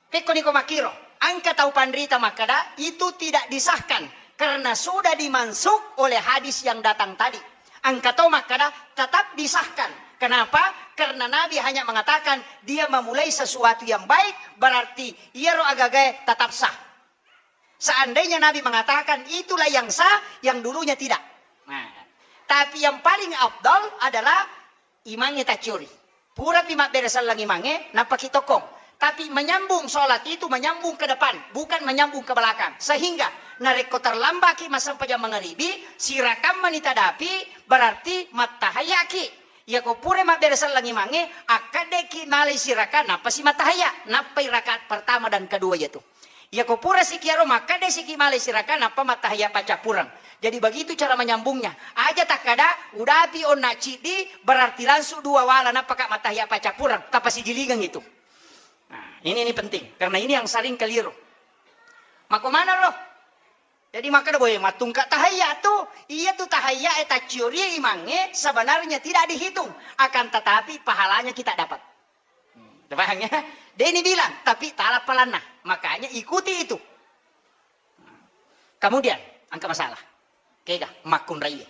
Pekko niko makkiro, engka tau panrita makkada, itu tidak disahkan karena sudah dimansukh oleh hadis yang datang tadi. Engka to makkada, tetap disahkan. Kenapa? Karena Nabi hanya mengatakan dia memulai sesuatu yang baik, berarti iyaro agagae tetap sah. Seandainya Nabi mengatakan itulah yang sah, yang dulunya tidak. Nah, tapi yang paling afdal adalah imangnge tacciori. Purapi mabbere selleng imangnge, nappaki tokkong. Tapi menyambung sholat itu menyambung ke depan, bukan menyambung ke belakang. Sehingga narekko terlambaki massempajang mangaribi, sirakammani tadapi, berarti mattahayaki. Iyako pura mabbere selleng imangnge, akkaddeki malai siraka, nappasi mattahaya, nappai rakaat pertama dan kedua iyatu. Iyako pura siki aro makkeda siki malai siraka nappa mattahiyya paccappureng. Jadi begitu cara menyambungnya. Aja takkada udapi onna ciddi berarti langsung dua wala nappaka mattahiyya paccappureng. Tapasijilingang itu. Nah, ini, ini penting karena ini yang sering keliru. Mako mana lo? Jadi makkeda boe mattungka tahayya tu, iya tu tahayya e tacciori imangnge sebenarnya tidak dihitung, akan tetapi pahalanya kita dapat. Paham ya? Deni bilang, tapi tala palanna. Makanya ikuti itu. Kemudian, engka masalah. Kega makkunraie.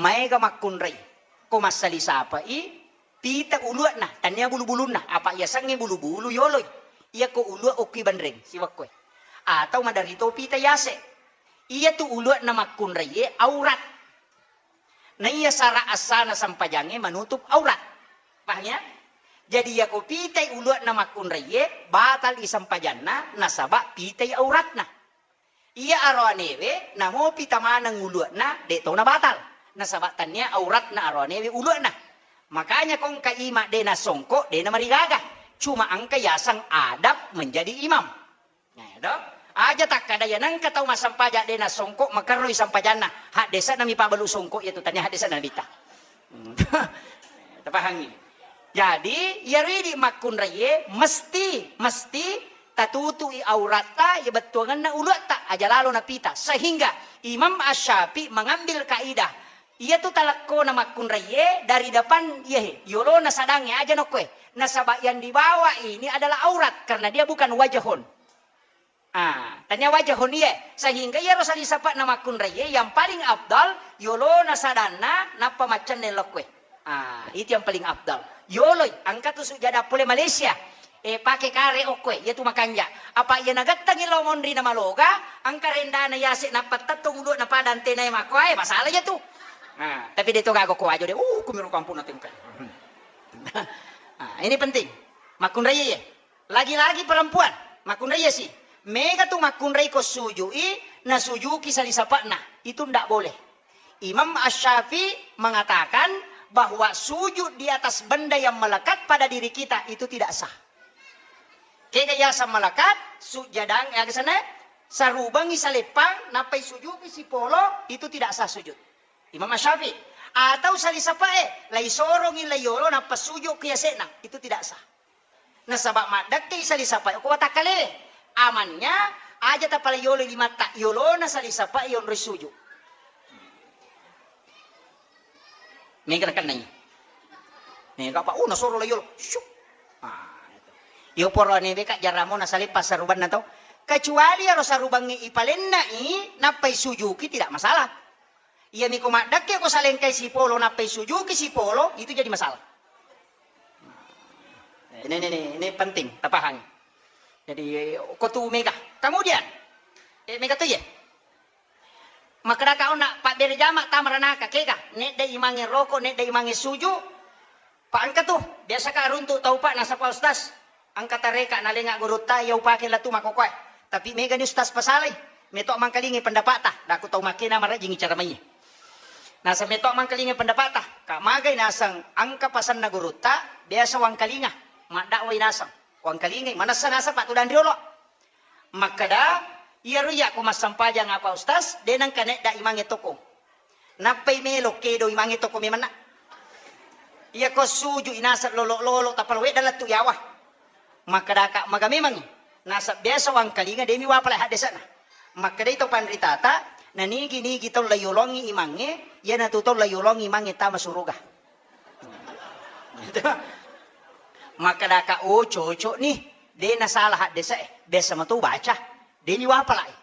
Maega makkunrai. Ko massali sapai, pita ulu'na, tania bulu-bulunna. Apa yasengnge bulu-bulu yoloi. Iya ko ulu'a okki banreng, siwakkoe. Atau maderri to pita yase. Iya tu ulu'na makkunraie aurat. Naiya sara assana sempajangnge manutup aurat. Paham ya? Jadi yako pitai ulu'na makkunraie, batal i sempajanna, nasaba pitai auratna. Iya aroanewe, namo pita maneng ulu'na, de' to nabatal. Nasaba tania auratna aroanewe ulu'na. Makanya ko engka ima de' nasongko, de' namarigaga. Cuma engka yaseng adab menjadi imam. Nah, do? Aja takkada ya nengka tau massempajang de' nasongko makerroi sempajanna. Haddese'na mi pabalu songko iya tu tania haddese'na Nabitta. Hmm. Tapahangi. Jadi, iyaro idi makkunraie mesti, mesti tatutui auratta, iya bettuangenna uluatta, aja lalo napita. Sehingga Imam Asy-Syafi'i mengambil kaidah, iya tu talekkona makkunraie dari depan, iya he, yolona sadangnge aja nokkoe. Nasaba yang dibawa ini adalah aurat, karena dia bukan wajahun. Ah, tania wajahun iye. Sehingga iyaro sali sapa'na makkunraie yang paling afdal, yolona sadanna, nappa maccenne lokkoe. Ah, itu yang paling afdal. Yoloi, engka tu sujada pole Malaysia. Eh, pake kare okkoe, iya tu makanja. Apa iya nagettangi lao monri na maloga, engka rendana yase nappa tettong ulu'na pada antenae makkoae, masalah iya tu. Ah, tapi de' to gaga ko ajo de'. Uh, kumiro kampung na tengkai. Ah, ini penting. Makkunraie. Lagi-lagi perempuan, makkunrai iya si. Mega tu makkunrai ko sujui, nasujuki sali sapa'na. Itu ndak boleh. Imam Asy-Syafi'i mengatakan bahwa sujud di atas benda yang melekat pada diri kita itu tidak sah. Kega yaseng melekat, sujadang, ya kesana, sarubangi saleppang, nappai sujuki sipolo, itu tidak sah sujud. Imam Asy-Syafi'i. Atau sali sapa'e, lai sorongi lai yolo, nappa sujuki yase'na, itu tidak sah. Nasaba maddekkei sali sapae ko watakkale. Amannya aja tapala yolo limatta, yolona sali sapae yonroi suju. Mega nakennai. Mega apa? Oh, nasoro la yolo. Syuk. Ah, itu. Iyo poro ane beka jaramo nasale passarubanna to. Kecuali aro sarubangnge ipalennai nappai sujuki tidak masalah. Iyami ko maddekke ko salengkai sipolo nappai sujuki sipolo, itu jadi masalah. Ini, ini, ini, ini penting, tapahang. Jadi, ko tu mega. Kemudian, eh, mega tu ye. Makkedaka onna pabbere jama tama ranaka kega, nedda imange roko, nedda imange suju, Pa engka tu, biasa ka runtu tau pa nasaba ustaz, engka tareka nalenga gurutta iya upake lettu makkokoe. Tapi megani ustaz pasalai, meto mangkalingai pendapata, daku tau makkena marejjingi cara mai. Nasa meto mangkalingai pendapata, ka magai naseng engka pasanna gurutta, biasa wangkalinga, maddakwai naseng, wangkalingai, manessa naseng pa tudang riolo. Makkeda, iyaro iya ko massempajang apa ustaz, de nengka nedda imange toko. Nappai melo kedo imange toko memanna. Iya ko suju inaseng lolo-lolo tappa wedda lettu yawa. Makkedaka maga memangi. Nasab biasa wangkalinga demi wapala haddesana. Makkedai to panritata, nanigi-nigi tau layolongi imange, iyanatu tau layolongi imange tama suruga. Makkedaka, oh cocok nih, de nasalah haddesa e, biasa mato baca, de ni wapala e.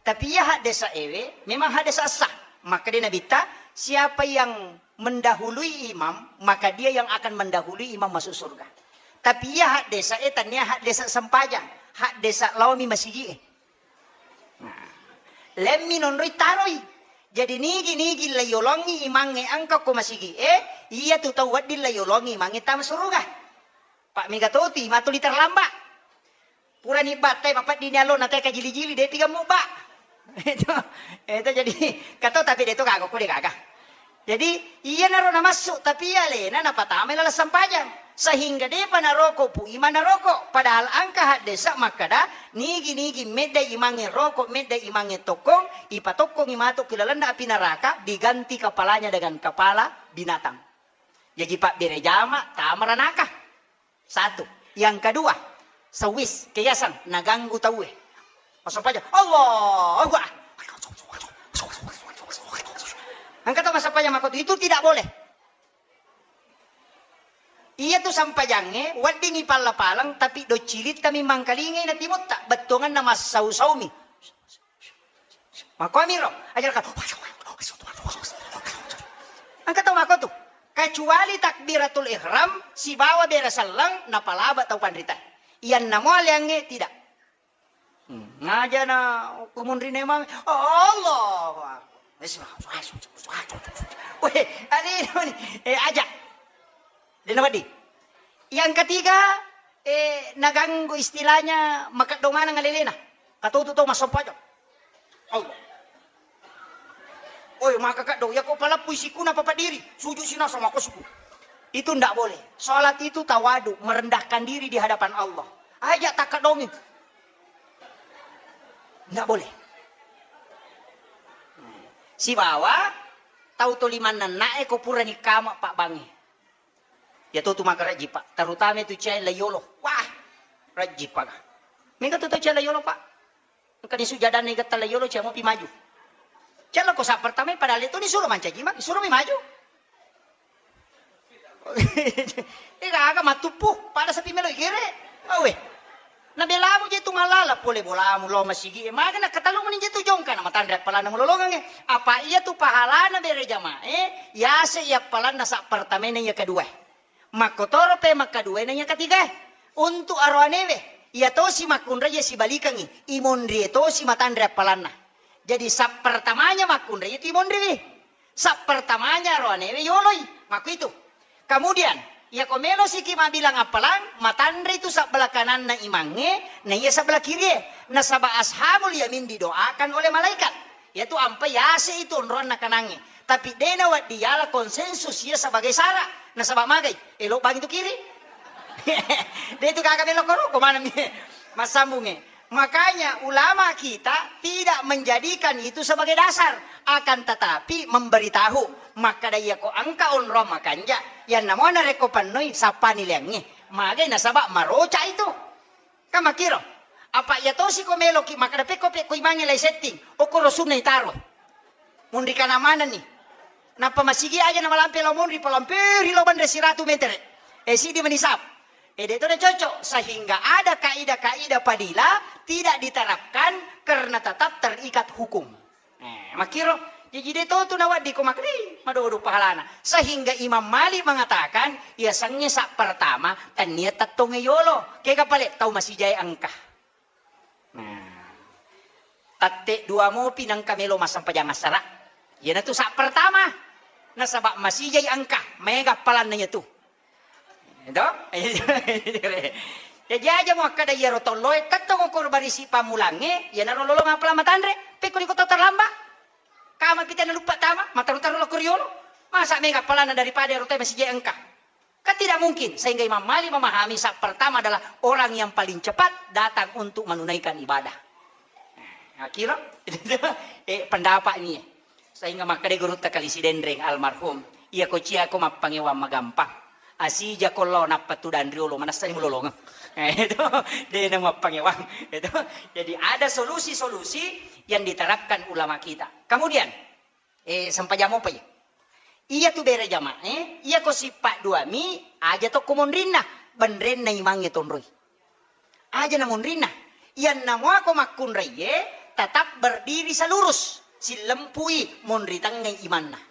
Tapi iya haddesa ewe memang haddesa sah. Makkeda Nabitta, siapa yang mendahului imam, maka dia yang akan mendahului imam masuk surga. Tapi iya haddesa e tania haddesa sempajang, haddesa laomi masigi e. Nah, lemmi nonroi taroi. Jadi nigi-nigi layolongi imange engka ko masigi e, iya tu tau wedding layolongi imange tama suruga. Pak mega toti matuli terlambat. Purani battai mapeddini allo na teka jili-jili de tiga mubba. Itu, itu jadi kato tapi de to gaga ko de gaga. Jadi iyanaro namassu tapi alena napatamai laleng sempajang. Sehingga depa naroko pu imang naroko. Padahal engka haddesa makkeda nigi-nigi medda imange roko, medda imange tokkong, ipatokkongi matu ki lalenna api neraka diganti kepalanya dengan kepala binatang. Jaji pabbere jama tama ranaka. Satu. Yang kedua, sewis, keyasan, naganggu tauwe. Masuk aja, Allahu Akbar. Engka tau massempajang makkotu, itu tidak boleh. Iya tu sampajangnge weddingngi palla-palang, tapi doccilitta mi mangkalingai na timutta, bettuanganna massau-saumi. Makkuamiro, aja ka-, engka tau makkotu. Kecuali takbiratul ihram sibawa bere selleng napalaba tau panrita. Iyanna mo aleangnge tidak. Hmm, ngaja na kumunrine mami, Allahu Akbar. Weh, ani, ani, eh, aja. Dena wedding. Yang ketiga, eh, naganggu istilahnya makeddo maneng alelena. Katutu to massempajang. Allah. Oi, maka kaddo, ya ko palappui sikuna papa diri, sujud sinasa mako siku. Itu ndak boleh. Salat itu tawadu, merendahkan diri di hadapan Allah. Aja takadongi. Ndak boleh. Sibawa tau to limanna nae ko purani kama pabbangi. Ya to tu maka rajji, Pak. Terutama itu cai layolo. Wah, rajji, Pak. Mega tu tau cai layolo, Pak. Engka ni sujadanna igetta layolo, cai mopi maju. Cai lako sa pertama, padahal itu ni suruh mancaji, Mak. Suruh mi maju. Eh, gaga matuppu, pada sapi melo igere. Awe. Na belamu je tu malala pole bolamu lo masigi. Maga na katalu meni je tu jongka na matanre appalanna mulolongang e. Apa iya tu pahalana bere jamae, yase iya appalanna sa pertama na iya kedua. Makkotoro pe makkaduae na iya ketiga. Untuk aroanewe, iya tosi makkunrai iya sibalikangi, imonrie tosi matanre appalanna. Jadi sa pertamanya makkunrai itu imonriwi. Sa pertamanya aroanewe yoloi. Makku itu. Kemudian, iya ko melo siki mabilang appalang, matanre itu sabbelah kananna imangnge, na iya sabbelah kirie. Nasaba ashabul yamin didoakan oleh malaikat. Yaitu ampai yase itu onroanna kanangnge. Tapi dena waddi yala konsensus iya sebagai syarat. Nasaba magai, elo bagi tu kiri. De itu gaga melo koro, ko mana mi massambunge. Makanya ulama kita tidak menjadikan itu sebagai dasar, akan tetapi memberitahu. Makkada iya ko engka onroang makanja, yanna mo narekko pennoi sappani leangnge. Magai nasaba maroca itu. Kan makkiro. Apa iya tosi ko meloki makkada pekko pekko imangnge lai setting. Okkoro sunna itaro. Munri kana manenni. Nappa masigi aja na malampe lao monri, palamperi lao banre siratu metere. Eh, sidi manisab. Eh, de to na cocok. Sehingga ada kaidah-kaidah fadilah tidak diterapkan karena tetap terikat hukum. Eh, makkiro, jaji de to tu nawaddi ko makkeda, "Ih, madodo pahalana." Sehingga Imam Malik mengatakan, iya sengnge sa pertama, tennia tettongnge yolo. Kega pale tau masijae engka. Nah, tette dua mopi nengka melo massempajang assara. Iyanatu sa pertama. Nasaba masijai engka, mega appalanna iyatu. Eto? Jaji aja muakkeda iyaro tolloe, tettong okoro barisi pammulangnge, iyanaro lolong appalang matanre, pekko iko tau terlambat. Kama pita naluppa tama, mataru-taru lao ko riolo. Masa mega appalanna daripada ero tau masijai engka. Kan tidak mungkin, sehingga Imam Malik memahami sa pertama adalah orang yang paling cepat datang untuk menunaikan ibadah. Nah, kira, eh, pendapat ini. Sehingga makkeda gurutta Kali Sidenreng almarhum, iya ko cia ko mappangewang magampang. Asija ko lao nappa tudang riolo, manassani mulolongeng. Eh, itu, de na mappangewang. Itu. Jadi ada solusi-solusi yang diterapkan ulama kita. Kemudian, eh, sempajang mopa iya. Iya tu bere jamae, iya ko sippa dua mi, aja tokko monrinna, benrenna imangnge tonroi. Aja na monrinna. Iyanna mua ko makkunraie, tetap berdiri selurus, sillempui monri tengngai imanna.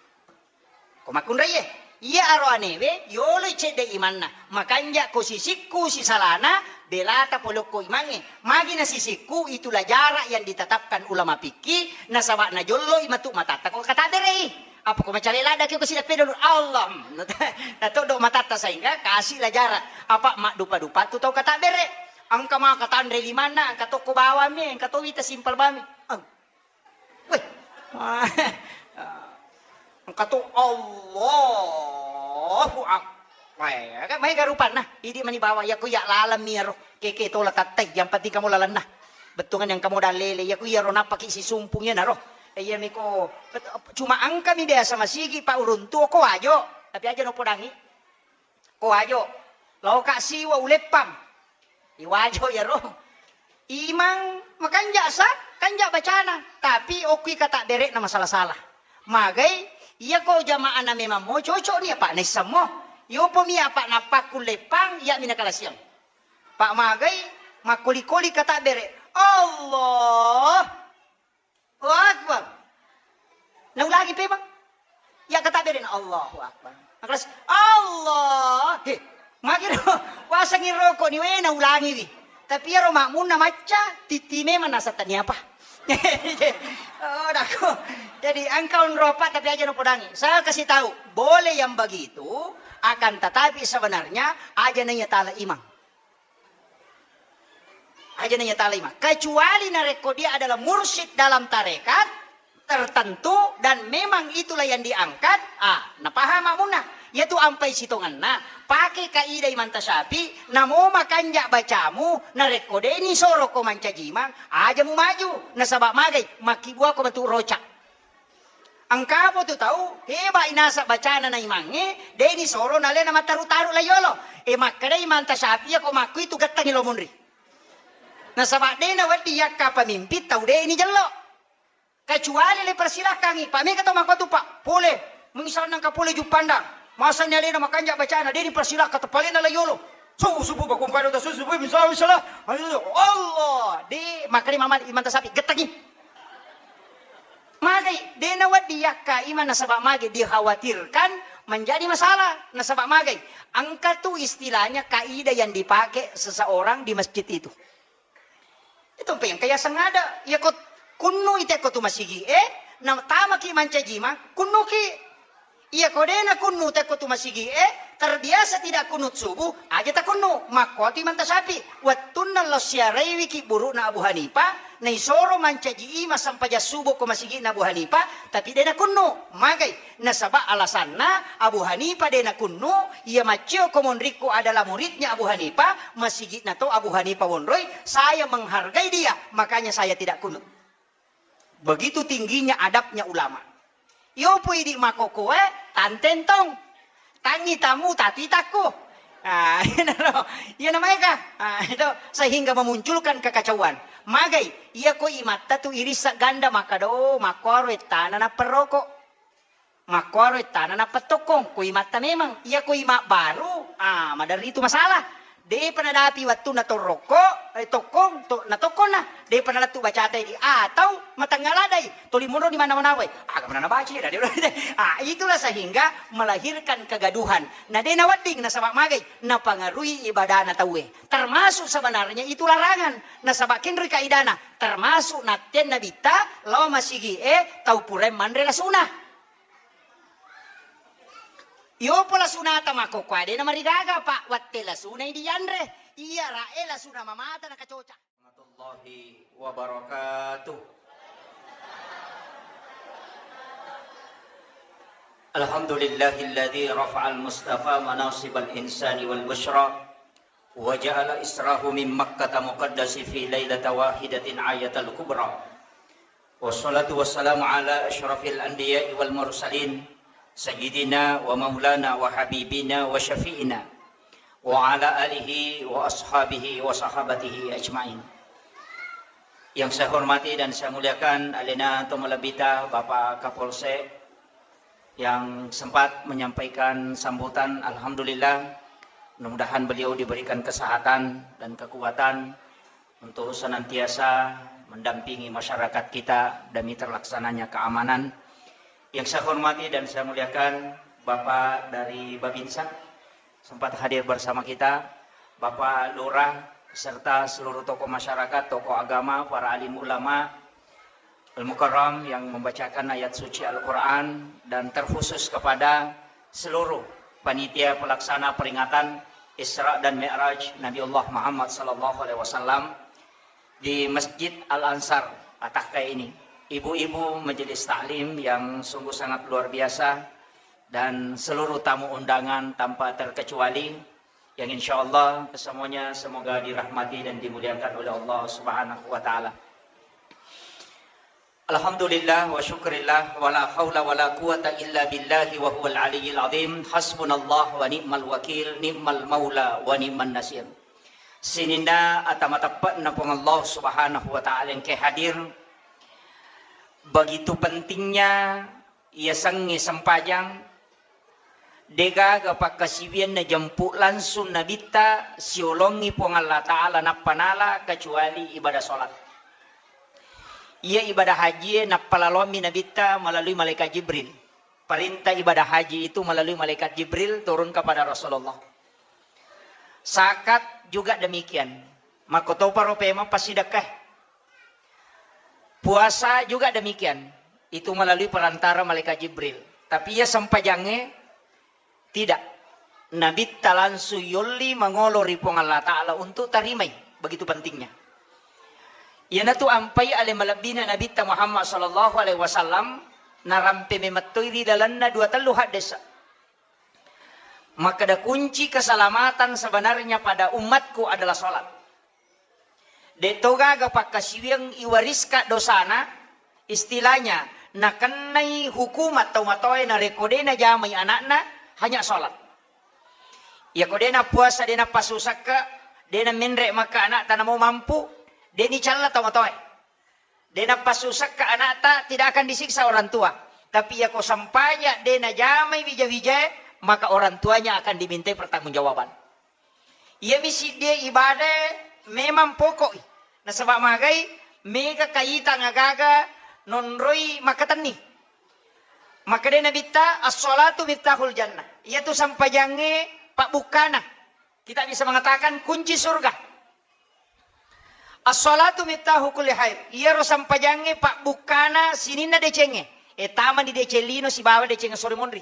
Ko makkunraie, iya aroanewe, yoloi cedde imanna, makanja ko sisikku sisalana, belata pole okko imangnge. Magi na sisikku, itulah jarak yang ditetapkan ulama fikih, nasaba najolloi matu matatta ko katabberei. Apa ko macale ladda ki ko sidappe dulu, Allah. Natoddo matatta sehingga kasih lah jarak. Apa maddupa-dupa tu tau katabbere. Engka maka tanre limanna, engka tokko bawang mi, engka to wita simpel bami. Eng. Weh. Engka to Allahu Akbar. Weh, kan maega rupanna. Idi mani bawa, iya ko iya laleng mi ero. Keke tola tattai, yang penting kamu lalenna. Bettuanna yang kamu dalele, iya ko iya ro nappaki sisumpung iya naro. Iya miko, cuma engka mi biasa masigi pa uruntu ko Wajo, tapi aja no podangi. Ko Wajo, laoka siwa uleppang. I Wajo iyaro. Imang makanja sa, kanja bacana, tapi okki katabbere'na masala-sala. Magai Iyako jama'ana memang mo cocok ni apa naissammo. Yopo mi apa nappakkulle pang, iya mi nakalasiang. Pak magai, makkoli-koli katabbere. Allah. Allahu Akbar. Naulangi pemang. Iya katabbere na Allahu Akbar. Nakalasi, Allah. He, magiro, wasangi rokok ni we, naulangi wi. Tapi iyaro makmunna macca, titi memang nasa tania apa. Oh, dako. Jadi engkau nropa tapi aja nopodangi. Saya kasih tahu, boleh yang begitu, akan tetapi sebenarnya aja nanya tala imang. Aja nanya tala imang. Kecuali narekko dia adalah mursyid dalam tarekat tertentu dan memang itulah yang diangkat, ah, napaham makmunna. Yaitu ampai sitonganna, pakai kaidah Imam Tasyafi, namo makanja bacamu, narekko deni soro ko mancaji imang, aja mu maju, nasaba magai, makkibua ko matu roca. Engkapo tu tau, heba inasa bacana na imangnge, deni soro nalena mataru-taru la yolo. E makkeda Imam Tasyafi ko makku itu gettangi lo munri. Nasaba dena wedding yakka pemimpin tau deni jello. Kecuali le persilahkangi, Pak, mega to mangkotu, Pak. Pole, misalna engka pole Juppandang, masani alena makanja bacana, deni persilahkan tepalena la yolo. Subuh, subuh, bakumpai dota subuh, subuh, misalnya, misalnya. Allah, de, makanya mama Imam Tasyafi, gettangi. Magai, dena wedding yakka imang nasaba magai dikhawatirkan menjadi masalah. Nasaba magai, engka tu istilahnya kaidah yang dipakai seseorang di masjid itu. Itu mpe engka yaseng ada. Iya ko kunnu ite ko tu masigi e, na tamaki mancaji imang, kunnuki. Iya ko dena kunnu te ko tu masigi e, terbiasa tidak kunut subuh, aja takunnu. Makkuatu Imam Tasyafi, wettunna lo siaraiwiki burukna Abu Hanifah, naisoro mancaji imang sempajang subuh ko masigi na Abu Hanifah, tapi dena kunnu. Magai, nasaba alasanna Abu Hanifah de nakunnu, iya maccio ko monrikku adalah muridnya Abu Hanifah, masigi'na to Abu Hanifah wonroi, saya menghargai dia, makanya saya tidak kunut. Begitu tingginya adabnya ulama. Yopo idi makokoe, tantentong. Tangi tamu tati takku. Ah, iya naro. Iya namaika. Ah, itu sehingga memunculkan kekacauan. Magai, iya ko imatta tu irissa ganda maka do, makkuaro ettana napperroko. Makkuaro ettana nappa tokkong, ko imatta memang. Iya ko ima baru, ah, maderri tu masalah. Depa nadapi wettunna torrokko, eh, tokkong, to, natokkonna. Depa nalettu bacata idi. Atau matengnga ladai, toli monro di mana-mana wae. Aga mana nabaca ya, dadi. Ah, itulah sehingga melahirkan kegaduhan. Na de nawedding nasaba magai, napangarui ibadana tauwe. Termasuk sebenarnya itu larangan. Nasaba kenroi kaidana, termasuk nattenna bitta, lao masigi e, tau purae manre lasuna. Iyopo lasunata makkokkoe de namarigaga, Pak, wette lasunai dianre. Iya rae lasuna mamata nakacoca. Warahmatullahi wabarakatuh. Alhamdulillahilladzi rafa'al mustafa manasibal insani wal busyra. Wa ja'ala israhu min Makkata muqaddasi fi lailata wahidatin ayatal kubra. Wassalatu wassalamu ala asyrafil anbiya'i wal mursalin, sayyidina wa maulana wa habibina wa syafi'ina, wa ala alihi wa ashabihi wa sahabatihi ajma'in. Yang saya hormati dan saya muliakan, alena to malebbita Bapak Kapolsek, yang sempat menyampaikan sambutan. Alhamdulillah, mudah-mudahan beliau diberikan kesehatan dan kekuatan untuk senantiasa mendampingi masyarakat kita demi terlaksananya keamanan. Yang saya hormati dan saya muliakan Bapak dari Babinsa, sempat hadir bersama kita, Bapak Lurah, serta seluruh tokoh masyarakat, tokoh agama, para alim ulama, Al-Mukarram yang membacakan ayat suci Al-Quran, dan terkhusus kepada seluruh panitia pelaksana peringatan Isra dan Mi'raj Nabiullah Muhammad sallallahu alaihi wasallam di Masjid Al-Ansar Atakkai ini. Ibu-ibu majelis taklim yang sungguh sangat luar biasa dan seluruh tamu undangan tanpa terkecuali, yang insya Allah kesemuanya semoga dirahmati dan dimuliakan oleh Allah Subhanahu wa Ta'ala. Alhamdulillah wa syukrillah, wa la haula wa la quwata illa billahi wa huwal aliyyil azim. Hasbunallah wa ni'mal wakil, ni'mal maula wa ni'man nasir. Sininna ata mateppe'na Puang Allah Subhanahu wa Ta'ala engke hadir. Begitu pentingnya Iyasengnge sempajang, degaga pakkasiwiang najempu langsung Nabitta siolongi Puang Allah Ta'ala nappa nala kecuali ibadah sholat. Iya ibadah haji e nappalaloammi Nabitta melalui malaikat Jibril. Perintah ibadah haji itu melalui malaikat Jibril turun kepada Rasulullah. Zakat juga demikian. Makkotoparo pemeng passidekkae. Puasa juga demikian. Itu melalui perantara malaikat Jibril. Tapi iya sempajangnge tidak. Nabitta langsung yolli mangolo ri Puang Allah Ta'ala untuk tarimai. Begitu pentingnya. Iyanatu ampai ale malebbina Nabitta Muhammad sallallahu alaihi wasallam narampe memettoi ri lalenna dua tellu haddesa. Makkeda kunci keselamatan sebenarnya pada umatku adalah sholat. De' to gaga pakkasiwiang iwariska dosana, istilahnya nakennai hukumat tau matoae narekko de' najamai anakna, hanya sholat. Iyako de' nappuasa, de' nappasusakka, de' namenre makka anakta namo mampu, de' nicalla tau matoae. De' nappasusakka anakta, tidak akan disiksa orang tua. Tapi iyako sempajang de' najamai wija-wijae, maka orang tuanya akan dimintai pertanggungjawaban. Iyami siddie ibadae memang pokok i. Nasaba magai mega kaitang agaga nonroi makkatenni. Makkedai Nabitta, "As-sholatu miftahul jannah." Iyatu sempajangnge pabbukkana. Kita bisa mengatakan kunci surga. As-sholatu miftahu kulli khair. Iyaro sempajangnge pabbukkana sininna decengnge. E, tamani deceng lino sibawa deceng sore monri.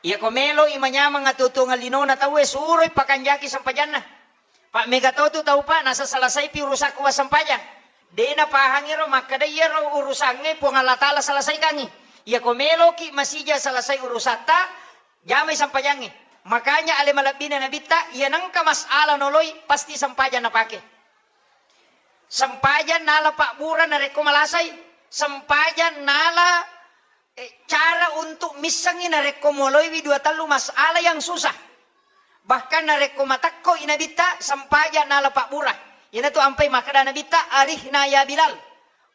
Iyako melo i manyameng atuo-tuongeng linona tauwe, suroi pakanjaki sempajanna. Pak, mega to tu tau, Pak, nasa selesaipi urusakku wassempajang. De' napahangi ro makkeda iyaro urusangnge Puang Allah Ta'ala selesaikangi. Iyako meloki masija selesai urusatta, jamai sempajangnge. Makanya ale malebbina Nabitta, iya nengka masalah noloi, pasti sempajang napake. Sempajang nala pabbura narekko malasai. Sempajang nala, eh, cara untuk missengi narekko moloiwi dua tellu masalah yang susah. Bahkan narekko matekkoi Nabitta, sempajang nala pabbura. Iyanatu ampai makkeda Nabitta, "Arihna ya Bilal."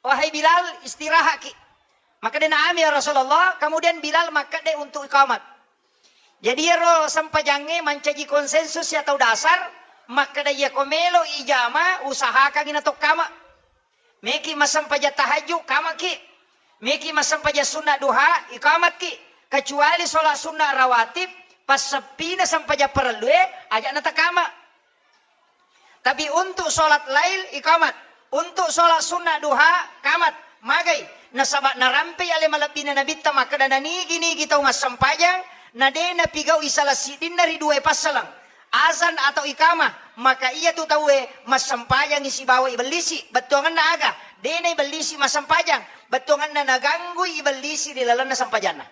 Wahai Bilal, istirahatki. Makkeda, "Na'am ya Rasulullah." Kemudian Bilal makkeda untuk iqamat. Jadi iyaro sempajangnge mancaji konsensus ya tau dasar, makkeda, "Iyako melo ijama, usahakangi nato kama. Meki massempajang tahajud, kamaki. Meki massempajang sunna duha, ikamatki. Kecuali sholat sunna rawatib, passeppina sempajang parellue, aja natakama." Tapi untuk sholat lail, ikamat. Untuk sholat sunnah duha, kamat. Magai. Nasaba narampei ale malebbina Nabitta makkeda, nanigi-nigi tau massempajang, na de napigau'i salah siddinna ri duae passaleng, azan atau ikamah, maka iyatu tauwe massempajangi sibawa ibellisi. Bettuangenna aga? De naibellisi massempajang. Bettuangenna naganggui ibellisi ri lalenna sempajanna.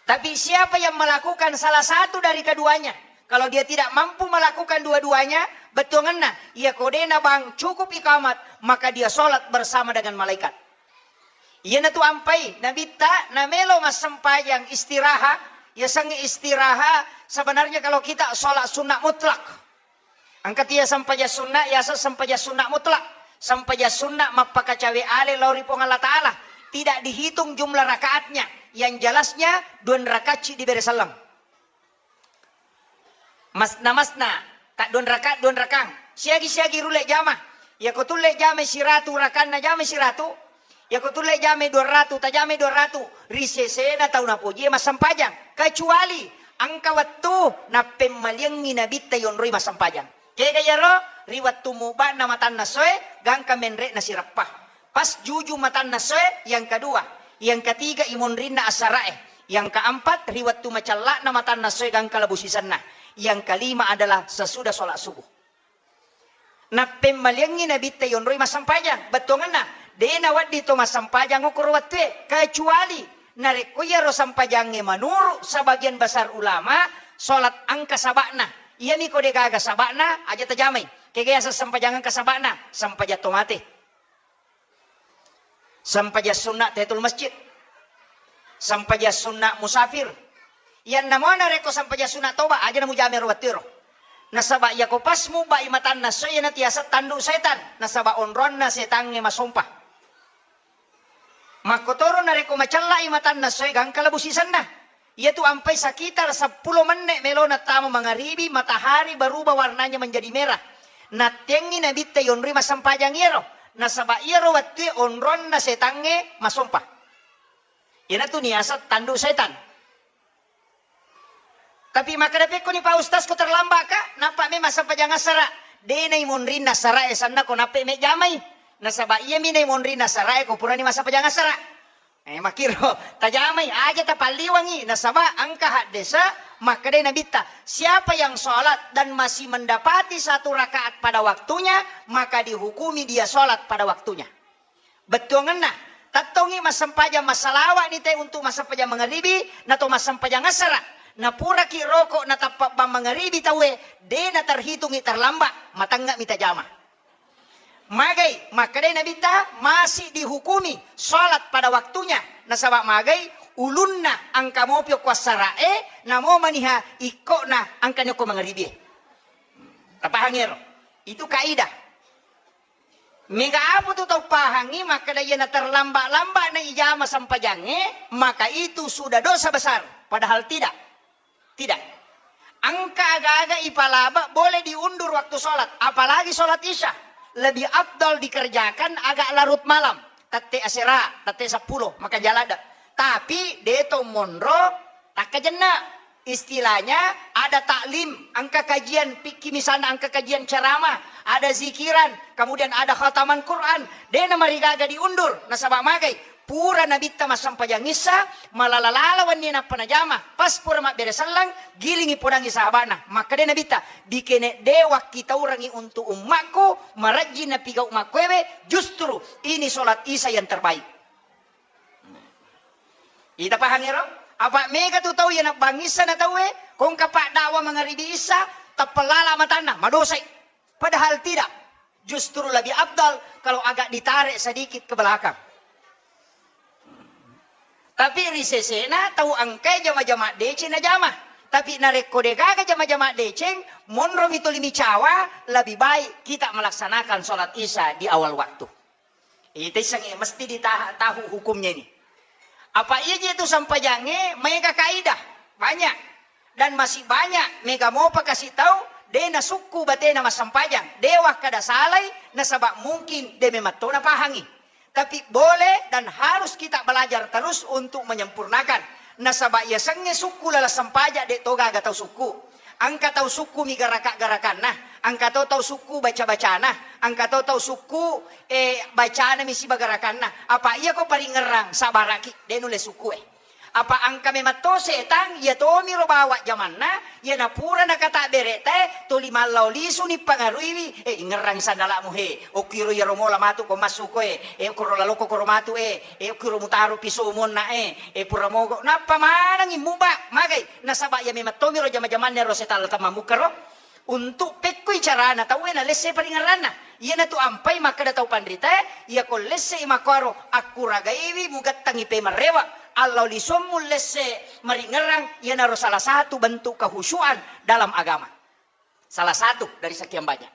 Tapi siapa yang melakukan salah satu dari keduanya, kalau dia tidak mampu melakukan dua-duanya, bettuangenna, iya ko de na bang cukup ikamat, maka dia sholat bersama dengan malaikat. Iyanatu ampai Nabitta namelo massempajang istiraha, yasengnge istiraha, sebenarnya kalau kita sholat sunnah mutlak. Engka tia sempajang sunna, yaseng sempajang sunna mutlak. Sempajang sunna mappakacawe ale lao ri Puang Allah Ta'ala. Tidak dihitung jumlah rakaatnya. Yang jelasnya, dua rakaat ci dibere selleng. Masna-masna, tak dua rakaat, dua rakang. Siagi-siagi rulle jama. Yako tulle jama siratu, rakanna jama siratu. Yako tulle jamai dua ratu, tajamai dua ratu, ri sesena tau napojie massempajang. Kecuali engka wettu nappemmaliangngi Nabitta yonroi massempajang. Kega iyaro? Ri wettu mubana matanna soe, gangka menre'na sireppa. Pas juju matanna soe, yang kedua. Yang ketiga, imonrinna asarae. Yang keempat, ri wettu macella'na matanna soe, gangka labu sisenna. Yang kelima adalah sesudah sholat subuh. Nappemmaliangngi Nabitta yonroi massempajang. Bettuangenna, de nawedding to massempajang okkoro wettue, kecuali narekko iyaro sempajangnge, menurut sebagian besar ulama, sholat engka saba'na. Iyami ko de gaga saba'na, aja tajamai. Kega yaseng sempajang engka saba'na? Sempajang to mate. Sempajang sunna tahiyatul masjid. Sempajang sunna musafir. Iyanna mo narekko sempajang sunna toba, aja na mujama ero wettuero. Nasaba iyako pas mubai matanna soe, iyana tiaseng tandu setan. Nasaba onronna setangnge masompa. Makkotoro narekko macella'i matanna essoe gangka labu sisenna. Iyatu ampai sekitar seppulo menne' melona tama mangaribi, matahari berubah warnanya menjadi merah. Nattengngi Nabitta yonroi massempajang iyaro. Nasaba iyaro wettue onronna setangnge masompa. Iyanatu niaseng tandu setan. Tapi makkeda pekkoni, "Pak Ustaz, ko terlambat ka, nappa memang massempajang assara." De naimonrinna assara e sanna ko nappe mejjamai. Nasaba iyami naimonrinna assara e ko purani massempajang assara. Eh, makkiro tajamai aja tapalliwangi, nasaba engka haddesa makkeda Nabitta, "Siapa yang sholat dan masih mendapati satu rakaat pada waktunya, maka dihukumi dia sholat pada waktunya." Bettuangenna, tettongi massempajang massalawa'ni te untuk massempajang mangaribi, nato massempajang assara. Napuraki roko natappa bang mangaribi tauwe, de naterhitungi terlambat, matengngemi tajama. Magai, makkedai Nabitta, masih dihukumi sholat pada waktunya. Nasaba magai, ulunna engka mopi okko assara e, namo maniha ikkona engka ni okko mangaribi e. Tapahangi ero? Itu kaidah. Mega apa tu tau pahangi makkeda, "Iya naterlambat-lambat na ijama sempajangnge, maka itu sudah dosa besar." Padahal tidak. Tidak. Engka aga-aga ipalaba boleh diundur waktu sholat, apalagi sholat isya. Lebih afdal dikerjakan agak larut malam, tette asera, tette seppulo, maka jalada. Tapi deto monro takkajenna. Istilahnya ada taklim, engka kajian fikih misalnya, engka kajian ceramah, ada zikiran, kemudian ada khataman Quran, dena marigaga diundur, nasaba magai pura Nabitta massempajang issa, malala-lala wenni nappa najama, pas pura mabbere selleng, gilingi podangi sahabana, makkeda Nabitta, dikene de wakkitaurangi untuk ummakku, marajjin napigau makkuewe, justru ini sholat isya yang terbaik. Ita pahang ero? Apa mega tu tau iya nabbangissa na tauwe, kongka pak dakwa mangaribi issa, tappalala matanna, madosai. Padahal tidak. Justru lebih afdal kalau agak ditarik sedikit ke belakang. Tapi ri sesena tau engkai jama-jama deceng najama. Tapi narekko degaga jama-jama deceng, monromi tuli micawa, lebih baik kita melaksanakan sholat isya di awal waktu. Ita issengnge mesti ditaha-, tahu hukumnya ini. Apa iya je tu sempajangnge maega kaidah, banyak. Dan masih banyak mega mopa kasi tau de nasukku batena massempajang, de wakkada salai, nasaba mungkin de memang to napahangi. Tapi boleh dan harus kita belajar terus untuk menyempurnakan. Nasaba yasengnge sukku laleng sempajang de to gaga tau sukku. Engka tau sukku mi garaka-garakanna, engka to tau sukku baca-bacana, engka to tau sukku, eh, bacana mi siba garakanna. Apa iya ko paringerrang sabaraki, de nulle sukku e. Apa engka memang to setang, iya tomiro bawa jamanna, iya napura nakata bereta e, tuli mallao lisu ni pangaruiwi, eh, ingerrang sandalamu he, okkiro iyaro mola matu ko massu ko e, eh, okkoro laloko koro matu e, eh, okkiro mutaro piso monna e, eh, pura mogo, nappa manengi muba, magai, nasaba iya memang tomiro jama-jamanna ro setalla tamamukka ro. Untuk pekkoi carana tauwe nalesse paringerranna. Iyanatu ampai makkeda tau panritae, iyako lessei makkuaro akkuragaiwi mugettangi pemerrewa, allau lisommu lesse maringerrang, iyanaro salah satu bentuk kehusuan dalam agama. Salah satu dari sekian banyak.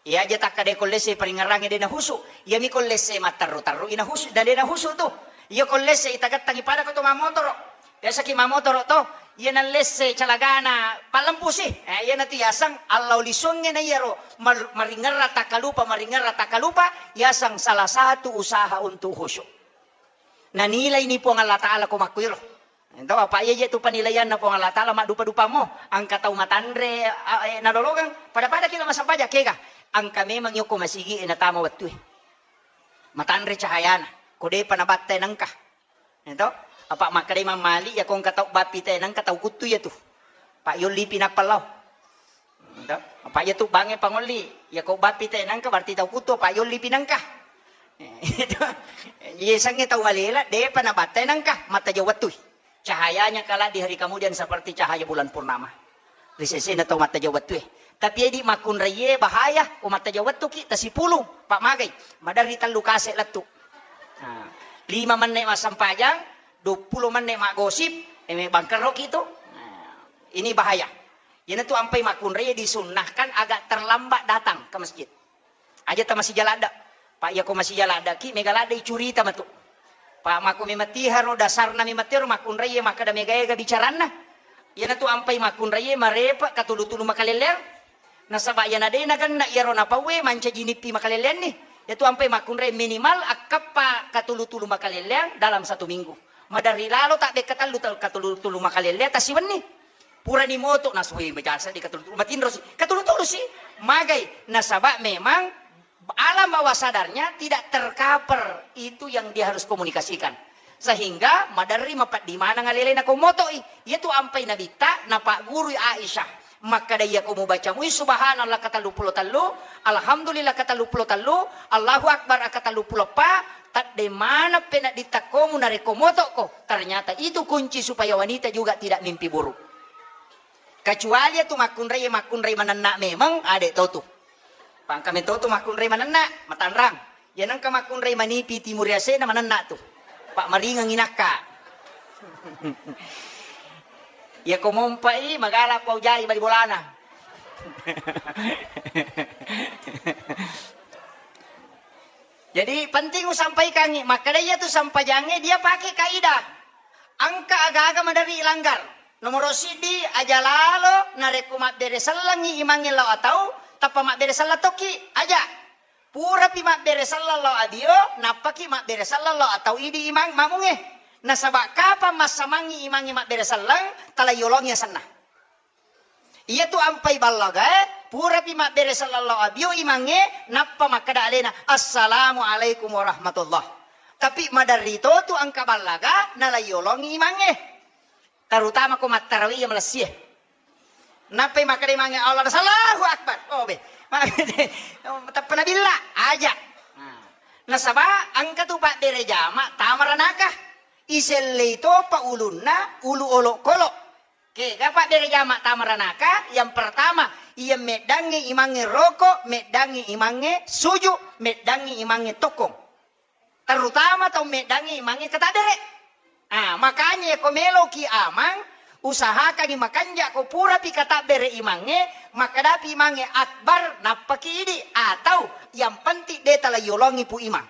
Iya aja takkadai ko lesse paringerrangi de nahusu, iyami ko lesse matterru-terru ina husu, na de nahusu tu. Iya ko lesse itagettangi pada ko to mamotoro. Biasaki mamotoro to, iya nallesse calagana pallempusi. Eh, iyanatu yaseng allau lisungnge na iyaro mar-, maringerra takkalupa, maringerra takkalupa, yaseng salah satu usaha untuk khusyuk. Nanilai ni Puang Allah Ta'ala ko makkuiro. Ento apa iya je tu penilaianna Puang Allah Ta'ala maddupa-dupamo, angka tau matanre, a, eh, nalolongeng, pada-pada kila masampaja kega, angka memang yoko masigi e natama wettue. Matanre cahayana, ko depa nabattai nengka. Ento, apa makkedai Imam Malik, ya ko engka tau bappi te, nengka tau kuttu iya tu. Pak yollipi nappa lao. Ento, apa iya tu bange pangolli, ya ko bappi te, nengka berarti tau kuttu, Pak yollipi nengka. Itu, iya sange tau malela, depa nabattai nengka, mattaja wettui. Cahayanya kelak di hari kemudian seperti cahaya bulan purnama. Ri sesena tau mattaja wettue. Tapi edi makkunraie bahaya, ko mattaja wettuki, tasipulung, pak magai. Maderri tellu kase lettu. Nah, lima menne massempajang, duappulo menne maggosip, eme bangkerroki tu. Nah, ini bahaya. Iyanatu ampai makkunrai disunnahkan agak terlambat datang ke masjid. Aja ta masija ladde. Pak, iya ko masija laddeki, mega ladde icurita matu. Pa makko mematiha ro dasarna mematiha ro makkunraiye makkeda mega-ega bicaranna. Iyanatu ampai makkunraiye marepe katulu-tulu makalelleang. Nasaba iyana de nagenna iyaro napauwe mancaji nippi makalelleanni. Iyatu ampai makkunrai minimal akkappa katulu-tulu makalelleang dalam satu minggu. Maderri lalo tabbe katellu ta-, katulu-tulu makalelleang tasiwenni. Purani moto nasuwe majasa di katulu-tulu matinro si. Katulu-tulu si. Magai nasaba memang alam bawah sadarnya tidak tercover itu yang dia harus komunikasikan. Sehingga maderri mapeddi maneng alelena ko moto'i. Iyatu ampai Nabitta napaggurui Aisyah. Makkeda iyako mubaca mui subhanallah katelluppulo tellu, alhamdulillah katelluppulo tellu, Allahu Akbar katelluppulo eppa, tedde maneng penedditta komu narekko moto'ko. Ternyata itu kunci supaya wanita juga tidak mimpi buruk. Kecuali iyatu makkunrai, makkunrai manenna memang ade totu. Pangka metotu makkunrai manenna, matanrang. Iya nengka makkunrai manipi timur yasena manenna tu. Pak maringengi nakka. Iya ko mompai magala pau jai bali bolana. Jadi penting usampaikangi, makkeda iya tu sampajangnge dia pakai kaidah. Engka aga-aga maderri ilanggar. Nomoro siddi, aja lalo narekko mabbere sellengngi imangnge lao atau, tappa mabbere selleng tokki, aja. Purapi mabbere selleng lao abio, nappaki mabbere selleng lao atau idi imang mamungnge. Nasaba kapang massamangngi imangnge mabbere selleng, tala yolongi asenna. Iyatu ampai ballagae, purapi mabbere selleng lao abio imangnge, nappa makkeda alena, "Assalamualaikum warahmatullah." Tapi maderri to tu engka ballaga, nala yolongi imangnge. Terutama ko mattarawi iya malessie. Nappai makkeda imangnge, "Allah, Allahu Akbar." Oh, be. Teppa nabilla, aja. Nah. Nasaba engka tu pabbere jama tama ranaka. Isellei topa ulunna, ulu olokolo. Kega pabbere jama tama ranaka, yang pertama, iya meddangngi imangnge roko, meddangngi imangnge suju, meddangngi imangnge tokkong. Terutama tau meddangngi imangnge kataddere. Ah, makanya ko meloki amang, usahakangi makanja ko purapi katabbere imangnge, makkadapi imangnge akbar, nappaki idi, atau yang penting de tala yolongi pu imang.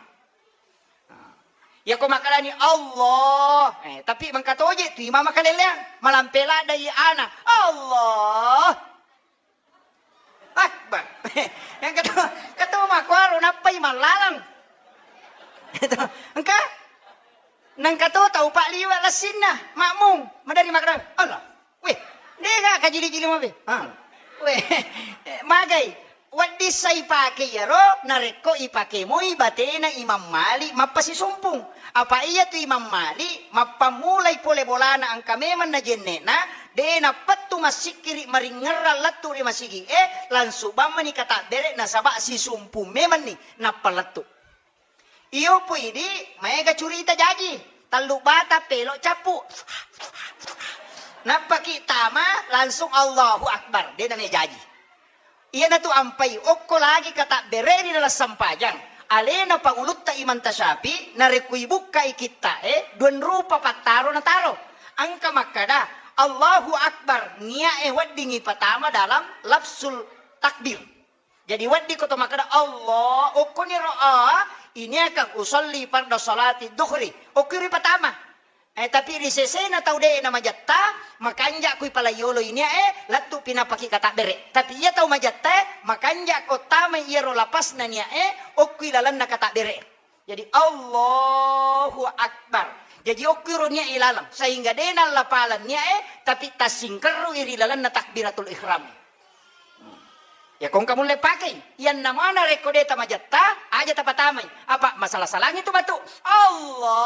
Yako makkalani Allah, eh, tapi mengkatoje tu imang makaleleang, malampe ladai ana, Allah Akbar. Yang ketua, ketua makuaro nappai mallalang. Itu, engka, nang ketua tau pak liwa lessinna, makmum, madari makkada, Allah. Weh, dega kajili-jili mabe. Ha. Weh, magai. Wedding sa ipake iyaro, narekko ipake moi batena Imam Malik mappasisumpung. Apa iyatu Imam Malik mappammulai pole bolana engka memang najenne'na, de nappettu massikkiri maringngerrang lettu ri masigi'e, langsung bammani katabbere nasaba sisumpung memanni nappa lettu. Iyo pu idi, maega curita jaji. Tellu bata pelo cappu. Nappaki tama langsung Allahu Akbar, de name jaji. Iyanatu ampai okko lagi katabbere ri dalam sempajang. Alena pangulutta Imam Tasyafi, narekko ibukkai kitta'e, dua rupa pattaro nataro. Engka makkada, Allahu Akbar, nia'e weddingi patama dalam lafzul takbir. Jadi wedding ko to makkada, Allah, okkoniro a, ini akan usolli farda salati duhri. Okkiro patama. Eh, tapi ri sesena tau de na majatta, makanja kui pala yolo ini, eh, lettu pinapaki katabbere. Tapi iya tau majatta, eh, makanja ko tama iyaro lapasna nia, eh, okkui lalenna katabbere. Jadi Allahu Akbar. Jadi okkiro nia ilalang, sehingga de nallapala nia, eh, tapi tassingkerru iri lalenna takbiratul ihram. Ya kongka mulle pakei. Iyanna mana rekko de tamajatta, aja tapatamai. Apa masalah-salangi tu batu. Allah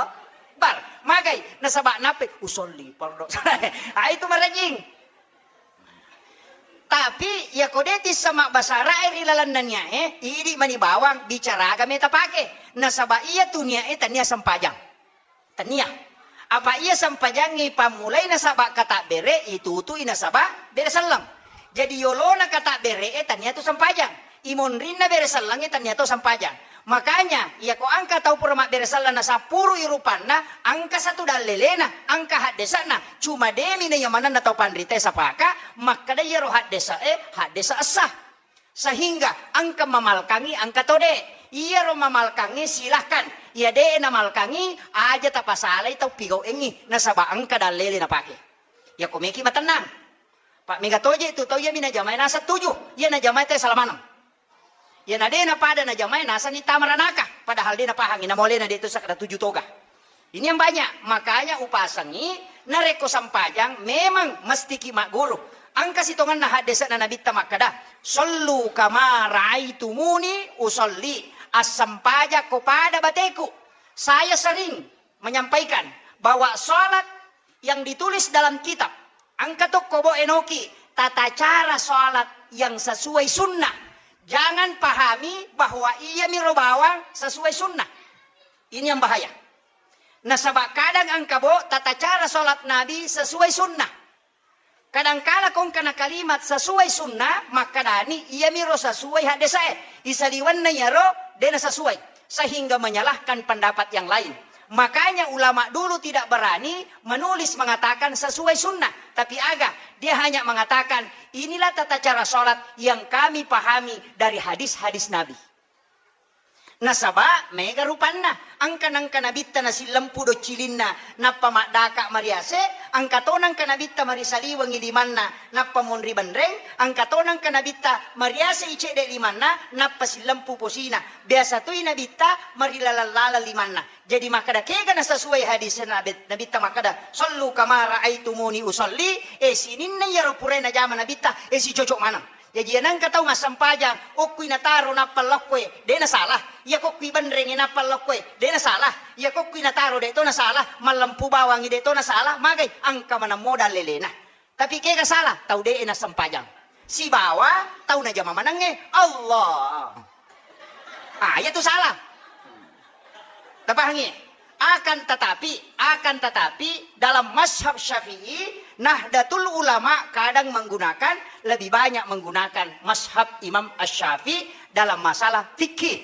Akbar. Magai nasaba nape usolli pardo. Ah, itu marajing. Tapi yako de tissa mabbasarae ri lalenna niae, idi mani bawang bicara aga meta pake. Nasaba iya tu niae tania sempajang. Tania. Apa iya sempajangngi pammulai nasaba katabbere, itutui nasaba bere selleng. Jadi yolona katabbere e tania tu sempajang. Imonrinna bere sellengnge tania tu sempajang. Makanya, iyako engka tau pura mabbere selleng nasappurui rupanna, engka satu dallelena, engka haddese'na, cuma demi na iya manenna tau panrita sapaka, makkeda iyaro haddese e, haddese essa. Sehingga engka mamalkangi, engka tode. Iyaro mamalkangnge silahkan, iya de' namalkangngi aja tapasalai tau pigau'engngi nasaba engka dallele napake. Iyako meki matennang. Pa' mega toje tu tau iyami najamae naseng tuju, iya najamae te sala maneng. Iya na de' napada najamae nasenni tama ranaka, padahal de' napahangngi namolena de' to sakkeda tuju toga. Ini yang banyak, makanya upasengngi narekko sempajang memang mestiki magguru. Engka sitongenna haddese'na Nabitta makkeda, "Shollu kama raaitumuni usolli." Assempajakko pada bateku. Saya sering menyampaikan bahwa sholat yang ditulis dalam kitab, engka tokko bo enoki tata cara sholat yang sesuai sunnah. Jangan pahami bahwa iyamiro bawang sesuai sunnah. Ini yang bahaya. Nasaba kadang engka bo tata cara sholat Nabi sesuai sunnah. Kadangkala kongkana kalimat sesuai sunnah, makkedani iyamiro sesuai haddesae. Isaliwenna iyaro de' nasesuai, sehingga menyalahkan pendapat yang lain. Makanya ulama dulu tidak berani menulis mengatakan sesuai sunnah. Tapi aga, dia hanya mengatakan, "Inilah tata cara sholat yang kami pahami dari hadis-hadis Nabi." Nasaba mega rupanna, engka nengka Nabitta nasillempu doccilinna, nappa maddaka mariase, engka to nengka Nabitta marisaliwengi limanna, nappa monri benreng, engka to nengka Nabitta mariase i cedde limanna, nappa sillempu posina. Biasa toi Nabitta marilaleng-laleng limanna. Jadi makkeda kega nasesuai hadis Nabi, Nabitta makkeda, "Shollu kama raaitumuni usolli." Eh, sininna iyaro purai najama Nabitta, eh, sicocok maneng. Jaji, iya nengka tau massempajang, okkui nataro nappa lokkoe, de' nasalah. Iya kokkui benrenge nappa lokkoe, de' nasalah. Iya kokkui nataro de' to nasalah, mallempu bawangi de' to nasalah, magai engka maneng modal lelena. Tapi kega salah, tau de' nassempajang. Sibawa tau najama manengnge, Allah. Ah, iya tu salah. Tapahangi? Akan tetapi, akan tetapi dalam mazhab Syafi'i, Nahdlatul Ulama kadang menggunakan, lebih banyak menggunakan mazhab Imam Asy-Syafi'i dalam masalah fikih.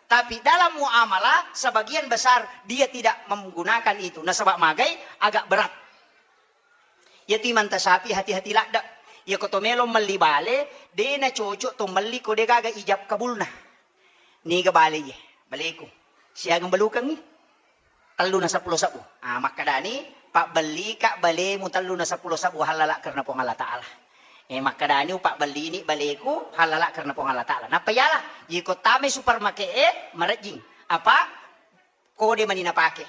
Tapi dalam muamalah sebagian besar dia tidak menggunakan itu. Nasaba magai agak berat. Iyatu Imam Tasyafi'i hati-hati ladde. Iyako to melo melli bale, de' nacocok to melli ko de' gaga ijab kabulna. Niga bale iye? Baleku. Siagang balukengngi? Tellu na seppulo sebbu. Ah, makkedani, "Pabbellika balemu tellu na seppulo sebbu hallala karena Puang Allah Ta'ala." Eh, makkedani, "Upabbellini baleku hallala karena Puang Allah Ta'ala." Nappa yala, iko tamai supermarket e, marejjing. Apa? Kode mani napake.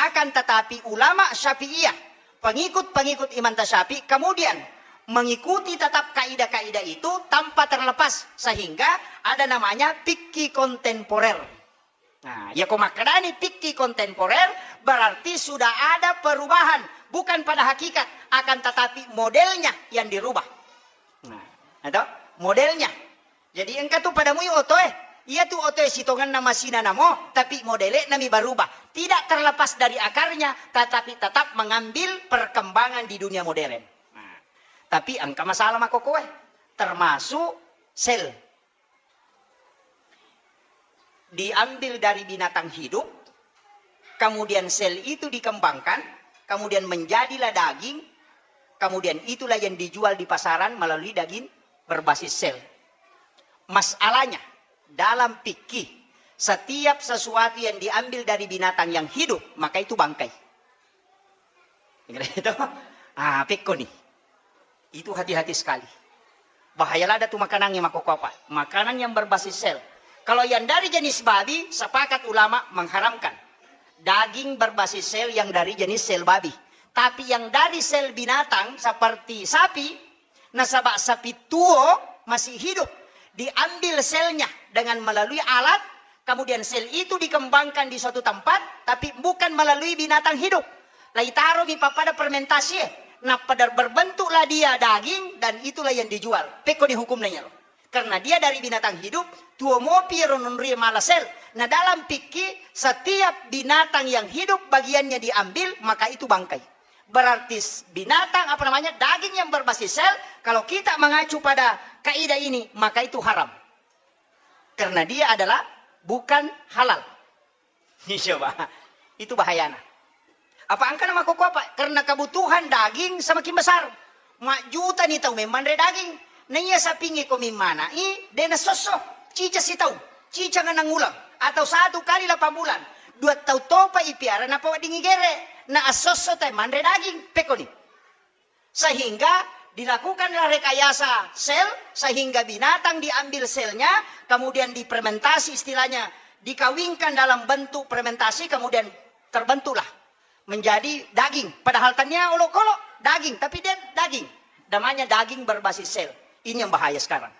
Akan tetapi ulama Syafi'iyah, pengikut-pengikut Imam Tasyafi'i kemudian mengikuti tetap kaidah-kaidah itu tanpa terlepas, sehingga ada namanya fikih kontemporer. Nah, ya ko makkedani fikih kontemporer berarti sudah ada perubahan, bukan pada hakikat, akan tetapi modelnya yang dirubah. Nah, itu modelnya. Jadi engka tu pada mui otoe. Iya tu otoe sitongenna masina namo, tapi modele nami berubah. Tidak terlepas dari akarnya, tetapi tetap mengambil perkembangan di dunia modern. Nah, tapi engka masalah makokoe, termasuk sel. Diambil dari binatang hidup, kemudian sel itu dikembangkan, kemudian menjadilah daging, kemudian itulah yang dijual di pasaran melalui daging berbasis sel. Masalahnya, dalam fikih, setiap sesuatu yang diambil dari binatang yang hidup, maka itu bangkai. Itu? Ah, pekko nih. Itu hati-hati sekali. Bahaya lada tu makanan yang makoko apa? Makanan yang berbasis sel. Kalau yang dari jenis babi, sepakat ulama mengharamkan. Daging berbasis sel yang dari jenis sel babi. Tapi yang dari sel binatang seperti sapi, nasaba sapi tuo masih hidup, diambil selnya dengan melalui alat, kemudian sel itu dikembangkan di suatu tempat, tapi bukan melalui binatang hidup. Laitaromi pappada fermentasi, nappa dar-, berbentuklah dia daging dan itulah yang dijual. Pekko ni hukumna iyaro. Karena dia dari binatang hidup, tuo mopi ro nonrie mala sel. Nah, dalam fikih, setiap binatang yang hidup bagiannya diambil, maka itu bangkai. Berarti s-, binatang, apa namanya, daging yang berbasis sel, kalau kita mengacu pada kaidah ini, maka itu haram. Karena dia adalah bukan halal. Coba. Itu bahayana. Apa engka nama koko apa? Karena kebutuhan daging semakin besar. Majjuta ni tau memang re daging. Naiya sapingi ko mimmana i, dena sosso. Cica si tau. cicang enam bulan atau satu kali delapan bulan, dua tahun topa ipiara napawedding igere, na esso-esso tae manre daging, pekkoni. Sehingga dilakukanlah rekayasa sel, sehingga binatang diambil selnya, kemudian difermentasi, istilahnya dikawinkan dalam bentuk fermentasi, kemudian terbentuklah menjadi daging. Padahal tania olokolo daging, tapi dia daging. Namanya daging berbasis sel. Ini yang bahaya sekarang.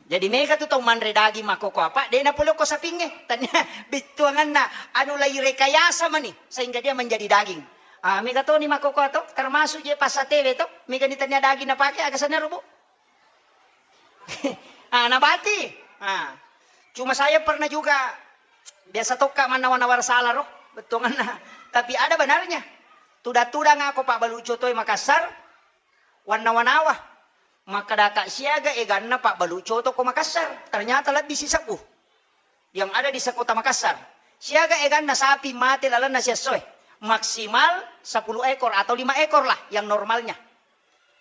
Jadi mega tu tau manre daging makkoko apa, de napole ko sapingnge. Tania bittuanganna anu lai rekayasa mani sehingga dia menjadi daging. Ah, mega toni makkoko ato, termasuk je passatewe to, mega ni tania daging napake, aga sanna robo. Ah, nabati. Ah. Cuma saya pernah juga, biasa tokka mannawa-nawa sala ro, bettuanganna. Tapi ada benarnya. Tudang-tudang ako pabbalu cotoe Makassar, wannawa-nawa. Makkadaka siaga eganna pabbalu coto ko Makassar. Ternyata lebih sisebbu yang ada di sekota Makassar. Siaga eganna sapi mate lalenna siessoe. Maksimal sepuluh ekor atau lima ekor lah yang normalnya.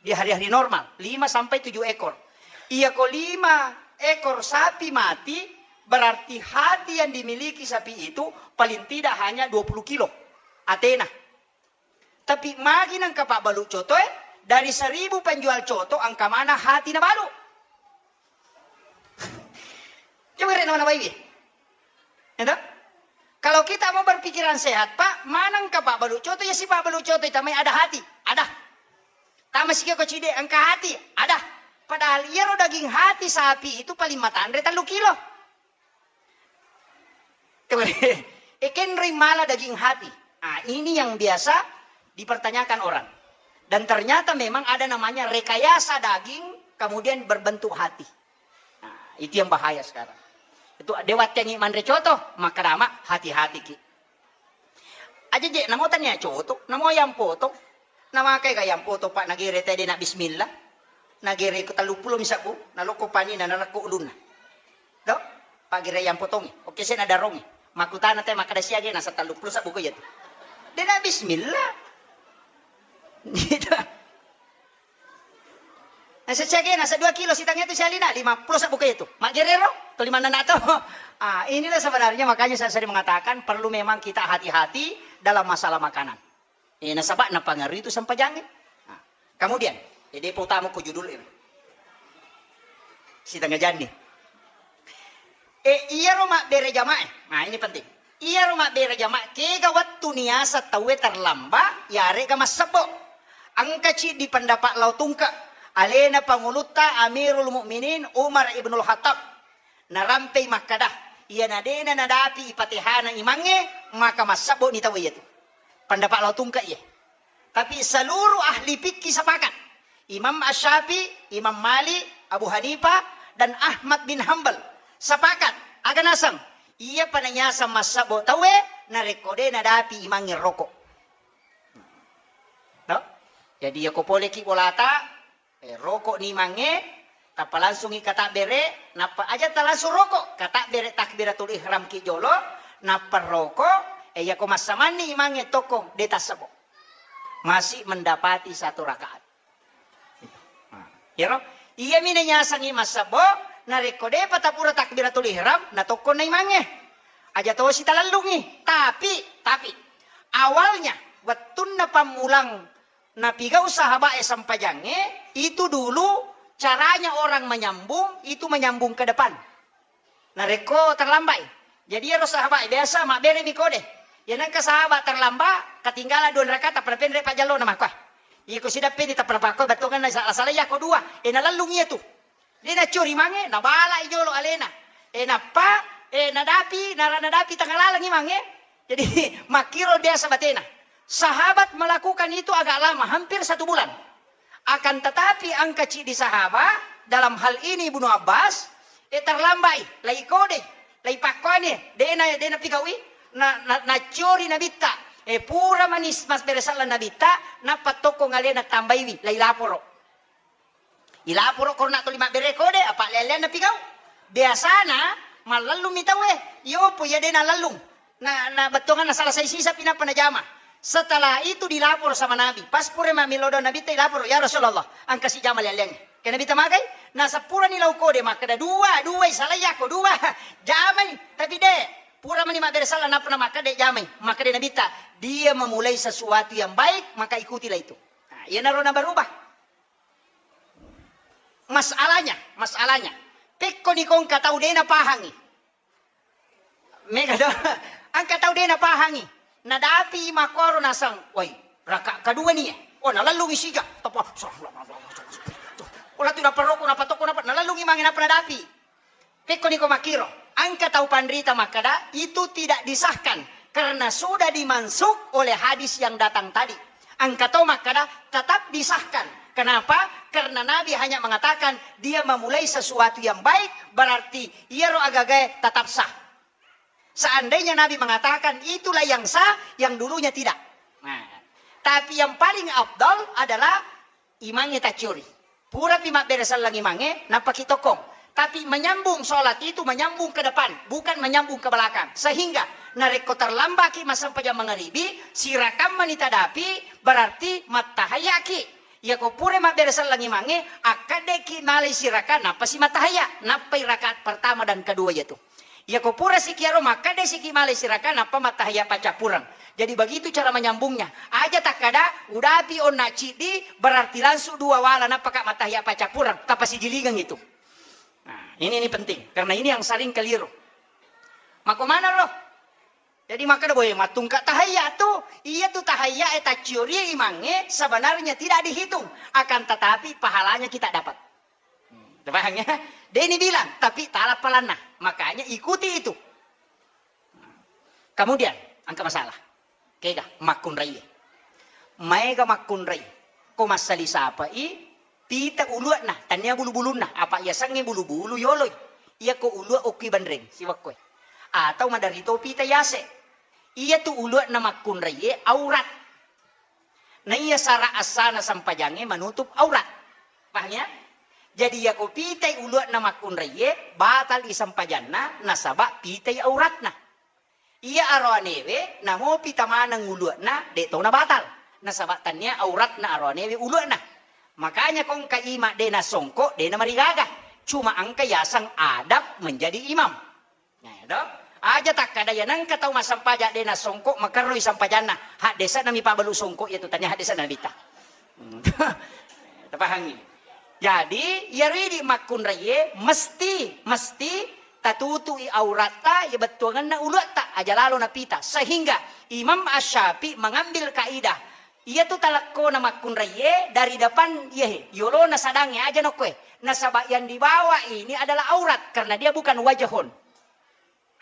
Di hari-hari normal, lima sampai tujuh ekor. Iya ko lima ekor sapi mati, berarti hati yang dimiliki sapi itu paling tidak hanya dua puluh kilo atena. Tapi magi nengka pabbalu coto e, dari seribu penjual coto engka mana hati nabalu. Coba rek nawa-nawai. Itu? Kalau kita mau berpikiran sehat, Pak, maneng ka pabbalu coto, ya si pabbalu coto itu mai ada hati, ada. Tama sikio ko cide engka hati, ada. Padahal iyaro daging hati sapi itu paling matanre tellu kilo. Coba, e kenroi mala daging hati. Ah, ini yang biasa dipertanyakan orang. Dan ternyata memang ada namanya rekayasa daging, kemudian berbentuk hati. Nah, itu yang bahaya sekarang. Itu dewattengi manre coto, maka dama hati-hati ki. Aja je, namo tania coto, namo yang potong. Namakai ga yang potong, Pak, nagere tede na bismillah. Nagere ko tellu pulo misabbu, naloko panina, narekko ulunna. Do? Pagere yang potongi. Oke, saya nadarongi. Makutana te makkada siage nasa tellu pulo sabbu ko iya tu. De na bismillah. Gitu. Nasa siage nasa dua kilo sitang itu sialina, lima pulo sabbu ko iya tu. Magerero, to lima nana to. Ah, inilah sebenarnya makanya saya sering mengatakan perlu memang kita hati-hati dalam masalah makanan. Eh, nasaba napangaruhi itu sempajangnge. Nah, kemudian, eh, depa utama ko judul ini. Sitengah jani. Eh, iyaro mabbere jamaah. Nah, ini penting. Iyaro mabbere jamaah, kega wettu niasa tauwe terlambat, yarega massebbo. Engka ciddi pendapat lao tungke. Alena pangulutta Amirul Mukminin Umar ibnul Khattab. Narampei makkada, iyana dena nadapi ipatehana imangnge, maka massebbo ni tau iyatu. Pendapat lao tungke iye. Tapi seluruh ahli fikih sepakat. Imam Asy-Syafi'i, Imam Malik, Abu Hanifah, dan Ahmad bin Hambal sepakat. Aga naseng, iya pananyaseng massebbo tauwe narekko de nadapi imangnge rokok. No? Jadi yako poleki bolata, Eh, rokok ni mange, tappa langsungi katabbere, nappa aja talangsung rokok, katabbere takbiratul ihram ki jolo, nappa rokok, eh, yako massamanni imangnge tokko, de tassebo. Masih mendapati satu rakaat. Nah, iyaro, iya mi nanyasangi massebo, narekko depa tapura takbiratul ihram, na tokko na imangnge. Aja tosi talellungi, tapi, tapi, awalnya, wettunna pammulang napigau sahabat e sempajangnge, itu dulu caranya orang menyambung, itu menyambung ke depan. Narekko terlambat, jadi ero sahabat e biasa mabbere mi kode. Ya nengka sahabat terlambat, ketinggalan dua rakaat, tappa penre pajjallo na makua. Iko sidappe ni tappa pakko bettongan na salah-salah ya ko dua. E nalellung iya tu. De naccori mange, nabala i jolo alena. E nappa, e nadapi, nara nadapi tengah laleng i mange. Jadi makkiro biasa batena. Sahabat melakukan itu agak lama, hampir satu bulan. Akan tetapi engka ciddi sahabat, dalam hal ini Ibnu Abbas, e terlambai, lai kode, lai pakkoane, dena, dena pigaui, na, na, naccori nabitta. E pura manis mas beresallan nabitta, nappa tokko ngalena tambaiwi, lai laporo. Ilaporo korona tuli mabbere kode, apa lelean napigau. Biasana mallellung mi tauwe. Yopo iya de nalellung. Na, na bettonganna salah sai sisa pi nappa najama. Setelah itu dilapor sama Nabi. Pas pura mammilo do Nabi te ilapor, "Ya Rasulullah, engka si jama lelean." Kena Nabitta magai, nasaba purani lao kode makkeda dua, dua, salai yako dua, jamai. Tapi de, pura mani mabbere sallang nappa makkeda de jamai. Makkeda Nabitta, dia memulai sesuatu yang baik, maka ikutilah itu. Nah, iyanaro nabarubah. Masalahnya, masalahnya, pekkoni ko engka tau de napahangi. Mega do. Engka tau de napahangi. Nadapi makkoro naseng, "Woi, raka kedua ni, eh." Oh, nalellungi sija. Tapa, oh, latu naparoko, napatoko, napa-, nalellungi mange napa nadapi. Pekkoni ko makkiro, engka tau panrita makkeda, itu tidak disahkan karena sudah dimansukh oleh hadis yang datang tadi. Engka to makkeda tetap disahkan. Kenapa? Karena Nabi hanya mengatakan dia memulai sesuatu yang baik, berarti iyaro agagae tetap sah. Seandainya Nabi mengatakan itulah yang sah, yang dulunya tidak. Nah, tapi yang paling afdal adalah imangnge tacciori. Purapi mabbere selleng imangnge, nappaki tokkong. Tapi menyambung sholat itu menyambung ke depan, bukan menyambung ke belakang. Sehingga narekko terlambaki massempajang mangaribi, sirakammani tadapi, berarti mattahayaki. Iyako pura mabbere selleng imangnge, akkaddeki malai siraka, nappasi mattahaya, nappai rakaat pertama dan kedua iyatu. Iyako pura sikiaro makkeda siki malai siraka nappa mattahaya paccappureng. Jadi begitu cara menyambungnya. Aja takkada udapi onna ciddi berarti langsung dua wala nappaka mattahaya paccappureng. Tapasijilingeng itu. Nah, ini, ini penting karena ini yang sering keliru. Mako mana lo? Jadi makkeda boy mattungka tahayya tu, iya tu tahayya e tacciori imangnge sebenarnya tidak dihitung, akan tetapi pahalanya kita dapat. Paham ya? Deni bilang, tapi tala palanna. Makanya ikuti itu. Kemudian, engka masalah. Kega makkunrai. Maega makkunrai. Ko massali sapai pita ulu'na, tania bulu-bulunna. Apa yasengnge bulu-bulu yoloi. Iya ko ulu'a okki banreng, siwakkoe. Atau maderri to pita yase. Iya tu ulu'na makkunrai aurat. Naiya sara assana sempajangnge manutup aurat. Paham ya? Jadi iyako pitai ulu'na makkunraiye, batal i sempajanna nasaba pitai auratna. Iya aroanewe namopi tamaneng ulu'na, de' to nabatal. Nasaba tania auratna aroanewe ulu'na. Makanya ko engka imam de' nasongko, de' namarigaga. Cuma engka yaseng adab menjadi imam. Nah, ya toh? Aja takkada ya nengka tau massempajang de' nassongko makerroi sempajanna. Haddese'na mi pabalu songko iya tu tania haddese'na Nabitta. Hmm. Tapahangi. Jadi, iyaro idi makkunraiye mesti, mesti tatutui auratta, iya bettuangenna uluatta, aja lalo napita. Sehingga Imam Asy-Syafi'i mengambil kaidah, iya tu talekko na makkunraiye dari depan, iya he, yolona sadangnge aja nokkoe. Nasaba yang dibawa ini adalah aurat karena dia bukan wajahun.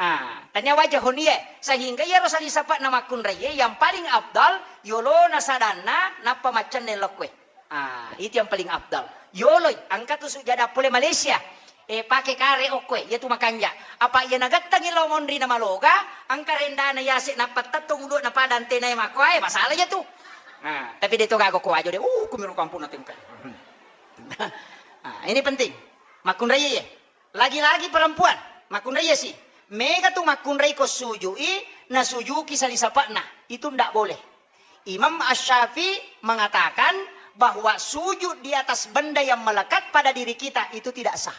Ah, tania wajahun iye, sehingga iyaro salisapa'na makkunraiye yang paling afdal yolona sadanna nappa maccenne lokkoe. Ah, itu yang paling afdal. Yoloi, engka tu sujada pole Malaysia. Eh, pake kare okkoe, iya tu makanja. Apa iya nagettangi lao monri na maloga, engka rendana yase nappa tettong ulu'na pada antenae makkoae, masalah iya tu. Nah, tapi de' to gaga ko wajo de', uh, kumiro kampung na tengkai. Ah, ini penting. Makkunraiye. Lagi-lagi perempuan, makkunrai iya si. Mega tu makkunrai ko sujui, nasujuki salisapa'na. Itu ndak boleh. Imam Asy-Syafi'i mengatakan bahwa sujud di atas benda yang melekat pada diri kita itu tidak sah.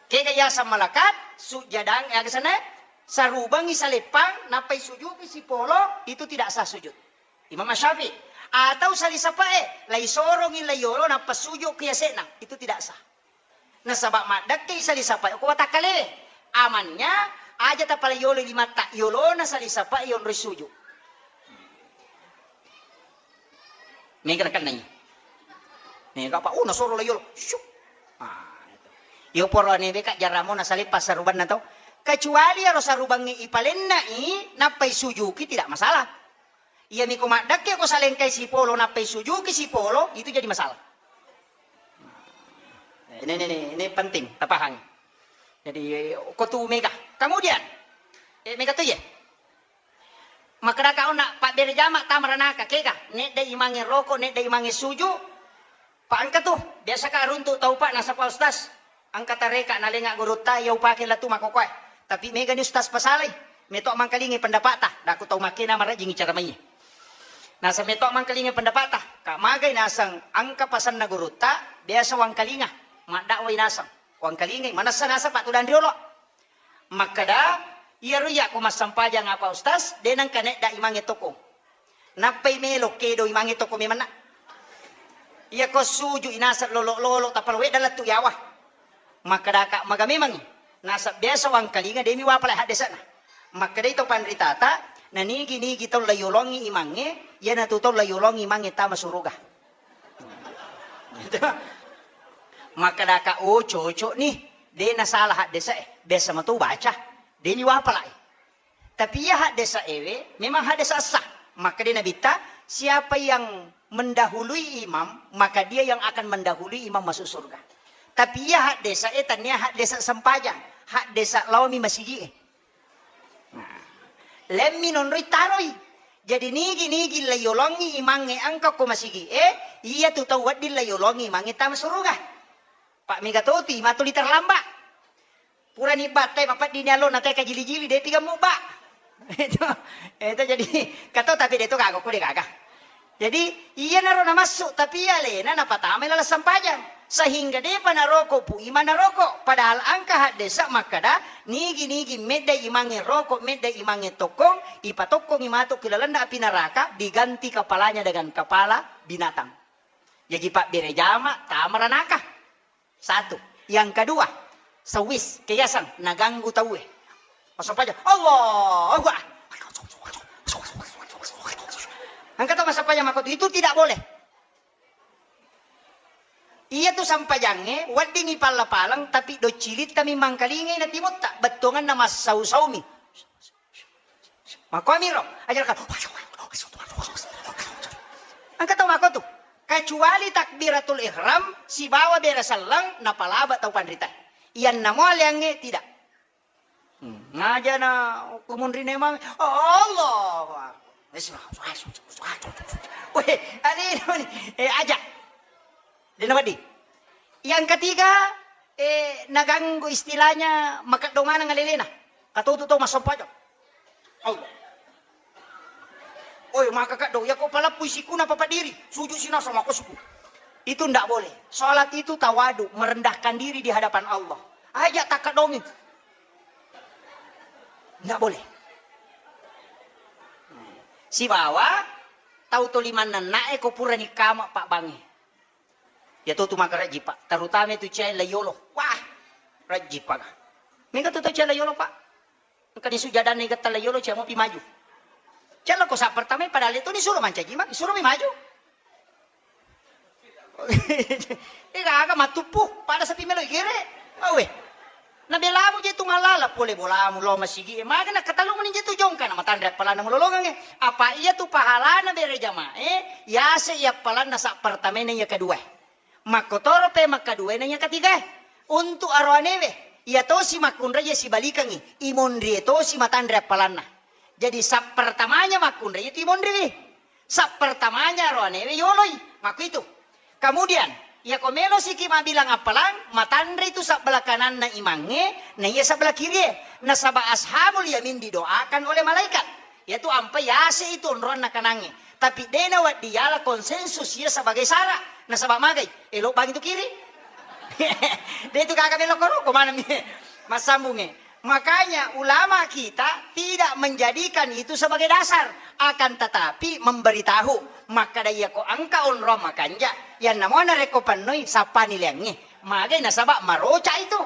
Kega yaseng melekat, sujadang, eh, aga sana, sarubangi saleppang, nappai sujuki sipolo, itu tidak sah sujud. Imam Asy-Syafi'i. Atau salisapa'e, lai sorongi lai yolo, nappa suju ki yase'na. Itu tidak sah. Nasaba maddekkei salisapa'e ko watakkale. Amannya, aja tapala yolo limatta, yolona salisapa'e yonroi suju. Mega nakennai. Mega apa? Oh, nasoro la yolo. Syuk. Ah, itu. Iyo poro newe ka jaramo nasale passarubanna to. Kecuali aro sarubangnge ipalennai, nappai sujuki, tidak masalah. Iyami ko maddekke ko salengkai sipolo nappai sujuki sipolo, itu jadi masalah. Ini, ini, ini, ini penting tapahangi. Jadi, ko tu mega. Kemudian, eh, mega tu ya. Makkedaka onna pabbere jama tama ranaka kega, nedde imangnge roko, nedde imangnge suju. Pa engka tu, biasa ka runtu tau pa nasapa ustaz. Engka tareka nalenga gurutta iya upake latu makokoe. Tapi mega ni ustaz pasalai. Meto mangkalingi pendapata. Daku tau makkena marajingi cara mai. Nasa meto mangkalingi pendapata. Ka magai naseng engka pasenna gurutta, biasa wangkalinga, maddakwai naseng. Wangkalingai, manessa naseng pattudanri olo. Makkeda, iyaro iya ko massempajang apa ustaz, de nengka nedda imangnge toko. Nappai melo kedo imangnge toko memenna. Iya ko suju inaseng lolo-lolo tappa wedda lettu yawa. Makkedaka maga memangngi. Naseng biasa wangkalinga demi wapala haddese'na. Makkedai to panritata, nanigi-nigi tau layolongi imangnge, iyanatu tau layolongi imangnge tama suruga. Makkedaka, oh cocok nih, de nasalah haddese'e, biasa mato baca, de ni wapalai. Tapi iya haddesa ewe memang haddesa sah. Maka dia Nabitta, siapa yang mendahului imam, maka dia yang akan mendahului imam masuk surga. Tapi iya haddesa e tania haddesa sempajang, haddesa laomi masigi e. Nah, lemmi nonroi taroi. Jadi nigi-nigi layolongi imangnge engka ko masigi e, iya tu tau wedding layolongi imangnge tama suruga. Pak mega toti, matuli terlambat. Purani battai mapeddini allo na teka jili-jili de tiga mubba. Itu, itu jadi kato tapi de to gaga ko de gaga. Jadi iyanaro namassu tapi alena napatama laleng sempajang sehingga depa naroko pu imang naroko padahal engka haddesa makkada nigi-nigi medda imangnge roko medda imangnge tokkong ipatokkongi matu ki lalenna api neraka diganti kepalanya dengan kepala binatang. Jaji pabbere jama tama ranaka. Satu. Yang kedua, sewis, keyasan, naganggu tauwe. Masuk aja, Allahu Akbar. Engka tau masuk aja makotu, itu tidak boleh. Iya tu sampajangnge, weddingi palla-palang, tapi doccilitta mi mangkalingai na timotta, bettuanganna massau-saumi. Makkuamiro, aja ka. Engka tau makkotu. Kecuali takbiratul ihram sibawa bere selleng napalaba tau panrita. Iyanna mo aleangnge tidak. Hmm. Ngajana kumunri nemang. Allahu Akbar. Weh, alino ni. Eh, aja. Dena wedding. Yang ketiga, eh, naganggu istilahnya makeddo maneng alelena. Katotu tau massempajang. Allah. Oi, maka kaddo, iya ko palappui sikuna papadiri, sujud sinasa mako suku. Itu ndak boleh. Salat itu tawadu, merendahkan diri di hadapan Allah. Aja takaddongi. Ndak boleh. Sibawa tau to limanna nae ko purani kama pabbangnge. Iya to tu maka rajji, Pak. Terutama itu cai layolo. Wah, rajji, Pak. Mega tu tau cai layolo, Pak. Engka ni sujadanna igetta layolo, cai mopi maju. Cai lako sa pertama, padahal itu ni suruh mancaji, Mak. Suruh mi maju. Ega aga matuppu, pada sapi melo igere. Awe. Nabelamu je tu mallala pole bolamu lao masigi e. Maga nakkatallu meni je tu jongka na matanre appalanna mulolongang e. Apa iya tu pahalana bere jamae, yase iya appalanna sa pertamae na iya kedua. Makkotoro pe makkaduae na iya ketiga. Untuk aroanewe, iya tosi makkunrai iya sibalikangi, imonrie tosi matanre appalanna. Jadi sa pertamanya makkunrai iya tu imonriwi. Sa pertamanya aroanewe yoloi. Makku itu. Kemudian, iyako melo siki mabilang appalang, matanre itu sabbelah kananna imangnge, na iya sabbelah kirie. Nasaba ashabul yamin didoakan oleh malaikat. Yatu ampai yase itu onroanna kanangnge. Tapi de nawedding yala konsensus iya sebagai syarat. Nasaba magai, elo bang itu kiri. De itu gaga melo koro, ko mana mi massambungnge. Makanya ulama kita tidak menjadikan itu sebagai dasar, akan tetapi memberitahu. Makkada iyako engka onrong makanja, yanna mo narekko pennoi sappani leangnge. Magai nasaba maroca itu.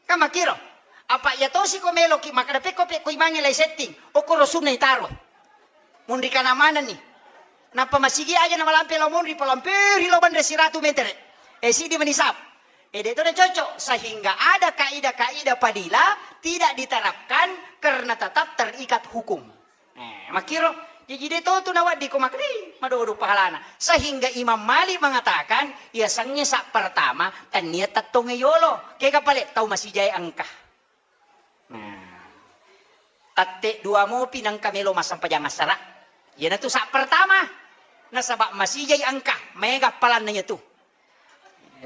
Kan makkiro. Apa iya tosi ko meloki makkada pekko pekko imangnge lai setting. Okkoro sunna itaro. Munri kana manenni. Nappa masigi aja na malampe lao monri, palamperi lao banre siratu metere. E, sidi meni sap. E, de to de cocok. Sehingga ada kaidah-kaidah fadilah tidak diterapkan karena tetap terikat hukum. E, makkiro. Jaji de to tu nawaddi ko makri, madodo pahalana. Sehingga Imam Malik mengatakan, iya sengnge sa pertama, tania tettonge yolo. Kega pale tau masijae engka. Nah, tette dua mopi nengka melo massempajang assara. Iyanatu sa pertama. Nasaba masijai engka, maega appalanna iyatu.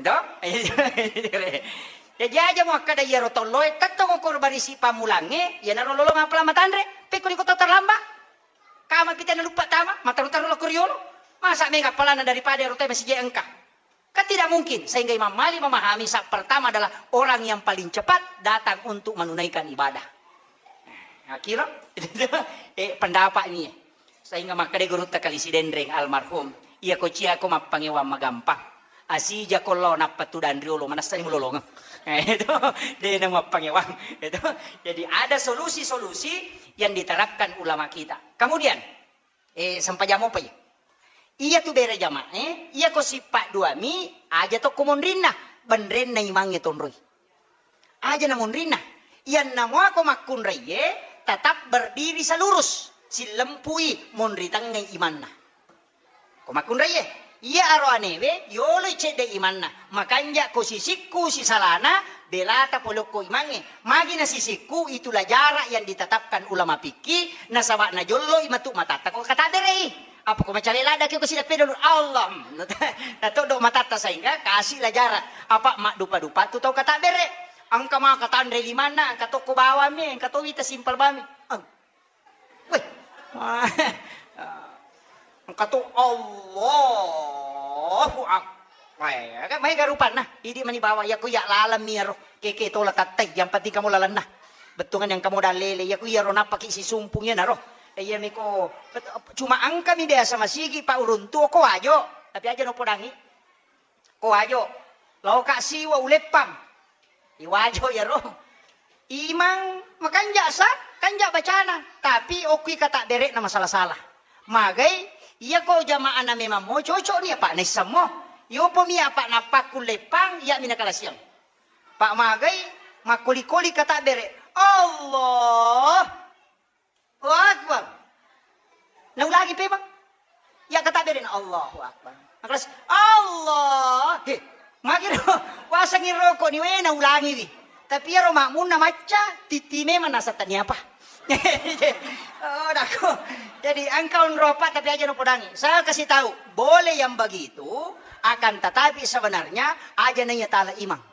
Edo? Jaji aja muakkada iyaro tolloe, tettong okor barisi pammulangnge, iyanaro lolong appalang matanre, pekko iko to terlambat. Kama pita naluppa tama, mataru-taru lao ko riolo. Masa mega appalana daripada ero te masigi engka? Kan tidak mungkin. Sehingga Imam Malik memahami, saf pertama adalah orang yang paling cepat datang untuk menunaikan ibadah. Nah, kira eh, pendapat ini. Sehingga makkeda gurutta Kali Sidenreng almarhum, iya ko cia ko mappangewang magampang. Asija ko lao nappa tudang riolo, manessani mulolongeng. Eh, itu dia yang mappangewang. Itu. Jadi ada solusi-solusi yang diterapkan ulama kita. Kemudian, eh, sempajang mopa iya. Iya tu bere jamaah, eh, iya ko sippa duami, aja tokko monrinna, benrenna imangnge tonroi. Aja na monrinna. Iyanna mua ko makkunraiye, tetap berdiri selurus, sillempui monri tengngai imanna. Ko makkunraiye, iya aro anewe, yoloi cedde imanna, makanja ko sisikku sisalana, belata polokko imangnge. Magi na sisikku, itulah jarak yang ditetapkan ulama fikih, nasaba najolloi matu matatta ko katabberei. Apa ko macale ladda ki ko sida pedolo Allah. Natoddo matatta sehingga kasih lah jarak. Apa maddupa-dupa tu tau katabbere. Engka maka tanre limanna, engka tokko bawammi, engka to wita simpel bami. Weh. Engka to Allahu Akbar. Kan maega rupanna. Idi mani bawa iya ko iya lalemmi aro. Keke tola tattai, yang penting kamu lalenna. Bettuangan yang kamu dalele, iya ko iyaro nappaki sisumpung iya naro. Iya miko, cuma engkami biasa masigi Pak uruntu ko Wajo, tapi aja no podangi. Ko Wajo, lao ka siwa uleppang. Iwajo iyaro. Imang makanja sa, kanja bacana, tapi okui kata berekna masalah-salah. Magai, iya ko jamaah na memang mo cocok ni apa naissammo. Yopo mi apa napakku leppang, iya mina kalasiang. Pak magai, makkoli-koli kata bere. Allah. Allahu Akbar. Naulangi pemang. Ya kata bere na Allahu Akbar. Maklas, Allah. He, magi ro, wasangi rokok ni we naulangi wi. Tapi iyaro makmunna macca, titi memang nasa tania apa. Oh, dako. Jadi engkau nropa tapi aja no podangi. Saya kasih tahu, boleh yang begitu, akan tetapi sebenarnya aja nanya tala imang.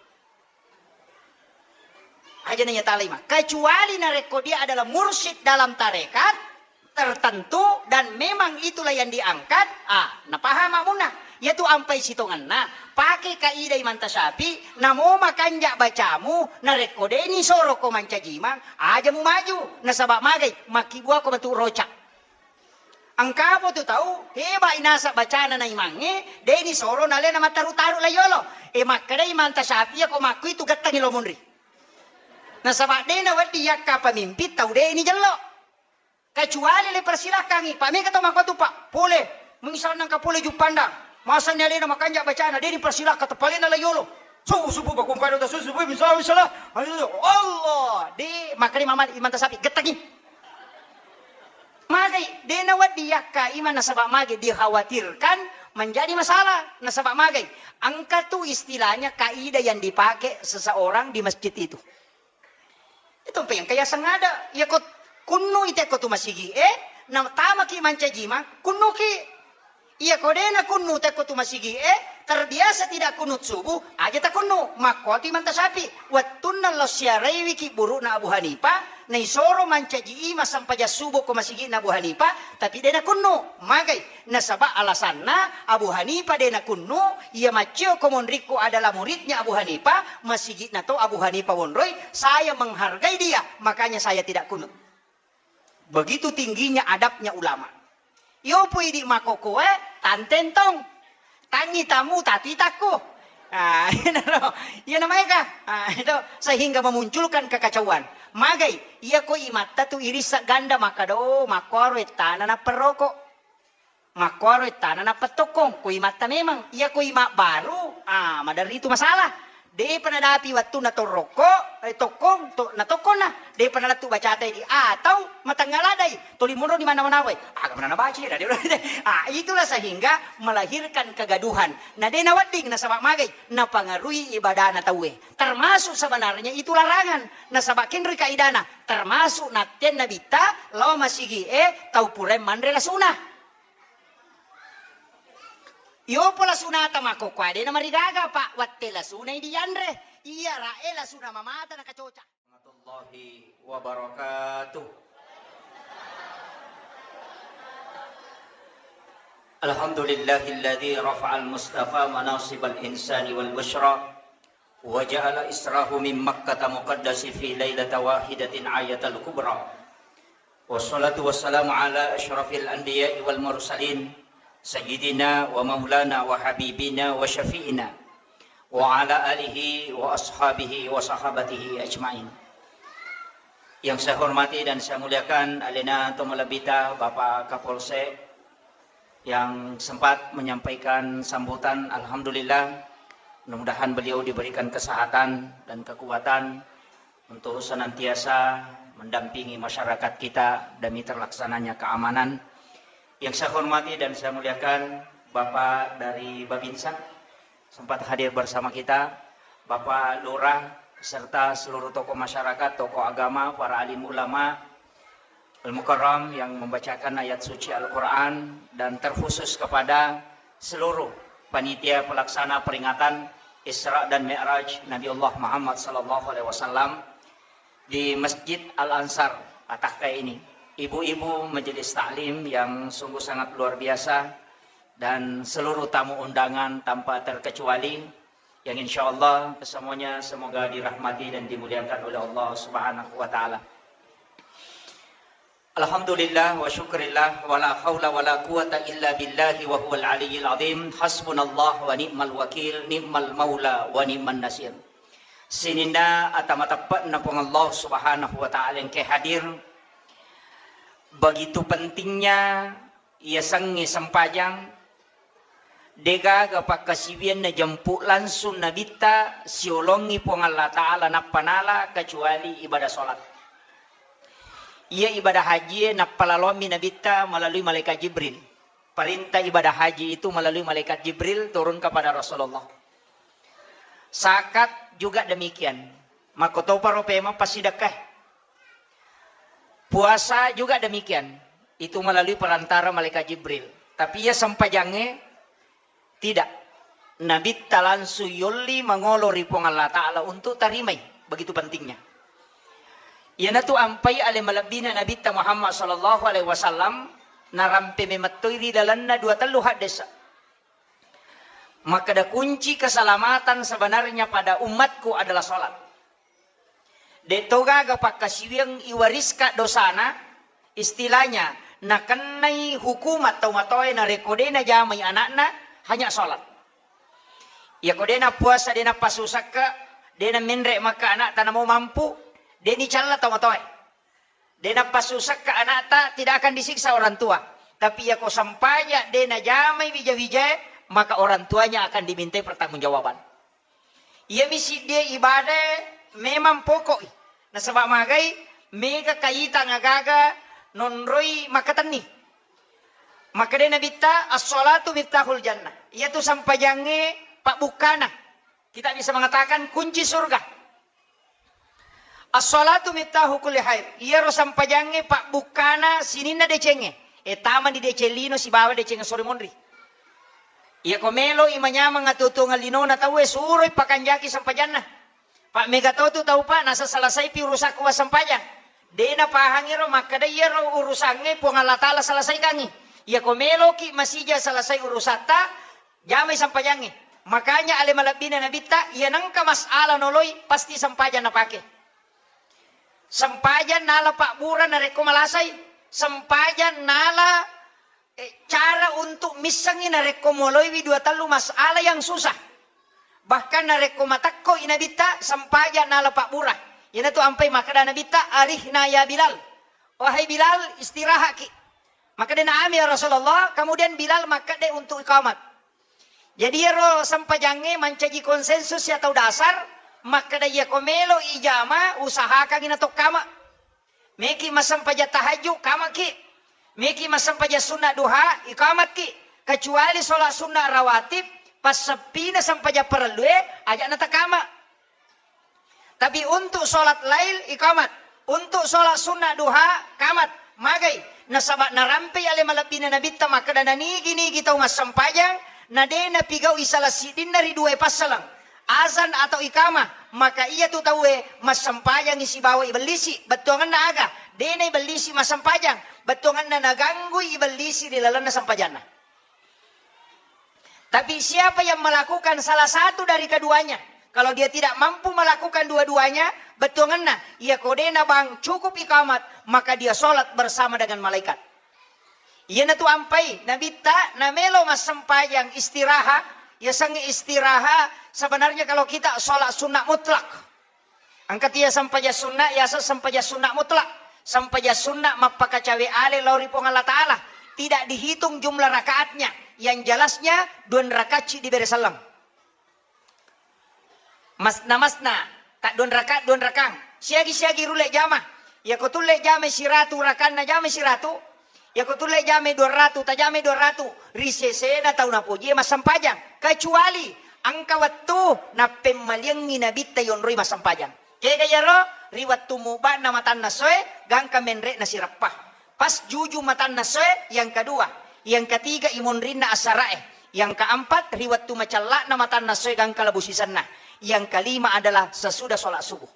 Aja nanya talima. Kecuali narekko dia adalah mursyid dalam tarekat tertentu dan memang itulah yang diangkat, ah, napaham makmunna. Yatu ampai sitonganna, pake kaidah Imam Tasyafi, namo makanja bacamu, narekko deni soro ko mancaji imang, aja mu maju, nasaba magai, makkibua ko matu rocak. Engkapo tu tau, heba inasa bacana na imangnge, deni soro nalena mataru-taru la yolo. E makkeda Imam Tasyafi ko makku itu gettangi lo munri. Nasaba dena wedding yakka pemimpin tau deni jello. Kecuali le persilakangi, Pak mega tau makko tu Pak, pole, misalna engka pole Juppandang, masanni alena makanja bacana, deni persilakka tepalena la yolo. Subuh, subuh, bakung kado ta subuh, subuh, misalna, misalna. Allah, de makkeda Imam Tasyafi, gettangi. Magai, de nawedding yakka imang nasaba magai dikhawatirkan menjadi masalah. Nasaba magai, engka tu istilahnya kaidah yang dipakai seseorang di masjid itu. Itu pe engka yaseng ada. Iya ko kunnu ite ko tu masigi e, na tamaki mancaji imang, kunnuki. Iya ko de nakunnu tekko tu masigi e, terbiasa tidak kunut subuh, aja takunnu, makkuatu Imam Tasyafi. Wettunna lao siaraiwiki buru'na Abu Hanifah, naisoro mancaji imang sempajang subuh ko masigi'na Abu Hanifah, tapi de nakunnu. Magai, nasaba alasanna Abu Hanifah de nakunnu, iya maccio ko monrikku adalah muridnya Abu Hanifah, masigi'na to Abu Hanifah wonroi, saya menghargai dia, makanya saya tidak kunut. Begitu tingginya adabnya ulama. Iyo pu idi makkokkoe, tanteng tong. Tangi tamu tatu itakku. Ah, iyana maega. Ah, itu sehingga memunculkan kekacauan. Magai, iya ko imatta tu irissa ganda makkada, oh, makkuaro ettana napperroko. Makkuaro ettana nappa tokkong, ko imatta memang. Iya ko ima baru, ah, maderri tu masalah. Depa nadapi wettunna torrokko, eh, tokkong, to, natokkonna. Depa nalettu bacata idi, atau matengnga ladai. Toli monro di mana-mana wae. Aga mana nabaca ya, dadi. Ah, itulah sehingga melahirkan kegaduhan. Na de nawedding nasaba magai, napangaruhi ibadana tauwe. Termasuk sebenarnya itu larangan. Nasaba kenroi kaidana, termasuk natten nabitta, lao masigi e, tau purae manre lasuna. Iyopo lasunata makkokkoe de namarigaga, Pak, wette lasunai dianre. Iya rae lasuna mamata nakacoca. Warahmatullahi wabarakatuh. الحمد لله الذي رفع المصطفى مناصب الإنسان والبشرى، وجعل إسراه من مكة مقدس في ليلة واحدة آية الكبرى. والصلاة والسلام على أشرف الأنبياء والمرسلين، سيدنا ومولانا وحبيبنا وشفيعنا، وعلى آله وأصحابه وصحابته أجمعين. Yang saya hormati dan saya muliakan, alena to malebbita Bapak Kapolsek, yang sempat menyampaikan sambutan. Alhamdulillah, mudah-mudahan beliau diberikan kesehatan dan kekuatan untuk senantiasa mendampingi masyarakat kita demi terlaksananya keamanan. Yang saya hormati dan saya muliakan Bapak dari Babinsa, sempat hadir bersama kita, Bapak Lurah, serta seluruh tokoh masyarakat, tokoh agama, para alim ulama, Al-Mukarram yang membacakan ayat suci Al-Quran, dan terkhusus kepada seluruh panitia pelaksana peringatan Isra dan Mi'raj Nabi Allah Muhammad sallallahu alaihi wasallam di Masjid Al-Ansar Atahkai ini. Ibu-ibu majelis taklim yang sungguh sangat luar biasa dan seluruh tamu undangan tanpa terkecuali, yang insya Allah kesemuanya semoga dirahmati dan dimuliakan oleh Allah Subhanahu wa Ta'ala. Alhamdulillah wa syukrillah, wa la haula wa la quwata illa billahi wa huwal aliyyil azim. Hasbunallah wa ni'mal wakil, ni'mal maula wa ni'man nasir. Sininna ata mateppe'na Puang Allah Subhanahu wa Ta'ala engke hadir. Begitu pentingnya yasengnge sempajang, degaga pakkasiwiang najempu langsung Nabitta siolongi Puang Allah Ta'ala nappa nala kecuali ibadah salat. Iya ibadah hajie nappa laloammi Nabitta melalui malaikat Jibril. Perintah ibadah haji itu melalui malaikat Jibril turun kepada Rasulullah. Zakat juga demikian. Makkotoparo pemeng passidekkae. Puasa juga demikian. Itu melalui perantara malaikat Jibril. Tapi ya sempajangnge tidak. Nabitta langsung yolli mangolo ri Puang Allah Ta'ala untuk tarimai. Begitu pentingnya. Iyanatu ampai ale malebbina Nabitta Muhammad sallallahu alaihi wasallam narampe memettoi ri lalenna dua tellu haddesa. Makkeda kunci keselamatan sebenarnya pada umatku adalah salat. De' to gaga pakkasiwiang iwariska dosana, istilahnya nakennai hukumat tau matoae narekko de' najamai anakna, hanya salat. Iyako de' nappuasa, de' nappasusakka, de' namenre' makka anakta namo mampu, de' nicalla tau matoae. De' nappasusakka anakta, tidak akan disiksa orang tua. Tapi iyako sempajang de' najamai wija-wijae, maka orang tuanya akan dimintai pertanggungjawaban. Iyami siddie ibadae memang pokok i. Nasaba magai mega kaitang agaga nonroi makkatenni. Makkedai Nabitta, "As-shalatu miftahul jannah." Iyatu sempajangnge pabbukkana. Kita bisa mengatakan kunci surga. As-shalatu miftahu kulli khair. Iyaro sempajangnge pabbukkana sininna decengnge. E, tamani deceng lino sibawa deceng sore monri. Iyako melo i manyameng atuo-tuongeng linona tauwe, suroi pakanjaki sempajanna. Pa mega to tu tau, Pak, nasa selesaipi urusakku massempajang. De' napahangi ro makkeda iyaro urusangnge Puang Allah Ta'ala selesaikangngi. Iyako meloki masija selesai urusatta, jamai sempajangnge. Makanya ale malebbina Nabitta, iya nengka masalah noloi, pasti sempajang napake. Sempajang nala pabbura narekko malasai. Sempajang nala, eh, cara untuk missengi narekko moloiwi dua tellu masalah yang susah. Bahkan narekko matekkoi Nabitta, sempajang nala pabbura. Iyanatu ampai makkeda Nabitta, "Arihna ya Bilal." Wahai Bilal, istirahatki. Makkeda, "Na'am ya Rasulullah." Kemudian Bilal makkeda untuk iqamat. Jadi iyaro sempajangnge mancaji konsensus ya tau dasar, makkeda iyako melo ijama, usahakangi natokkama. Meki massempajang tahajud, kamaki. Meki massempajang sunna duha, ikamatki. Kecuali sholat sunna rawatib, passeppina sempajang parellue, aja natakama. Tapi untuk sholat lail, ikamat. Untuk sholat sunna duha, kamat. Magai. Nasaba narampei ale malebbina Nabitta makkeda, nanigi-nigi tau massempajang, na de napigau'i salah siddinna ri duae passaleng. Azan atau ikamah, maka iyatu tauwe massempajangi sibawa ibellisi. Bettuangenna aga? De naibellisi massempajang. Bettuangenna naganggui ibellisi ri lalenna sempajanna. Tapi siapa yang melakukan salah satu dari keduanya, kalau dia tidak mampu melakukan dua-duanya, bettuangenna, iya ko de' na bang cukup ikamat, maka dia sholat bersama dengan malaikat. Iyanatu ampai Nabitta namelo massempajang istiraha, yasengnge istiraha, sebenarnya kalau kita sholat sunnah mutlak. Engka tia sempajang sunnah, yaseng sempajang sunnah mutlak. Sempajang sunnah mappakacawe ale lao ri Puang Allah Ta'ala. Tidak dihitung jumlah rakaatnya. Yang jelasnya, dua rakaat ci dibere selleng. Masna-masna, tak dua rakaat, dua rakaat. Siagi-siagi rulle jama. Yako tulle jama siratu rakanna jama siratu. Yako tulle jame dua ratu, tajame dua ratu, ri sesena tau napojie massempajang. Kecuali engka wettu nappemmaliangngi Nabitta yonroi massempajang. Kega iyaro? Ri wettu muba'na matanna soe, gangka menre'na sireppa. Pas juju matanna soe, yang kedua. Yang ketiga, imonrinna asara'e. Yang keempat, ri wettu macella'na matanna soe, gangka labu sisenna. Yang kelima adalah sesudah sholat subuh.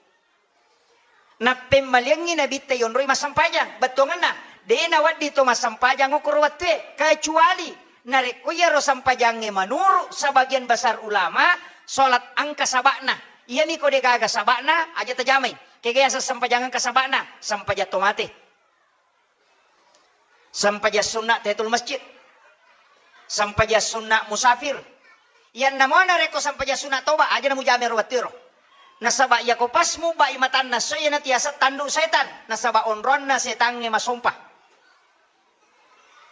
Nappemmaliangngi Nabitta yonroi massempajang. Bettuangenna, de' nawedding to massempajang okkoro wettue, kecuali narekko iyaro sempajangnge menurut sebagian besar ulama, sholat engka saba'na. Iyami ko de' gaga saba'na, aja tajamai. Kega yaseng sempajang engka saba'na? Sempajang to mate. Sempajang sunnah tahiyatul masjid. Sempajang sunnah musafir. Iyanna mo narekko sempajang sunnah toba, aja namujame ro wettuero. Nasaba iyako pas mubai matanna soe, iyanatu yaseng tandu setan. Nasaba onronna setangnge masompa.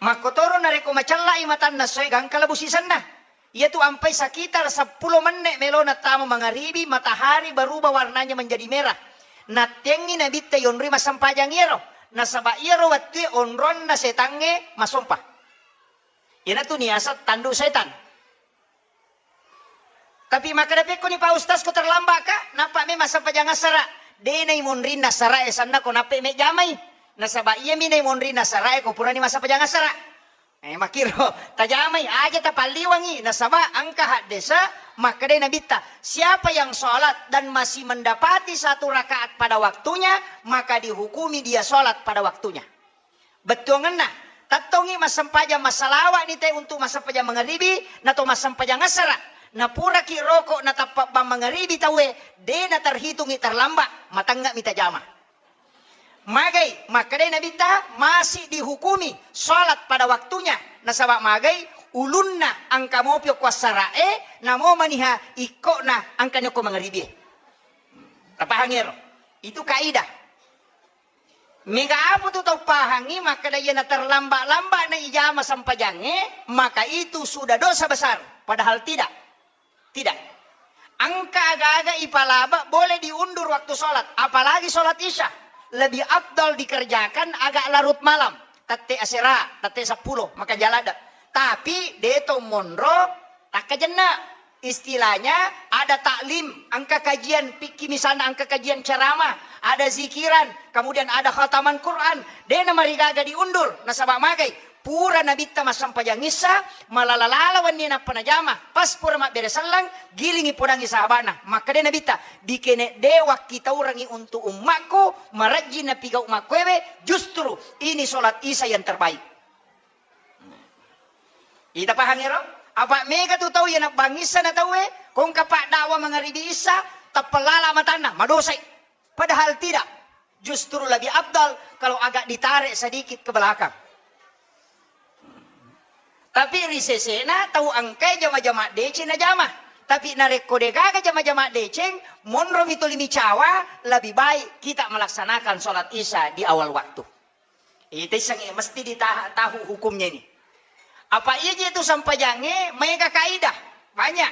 Makkotoro narekko macellai matanna soe, gangka labu sisenna. Iyatu ampai sekitar seppulo menne' melona tama mangaribi, matahari berubah warnanya menjadi merah. Nattengngi Nabitta yonroi massempajang iyaro, nasaba iyaro wettue onronna setangnge masompa. Iyanatu niaseng tandu setan. Tapi makkeda pekkoni, Pak Ustaz, ko terlambat ka, nappa me massempajang assara. De' naimonrinna assara e sanna ko nappe mejamai. Nasaba iyami naimonrinna assara e ko purani massempajang assara. Eh, makkiro, tajamai, aja tapalliwangi, nasaba engka haddesa makkedai Nabitta, siapa yang sholat dan masih mendapati satu rakaat pada waktunya, maka dihukumi dia sholat pada waktunya. Bettuangenna, tettongi massempajang, massalawa'ni te untuk massempajang mangaribi, nato massempajang assara, napuraki roko natappa bang mangaribi tauwe, de' naterhitungi terlambat, matengnga mi tajama. Magai, makkedai Nabitta, masih dihukumi sholat pada waktunya. Nasaba magai, ulunna engka mopi okko assara'e, namo maniha ikkona engkani okko mangaribie. Tapahangi ero? Itu kaidah. Mega apa tu tau pahangi makkeda, iya naterlambat-lambat na ijama sempajangnge, maka itu sudah dosa besar. Padahal tidak. Tidak. Engka aga-aga ipalaba boleh diundur waktu sholat, apalagi sholat isya. Lebih afdal dikerjakan agak larut malam, tette asera, tette seppulo, maka jalada. Tapi deto monro takkajenna. Istilahnya ada taklim, engka kajian fikih misalnya, engka kajian ceramah, ada zikiran, kemudian ada khataman Quran. Dena marigaga diundur, nasaba magai. Pura Nabitta massempajang issa, malala-lala wenni nappa najama. Pas pura mabbere selleng, gilingi podangi sahabana. Makkeda Nabitta, dikene de wakkitaurangi untuk ummakku, marajjing napigau makkuewe, justru ini sholat isya yang terbaik. Ita pahang ero? Apa mega tu tau iya nabbang issa na tauwe, kongka pak dakwa mangaribi issa, tappellala matanna, madosai. Padahal tidak. Justru lebih afdal kalau agak ditarik sedikit ke belakang. Tapi ri sesena tau engkai jama-jama deceng najama. Tapi narekko degaga jama-jama deceng, monromi tuli micawa, lebih baik kita melaksanakan sholat isya di awal waktu. Ita issengnge mesti ditaha-, tahu hukumnya ini. Apa iya je tu sempajangnge mega kaidah, banyak.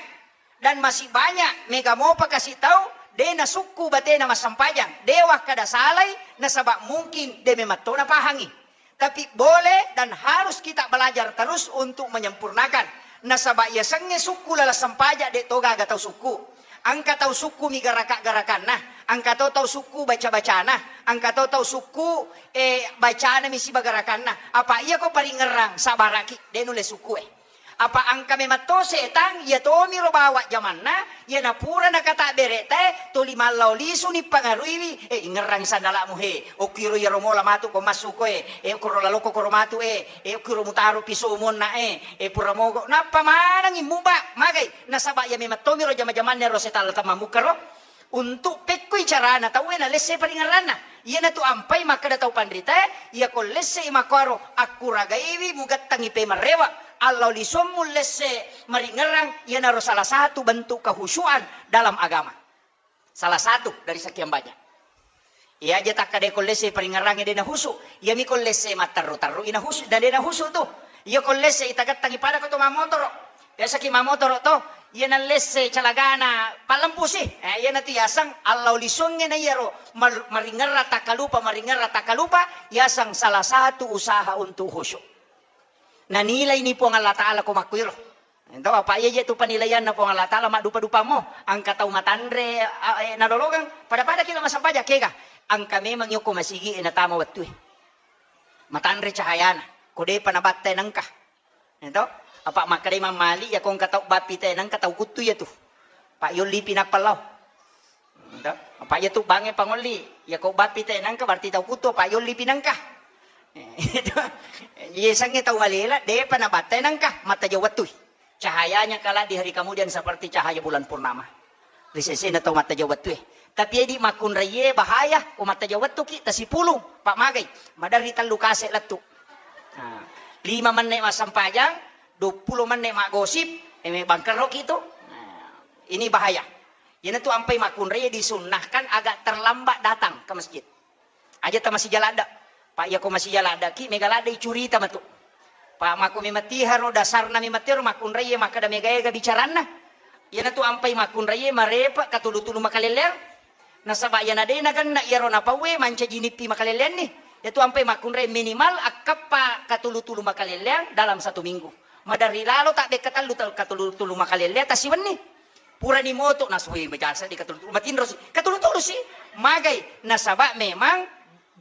Dan masih banyak mega mopa kasi tau, de nasukku batena massempajang, de wakkada salai, nasaba mungkin de memang to napahangi. Tapi boleh dan harus kita belajar terus untuk menyempurnakan. Nasaba yasengnge sukku laleng sempaja de to gaga tau sukku. Engka tau sukku mi garaka-garakanna, engka to tau sukku baca-bacana, engka to tau sukku, eh, bacana mi siba garakanna. Apa iya ko paringerrang sabaraki, de nulle sukku e. Apa engka memang to setang, iya tomiro bawa jamanna, iya napura nakatabbere tae, toli mallao lisuni pangaruiwi, eh, ingerrang sandalamu he, okkiro iyaro mola matu ko massu koe, eh, okkoro laloko koro matu e, eh, okkiro mutaro piso umonna e, eh, pura mogok, nappa manengi muba, magai, nasaba iya memang tomiro jama-jamanna ro setang la tamammukkaro. Untuk pekkoi carana tauwe nalesse paringerranna. Iyanatu ampai makkeda tau panritae, iyako lessei makkuaro, akkuragaiwi mugettangi pemerrewa, allau lisuammu lesse maringerrang, iyanaro salah satu bentuk kehusuan dalam agama. Salah satu dari sekian banyak. Iya aja takkadai ko lesse paringerrangnge de nahusu, iyami ko lesse matterru-terru ina husu, na de nahusu tu. Iya ko lesse itagettangi pada ko to mamotoro. Biasaki mamotoro to, iya nallesse calagana pallempusi. Eh, iyanatu yaseng allau lisuangnge na iyaro mar-, maringerra takkalupa, maringerra takkalupa, yaseng salah satu usaha untuk khusyuk. Nanilai ni Puang Allah Ta'ala ko makkuiro. Ento apa iya je tu penilaianna Puang Allah Ta'ala maddupa-dupamo, angka tau matanre, a, eh, nalolongeng, pada-pada kilo masampaja kega. Angka memang yoko masigi e natama wettue. Matanre cahayana, ko depa nabatta nengka. Ento, apa makkedai Imam Malik, iya ko engka tau bappi te nengka tau kuttu iya tu. Pak yollipi nappa lao. Ento, apa iya tu bange pangolli, iya ko bappi te nengka berarti tau kuttu, Pak yollipi nengka. Itu, iya sange tau malela, depa nabatta nengka, matta jauh wettui. Cahayanya kala di hari kemudian seperti cahaya bulan purnama. Ri sesena tau mattajau wettue. Tapi edi makkunraie bahaya, ko mattajau wettuki tasipulung, Pak magai. Maderri tellu kase lettu. Nah, lima menne massempajang, dua puluh menne maggosip, eme bangkerroki tu. Nah, ini bahaya. Iyanatu ampai makkunraie disunnahkan agak terlambat datang ke masjid. Aja ta masija ladda. Pak, iya ko masija ladda ki, mega ladda icurita matu. Pak, mako memang tiharo dasarna memang tero makkunraie makkeda mega-ega bicaranna. Iyanatu ampai makkunraie marepe katulu-tulu makalelleang. Nasaba iyana de nagenna iyaro napauwe mancaji nippi makalelleanni. Iyatu ampai makkunrai minimal akkeppa katulu-tulu makalelleang dalam satu minggu. Maderri lalo tabbe katellu, katulu-tulu makalelleang tasiwenni. Purani moto nasue majasa di katulu-tulu, matinro si. Katulu-tulu si, magai. Nasaba memang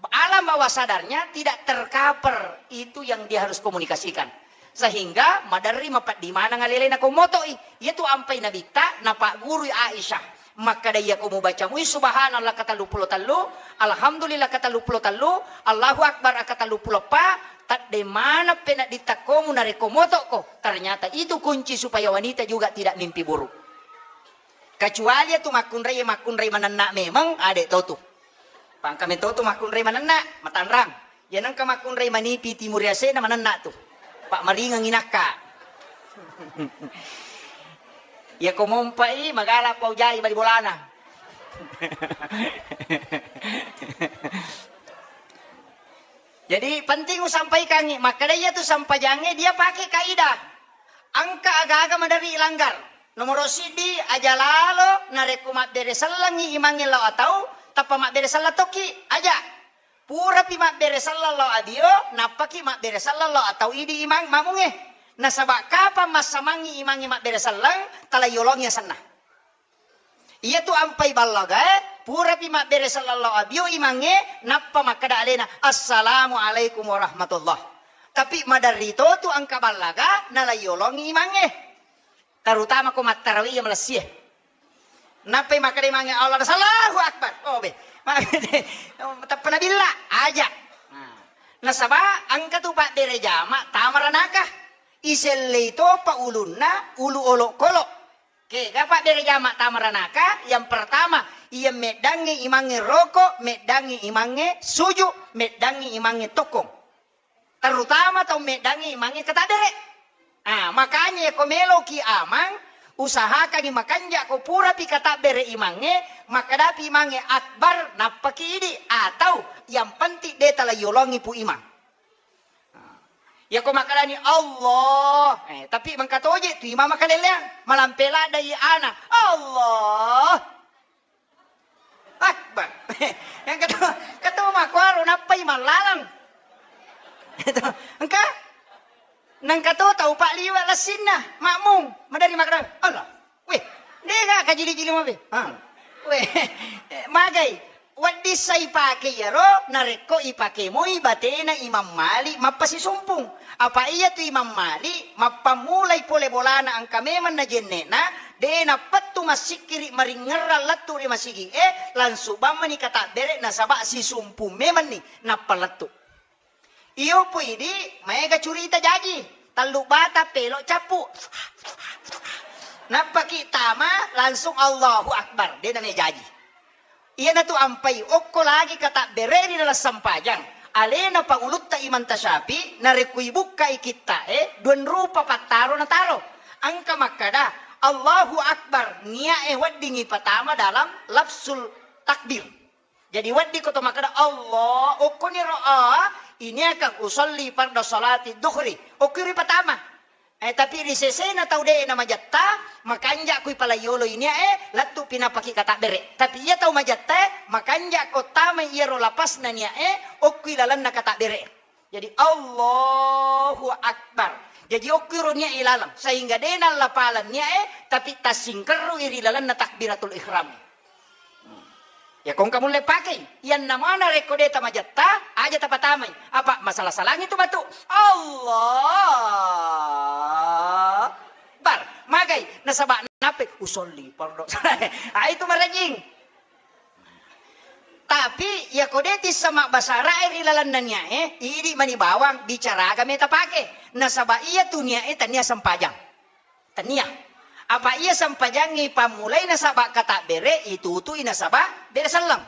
alam bawah sadarnya tidak tercover itu yang dia harus komunikasikan. Sehingga maderri mapaddi maneng alelena ko motoi. Iyatu ampai nabitta napaggurui Aisyah. Makkeda iya ko mubaca mui subhanallah katelluppulo tellu, alhamdulillah katelluppulo tellu, Allahu Akbar katelluppulo eppa, tadde maneng penedditta komu narekko motokko. Ternyata itu kunci supaya wanita juga tidak mimpi buruk. Kecuali iyatu makkunrai, makkunrai manenna memang, ade to tu. Pangka meto tu makkunrai manenna, matanrang. Iya nengka makkunrai manipi timur yasena manenna tu. Pak maringeng inakka. Iya ko mompai magala pau jai bali bolana. Jadi penting usampaikangi, makkeda iyatu sampajangnge dia pakai kaidah. Engka aga-aga maderri ilanggar. Nomoro siddi, aja lalo narekko mabbere sellengngi imangnge lao atau, tappa mabbere selleng tokki, aja. Purapi mabbere selleng lao abio, nappaki mabbere selleng lao atau idi imang mamungnge. Nasaba kapang massamangngi imangnge mabbere selleng, tala yolongi asenna. Iyatu ampai ballagae, purapi mabbere selleng lao abio imangnge, nappa makkeda alena, "Assalamualaikum warahmatullah." Tapi maderri to tu engka ballaga, nala yolongi imangnge. Terutama ko mattarawi iya malessie. Nappai makkeda imangnge, "Allah, Allahu Akbar." Oh, be. Teppa nabilla, aja. Nah. Nasaba engka tu pabbere jama tama ranaka. Isellei topa ulunna, ulu olokolo. Kega pabbere jama tama ranaka, yang pertama, iya meddangngi imangnge roko, meddangngi imangnge suju, meddangngi imangnge tokkong. Terutama tau meddangngi imangnge katabbere. Ah, makanya ko meloki amang, usahakangi makanja ko purapi katabbere imangnge, makkadapi imangnge akbar, nappaki idi, atau yang penting de tala yolongi pu imang. Yako makkalani Allah, eh, tapi mengkatoje tu imam makaleleang, malampe ladai ana, Allah Akbar. Yang ketemu, ketemu makkuaro nappai mallalang. Engka nengka to tau pak liwa lessinna makmum madari makkada Allah. Weh, dega kajili-jili mabe. Ha. Weh, magai. Wedding sa ipake iyaro, narekko ipake moi batena Imam Malik mappasisumpung. Apa iyatu Imam Malik mappammulai pole bolana engka memang najenne'na, de nappettu massikkiri maringngerrang lettu ri masigi e, langsung bammani katabbere nasaba sisumpung memanni nappa lettu. Iyo pui di maega curita jaji, tellu bata pelo cappu. Nappaki tama langsung Allahu Akbar, de name jaji. Iyanatu ampai okko lagi katabbere ri dalam sempajang. Alena pangulutta Imam Tasyafi, narekko ibukkai kitta e, dua rupa pattaro nataro. Engka makkada Allahu Akbar, nia e weddingi patama dalam lafzul takbir. Jadi wedding ko to makkada Allah, okkoniro a, ini akan usolli farda salati duhri. Okkoi ripatama. Eh, tapi ri sesena tau de na majatta, makanja kui palaiyolo ini e, lettu pinapaki katabbere. Tapi iya tau majatta e, makanja ko tama iyaro lapasna nia e, okkoi lalenna katabbere. Jadi Allahu Akbar. Jadi okkoi ro nia e laleng, sehingga de nallapaleng nia e, tapi tassingkerrui ri lalenna takbiratul ihram. Ya kongka mulle pakei. Iyanna mana rekko de tamajatta, aja tapatamai. Apa masalah-salangi tu batu. Allah Akbar. Magai nasaba nape usolli pordo. Ah, itu marajing. Tapi ya kode tissa mabbasara e ri lalenna nia e, idi mani bawang bicara aga meta pake. Nasaba iya tu nia e tania sempajang. Tania. Apa iya sempajangngi pammulai nasaba katabbere, itutui nasaba bere selleng.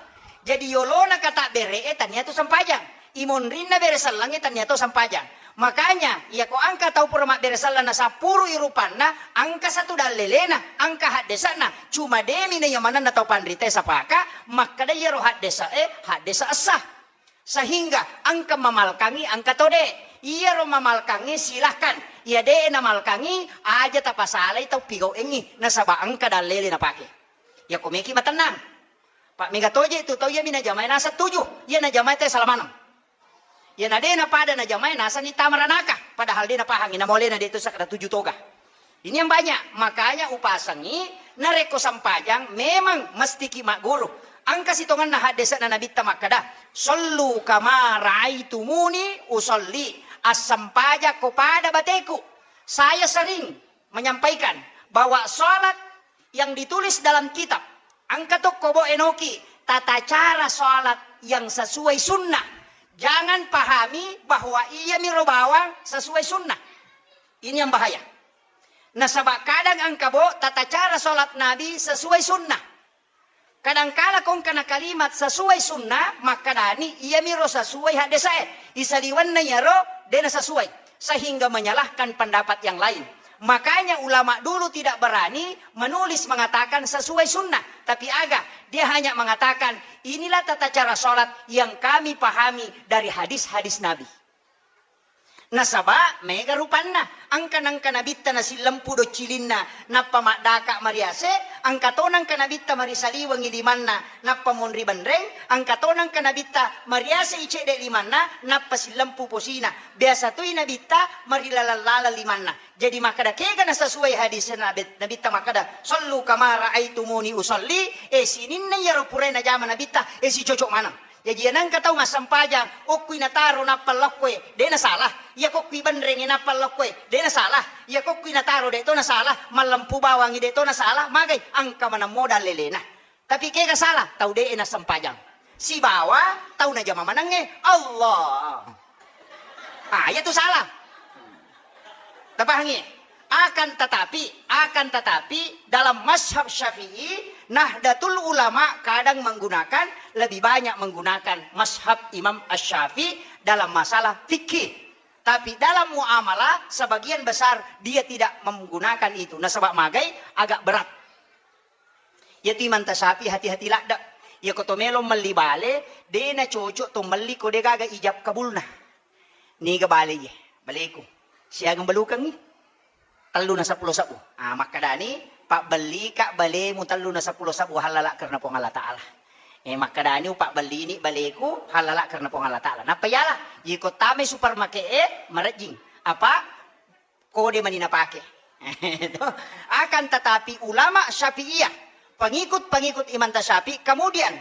Jadi yolona katabbere e tania tu sempajang. Imonrinna bere selleng e tania tu sempajang. Makanya, iya ko engka tau pura mabbere selleng nasappurui rupanna, engka satu dallelena, engka haddese'na. Cuma demi na iya manenna tau panrita e sapaka, makkada iyaro haddese e, haddese essa. Sehingga engka mamalkangi, engka tode. Iyaro mamalkangi silahkan. Iya de namalkangi, aja tapasalai tau pigauengi. Nasaba engka dallele napake. Iya ko meki matennang. Pak mega toje tu tau iya mi najamai naseng tuju. Iya najamai te salamaneng. Iya na de napada najamai naseng ni tamaranaka. Padahal de napahangi namolena de tu sakada tuju toga. Ini yang banyak, makanya upasangi narekko sampajang memang mestiki magguru. Engka sitongenna haddese'na Nabitta makkada, "Sallu kama raaitumuni usalli." Assampajang ko pada bateku. Saya sering menyampaikan bahwa salat yang ditulis dalam kitab, engka tokko bo enoki tata cara salat yang sesuai sunnah. Jangan pahami bahwa iya miro bawang sesuai sunnah. Ini yang bahaya. Nasaba kadang engka bo tata cara salat Nabi sesuai sunnah. Kadangkala kongkana kalimat sesuai sunnah, makkadani iya miro sesuai haddese e. Isaliwenna iyaro dena sesuai, sehingga menyalahkan pendapat yang lain. Makanya ulama dulu tidak berani menulis mengatakan sesuai sunnah, tapi aga, dia hanya mengatakan inilah tata cara salat yang kami pahami dari hadis-hadis Nabi. Nasaba mega rupanna, engka nengka nabitta nasillempu doccilinna, nappa maddaka mariase, engka to nengka nabitta marisaliwengi limanna, nappa monri benreng, engka to nengka nabitta mariase i cedde limanna, nappa sillempu posina. Biasa toi nabitta marilaleng-laleng limanna. Jadi makkada kega nasasuai hadis nabitta makkada, "Sallu kama raaitumuni usalli," eh sininna iyaro purai najama nabitta, eh sicocok maneng. Jaji, iya nengka tau massempajang, okkui nataro nappa lokkoe, de nasalah. Iya kokkui benrengnge nappa lokkoe, de nasalah. Iya kokkui nataro, de to nasalah. Mallempu bawangngi, de to nasalah. Magai, engka maneng modal lelena. Tapi kega salah? Tau de nassempajang. Sibawa tau najama manengnge, Allah. Ah, iya tu salah. Tapahangi? Akan tetapi, akan tetapi dalam mazhab Syafi'i, Nahdlatul Ulama kadang menggunakan, lebih banyak menggunakan mazhab Imam Asy-Syafi'i dalam masalah fikih. Tapi dalam muamalah sebagian besar dia tidak menggunakan itu. Nasaba magai agak berat. Iyatu Imam Tasyafi hati-hati ladde. Iyako to melo melli bale, de nacocok to melli ko de gaga ijab kabulna. Niga bale iye? Baleku. Siagang balukengngi? Tellu na seppulo sebbu. Ah, makkadani, pabbellika balemu tellu na seppulo sebbu hallala karena Puang Allah Ta'ala. Eh, makkadani upabbellini baleku hallala karena Puang Allah Ta'ala. Nappa yala, iko tamai supermarket e, marejjing. Apa? Kode mani napake. Akan tetapi ulama Syafi'iyah, pengikut-pengikut Imam Tasyafi, kemudian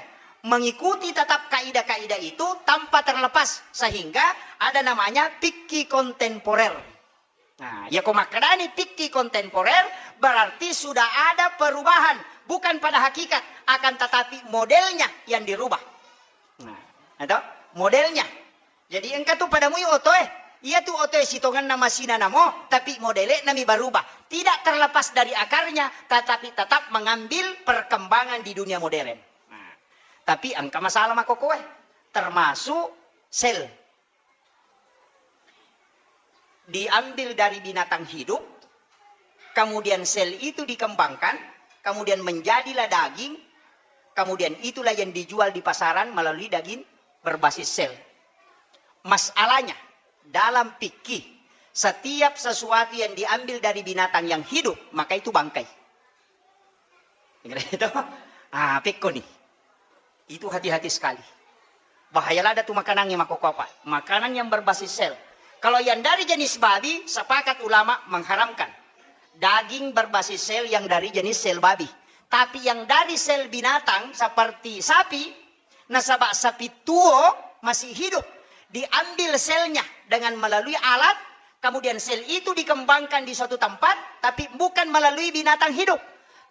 mengikuti tetap kaidah-kaidah itu tanpa terlepas, sehingga ada namanya fikih kontemporer. Nah, ya ko makkedani fikih kontemporer, berarti sudah ada perubahan, bukan pada hakikat, akan tetapi modelnya yang dirubah. Nah, atau modelnya. Jadi engka tu pada mui otoe, iya tu otoe sitongenna masina namo, tapi modele nami berubah. Tidak terlepas dari akarnya, tetapi tetap mengambil perkembangan di dunia modern. Nah, tapi engka masalah makokoe, termasuk sel. Diambil dari binatang hidup, kemudian sel itu dikembangkan, kemudian menjadilah daging, kemudian itulah yang dijual di pasaran melalui daging berbasis sel. Masalahnya, dalam fikih, setiap sesuatu yang diambil dari binatang yang hidup, maka itu bangkai. Itu? Ah, pekko nih. Itu hati-hati sekali. Bahaya lada tu makanangnge makkokkoe, Pak. Makanan yang berbasis sel. Kalau yang dari jenis babi, sepakat ulama mengharamkan. Daging berbasis sel yang dari jenis sel babi. Tapi yang dari sel binatang seperti sapi, nasaba sapi tuo masih hidup, diambil selnya dengan melalui alat, kemudian sel itu dikembangkan di suatu tempat, tapi bukan melalui binatang hidup.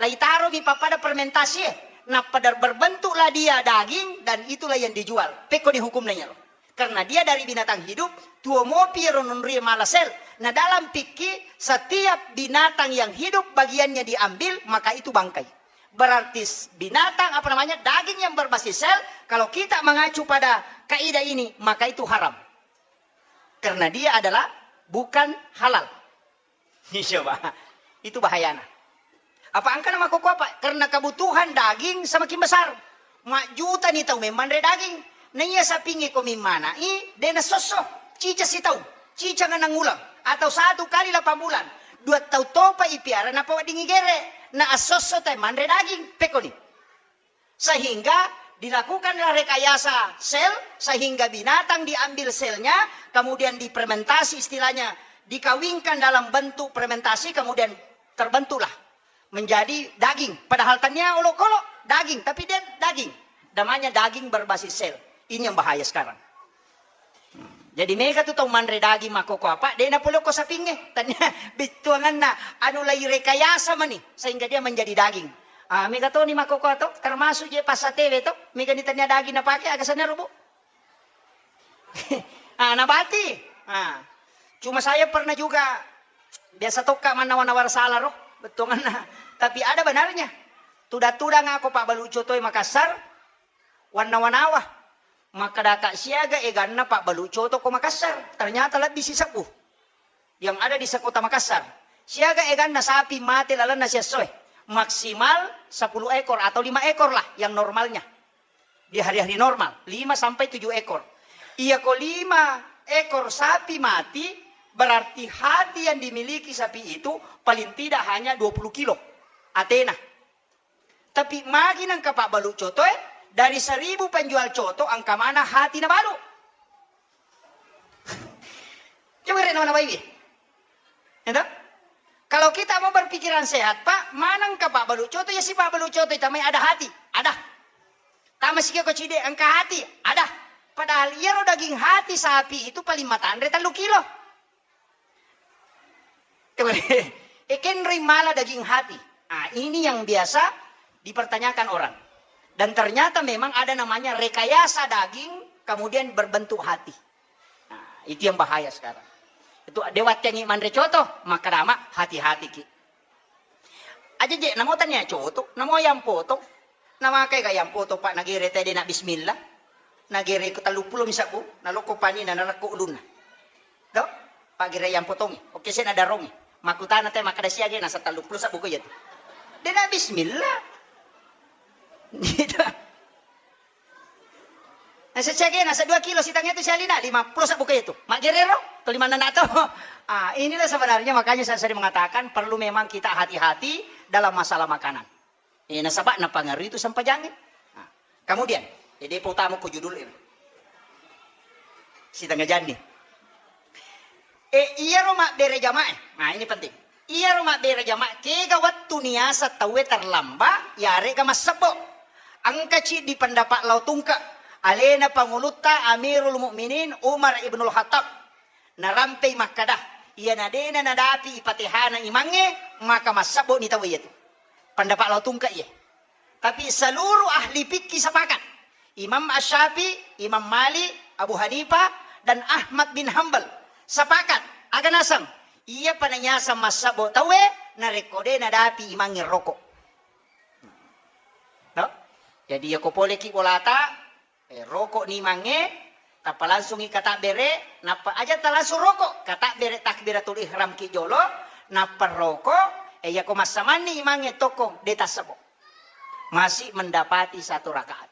Laitaromi pappada fermentasi, eh. Nah, pada berbentuklah dia daging dan itulah yang dijual. Pekko ni hukumna iyaro. Karena dia dari binatang hidup, tuo mopi ro nonri mala sel. Nah, dalam fikih, setiap binatang yang hidup bagiannya diambil, maka itu bangkai. Berarti s-, binatang, apa namanya, daging yang berbasis sel, kalau kita mengacu pada kaidah ini, maka itu haram. Karena dia adalah bukan halal. Iya, Pak. Itu bahayana. Apa engkana makkokkoe, Pak? Karena kebutuhan daging semakin besar. Majjuta ni tau memmanre daging. Naiya sapingnge ko mimmana'i, de' nasosso. Cica sitaung, cica ngenang uleng, atau satu kali delapan bulan. Dua tau topa ipiara napaweddingngi gere. Na assosso tae manre daging. Pekko ni. Sehingga dilakukanlah rekayasa sel, sehingga binatang diambil selnya, kemudian difermentasi, istilahnya dikawinkan dalam bentuk fermentasi, kemudian terbentuklah menjadi daging. Padahal tania olokolo daging, tapi dia daging. Namanya daging berbasis sel. Ini yang bahaya sekarang. Jadi mega tu tau manre daging makkokkoe, apa, de' napolokko sapingnge. Tania bettuanganna anu lai rekayasa mani sehingga dia menjadi daging. Ah, mega toni makkokkoe to, termasuk je passatewe to, mega ni tania daging napake, aga sanna rubu. Ah, nabati. Ah. Cuma saya pernah juga, biasa tokka mannawa-nawa sala ro, bettuanganna. Tapi ada benarnya. Tudang-tudang ako pabbalu cotoe Makassar, wannawa-nawa. Makkedaka siaga eganna pabbalu coto ko Makassar. Ternyata lebbi sisebbu yang ada di sekota Makassar. Siaga eganna sapi mate lalenna siessoe. Maksimal sepuluh ekor atau lima ekor lah yang normalnya. Di hari-hari normal, lima sampai tujuh ekor. Iya ko lima ekor sapi mati, berarti hati yang dimiliki sapi itu paling tidak hanya dua puluh kilo atena. Tapi magi nengka pabbalu cotoe, dari seribu penjual coto engka mana hati nabalu. Coba rek nawa-nawaiwi. Ya toh? Kalau kita mau berpikiran sehat, Pak, mana engka pabbalu coto, ya si pabbalu coto itu mai ada hati. Ada. Tama sikio ko cide, engka hati. Ada. Padahal iyaro daging hati sapi itu paling matanre tellu kilo. Coba deh. Ekenroi mala daging hati. Ah, ini yang biasa dipertanyakan orang. Dan ternyata memang ada namanya rekayasa daging, kemudian berbentuk hati. Nah, itu yang bahaya sekarang. Itu de' wattengngi manre coto, makkadama, hati-hati ki. Aja je, namo tania coto, namo ayam potong. Namakai ka ayam potong, Pak, nagere tede na bismillah. Nagere ko telluppulo mi sabbu, nalokko panina, narekko ulunna. To? Paggere ayam potongi. Oke, saya nadarongi. Makkutana te makkada siaga nasa telluppulo sabbu ko iya tu. De' na bismillah. Gitu. Nasa siaga nasa dua kilo sitangnge tu sialina, lima puluh sabbu ko iya tu. Maggerero, to lima nana to. Ah, inilah sebenarnya makanya saya sering mengatakan perlu memang kita hati-hati dalam masalah makanan. Eh, nasaba napangaruhi tu sempajangnge. Nah, kemudian, eh, depa utama ko judul ini. Sitengah jani. Eh, iyaro mabbere jamaah. Nah, ini penting. Iyaro mabbere jamaah, kega wettu niasa tauwe terlambat, yarega massebbo. Engka ciddi pendapat lao tungke, alena pangulutta Amirul Mukminin Umar ibnul Khattab. Narampei makkada, iyana de'na nadapi ipatehana imangnge, maka massebbo ni tau iyatu. Pendapat lao tungke iye. Tapi seluruh ahli fikih sepakat. Imam Asy-Syafi'i, Imam Malik, Abu Hanifah, dan Ahmad bin Hambal sepakat. Aga naseng? Iyapa naiaseng massebbo tauwe narekko de' nadapi imangnge roko. No? Jadi, yako poleki bolata, eh, roko ni imangnge, tappa langsungi katabbere, nappa aja talangsung roko, katabbere takbiratul ihram ki jolo, nappa roko, eh, yako massamanni imangnge tokko, de' tassebbo. Masih mendapati satu rakaat.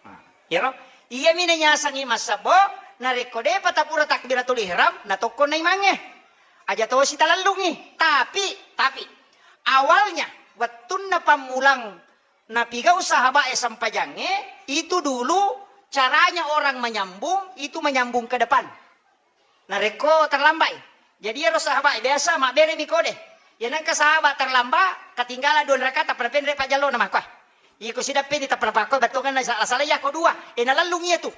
Nah, iyaro, iyami nayasengngi massebbo, narekko de'pa tapura takbiratul ihram, natokkonna imangnge. Aja tosi talellungi. Tapi, tapi, awalnya, wettunna pammulang napigau sahabat e sempajangnge, itu dulu caranya orang menyambung, itu menyambung ke depan. Narekko terlambat i. Jadi iyaro sahabat e biasa mabbere mi kode. Iya nengka sahabat terlambat, ketinggalan dua rakaat, tappa napenre pajjallo na makkuae. Iko sidappeni tappa napakko bettuanganna sala-sala iyako dua. E nalellung iyatu.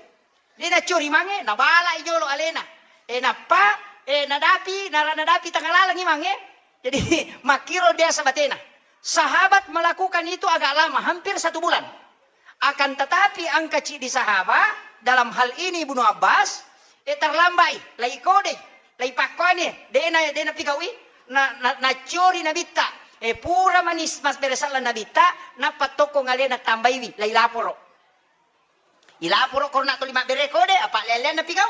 De' naccuri imangnge, nabala i jolo alena. E nappa, e nadapi, nara nadapi tengah laleng imangnge. Jadi makkiro biasa batena. Sahabat melakukan itu agak lama, hampir satu bulan. Akan tetapi engka ciddi sahabat, dalam hal ini Ibnu Abbas, eh, terlambat i, lai kode, lai pakkuane, de'na, de'na pigaui, na, na, naccori nabitta, eh, pura manis mabbere selleng nabitta, nappa tokko ngalena tambaiwi, lai laporo. Ilaporo korona tuli mabbere kode, apa lealleanna pigau.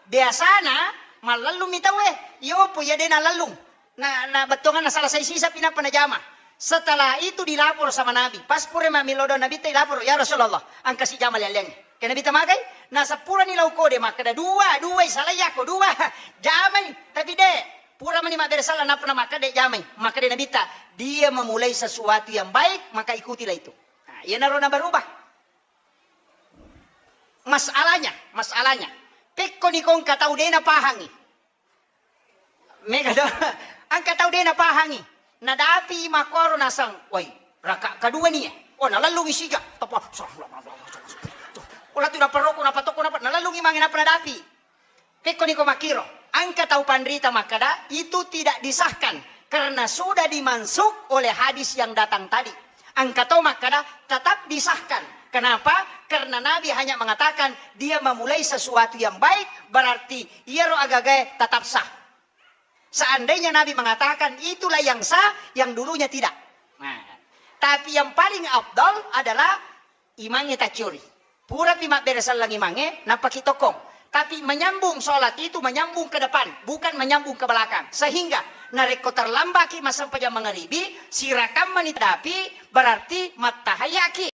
Biasana mallellung mi tauwe, iyopo iya de'na lellung. Na, na bettuanganna salah sai sisa pi nappa najama. Setelah itu dilapor sama Nabi. Pas pura mammilo do Nabitta, ilapor, "Ya Rasulullah, engka sijama lealleangnge." Ke Nabitta magai, na seppurani lau kode makkeda, "Dua, dua, salai yako, dua." Jamai, tapi de, pura mani mabbere selleng nappa makkeda de jamai. Makkeda Nabitta, "Dia memulai sesuatu yang baik, maka ikutilah itu." Nah, iyanaro na berubah. Masalahnya, masalahnya. Pekko ni ko engka tau de napahangi. Mega do. Engka tau de napahangi. Nadapi makkoro naseng, "Woi, raka kedua ni ya." Oh, nalellungi sija. Tapa. Oh, latu naparoko, napatoko, napa. Nalellungi mange napa nadapi. Pekko niko makkiro, engka tau panrita makkeda, itu tidak disahkan karena sudah dimansukh oleh hadis yang datang tadi. Engka tau makkeda, tetap disahkan. Kenapa? Karena Nabi hanya mengatakan dia memulai sesuatu yang baik, berarti iyaro agagae tetap sah. Seandainya Nabi mengatakan itulah yang sah, yang dulunya tidak. Nah, tapi yang paling afdal adalah imangnge tacciori. Purapi mabbere selleng imangnge, nappaki tokkong. Tapi menyambung sholat itu menyambung ke depan, bukan menyambung ke belakang. Sehingga narekko terlambaki massempajang mangaribi, sirakammani tadapi, berarti mattahayaki.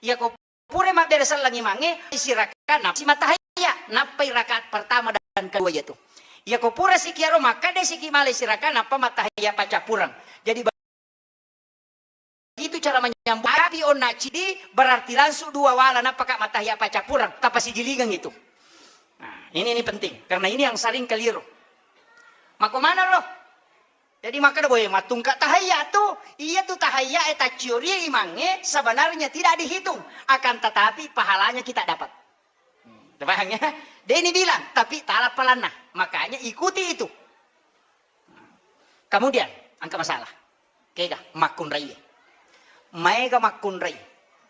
Iyako pura mabbere selleng imangnge, siraka napsi mattahayya, nappai rakaat pertama dan kedua iyatu. Iyako pura sikiaro makkeda siki male siraka, nappa mattahayya paccappureng. Jadi Itu cara menyambung. Tapi onna cidi berarti langsung dua wala, nappaka mattahiyya paccappureng, tapasijilingang itu. Nah, ini, ini penting karena ini yang sering keliru. Mako mana lo? Jadi makkeda boe mattungka tahayya tu, iya tu tahayya e tacciori imangnge sebenarnya tidak dihitung, akan tetapi pahalanya kita dapat. Paham ya? Deni bilang, tapi tala palanna. Makanya ikuti itu. Kemudian, engka masalah. Kega makkunraie. Maega makkunrai.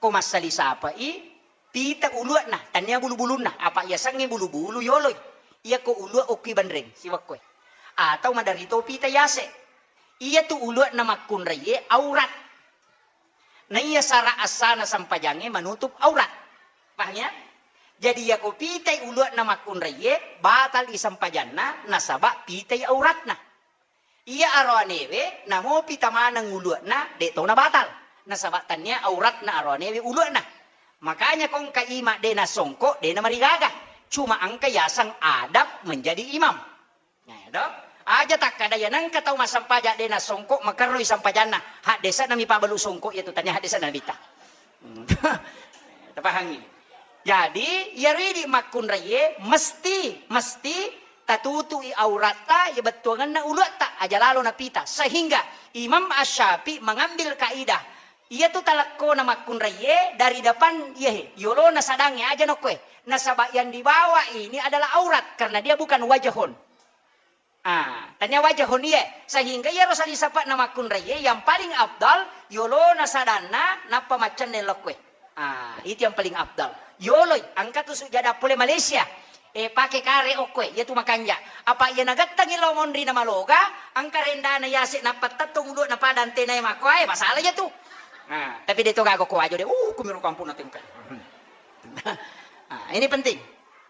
Ko massali sapai pita ulua'na, tania bulu-bulunna. Apa yasengnge bulu-bulu yoloi. Iyako ulua okki banreng, siwakkoe. Atau maderri to pita yase. Iyatu ulua'na makkunraie aurat. Naiya sara assana sempajangnge manutup aurat. Paham ya? Jadi, iyako pitai ulua'na makkunraie, batal i sempajanna, nasaba pitai auratna. Iya aroanewe, namo pita maneng ulua'na, de to nabatal. Nasaba tania auratna aroanewe ulua'na. Makanya ko engka ima de nasongko, de namarigaga. Cuma engka yaseng adab menjadi imam. Nah, do? Aja takkada ya nengka tau massempajang de nasongko, makerroi sempajanna. Haddese'na mi pabalu songko iya tu, tania haddese'na Nabitta. Hmm. Tapahangi. Jadi, iyaro idi makkunraie mesti, mesti tatutui auratta, iya bettuangenna uluatta, aja lalo napita. Sehingga Imam Asy-Syafi'i mengambil kaidah Iyatu talekkona makkunraiye dari depan iyahe, yolona sadangnge aja nokkoe. Nasaba yang dibawa ini adalah aurat karena dia bukan wajahun. Ah, tania wajahun iye. Sehingga iyaro salisapa'na makkunraiye yang paling afdal yolona sadanna nappa maccenne lokkoe. Ah, itu yang paling afdal. Yoloi, engka tu sujada pole Malaysia. Eh, pake kare okkoe, iya tu makanja. Apa iya nagettangi lao monri na maloga, engka rendana yase nappa tettong ulu na pada antena e makkoe, masalah iya tu. Nah, tapi de to gaga ko ajo de, uh, kumiro kampung na tengkai. Ah, ini penting.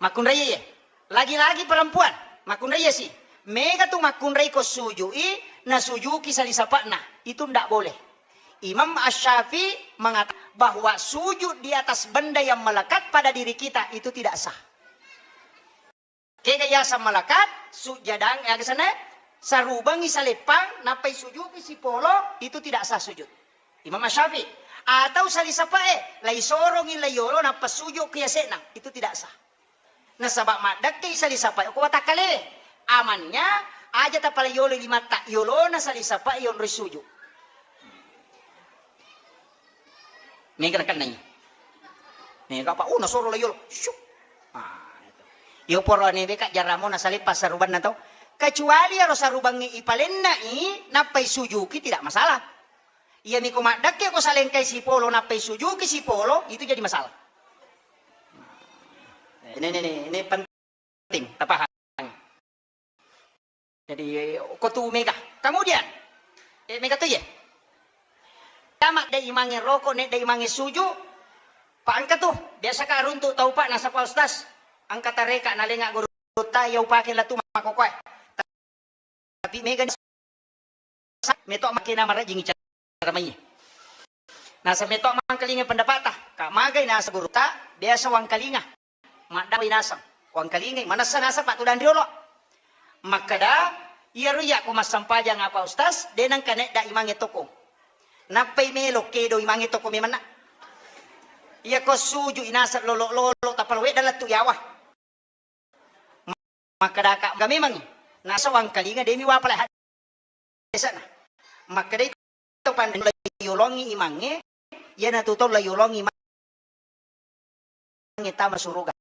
Makkunrai ye. Lagi-lagi perempuan, makkunrai si. Mega tu makkunrai ko sujui, na sujuki salisapa'na. Itu ndak boleh. Imam Asy-Syafi'i mengatakan bahwa sujud di atas benda yang melekat pada diri kita itu tidak sah. Kega yaseng melekat, sujadang, ya kesana, sarubangi saleppang, nappai sujuki sipolo, itu tidak sah sujud. Imam Asy-Syafi'i. Atau salisapae, lai sorongi lai yolo, nappa sujuki yase'na, itu tidak sah. Nasaba maddekke salisapae ko watakkale. Amannya aja tapala yolo limatta, yolona salisapae yonroi suju. Mega nakennai. Mega apa? Oh, nasoro la yolo. Syuk. Ah, itu. Yo poro ne beka jaramo nasale passarubanna to. Kecuali aro sarubangnge ipalennai, nappai sujuki tidak masalah. Iya miko maddekke ko salengkai sipolo nappai sujuki sipolo, itu jadi masalah. Ini, ini, ini, ini penting tapahami. Jadi ko tu mega. Kemudian, eh, mega tu ye. Tama dai imange roko, ne dai imange suju. Pak engka tu, biasa ka runtu tau Pak nasapa ustaz. Engka tareka nalenga guru ta iya upake latu makokoe. Tapi mega ni meto makkena marajing cara mai. Nasa meto mangkalinga pendapata. Ka magai nasa guru ta biasa wangkalinga. Maddawai naseng, wangkalingai, manessa naseng pattudanri olo. Makkeda, iyaro iya ko massempajang apa ustaz, de nengka nedda imangnge toko. Nappai melo kedo imangnge toko memanna. Iya ko suju inaseng lolo-lolo, tappa wedda lettu yawa. Makkeda ka ga memangngi, nasa wangkalinga demi wapala haddese'na. Makkedai to panrita, la yolongi imangnge, iyanatu tau la yolongi imangnge tama suruga.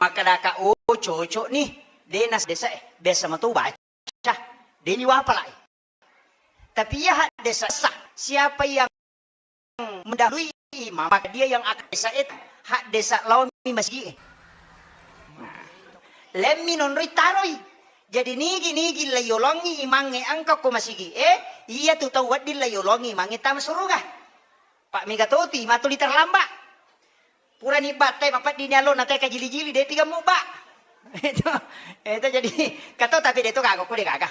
Makkedaka, oh, cocok nih, de nas desa e, biasa matu baca, de ni wapala e. Tapi iya haddesa sah, siapa yang mendahului imam, maka dia yang akan desa itu, haddesa laomi masigi e. Lemmi nonroi taroi. Jadi nigi-nigi la yolongi imangnge engka ko masigi e, iya tu tau wedding la yolongi imangnge tama suruga. Pak mega toti matuli terlambat. Purani battai mapeddini allo na teka jili-jili depi gemmu ba. Itu, itu jadi kato tapi de to gaga ko de gaga.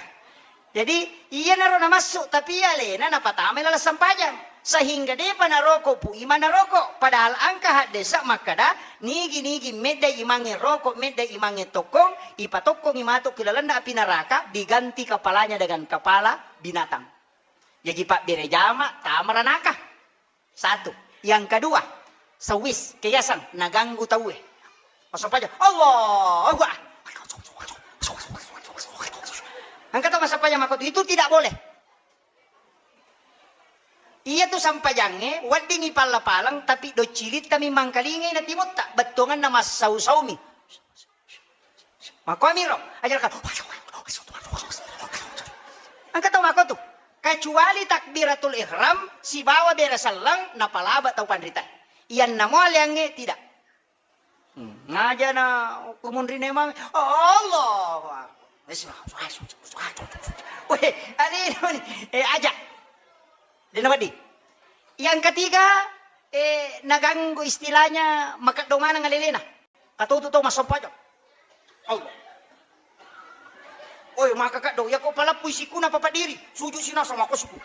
Jadi iyanaro namassu tapi iya alena napatamai laleng sempajang. Sehingga depa naroko pu imang naroko. Padahal engka haddesa makkeda nigi-nigi medda imangnge roko, medda imangnge tokkong, ipatokkongi matu ki lalenna api neraka, diganti kepalanya dengan kepala binatang. Jaji pabbere jama tama ranaka. Satu. Yang kedua, sewis, keyasan, naganggu tauwe. Massempajang, Allahu Akbar. Engka to massempajang makkotu, itu tidak boleh. Iya tu sempajangnge, weddingi palla-palang, tapi doccilittami mangkalingai na timutta, bettuanganna massau-saumi. Makkuamiro, aja ka. Engka tau makkotu. Kecuali takbiratul ihram sibawa bere selleng napalaba tau panrita. Iyanna mo aleangnge tidak. Hmm. Ngaja na kumunri nemang, Allahu Akbar. Weh, ade ni. Eh, aja. Dena wedding. Yang ketiga, eh, naganggu istilahnya makeddo maneng alelena. Katotu tau massempajang. Allah. Oi, maka kaddo, yako palappui sikuna papa diri, sujud sinasa mako suku.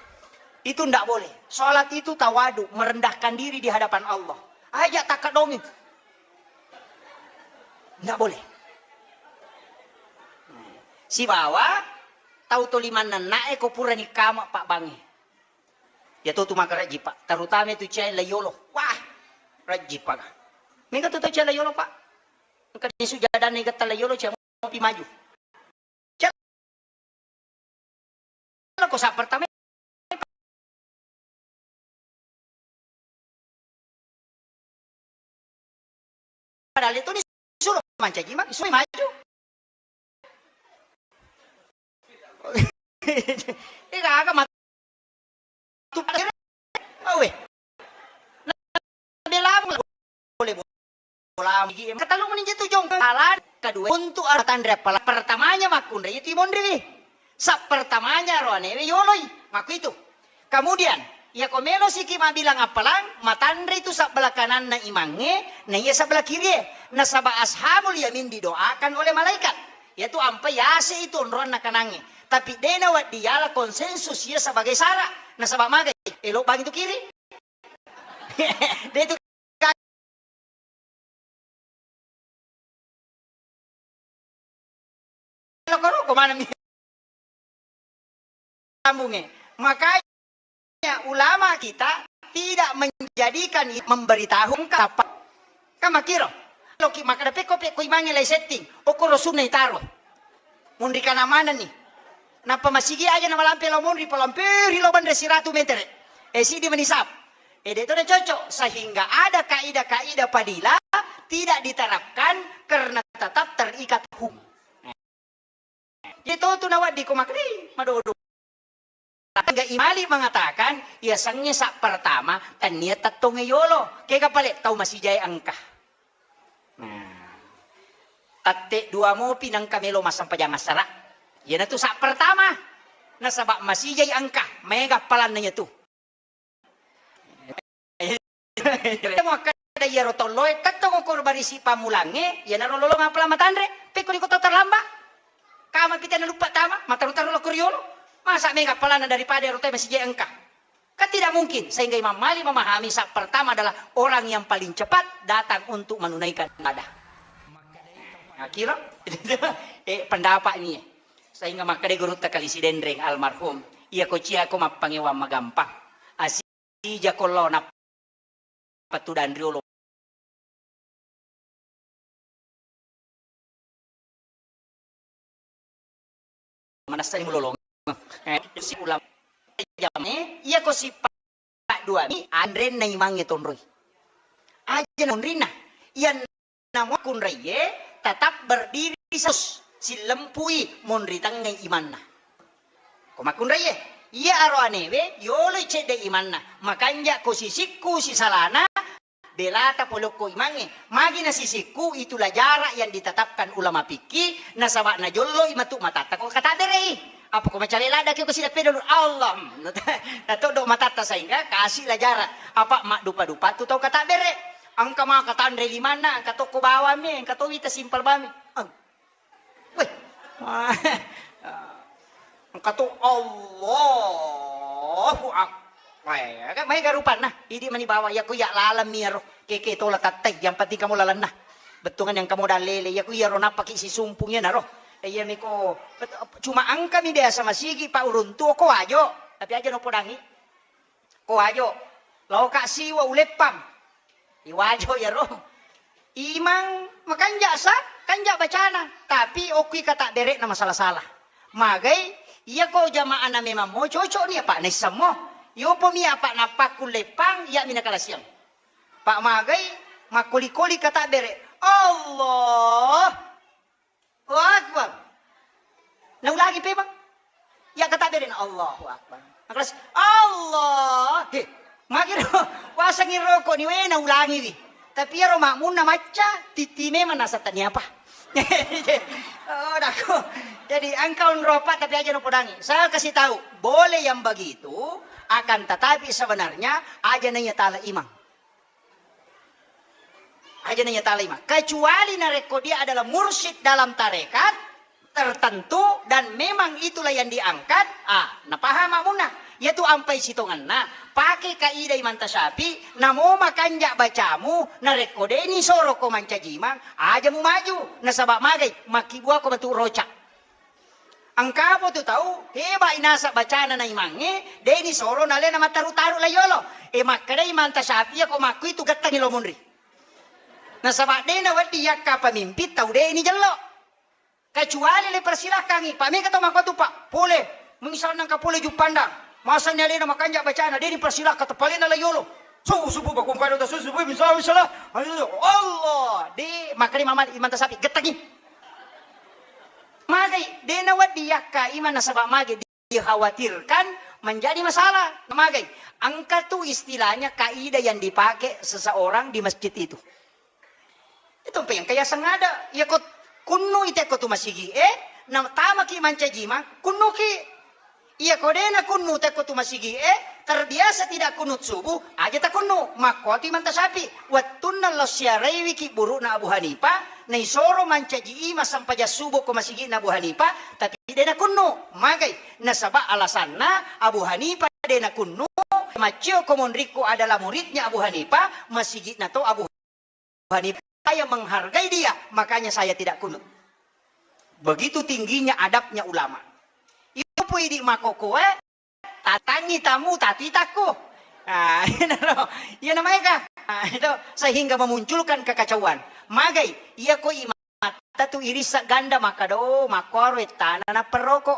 Itu ndak boleh. Salat itu tawadu, merendahkan diri di hadapan Allah. Aja takkaddongi. Ndak boleh. Sibawa tau to limanna nae ko purani kama pabbangi. Iya to tu maka rajjipa, terutama tu cai layolo. Wah, rajjipa ka. Mega tu tau cai layolo, Pak. Engka ni sujadanna igetta layolo, cai mopi maju. Cai sa pertama, padahal itu disuruh mancaji mak, suruh maju. Ega aga matu pada awe. Bela boleh bola gigi. Katellu meni je tu jong. Alan kedua untuk aro tanre appalang. Pertamanya makkunrai itu monri. Sa pertamanya ro anewe yoloi. Makku itu. Kemudian, iya ko melo siki mabilang appalang, matanre itu sabbelah kananna imangnge, na iya sabbelah kirie. Nasaba ashabul yamin didoakan oleh malaikat. Yaitu ampai yase itu onroanna kanangnge. Tapi dena waddi yala konsensus iya sebagai syarat. Nasaba magai, elo bang itu kiri. De itu loko-loko maneng mi sambungnge. Makanya ulama kita tidak menjadikan i-, memberitahu engka apa. Kan makiro. Loki makkeda pekko, pekko imangnge lai setting. Okoro sunna itaro. Munri kana manenni. Nappa masigi aja na malampe lao munri, palamperi lao banre siratu metere. E, sidi menisap. E, de to de cocok. Sehingga ada kaidah-kaidah fadilah tidak diterapkan karena tetap terikat hukum. Jadi to tu nawaddi ko makkeda, madodo. Hingga Imali mengatakan, iya sengnge sa pertama, tania tettongnge yolo. Kega pale tau masijae engka. Nah, tette dua mopi nengka melo massempajang assara. Iyanatu sa pertama. Nasaba masijai engka, mega appalanna iyatu. Makkeda iyaro tolloe, tettong ko barisi pammulangnge, iyanaro lolong appalang matanre. Pekko ri koto terlambat. Kama pita naluppa tama, mataru-taru lao ko riolo. Masa mega appalanna daripada ero toe masijai engka. Kan tidak mungkin, sehingga Imam Malik memahami sa pertama adalah orang yang paling cepat datang untuk menunaikan ibadah. Akhirnya, eh, pendapat ini, eh. Sehingga makkeda gurutta Kali Sidenreng almarhum, iya ko cia ko mappangewang magampang. Asija ko lao nappa tudang riolo. Manessani mulolong. Eh, si ulama jame, iya ko sippa dua mi, anrenna imangnge tonroi. Aja nonrinna. Iyanna muakkunraie tetap berdiri sos, sillempui monri tengngai imanna. Ko makkunraie, iya aro anewe, yoloi cedde imanna. Makanja ko sisikku sisalana, belata pole okko imangnge. Magi na sisikku, itulah jarak yang ditetapkan ulama fikih, nasaba najolloi matu matatta ko katabere'i. Apa ko macale ladda ki ko sida pedo, Allah. Natoddo matatta sehingga kasih lah jarak. Apa maddupa-dupa tu tau katabere. Engka maka tanre limanna, engka tokko bawang mi, engka to wita simpel bami. Weh. Engka to Allahu Akbar. Weh, kan maega rupanna. Idi mani bawang, iya ko iya lalemmi iyaro. Keke tola tattai, yang penting kamu lalenna. Bettuangan yang kamu dalele, iya ko iyaro nappaki sisumpung iyanaro. Iya miko, cuma engka mi biasa masigi pa uruntu ko Wajo. Tapi aja no podangi. Ko Wajo, laoka siwa uleppang. Iwajo iyaro. Imang makanja sa, kanja bacana, tapi okkui kata bere'na masala-sala. Magai, iya ko jamaahna memang mo cocok ni apa naissammo. Yopo mi apa nappakku leppang, iya mi nakalasiang. Pak magai, makkoli-koli kata bere. Allah. Allahu Akbar. Naulangi pemang. Ya kata bere na Allahu Akbar. Keras Allah. He, magiro wasangi rokok ni we naulangi wi. Tapi iyaro makmunna macca, titi memang nasa tania apa. Oh, dako. Jadi engkau nropa tapi aja no podangi. Saya kasih tahu, boleh yang begitu, akan tetapi sebenarnya aja nanya tala imang. Aja nanya talima. Kecuali narekko dia adalah mursyid dalam tarekat tertentu dan memang itulah yang diangkat, ah, napaham makmunna. Yaitu ampai sitongenna, pakai kaidah Imam Tasyafi, namo makanja bacamu, narekko deni soro ko mancaji imang, aja mu maju, nasaba magai, makkibua ko matu roca. Engkapo tu tau, heba inasa bacana na imangnge, deni soro nalena mataru-taru la yolo. E, makkedai Imam Tasyafi, iya ko makku itu gettangi lo munri. Nasaba dena wedding yakka pemimpin tau deni jello. Kecuali le persilakangi, pa mega to makko tu, Pak, pole. Misalna engka pole Juppandang, masani alena makanja bacana, de' dipersilahkan tepalena la yolo. Subuh, subuh, bakung kado ta subuh, subuh, misalna, misalna. Allah, de' makani mama imanta sapi, gettengi. Magai, de' nawedding yakka imang nasaba magai dikhawatirkan menjadi masalah. Magai, engka tu istilahnya kaidah yang dipakai seseorang di masjid itu. Itu mpe engka yaseng ada. Iyako kunnu i tekko tu masigi e, na tamaki mancaji imang, kunnuki. Iyako de' nakunnu tekko tu masigi e, terbiasa tidak kunut subuh, aja takunnu, makkuatu imanta sapi. Wettunna lao siaraiwiki buru'na Abu Hanifah, naisoro mancaji imang sempajang subuh ko masigi'na Abu Hanifah, tapi de' nakunnu. Magai, nasaba alasanna Abu Hanifah de' nakunnu, maccio ko monrikku adalah muridnya Abu Hanifah, masigi'na to Abu Hanifah, saya menghargai dia, makanya saya tidak kunut. Begitu tingginya adabnya ulama. Iyako idi makokoe, tatangi tamu, tapi takku. Ah, iya naro. Iya namaika. Ah, itu sehingga memunculkan kekacauan. Magai, iyako imatta tu irissa ganda, makkada, oh, makkuaro ettana napperroko.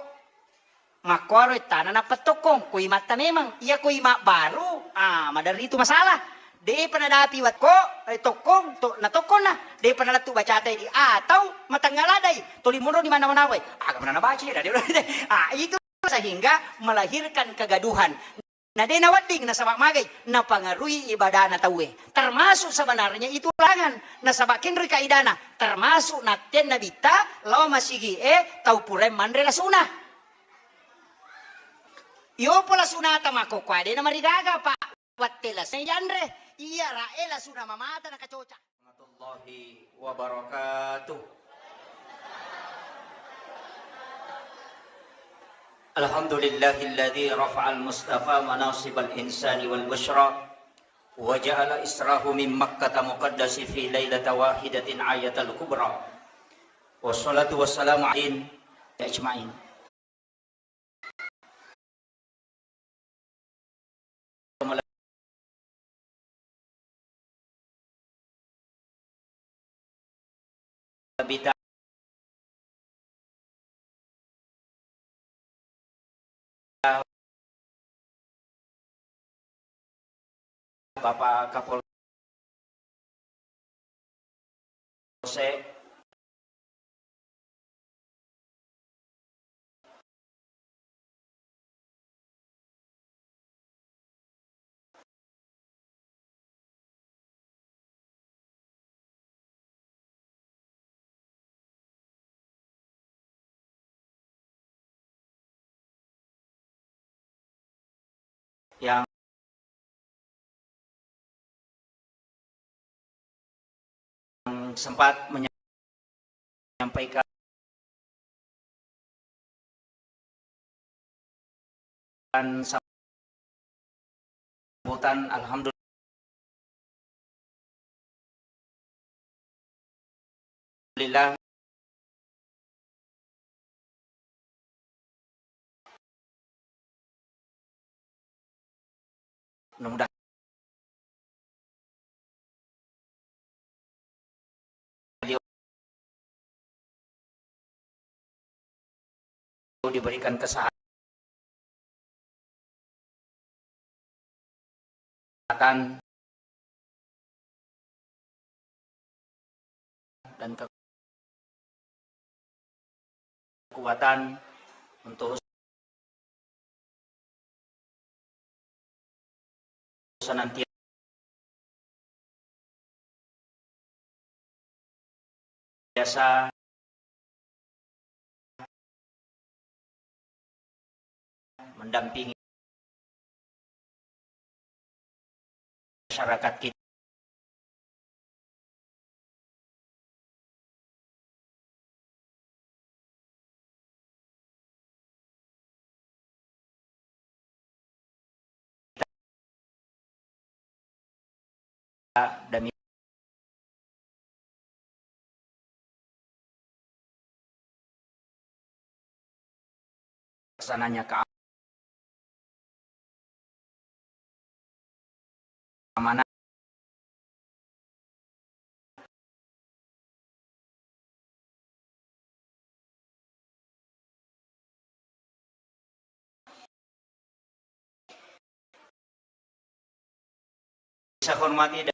Makkuaro ettana nappa tokkong, ko imatta memang. Iya ko ima baru, ah, maderri tu masalah. Depa nadapi watko, eh, tokkong, to, na tokkonna. Depa nalettu bacata idi. Atau matengnga ladai, tuli monro di mana-mana wae. Aga mana nabaca ya, dadi. Ah, itu sehingga melahirkan kegaduhan. Na de nawedding nasaba magai, napangaruhi ibadana tauwe. Termasuk sebenarnya itu larangan. Nasaba kenroi kaidana, termasuk nattenna bitta lao masigi e tau purae manre lasuna. Iyopo lasunata makkokkoe de namarigaga, Pak. Watte lasuna yanre, iya rae lasuna mamata nakacoca. Warahmatullahi wabarakatuh. Alhamdulillahilladzi rafa'al mustafa manasibal insani wal busyra wa ja'ala israhu min Makkata muqaddasi fi lailata wahidatin ayatal kubra. Wassalatu wassalamu alaihi ajmain. Bapak Kapolsek, yang sempat menyampaikan sambutan, alhamdulillah. Mudah-mudahan beliau diberikan kesehatan dan kekuatan untuk senantiasa mendampingi masyarakat kita. Demi laksananya keamanan. saya hormati dan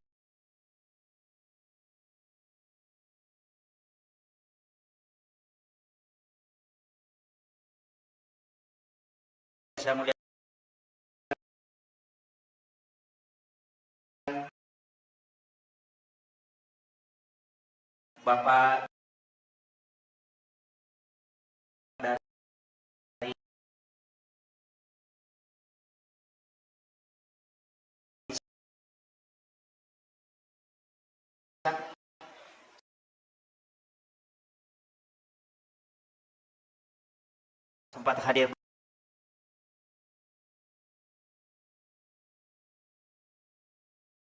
saya muliakan, Bapak dari sempat hadir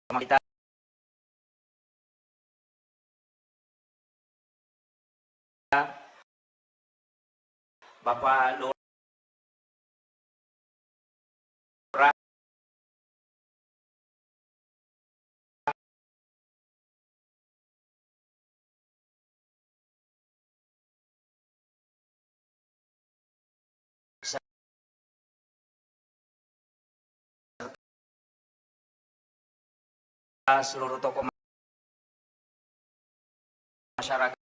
sama kita. Bapak Lurah seluruh tokoh masyarakat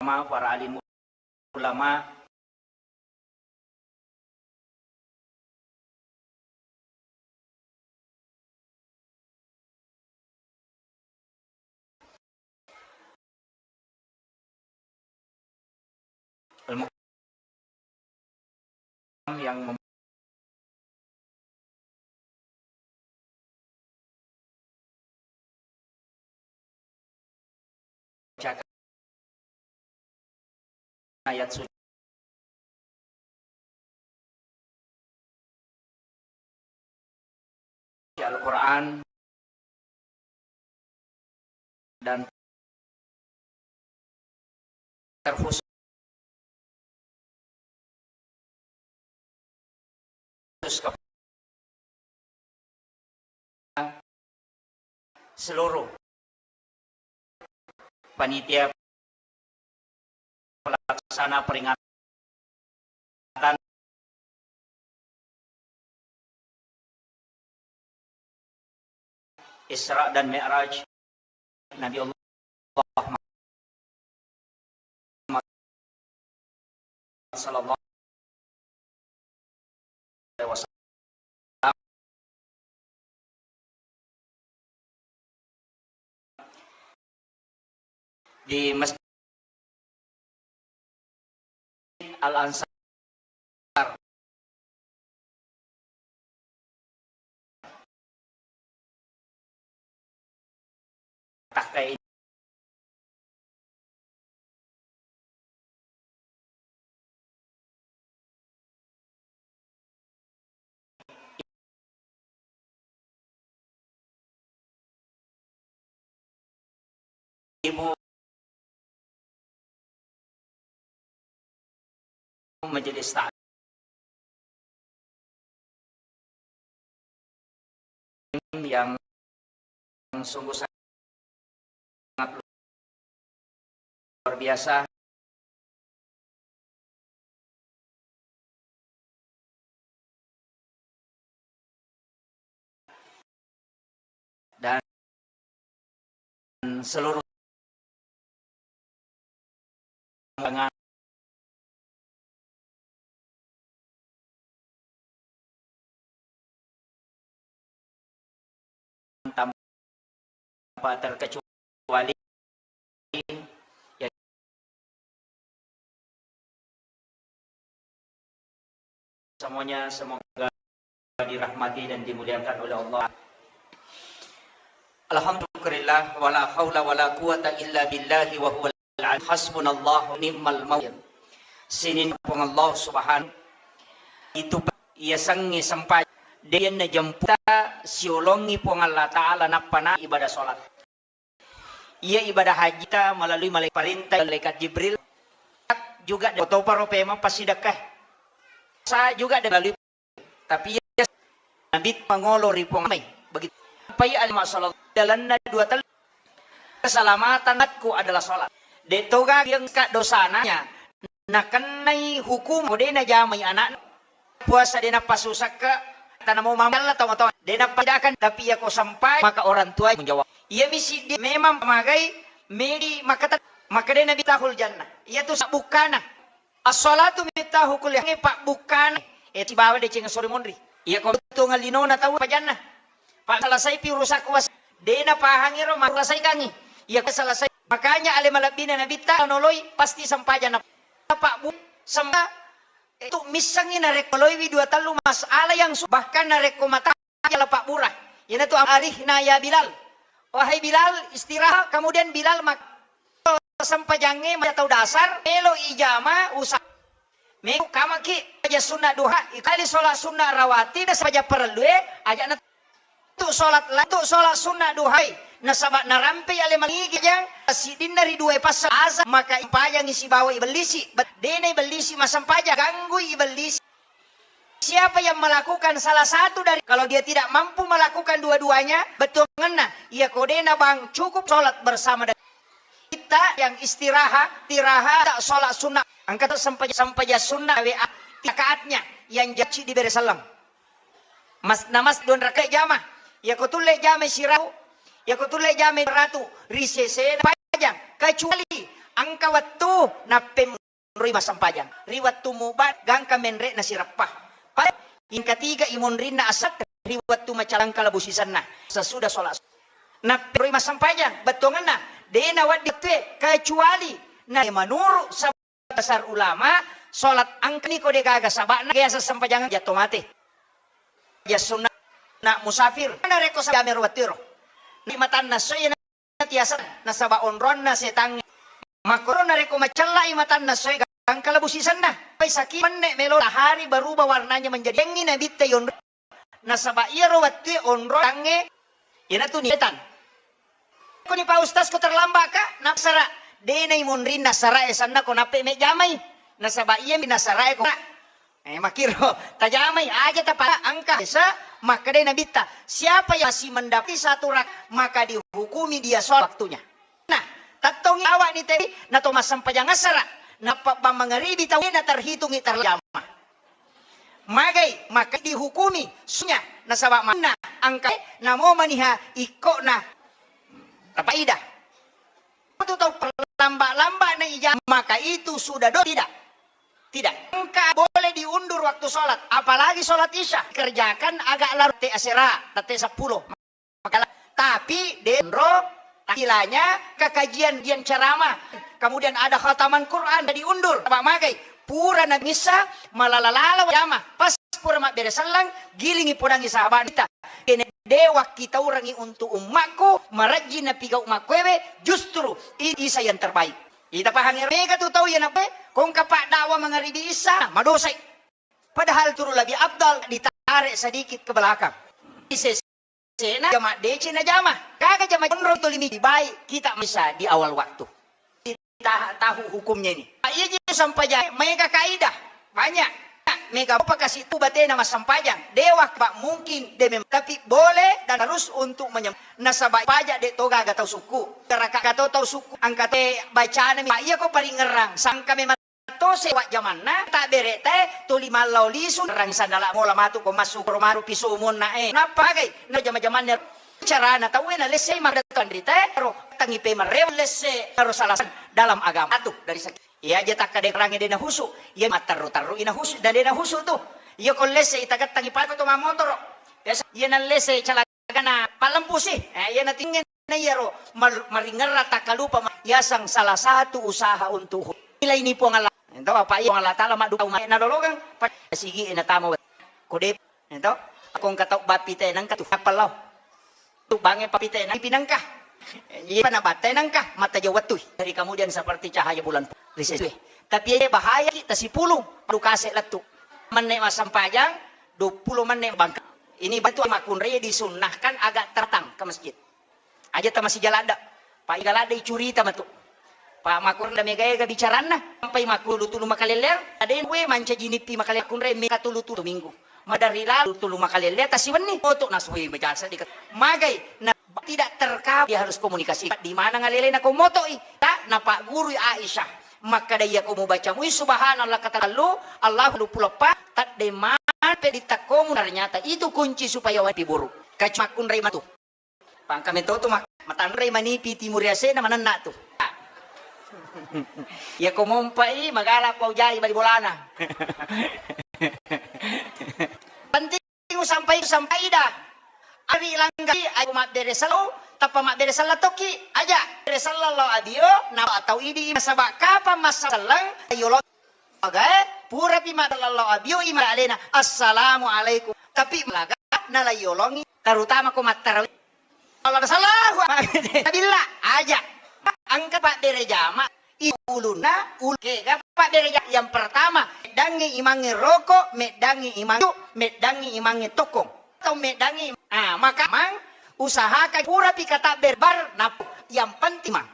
ulama, para alim ulama, Al-Mukarram yang mem- bacakan ayat suci Al-Quran dan terkhusus kepada seluruh panitia pelaksana peringatan Isra dan Mi'raj Nabi Allah Muhammad sallallahu alaihi wasallam di Masjid Al-Ansar. Takkai Ibu Majelis Taklim yang sungguh sangat luar biasa. Dan seluruh tanpa terkecuali, ya, semuanya semoga dirahmati dan dimuliakan oleh Allah. Alhamdulillah, wala haula wala quwata illa billahi wa huwal hasbunallahu ni'mal maula. Sininna Puang Allah Subhanahu itu iyasengnge sempajang de'na jemputa siolongi Puang Allah Ta'ala nappa na ibadah salat. Iya ibadah hajita melalui malaik-, perintah malaikat Jibril juga de-, toparo pemeng passidekkae. Sa juga de-, melalui Tapi iya Nabi mangolo ri Puang mai. Begitu. Pai alima sallallahu dalanna dua tellu. keselamatan umatku adalah sholat. De' toga yang ka dosananya nakennai hukum, ko de' najamai anakna. Puasa de' napasusakke, tanamo mama Allah tau matoa. De' napadakan, tapi iya ko sampai, maka orang tua menjawab. Iya misi dia memang magai medi maka, maka de' nabi tahul jannah. Iya tu sabbukkana. As-shalatu miftahu kulli khair, pabbukkana. Eh, sibawa deceng sori monri. Iya ko tu ngalinona tau pajanna. Pak selesai pi urusak was. De' napahangi ro, maselesaikangi. Iya ko selesai. Makanya ale malebbina nabitta noloi pasti sempajang na. Pak bu sempa itu missengi narekko loiwi dua tellu masalah yang su-, bahkan narekko mata jala pabbura. Iyanatu arihna ya Bilal. Wahai Bilal, istirahat. Kemudian Bilal mak-, sempajangnge ma-, tau dasar, melo ijama usa. Mego kamaki aja sunna duha, ikali sholat sunna rawatib, sempaja parellue, aja na tu sholat la-, tu sholat sunna duhai. Nasaba narampe ale maligi jang, sidinna ri dua passa azan, maka ipajangi sibawa ibellisi. Be-, dena ibellisi masempaja, ganggui ibellisi. Siapa yang melakukan salah satu dari, kalau dia tidak mampu melakukan dua-duanya, bettuangenna, iya ko dena bang cukup sholat bersama dengan kita yang istirahat, istirahat, tak sholat sunnah, angka tu sempaja, sempaja sunnah W A, rakaatnya yang jaci diberi salam. Mas, namas dua rakaat jama, iya ko tulle jama sirau, iya ko tulle jama ratu, ri sesena pajang, kecuali angka wettu nappem- roi massempajang. Ri wettu muba gangka menre'na sireppa. Pada yang ketiga imonrinna asat ri wettu macalangka labu sisenna sesudah sholat. Napperoi massempajang bettuangenna dena wedding wettue kecuali na menurut sab-, besar ulama sholat angkani ko degaga saba'na gaya sessempajangan jatto mate. Jassunna na musafir. Narekko sabamero wettuero. Ni matanna soe tiasa nasaba onronna setangnge. Makkoro narekko macella'i matanna soe gangka labu sisenna. Pai saki menne melo tahari berubah warnanya menjadi engi nabitta yonro. Nasaba iyaro wettue onro tangnge iyanatu ni setan. Koni pa ustaz ko terlambat ka napsara. Dena imonrinna sara esanna ko nappe mejamai. Nasaba iya minasara e ko. Eh, makkiro, tajamai aja tapa angka. Sa, makkedai Nabitta, siapa yang masih mendapati satu rak-, maka dihukumi dia sholat waktunya. Nah, tattongi awak ni tadi, nato massempajang asara, nappa bang mangaribi tau na terhitungi terjama. Magai, maka dihukumi sunya, nasaba manna angka, namo maniha ikkona. Apa idah? Itu tau perlambak-lambak na ijama, maka itu sudah do-, tidak. Tidak. Engka boleh diundur waktu sholat, apalagi sholat isya. Kerjakan agak larut te asera, tette sepuluh. Maka, tapi denro takilanya kekajian dian ceramah, kemudian ada khataman Quran diundur. Apa magai? Pura na misa malala-lala jama. Pas pura mabbere sellang, gilingi podangi sahabat kita. Kene de wakkitaurangi untuk ummakku, marajji napigau makkuewe, justru i-, isa yang terbaik. Ita pahang ero mega tu tau iya nape, kongka pak dakwah mangaribi isa, madosai. Padahal turu lebih afdal ditarik sedikit ke belakang. Di sesena jama dece na jama. Kaga jama onro tolimi baik kita bisa di awal waktu. Tahu hukumnya ini. Iya ji sampajang mega kaidah banyak. Mega apa kasih tu batena masampajang. Dewa pak mungkin demi tapi boleh dan harus untuk menyem-, nasaba pajak de toga ga tau suku. Raka ga tau tau suku angkate bacana mi. Iya ko paringerang sangka memang to sewa jamanna tak berete tuli mallau lisu rang sandala mola matu ko massu ko maru pisu umonna e. Nappa gai na jama-jamanna carana tauwe na lesse mada tanrita ro tangi pe marrewa lesse ro salasan dalam agama atu dari segi. Iya aja takkaderangi dena husu, iya matterru-terru ina husu dan dena husu tu. Iya ko lesse ita gattangi pako to mamotoro. Biasa iya na lesse cala gana pallempusi. Eh, iya natingge na iyaro mar-, maringerra takkalupa ma-, yaseng salah satu usaha untuk hu-, nilai ni Puang Allah. Ento apa iya Puang Allah Taala madduka umat na lolongeng pa-, sigi na tama wet-, kode ento akong katau bapite nangka tu apa lao tu bange papite na pinangka iya pana batte nangka mata jauh wettu dari kemudian seperti cahaya bulan pu-, ri sesue. Tapi iya bahaya kita sipulung padu kase lettu menne massempajang dua puluh menne bangka. Ini batu makkunrai disunnahkan agak tertang ke masjid. Aja ta masih jaladda. Pak igaladda icurita matu. Pak makur da mega-ega bicaranna. Sampai makulu tulu makalellea. Ada yang gue manca jinippi makalellea kunrai mega tulu tulu minggu. Madari lalu tulu makalellea tasiwenni. Oto nasui majasa di magai na Tidak terkawal, dia harus komunikasi. Di mana ngalelena ko motoi? Tak, napaggurui Aisyah. Makkada iya ko mubaca mui subhanallah kata tellu, Allahu dua puluh empat, tadde manpe ditakkomu, ternyata itu kunci supaya wanipi buruk. Kacu makkunrai matu. Pangka meto tu mak-, matanrai manipi timur yasena manenna tu. Iya ko mompai magala pau jai bali bolana. Penting usampai, usampai dah. Ari langgai, ayo mabbere sellau, tappa mabbere sella tokki, aja. Bere sella lao abio, na atau idi, nasaba kapang masselleng, ayo lo. Agae, purapi maddalallau abio ima alena, "Assalamualaikum." Tapi malaga nalaiolongi, terutama ko mattarawi. Allah sallahu. Nabilla, aja. Engka pabbere jama, i ulunna, ul-, kega pabbere jama. Yang pertama, meddangi imangnge rokok, meddangi imangnge, meddangi imangnge tokong. Atau meddangi, ah, maka mang usahakan purapi katabbere bar, nap-, yang penting mang.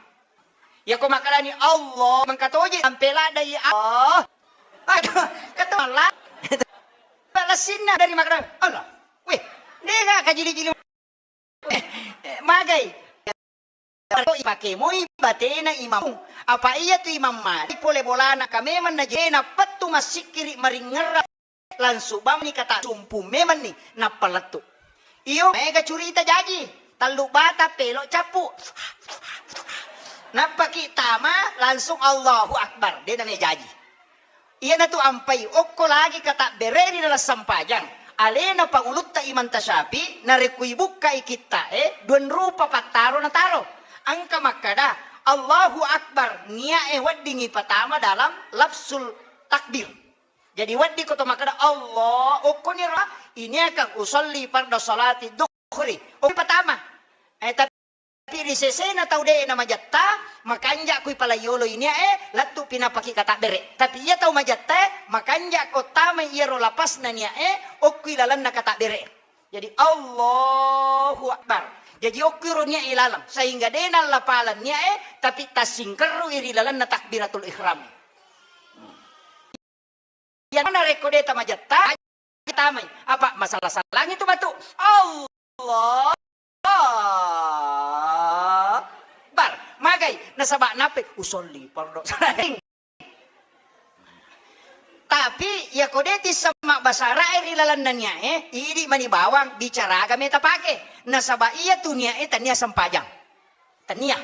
Yako makkalani Allah, mengkatoje sampai ladai Allah. Aduh, ketemu Allah. Lessinna dari makkada Allah. Weh, dega kajili-jili. Eh, eh, magai. Ipake moi batena imam. Apa iya tu imam mali pole bolana ka memang najena pettu massikkiri maringerra. Langsung bamni kata sumpu memenni nappa lettu. Iyo mega curita jaji, tellu bata pelo cappu. Nappaki tama langsung Allahu Akbar, de name jaji. Iyanatu ampai okko lagi kata bere ri dalam sempajang. Alena pangulutta Imam Tasyafi, narekko ibukkai kitta e, dua rupa pattaro nataro. Engka makkada, Allahu Akbar, nia e weddingi patama dalam lafzul takbir. Jadi wedding ko to makkada, Allah, okkoni ro, ini akan usolli farda salati duhri. Okko patama. Eh, tapi ri sesena tau de na majatta, makanja kui pala yolo ini, eh, lettu pinapaki kata bere. Tapi iya tau majatta, eh, makanja ko tama iyaro lapasna nia, eh, okkui lalenna kata bere. Jadi Allahu Akbar. Jadi okkui ro nia ilalang. Sehingga de na lapalan nia, eh, tapi tassingkerru iri lalenna takbiratul ihram. Iya narekko de tamajatta, tamai. Apa masalah-salangi tu matu? Allah Akbar. Magai nasaba nape usolli fardu. Tapi yako de tisseng mabbasarae ri lalenna niae, idi mani bawang bicara aga meta pake. Nasaba iya tu niae tania sempajang. Tania.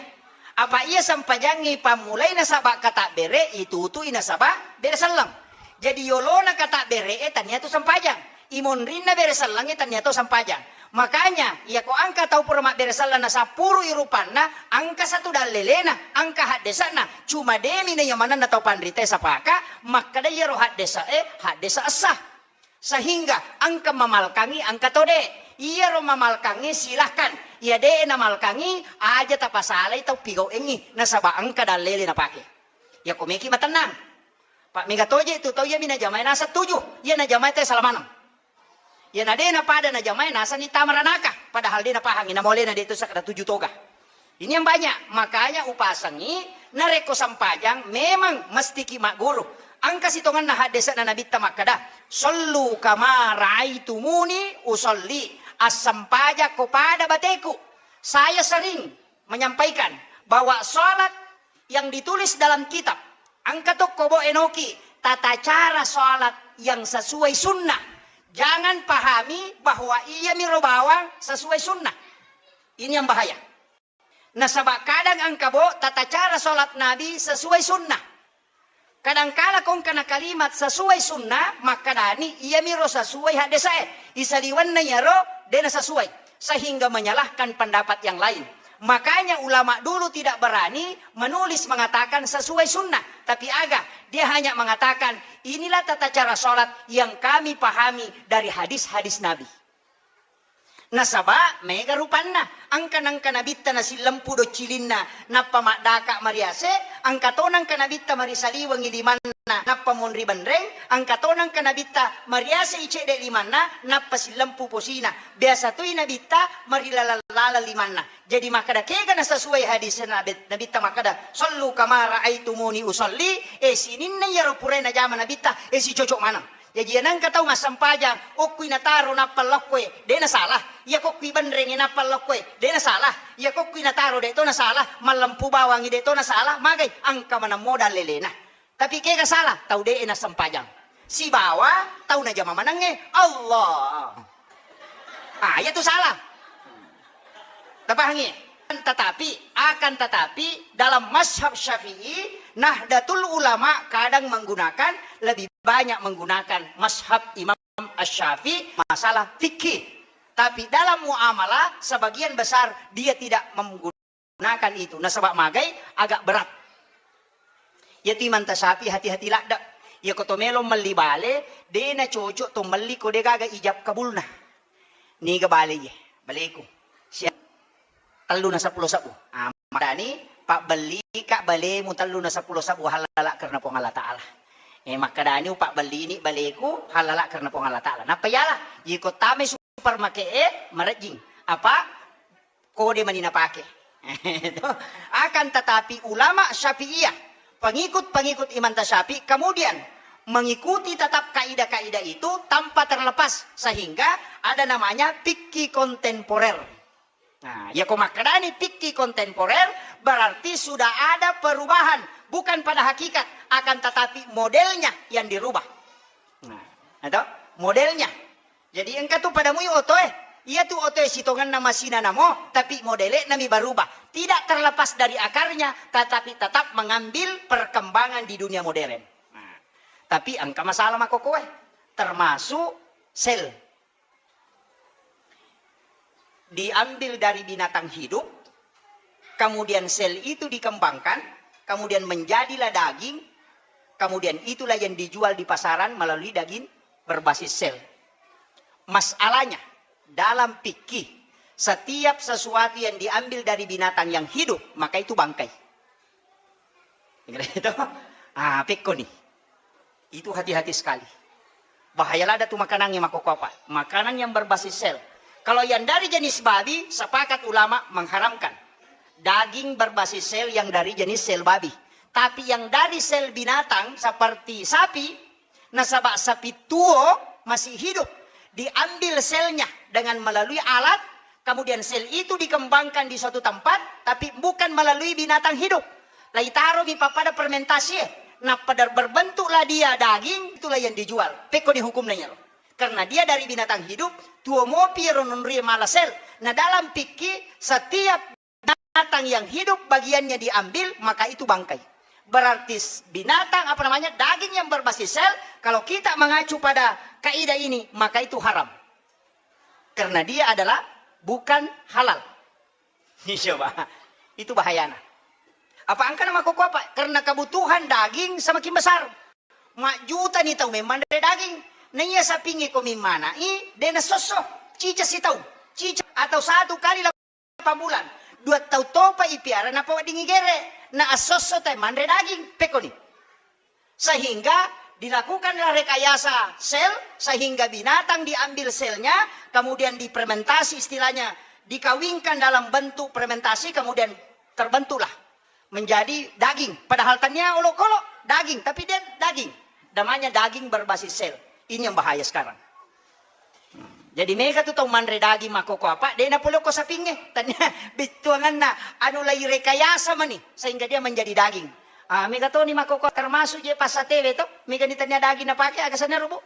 Apa iya sempajangngi pammulai nasaba katabbere, itutui nasaba bere selleng. Jadi yolona katabbere e tania tu sempajang. Imonrinna bere sellengnge tania to sempajang. Makanya, iyako engka tau pura mabbere selleng nasappurui rupanna, engka satu dallelena, engka haddese'na. Cuma demi na iya manenna tau panritae sapaka, makkeda iyaro haddese e, haddese essa. Sehingga engka mamalkangngi, engka to de. Iyaro mamalkangngi silahkan. Iya de namalkangngi, aja tapasalai tau pigauengngi. Nasaba engka dallele napake. Yako meki matennang. Pak mega toje tu tau iyami najamae naseng tuju. Iya najamae te sala maneng. Iya na de napada najamae nasenni tama ranaka. Padahal de napahangi namolena de tu sakada tuju toga. Ini yang banyak. Makanya upasengi, narekko sempajang memang mestiki magguru. Engka sitongenna haddese'na Nabitta makkeda, "Sallu kama raaitumuni usalli." Assempajang ko pada bateku. Saya sering menyampaikan bahwa salat yang ditulis dalam kitab, engka tokko bo enoki tata cara salat yang sesuai sunnah. Jangan pahami bahwa iyami ro bawang sesuai sunnah. Ini yang bahaya. Nasaba kadang engka bo tata cara salat Nabi sesuai sunnah. Kadangkala ko engkana kalimat sesuai sunnah, makkadani iyamiro sesuai haddese'e. Isaliwenna iyaro de nasesuai, sehingga menyalahkan pendapat yang lain. Makanya ulama dulu tidak berani menulis mengatakan sesuai sunnah, tapi aga, dia hanya mengatakan, "Inilah tata cara salat yang kami pahami dari hadis-hadis Nabi." Nasaba mega rupanna, engka nengka nabitta nasillempu doccilinna, nappa maddaka mariase, engka to nengka nabitta marisaliwengi limanna, nappa monri benreng, engka to nengka nabitta mariase icedde limanna, nappa sillempu posina. Biasa toi nabitta marilaleng-laleng limanna. Jadi makkeda kega nasasuai hadis nabi-, nabitta makkeda, "Sallu kama raaitumuni usalli," e sininna iyaro purai najama nabitta, e sicocok maneng. Jaji, engka tau massempajang, okkui nataro nappa lokkoe, de' nasalah. Iya kokkui benrengngi nappa lokkoe, de' nasalah. Iya kokkui nataro de' to nasalah, mallempu bawangngi de' to nasalah, magai engka maneng modal lelena. Tapi kega salah, tau de' nassempajang. Sibawa tau najama manengnge, Allah. Ah, iya tu salah. Tapahangi? Tetapi, akan tetapi, dalam mazhab Syafi'i, Nahdlatul Ulama kadang menggunakan, lebih banyak menggunakan mazhab Imam Asy-Syafi'i masalah fikih. Tapi dalam muamalah, sebagian besar dia tidak menggunakan itu. Nasaba magai, agak berat. Iyatu Imanta Syafi'i hati-hati ladde'. Iya ko to melo melli bale, de' nacocok to melli ko de' gaga ijab kabulna. Niga bale iye, baleku. Sia-, tellu na seppulo sebbu. Ah, makkadani, pabbellika balemu tellu na seppulo sebbu hallala karena Puang Allah Ta'ala. Eh, makkadani, upabbellini baleku hallala karena Puang Allah Ta'ala. Nappa iyala, iko tame supermarket e, marejjing. Apa? Kode mani napake. Akan tetapi ulama Syafi'iyah, pengikut-pengikut Imam Syafi'i, kemudian mengikuti tetap kaidah-kaidah itu tanpa terlepas, sehingga ada namanya fikih kontemporer. Nah, ya ko makkadani fikih kontemporer, berarti sudah ada perubahan, bukan pada hakikat, akan tetapi modelnya yang dirubah. Nah, itu modelnya. Jadi engka tu pada mui otoe, iya tu otoe sitongenna masina namo, tapi modele nami berubah. Tidak terlepas dari akarnya, tetapi tetap mengambil perkembangan di dunia modern. Nah, tapi engka masalah makokoe, termasuk sel. Diambil dari binatang hidup, kemudian sel itu dikembangkan, kemudian menjadilah daging, kemudian itulah yang dijual di pasaran melalui daging berbasis sel. Masalahnya, dalam fikih, setiap sesuatu yang diambil dari binatang yang hidup, maka itu bangkai. Itu, ah, pekko nih. Itu hati-hati sekali. Bahaya lada tu makanan yang makoko apa? Makanan yang berbasis sel. Kalau yang dari jenis babi, sepakat ulama mengharamkan. Daging berbasis sel yang dari jenis sel babi. Tapi yang dari sel binatang seperti sapi, nasaba sapi tuo masih hidup, diambil selnya dengan melalui alat, kemudian sel itu dikembangkan di suatu tempat, tapi bukan melalui binatang hidup. Laitaromi pappada fermentasi, eh. Nappa berbentuklah dia daging, itulah yang dijual. Pekko ni hukumna iyaro. Karena dia dari binatang hidup, tuo mopi ro nonri mala sel. Nah, dalam fikih, setiap binatang yang hidup bagiannya diambil, maka itu bangkai. Berarti s-, binatang, apa namanya, daging yang berbasis sel, kalau kita mengacu pada kaidah ini, maka itu haram. Karena dia adalah bukan halal. Coba. Itu bahayana. Apa engkana makkoko apa? Karena kebutuhan daging semakin besar. Majjuta ni tau memang manre daging. Naiya sapingnge ko mimmana i, de' nasosso. Cica sitau. Cica atau satu kali delapan bulan. Dua tau topa ipiara napawedding igere. Na asosso tai manre daging. Pekoni. Sehingga dilakukanlah rekayasa sel, sehingga binatang diambil selnya, kemudian difermentasi, istilahnya dikawinkan dalam bentuk fermentasi, kemudian terbentuklah menjadi daging. Padahal tania olok-olok daging, tapi dia daging. Namanya daging berbasis sel. Ini yang bahaya sekarang. Jadi mega tu tau manre daging makkoko apa, de' napole ko sapingnge. Tania bettuanganna anu lai rekayasa mani sehingga dia menjadi daging. Ah, mega toni makkoko, termasuk je passatewe to, mega ni tania daging napake, aga sanna rubu.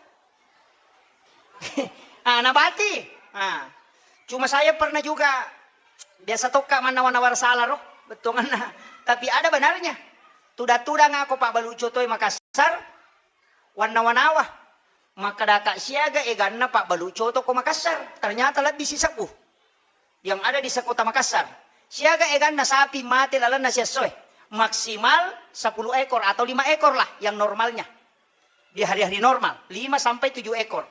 Ah, nabati. Ah. Cuma saya pernah juga, biasa tokka mannawa-nawa sala ro bettuanganna. Tapi ada benarnya. Tudang-tudang ako pabbalu cotoe Makassar, wannawa-nawa. Makkadaka siaga eganna pabbalu coto ko Makassar. Ternyata lebbi sisebbu yang ada di sekota Makassar. Siaga eganna sapi mate lalenna siessoe. Maksimal sepuluh ekor atau lima ekor lah yang normalnya. Di hari-hari normal, lima sampai tujuh ekor.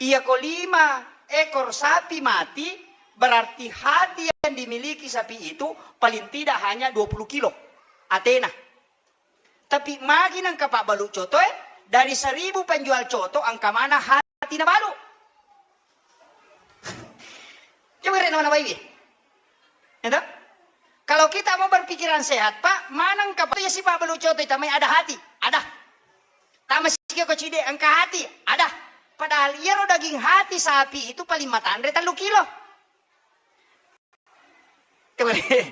Iya ko lima ekor sapi mati, berarti hati yang dimiliki sapi itu paling tidak hanya dua puluh kilo atena. Tapi magi nengka pabbalu cotoe, dari seribu penjual coto engka mana hati nabalu. Coba re nawa-nawa iwi. Itu? Kalau kita mau berpikiran sehat, Pak, mana engka pa-, ya si pabbalu coto tamai ada hati, ada. Tama ko cide engka hati, ada. Padahal iyaro daging hati sapi itu paling matanre tellu kilo.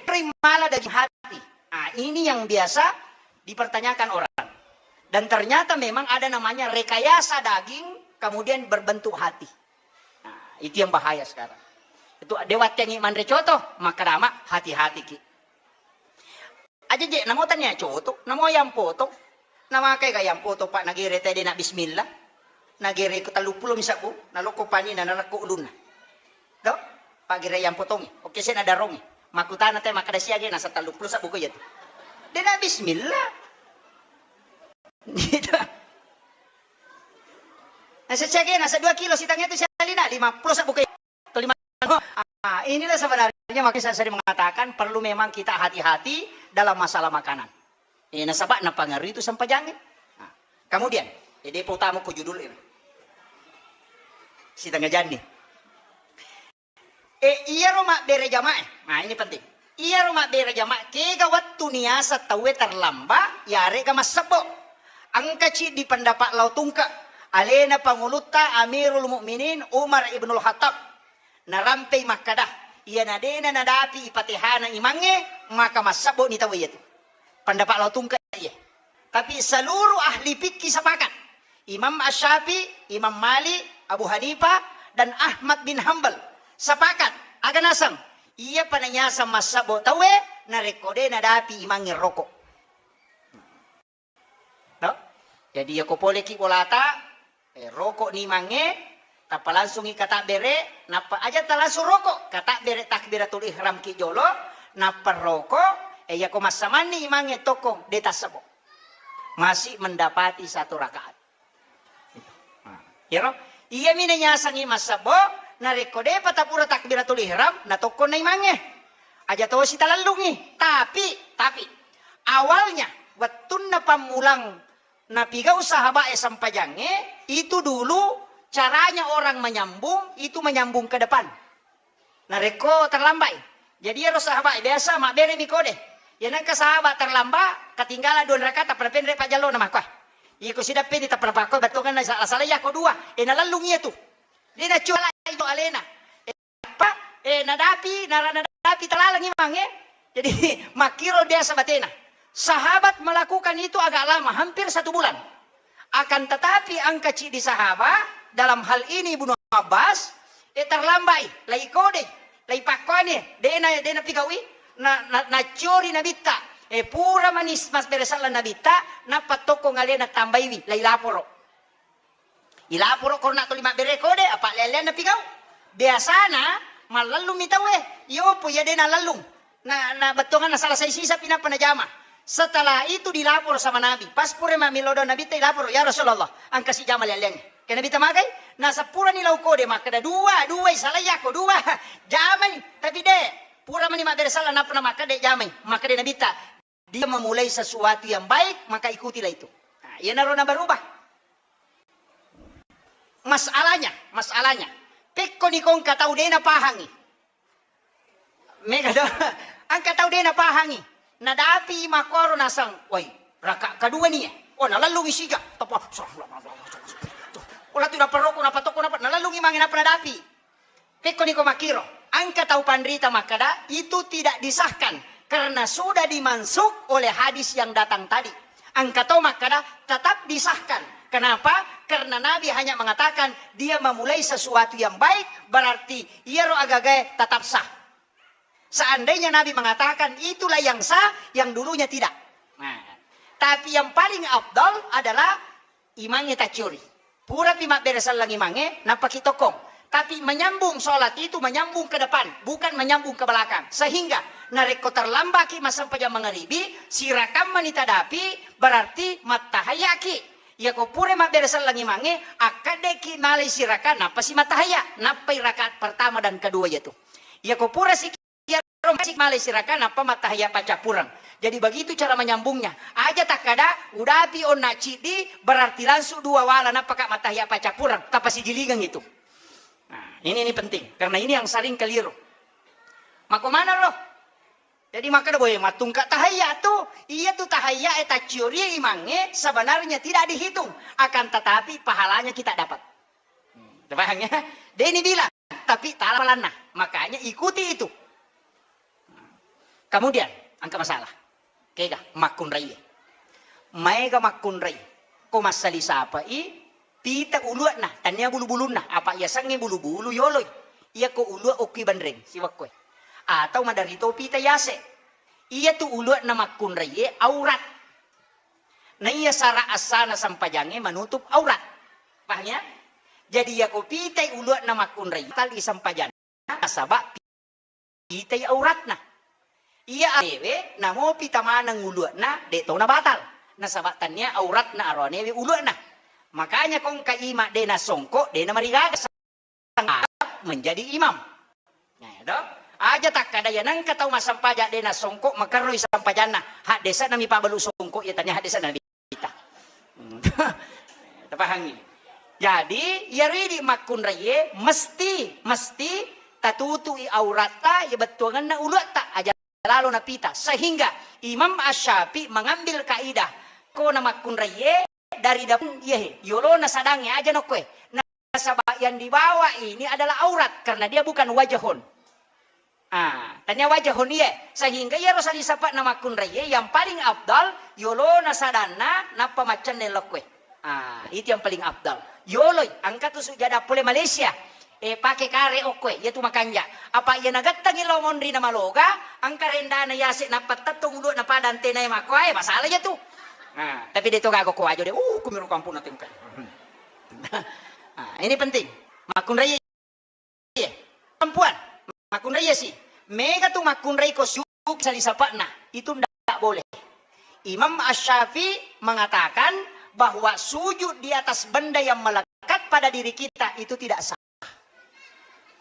Rimala daging hati. Nah, ini yang biasa dipertanyakan orang. Dan ternyata memang ada namanya rekayasa daging, kemudian berbentuk hati. Nah, itu yang bahaya sekarang. Itu dewa tengi manre coto, maka dama hati-hati ki. Aja je, namo tania coto, namo yang potong. Namakai ga yang potong, Pak, nagere tede na bismillah. Nagere ko tellu pulo misabbu, naloko pani na narekko ulunna. To? Pagere yang potongi. Oke, saya nadarongi. Makutana te makkeda siage nasa tellu pulo sabbu ko iya tu. De na bismillah. Gitu. Nasa siage nasa dua kilo sitang itu sialina lima pulo sabbu ko iya. Atau lima. Ah, inilah sebenarnya makanya saya sering mengatakan perlu memang kita hati-hati dalam masalah makanan. Eh, nasaba napangaruhi itu sempajange. Nah, kemudian, eh, depa utama ko judul ini. Sitengah jani. Eh, iyaro mabbere jamaah. Nah, ini penting. Iyaro mabbere jamaah, kega wettu niasa tauwe terlambat, yarega massebbo. Engka ciddi pendapat lao tungke. Alena pangulutta Amirul Mukminin Umar Ibnul Khattab. Narampei makkada, iyana dena nadapi ipatehana imangnge, maka massebbo ni tauwe iyatu. Pendapat lao tungke iye. Tapi seluruh ahli fikih sepakat. Imam Asy-Syafi'i, Imam Malik, Abu Hanifah, dan Ahmad bin Hambal sepakat. Aga naseng? Iya pananyaseng massebbo tauwe narekko de nadapi imangnge rokok. No? Jadi, yako poleki bolata, eh, rokok ni mange, tappa langsungi katabbere, nappa aja talangsung rokok, katabbere takbiratul ihram ki jolo, nappa rokok, eh, yako massamanni imangnge tokko, de tassebo. Masih mendapati satu rakaat. Nah, iyaro, iyami nanyasangi massebo, narekko depa tapura takbiratul ihram, natokkonna imangnge. Aja tosi talellungi. Tapi, tapi, awalnya, wettunna pammulang napigau sahabae sempajangnge, itu dulu caranya orang menyambung, itu menyambung ke depan. Narekko terlambat i. Jadi iyaro sahabat biasa mabberemi kode. Iya nengka sahabat terlambat, ketinggalan dua rakaat, tappa napenre pajallona makkuae. Iko sidappeni tappa napakko bettuanganna sala-sala iyako dua. Eh, nalellung iyatu. De naccola ito alena. Eh, apa? Eh, nadapi, nara-, nadapi talalang imangnge. Jadi makkiro biasa batena. Sahabat melakukan itu agak lama, hampir satu bulan. Akan tetapi engka ciddi sahaba, dalam hal ini Ibnu Abbas, eh, terlambai, lai kode, lai pakkoani, dena, dena pigaui, na, na, nacciori nabitta, eh, pura manis mas bere sallang nabitta, nappa tokko ngalena tambaiwi, lai laporo. Ilaporo korona tuli mabbere kode, apa lelean napigau. Biasana mallellung mi tauwe, yopo iya dena lellung. Na, na bettuanganna salasai sisa pi nappa najama. Setelah itu dilapor sama Nabi. Pas pura mammilo do Nabitta, ilapor, "Ya Rasulullah, engka sijama lealleng." Ke Nabitta magai, na seppurani lau kode makkeda, "Dua, dua isalai yako, dua." Jamai, tapi de, pura mani mabbere sallang nappa namakkeda jamai. Makkeda Nabitta, "Dia memulai sesuatu yang baik, maka ikutilah itu." Nah, iyanaro nabarubah. Masalahnya, masalahnya, pekko ni kongka tau de napahangi. Mega do. Engka tau de napahangi. Nadapi makkoro naseng, "Woi, raka kedua ni, eh." Oh, nalellungi sija. Tapa, "Wala tu naparoko, napatoko, napa-," nalellungi mange napa nadapi. Pekko niko makkiro, engka tau panrita makkada, "Itu tidak disahkan karena sudah dimansukh oleh hadis yang datang tadi." Engka to makkada, "Tetap disahkan." Kenapa? Karena Nabi hanya mengatakan dia memulai sesuatu yang baik, berarti iyaro agagae tetap sah. Seandainya Nabi mengatakan itulah yang sah, yang dulunya tidak. Nah, tapi yang paling afdal adalah imangnge tacciori. Purapi mabbere sallang imangnge, nappaki tokkong. Tapi menyambung sholat itu menyambung ke depan, bukan menyambung ke belakang. Sehingga narekko terlambaki massempajang mangaribi, sirakang mani tadapi, berarti mattahayaki. Iyako pura mabbere sallang imangnge, akkaddeki malai sirakang, nappasi mattahaya, nappai rakaat pertama dan kedua iyatu. Iyako pura si Iyaro masih malai sirakang, nappa mattahaya paccappureng. Jadi begitu cara menyambungnya. Aja takkada, udapi onna ciddi, berarti langsung dua wala, nappaka mattahaya paccappureng. Tapasijilingang itu. Nah, ini, ini penting. Karena ini yang sering keliru. Mako mana lo? Jadi makkeda boe mattungka tahayya tu, iya tu tahayya e tacciori imangnge sebenarnya tidak dihitung, akan tetapi pahalanya kita dapat. Paham ya? Deni bilang, tapi tala palanna. Makanya ikuti itu. Kemudian, engka masalah. Kega makkunrai. Maega makkunrai. Ko massali sapai, pita ulu'na, tania bulu-bulunna, apa yasengnge bulu-bulu yoloi. Iya ko ulu'a okki banreng, siwekkoe. Atau maderito pita yase. Iya tu ulu'na makkunrai aurat. Naiya sara assana sempajangnge menutup aurat. Paham ya? Jadi iya ko pitai ulu'na makkunrai, tali sempajanna, nasaba pitai auratna. Iya arewe, namopi tamaneng ulu'na, de' to nabatal. Nasaba tania auratna aroanewe ulu'na. Makanya kongka ima de' nasongko, de' namarigaga menjadi imam. Nah, ya toh? Aja takkada ya nengka tau massempajang de' nasongko, makerroi sempajanna. Haddese'na mi pabalu songko, ya tania haddese'na. Hmm. Tapahangi. Jadi, iyaro idi makkunraiye mesti, mesti tatutui auratta, iya bettuangenna uluatta, aja lalo napita. Sehingga Imam Asy-Syafi'i mengambil kaidah, ko na makkunraiye dari dapun iye, yolona sadangnge aja nokkoe. Nasaba yang dibawa ini adalah aurat karena dia bukan wajahun. Ah, tania wajahun iye. Sehingga iyaro sali sapa'na makkunraiye yang paling afdal yolona sadanna nappa maccenne lokkoe. Ah, itu yang paling afdal. Yoloi, engka tu sujada pole Malaysia. Eh, pake kare okkoe, iya tu makanja. Apa iya nagattangi lao monri na maloga, engka rendana yase nappa tettong ulu na pada antena e makkoe, masalah iya tu. Ah, tapi de' to gaga ko wajo de'. Uh, kumiro kampung na tengkai. Ah, ini penting. Makkunrai Iya. Perempuan, makkunrai iya si. Mega tu makkunrai ko sujud sali sapa'na, itu ndak boleh. Imam Asy-Syafi'i mengatakan bahwa sujud di atas benda yang melekat pada diri kita itu tidak sah.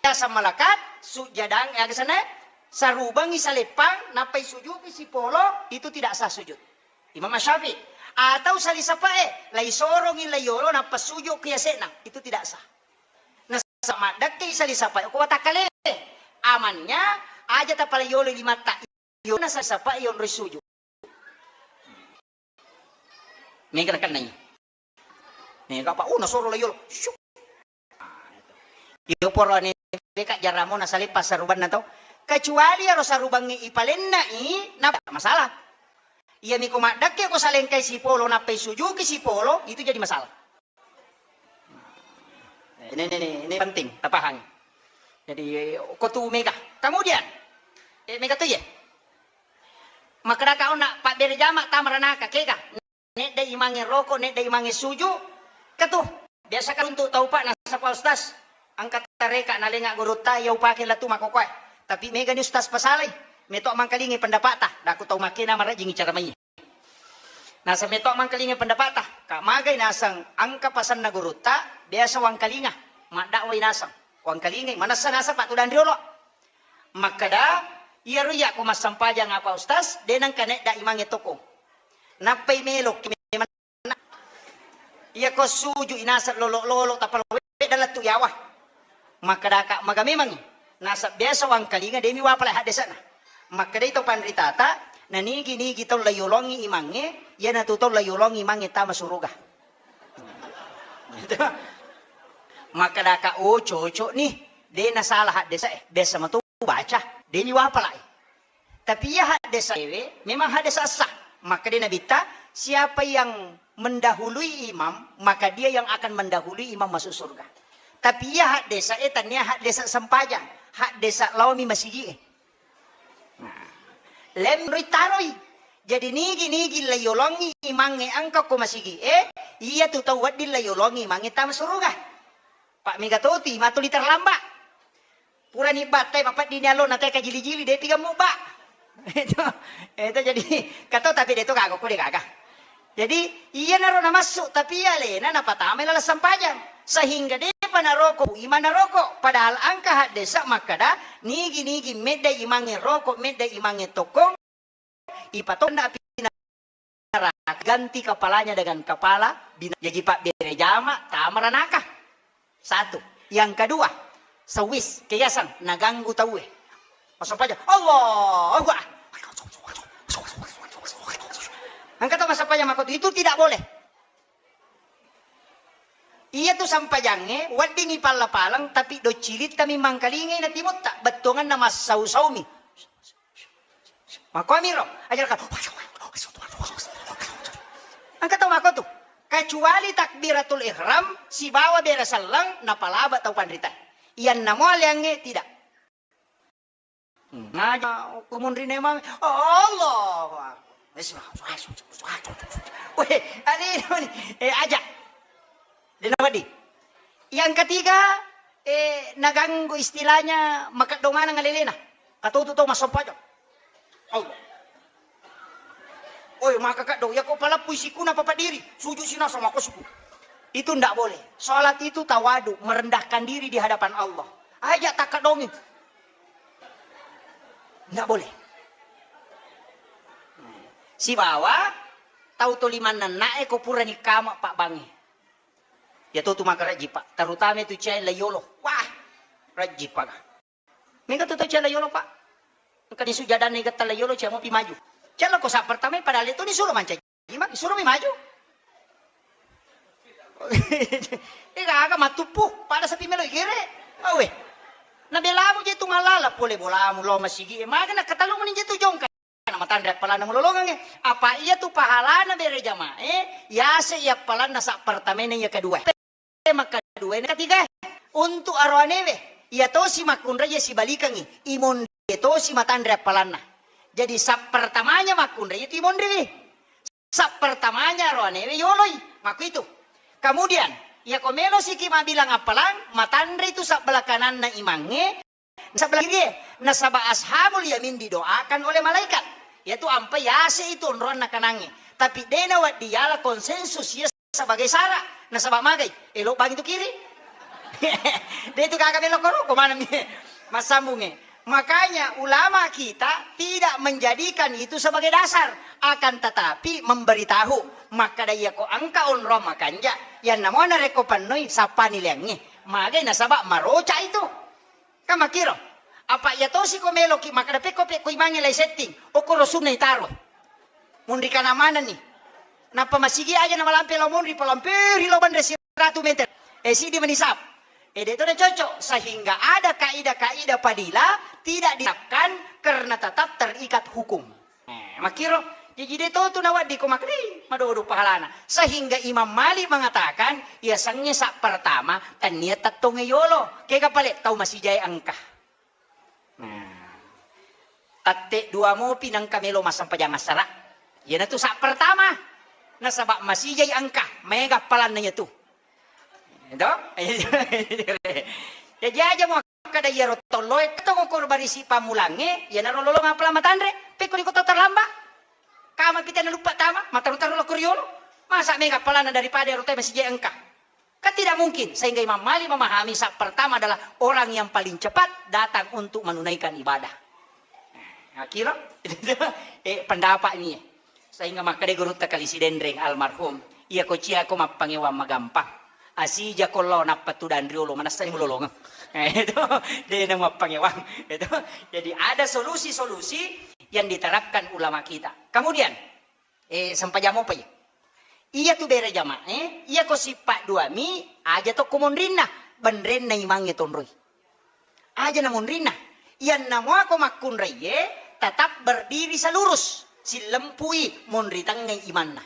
Biasa melekat, sujadang, ya kesana, sarubangi saleppang, nappai sujuki sipolo, itu tidak sah sujud. Imam Asy-Syafi'i. Atau sali sapa'e, lai sorongi lai yolo, nappa sujud ke yase'na, itu tidak sah. Nasaba maddekke sali sapai ko watakkale. Amannya aja tapalai yolo limatta. Iyo na sali sapai yonroi sujud. Mega nakennai. Mega apa? Oh, nasoro lai yolo. Syuk. Iyo poro ne beka jaramo na sale passarubanna to. Kecuali aro sarubangnge ipalennai, na masalah. Iya miko maddekke ko salengkai sipolo nappai sujuki sipolo, itu jadi masalah. Ini, ini, ini, ini penting, tapahangi. Jadi, ko tu mega. Kemudian, eh, mega tu ya. Makkedaka onna pabbere jama tama ranaka, kega. Nedda imange roko, nedda imange suju. Ketu. Biasa kan untuk tau pak nasapa ustaz. Angkat tareka nalenga gurutta, iya upake latu makokoe. Tapi mega ni ustaz pasalai. Meto mangkalingi pendapata. Daku tau makena marajingi cara mai. Naseng meto mangkalinga pendapata, ka magai naseng engka pasenna gurutta, biasa wangkalinga, maddakwai naseng, wangkalingai, manessa naseng patudang riolo. Makkeda, iyaro iya ko massempajang apa ustaz, de nengka nedda imange toko. Nappai melo ki memang. Iya ko suju inaseng lolo-lolo tapalawedda lettu yawa. Makkedaka, maga memangngi. Nasab biasa wangkalinga demi wapala haddese'na. Makkedai to panritata, nanigi-nigi tau layolongi imangnge, iyanatu tau layolongi imangnge tama suruga. Makkedaka, oh cocok nih, de nasalah haddese'e, biasa matu baca, demi wapala. Tapi iya haddese'e memang haddese sah. Makkeda Nabitta, siapa yang mendahului imam, maka dia yang akan mendahului imam masuk surga. Tapi iya haddese'e tania haddese sempajang, haddese laomi masigi'e. Nah, lemroi taroi. Jadi nigi-nigi layolongi imangnge engka ko masigi'e, iya tu tau wedding layolongi imangnge tama suruga. Pak mega toti matuli terlambat. Purani battai mapeddini allo na teka jili-jili depi gemmu ba. Itu, itu jadi kato tapi de to gaga ko de gaga. Jadi iyanaro namassu tapi alena napatamai laleng sempajang sehingga depa naroko iman naroko padahal angka haddesa makkada nigi-nigi medda imangnge roko medda imangnge tokkong. Ipatonna api neraka, ganti kepalanya dengan kepala bina-, jaji pabbere jama tama ranaka. Satu. Yang kedua, sewis, keyasan, naganggu tauwe. Masuk aja, Allahu Akbar. Engka tau massempajang makkotu, itu tidak boleh. Iya tu sempajangnge, weddingi palla-paleng, tapi doccilitta mi mangkalingai na timotta, bettuanganna massau-saumi. Makkuamiro, aja kan. Engka tau makkotu. Kecuali takbiratul ihram, sibawa bere selleng, napalaba tau panrita. Iyanna mo aleangnge, tidak. Hmm. Ngaja kumunrine mang, Allahu Akbar. Wes, wah, wah, wah, wah, wah. Weh, ade ni, eh, aja. Dena wedding. Yang ketiga, eh, naganggu istilahnya makeddo maneng alelena. Katutu to massempajang. Allah. Oi, maka kaddo, ya ko paleppui sikuna papa diri, sujud sinasa mako siku. Itu ndak boleh. Salat itu tawadu, merendahkan diri di hadapan Allah. Aja takkaddongi. Ndak boleh. Sibawa tau to limanna na'e ko purani kama pabbangi. Ya to tu maka rajji, Pak. Terutama itu cai layolo. Wah, rajji, Pak. Mega tu tau cella yolo, Pak. Engka ni sujadanna igetta la yolo, cemo pi maju. Cella ko sa pertama, padahal itu ni suruh mancaji, Mak, suruh mi maju. Ega aga matuppu, pada sapi melo igere. Awe. Na belamu je tu malala, pole bolamu lo masigi. Maga na katalu meni je tu jongka. Na matanre appalanna mulolongang e. Apa iya tu pahalana bere jamae, yase iya appalanna sa pertama, iya kedua. Makaduwae, katigae, untuk aroanewe, iya tosi makkunrai iya sibalikengngi, imonri tosi matanre appalanna. Jadi, sappertamanya makkunrai itu imonriwi. Sappertamanya aroanewe yoloi, makkuitu. Kemudian, iya ko melo siki mabilang appalang, matanre itu sabbelah kananna imangnge, Nasaba kirie, nasaba ashabul yamin didoakan oleh malaikat. Yaitu ampai yase itu onroanna kanangnge. Tapi dena waddi yala konsensus iya sebagai syarat. Nasaba magai, elo bang itu kiri. De itu gaga melo koro, ko mana mi? Massambungnge. Makanya ulama kita tidak menjadikan itu sebagai dasar, akan tetapi memberitahu. Makkada iya ko engka onroang makanja, yanna mo narekko pennoi sappa nileangnge. Magai nasaba maroca itu. Kan makkiro. Apa iya tosi ko meloki makkeda pekko pekko imangnge lai setting. Okkoro sunna itaro. Munri kana manenni. Nappa masigi aja na malampe lao monri, palamperi lao banre siratu meter. Eh, sidi menisap. Eh, de to de cocok. Sehingga ada kaidah-kaidah fadilah tidak diterapkan karena tetap terikat hukum. Eh, makkiro, jaji de to tu nawedding ko makkeda, "Ih, madodo pahalana." Sehingga Imam Malik mengatakan, yasengnge sa pertama, tennia tettongnge yolo. Kega pale tau masijae engka. Nah, tette dua mopi nengka melo massempajang assara. Iyanatu sa pertama. Nasaba masijai engka, maega appalanna iyatu. Edo? Jaji aja makkeda iyaro tolloe, tongko barisi pammulangnge, iyanaro lolong appalang matanre, pekko iko to terlambat. Kama pita naluppa tama, mataru-taru lao ko riolo. Masa mega appalanna daripada ero te masijai engka. Kan tidak mungkin, sehingga Imam Malik memahami sa pertama adalah orang yang paling cepat datang untuk menunaikan ibadah. Nah, kira? Eh, pendapat ini. Sehingga makkeda gurutta Kali Sidenreng almarhum, iya ko cia ko mappangewang magampang. Asija ko lao nappa tudang riolo, manessani mulolongeng. Eh, itu, de na mappangewang. Itu. Jadi ada solusi-solusi yang diterapkan ulama kita. Kemudian, eh, sempajang mopa iya. Iya tu bere jamae, iya ko sippa dua mi, aja tokko monrinna, benrenna imangnge tonroi. Aja na monrinna. Iyanna mua ko makkunraiye tetap berdiri selurus, sillempui monri tengngai imanna.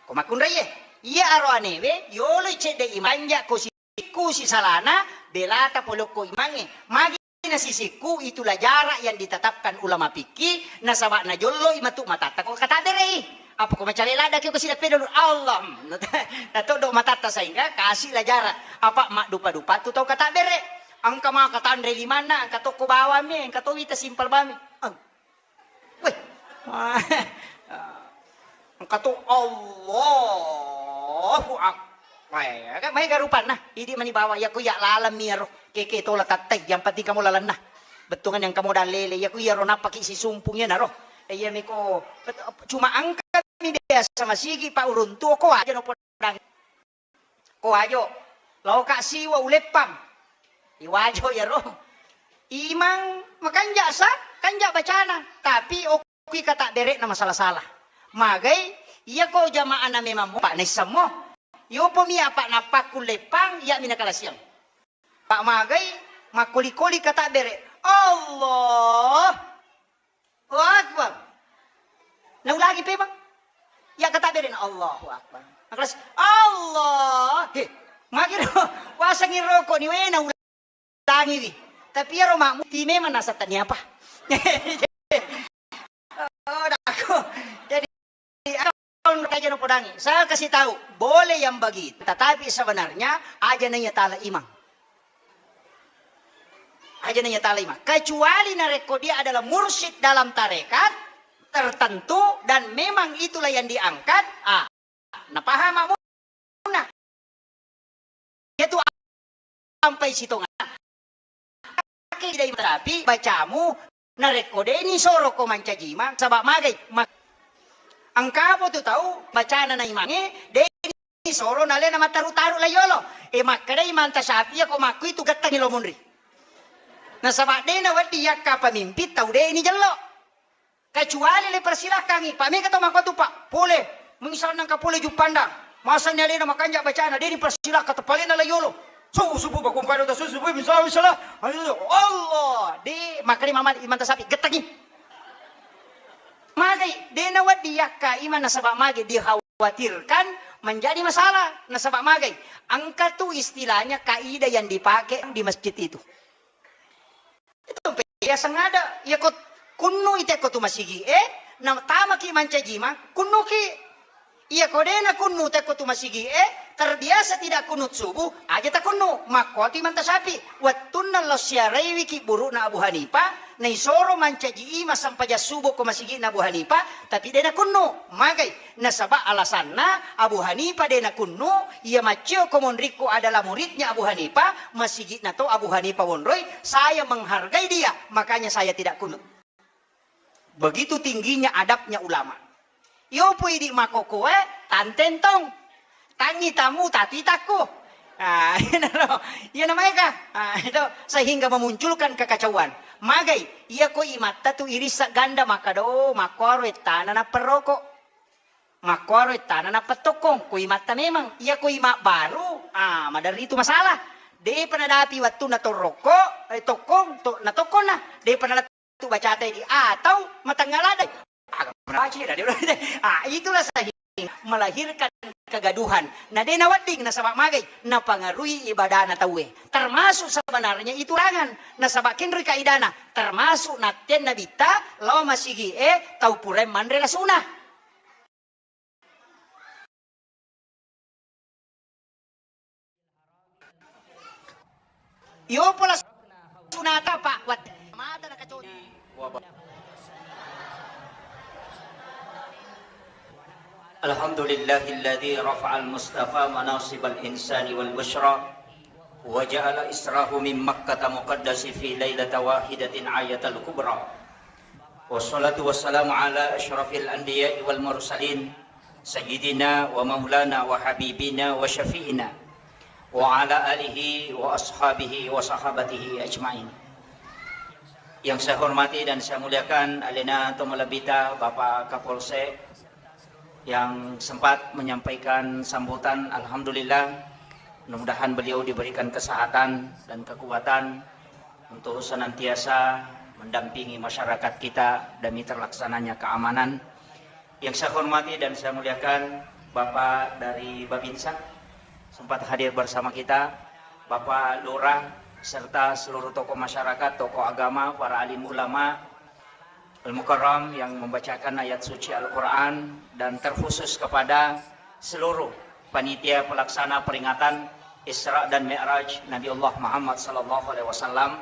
Ko makkunraiye, iya aroanewe yoloi cedde imanja ko sikku sisalana belata polokko imangnge. Magi na sisikku itulah jarak yang ditetapkan ulama fikih, nasaba najolloi matu matatta ko katabere'i. Apa ko macale ladda ki ko sida pedo, Allah. Natoddo matatta sehingga kasih lah jarak. Apa maddupa-dupa tu tau katabere. Engka maka tanre limanna, engka tokko bawang mi, engka to wita simpel bami. Eng. Weh. Engka to Allahu Akbar. Weh, kan maega rupanna. Idi mani bawang, iya ko iya laleng mi iyaro. Keke tola tattai, yang penting kamu lalenna. Bettuangan yang kamu dalele, iya ko iyaro nappaki sisumpung iyanaro. Iya miko, cuma engka mi biasa masigi pa uruntu ko aja no podang. Ko wajo, laoka siwa uleppang. Iwajo iyaro. Imang makanja sa, kanja bacana, tapi okki kata berekna masala-sala. magai, iyako jama'ana memang mo, pa' naissemmo. Yopomi apa' nappakkulle pang, iya'mi nakalasiang. Pa' magai, makkoli-koli katabbere'. Allah. Allahu Akbar. Naulangi pemang. Ya katabbere' na Allahu Akbar. Nakalas, Allah. He, magiro. Wasengi roko' ni we naulangi wi. Tapi iyaro makmu ti memang nasattani apa? Oh, dakko. Jadi, aja no podangi. Saya kasih tahu, boleh yang begitu. Tetapi sebenarnya aja nanya tala imang. Aja nanya tala imang. Kecuali narekko dia adalah mursyid dalam tarekat tertentu dan memang itulah yang diangkat, ah, napaham makmuna. Iyatu ampai sitonga. Tapi bacamu narekko de'ni soro ko mancaji imang, saba' magai. Ma-, engkapo tu tau bacana na imangnge, de'ni soro nalena mattaru-taru la yolo. E, makkedai Imanta Syafi'i, ko makku itu gettangi lo munri. Nasaba' de'na wedding yakka pamimpin tau de'ni jello. Kecuali le persilakangi, Pak, mega to makkua tu, Pak, pole, misalna engka pole Juppandang, masanni alena makanja' bacana, de'ni persilakka, tepalena la yolo. Subuh, subuh, bakung pada subuh, subuh, misalna, misalna. Allah, de', makkeda Imam Malik, Imanta Syafi'i, gettangi. Magai, de'na wedding yakka imang nasaba' magai dikhawatirkan menjadi masalah, nasaba' magai. Engka tu istilahnya kaidah yang dipakai di masjid itu. Itu biasa ada. Iyako kunnu itekko tu masigi e, na tamaki mancaji imang, kunnuki. Iyako de'na kunnu tekko tu masigi e, terbiasa tidak kunut subuh, aja takunnu. Makkuatu Imanta Syafi'i, wettunna lao siaraiwiki buru'na Abu Hanifah, naisoro mancaji imang sempajang subuh ko masigi'na Abu Hanifah, tapi de'na kunnu. Magai. Nasaba' alasanna Abu Hanifah de'na kunnu, iya maccio ko monrikku adalah muridnya Abu Hanifah, masigi'na to Abu Hanifah wonroi, saya menghargai dia, makanya saya tidak kunut. Begitu tingginya adabnya ulama. Yopo idi' makkokkoe, tantentong. Tangi tamu tatu itakku. Ah, iya naro. Iya namaega. Ah, itu sehingga memunculkan kekacauan. Magai, iyako imatta tu irissa ganda makkeda, oh, makkuaro ettana napperroko. Makkuaro ettana nappa tokkong, ko imatta memang. Iya ko ima baru, ah, maderri tu masalah. De'pa nadapi wettunna torrokko, eh, tokkong, to-, natokkonna. De'pa nalettu bacata idi atau matengnga ladde. Aga nabaca, ah, itulah sehingga melahirkan kegaduhan. Na de' nawedding nasaba' magai, napangaruhi ibadana tauwe. Termasuk sebenarnya itu rangan. Nasaba' kenroi kaidana, termasuk nattenna bitta lao masigi e tau purae manre lasuna. Iyo pula sunata, Pak, wat-, mata nakacoci. Alhamdulillahilladzi rafa'al mustafa manasibal insani wal busyra wa ja'ala israhu min Makkata muqaddasi fi lailata wahidatin ayatal kubra. Wassalatu wassalamu ala asyrafil anbiya'i wal mursalin, sayyidina wa maulana wa habibina wa syafi'ina, wa ala alihi wa ashabihi wa sahabatihi ajma'in. Yang saya hormati dan saya muliakan, alena to malebbita Bapak Kapolsek, yang sempat menyampaikan sambutan, alhamdulillah, mudah-mudahan beliau diberikan kesehatan dan kekuatan untuk senantiasa mendampingi masyarakat kita demi terlaksananya keamanan. Yang saya hormati dan saya muliakan Bapak dari Babinsa, sempat hadir bersama kita, Bapak Lurah, serta seluruh tokoh masyarakat, tokoh agama, para alim ulama, Al-Mukarram yang membacakan ayat suci Al-Quran, dan terkhusus kepada seluruh panitia pelaksana peringatan Isra dan Mi'raj Nabi Allah Muhammad sallallahu alaihi wasallam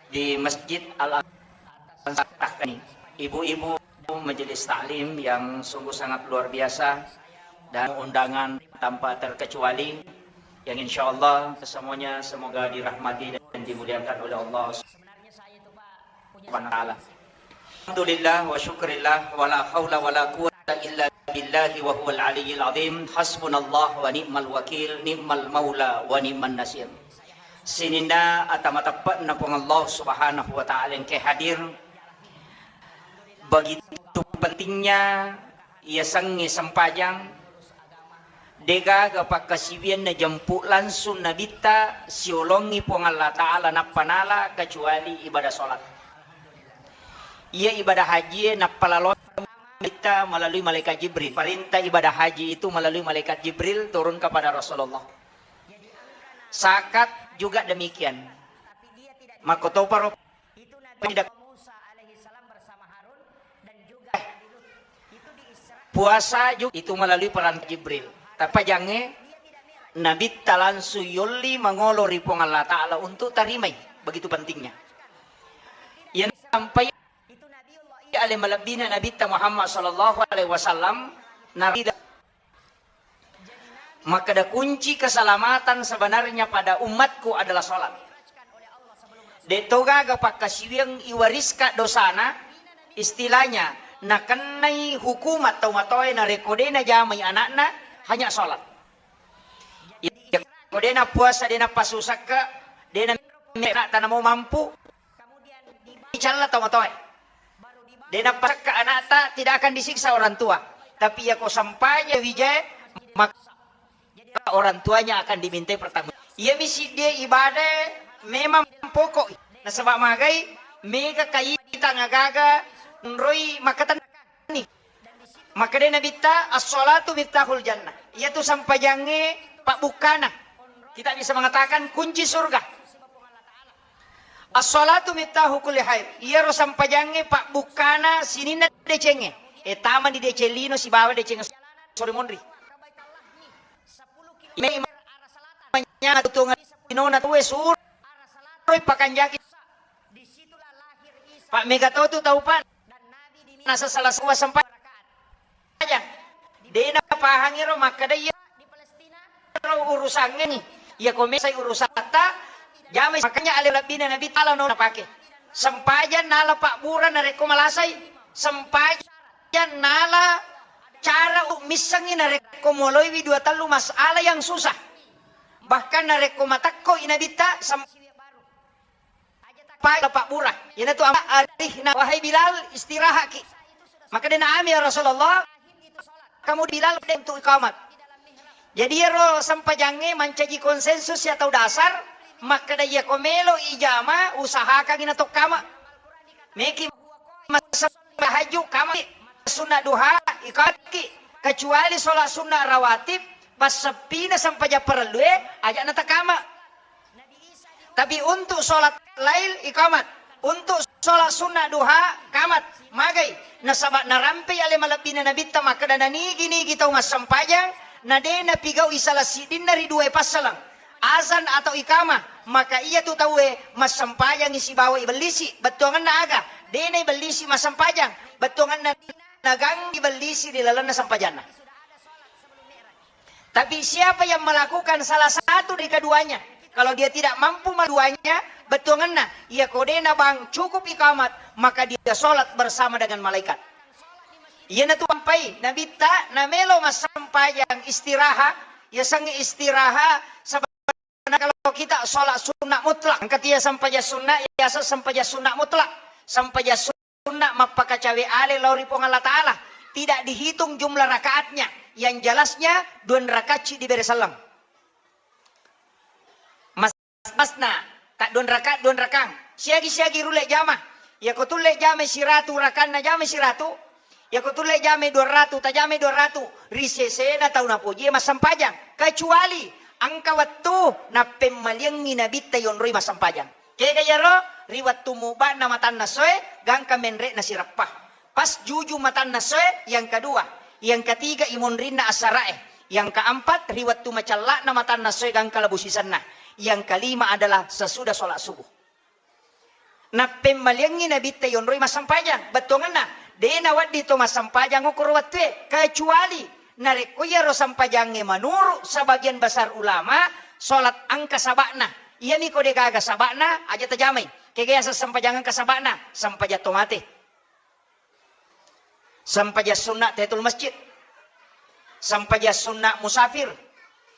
di Masjid Al-Ansar Tahkani. Ibu-ibu majelis taklim yang sungguh sangat luar biasa dan undangan tanpa terkecuali yang insya Allah kesemuanya semoga dirahmati dan dimuliakan oleh Allah Subhanahu wa taala. Alhamdulillah wa syukrillah wa la haula wa la quwwata illa billahi wa huwal aliyyil azim. Hasbunallah wa ni'mal wakil, ni'mal maula wa ni'man nasir. Sininna ata mateppe'na Puang Allah Subhanahu wa taala engkae hadir. Begitu pentingnya Iyasengnge sempajang, degaga pakkasiwiang najempu langsung Nabitta siolongi Puang Allah Ta'ala nappa nala kecuali ibadah sholat. Iya ibadah haji e nappa lalo Nabitta melalui malaikat Jibril. Perintah ibadah haji itu melalui malaikat Jibril turun kepada Rasulullah. Zakat juga demikian. Makkotoparo puasa juga itu melalui perantara Jibril. Tapi jange Nabitta langsung yolli mangolo ri Puang Allah Ta'ala untuk tarimai. Begitu pentingnya. Yang sampai ale malebbina Nabitta Muhammad sallallahu alaihi wasallam narida Makkeda, kunci keselamatan sebenarnya pada umatku adalah sholat. De' to gaga pakkasiwiang iwariska dosana, istilahnya, nakennai hukumat tau matoae narekko de' najamai anakna, hanya sholat. Iya, ko de' napuasa, de' napasusakke, de' na-, anakta namo mampu, Dicalla tau matoae. De' napasakka anakta, tidak akan disiksa orang tua. Tapi iya ko sampaja wijae, maka orang tuanya akan dimintai pertanggung. Iya mi siddi ibadah memang pokok. Nasaba magai mega kaita ngagaga nroi makatenni. Makkeda Nabitta, "As-sholatu miftahul jannah." Iyatu sampajangnge pabbukkana. Kita bisa mengatakan kunci surga. "As-sholatu miftahu kulli khair." Iyaro sampajangnge pabbukkana sininna decengnge. E, tamani deceng lino sibawa deceng sore monri. Ime-, imanya tutunga linona tuwe suroi pakanjaki. Pak mega totu tau, Pak. Nasa salah suwa sempa-, Aja. De' napahangi ro makkeda iya ro urusangnge ni. Iya ko mesai urusatta, jamai, makanya ale lebbina Nabi Ta'ala no napake. Sempajang nala pabbura narekko malasai. Sempajang nala cara u-, missengngi narekko moloiwi dua tellu masalah yang susah. Bahkan narekko matekkoi Nabitta, sem-, Pai pabbura. Iyanatu amma arihna, "Wahai Bilal, istirahaki." Makkedana, "Ami ya Rasulullah, kamu Bilal de' untuk iqamat." Jadi iyaro sempajangnge mancaji konsensus ya tau dasar, makkeda iya ko melo ijama, usahakangi na tokkama. Meki masempajang tahajud, kama sunna duha, iqamatki. Kecuali sholat sunnah rawatib, passeppina sempajang parellue, aja' na takama. Tapi untuk sholat lail, iqamat. Untuk sholat sunnah duha, qamat. Magai? Nasaba narampei ale malebbina Nabitta makkeda, nanigi-nigi tau massempajang, na de' napigau'i salah siddinna ri duae passaleng, azan atau iqamah, maka iyatu tauwe massempajangi sibawa ibellisi. Bettuangenna aga? De' naibellisi massempajang. Bettuangenna nagang ibellisi ri lalenna sempajanna. Tapi siapa yang melakukan salah satu dari keduanya, kalau dia tidak mampu keduanya, bettuangenna, iya ko de' na bang cukup iqamat, maka dia sholat bersama dengan malaikat. Iyanatu ampai Nabitta namelo massempajang istiraha, yasengnge istiraha, sebenarnya kalau kita sholat sunnah mutlak, engka tia sempajang sunnah, yaseng sempajang sunnah mutlak, sempajang sunnah mappakacawe ale lao ri Puang Allah Ta'ala. Tidak dihitung jumlah rakaatnya. Yang jelasnya, dua rakaat ci dibere selleng. Mas-, masna, tak dua rakaat, dua rakang. Siagi-siagi rulle jama. Iya ko tulle jama siratu, rakanna jama siratu. Iya ko tulle jama dua ratu, tajama dua ratu. Ri sesena tau napoji massempajang. Kecuali engka wettu nappemmaliangngi Nabitta yonroi massempajang. Kega iyaro? Ri wettu mubana matanna soe, gangka menre'na sireppa. Pas juju matanna soe, yang kedua. Yang ketiga, imonrinna asarae. Yang keempat, ri wettu macella'na matanna soe, gangka labu sisenna. Yang kelima adalah sesudah sholat subuh. Nappemmaliangngi Nabitta yonroi massempajang. Bettuangenna, de' nawedding to massempajang okoro wettue, kecuali narekko iyaro sempajangnge menurut sebagian besar ulama, sholat engka saba'na. Iyami ko de' gaga saba'na, aja' tajamai. Kega yaseng sempajang engka saba'na? Sempajang to mate. Sempajang sunna tahiyatul masjid. Sempajang sunna musafir.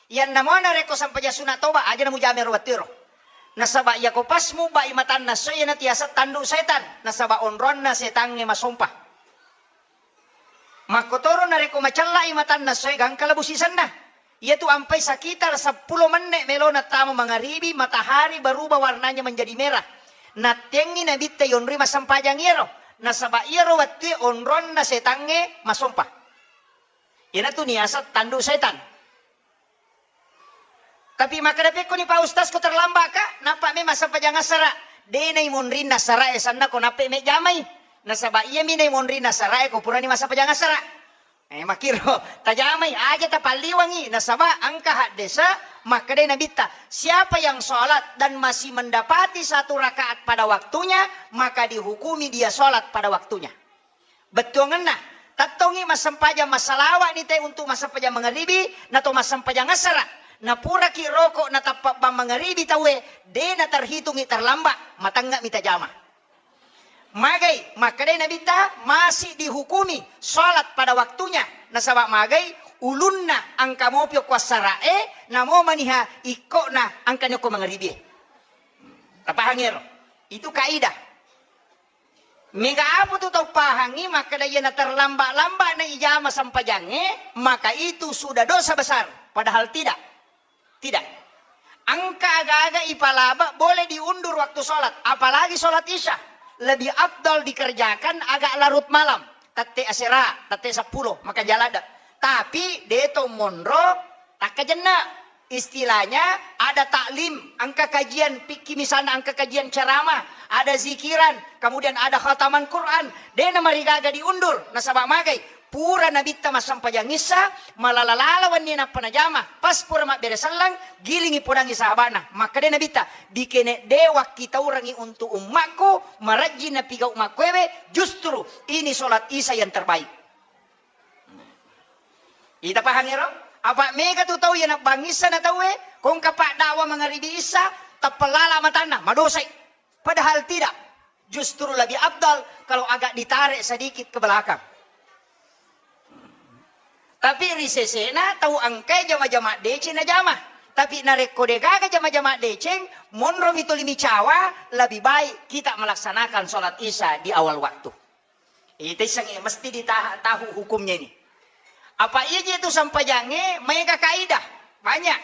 Iyanna mo narekko sempajang sunna toba, aja' namujama ro wettuero. Nasaba iya ko pas mubai matanna soe, iyana tiaseng tandu setan. Nasaba onronna setangnge masompa. Makkotoro nare- ko macella'i matanna soe gangka labu sisenna. Iyatu ampai sekitar seppulo menne' melona tama mangaribi, matahari berubah warnanya menjadi merah. Nattengngi Nabitta yonroi massempajang iyaro. Nasaba iyaro wettue onronna setangnge masompa. Iyanatu niaseng tandu setan. Tapi makkeda pekkoni, "Pak Ustaz, ko terlambat ka, nappa me massempajang assara." De naimonrinna assara e sanna ko nappe mejjamai. Nasaba iyami naimonrinna assara e ko purani massempajang assara. Eh, makkiro tajamai aja tapalliwangi, nasaba engka haddesa makkedai Nabitta, "Siapa yang sholat dan masih mendapati satu rakaat pada waktunya, maka dihukumi dia sholat pada waktunya." Bettuangenna, tettongngi massempajang massalawa'ni te untuk massempajang mangaribi, nato massempajang assara. Napuraki roko natappa bang mangaribi tauwe, de naterhitungi terlambat, matengnga mi tajama. Magai, makkedai Nabitta, masih dihukumi sholat pada waktunya. Nasaba magai, ulunna engka mopi okko assara e, namo maniha ikkona engka ni okko mangaribi e. Tapahangi ero? Itu kaidah. Mega apa tu tau pahangi makkeda iyana terlambat-lambat na ijama sempajangnge, maka itu sudah dosa besar. Padahal tidak. Tidak. Engka aga-aga ipalaba boleh diundur waktu sholat, apalagi sholat isya. Lebih afdal dikerjakan agak larut malam, tette asera, tette seppulo, makan jalada. Tapi deto monro takkajenna. Istilahnya ada taklim, engka kajian fikih misalnya, engka kajian ceramah, ada zikiran, kemudian ada khataman Quran. Dena marigaga diundur, nasaba magai pura nabitta massempajang issa, malala-lala wenni nappa najama, pas pura mabbere selleng, gilingi podangi sahabana. Makkeda nabitta, dikene de wakkitaurangi untuk ummakku, marajji napigau makkuewe, justru ini sholat isya yang terbaik. Ita pahang ero? Apa mega tu tau iya nabbangissa na tauwe, kongka pak dakwa mangaribi issa, tappalala matanna, madosai. Padahal tidak. Justru lebih afdal kalau agak ditarik sedikit ke belakang. Tapi ri sesena tau engkai jama-jama deceng najama. Tapi narekko degaga jama-jama deceng, monromi tuli micawa, lebih baik kita melaksanakan sholat isya di awal waktu. Ita issengnge mesti ditaha-, tahu hukumnya ini. Apa iya je tu sempajangnge maega kaidah, banyak.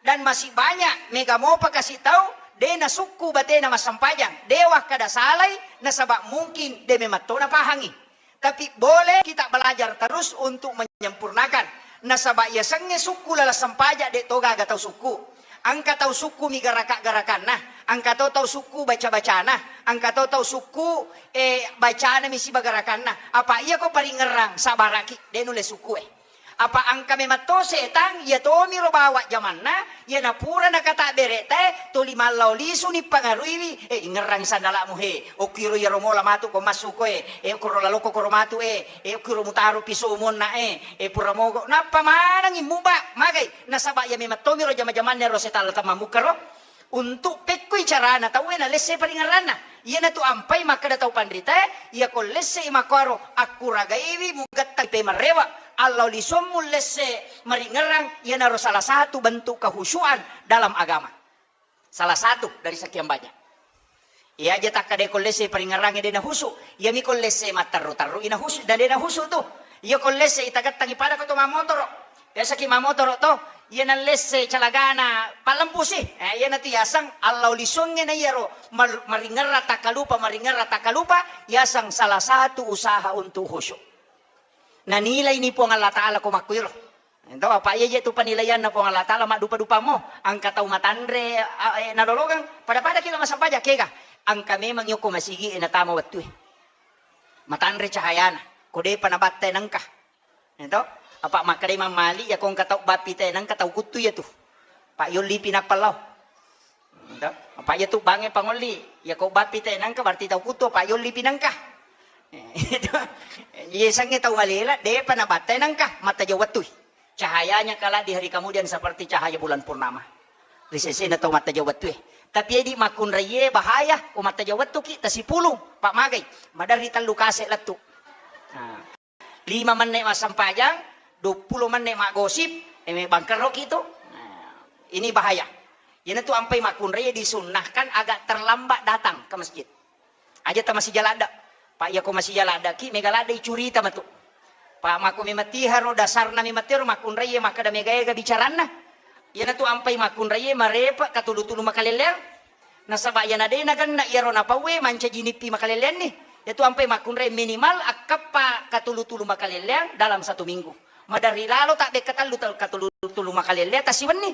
Dan masih banyak mega mopa kasih tahu, de nasukku batena massempajang, de wakkada salai, nasaba mungkin de memang to napahangi. Tapi boleh kita belajar terus untuk menyempurnakan. Nasaba yasengnge sukku lala sempajang de to gaga tau sukku. Engka tau sukku mi garaka-garakanna, engka to tau sukku baca-bacana, engka to tau sukku, eh, bacana mi siba garakanna. Apa iya ko paringerrang sabaraki, de nulle sukku e. Apa engka memang to setang, iya tomiro bawa jamanna, iya napura nakata bereta e, toli mallau lisu ni pangaruiwi, eh, ingerrang sandalamu he, okkiro iyaro mola matu ko massu ko e, eh, okkiro laloko koro matu e, eh, okkiro mutaro piso monna e, eh, pura mogo, nappa manengi muba, magai, nasaba iya memang tomiro jama-jamanna ro setalla tamamukkaro. Untuk pekkoi carana tauwe nalesse paringerranna. Iyanatu ampai makkeda tau panritae, iyako lessei makkuaro akkuragaiwi mugatta pemerrewa, allau lisommu lesse maringerrang, iyanaro salah satu bentuk kehusyuan dalam agama. Salah satu dari sekian banyak. Iya aja takkadai ko lesse paringerrangnge de nahusu. Iyami ko lesse matterru-terru ina husu, na de nahusu tu. Iya ko lesse itagettangi pada ko to mamotoro. Biasaki mamotoro to, iya nallesse calagana pallempusi. Eh, iyanatu yaseng allau lisungnge na iyaro mar-, maringerra takkalupa, maringerra takkalupa, yaseng salah satu usaha untuk khusyuk. Nanilaini Puang Allah Ta'ala ko makkuiro. Ento apa iya je tu penilaianna Puang Allah Ta'ala maddupa-dupamo, engka tau matanre, a, eh, nalolongeng, pada-pada kila massempajang kega. Engka memang yoko masigi e natama wettue. Matanre cahayana, ko depa nabattai nengka. Ento, apa makkedai Imam Malik, ya ko engka tau bappi te, nengka tau kuttu ya tu. Pak yolli pi nappa lao. Ento, apa ya tu bange pangolli, ya ko bappi te nengka berarti tau kuttu, Pak yolli pi nengka. Ento, iya sengnge tau malela, depa nabattai nengka, mattaja wettui. Cahayanya kelak di hari kemudian seperti cahaya bulan purnama. Ri sesena tau mattaja wettue. Tapi edi makkunraie bahaya, ko mattaja wettuki tasipulung, pak magai, maderri tellu kase lettu. Nah. Lima menne massempajang, duappulo menne maggosip, eh, me bangkerroki tu. Nah, ini bahaya. Iyanatu ampai makkunrai disunnahkan agak terlambat datang ke masjid. Aja ta masija ladda. Pak, iya ko masija ladda ki, mega ladda icurita matu. Pa makko memang tiharo dasarna memang tero makkunraie makkeda mega-ega bicaranna. Iyanatu ampai makkunraie marepe katulu-tulu makalelleang. Nasaba iyana de nagenna iyaro napauwe mancaji nippi makalelleanni. Iyatu ampai makkunrai minimal akkeppa katulu-tulu makalelleang dalam satu minggu. Maderri lalo tabbekka tallu ta-, katulu-tulu makalelleang tasiwenni.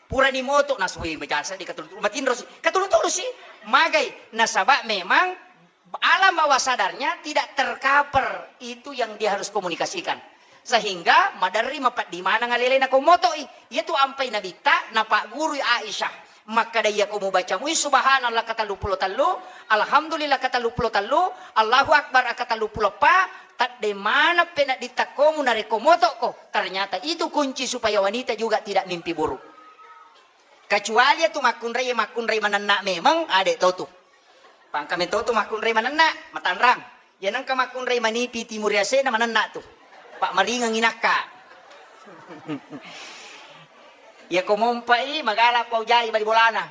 Purani moto nasue majasa di katulu-tulu matinro si. Katulu-tulu si magai nasaba memang alam bawah sadarnya tidak tercover itu yang dia harus komunikasikan. Sehingga maderri mapeddi maneng alelena ko moto'i. Iyatu ampai nabitta napaggurui Aisyah. Makkeda iyako mubaca mui subhanallah katelluppulo tellu, alhamdulillah katelluppulo tellu, Allahu akbar katelluppulo eppa, tedde maneng penedditta komu narekko moto'ko. Ternyata itu kunci supaya wanita juga tidak mimpi buruk. Kecuali iyatu makkunrai, makkunrai manenna memang ade totu. Pangka metotu makkunrai manenna, matanrang. Iya nengka makkunrai manipi timur yasena manenna tu. Pak maringengi nakka. Iya ko mompai magala pau jai bali bolana.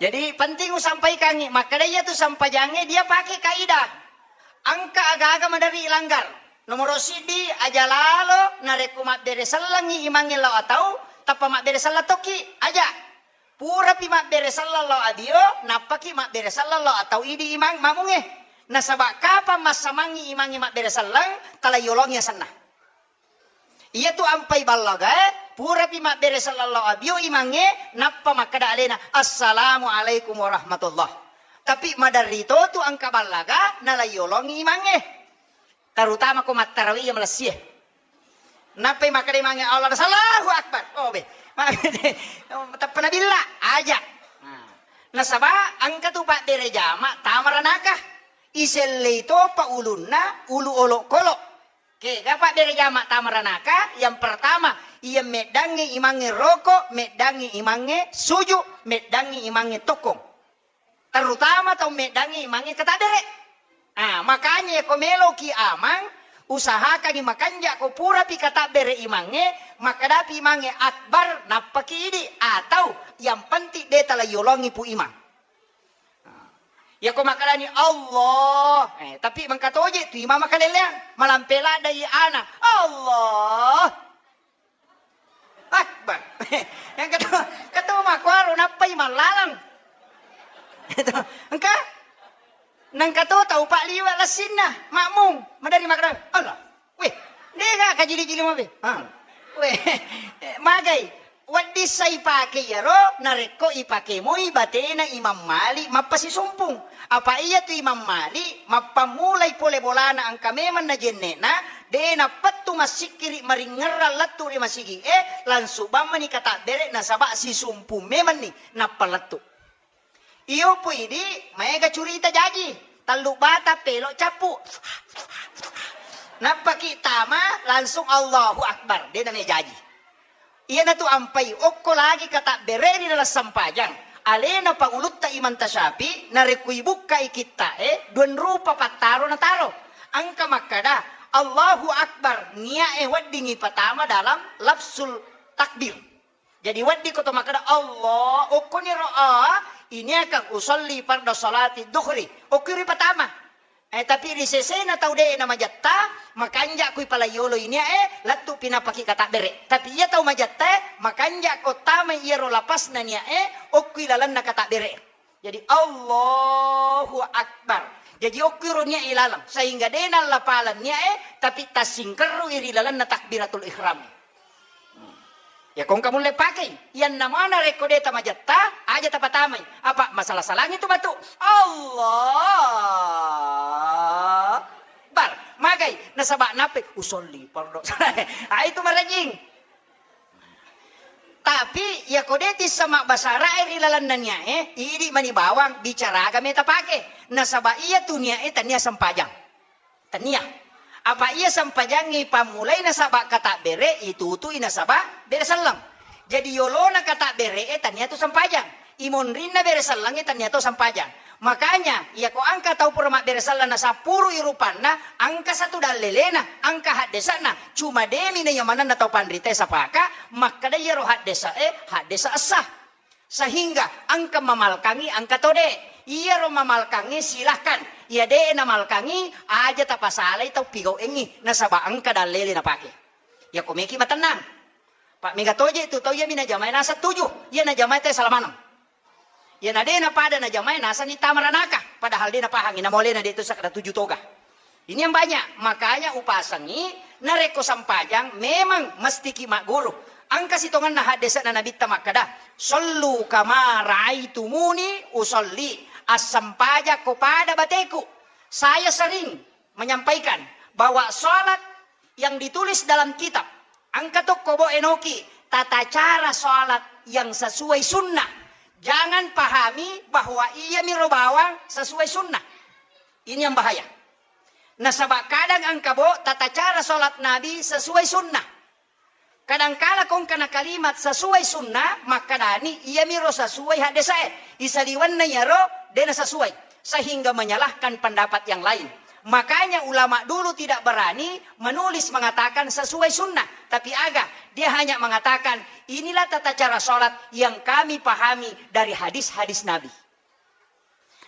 Jadi penting usampaikangi, makkeda iya tu sampajangnge dia pakai kaidah. Engka aga-aga maderri ilanggar. Nomoro siddi, aja lalo narekko mabbere sellengngi imangnge lao atau, tappa mabbere selleng tokki, aja. Purapi mabbere selleng lao abio, nappaki mabbere selleng lao atau idi imang mamungnge. Nasaba kapang massamangngi imangnge mabbere selleng, tala yolongi asenna. Iyatu ampai ballagae, purapi mabbere selleng lao abio imangnge, nappa makkeda alena, "Assalamualaikum warahmatullah." Tapi maderri totu engka ballaga, nala yolongi imangnge. Terutama ko mattarawih iya malessie. Nappai makkeda imangnge Allah, Allahu Akbar. Oh, be. Teppa nabilla, aja. Nah. Nasaba engka tu pabbere jama tama ranaka. Isellei topa ulunna, ulu olokolo. Kega pabbere jama tama ranaka, yang pertama, iya meddangngi imangnge roko, meddangngi imangnge suju, meddangngi imangnge tokkong. Terutama tau meddangngi imangnge katabbere. Ah, makanya ko meloki amang, usahakangi makanja ko purapi katabbere imangnge, makkadapi imangnge akbar, nappaki idi, atau yang penting de tala yolongi pu imang. Iya ko makkalani Allah, eh, tapi mengkatoje tu imang makaleleang, malampe ladai ana, Allah. Akbar. Yang ketua, ketua makkuaro nappai mallalang. Itu, engka? Nang ketua tau pak liwa lessinna, makmum, madari makkada, Allah. Weh, dega kajili-jili mabe. Ha. Weh, magai. Wedding sa ipake iyaro, narekko ipake moi batena Imam Malik mappasisumpung. Apa iya tu Imam Malik, mappammulai pole bolana engka memang najenne'na, de nappettu massikkiri maringngerrang lettu ri masigi e, langsung bammani katabbere nasaba sisumpung memanni nappa lettu. Iyo pu idi maega curita jaji, tellu bata pelo cappu. Nappaki tama langsung Allahu Akbar, de name jaji. Iyanatu ampai okko lagi katabbere ri dalam sempajang. Alena pangulutta Imam Tasyafi, narekko ibukkai kitta e, dua rupa pattaro nataro. Engka makkada, Allahu Akbar, nia e weddingi patama dalam lafzul takbir. Jadi wedding ko to makkeda, Allah, okkoniro a, ini akan usolli farda salati duhri. Okko ripatama. Eh, tapi ri sesena tau de na majatta, makanja kui pala yolo ini e, lettu pinapaki katabbere. Tapi iya tau majatta e, makanja ko tama iyaro lapasna nia e, okkui lalenna katabbere. Jadi Allahu Akbar. Jadi okkui ro nia e laleng, sehingga de na lapaleng nia e, tapi tassingkerru iri lalenna takbiratul ihram. Ya kongka mulle pakei, iyanna mana rekko de tamajatta, aja tapatamai. Apa masalah-salangi tu matu. Allah Akbar. Magai, nasaba nape usolli fardu. Ah, itu marajing. Tapi ya ko de tissa mabbasara e ri lalenna nia e, idi mani bawang bicara aga meta pake. Nasaba iya tu nia e tania sempajang. Tania. Apa iya sempajangngi pammulai nasaba katabbere, itutui nasaba bere selleng. Jadi yolona katabbere e tania tu sempajang. Imonrinna bere sellengnge tania tu sempajang. Makanya, iya ko angka tau pura mabbere selleng nasappurui rupanna, angka satu dallelena, angka haddesana, cuma demi na iya manenna tau panrita e sapaka, makkada iyaro haddesa e, haddesa essa. Sehingga engka mamalkangi, engka tode. Iyaro mamalkangnge silahkan, iya de' namalkangngi aja tapasalai tau pigau'engngi nasaba engka dallele napake. Iya ko meki matennang. Pak mega toje tu tau iyami najamae naseng tuju, iya najamae te sala maneng. Iya na de' napada najamae nasenni tama ranaka, padahal de' napahangi namolena de' tu sakkeda tuju toga. Ini yang banyak, makanya upasengi narekko sempajang memang mestiki magguru. Engka sitongenna haddese'na Nabitta makkeda, "Sallu kama raaitumuni usalli." Assempajang ko pada bateku. Saya sering menyampaikan bahwa salat yang ditulis dalam kitab, engka tokko bo enoki tata cara salat yang sesuai sunnah. Jangan pahami bahwa iyami ro bawang sesuai sunnah. Ini yang bahaya. Nasaba kadang engka bo tata cara salat Nabi sesuai sunnah. Kadangkala kongkana kalimat sesuai sunnah, makkadani iyamiro sesuai haddesae. Isaliwenna iyaro de' nasesuai, sehingga menyalahkan pendapat yang lain. Makanya ulama dulu tidak berani menulis mengatakan sesuai sunnah. Tapi aga, dia hanya mengatakan, "Inilah tata cara salat yang kami pahami dari hadis-hadis Nabi."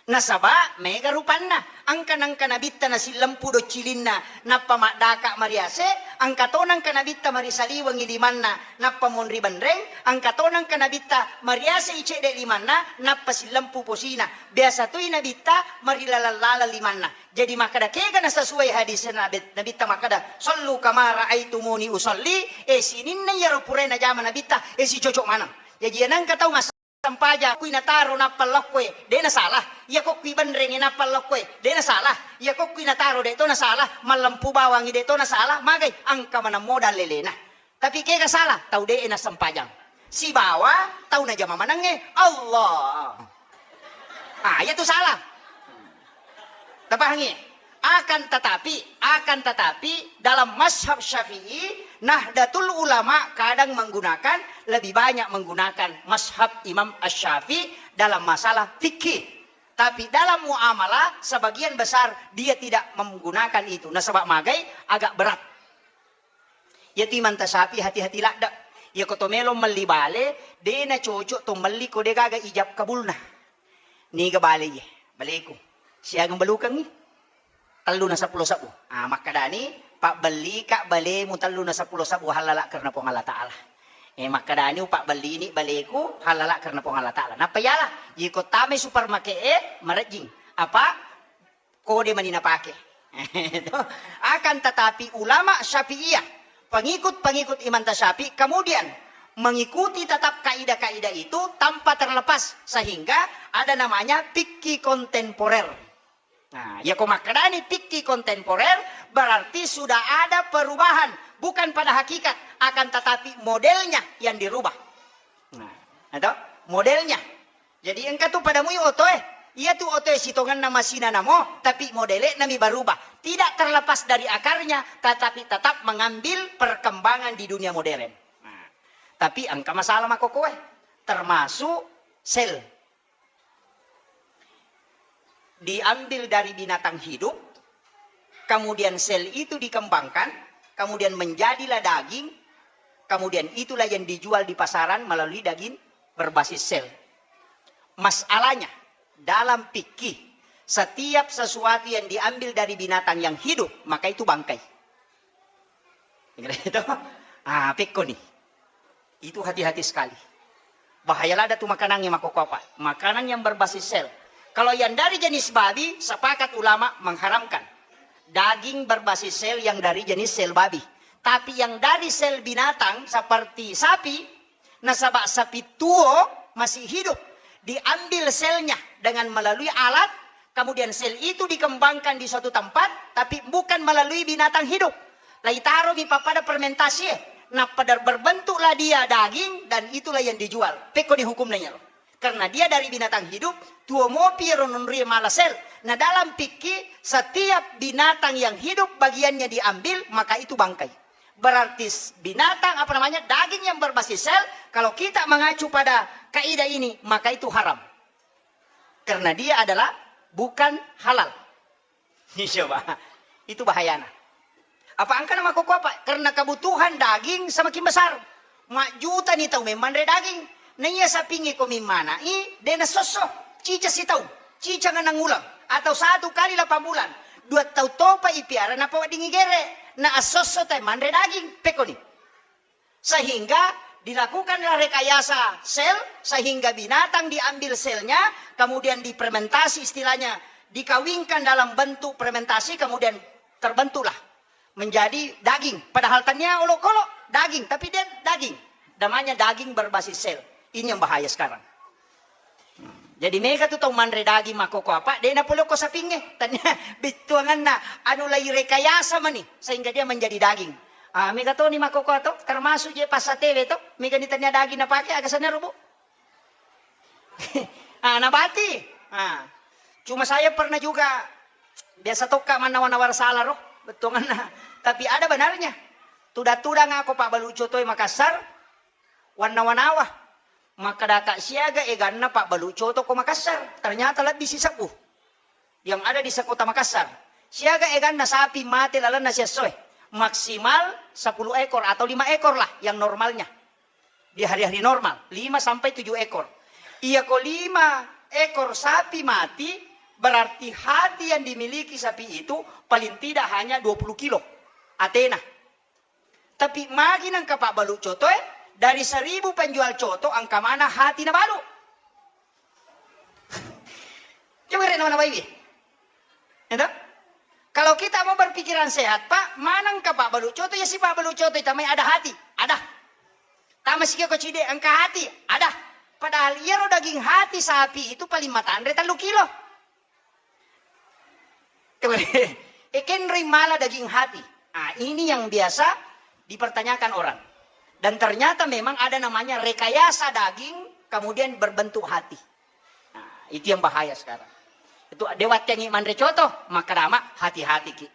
Nasaba mega rupanna, engka nengka Nabitta nasillempu doccilinna, nappa maddaka mariase, engka to nengka Nabitta marisaliwengi limanna, nappa monri benreng, engka to nengka Nabitta mariase i cedde limanna, nappa sillempu posina. Biasa toi Nabitta marilaleng-laleng limanna. Jadi makkeda kega nasesuai hadis Nabi, Nabitta makkeda, "Sallu kama raaitumuni usalli," eh, sininna iyaro purae najama Nabitta, eh, sicocok maneng. Jaji iya nengka tau mas- Sempajang kui nataro nappa lokkoe, de' nasalah. Iya ko kui benrenge nappa lokkoe, de' nasalah. Iya ko kui nataro de' to nasalah. Mallempu bawangi de' to nasalah. Magai engka maneng modal lelena. Tapi kega salah, tau de' nassempajang. Sibawa tau najama manengnge Allah. Ah, iya tu salah. Tapahangi? Akan tetapi, akan tetapi dalam mazhab Syafi'i, Nahdlatul Ulama kadang menggunakan, lebih banyak menggunakan mazhab Imam Asy-Syafi'i dalam masalah fikih. Tapi dalam muamalah sebagian besar dia tidak menggunakan itu. Nasaba magai agak berat. Iyatu Imanta Syafi'i hati-hati ladde. Iya ko to melo melli bale, de' nacocok to melli ko de' gaga ijab kabulna. Niga bale iye? Baleku. Siagang balukengngi? Tellu na seppulo sebbu. Ah, makkadani, "Pabbellika balemu tellu na seppulo sebbu hallala karena Puang Allah Ta'ala." Eh, makkadani, "Upabbellini baleku hallala karena Puang Allah Ta'ala." Nappa yala, iko tamai supermarket e, marejjing. Apa? Kode mani napake. Akan tetapi ulama Syafi'iyah, pengikut-pengikut Imam Syafi'i kemudian mengikuti tetap kaidah-kaidah itu tanpa terlepas, sehingga ada namanya fikih kontemporer. Nah, ya ko makkedani fikih kontemporer berarti sudah ada perubahan, bukan pada hakikat, akan tetapi modelnya yang dirubah. Nah, itu modelnya. Jadi engka tu pada mui otoe. Iya tu otoe sitongenna masina namo, tapi modele nami barubah. Tidak terlepas dari akarnya, tetapi tetap mengambil perkembangan di dunia modern. Nah, tapi engka masalah makokoe, termasuk sel. Diambil dari binatang hidup, kemudian sel itu dikembangkan, kemudian menjadilah daging, kemudian itulah yang dijual di pasaran melalui daging berbasis sel. Masalahnya, dalam fikih, setiap sesuatu yang diambil dari binatang yang hidup, maka itu bangkai. Itu, ah, pekko nih. Itu hati-hati sekali. Bahaya lada tu makanan yang makoko apa? Makanan yang berbasis sel. Kalau yang dari jenis babi, sepakat ulama mengharamkan. Daging berbasis sel yang dari jenis sel babi. Tapi yang dari sel binatang seperti sapi, nasaba sapi tuo masih hidup, diambil selnya dengan melalui alat, kemudian sel itu dikembangkan di suatu tempat, tapi bukan melalui binatang hidup. Laitaromi pappada fermentasi, nappa berbentuklah dia daging dan itulah yang dijual. Pekko ni hukumnya, ya. Karena dia dari binatang hidup, tuo mopi ro nonri mala sel. Nah, dalam fikih, setiap binatang yang hidup bagiannya diambil, maka itu bangkai. Berarti binatang, apa namanya, daging yang berbasis sel, kalau kita mengacu pada kaidah ini, maka itu haram. Karena dia adalah bukan halal. Coba. Itu bahayana. Apa engka nama koko apa? Karena kebutuhan daging semakin besar. Majjuta ni tau memang re daging. Naiya sapingi ko mimmana i, dena sosso. Cica si tau. Cicang enam bulan atau satu kali delapan bulan, dua taung topa ipiara napaweddingi gere, na esso-esso tae manre daging, pekkoni. Sehingga dilakukanlah rekayasa sel, sehingga binatang diambil selnya, kemudian difermentasi, istilahnya dikawinkan dalam bentuk fermentasi, kemudian terbentuklah menjadi daging. Padahal tania olokolo daging, tapi dia daging. Namanya daging berbasis sel. Ini yang bahaya sekarang. Jadi mega tu tau manre daging makkoko apa, de napole ko sapingnge. Tania bittuanganna anu lai rekayasa mani sehingga dia menjadi daging. Ah, mega toni makkoko to, termasuk je passatewe to, mega ni tania daging napake, aga sanna rubu. Ah, nabati. Ah. Cuma saya pernah juga, biasa tokka mannawa-nawa sala ro, bettuanganna. Tapi ada benarnya. Tudang-tudang ako pabbalu cotoe Makassar, wannawa-nawa. Makkedaka siaga eganna pabbalu coto ko Makassar. Ternyata lebih sisebbu yang ada di sekota Makassar. Siaga eganna sapi mate lalenna siessoe. Maksimal sepuluh ekor atau lima ekor lah yang normalnya. Di hari-hari normal, lima sampai tujuh ekor. Iya ko lima ekor sapi mati, berarti hati yang dimiliki sapi itu paling tidak hanya dua puluh kilo. Atena. Tapi magi nangka pabbalu coto e, dari seribu penjual coto angka mana hati nabalu. Coba rek nama-nama ini. Ya toh? Kalau kita mau berpikiran sehat, Pak, maneng ka pabbalu coto, ya si pabbalu coto itamai ada hati, ada. Tama sikio ko cide engka hati, ada. Padahal iyaro daging hati sapi itu paling matanre tellu kilo. Coba deh. Ekenroi mala daging hati. Nah, ini yang biasa dipertanyakan orang. Dan ternyata memang ada namanya rekayasa daging, kemudian berbentuk hati. Nah, itu yang bahaya sekarang. Itu dewat yang manre coto, maka dama hati-hati ki.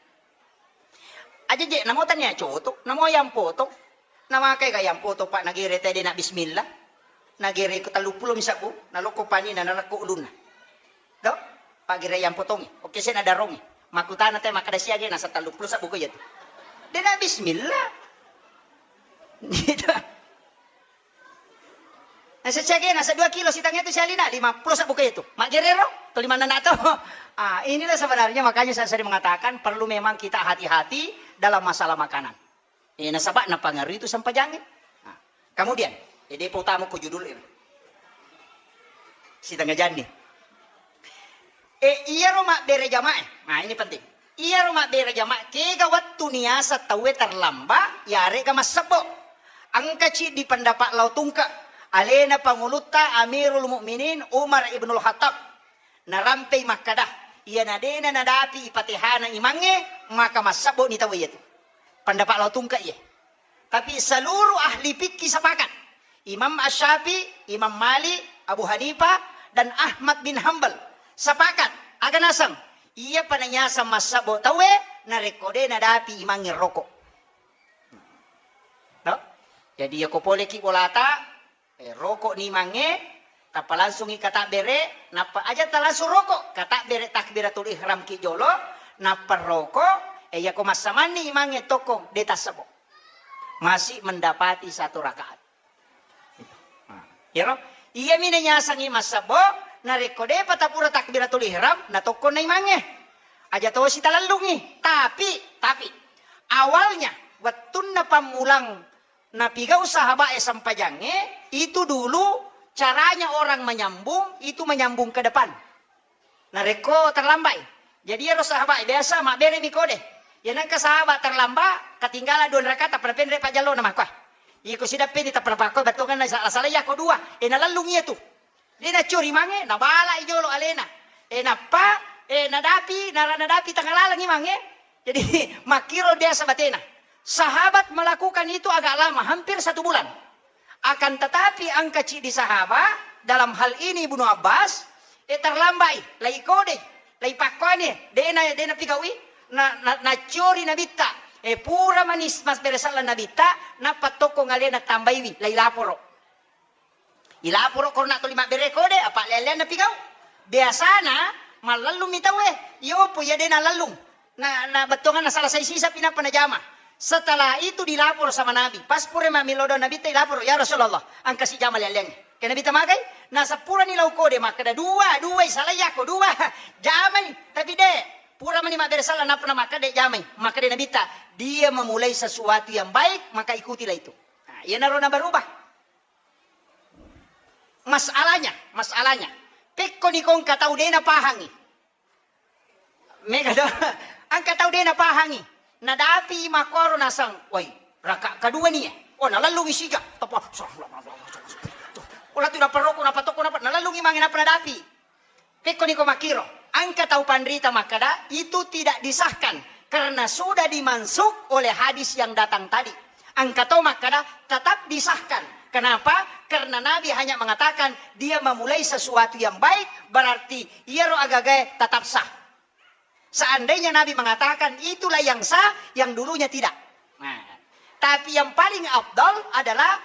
Aja je, namo tania coto, namo yang potong. Namakai ga yang potong, Pak, nagere tede na bismillah. Nagere ko tellu puluh misabbu, naloko pani na narekko ulunna. Do? Pagere yang potongi. Oke, saya nadarongi. Makutana te makkada siage nasa tellu puluh sabbu ko iya tu. De na bismillah. Gitu. Nasa siage nasa dua kilo sitang itu sialina lima puluh sabbu ko iya tu. Magerero, to lima nana to. Ah, inilah sebenarnya makanya saya sering mengatakan perlu memang kita hati-hati dalam masalah makanan. Eh, nasaba napangaruhi itu sempajangnge. Nah, kemudian, eh, depa utama ko judul ini. Sitengah jani. Eh, iyaro mabbere jamaah. Nah, ini penting. Iyaro mabbere jamaah, kega wettu niasa tauwe terlambat, yarega massebbo. Engka ciddi pendapat lao tungke. Alena pangulutta Amirul Mukminin Umar ibnul Khattab. Narampei makkada, iyana dena nadapi ipatehana imangnge, maka massebbo ni tau iyatu. Pendapat lao tungke iye. Tapi seluruh ahli fikih sepakat. Imam Asy-Syafi'i, Imam Malik, Abu Hanifah, dan Ahmad bin Hambal sepakat. Aga naseng, iya pananyaseng massebbo tauwe narekko de nadapi imangnge rokok. No? Jadi yako poleki bolata, Eh, rokok ni mange, tappa langsungi katabbere, nappa aja talangsung rokok, katabbere takbiratul ihram ki jolo, nappa rokok, eh, yako massamanni imangnge tokko, de tassebo. Masih mendapati satu rakaat. Nah, iyaro, iyami nanyasangi massebo, narekko depa tapura takbiratul ihram, na tokko na imangnge. Aja tosi talellungi. Tapi, tapi, awalnya, wettunna pammulang napigau sahabat e sempajangnge, itu dulu caranya orang menyambung, itu menyambung ke depan. Narekko terlambat. Jadi iyaro sahabat e biasa mabbere mi kode. Ya nengka sahabat terlambat, ketinggalan dua rakaat, tappa napenre pajjallo na makkuah. Iko sidappe ni tappa napakko bettuanna sala-sala iya ko dua. E nalellung iya tu. De naccuri mange, nabala i jolo alena. E nappa, e nadapi, nara nadapi tengah laleng i mange. Jadi, makkiro biasa batena. Sahabat melakukan itu agak lama, hampir satu bulan. Akan tetapi, engka ciddi sahabat, dalam hal ini Ibnu Abbas, eh, terlambai, lai kode, lai pakkone, dena, dena pigaui, na, na, nacori nabitta, eh, pura manis mas beresallan nabitta, nappa tokko ngalena tambaiwi, lai laporo. Ilaporo korona tuli mabbere kode, apa lelean napigau. Biasana mallallung mi tauwe. Iyo po iya de nalallung. Na, na bettuanganna salah sai sisa pi nappa najama. Setelah itu dilapor sama Nabi. Pas pura mammelo doang Nabitta, dilapor, "Ya Rasulullah, engka sijama lealliangnge." Ke Nabitta magai, naseng purani lao kode makkeda, "Dua, dua, salai yako dua." Jamai, tapi de, pura mani mabbere sallang nappa namakkeda de jamai. Makkeda Nabitta, "Dia memulai sesuatu yang baik, maka ikutilah itu." Nah, iyanaro nabarubah. Masalahnya, masalahnya, pekkoni ko engka tau de napahangi. Mega do, engka tau de napahangi. Nadapi makkoro naseng, "Woi, raka kedua ni ya." Oh, nalellungi sija. Tapa, "Wala tu naparoko, napatoko, napa," nalellungi mange napa nadapi. Pekkoni ko makkiro, engka tau panrita makkeda, "Itu tidak disahkan karena sudah dimansukh oleh hadis yang datang tadi." Engka tau makkeda, "Tetap disahkan." Kenapa? Karena Nabi hanya mengatakan dia memulai sesuatu yang baik, berarti iyaro agagae tetap sah. Seandainya Nabi mengatakan itulah yang sah, yang dulunya tidak. Nah, tapi yang paling afdal adalah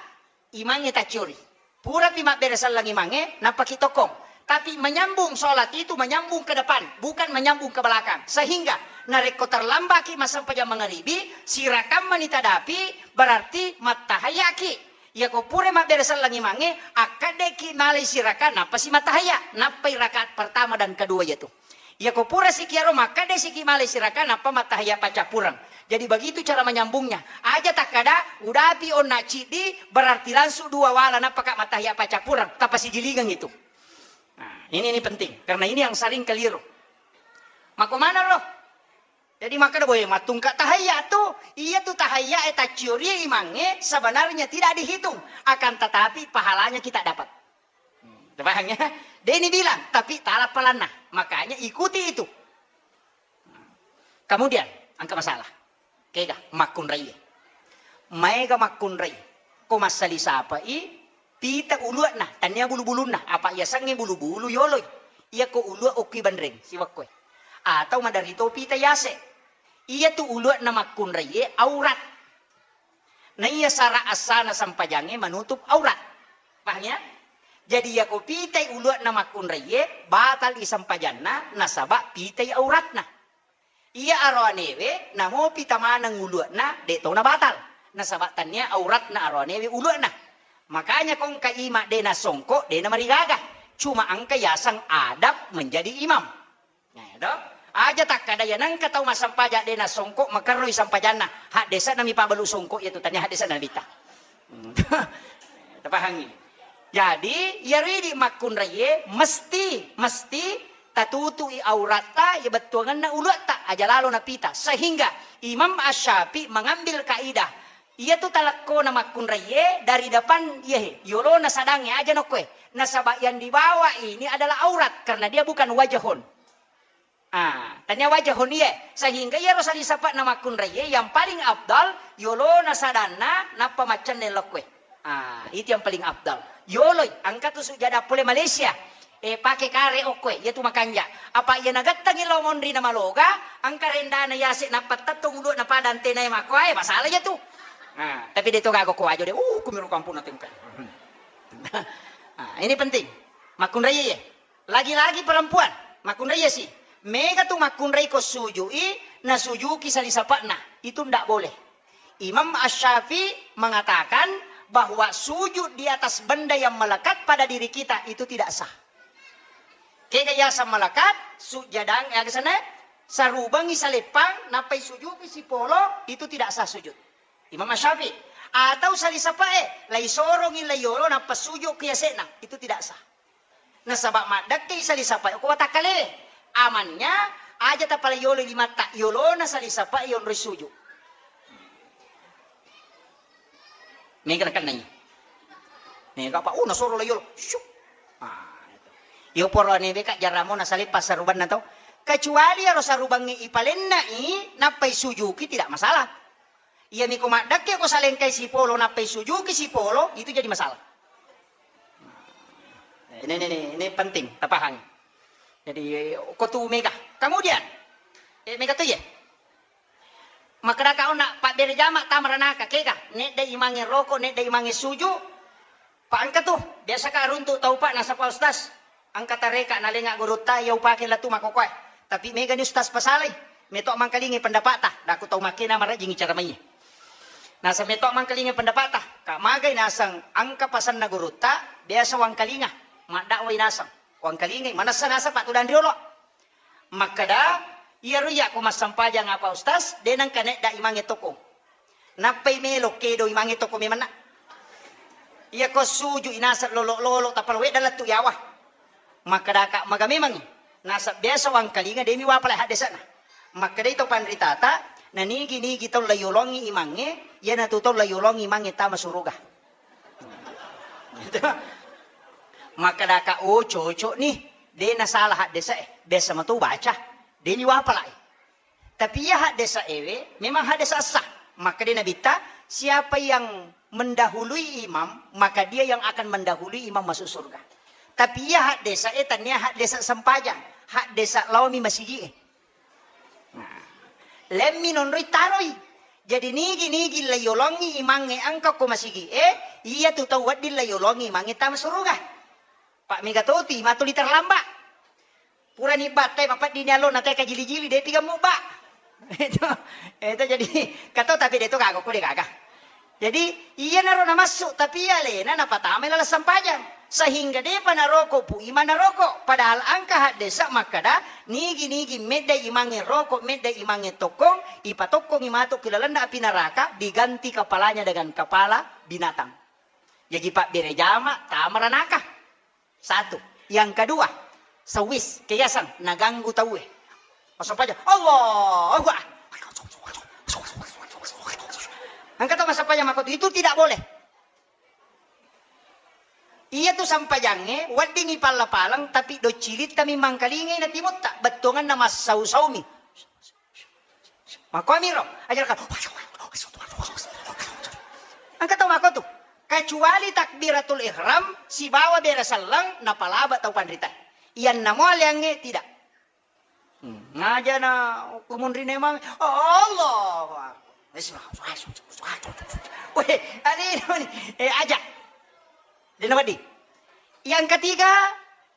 imangnge tacciori. Purapi mabbere selleng imangnge, nappaki tokkong. Tapi menyambung sholat itu menyambung ke depan, bukan menyambung ke belakang. Sehingga narekko terlambaki massempajang mangaribi, sirakang mani tadapi, berarti mattahayaki. Iyako pura mabbere selleng imangnge, akkaddeki malai sirakang, nappa si mattahaya, nappai rakaat pertama dan kedua yatu. Iyako pura sikiaro makkeda siki malai sirakang nappa mattahaya paccappureng. Jadi begitu cara menyambungnya. Aja takkada udapi onna ciddi berarti langsung dua wala nappaka mattahaya paccappureng. Tapasijilingang itu. Nah, ini ini penting karena ini yang sering keliru. Mako mana lo? Jadi makkeda boy mattungka tahayya tu, iya tu tahayya e tacciori imangnge sebenarnya tidak dihitung, akan tetapi pahalanya kita dapat. Paham ya? Deni bilang, tapi tala palanna. Makanya ikuti itu. Kemudian, engka masalah. Kega, makkunrai. Maega makkunrai. Ko massali sapai, pita uluakna, tania bulu-bulunna. Apa yasengnge bulu-bulu yoloi. Iya ko uluak okki banreng, siwakkoe. Atau madarito pita yase. Iya tu uluakna makkunrai, aurat. Naiya sara assana sempajangnge menutup aurat. Paham ya? Jadi yako pitai uluakna makkunraiye, batal i sempajanna nasaba pitai auratna. Iya aroanewe, namopi tamaneng uluakna, de to nabatal. Nasaba tania auratna aroanewe uluakna. Makanya kongka ima de nasongko, de namarigaga. Cuma engka yaseng adab menjadi imam. Nah, do? Aja takkada ya nengka tau massempajang de nasongko makerroi sempajanna. Haddese'na mi pabalu songko iya tu tania haddese'na Nabitta. Hmm. Tapahangi. Jadi, iyaro idi makkunraiye mesti, mesti tatutui auratta, iya bettuangenna uluatta, aja lalo napita. Sehingga Imam Asy-Syafi'i mengambil kaidah, iya tu talekkona makkunraiye dari depan, iyahe, yolona sadangnge aja nokkoe. Nasaba yang dibawa ini adalah aurat, karena dia bukan wajahun. Ah, tania wajahun iye. Sehingga iyaro sali sapa'na makkunraiye yang paling afdal yolona sadanna nappa maccenne lokkoe. Ah, itu yang paling afdal. Yoloi, engka tu sujada pole Malaysia. Eh, pake kare okkoe, iya tu makanja. Apa iya nagettengi lo monri na maloga, engka rendana yase nappa tettong ulu na pada antenae makkoe, masalah iya tu. Ah, tapi de to gaga ko ajo de. Uh, kumiro kampung na tengkai. Ah, ini penting. Makkunraiye. Lagi-lagi perempuan, makkunraiye si. Mega tu makkunrai ko sujui, nasujuki sali sapa'na. Itu ndak boleh. Imam Asy-Syafi'i mengatakan bahwa sujud di atas benda yang melekat pada diri kita itu tidak sah. Kega yaseng melekat, sujadang, ya kesana, sarubangi saleppang, nappai sujuki sipolo, itu tidak sah sujud. Imam Asy-Syafi'i. Atau sali sapa'e, lai sorongi lai yolo, nappa sujuki yase'na, itu tidak sah. Nasaba maddekkei sali sapae ko watakkalewe. Amannya aja tapala yolo limatta, yolona sali sapae yonroi suju. Mega nakennai. Mega apa? Oh, nasoro la yolo. Syuk. Ah, itu. Yo poro newe ka jaramo nasale passarubanna to. Kecuali aro sarubangnge ipalennai nappai sujuki tidak masalah. Iyami ko maddekke ko salengkai sipolo nappai sujuki sipolo, itu jadi masalah. Ini, ini, ini, ini penting tapahangi. Jadi ko tu mega. Kemudian, eh, mega tu ya. Makkedaka onna pabbere jama tama ranaka kega, nedda imange roko, nedda imange suju. Pa engka tu, biasa ka runtu tau pa nasaba ustaz. Engka tareka nalenga gurutta iya upake latu makokoe. Tapi mega ni ustaz pasalai. Meto mangkalingi pendapata. Daku tau makkena marajingi cara maiye. Naseng metto mangkalinga pendapata, ka magai naseng engka pasenna gurutta, biasa wangkalinga, maddakwai naseng, wangkalingai, manessa naseng patudang riolo. Makkeda, iyaro iyakko massempajang apa ustaz, de nengka nedda imangnge tokko. Nappai melo kedo imangnge tokko memenna. Iyako suju inaseng lolo-lolo tappa wedda lettu yawa. Makkedaka maga memangngi. Naseng biasa wangkalinga demi wapala haddese'na. Makkedai to panritata, nanigi-nigi tau layolongi imangnge, iyanatu tau layolongi imangnge tama suruga. Makkedaka, oh cocok nih, de nasalah haddese'e, biasa matu baca, demi wapalai. Tapi iya haddesa ewe memang haddesa sah. Maka dia Nabitta, siapa yang mendahului imam, maka dia yang akan mendahului imam masuk surga. Tapi iya haddesa e tania haddesa sempajang, haddesa laomi masigi e. Nah, lemmi nonroi taroi. Jadi nigi-nigi layolongi imangnge engka ko masigi e, iya tu tau wedding layolongi imangnge tama suruga. Pak mega toti, matuli terlambat. Purani battai mapeddini allo na teka jili-jili, depi gemmu ba. Itu, itu jadi kato tapi de to gaga, ko de gaga. Jadi iyanaro namassu, tapi alena napatama laleng sempajang. Sehingga depa naroko pu imang naroko. Padahal engka haddesa makkada, nigi-nigi medda imangnge roko, medda imangnge tokkong, ipatokkongi matu ki lalenna api neraka, diganti kepalanya dengan kepala binatang. Jaji pabbere jama tama ranaka. Satu. Yang kedua, sewis, keyasan, naganggu tauwe. Masampaja, Allahu Akbar. Engka to masampaja makotu, itu tidak boleh. Iya tu sampajangnge, weddingi palla-palang, tapi doccilitta mi mangkalingai na timutta, bettuanganna massau-saumi. Makkuamiro, aja kan. Engka tau makko tu. Kecuali takbiratul ihram sibawa bere selleng napalaba tau panrita. Iyanna mo aleangnge tidak. Hmm, ngaja na kumunrine mang. Allahu Akbar. Weh, ade ni. Eh, aja. Dena wedding. Yang ketiga,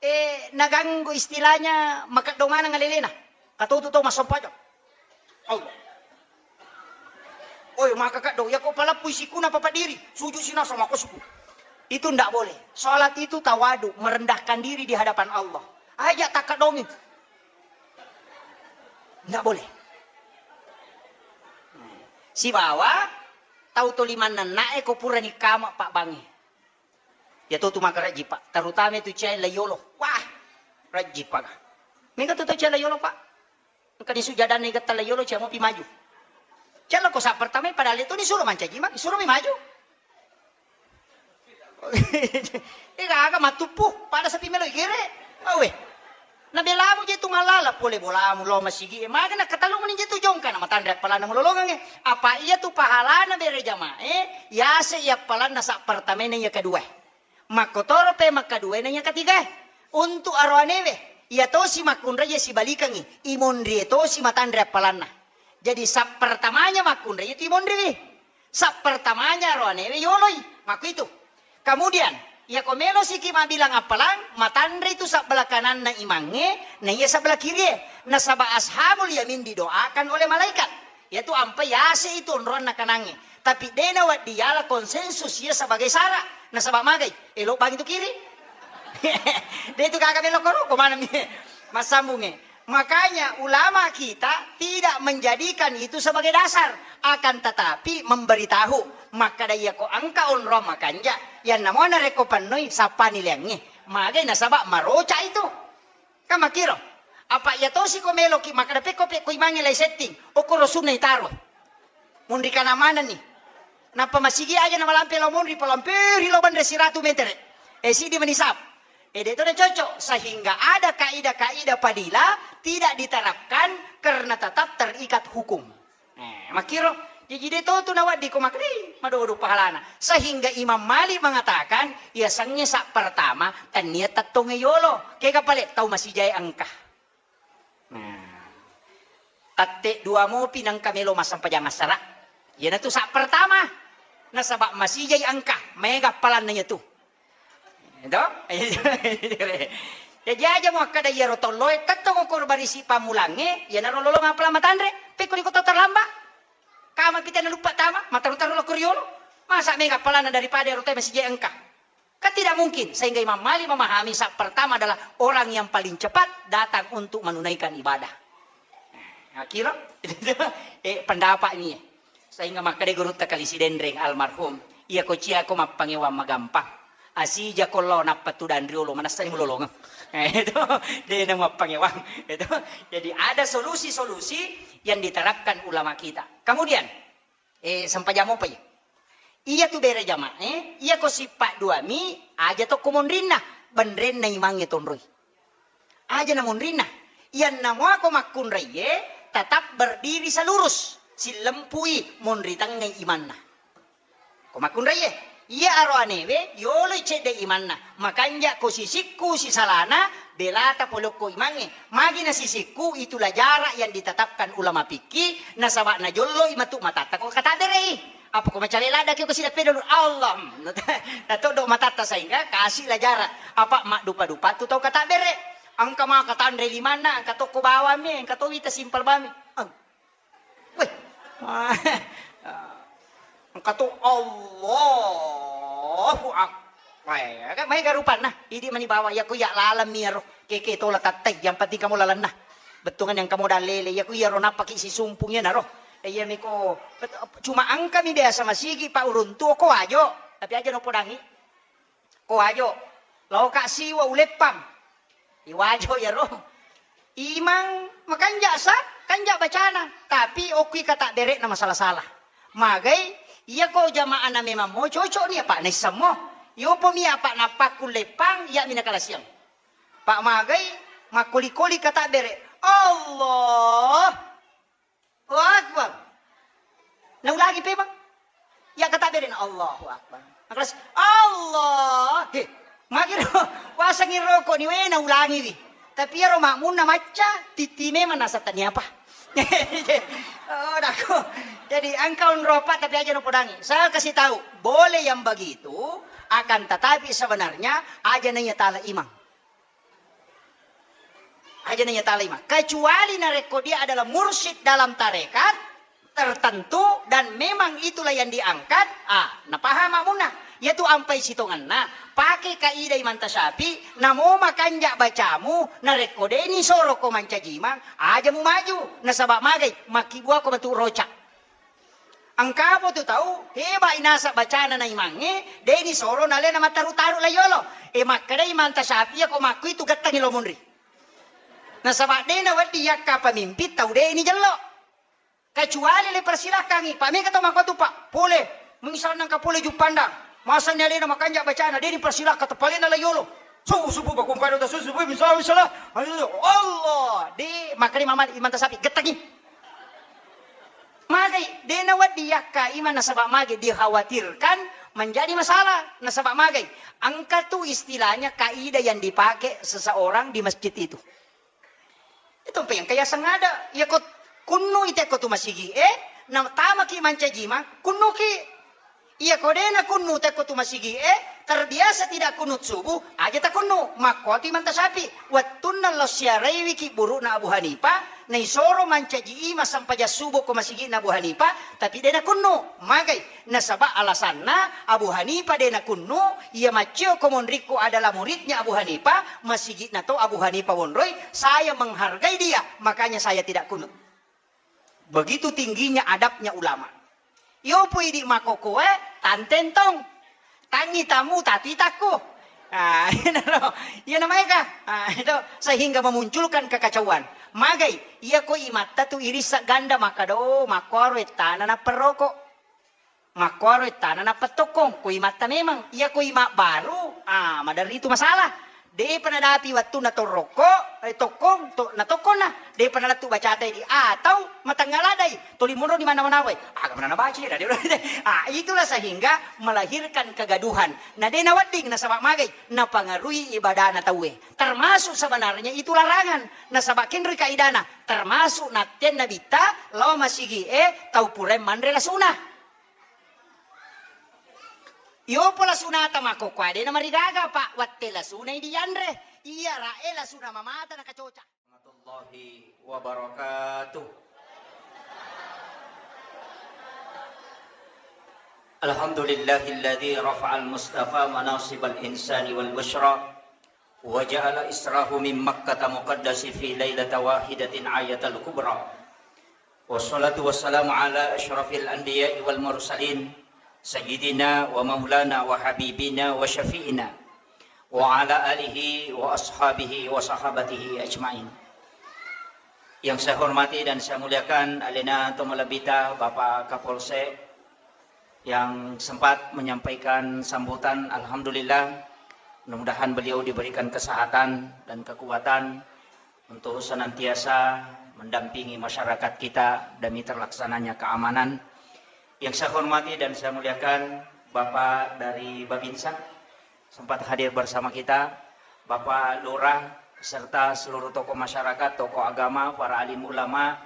eh, naganggu istilahnya makeddo maneng alelena. Katotu tau massempajang. Allah. Oi, maka keddo, ya ko paleppui sikuna papadiri, sujud sinasa mako suku. Itu ndak boleh. Salat itu tawadu, merendahkan diri di hadapan Allah. Aja takedongi. Ndak boleh. Sibawa tau to limanna na'e ko purani kama pabbangi. Iya to tu maka rajji, Pak. Terutama itu cewek layolo. Wah, rajji, Pak. Mega tu tau cewek layolo, Pak. Engka ni sujadanna igetta layolo, cewek mopi maju. Cewek lo ko sa pertama, padahal itu ni suruh mancaji, Mak. Suruh mi maju. Ega aga matuppu, pada sapi melo igere. Awe. Nabelamu je tu mallala pole bolamu lao masigi e. Maga nakatallumuni je tu jongka na matanre appalanna mulolongang e. Apa iya tu pahalana bere jamae, yase iya appalanna sa pertamae na iya kedua. Makkotoro pe makkedua na iya ketiga. Untuk aroanewe, iya tosi makkunrai sibalikangi, imonri tosi matanre appalanna. Jadi sa pertamanya makkunrai tu imonriwi. Sa pertamanya aroanewe yoloi, makku itu. Kemudian, iyako melo siki mabilang appalang, matanre itu sabbelah kananna imangnge, na iya sabbelah kirie, nasaba ashabul yamin didoakan oleh malaikat. Yaitu ampe yase itu onroanna kanangnge. Tapi dena waddi yala konsensus iya sebagai syarat. Nasaba magai, elo bang itu kiri. De itu gaga melo koroko mana mi. Massambunge. Makanya ulama kita tidak menjadikan itu sebagai dasar, akan tetapi memberitahu, makkada iyako engka onrong makanja, yanna mo narekko pennoi sappani leangnge, magai nasaba maroca itu. Kan makkiro. Apa iya tosi ko meloki makkada pekko pekko imangnge lai setting, okkoro sunna itaro. Munri kana manenni. Nappa masigi aja na malampe lao monri, palamperi lao banre siratu metere. Eh, sidi menisab. Eh, de to de cocok. Sehingga ada kaidah-kaidah fadilah tidak diterapkan karena tetap terikat hukum. Eh, makkiro. Jaji de to tu nawaddi ko makkedi, madodo pahalana. Sehingga Imam Malik mengatakan, iya sengnge sa pertama, tania tettonge yolo. Kega pale tau masijae engka. Nah, tette dua mopi nengka melo massempajang assara. Iyanatu sa pertama. Nasaba masijai engka, mega appalanna iyatu. Itu? Jaji aja mo akkada iyaro tolloe, tettong okko barisi pammulangnge, iyanaro lolong appalang matanre, pekko iko to terlambat. Kama pi tena lupa tama, mataru-taru lao ko riolo. Masa mega palana daripada ero te masijai engka. Kan tidak mungkin, sehingga Imam Malik memahami saat pertama adalah orang yang paling cepat datang untuk menunaikan ibadah. Akhirnya, eh, pendapat ini. Sehingga makkeda gurutta Kali Sidenreng almarhum, iya ko cia ko mappangewang magampang. Asija ko lao nappa tudang riolo, manessani mulolongeng. Eh, itu, de na mappangewang. Itu. Jadi ada solusi-solusi yang diterapkan ulama kita. Kemudian, eh, sempajang mopa iya. Iya tu bere jamaah, eh, iya ko sippa dua mi, aja tokko monrinna, benrenna imangnge tonroi. Aja na monrinna. Iyanna mua ko makkunraiye tetap berdiri selurus, sillempui monri tengngai imanna. Ko makkunraiye, iya aro anewe, yoloi cedde imanna, makanja ko sisikku sisalana, belata polokko imangnge. Magi na sisikku, itulah jarak yang ditetapkan ulama fikih, nasaba najolloi matu matatta ko kataberei. Apa ko macale ladda ki ko sida pedo, Allah. Natoddo matatta sehingga kasih lah jarak. Apa maddupa-dupa tu tau katabbere. Engka maka tanre limanna, engka tokko bawammi, engka to wita simpel bami. Ang-, weh. Engka to Allahu Akbar. Weh, kan mai garupanna. Idi mani bawa ya ku ya lalemmi ero. Keke tola tattai, yang penting kamu lalenna. Bettuangan yang kamu dalele, ya ku iya ro nappaki sisumpung ya naro. Iya miko, cuma engka mi biasa masigi pa uruntu ko wajo, tapi aja no podangi. Ko wajo, lao ka siwa uleppang. Iwajo iyaro. Imang makanja sa, kanja bacana, tapi okki kata berekna masalah-salah. Magai, iya ko jamaahna memang mo cocok ni apa naissammo. Yopo mi apa napakku leppang, iya mina kalasiang. Pak magai, makkoli-koli kata bere. Allah. Allahu Akbar. Naulangi pe, Bang. Ya kata bere na Allahu Akbar. Makras, Allah. He, magiro wasangi rokok ni we naulangi wi. Tapi iyaro makmunna macca, titi memang nasa tania apa. Oh, dako. Jadi engkau nropa tapi aja no podangi. Saya kasih tahu, boleh yang begitu, akan tetapi sebenarnya aja nanya tala imang. Aja nanya talima. Kecuali narekko dia adalah mursyid dalam tarekat tertentu dan memang itulah yang diangkat, ah, napaham makmunna. Yatu ampai sitongenna, pake kaidah Imam Tasyafi, namo makanja bacamu, narekko deni soro ko mancaji imang, aja mu maju, nasaba magai, makkibuako matu rocak. Engkapo tu tau, heba inasa bacana na imangnge, deni soro nalena mataru-taru la yolo. E, makkeda Imam Tasyafi, iya ko makku itu gettangi lo munri. Nasaba dena wedding yakka pemimpin tau deni jello. Kecuali le persilakangi, Pak, mega tau makko tu, Pak. Pole, misalna engka pole Juppandang, masani alena makanja bacana, deni persilakka tepalena la yolo. Subuh, subuh, bakung kado ta subuh, subuh, misalna, misalna. Ayo, Allah, de, makkeda Imam Tasyafi, gettangi. Magai, de nawedding yakka imang nasaba magai dikhawatirkan menjadi masalah. Nasaba magai, engka tu istilahnya kaidah yang dipakai seseorang di masjid itu. Itu pe engka yaseng ada. Iya ko kunnu ite ko tu masigi e, na tamaki mancaji imang, kunnuki. Iya ko de nakunnu tekko tu masigi e, terbiasa tidak kunut subuh, aja takunnu, makkuatu Imam Tasyafi. Wettunna lao siaraiwiki buru'na Abu Hanifah, naisoro mancaji imang sempajang subuh ko masigi'na Abu Hanifah, tapi de nakunnu. Magai, nasaba alasanna Abu Hanifah de nakunnu, iya maccio ko monrikku adalah muridnya Abu Hanifah, masigi'na to Abu Hanifah wonroi, saya menghargai dia, makanya saya tidak kunut. Begitu tingginya adabnya ulama. Iyo pu idi makkokkoe, tanteng tong. Tangi tamu tatitakku. Ah, iyana ro. Iyana maega. Ah, itu sehingga memunculkan kekacauan. Magai, iya ko imatta tu irissa ganda makkada, oh, makkuaro ettana napperroko. Makkuaro ettana nappa tokkong, ko imatta memang. Iya ko ima baru, ah, maderri tu masalah. Depa nadapi wettunna torrokko, eh, tokkong, to-, natokkonna. Depa nalettu bacata idi. Atau matengnga ladai, toli monro di mana-manawai. Aga mana nabaca, radio. Ah, itulah sehingga melahirkan kegaduhan. Na de nawedding nasaba magai, napangaruhi ibadana tauwe. Termasuk sebenarnya itu larangan. Nasaba kenroi kaidana, termasuk nattenna bitta, lao masigi e, tau purae manre lasuna. Iyopo lasunata makkokkoe dena marigaga, Pak, wette lasunai dianre. Iya rae lasuna mamata nakacoca. Warahmatullahi wabarakatuh. الحمد لله الذي رفع المصطفى مناصب الإنسان والبشرى، وجعل إسراه من مكة مقدس في ليلة واحدة آية الكبرى. والصلاة والسلام على أشرف الأنبياء والمرسلين، سيدنا ومولانا وحبيبنا وشفيعنا، وعلى آله وأصحابه وصحابته أجمعين. Yang saya hormati dan saya muliakan, alena to malebbita Bapak Kapolsek, yang sempat menyampaikan sambutan. Alhamdulillah, mudah-mudahan beliau diberikan kesehatan dan kekuatan untuk senantiasa mendampingi masyarakat kita demi terlaksananya keamanan. Yang saya hormati dan saya muliakan Bapak dari Babinsa, sempat hadir bersama kita, Bapak Lurah, serta seluruh tokoh masyarakat, tokoh agama, para alim ulama,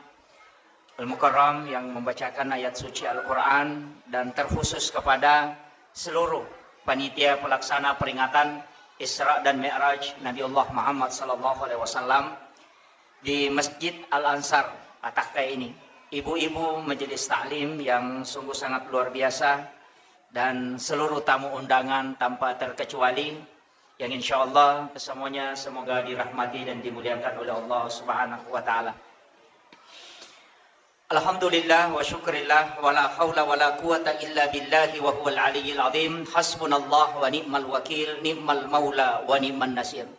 Al-Mukarram yang membacakan ayat suci Al-Quran, dan terkhusus kepada seluruh panitia pelaksana peringatan Isra dan Mi'raj Nabiullah Muhammad sallallahu alaihi wasallam di Masjid Al-Ansar Atakka ini, ibu-ibu majelis taklim yang sungguh sangat luar biasa, dan seluruh tamu undangan tanpa terkecuali, yang insya Allah kesemuanya semoga dirahmati dan dimuliakan oleh Allah Subhanahu wa Ta'ala. Alhamdulillah wa syukrillah, wa la haula wa la quwata illa billahi wa huwal aliyyil azim. Hasbunallah wa ni'mal wakil, ni'mal maula wa ni'man nasir.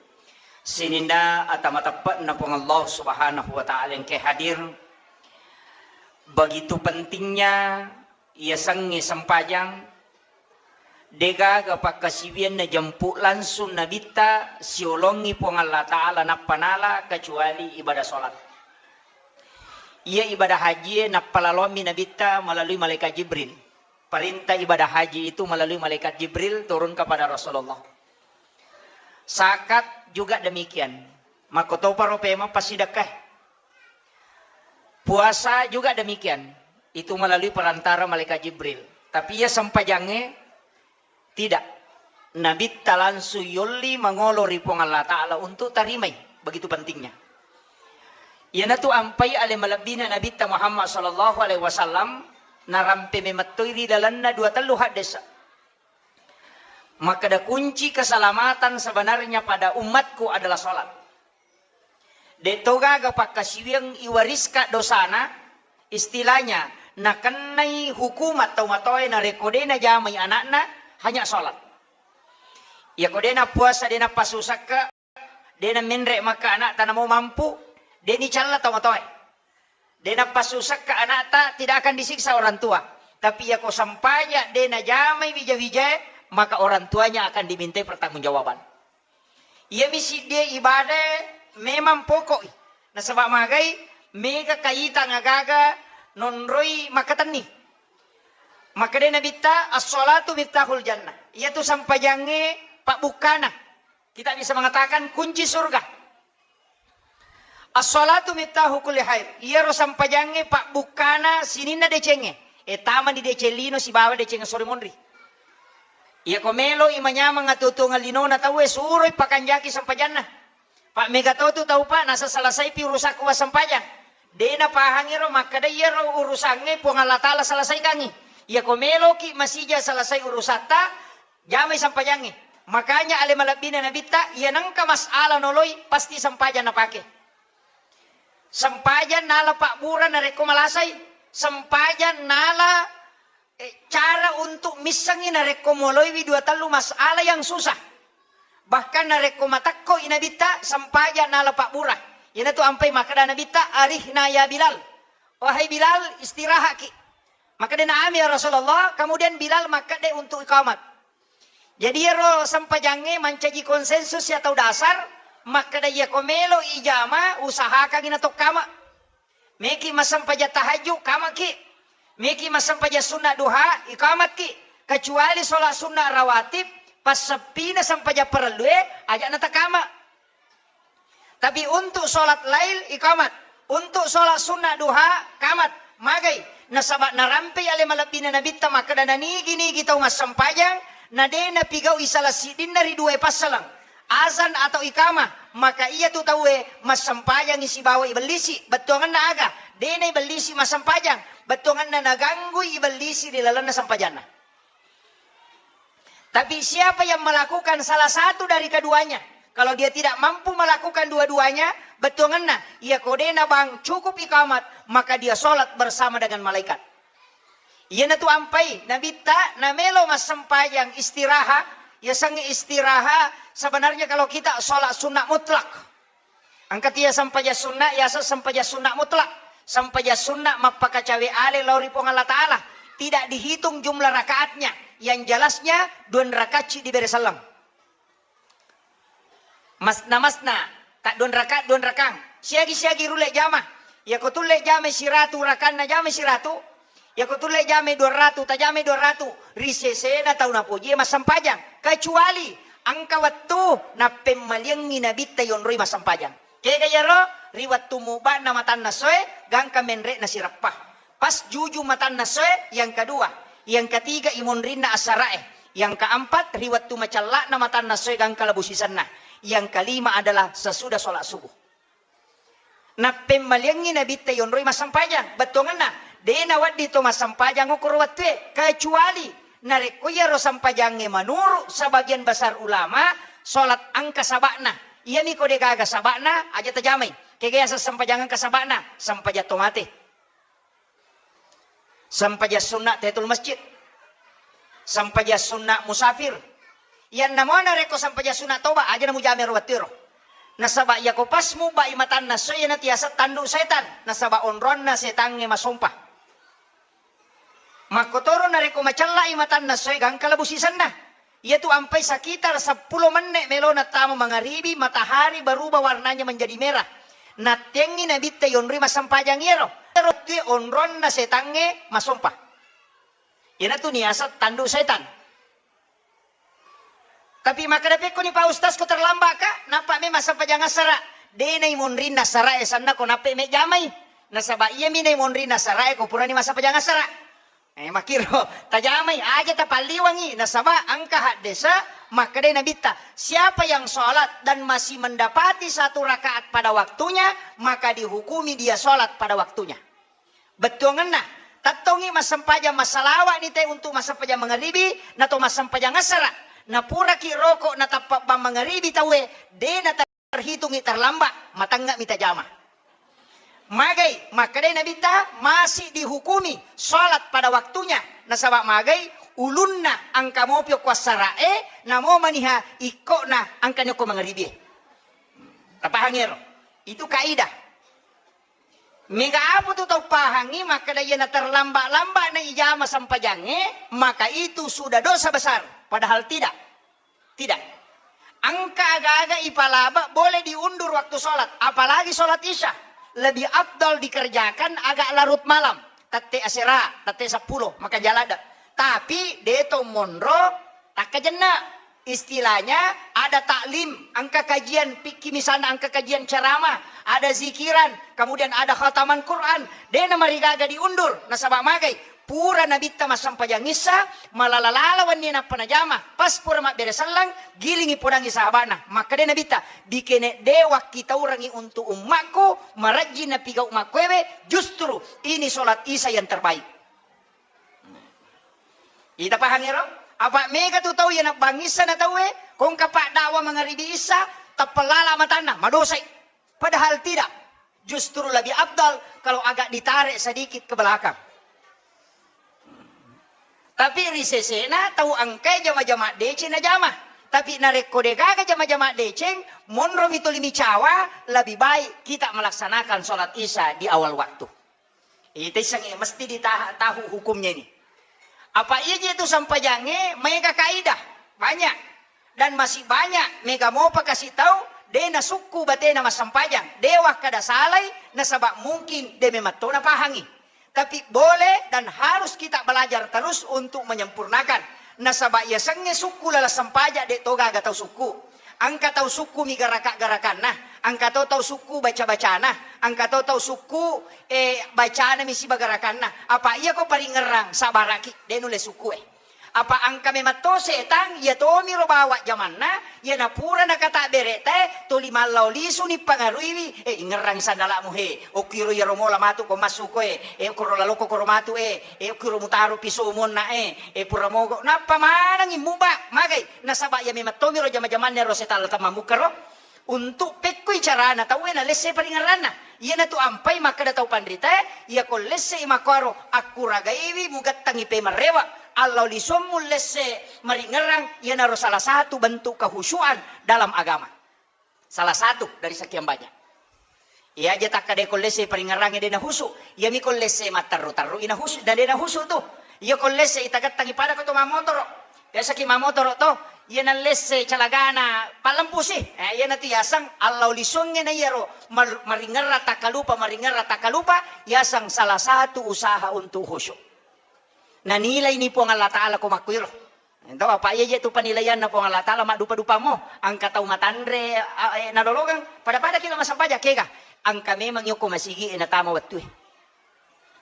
Sininna ata mateppe'na Puang Allah Subhanahu wa Ta'ala engke hadir. Begitu pentingnya yasengnge sempajang, degaga pakkasiwianna jempu langsung Nabitta siolongi Puang Allah Ta'ala nappa nala kecuali ibadah sholat. Iya ibadah hajie nappa laloammi Nabitta melalui malaikat Jibril. Perintah ibadah haji itu melalui malaikat Jibril turun kepada Rasulullah. Zakat juga demikian. Makkotoparo pemeng passidekkae. Puasa juga demikian. Itu melalui perantara malaikat Jibril. Tapi ya sempajangnge tidak. Nabitta langsung yolli mangolo ri Puang Allah Ta'ala untuk tarimai. Begitu pentingnya. Iyanatu ampai ale malebbina Nabitta Muhammad sallallahu alaihi wasallam narampe memettoi ri lalenna dua tellu haddesa. Makkeda kunci keselamatan sebenarnya pada umatku adalah sholat. De' to gaga pakkasiwiang iwariska dosana, istilahnya nakennai hukumat tau matoae narekko de' najamai anakna, hanya sholat. Iyako de' nappuasa, de' nappasusakka, de' namenre' makka anakta namo mampu, de' nicalla tau matoae. De' nappasusakka anakta, tidak akan disiksa orang tua. Tapi iyako sempajang de' najamai wija-wijae, maka orang tuanya akan dimintai pertanggungjawaban. Iyami siddie ibadae memang pokok i. Nasaba magai mega kaitang agaga nonroi makkatenni. Makkedai Nabitta, "As-sholatu miftahul jannah." Iyatu sempajangnge pabbukkana. Kita bisa mengatakan kunci surga. As-sholatu miftahu kulli khair. Iyaro sempajangnge pabbukkana sininna decengnge. E, tamani deceng lino sibawa deceng sore monri. Iyako melo i manyameng atuo-tuongeng linona tauwe, suroi pakanjaki sempajanna. Pa mega totu tau pa nasa selesaipi urusakku wassempajang. De' napahangi ro makkeda iyaro urusangnge Puang Allah Ta'ala selesaikangngi. Iyako meloki masija selesai urusatta, jamai sempajangnge. Makanya ale malebbina Nabitta, iya nengka masalah noloi, pasti sempajang napake. Sempajang nala pabbura narekko malasai. Sempajang nala, eh, cara untuk missengi narekko moloiwi dua tellu masalah yang susah. Bahkan narekko matekko i Nabitta, sempajang nala pabbura. Iyanatu ampai makkeda Nabitta, "Arihna ya Bilal." Wahai Bilal, istirahatki. Makkedai, "Na'am ya Rasulullah." Kemudian Bilal makkeda untuk iqamat. Jadi iyaro sempajangnge mancaji konsensus ya tau dasar, makkeda iyako melo ijama, usahakangi natokkama. Meki massempajang tahajud, kamaki. Meki massempajang sunna duha, ikamaki. Kecuali sholat sunna rawatib, passeppina sempajang parellue, aja natakama. Tapi untuk sholat lail, iqamat. Untuk sholat sunnah duha, qamat. Magai? Nasaba narampei ale malebbina Nabitta makkeda, nanigi-nigi tau massempajang, na de napigau'i salah siddinna ri duae passaleng, azan atau iqamah, maka iyatu tauwe massempajangi sibawa ibellisi. Bettuangenna aga? De naibellisi massempajang, bettuangenna naganggui ibellisi ri lalenna sempajanna. Tapi siapa yang melakukan salah satu dari keduanya, kalau dia tidak mampu melakukan dua-duanya, bettuangenna, iya ko de' nabang cukup ikamat, maka dia sholat bersama dengan malaikat. Iyanatu ampai Nabitta namelo massempajang istiraha, yasengnge istiraha, sebenarnya kalau kita sholat sunnah mutlak. Engka tia sempajang sunna, yaseng sempajang sunna mutlak. Sempajang sunna mappakacawe ale lao ri Puang Allah Ta'ala. Tidak dihitung jumlah rakaatnya. Yang jelasnya, dua rakaat ci dibere selleng. Masna-masna, tak dua rakaat, dua rakaat. Siagi-siagi rulle jama. Yako tulle jama siratu rakanna jama siratu. Yako tulle jamai dua ratu, tajamai dua ratu, ri sesena tau napojie massempajang. Kecuali engka wettu nappemmaliangngi Nabitta yonroi massempajang. Kega iyaro? Ri wettu muba'na matanna soe, gangka menre'na sireppa. Pas juju matanna soe, yang kedua. Yang ketiga, imonrinna assara'e. Yang keempat, ri wettu macella'na matanna soe, gangka labu sisenna. Yang kelima adalah sesudah sholat subuh. Nappemmaliangngi Nabitta yonroi massempajang. Bettuangenna, de' nawedding to massempajang okkoro wettue, kecuali narekko iyaro sempajangnge menurut sebagian besar ulama, sholat engka saba'na. Iyami ko de' gaga saba'na, aja tajamai. Kega yaseng sempajang engka saba'na? Sempajang to mate. Sempajang sunna tahiyatul masjid. Sempajang sunna musafir. Iyanna mo narekko sempajang sunna toba, aja namujamai ro wettuero. Nasaba iyako pas mubai matanna soe, iyanatu yaseng tandu setan. Nasaba onronna setangnge masompa. Makkotoro narekko macellai matanna soe, gangka labu sisenna. Iyatu ampai sekitar seppulo menne' melona tama mangaribi, matahari berubah warnanya menjadi merah. Nattengngi Nabitta yonroi massempajang iyaro. Iyaro tue onronna setangnge masompa. Iyanatu niaseng tandu setan. Tapi makkeda pekkoni, Pak Ustaz, ko terlambat ka, nappa me massempajang assara. De' naimonrinna assara e sanna ko nappe me jamai. Nasaba iyami naimonrinna assara e ko purani massempajang assara. Eh, makkiro, tajamai, aja tapalliwangi, nasaba engka haddesa makkedai Nabitta, siapa yang sholat dan masih mendapati satu rakaat pada waktunya, maka dihukumi dia sholat pada waktunya. Bettuangenna, tettongi massempajang massalawa'ni te untuk massempajang mangaribi, nato massempajang assara, napuraki roko natappa bang mangaribi tauwe, de' na terhitungi terlambat, matengnga mi tajama. Magai, makkedai Nabitta, masih dihukumi sholat pada waktunya. Nasaba magai, ulunna engka mopi okko assara'e, namo maniha ikkona engkani okko mangaribie. Tapahangi ero? Itu kaidah. Mega apa tu tau pahangi makkeda, iya na terlambat-lambat na ijama sempajangnge, maka itu sudah dosa besar. Padahal tidak. Tidak. Engka aga-aga ipalaba boleh diundur waktu sholat, apalagi sholat isya. Lebih afdal dikerjakan agak larut malam, tette asera, tette seppulo, maka jalada. Tapi deto monro takkajenna. Istilahnya ada taklim, engka kajian fikih misalnya, engka kajian ceramah, ada zikiran, kemudian ada khataman Quran. Dena marigaga diundur, nasaba magai. Pura Nabitta massempajang issa, malala-lala wenni nappa najama. Pas pura mabbere selleng, gilingi podangi sahabana. Makkeda Nabitta, dikene de wakkitaurangi untuk ummakku, marajjing napigau makkuewe, justru ini sholat isya yang terbaik. Ita pahang ero? Apa mega tu tau iya nabbang issa na tauwe, kongka pak dakwa mangaribi issa, tappalala matanna, madosai. Padahal tidak. Justru lebih afdal kalau agak ditarik sedikit ke belakang. Tapi ri sesena tau engkai jama-jama deceng najama. Tapi narekko degaga jama-jama deceng, monromi tuli micawa, lebih baik kita melaksanakan sholat isya di awal waktu. Ita issengnge mesti ditaha-, tahu hukumnya ini. Apa iya je tu sempajangnge maega kaidah? Banyak. Dan masih banyak mega mopa kasih tau, de nasukku batena massempajang. De wakkada salai, nasaba mungkin de memang to napahangi. Tapi boleh dan harus kita belajar terus untuk menyempurnakan. Nasaba yasengnge sukku laleng sempajang de to gaga tau sukku. Engka tau sukku mi garaka-garakanna, engka to tau sukku baca-bacana, engka to tau sukku, eh, bacana mi siba garakanna. Apa iya ko paringerrang sabaraki, de nulle sukku e. Apa engka memang to setang, iya tomiro bawa jamanna, iya napura nakatabbere tae, toli mallao lisuni pangaruiwi, eh, ingerrang sandala'mu he, okkiro iyaro mola matu ko massu koe, eh, okkoro laloko koro matu e, eh, okkiro mutaro piso monna e, eh, pura mogo, nappa manengi muba, magai, nasaba iya memang tomiro jama-jamanna ro setang la tamammukkaro. Untuk pekkoi carana tauwe nalesse paringerranna. Iyanatu ampai makkeda tau panritae, iyako lessei makkuaro akkuragaiwi mugettangi pemerrewa, allau lisuammu lesse maringerrang, iyanaro salah satu bentuk kehusuan dalam agama. Salah satu dari sekian banyak. Iya aja takkadai ko lesse paringerrangnge de nahusu, iyami ko lesse matterru-terru ina husu, na de nahusu tu. Iya ko lesse itagettangi pada ko to mamotoro. Biasaki mamotoro to, iya nallesse calagana pallempusi. Eh, iya natu yaseng allau lisuangnge na iyaro mar-, maringerra takkalupa, maringerra takkalupa, yaseng salah satu usaha untuk khusyuk. Nanilai ni Puang Allah Ta'ala ko makkuiro. Ento apa iya je tu penilaianna Puang Allah Ta'ala maddupa-dupamo, angka tau matanre, a, eh, nalolongeng, pada-pada kilo masampaja kega. Angka memang yoko masigi e natama wettue.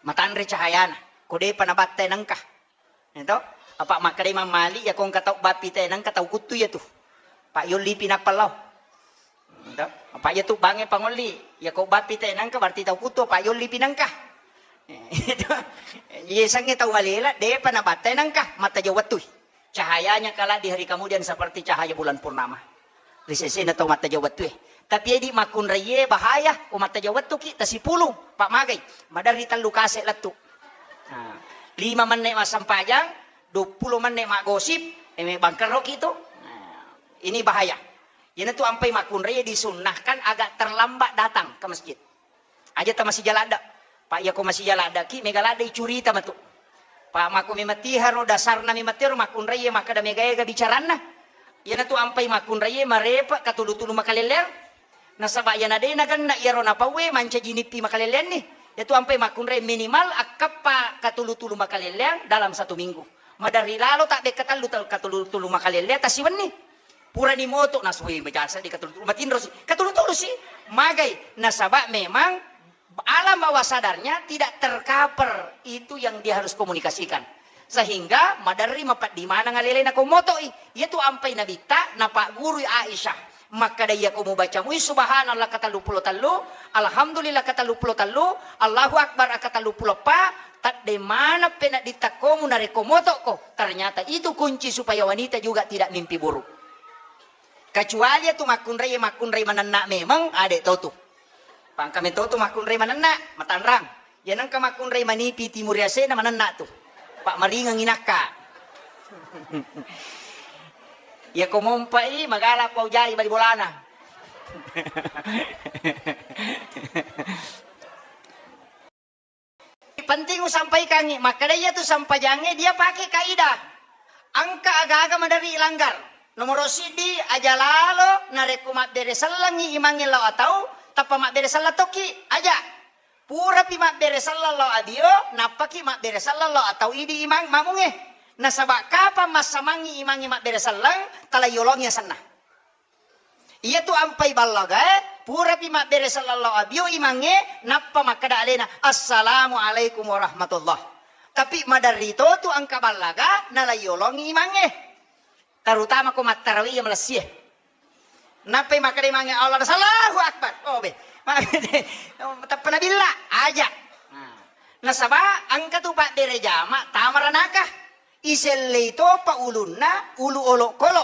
Matanre cahayana, ko depa nabatta nengka. Ento, apa makkedai Imam Malik, iya ko engka tau bappi te nengka tau kuttu iya tu. Pak yolli pi nappa lao. Ento, apa iya tu bange pangolli, iya ko bappi te nengka berarti tau kuttu, apa yolli pi nengka. Iya sange tau malela, depa nabatta nengka, mattaja wettui. Cahayanya kala di hari kemudian seperti cahaya bulan purnama. Ri sesena tau mattaja wettue. Tapi edi makkunraie bahaya, ko mattaja wettuki tasipulung, pak magai. Maderri tellu kase lettu. Nah, lima menit massempajang, dua puluh menit maggosip, eh, bangkerroki tu. Nah, ini bahaya. Iyanatu ampai makkunrai disunnahkan agak terlambat datang ke masjid. Aja ta masija ladda. Pak, iya ko masija laddaki, mega ladda icurita matu. Pak, mako memang tiharo dasarna memang tero makkunrai makkeda mega-ega bicaranna. Iyanatu ampai makkunrai marepe katulu-tulu makalelleang. Nasaba iyana de nagenna iyaro napauwe mancaji nippi makalelleanni. Iyatu ampai makkunrai minimal akkeppa katulu-tulu makalelleang dalam satu minggu. Maderri lalo tabbe katellu ta-, katulu-tulu makalelleang tasiwenni. Purani moto nasui majasa di katulu-tulu matinrosi. Katulu-tulusi. Magai nasaba memang alam bawah sadarnya tidak tercover itu yang dia harus komunikasikan. Sehingga maderri mapaddi maneng alelena ko motoi. Iyatu ampai nabitta napaggurui Aisyah. Makkeda iyako mubaca mui subhanallah katelluppulo tellu, alhamdulillah katelluppulo tellu, Allahu Akbar katelluppulo eppa, tadde maneng peneddi takkomu narekko motokko. Ternyata itu kunci supaya wanita juga tidak mimpi buruk. Kecuali iyatu makkunrai, makkunrai manenna memang, ade to tu. Pangka meto tu makkunrai manenna, matanrang. Iya nengka makkunrai manipi timur yasena manenna tu. Pak maringeng inakka. Iya ko mompai magala pau jai bali bolana. Penting usampaikangngi, makkeda iyatu sampajangnge dia pake kaidah. Engka aga-aga maderri ilanggar. Nomoro siddi, aja lalo narekko mabbere sellengngi imangnge lao atau, tappa mabbere selleng tokki, aja. Purapi mabbere selleng lao abio, nappaki mabbere selleng lao atau idi imang mamungnge. Nasaba kapang massamangngi imangnge mabbere selleng, tala yolongi asenna. Iyatu ampai ballagae, purapi mabbere selleng lao abio imangnge, nappa makkeda alena, "Assalamualaikum warahmatullah." Tapi maderri to tu engka ballaga, nala yolongi imangnge. Terutama ko mattarawi iya malessie. Nappai makkeda imangnge, "Allah, Allahu Akbar." Oh, be. Tappa nabilla, aja. Nah. Nasaba engka tu pabbere jama tama ranaka. Isellei topa ulunna, ulu olokolo.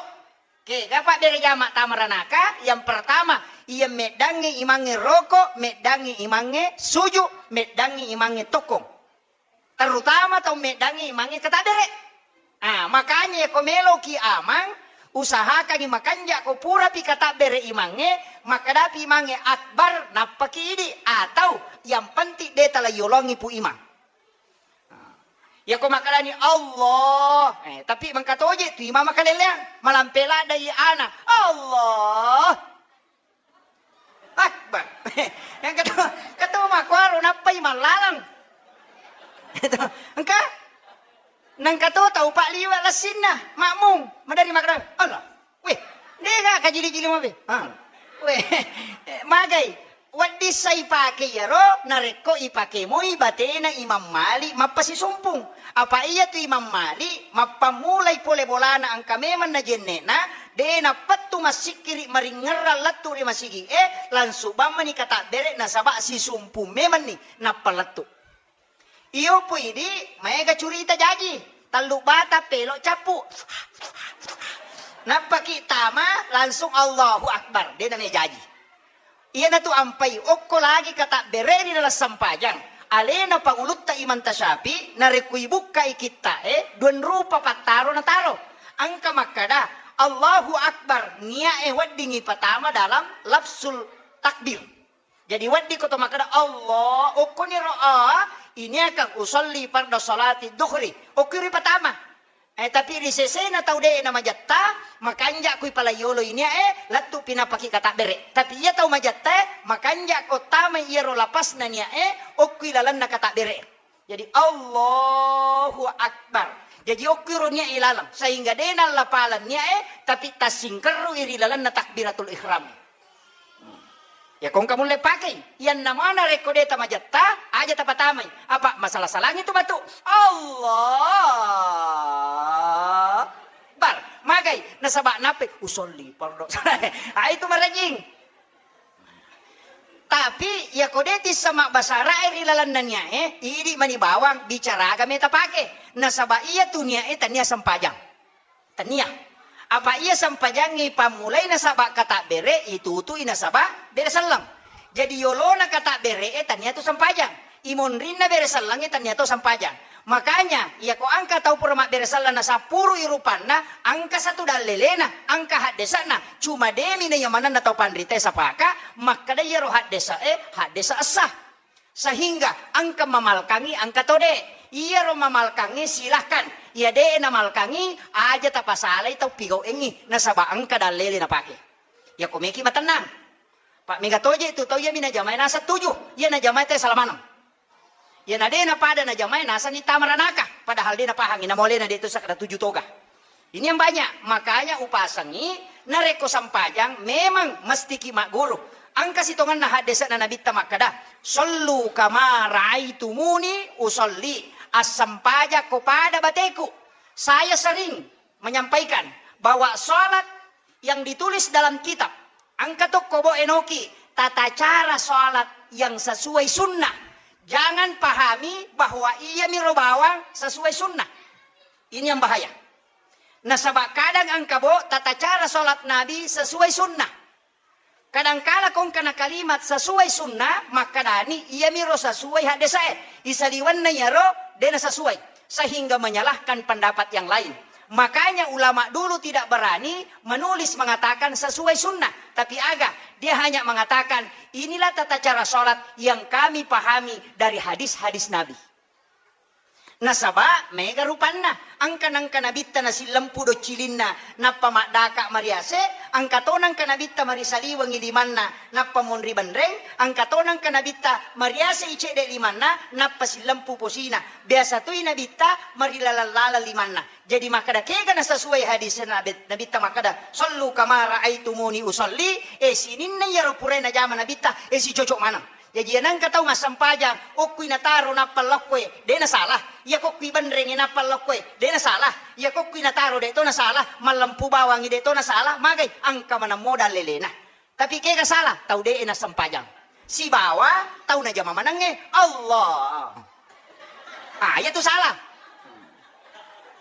Kega pabbere jama tama ranaka, yang pertama, iya meddangngi imangnge roko, meddangngi imangnge suju, meddangngi imangnge tokkong. Terutama tau meddangngi imangnge katabbere. Ah, makanya ko meloki amang, usahakangi makanja ko purapi katabbere imangnge, makkadapi imangnge akbar, nappaki idi, atau yang penting de tala yolongi pu imang. Yako makkalani Allah, eh, tapi mengkatoje tu imang makaleleang, malampe ladai ana, Allah Akbar. Yang ketemu, ketemu makkuaro nappai mallalang. Engka? Nengka to tau pak liwa lessinna, makmum, madari makkada, Allah. Weh, dega kajili-jili mabe. Ah. Weh, magai. Wedding sa ipake iyaro, narekko ipake moi batena Imam Malik mappasisumpung. Apa iyatu Imam Malik mappammulai pole bolana engka memang najenne'na, de nappettu massikkiri maringngerrang lettu ri masigi'e, langsung bammani katabbere nasaba sisumpung memanni nappa lettu. Iyo pui idi, maega curita jaji. Tellu bata pelo cappu. Nappaki tama, langsung Allahu Akbar. De name jaji. Iyanatu ampai okko lagi katabbere ri dalam sempajang. Alena pangulutta Imam Tasyafi, narekko ibukkai kitta e, dua rupa pattaro nataro. Engka makkada, Allahu Akbar, nia e weddingi patama dalam lafzul takbir. Jadi wedding ko to makkeda, Allah, okkoniro a, ini akan usolli farda salati duhri. Okko ripatama. Eh, tapi ri sesena tau de na majatta, makanja kui pala yolo ini, eh, lettu pinapaki katabbere. Tapi iya tau majatta, eh, makanja ko tama iyaro lapasna nia, eh, okkui lalenna katabbere. Jadi, Allahu Akbar. Jadi, okkuiro nia e laleng. Sehingga de nallapalang nia e, tapi tassingkerrui ri lalenna takbiratul ihram. Ya, kongka mulle pakei. Iyanna mana rekko de tamajatta, aja tapatamai. Apa masalah-salangi tu batu. Allah Akbar. Magai, nasaba nape? Usolli, pardo. Ah, itu marajing. Tapi, iyako de tissa mabbasarae ri lalenna niae, idi mani bawang bicara aga meta pake. Nasaba iya tu niae tania sempajang. Tania. Apa iya sempajangngi pammulai nasaba katabbere, itutui nasaba bere selleng. Jadi yolona katabbere e tania tu sempajang. Imonrinna bere sellengnge tania tu sempajang. Makanya, iyako engka tau pura mabbere selleng nasappurui rupanna, engka satu dallelena, engka haddese'na, cuma demi na iya manenna tau panrita sapaka, makkeda iyaro haddese'e, haddese' essa. Sehingga engka mamalkangi, engka tode. Iyaro mamalkangi, silahkan. Iya de namalkangi, aja tapasalai tau pigau'engngi, nasaba engka dallele napake. Iyako meki matennang. Pak mega toje tu tau iyami najamai naseng tuju, iya najamai te salamaneng. Iyana de napada najamai nasenni tama ranaka, padahal de napahangi namolena de tu sakra tuju toga. Ini yang banyak, makanya upasengi narekko sempajang memang mestiki magguru. Engka sitongenna haddese'na Nabitta makkeda, "Sallu kama raaitumuni usalli." Assempajang ko pada bateku. Saya sering menyampaikan bahwa salat yang ditulis dalam kitab, engka tokko bo enoki tata cara salat yang sesuai sunnah. Jangan pahami bahwa iyami ro bawang sesuai sunnah. Ini yang bahaya. Nasaba kadang engka bo tata cara salat Nabi sesuai sunnah. Kadangkala kongkana kalimat sesuai sunnah, makkadani iyamiro sesuai haddesae. Isaliwenna iyaro dena sesuai, sehingga menyalahkan pendapat yang lain. Makanya ulama dulu tidak berani menulis mengatakan sesuai sunnah. Tapi aga, dia hanya mengatakan, "Inilah tata cara sholat yang kami pahami dari hadis-hadis Nabi." Nasaba mega rupanna, engka nengka nabitta nasillempu doccilinna, nappa maddaka mariase, engka to nengka nabitta marisaliwengi limanna, nappa monri benreng, engka to nengka nabitta mariase icedde limanna, nappa sillempu posina. Biasa toi nabitta marilaleng-laleng limanna. Jadi makkeda kega nasasuai hadis Nabi-, nabitta makkeda, "Sallu kama raaitumuni usalli," eh, sininna iyaro purai najama nabitta, eh, sicocok maneng. Jaji, iya nengka tau massempajang, okkui nataro nappa lokkoe, de nasalah. Iya kokkui benrengnge nappa lokkoe, de nasalah. Iya kokkui nataro, de to nasalah. Mallempu bawangngi, de to nasalah. Magai, engka maneng modal lelena. Tapi kega salah? Tau de nassempajang. Sibawa tau najama manengnge, Allah. Ah, iya tu salah.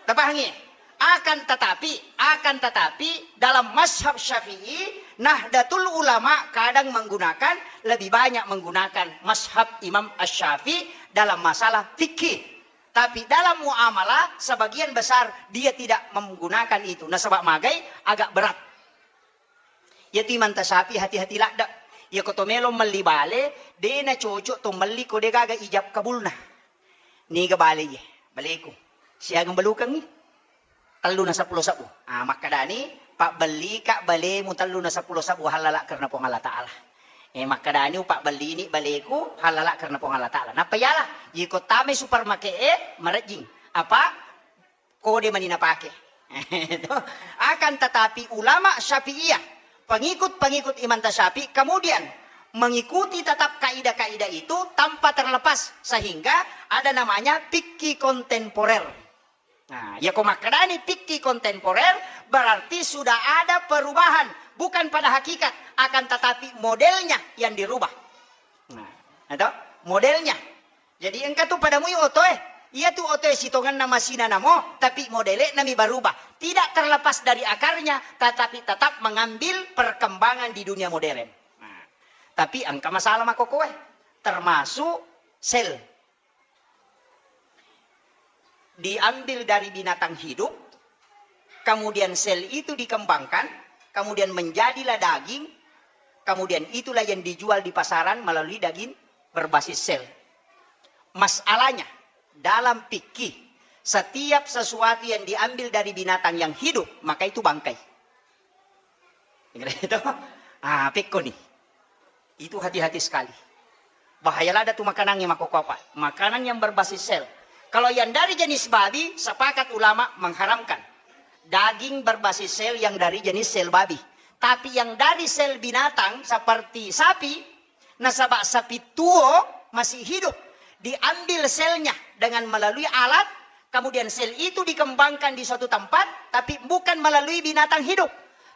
Tapahangi? Akan tetapi, akan tetapi, dalam mazhab Syafi'i, Nahdlatul Ulama kadang menggunakan, lebih banyak menggunakan mazhab Imam Asy-Syafi'i dalam masalah fikih. Tapi dalam muamalah, sebagian besar dia tidak menggunakan itu. Nasaba magai, agak berat. Iyatu Imam Tasyafi hati-hati ladde. Iyako to melo melli bale, de nacocok to melli ko de gaga ijab kabulna. Niga bale iye? Baleku. Siagang balukengngi? Tellu na seppulo sebbu. Ah, makkadani, "Pabbellika balemu tellu na seppulo sebbu hallala karena Puang Allah Ta'ala." Eh, makkadani, "Upabbellini baleku hallala karena Puang Allah Ta'ala." Nappa iyala, iko tamai supermarket e, marejjing. Apa? Kode mani napake. Akan tetapi ulama Syafi'iyah, pengikut-pengikut Imam Tasyafi, kemudian mengikuti tetap kaidah-kaidah itu tanpa terlepas, sehingga ada namanya fikih kontemporer. Nah, ya ko makkedani fikih kontemporer, berarti sudah ada perubahan, bukan pada hakikat, akan tetapi modelnya yang dirubah. Nah, atau modelnya. Jadi engka tu pada mui oto e, iya tu oto e sitongenna masina namo, tapi modele nami berubah. Tidak terlepas dari akarnya, tetapi tetap mengambil perkembangan di dunia modern. Nah, tapi engka masalah makkokkoe, termasuk sel. Diambil dari binatang hidup, kemudian sel itu dikembangkan, kemudian menjadilah daging, kemudian itulah yang dijual di pasaran melalui daging berbasis sel. Masalahnya, dalam fikih, setiap sesuatu yang diambil dari binatang yang hidup, maka itu bangkai. Itu, ah, pekko ni. Itu hati-hati sekali. Bahaya lada tu makanangnge makkokkoe apa. Makanan yang berbasis sel. Kalau yang dari jenis babi, sepakat ulama mengharamkan. Daging berbasis sel yang dari jenis sel babi. Tapi yang dari sel binatang seperti sapi, nasaba sapi tuo masih hidup, diambil selnya dengan melalui alat, kemudian sel itu dikembangkan di suatu tempat, tapi bukan melalui binatang hidup.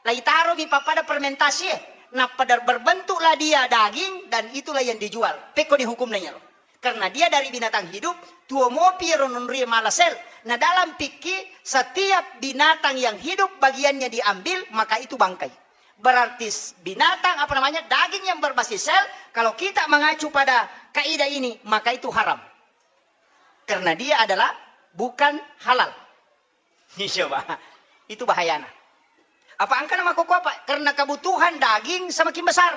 Laitaromi pappada fermentasi, eh. Nah, pada berbentuklah dia daging dan itulah yang dijual. Pekko ni hukumna iyaro. Karena dia dari binatang hidup, tuo mopi ro nonrie mala sel. Nah, dalam fikih, setiap binatang yang hidup bagiannya diambil, maka itu bangkai. Berarti s-, binatang, apa namanya, daging yang berbasis sel, kalau kita mengacu pada kaidah ini, maka itu haram. Karena dia adalah bukan halal. Iya, Pak. Itu bahayana. Apa engkana makkokkoe apa? Karena kebutuhan daging semakin besar.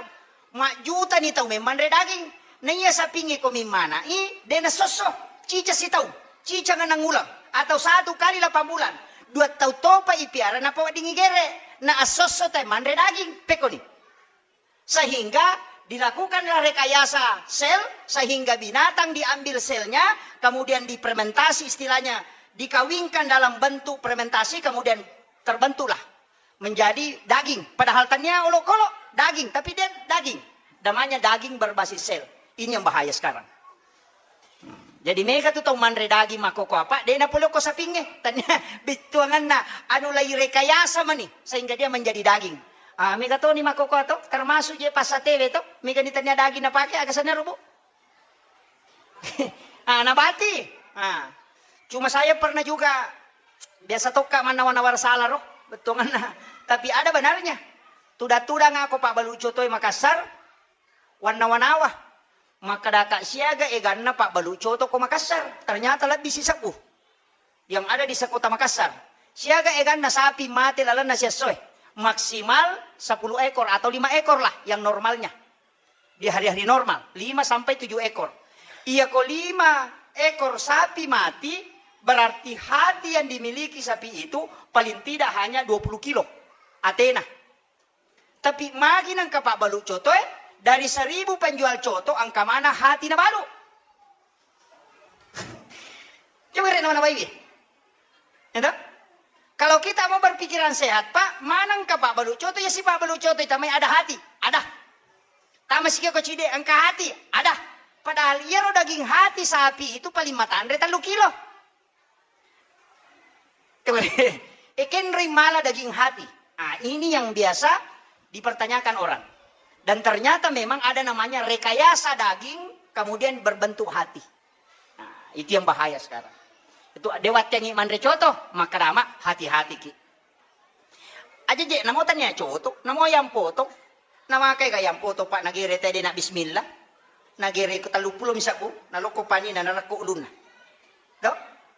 Majjuta ni tau memmanre daging. Naiya sapingnge ko mimmana i, de nasosso. Cica sitaung, cica ngenang uleng, atau satu kali delapan bulan. Dua tau topa ipiara napawedding igere. Na assosso tae manre daging. Pekko ni. Sehingga dilakukanlah rekayasa sel, sehingga binatang diambil selnya, kemudian difermentasi, istilahnya dikawinkan dalam bentuk fermentasi, kemudian terbentuklah menjadi daging. Padahal tania olokolo daging, tapi dia daging. Namanya daging berbasis sel. Ini yang bahaya sekarang. Jadi mega tu tau manre daging makkokkoe apa, de napolokko sapingnge. Tania bittuanganna anu lai rekayasa mani sehingga dia menjadi daging. Ah, mega toni makkokkoe to, termasuk je passatewe to, mega ni tania daging napake, aga sanna rubu. Ah, nabati. Ah. Cuma saya pernah juga, biasa tokka mannawa-nawa sala ro, bettuanganna. Tapi ada benarnya. Tudang-tudang ako pabbalu cotoe Makassar, wannawa-nawa. Makkedaka siaga eganna pabbalu coto ko Makassar. Ternyata lebbi sisebbu yang ada di sekota Makassar. Siaga eganna sapi mate lalenna siessoe. Maksimal sepuluh ekor atau lima ekor lah yang normalnya. Di hari-hari normal, lima sampai tujuh ekor. Iya ko lima ekor sapi mati, berarti hati yang dimiliki sapi itu paling tidak hanya dua puluh kilo atena. Tapi magi nengka pabbalu cotoe, dari seribu penjual coto engka mana hati nabalu. Coba rek nawa-nawaiwi. Ya toh? Kalau kita mau berpikiran sehat, Pak, mana engka pabbalu coto, ya si pabbalu coto, tamai ada hati. Ada. Tama sike ko cide, engka hati. Ada. Padahal iyaro daging hati sapi itu paling matanre tellu kilo. Ekenroi mala daging hati. Ah, ini yang biasa dipertanyakan orang. Dan ternyata memang ada namanya rekayasa daging, kemudian berbentuk hati. Nah, itu yang bahaya sekarang. Itu de wattengngi manre coto, makkadama, hati-hati ki. Aja je, namo tania coto, namo yang potong. Namakai ga yang potong, Pak, nagere tede na bismillah. Nagere ko telluppulo mi sabbu, nalokko panina, narekko ulunna. Do?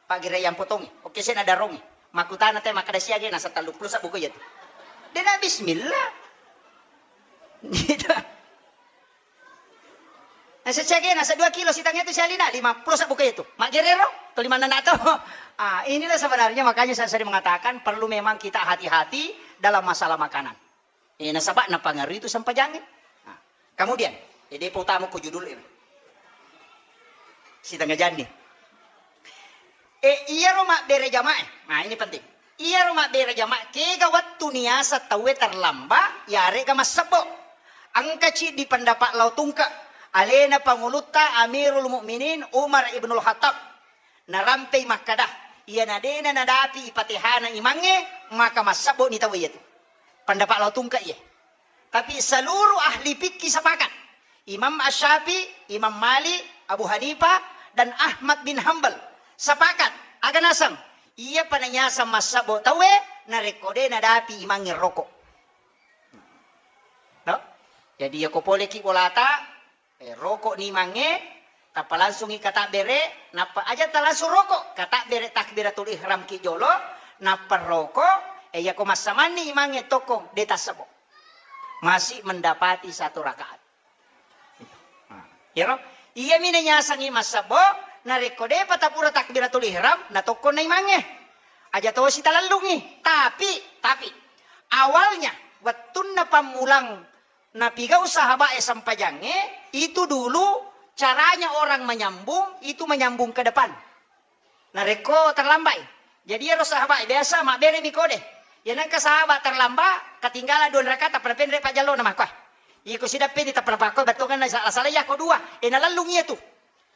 Pagere yang potongi. Oke, saya nadarongi. Makutana te makkada siage nasa telluppulo sabbu ko iya tu. De na bismillah. Gitu. Nasa siage nasa dua kilo sitang itu sialina, lima puluh sabbu ko iya tu. Maggerero, to lima nana to. Ah, inilah sebenarnya makanya saya sering mengatakan perlu memang kita hati-hati dalam masalah makanan. Eh, nasaba napangaruhi tu sempajangnge. Nah, kemudian, eh, depa utama ko judul ini. Sitengah jani. Eh, iyaro mabbere jamaah. Nah, ini penting. Iyaro mabbere jamaah, kega wettu niasa tauwe terlambat, yarega massebbo. Engka ciddi pendapat lao tungke, alena pangulutta Amirul Mukminin Umar ibnul Khattab. Narampei makkada, iyana de'na nadapi ipatehana imangnge, maka massebbo ni tau iyatu. Pendapat lao tungke iye. Tapi seluruh ahli fikih sepakat. Imam Asy-Syafi'i, Imam Malik, Abu Hanifah, dan Ahmad bin Hambal sepakat. Aga naseng? Iyapa naiaseng massebbo tauwe narekko de' nadapi imangnge roko. No? Jadi, yako poleki bolata, eh, roko ni imangnge, tappa langsungi katabbere, nappa aja talangsung roko, katabbere takbiratul ihram ki jolo, nappa roko, eh, yako massamanni imangnge tokko, de' tassebbo. Masih mendapati satu rakaat. Nah, iyaro, iyami nayasengngi massebbo, narekko de'pa tapura takbiratul ihram, natokkonna imangnge. Aja tosi talellungi. Tapi, tapi, awalnya, wettunna pammulang napigau sahabae sempajangnge, itu dulu caranya orang menyambung, itu menyambung ke depan. Narekko terlambai. Jadi iyaro sahabae biasa mabberemi kode. Iya nengka sahabat terlambat, ketinggalan dua rakaat, tappa napenre pajallona makko. Iko sidappeni tappa napakko bettuanganna sala-sala iyako dua. Eh, nalellung iyatu.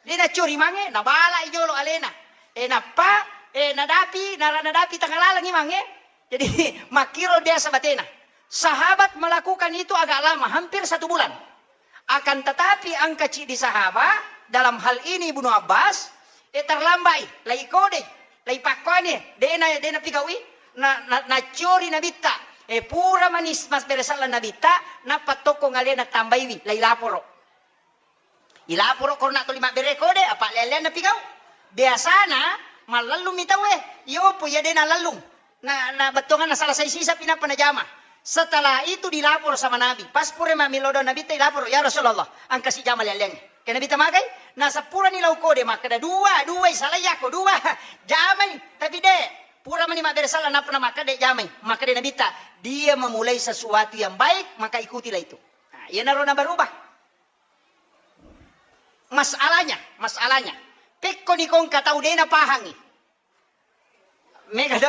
De' naccuri mange, nabala i jolo alena. Eh, nappa, eh, nadapi, nara nadapi tengah laleng imangnge. Jadi, makkiro biasa batena. Sahabat melakukan itu agak lama, hampir satu bulan. Akan tetapi, engka ciddi sahabat, dalam hal ini Ibnu Abbas, eh, terlambai, lai kode, lai pakkone, dena, dena pigaui, na, na, naccori nabitta, eh, pura manis mas beresallan nabitta, nappa tokko ngalena tambaiwi, lai laporo. Ilaporo korona tuli mabbere kode, apa leanna pigau. Biasana mallellung mi tauwe, iyopo iya de' nalellung. Na, na bettuanganna salah sai sisa pi nappa najama. Setelah itu dilapor sama Nabi. Pas pura mammilo do Nabi ta ilapor, "Ya Rasulullah, engka si jama leang-leang." Ke Nabi ta magai, na sepurani lau kode makkeda, "Dua, dua, salai yako, dua." Jamai, tapi de'. Pura mani mabbere sallang nappa na makkeda jamai. Makkeda Nabi ta, "Dia memulai sesuatu yang baik, maka ikutilah itu." Nah, iyanaro na berubah. Masalahnya, masalahnya. Pekko ni ko engka tau de' napahangi. Mega do.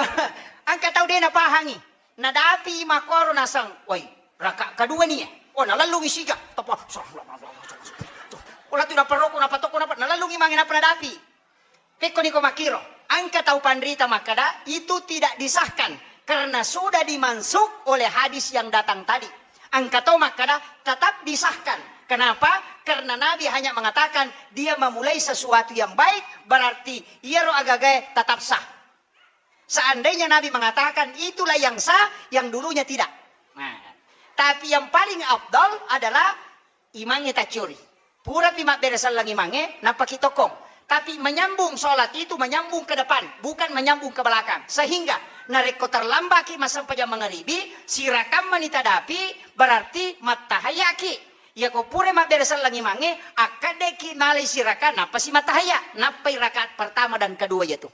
Engka tau de' napahangi. Nadapi makkoro naseng, "Woi, raka kedua ni, eh." Oh, nalellungi sija. Tapa. Oh, latu naparoko, napatoko, napa-, nalellungi mange napa nadapi. Pekko niko makkiro, engka tau panrita makkeda, itu tidak disahkan karena sudah dimansukh oleh hadis yang datang tadi. Engka tau makkeda, tetap disahkan. Kenapa? Karena Nabi hanya mengatakan dia memulai sesuatu yang baik, berarti iyaro agagae tetap sah. Seandainya Nabi mengatakan itulah yang sah, yang dulunya tidak. Nah, tapi yang paling afdal adalah imangnge tacciori. Purapi mabbere selleng imangnge, nappaki tokkong. Tapi menyambung sholat itu menyambung ke depan, bukan menyambung ke belakang. Sehingga narekko terlambaki massempajang mangaribi, sirakammani tadapi, berarti mattahayaki. Iyako pura mabbere selleng imangnge, akkaddeki malai siraka, nappa si mattahaya, nappai rakaat pertama dan kedua iyatu.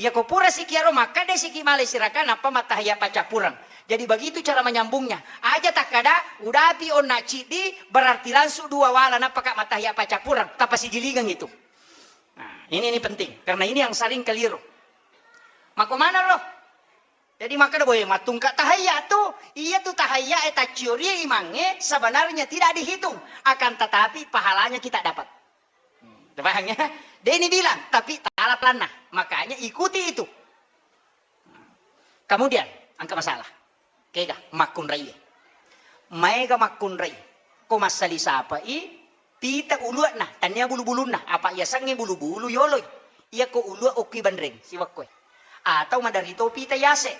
Iyako pura siki iyaro makkeda siki malai siraka nappa mattahayya paccappureng. Jadi begitu cara menyambungnya. Aja takkada udapi onna ciddi berarti langsung dua wala nappaka mattahayya paccappureng. Tapasijilingeng itu. Nah, ini, ini penting karena ini yang sering keliru. Mako mana lo? Jadi makkeda boe mattungka tahayya tu, iya tu tahayya e tacciori imangnge sebenarnya tidak dihitung, akan tetapi pahalanya kita dapat. Paham ya? Deni bilang, tapi tala pelanna. Makanya ikuti itu. Kemudian, engka masalah. Kega, makkunrai. Maega makkunrai. Ko massali sapai, pita ulu'na, tania bulu-bulunna. Apa yasengnge bulu-bulu yoloi. Iya ko ulu'a okki banreng, siwakkoe. Atau maderito pita yase.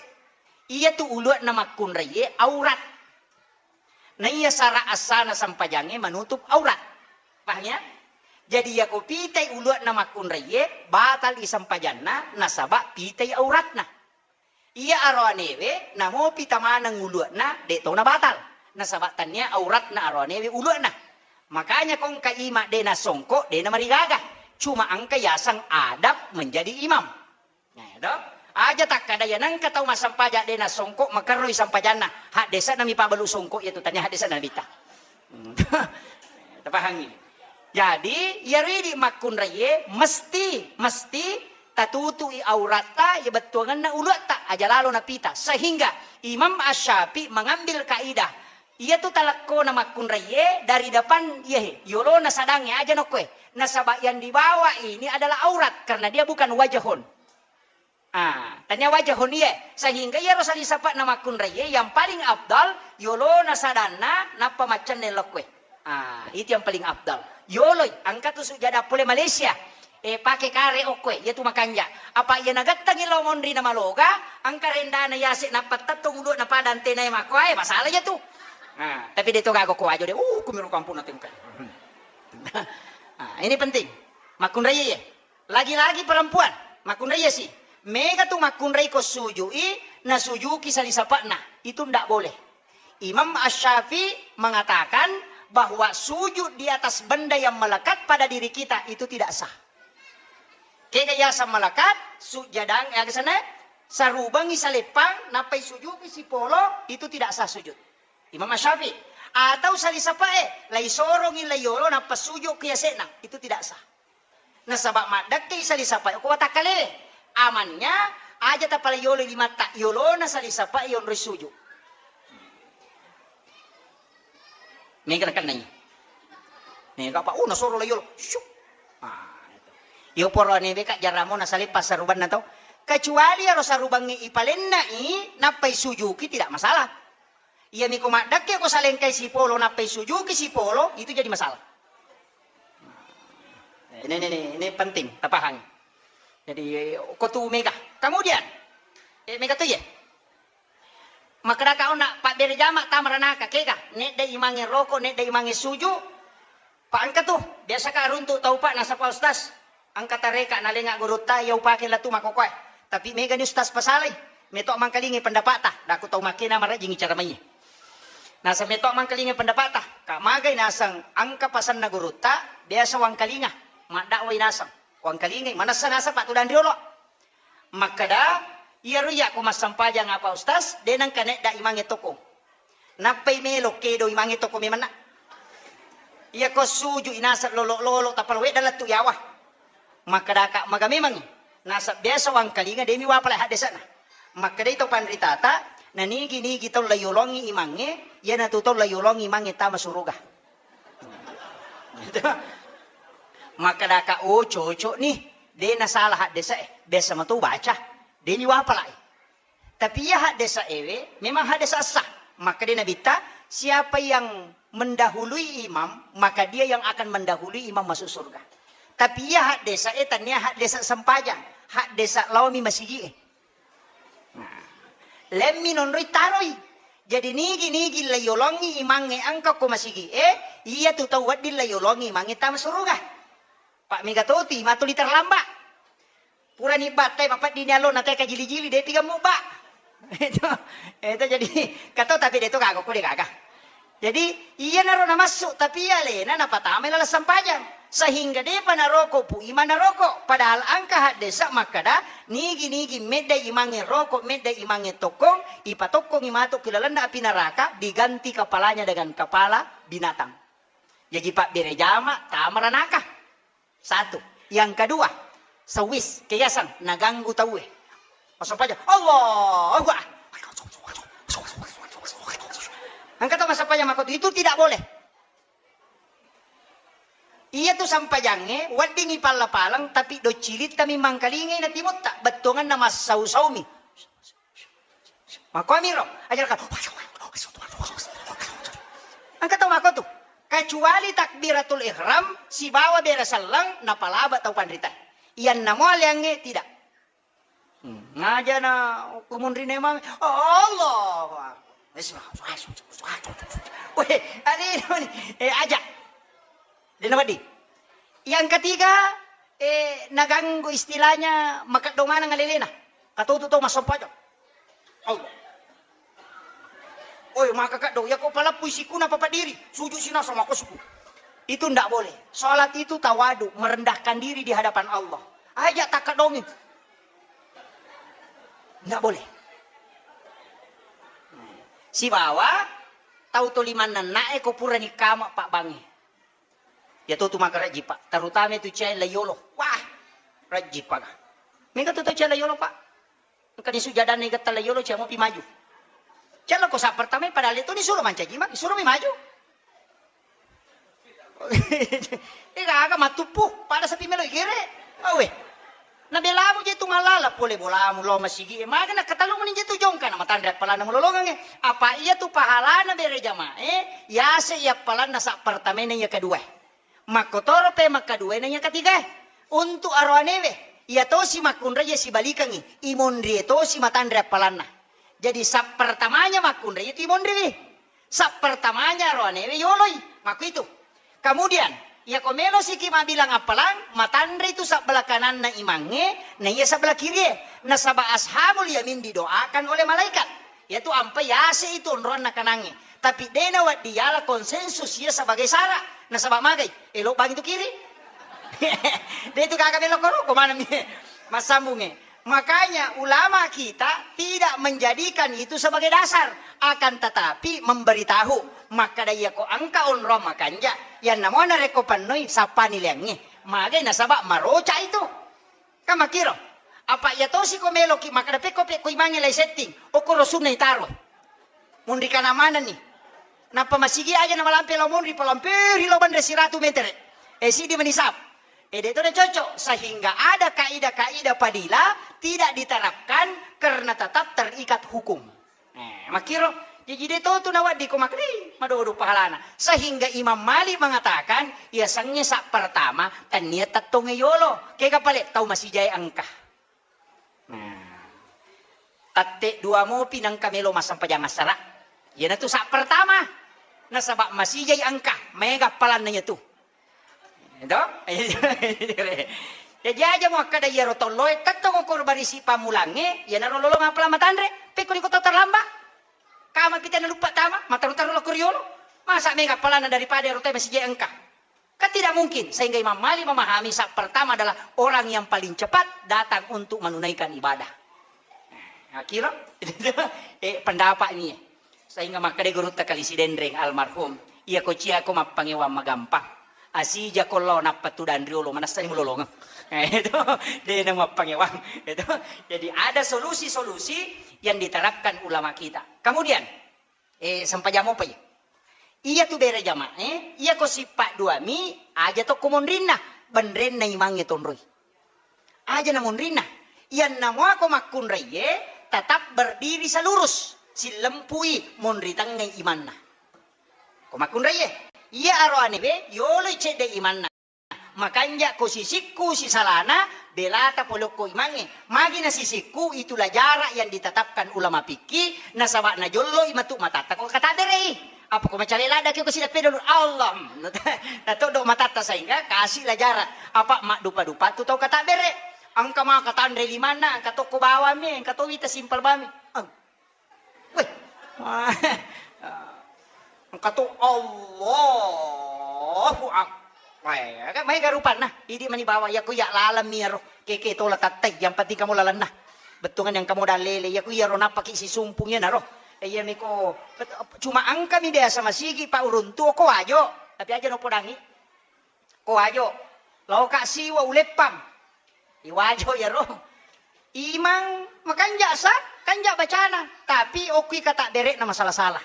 Iya tu ulu'na makkunrai, aurat. Naiya sara assana sempajangnge manutup aurat. Paham ya? Jadi, iyako pitai ulu'na makkunraiye, batal i sempajanna, nasaba pitai auratna. Iya aroanewe, namo pita maneng ulu'na, de' to nabatal. Nasaba tania auratna aroanewe ulu'na. Makanya ko engka ima de' nasongko, de' namarigaga. Cuma engka yaseng adab menjadi imam. Nah, do? Aja takkada iya nengka tau massempajang de' nasongko, makerroi sempajanna. Haddese'na mi pabalu songko iya tu, tania haddese'na Nabitta. Hmm. Tapahangi. Jadi, iyaro idi makkunraiye mesti, mesti tatutui auratta, iya bettuangenna uluatta, aja lalo napita. Sehingga Imam Asy-Syafi'i mengambil kaidah Iya tu talekko na makkunraiye dari depan, iya he, yolona sadangnge aja nokkoe. Nasaba yang dibawa ini adalah aurat karena dia bukan wajahun. Ah, tania wajahun iye. Sehingga iyaro salisapa'na makkunraiye yang paling afdal yolona sadanna nappa maccenne lokkoe. Ah, itu yang paling afdal. Yoloi, engka tu sujada pole Malaysia. Eh, pake kare okkoe, iya tu makanja. Apa iya nagettangi lao monri na maloga, engka rendana yase nappa tettong ulu na pada antena e makkoe, masalah iya tu. Ah, tapi de to gaga ko ajo de, uh, kumiro kampung na tengkai. Ah, ini penting. Makkunraiye. Lagi-lagi perempuan, makkunraiye si. Mega tu makkunrai ko sujui, na sujuki salisapa'na. Itu ndak boleh. Imam Asy-Syafi'i mengatakan bahwa sujud di atas benda yang melekat pada diri kita itu tidak sah. Kega yaseng melekat, sujadang, ya kesana, sarubangi saleppang, nappai sujuki sipolo, itu tidak sah sujud. Imam Asy-Syafi'i. Atau salisapa'e, lai sorongi lai yolo, nappa sujuki yase'na, itu tidak sah. Nasaba maddekkei salisapa'e ko watakkalewe. Amannya aja tapala yolo limatta, yolona salisapa'e yonroi suju. Mega nakennai. Mega apa? Oh, nasoro la yolo. Syuk. Ah, itu. Iyo poro nebe ka jaramo nasaleppa sarubanna tau. Kecuali aro sarubangnge ipalennai nappai sujuki tidak masalah. Iyami ko maddekke ko salengkai sipolo nappai sujuki sipolo, itu jadi masalah. Ini, ini, ini, ini penting tapahangi. Jadi ko tu mega. Kemudian, eh, mega tu ye. Makkedaka onna pabbere jama tama ranaka kega, nedda imange roko, nedda imange suju. Pa engka tu, biasa ka runtu tau pa nasaba ustaz. Engka tareka nalenga gurutta iya upake latu makokoe. Tapi megani ustaz pasalai. Meto mangkalingi pendapata, daku tau makkena marajingi cara mai. Naseng meto mangkalingi pendapata, ka magai naseng engka pasanna gurutta, biasa wangkalinga, maddakwai naseng. Wangkalingai, manessa naseng Pak Tudang riolo. Makkeda, iyaro iya ko massempajang apa ustaz, de nengka nedda imange toko. Nappai melo kedo imange toko memanna. Iya ko suju inaseng lolo-lolo tapala wedda lettu yawa. Makkedaka maga memangi. Nasab biasa wangkalinga demi wapala haddesana. Makkedai to panritata, nanigi-nigi tau layolongi imange, iyanatu tau layolongi imange tama suruga. Gitu. Makkedaka, oh cocok nih, de nasalah haddesa e, biasa matu baca, de liwapala e. Tapi iya haddesa ewe memang haddesa sah. Maka dia Nabitta, siapa yang mendahului imam, maka dia yang akan mendahului imam masuk surga. Tapi iya haddesa e tania haddesa sempajang, haddesa laomi masigi e. Nah, lemmi nonroi taroi. Jadi nigi-nigi layolongi imangnge engka ko masigi e, iya tu tau wedding layolongi imangnge tama suruga. Pak mega toti matuli terlambat. Purani battai mapeddini allo na teka jili-jili de tiga mubba. Itu, itu jadi kato tapi de to gaga ko de gaga. Jadi iyanaro namassu tapi alena napatamai laleng sempajang. Sehingga depa naroko pu imang naroko. Padahal engka haddesa makkada nigi-nigi medda imangnge roko, medda imangnge tokkong, ipatokkongi matu ki lalenna api neraka, diganti kepalanya dengan kepala binatang. Jaji pabbere jama tama ranaka. Satu. Yang kedua, sewis, keyasan, naganggu tauwe. Massampajang, Allahu Akbar. Engka to massampajang makotu, itu tidak boleh. Iya tu sampajangnge, weddingi palla-palang, tapi doccilitta mi mangkalingai na timutta, bettuanganna massau-saumi. Makkuamiro, aja kan. Engka tau makko tu. Kecuali takbiratul ihram sibawa bere selleng napalaba tau panrita. Iyanna mo aliangnge tidak. Hmm. Ngaja na kumunrine mami. Allahu Akbar. Weh, ade ni. Eh, aja. Dena wedding. Yang ketiga, eh, naganggu istilahnya makeddo maneng alelena. Katutu tau massampajang. Allah. Oi, maka kaddo, ya ko palappui sikuna papa diri, sujud sinasa mako suku. Itu ndak boleh. Salat itu tawadu, merendahkan diri di hadapan Allah. Aja takaddongi. Ndak boleh. Sibawa tau to limanna nae ko purani kama pabbangi. Iya to tu maka rajjipa, terutama tu cai layolo. Wah, rajjipa ka. Mega tu tau cai layolo, Pak. Engka ni sujadanna igetta layolo, cai mopi maju. Jalloko sa pertama, padahal itu nisuro mancaji imang, isuro mi maju. Eh, gaga mattuppu, pada sapi melo igere. Awe. Nabelamu je tu mallala pole bolamu lo masigi. Maga na katalu meni je tu jongka na matanre appalanna mulolongang e. Apa iya tu pahalana bere jamae, yase iya appalanna sa pertama na iya kedua. Makkotoro pe makkaduae na iya katigae. Untuk aroanewe, iya tosi makkunrai iya sibalikangi, imonrie tosi matanre appalanna. Jadi sa pertamanya makkunrai itu imonriwi. Sa pertamanya aroanewe yoloi. Makku itu. Kemudian, iya ko melo siki mabilang appalang, matanre itu sabbala kananna imangnge, na iya sabbala kirie. Nasaba ashabul yamin didoakan oleh malaikat. Yaitu ampai yase itu onroanna kanangnge. Tapi de nawedding yala konsensus iya sebagai syarat. Nasaba magai, elo bang itu kiri. De itu gaga melo koro, ko maneng mi massambungnge. Makanya ulama kita tidak menjadikan itu sebagai dasar, akan tetapi memberitahu. Makkada iya ko engka onroang makanja, yanna mo narekko pennoi sappani leangnge. Magai nasaba maroca itu. Kan makkiro. Apa iya tosi ko meloki makkada pekko pekko imangnge lai setting. Okkoro sunna itaro. Munri kana manenni. Nappa masigi aja na malampe lao munri, palamperi lao banre siratu metere. Eh, sidi menisap. Eh, de to na cocok. Sehingga ada kaidah-kaidah fadilah tidak diterapkan karena tetap terikat hukum. Eh, makkiro. Jaji de to tu nawedding ko makkeda, "Ih, madodo pahalana." Sehingga Imam Malik mengatakan, iya sengnge sa pertama, tennia tettongnge yolo. Kega pale tau masijae engka. Nah, tette dua mopi nengka melo massempajang assara. Iyanatu sa pertama. Nasaba masijai engka, maega appalanna iyatu. Ento? Jaji aja muakkada iyaro tolloe, tettong okor barisi pammulangnge, iyanaro lolong appalang matanre, pekko iko to terlambat. Kama pita naluppa tama, mataru-taru lokko riolo. Masa mega appalanna daripada ero te masijai engka. Kan tidak mungkin, sehingga Imam Malik memahami sa pertama adalah orang yang paling cepat datang untuk menunaikan ibadah. Nah, kira? Eh, pendapat ini. Sehingga makkeda gurutta Kali Sidenreng almarhum, iya ko cia ko mappangewang magampang. Asija ko lao nappa tudang riolo, manessani mulolongeng. Eh, itu, de na mappangewang. Itu. Jadi ada solusi-solusi yang diterapkan ulama kita. Kemudian, Eh, sempajang mopa iya. Iya tu bere jamaah, eh, iya ko sippa dua mi, aja tokko monrinna, benrenna imangnge tonroi. Aja na monrinna. Iyanna mua ko makkunraiye, tetap berdiri selurus, sillempui monri tengngai imanna. Ko makkunraiye, iya aroanewe, yoloi cedde imanna. Makanja ko sisikku sisalana, belata pole okko imangnge. Magi na sisikku, itulah jarak yang ditetapkan ulama fikih, nasaba najolloi matu matatta ko katabere'i. Apa ko macale ladda ki ko sideppe dulu, Allah. Natoddo matatta sehingga kasihlah jarak. Apa maddupa-dupa tu tau katabere. Engka maka tanre limanna, engka tokko bawammi, engka to wita simpel bami. Weh. Engka to Allahu Akbar. Weh, kan maega rupanna. Idi mani bawa iya ku iya lalemmi iyaro. Keke tola tattai, yang penting kamu lalenna. Bettuangan yang kamu dalele, iya ku iyaro nappaki sisumpung iyanaro. Eh, iya miko, bet-, cuma engka mi biasa masigi pa uruntu ko wajo, tapi aja no podangi. Ko wajo, laoka siwa uleppang. Iwajo iyaro. Imang makanja sa, kanja bacana, tapi okki kata berekna masalah-salah.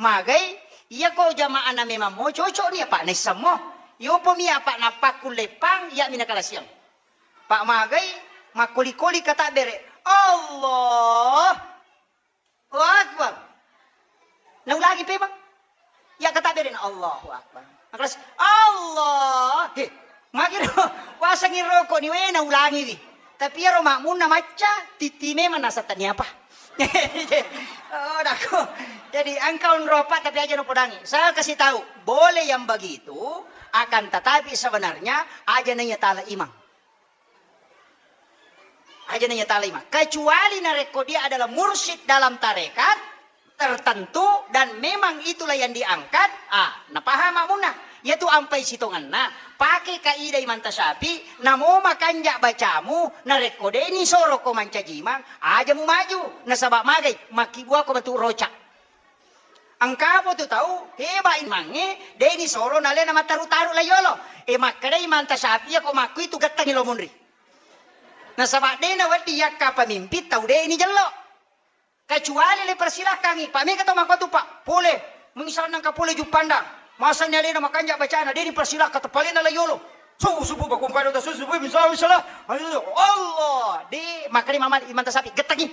Magai, iya ko jamaahna memang mo cocok ni apa naissemmo. Yopo mi apa napakku leppang, iya mina kalasiang. Pak magai, makkoli-koli kata berek. Allah. Allahu Akbar. Naulangi pe, Bang. Iya kata bere na Allahu Akbar. Makkelas, Allah. He, magi ro, wasengi roko ni we naulangi wi. Tapi iyaro makmunna macca, titti memang nasa tania apa. Oh, dako. Jadi engka onro apa tapi aja no podangi. Saya kasih tahu, boleh yang begitu, akan tetapi sebenarnya aja nanya tala imang. Aja nanya talima. Kecuali narekko dia adalah mursyid dalam tarekat tertentu dan memang itulah yang diangkat, ah, napaham makmunna. Yaitu ampai sitongenna, pakai kaidah Imam Tasyafi, namo makanja bacamu, narekko deni soro ko mancaji imang, aja mu maju, nasaba magai, makkibua ko matu roca. Engkapo tu tau heba imangnge, deni soro nalena mataru-taru la yolo. E, makkedai Imam Tasyafi, ko makku itu gettangi lo munri. Nasaba dena wedding yakka pemimpin tau deni jello. Kecuali le persilakangi, Pak, mega tau mangkotu, Pak, pole, misalna engka pole Juppandang, masanni alena makanja bacana, de dipersilakka, tepalena la yolo. Subuh, subuh, bakung kado ta subuh, subuh, misalna, misalna, Allah, de, makanya mama imanta sapi, gettengi.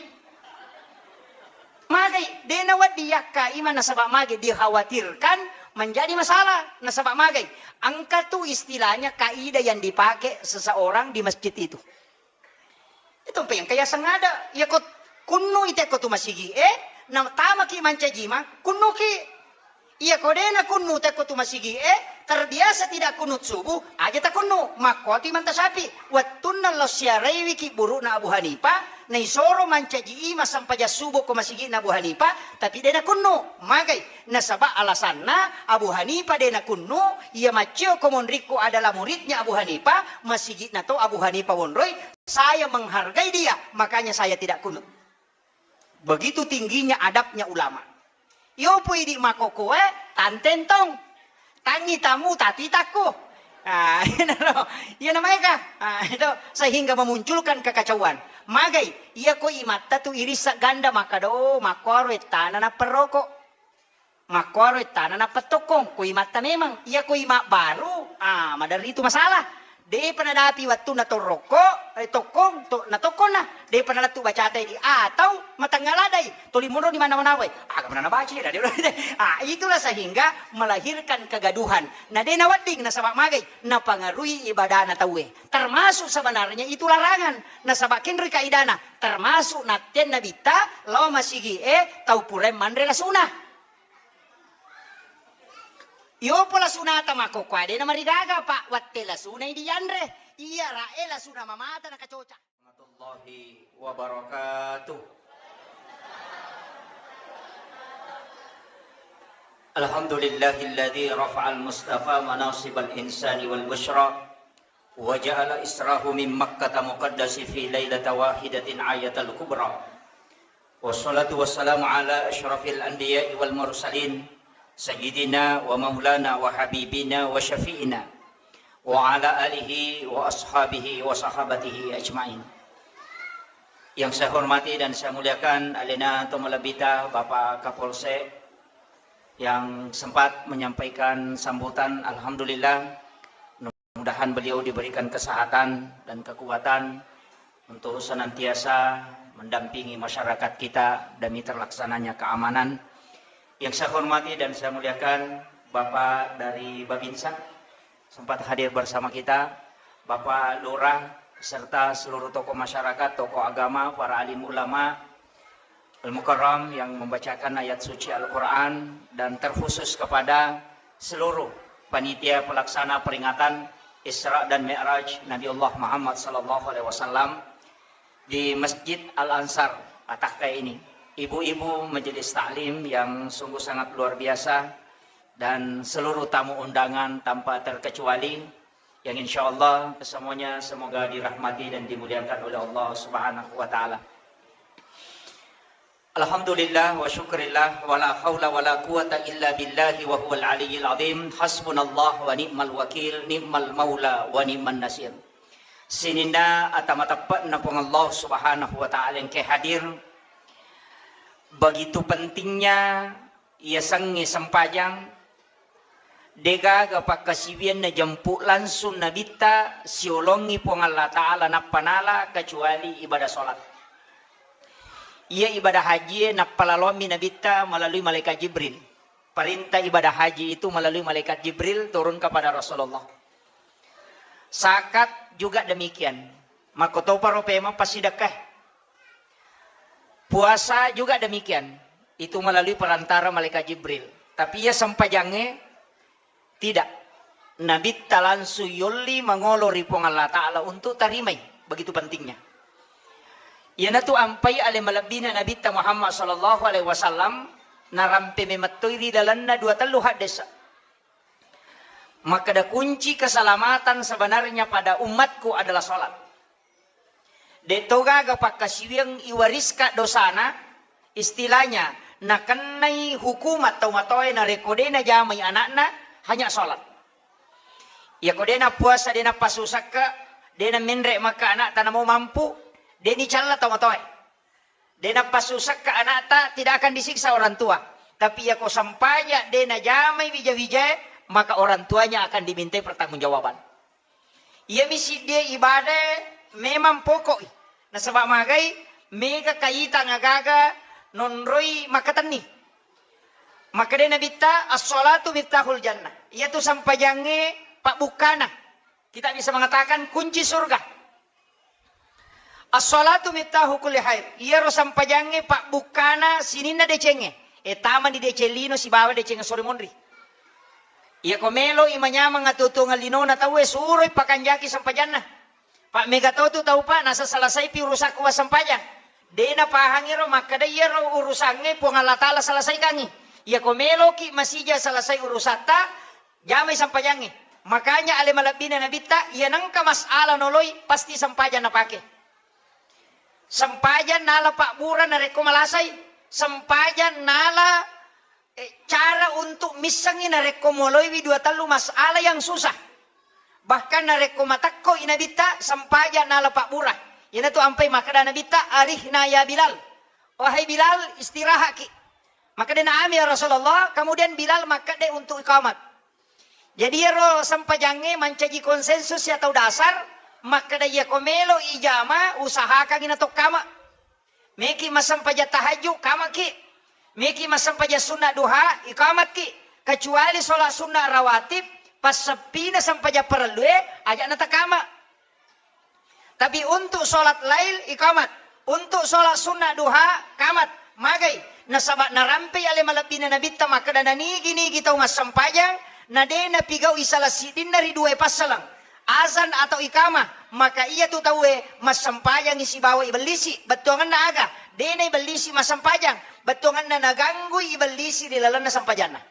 Magai, de nawedding yakka imang nasaba mage dikhawatirkan menjadi masalah, nasaba magai, engka tu istilahnya kaidah yang dipakai seseorang di masjid itu. Itu mpa yang kayaseng ada. Iya ko kunnu itekko tu masigi e, na tamaki mancaji ma, kunnuki. Iya ko dena kunnu tekko tu masigi e, terbiasa tidak kunut subuh, aja ta kunnu. Makko tu imanta sapi. Wattunna lo siaraiwiki burukna Abu Hanifah, naisoro mancaji ima sempajang subuh ko masigi na Abu Hanifah, tapi dena kunnu. Magai. Nasaba alasanna Abu Hanifah de nakunnu, iya macceo ko monrikku adalah muridnya Abu Hanifah, masigi'na to Abu Hanifah wonroi, saya menghargai dia, makanya saya tidak kunut. Begitu tingginya adabnya ulama. Iyo pu idi makokoe, tantentong. Tangi tamu tatitakku. Ah, iya naro. Iya namaika. Ah, itu sehingga memunculkan kekacauan. Magai, iya ko imatta tu irissa ganda makkada, oh, makkuaro ettana napperroko. Makkuaro ettana napettokkong, ko imatta memang. Iya ko ima baru, ah, maderri tu masalah. Depa nadapi wattunna torrokko, eh, tokkong, to, natokkonna. Depa nalettu bacata idi, atau matengnga ladai, toli monro di mana-mana wae. Aga mana nabaca ya, ah, itulah sehingga melahirkan kegaduhan. Na de nawedding nasaba magai, napangarui ibadana tauwe. Termasuk sebenarnya itu larangan. Nasaba kenri kaidana, termasuk nattenna bitta, lao masigi e, tau purae manre lasuna. Iyopo lasunata makkokkoe de namarigaga, Pak, watte lasunai dianre. Iya rae lasuna mamata nakacoca. Warahmatullahi wabarakatuh. Alhamdulillahilladzi rafa'al mustafa manasibal insani wal busyra. Wa ja'ala israhu min Makkata muqaddasi fi lailata wahidatin ayatal kubra. Wassalatu wassalamu ala asyrafil anbiya'i wal mursalin, sayyidina wa maulana wa habibina wa syafi'ina, wa ala alihi wa ashabihi wa sahabatihi ajma'in. Yang saya hormati dan saya muliakan alena to malebbita Bapak Kapolsek yang sempat menyampaikan sambutan, alhamdulillah. Mudah-mudahan beliau diberikan kesehatan dan kekuatan untuk senantiasa mendampingi masyarakat kita demi terlaksananya keamanan. Yang saya hormati dan saya muliakan Bapak dari Babinsa, sempat hadir bersama kita, Bapak Lurah, serta seluruh tokoh masyarakat, tokoh agama, para alim ulama, Al-Mukarram yang membacakan ayat suci Al-Quran, dan terkhusus kepada seluruh panitia pelaksana peringatan Isra dan Mi'raj Nabi Allah Muhammad sallallahu alaihi wasallam di Masjid Al-Ansar Atahkai ini. Ibu-ibu majelis taklim yang sungguh sangat luar biasa dan seluruh tamu undangan tanpa terkecuali, yang insya Allah kesemuanya semoga dirahmati dan dimuliakan oleh Allah Subhanahu wa Ta'ala. Alhamdulillah wa syukrillah, wa la haula wa la quwata illa billahi wa huwal aliyyil azim. Hasbunallah wa ni'mal wakil, ni'mal maula wa ni'man nasir. Sininna ata mateppe'na Puang Allah Subhanahu wa Ta'ala engke hadir. Begitu pentingnya yasengnge sempajang, degaga pakkasiwiang najempu langsung Nabitta siolongi Puang Allah Ta'ala nappa nala kecuali ibadah salat. Iya ibadah haji e nappalaloammi Nabitta melalui malaikat Jibril. Perintah ibadah haji itu melalui malaikat Jibril turun kepada Rasulullah. Zakat juga demikian. Makkotoparo pemeng passidekkae. Puasa juga demikian. Itu melalui perantara malaikat Jibril. Tapi iya sempajangnge tidak. Nabitta langsung yolli mangolo ri Puang Allah Ta'ala untuk tarimai. Begitu pentingnya. Iyanatu ampai ale malebbina Nabitta Muhammad sallallahu alaihi wasallam narampe memettoi ri lalenna dua tellu haddesa. Makkeda kunci keselamatan sebenarnya pada umatku adalah salat. De' to gaga pakkasiwiang iwariska dosana, istilahnya, nakennai hukumat tau matoae narekko de' najamai ana'na, hanya salat. Iyako de' nappuasa, de' nappasusakka, de' namenre' makka ana'ta namo mampu, de' nicalla tau matoae. De napassusakka anakta, tidak akan disiksa orang tua. Tapi yako sampaja de najamai wija-wijae, maka orang tuanya akan dimintai pertanggungjawaban. Iyami siddie ibadae memang pokok i. Nasaba magai mega kaitang agaga nonroi makkatenni. Makkeda Nabitta, "As-shalatu miftahul jannah." Iyatu sampajangnge pabbukkana. Kita bisa mengatakan kunci surga. "As-shalatu miftahu kulli khair." Iyaro sampajangnge pabbukkana sininna decengnge. E, tamani deceng lino sibawa deceng sore monri. Iyako melo i manyameng atuo-tuongeng linona tauwe, suroi pakanjaki sampajanna. Pak, mega to tu tau, Pak, nasa selesaipi urusakku wassampajang. De napahang ero makkeda iyaro urusangnge Puang Allah Taala selesaikangngi. Iyako meloki masija selesai urusatta, jamai sampajangnge. Makanya ale malebbina Nabitta, iya nengka masalah noloi, pasti sampajang napake. Sampajang nala pabbura narekko malasai, sampajang nala, eh, cara untuk missengngi narekko moloiwi dua tellu masalah yang susah. Bahkan narekko matekkoi Nabitta, sampajang nala pabbura. Iyanatu ampai makkeda Nabitta, "Arihna ya Bilal." "Wahai Bilal, istirahatki." Makkedana, "Amin ya Rasulullah." Kemudian Bilal makkedde untuk iqamat. Jadi iyaro sampajangnge mancaji konsensus atau dasar, makkeda iyako melo ijama, usahakangi natokkama. Meki massempajang tahajud, kamaki. Meki massempajang sunna duha, ikamatki. Kecuali sholat sunna rawatib, passeppina sempajang parellue, aja natakama. Tapi untuk sholat lail, ikamat. Untuk sholat sunna duha, kamat. Magai. Nasaba narampei ale malebbina Nabitta makkeda, nanigi-nigi tau massempajang, na de napigaui salah siddinna ri duae passaleng, azan atau ikamah, maka iyatu tauwe massempajangi sibawa ibellisi. Bettuangenna aga? De naibellisi massempajang. Bettuangenna naganggui ibellisi ri lalenna sempajanna.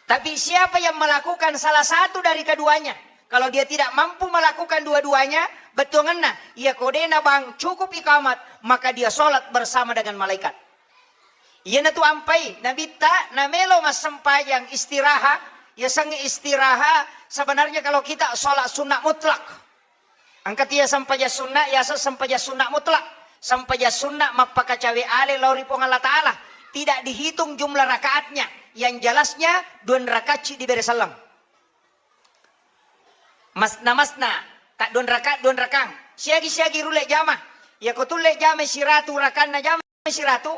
Tapi siapa yang melakukan salah satu dari keduanya, kalau dia tidak mampu melakukan dua-duanya, bettuangenna, iya ko de nabang cukup ikamat, maka dia sholat bersama dengan malaikat. Iyanatu ampai Nabitta namelo massempajang istiraha, yasengnge istiraha, sebenarnya kalau kita sholat sunnah mutlak. Engka tia sempajang sunna, yaseng sempajang sunna mutlak. Sempajang sunna mappakacawe ale lao ri Puang Allah Ta'ala. Tidak dihitung jumlah rakaatnya. Yang jelasnya, dua rakatci dibere selleng. Masna-masna, tak dua rakaat, dua rakang. Siagi-siagi rulle jama. Yako tulle jama siratu rakanna jama. Siratu,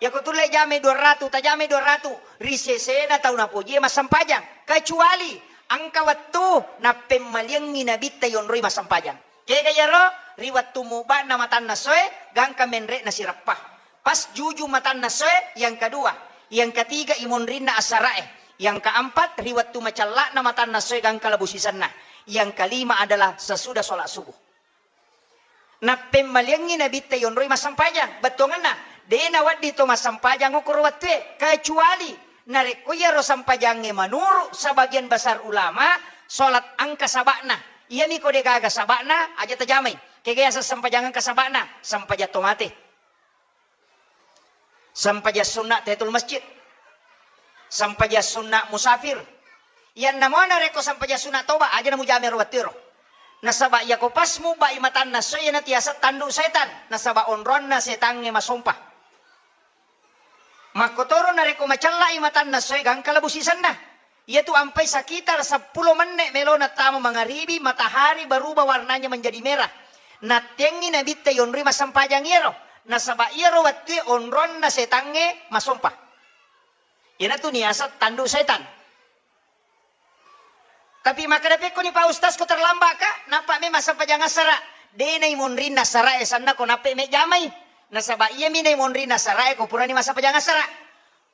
yako tulle jamai dua ratu, tajamai dua ratu, ri sesena tau napojie massempajang, kecuali engka wettu nappemmaliangngi Nabitta yonroi massempajang. Kega iyaro? Ri wettu mubana matanna soe, gangka menre'na sireppa. Pas juju matanna soe, yang kedua, yang ketiga imonrinna asarae, yang keempat ri wettu macella'na matanna soe gangka labu sisenna, yang kelima adalah sesudah sholat subuh. Nappemmaliangngi Nabitta yonroi massempajang. Bettuangenna, de nawedding to massempajang okkoro wettue, kecuali narekko iyaro sempajangnge menurut sebagian besar ulama, sholat engka saba'na. Iyami ko de gaga saba'na, aja tajamai. Kega yaseng sempajang engka saba'na? Sempajang to mate. Sempajang sunna tahiyatul masjid. Sempajang sunna musafir. Iyanna mo narekko sempajang sunna toba, aja namujama ero wettuero. Nasaba iyako pas mubai matanna soe, iyana tiaseng tandu setan. Nasaba onronna setangnge masompa. Makkotoro narekko macellai matanna soe, gangka labu sisenna. Iyatu ampai sekitar seppulo menne' melona tama mangaribi, matahari berubah warnanya menjadi merah. Nattengngi Nabitta yonroi massempajang iyaro, nasaba iyaro wettue onronna setangnge masompa. Iyanatu niaseng tandu setan. Tapi makkeda pekkoni, Pak Ustaz, ko terlambat ka, nappa me massempajang assara. De naimonrinna assara e sanna ko nappe me jamai. Nasaba iyami naimonrinna assara e ko purani massempajang assara.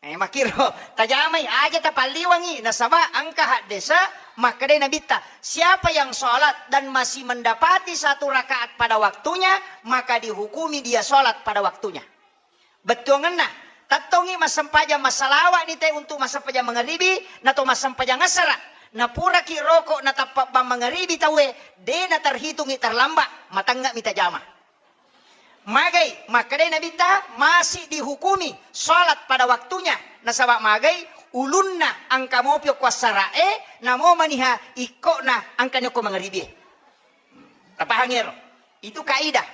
Eh, makkiro, tajamai aja tapalliwangi, nasaba engka haddesa makkedai Nabitta, siapa yang sholat dan masih mendapati satu rakaat pada waktunya, maka dihukumi dia sholat pada waktunya. Bettuangenna, tettongi massempajang massalawa'ni te untuk massempajang mangaribi, nato massempajang assara. Napuraki roko natappa bang mangaribi tauwe, de naterhitungi terlambat, matengnga mi tajama. Magai, makkedai Nabitta, masih dihukumi sholat pada waktunya. Nasaba magai, ulunna engka mopi okko assara'e, namo maniha ikkona engkani okko mangaribie. Tapahang ero? Itu kaidah.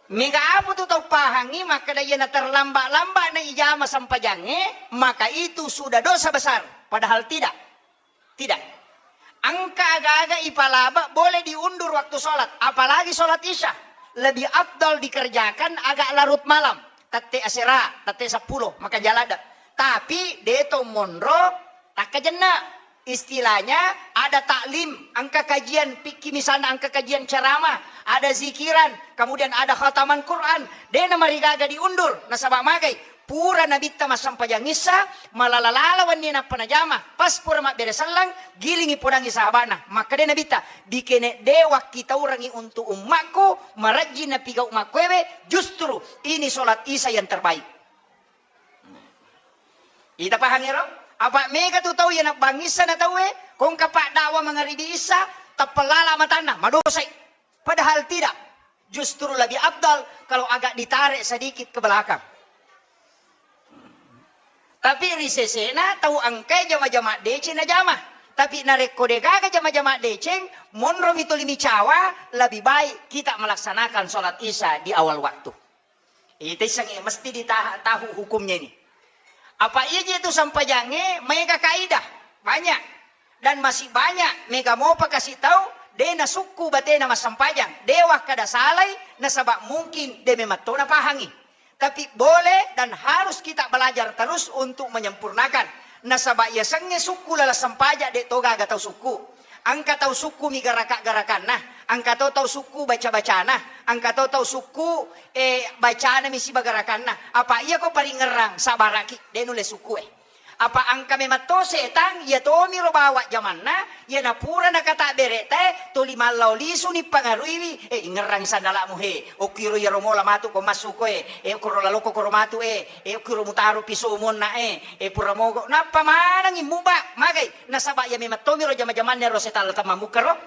Mega apa tu tau pahangi makkeda iyana terlambat-lambat na ijama sempajangnge, maka itu sudah dosa besar. Padahal tidak. Tidak. Engka aga-aga ipalaba boleh diundur waktu sholat, apalagi sholat isya. Lebih afdal dikerjakan agak larut malam, tette asera, tette seppulo, maka jalada. Tapi deto monro takkajenna. Istilahnya ada taklim, engka kajian fikih misalnya, engka kajian ceramah, ada zikiran, kemudian ada khataman Quran. Dena marigaga diundur, nasaba magai. Pura nabitta massempajang issa, malala-lala wenni nappa najama. Pas pura mabbere selleng, gilingi podangi sahabana. Makkeda nabitta, dikene de wakkitaurangi untuk ummakku, marajjing napigau makkuewe, justru ini sholat isya yang terbaik. Ita pahang ero? Apa mega tu tau iya nabbangissa na tauwe, kongka pak dakwa mangaribi issa, tappalala matanna, madosai. Padahal tidak. Justru lebih afdal kalau agak ditarik sedikit ke belakang. Tapi ri sesena tau engkai jama-jama deceng najama. Tapi narekko degaga jama-jama deceng, monromi tuli micawa, lebih baik kita melaksanakan sholat isya di awal waktu. Ita issengngi mesti ditaha-, tahu hukumnya ini. Apa iya je tu sempajangnge maega kaidah? Banyak. Dan masih banyak mega mopa kasih tahu, de nasukku batena massempajang, de wakkada salai, nasaba mungkin de memang to napahangi. Tapi boleh dan harus kita belajar terus untuk menyempurnakan. Nasaba yasengnge sukku laleng sempajang de to gaga tau sukku. Engka tau sukku mi garaka-garakanna, engka to tau sukku baca-bacana, engka to tau sukku, eh, bacana mi siba garakanna. Apa iya ko paringerrang sabaraki, de nulle sukku e. Apa engka memang to setang, iya tomiro bawa jamanna, iya napura nakata bereta e, tuli mallao lisu ni pangaruiwi, eh, ingerrang sandalamu he, okkiro iyaro mola matu ko massu ko e, eh, okkiro laloko koro matu e, eh, okkiro mutaro piso monna e, eh, pura mogo, nappa manengi muba, magai, nasaba iya memang tomiro jama-jamanna ro setang latang mammukka ro.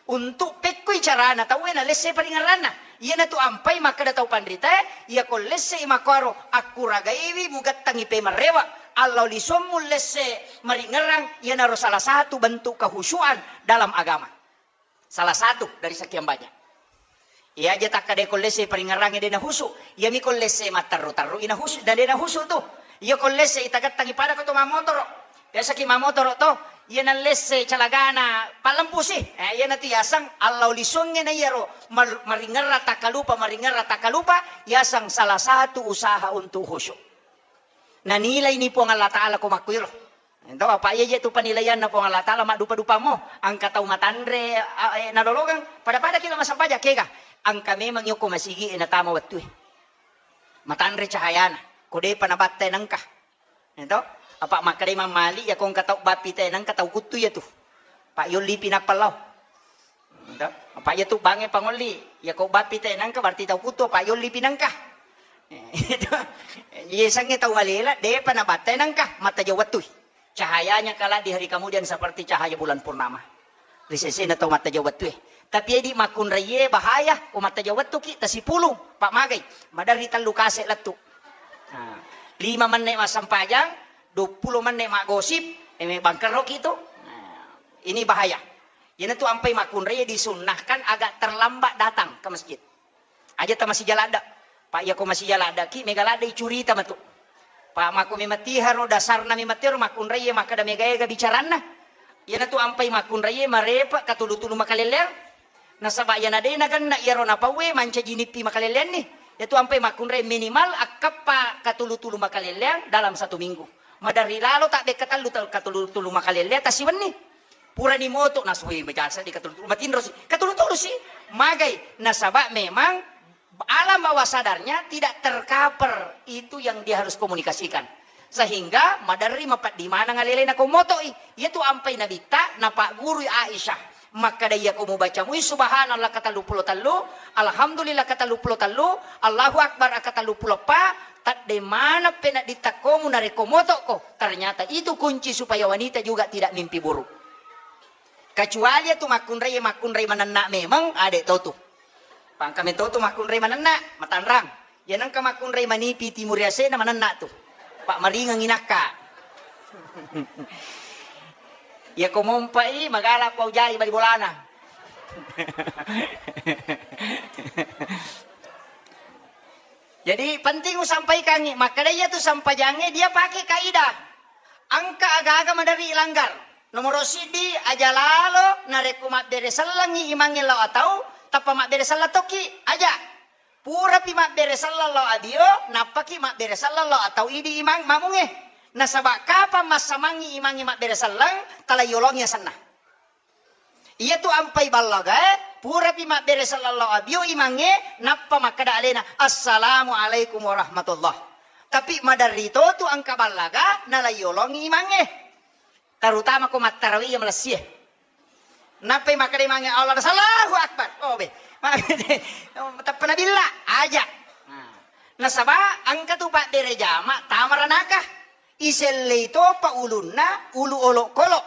Untuk pekkoi carana tauwe nalesse paringerranna. Iyanatu ampai makkeda tau panritae, iyako lessei makkuaro, akkuragaiwi mugettangi pemerrewa, allau lisuammu lesse maringerrang, iyanaro salah satu bentuk kehusuan dalam agama. Salah satu dari sekian banyak. Iya aja takkada ko lesse paringerrangnge de nahusu, iyami ko lesse matterru-terru ina husu, dan de nahusu tu. Iya ko lesse itagettangi pada ko to mamotoro. Biasaki mamotoro to, iya nallesse calagana pallempusi. Eh, iyanatu yaseng allau lisuangnge na iyaro mar-, maringerra takkalupa, maringerra takkalupa, yaseng salah satu usaha untuk khusyuk. Nanilaini Puang Allah Ta'ala ko makkuiro. Ento apa iya je tu penilaianna Puang Allah Ta'ala maddupa-dupamo, angka tau matanre, a, eh, nalolongeng, pada-pada kilo massempajang kega. Angka memang yoko masigi e natama wettue. Matanre cahayana, ko depa nabattai nengka. Ento, apa makkeda Imam Malik, iya ko engka tau bappi te, nengka tau kuttu iya tu. Pak yollipi nappa lao. Ento, apa iya tu bangnge pangolli, iya ko bappi te, nengka berarti tau kuttu, Pak yollipi nengka. Ento, iya sengnge tau malela, depa nabattai nengka, mattaja wettui. Cahayanya kelak di hari kemudian seperti cahaya bulan purnama. Ri sesena tau mattaja wettue. Tapi edi makkunraie bahaya, ko mattaja wettuki tasipulung, Pak magai, maderri tellu kase lettu. Nah, lima menit massempajang, dua puluh menit maggosip, eh, bangkerroki tu. Nah, ini bahaya. Iyanatu ampai makkunraie disunnahkan agak terlambat datang ke masjid. Aja ta masija ladde. Pak, iya ko masija laddeki, mega ladde icurita matu. Pak, makko memang tiharo dasarna memang tero makkunraie makkeda mega-ega bicaranna. Iyanatu ampai makkunraie marepe katulu-tulu makalelleang. Nasaba iyana de nagenna iyaro napauwe mancaji nippi makalelleanni. Iyatu ampai makkunrai minimal akkeppa katulu-tulu makalelleang dalam satu minggu. Maderri lalo tabbe katellu ta-, katulu-tulu makalelleang tasiwenni. Purani moto nasue majasa di katulu-tulu, matinro si. Katulu-tulu si. Magai nasaba memang alam bawah sadarnya tidak tercover itu yang dia harus komunikasikan. Sehingga maderri mapeddi maneng alelena ko motoi. Iyatu ampai nabitta napaggurui Aisyah. Makkeda iyako mubaca mui subhanallah katelluppulo tellu, alhamdulillah katelluppulo tellu, Allahu Akbar katelluppulo eppa, tedde maneng penedditta komu narekko motokko. Ternyata itu kunci supaya wanita juga tidak mimpi buruk. Kecuali iyatu makkunrai, makkunrai manenna memang ade totu. Pangka metotu makkunrai manenna, matanrang. Iya nengka makkunrai manipi timur yasena manenna tu. Pak maringengi nakka. Iya ko mompai magala pau jai bali bolana. Jadi penting usampaikangngi, makkeda iyatu sampajangnge dia pake kaidah. Engka aga-aga maderri ilanggar. Nomoro siddi, aja lalo narekko mabbere sellengngi imangnge lao atau, tappa mabbere selleng tokki, aja. Purapi mabbere selleng lao abio, nappaki mabbere selleng lao atau idi imang mamungnge. Nasaba kapang massamangngi imangnge mabbere selleng, tala yolongi asenna. Iyatu ampai ballagae, purapi mabbere selleng lao abio imangnge, nappa makkeda alena, "Assalamualaikum warahmatullah." Tapi maderri to tu engka ballaga, nala yolongi imangnge. Terutama ko mattarawi iya malessie. Nappai makkeda imangnge, "Allah, Allahu Akbar." Oh, be. Tappa nabilla, aja. Nah. Nasaba engka tu pabbere jama tama ranaka. Isellei topa ulunna, ulu olokolo.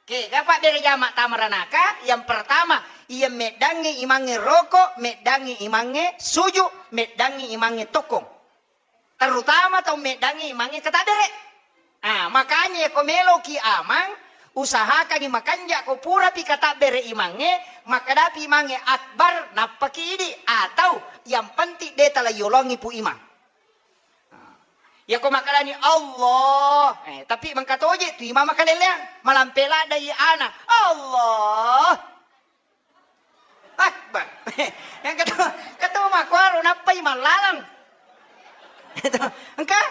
Kega pabbere jama tama ranaka, yang pertama, iya meddangngi imangnge roko, meddangngi imangnge suju, meddangngi imangnge tokkong. Terutama tau meddangngi imangnge katabbere. Ah, makanya ko meloki amang, usahakangi makanja ko purapi katabbere imangnge, makkadapi imangnge akbar, nappaki idi, atau yang penting de tala yolongi pu imang. Yako makkalani Allah, eh, tapi mengkatoje tu imam makaleleang, malampe ladai ana, Allah Akbar. Yang ketemu, ketemu makkuaro nappai mallalang. Engka?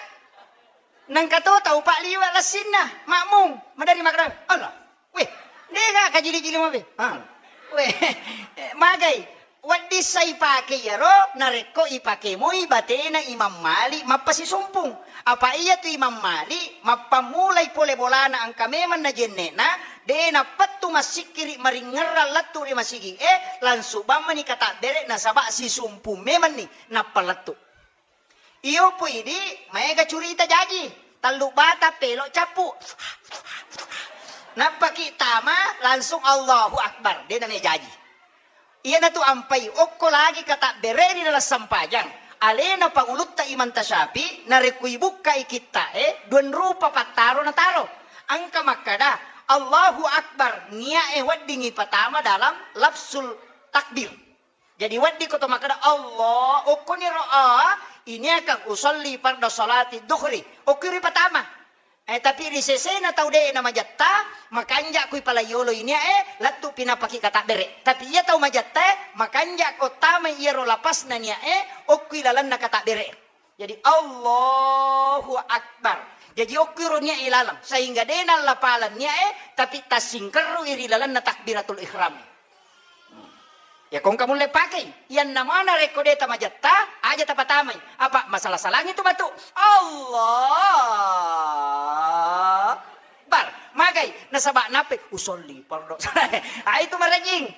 Nengka to tau pak liwa lessinna, makmum, madari makkada, Allah. Weh, dega kajili-jili mabe. Ha. Weh, magai. Wedding sa ipake iyaro, narekko ipake moi batena Imam Malik mappasisumpung. Apa iyatu Imam Malik mappammulai pole bolana engka memang najenne'na, de nappettu massikkiri maringngerrang lettu ri masigi e, langsung bammani katabbere nasaba sisumpung memanni nappa lettu. Iyo pu idi, maega curita jaji, tellu bata pelo cappu. Nappaki tama langsung Allahu Akbar, de name jaji. Iyanatu ampai okko lagi katabbere ri dalam sempajang. Alena pangulutta Imam Tasyafi, narekko ibukkai kitta e, dua rupa pattaro nataro. Engka makkada, Allahu Akbar, nia e weddingi patama dalam lafsul takbir. Jadi wedding ko to makkada Allah, okkoniro a, ini akan usolli farda salati duhri. Okkoi ripatama. Eh, tapi ri sesena tau de na majatta, makanja kui pala yolo ini e, lettu pinapaki katabbere. Tapi iya tau majatta e, makanja ko tama iyaro lapasna nia e, okkoi lalenna katabbere. Jadi Allahu Akbar. Jadi okkoi ro nia e laleng. Sehingga de na lapalan nia e, tapi tassingkerru iri lalenna takbiratul ihram. Ya kongka mulle pakei. Iyanna mana rekko de tamajatta, aja tapatamai. Apa masalah-salangi tu batu. Allah Akbar. Magai nasaba nape usolli pardo. Ah, itu marajing.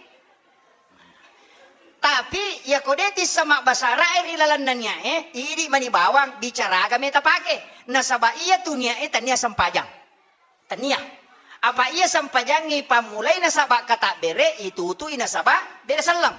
Tapi ya kode tissa mabbasara e ri lalanna nia e, idi mani bawang bicara aga meta pake. Nasaba iya tu nia e tania sempajang. Tania. Apa iya sempajangngi pammulai nasaba katabbere, itutui nasaba bere selleng.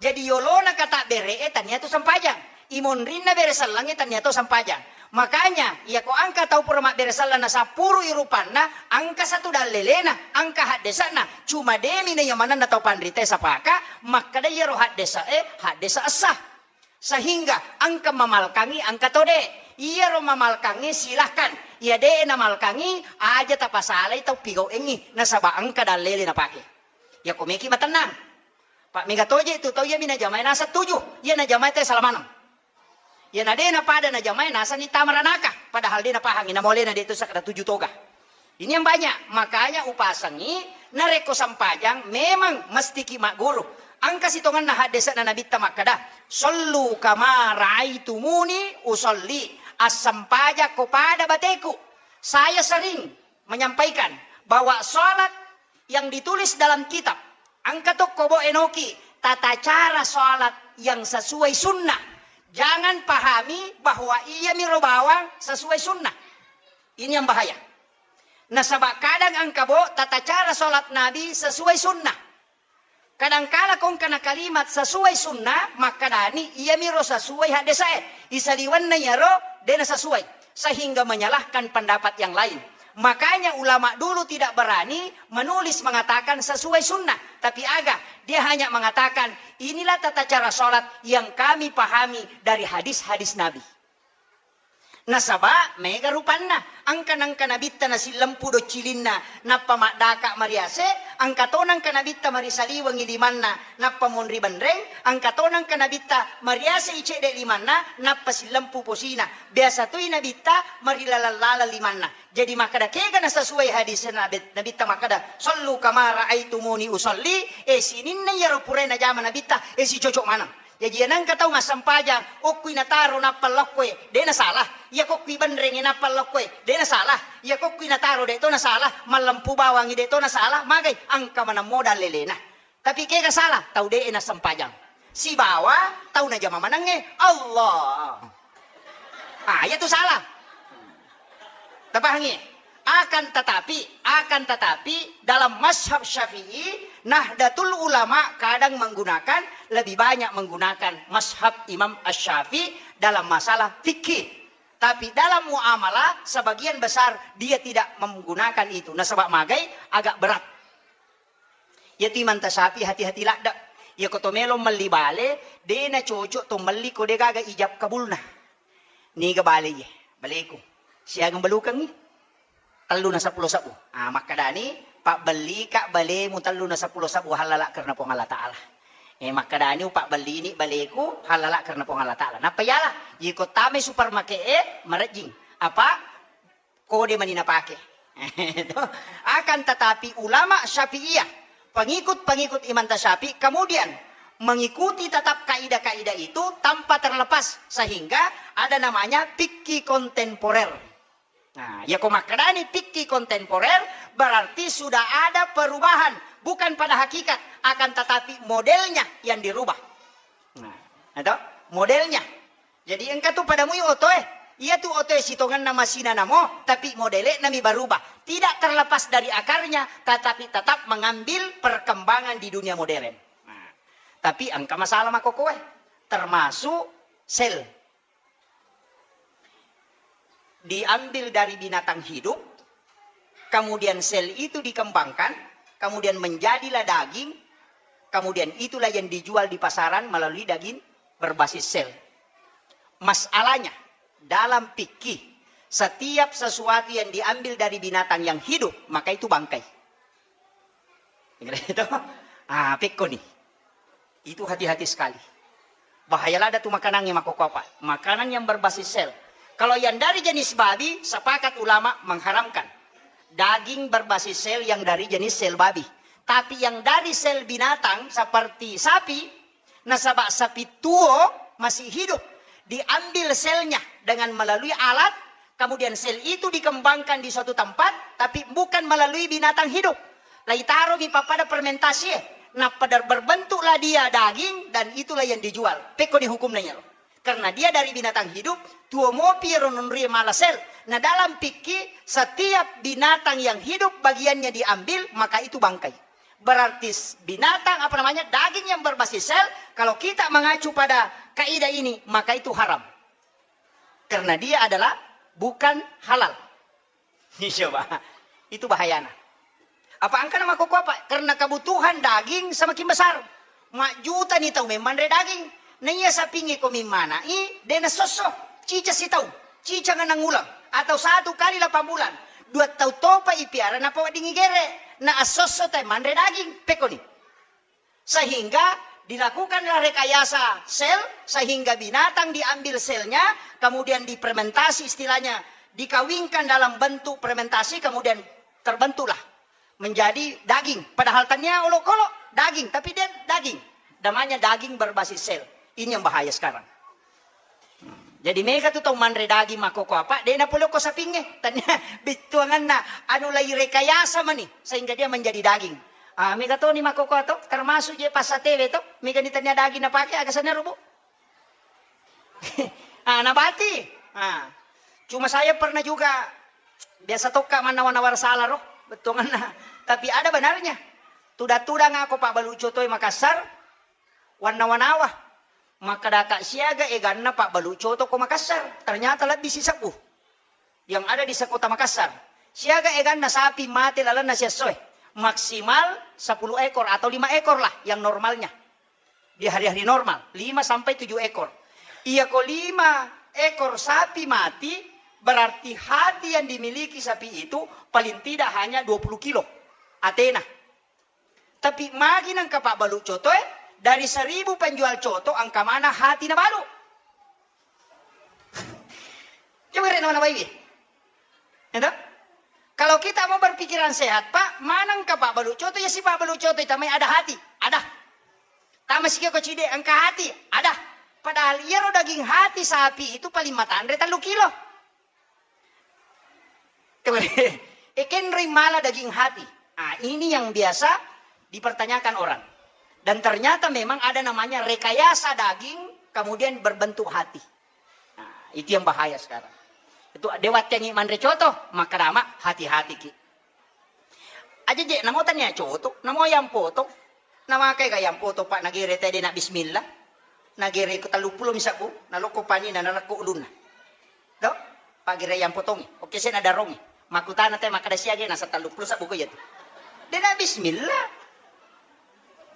Jadi yolona katabbere e tania tu sempajang. Imonrinna bere selleng e tania tu sempajang. Makanya, iya ko angka tau pura mabbere selleng nasappurui rupanna, angka satu dallelena, angka haddese'na, cuma demi na iya manenna tau panrita e sapaka, makkeda iyaro haddese e, haddese essa. Sehingga engka mamalkangi, engka tode. Iyaro mamalkangi silahkan. Iya de namalkangi, aja tapasalai tau pigauengi nasaba engka dallele napake. Iya komeki matennang. Pak mega toje tu tau iya mi najamai naseng tuju, iya najamai te salamaneng. Iya na de napada najamai nasenni tama ranaka, padahal de napahangi namolena de tu sakada tuju toga. Ini yang banyak, makanya upasangi narekko sempajang memang mestiki magguru. Engka sitongenna haddese'na Nabitta makkeda, "Sallu kama raaitumuni usalli." Assempajang ko pada bateku. Saya sering menyampaikan bahwa salat yang ditulis dalam kitab, engka tokko bo enoki tata cara salat yang sesuai sunnah. Jangan pahami bahwa iya miro bawang sesuai sunnah. Ini yang bahaya. Nasaba kadang engka bo tata cara salat Nabi sesuai sunnah. Kadangkala kongkana kalimat sesuai sunnah, makkadani iyamiro sesuai haddesae. Isaliwenna iyaro dena sesuai, sehingga menyalahkan pendapat yang lain. Makanya ulama dulu tidak berani menulis mengatakan sesuai sunnah. Tapi aga, dia hanya mengatakan, "Inilah tata cara sholat yang kami pahami dari hadis-hadis Nabi." Nasaba mega rupanna, engka nengka nabitta nasillempu doccilinna, nappa maddaka mariase, engka to nengka nabitta marisaliwengi limanna, nappa monri benreng, engka to nengka nabitta mariase i cedde limanna, nappa sillempu posina. Biasa toi nabitta marilaleng-laleng limanna. Jadi makkeda kega nasasuai hadis Nabi, nabitta makkeda, "Sallu kama raaitumuni usalli," eh, sininna iyaro purai najama nabitta, eh, sicocok maneng. Jaji, iya nengka tau massempajang, okkui nataro nappa lokkoe, de nasalah. Iya kokkui benrenge nappa lokkoe, de nasalah. Iya kokkui nataro de to nasalah, mallempu bawangi de to nasalah, magai engka maneng modal lelena. Tapi kega salah, tau de nassempajang. Sibawa tau najama manengnge, Allah. Ah, iya tu salah. Tapahangi? Akan tetapi, akan tetapi dalam mazhab Syafi'i, Nahdlatul Ulama kadang menggunakan, lebih banyak menggunakan mazhab Imam Asy-Syafi'i dalam masalah fikih. Tapi dalam muamalah sebagian besar dia tidak menggunakan itu. Nasaba magai agak berat. Iyatu Imam Syafi'i hati-hati ladde. Iyako to melo melli bale, de nacocok to melli ko de gaga ijab kabulna. Niga bale iye, baleku. Siagang balukangngi? Tellu na seppulo sebbu. Ah, makkadani, "Pabbellika balemu tellu na seppulo sebbu hallala karena Puang Allah Ta'ala." Eh, makkadani, "Upabbellini baleku hallala karena Puang Allah Ta'ala." Nappa iyala, iyako tamai supermarket e, marejjing. Apa? Kode mani napake. Akan tetapi ulama Syafi'iyah, pengikut-pengikut Imam Syafi'i, kemudian mengikuti tetap kaidah-kaidah itu tanpa terlepas, sehingga ada namanya fikih kontemporer. Nah, ya ko makkedani fikih kontemporer, berarti sudah ada perubahan, bukan pada hakikat, akan tetapi modelnya yang dirubah. Nah, itu modelnya. Jadi engka tu pada mui otoe. Iya tu otoe sitongenna masina namo, tapi modele nami berubah. Tidak terlepas dari akarnya, tetapi tetap mengambil perkembangan di dunia modern. Nah, tapi engka masalah makokoe, termasuk sel. Diambil dari binatang hidup, kemudian sel itu dikembangkan, kemudian menjadilah daging, kemudian itulah yang dijual di pasaran melalui daging berbasis sel. Masalahnya, dalam fikih, setiap sesuatu yang diambil dari binatang yang hidup, maka itu bangkai. Itu? Ah, pekko nih. Itu hati-hati sekali. Bahaya lada tu makanangnge makkokkoe apa. Makanan yang berbasis sel. Kalau yang dari jenis babi, sepakat ulama mengharamkan. Daging berbasis sel yang dari jenis sel babi. Tapi yang dari sel binatang seperti sapi, nasaba sapi tuo masih hidup, diambil selnya dengan melalui alat, kemudian sel itu dikembangkan di suatu tempat, tapi bukan melalui binatang hidup. Laitaromi pappada fermentasi, eh. Nappa berbentuklah dia daging dan itulah yang dijual. Pekko ni hukumna iyaro. Karena dia dari binatang hidup, tuo mopi ro nonrie mala sel. Nah, dalam fikih, setiap binatang yang hidup bagiannya diambil, maka itu bangkai. Berarti binatang, apa namanya, daging yang berbasis sel, kalau kita mengacu pada kaidah ini, maka itu haram. Karena dia adalah bukan halal. Coba. Itu bahayana. Apa engkana makkokkoe apa? Karena kebutuhan daging semakin besar. Majjutani tau memmanre daging. Naiya sapingnge ko mimmana'i, de nassosso. Cica sitaung, cica ngenang uleng, atau satu kali delapan bulan. Dua tau topa ipiara napaweddingi gere. Na assosso tae manre daging. Pekkoni. Sehingga dilakukanlah rekayasa sel, sehingga binatang diambil selnya, kemudian difermentasi, istilahnya dikawinkan dalam bentuk fermentasi, kemudian terbentuklah menjadi daging. Padahal tania olokolo daging, tapi dia daging. Namanya daging berbasis sel. Ini yang bahaya sekarang. Jadi mega tu tau manre daging makkokkoe apa, de napole ko sapingnge. Tania bittuanganna, anu, lai rekayasa mani sehingga dia menjadi daging. Ah, mega toni makkokkoe to, termasuk je passatewe to, mega ni tania daging napake, aga sanna rubu. Ah, nabati. Ah. Cuma saya pernah juga, biasa tokka mannawa-nawa sala ro, bettuanganna. Tapi ada benarnya. Tudang-tudang ako pabbalu cotoe Makassar, wannawa-nawa. Makkedaka siaga eganna pabbalu coto ko Makassar. Ternyata lebbi sisebbu yang ada di sekota Makassar. Siaga eganna sapi mate lalenna siessoe? Maksimal sepuluh ekor atau lima ekor lah yang normalnya. Di hari-hari normal, lima sampai tujuh ekor. Iya ko lima ekor sapi mati, berarti hati yang dimiliki sapi itu paling tidak hanya dua puluh kilo atena. Tapi magi nengka pabbalu coto e, dari seribu penjual coto engka mana hati nabalu. Coba rek nama-nama iwi. Ya toh? Kalau kita mau berpikiran sehat, Pak, mana engka pabbalu coto, ya si pabbalu coto itu mai ada hati, ada. Tama siki ko cide engka hati, ada. Padahal iyaro daging hati sapi itu paling matanre tellu kilo. Coba, eh, kenroi mala daging hati. Ah, ini yang biasa dipertanyakan orang. Dan ternyata memang ada namanya rekayasa daging, kemudian berbentuk hati. Nah, itu yang bahaya sekarang. Itu de wattengngi manre coto, maka dama hati-hati ki. Aja je, namo tania coto, namo yang potong. Namakai ga yang potong, Pak, nagere tede na bismillah. Nagere ko tellu pulo mi sabbu, nalokko pani na narekko ulunna. To? Pagere yang potongi. Oke, saya nadarongi. Makutana te makkada siage nasa tellu pulo sabbu ko iya tu. De na bismillah.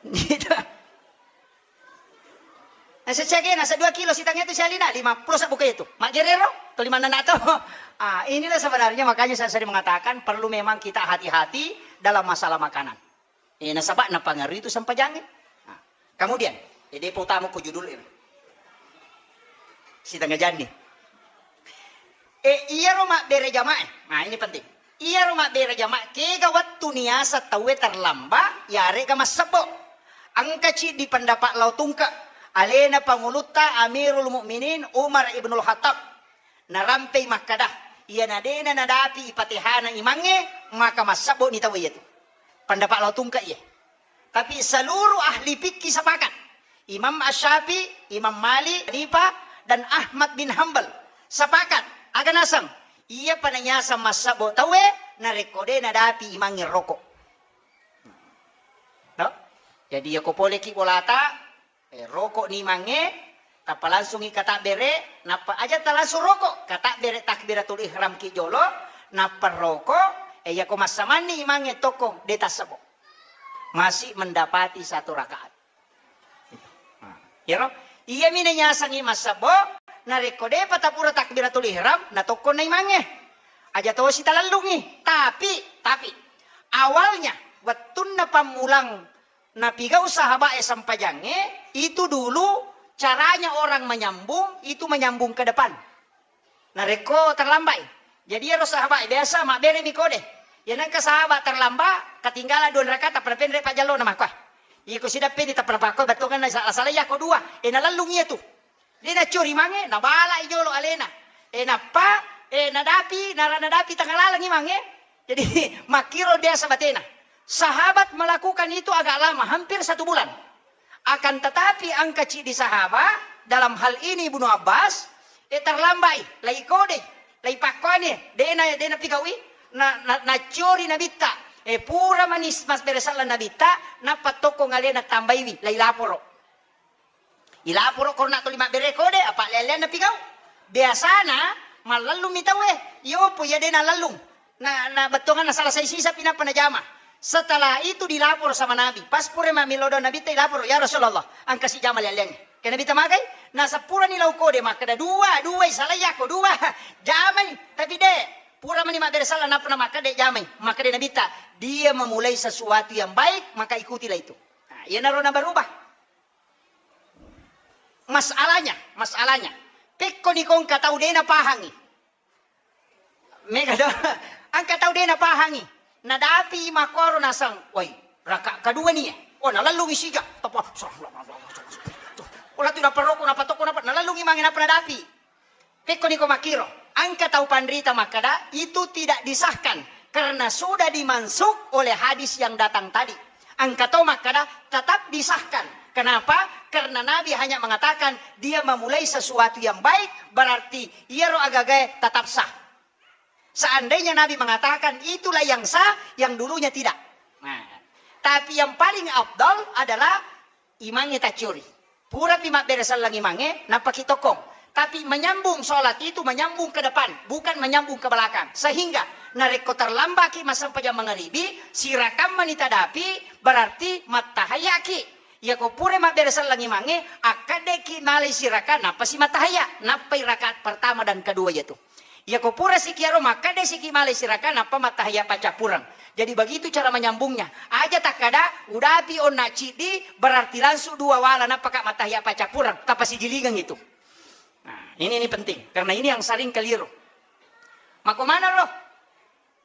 Gitu. Nasa siage nasa dua kilo sitangnya tu sialina, lima pulo sabbu ko iya tu. Magerero, to lima nana to. Ah, inilah sebenarnya makanya saya sering mengatakan perlu memang kita hati-hati dalam masalah makanan. Eh, nasaba napangaruhi itu sempajangnge. Nah, kemudian, eh, depa utama ko judul ini. Sitengah janni. Eh, iyaro mabbere jamaah. Nah, ini penting. Iyaro mabbere jamaah, kega wettu niasa tauwe terlamba, yarega massebbo. Engka ciddi pendapat lao tungke. Alena pangulutta Amirul Mukminin Umar Ibnul Khattab. Narampei makkada, iyana dena nadapi ipatehana imangnge, maka massebbo ni tauwe iyatu. Pendapat lao tungke iye. Tapi seluruh ahli fikih sepakat. Imam Asy-Syafi'i, Imam Malik, Hanifah, dan Ahmad bin Hambal sepakat. Aga naseng, iya panayaseng massebbo tauwe narekko de nadapi imangnge rokok. No? Jadi yako poleki bolata, eh, rokok ni mange, tappa langsungi katabbere, nappa aja talangsung rokok, katabbere takbiratul ihram ki jolo, nappa rokok, eh, yako massamanni imangnge tokko de tassebbo. Masih mendapati satu rakaat. Nah, iyaro, iyami nayasengngi massebbo, narekko depa tapura takbiratul ihram, na tokko na imangnge. Aja tosi talellungi. Tapi, tapi, awalnya, wettunna pammulang napigau sahabae sempajangnge, itu dulu caranya orang menyambung, itu menyambung ke depan. Narekko terlambai. Jadi iyaro sahabae biasa mabberemi kode. Iya nengka sahabat terlamba, ketinggalan dua rakaat, tappa napenre pajallona makkoe. Iko sidappeni tappa napakkoe bettuanna sala-sala iyako dua. Eh, nalellung iyatu. De naccuri mange, nabala i jolo alena. Eh, nappa, eh, nadapi, nara nadapi tengah laleng imangnge. Jadi, makkiro biasa batena. Sahabat melakukan itu agak lama, hampir satu bulan. Akan tetapi, engka ciddi sahabat, dalam hal ini Ibnu Abbas, eh, terlambai, lai kode, lai pakkone, dena, dena pigaui, na, na, naccori nabitta, eh, pura manis mas beresallan nabitta, nappa tokko ngalena tambaiwi, lai laporo. Ilaporo korona tuli mabbere kode, apa leallianna pigau. Biasana mallellung mi tauwe, iyopo iya de nalellung. Na, na bettuanganna salah sai sisa pi nappa najama. Setelah itu dilapor sama Nabi. Pas pura mammilo do Nabi ta ilapor, "Ya Rasulullah, engka si jama lealliangnge." Ke Nabi ta magai, na seppurani lau kode makkeda, "Dua, dua, salai yako dua." Jamai, tapi de, pura mani mabbere sallang nappa namakkeda de jamai. Makkeda Nabi ta, "Dia memulai sesuatu yang baik, maka ikutilah itu." Nah, iyanaro na berubah. Masalahnya, masalahnya. Pekko ni ko engka tau de napahangi. Mega do. Engka tau de napahangi. Nadapi makkoro nasang, "Woi, raka kedua ni ya." Oh, nalellungi sija. Tapa. Oh, latu naparoko, napatoko, napa, nalellungi mange napa nadapi. Pekko niko makkiro, engka tau panrita makkeda, itu tidak disahkan karena sudah dimansukh oleh hadis yang datang tadi. Engka tau makkeda, tetap disahkan. Kenapa? Karena Nabi hanya mengatakan dia memulai sesuatu yang baik, berarti iyaro agagae tetap sah. Seandainya Nabi mengatakan itulah yang sah, yang dulunya tidak. Nah, tapi yang paling afdal adalah imangnge taccuri. Purapi mabbere selleng imangnge, nappaki tokkong. Tapi menyambung sholat itu menyambung ke depan, bukan menyambung ke belakang. Sehingga Narekko terlambaki massempajang mangaribi, sirakang mani tadapi, berarti mattahayyaki. Iyako pura mabbere selleng imangnge, akkaddeki malai sirakang, nappasi mattahayya, nappai rakaat pertama dan kedua iyatu. Iyako pura siki aro makkadde siki malai sirakang, nappa mattahayya paccappureng. Jadi begitu cara menyambungnya. Aja takkada, udapi onna ciddi, berarti langsung dua wala, nappaka mattahayya paccappureng, tapasijilingeng itu. Nah, ini, ini penting, karena ini yang sering keliru. Mako maneng ro?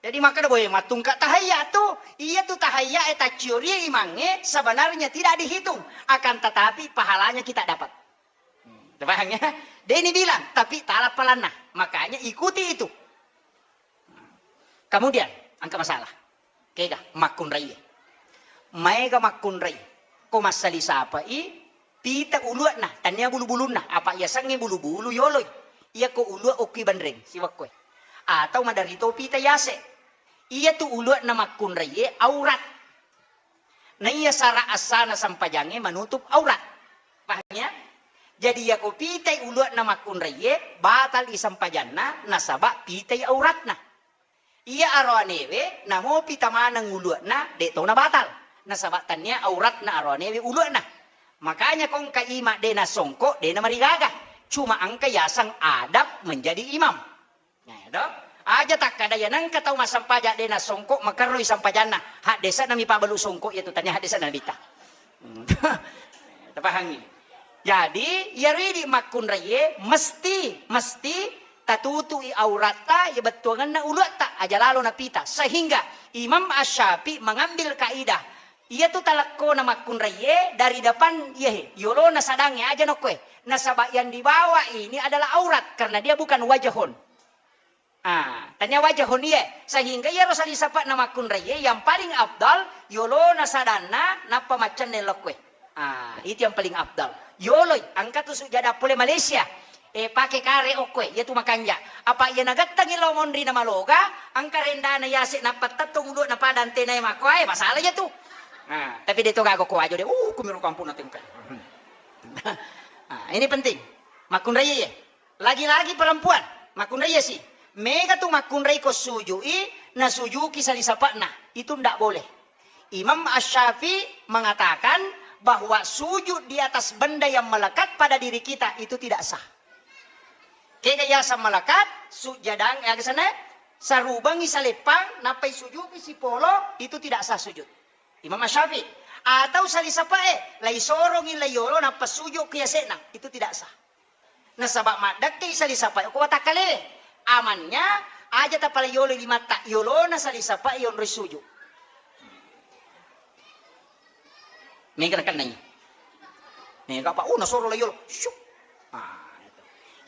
Jadi makkeda, "Boe, mattungka tahayya tu." Iya tu tahayya e tacciori imangnge sebenarnya tidak dihitung, akan tetapi pahalanya kita dapat. Hmm, paham ya? Deni bilang, tapi tala palanna. Makanya ikuti itu. Kemudian, engka masalah. Kega makkunraie. Maega makkunrai. Ko massali sapai, pita ulua'na, tania bulu-bulunna. Apa yasengnge bulu-bulu yoloi. Iyako ulua okki banreng, siwakkoe. Atau maderri to pita yase. Iyatu ulua'na makkunraie aurat. Naiya sara assana sempajangnge manutup aurat. Paham ya? Jadi iyako pitai ulua'na makkunraie, batal i sempajanna, nasaba pitai auratna. Iya aroanewe, namo pita maneng ulua'na, de to nabatal. Nasaba tania auratna aroanewe ulua'na. Makanya ko engka ima de nasongko, de namarigaga. Cuma engka yaseng adab menjadi imam. Nah, do? Aja takkada iya nengka tau massempajang de nasongko, makerroi sempajanna. Haddese'na mi pabalu songko iyatu, tania haddese'na Nabitta. Hmm. Tapahangi. Jadi, iyaro idi makkunraie mesti, mesti tatutui auratta, iya bettuangenna uluatta, aja lalo napita. Sehingga Imam Asy-Syafi'i mengambil kaidah, iyatu talekkona makkunraie dari depan, iyahe, yolona sadangnge, aja nokkoe. Nasaba yang dibawa ini adalah aurat, karena dia bukan wajahun. Ah, tania wajahun iye, sehingga iyaro sali sapa'na makkunraie yang paling afdal, yolona sadanna, nappa maccenne lokkoe. Ah, itu yang paling afdal. Yoloi, engka tu sujada pole Malaysia. Eh, pake kare okkoe, iya tu makanja. Apa iya nagettengi lao monri na maloga, engka rendana yase nappa tettong ulu'na pada antenae makkoe, masalah iya tu. Ah, tapi de to gago ko ajo de, uh, kumiro kampung na tengkai. Ah, ini penting. Makkunraie. Lagi-lagi perempuan, makkunrai iya si. Mega tu makkunrai ko sujui, nasujuki sali sapa'na. Itu ndak boleh. Imam Asy-Syafi'i mengatakan bahwa sujud di atas benda yang melekat pada diri kita itu tidak sah. Kega yaseng melekat, sujadang, eh, aga sana, sarubangi saleppang, nappai sujuki sipolo, itu tidak sah sujud. Imam Asy-Syafi'i. Atau sali sapa'e, lai sorongi lai yolo, nappa sujuki yase'na, itu tidak sah. Nasaba maddekkei sali sapae ko watakkale. Amannya aja tapale yolo limatta, yolona sali sapae yonroi suju. Mega nakennai. Mega apa? Oh, nasoro la yolo. Syuk. Ah, itu.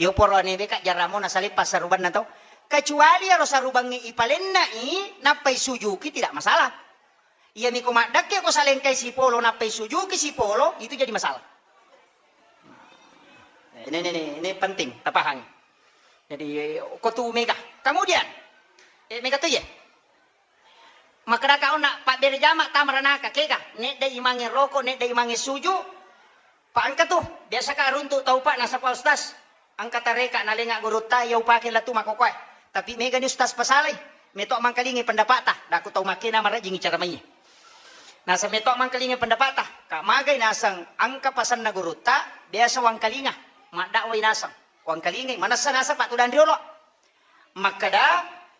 Yo poro ne beka jaramo nasale passarubanna to. Kecuali aro sarubangnge ipalennai nappai sujuki tidak masalah. Iyami ko maddekke ko salengkai sipolo nappai sujuki sipolo, itu jadi masalah. Ini, ini, ini, ini penting tapahang. Jadi ko tu mega. Kemudian, eh, mega tu ye. Makkedaka onna pabbere jama tama ranaka kega, nedda imange roko, nedda imange suju, Pa engka tu, biasa ka runtu tau pa nasaba ustaz, engka tareka nalenga gurutta iya upake lettu makkokoe. Tapi megani ustaz pasalai, meto mangkalingai pendapata, daku tau makkena marejjingi cara mai. Nasa meto mangkalingai pendapata, ka magai naseng engka pasanna gurutta, biasa wangkalinga, maddakwai naseng, wangkalingai, manessa naseng pa tudang riolo. Makkeda,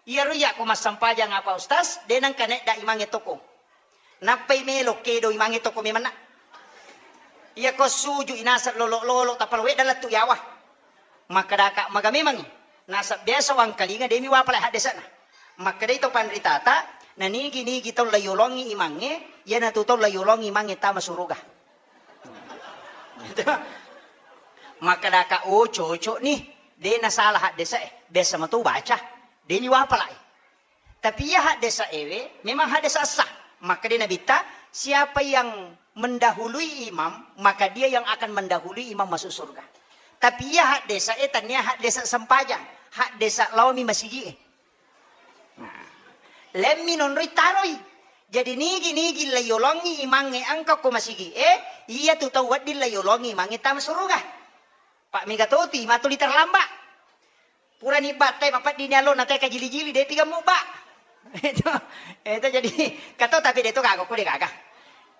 iyaro iyakko massempajang apa ustaz, de nengka nedda imangnge toko. Nappai melo kedo imangnge toko memanna. Iyako suju inaseng lolo-lolo tappa wedda lettu yawa. Makkedaka maga memangngi. Naseng biasa wangkalinga demi wapala haddese'na. Makkedai to panritata, nanigi-nigi tau layolongi imangnge, iyanatu tau layolongi imangnge tama suruga. Makkedaka, oh cocok nih, de nasalah haddese'e, biasa mato baca, de ni wapalai. Tapi iya haddese'ewe memang haddese' sah. Makkeda Nabitta, siapa yang mendahului imam, maka dia yang akan mendahului imam masuk surga. Tapi iya haddese'e tania haddese' sempajang, haddese' laomi masigi'e. Nah, lemmi nonroi taroi. Jadi nigi-nigi layolongi imangnge engka ko masigi'e, iyatu tau wedding layolongi imangnge tama suruga. Pa mega toti matuli terlambat. Purani battai mapeddini allo na teka jili-jili, depi gemmu ba. Itu, itu jadi, kato tapi de' to gaga, ko de' gaga.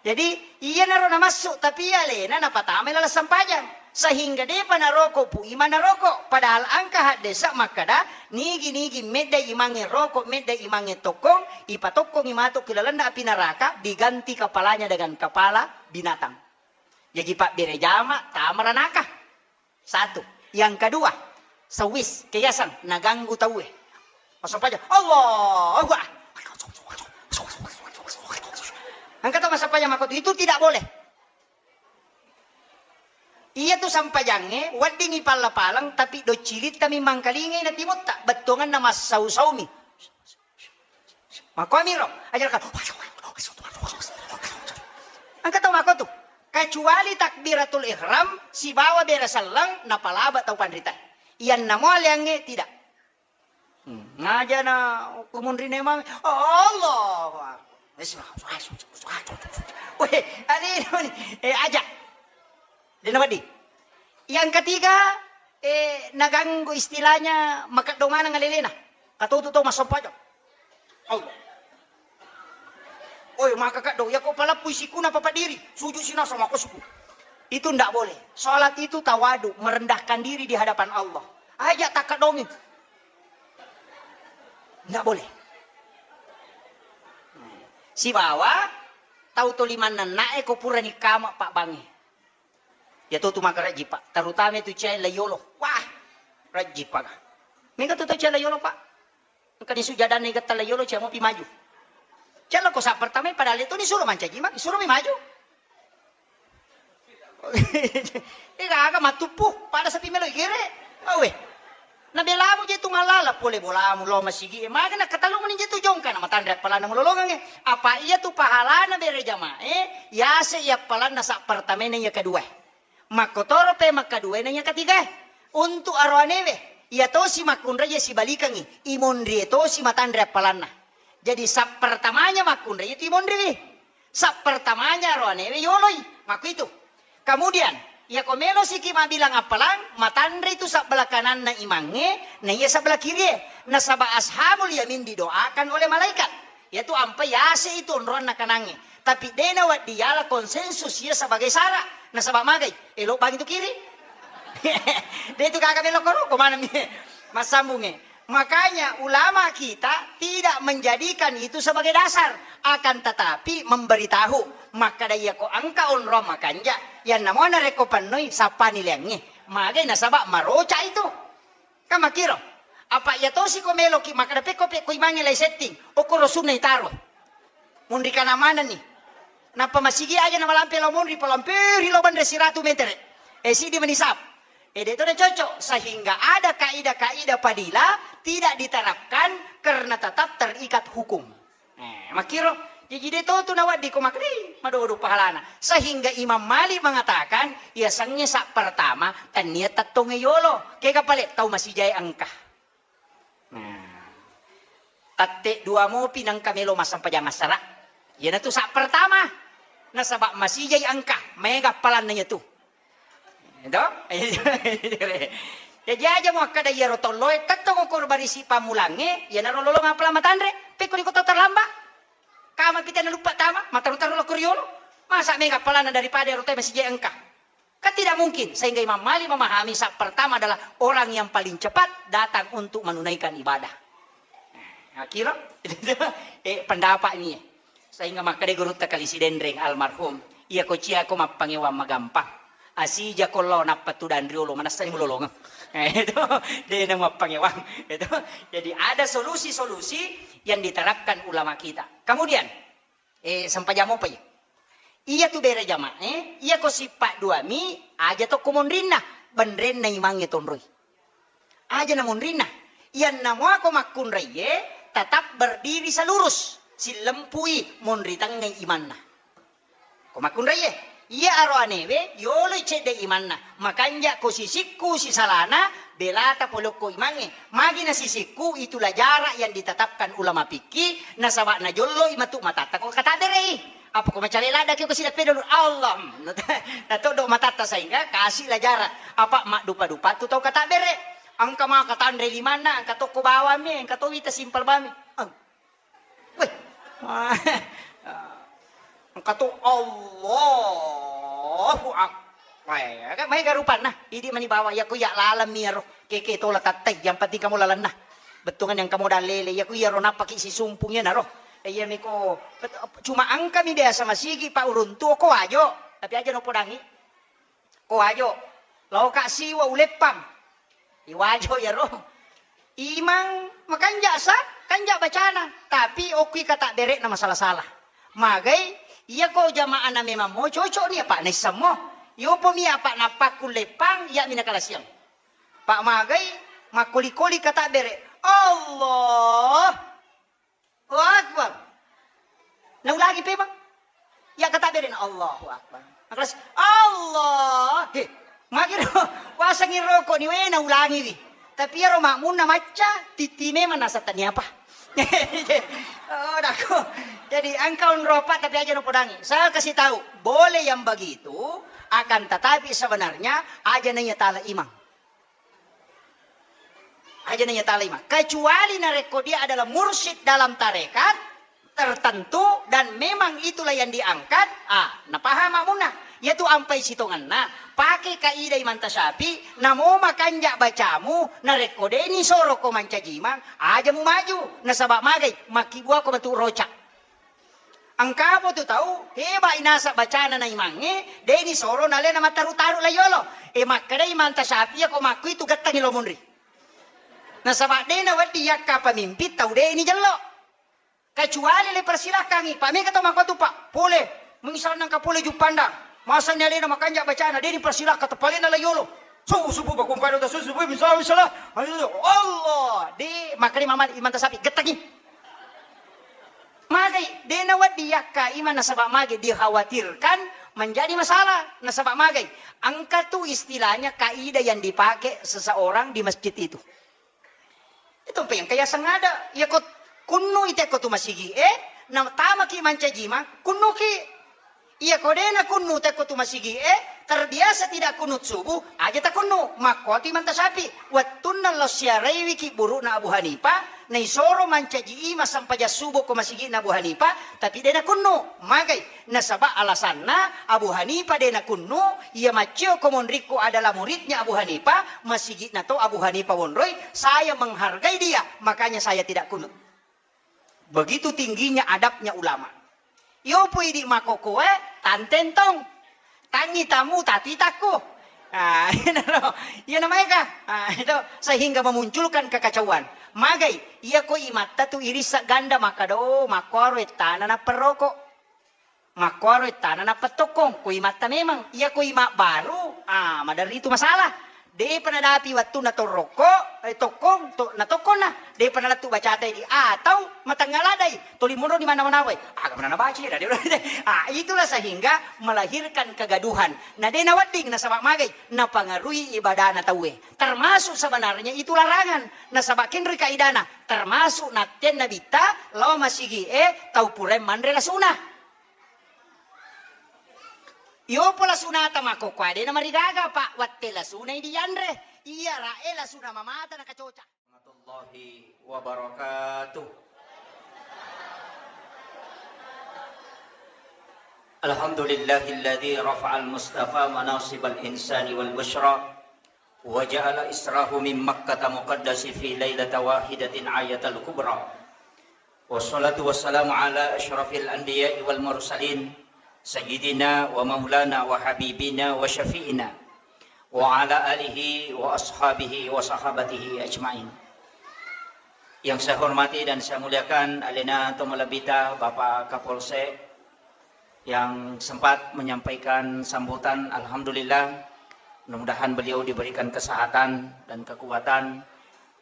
Jadi, iyanaro namassu, tapi iya alena napatamai laleng sampajang. Sehingga de'pa naroko pu imang naroko. Padahal engka haddesa makkada, nigi-nigi medda imangnge roko, medda imangnge tokkong, ipatokkongi matu ki lalenna api neraka, diganti kepalanya dengan kepala binatang. Jaji pabbere jama, tama ranaka. Satu. Yang kedua, sewis, keyasan, naganggu tauwe. Masuk aja, Allahu Akbar. Engka to masuk aja mako, itu tidak boleh. Iya tu sampajangnge, weddingi palla-palang, tapi doccilitta mi mangkalingai na timutta, bettuanganna massau-saumi. Makkuamiro, aja ka. Engka tau makko tu. Kecuali takbiratul ihram sibawa bere selleng napalaba tau panrita. Iyanna mo aleangnge tidak. Hmm, ngaja na kumunrine mami. Allahu Akbar. Weh, ani, eh, aja. Dena wedding. Yang ketiga, eh, naganggu istilahnya makeddo maneng alelena. Katutu to masoppa aja. Allah. Oi, maka kaddo, ya ko palappui sikuna papa diri, sujud sinasa mako suku. Itu ndak boleh. Salat itu tawadu, merendahkan diri di hadapan Allah. Aja takaddongi. Ndak boleh. Sibawa tau to limanna na'e ko purani kama pabbangnge. Ya to tu maka rajji, Pak. Terutama itu cai la yolo. Wah, rajji, Pak. Mega tu tau cai la yolo, Pak. Engka ni sujadanna igetta la yolo, cai mopi maju. Cai la ko sa pertama, padahal itu ni suruh mancaji, Mak. Suruh mi maju. Ega aga matuppu, pada sapi melo igere. Awe. Nabelamu je tu malala pole bolamu lo masigi. Maga na katalu meni je tu jongka na matanre appalanna mulolongangnge. Apa iya tu pahalana bere jamae, yase iya appalanna sa pertamae na iya kedua. Makkotoro pe makkaduae na iya ketigae. Untuk aroanewe, iya tosi makkunrai iya sibalikangi, imonrie tosi matanre appalanna. Jadi sa pertamanya makkunrai itu imonriwi. Sa pertamanya aroanewe yoloi. Makku itu. Kemudian, iya ko melo siki mabilang appalang, matanre itu sabbelah kananna imangnge, na iya sabbelah kirie. Nasaba ashabul yamin didoakan oleh malaikat. Yatu ampai yase itu onroanna kanangnge. Tapi de nawedding yala konsensus iya sebagai syarat. Nasaba magai, elo bang itu kiri. De itu gaga melo koro, ko mana mi? Massambungnge. Makanya ulama kita tidak menjadikan itu sebagai dasar, akan tetapi memberitahu. Makkada iya ko engka onroang makanja, yanna mo narekko pennoi sappani leangnge. Magai nasaba maroca itu. Kan makkiro. Apa iya tosi ko meloki makkada pekko pekko imangnge lai setting. Okkoro sunna itaro. Munri kana manenni. Nappa masigi aja na malampe lao munri, palamperi lao banre siratu metere. Eh, sidi menisap. Eh, de to de cocok. Sehingga ada kaidah-kaidah fadilah tidak diterapkan karena tetap terikat hukum. Eh, makkiro, jaji de to tu nawedding ko makkeda, "Ih, madodo pahalana." Sehingga Imam Malik mengatakan, yasengnge sa pertama, tennia tettongnge yolo. Kega pale tau masijae engka. Nah, tette dua mopi nengka melo massempajang assara. Iyanatu sa pertama. Nasaba masijai engka, maega palanna iyatu. Itu? Jaji aja muakkada iyaro tolloe, tettong okko barisi pammulangnge, iyanaro lolong appalang matanre, pekko iko tau terlambat. Kama pita naluppa tama, mataru-taru lokko riolo. Masa mega appalanna daripada ero te masijai engka. Kan tidak mungkin, sehingga Imam Malik memahami sa pertama adalah orang yang paling cepat datang untuk menunaikan ibadah. Nah, kira? Eh, pendapat ini. Sehingga makkeda gurutta Kali Sidenreng almarhum, "Iya ko cia ko mappangewang magampang. Asija ko lao nappa tudang riolo, manessani mulolongeng." Eh, itu, de na mappangewang. Itu. Jadi ada solusi-solusi yang diterapkan ulama kita. Kemudian, eh, sempajang mopa iya. Iya tu bere jamae, iya ko sippa dua mi, aja tokko monrinna, benrenna imangnge tonroi. Aja na monrinna. Iyanna mua ko makkunraie, tetap berdiri selurus, sillempui monri tengngai imanna. Ko makkunraie, iya aroanewe, yoloi cedde imanna. Makanja ko sisikku sisalana, belata polokko imangnge. Magi na sisikku, itulah jarak yang ditetapkan ulama fikih, nasaba najolloi matu matatta ko kataderei. Apa ko macale ladda ki ko sidappe dulu, Allah. Natoddo matatta sehingga kasih lah jarak. Apa maddupa-dupa tu tau kataddere. Engka maka tanre limanna, engka tokko bawang mi, engka to wita simpel bami. Eng. Engka tu Allahu Akbar. Eh, kan maega rupanna. Idi mani bawa iya ko iya laleng mi ero. Keke tola tattai, yang penting kamu lalenna. Bettuangan yang kamu dalele, iya ko iya ro nappaki sisumpung iya naro. Eh, iya miko, cuma engka mi biasa masigi pa uruntu ko wajo, tapi aja no podangi. Ko wajo, laoka siwa uleppang. Iwajo iyaro. Imang makanja sa, kanja bacana, tapi okki kata bere'na masala-sala. Magai, iya ko jamaahna memang mo cocok ni apa naissemmo. Yopo mi apa napakku leppang, iya mina kalasiang. Pak magai, makkoli-koli kata bere. Allah. Allahu Akbar. Naulangi pemang. Iya kata bere na Allahu Akbar. Makkelas, Allah. He, magi ro, wasengi roko ni we naulangi wi. Tapi iyaro makmunna macca, titi memang nasa tania apa. Oh, dako. Jadi engkau nropa tapi aja no podangi. Saya kasih tahu, boleh yang begitu, akan tetapi sebenarnya aja nanya tala imang. Aja nanya tala imang. Kecuali narekko dia adalah mursyid dalam tarekat tertentu dan memang itulah yang diangkat, ah, napaham makmunna. Iyatu ampai sitongenna, pake kaidah Imam Tasyafi, namo makanja bacamu, narekko deni soro ko mancaji imang, aja mu maju, nasaba magai, makkibua ko matu roca. Engkapo tu tau, heba inasa bacana na imangnge, deni soro nalena mataru-taru la yolo. E makkedai Imam Tasyafi, ko makku itu gettangi lo munri. Nasaba dena wedding yakka pemimpin tau deni jello. Kecuali le persilakangi, Pak, mega to makkuatu, Pak, pole, misalna engka pole Juppandang, masanni alena makanja bacana, de dipersilakka, tepalena la yolo. Subuh, subuh, bakumpai dota subuh, subuh, misalna, misalna, Allah, de, makkeda Imam Malik, Imam Tasyafi, gettengi. Magai, de nawedding yakka imang nasaba magai dikhawatirkan menjadi masalah, nasaba magai, engka tu istilahnya kaidah yang dipakai seseorang di masjid itu. Itu pengka yaseng ada. Iya ko kunnu ite ko tu masigi e, na tamaki mancaji imang, kunnuki. Iya ko dena kunnu te ko tu masigi e, terbiasa tidak kunut subuh, aja ta kunnu. Makko tu Imam Tasyafi, wettunna lo siaraiwi ki burukna Abu Hanifah, na isoro mancaji imang sempajang subuh ko masigi na Abu Hanifah, tapi dena kunnu. Magai. Nasaba alasanna Abu Hanifah de nakunnu, iya maccio ko monrikku adalah muridnya Abu Hanifah, masigi'na to Abu Hanifah wonroi, saya menghargai dia, makanya saya tidak kunut. Begitu tingginya adabnya ulama. Yopo idi makokoe, tantentong. Tangi tamu tatitakku. Ah, iya naro. Iya namaika. Ah, itu sehingga memunculkan kekacauan. Magai, iya ko imatta tu irissa ganda makkado, makkuaro ettana napperroko. Makkuaro ettana nappa tokkong, ko imatta memang. Iya ko ima baru, ah, maderri tu masalah. Depa nadapi wettunna torrokko, eh, tokkong, to, natokkonna. Depa nalettu bacata idi, atau matengnga ladai, toli monro di mana-mana wae. Aga mana nabaca ya, ah, itulah sehingga melahirkan kegaduhan. Na de nawedding nasaba magai, napangaruhi ibadana tauwe. Termasuk sebenarnya itu larangan. Nasaba kenri kaidana, termasuk nattenna bitta, lao masigi e, tau purae manre lasuna. Iyopo lasunata makkokkoe de namarigaga, Pak, wette lasunai dianre. Iya rae lasuna mamata nakacoca. Warahmatullahi wabarakatuh. Alhamdulillahilladzi rafa'al mustafa manasibal insani wal busyra wa ja'ala israhu min Makkata muqaddasi fi lailata wahidatin ayatal kubra. Wassalatu wassalamu ala asyrafil anbiya'i wal mursalin, sayyidina wa maulana wa habibina wa syafi'ina, wa ala alihi wa ashabihi wa sahabatihi ajma'in. Yang saya hormati dan saya muliakan, alena to malebbita Bapak Kapolsek, yang sempat menyampaikan sambutan, alhamdulillah, mudah-mudahan beliau diberikan kesehatan dan kekuatan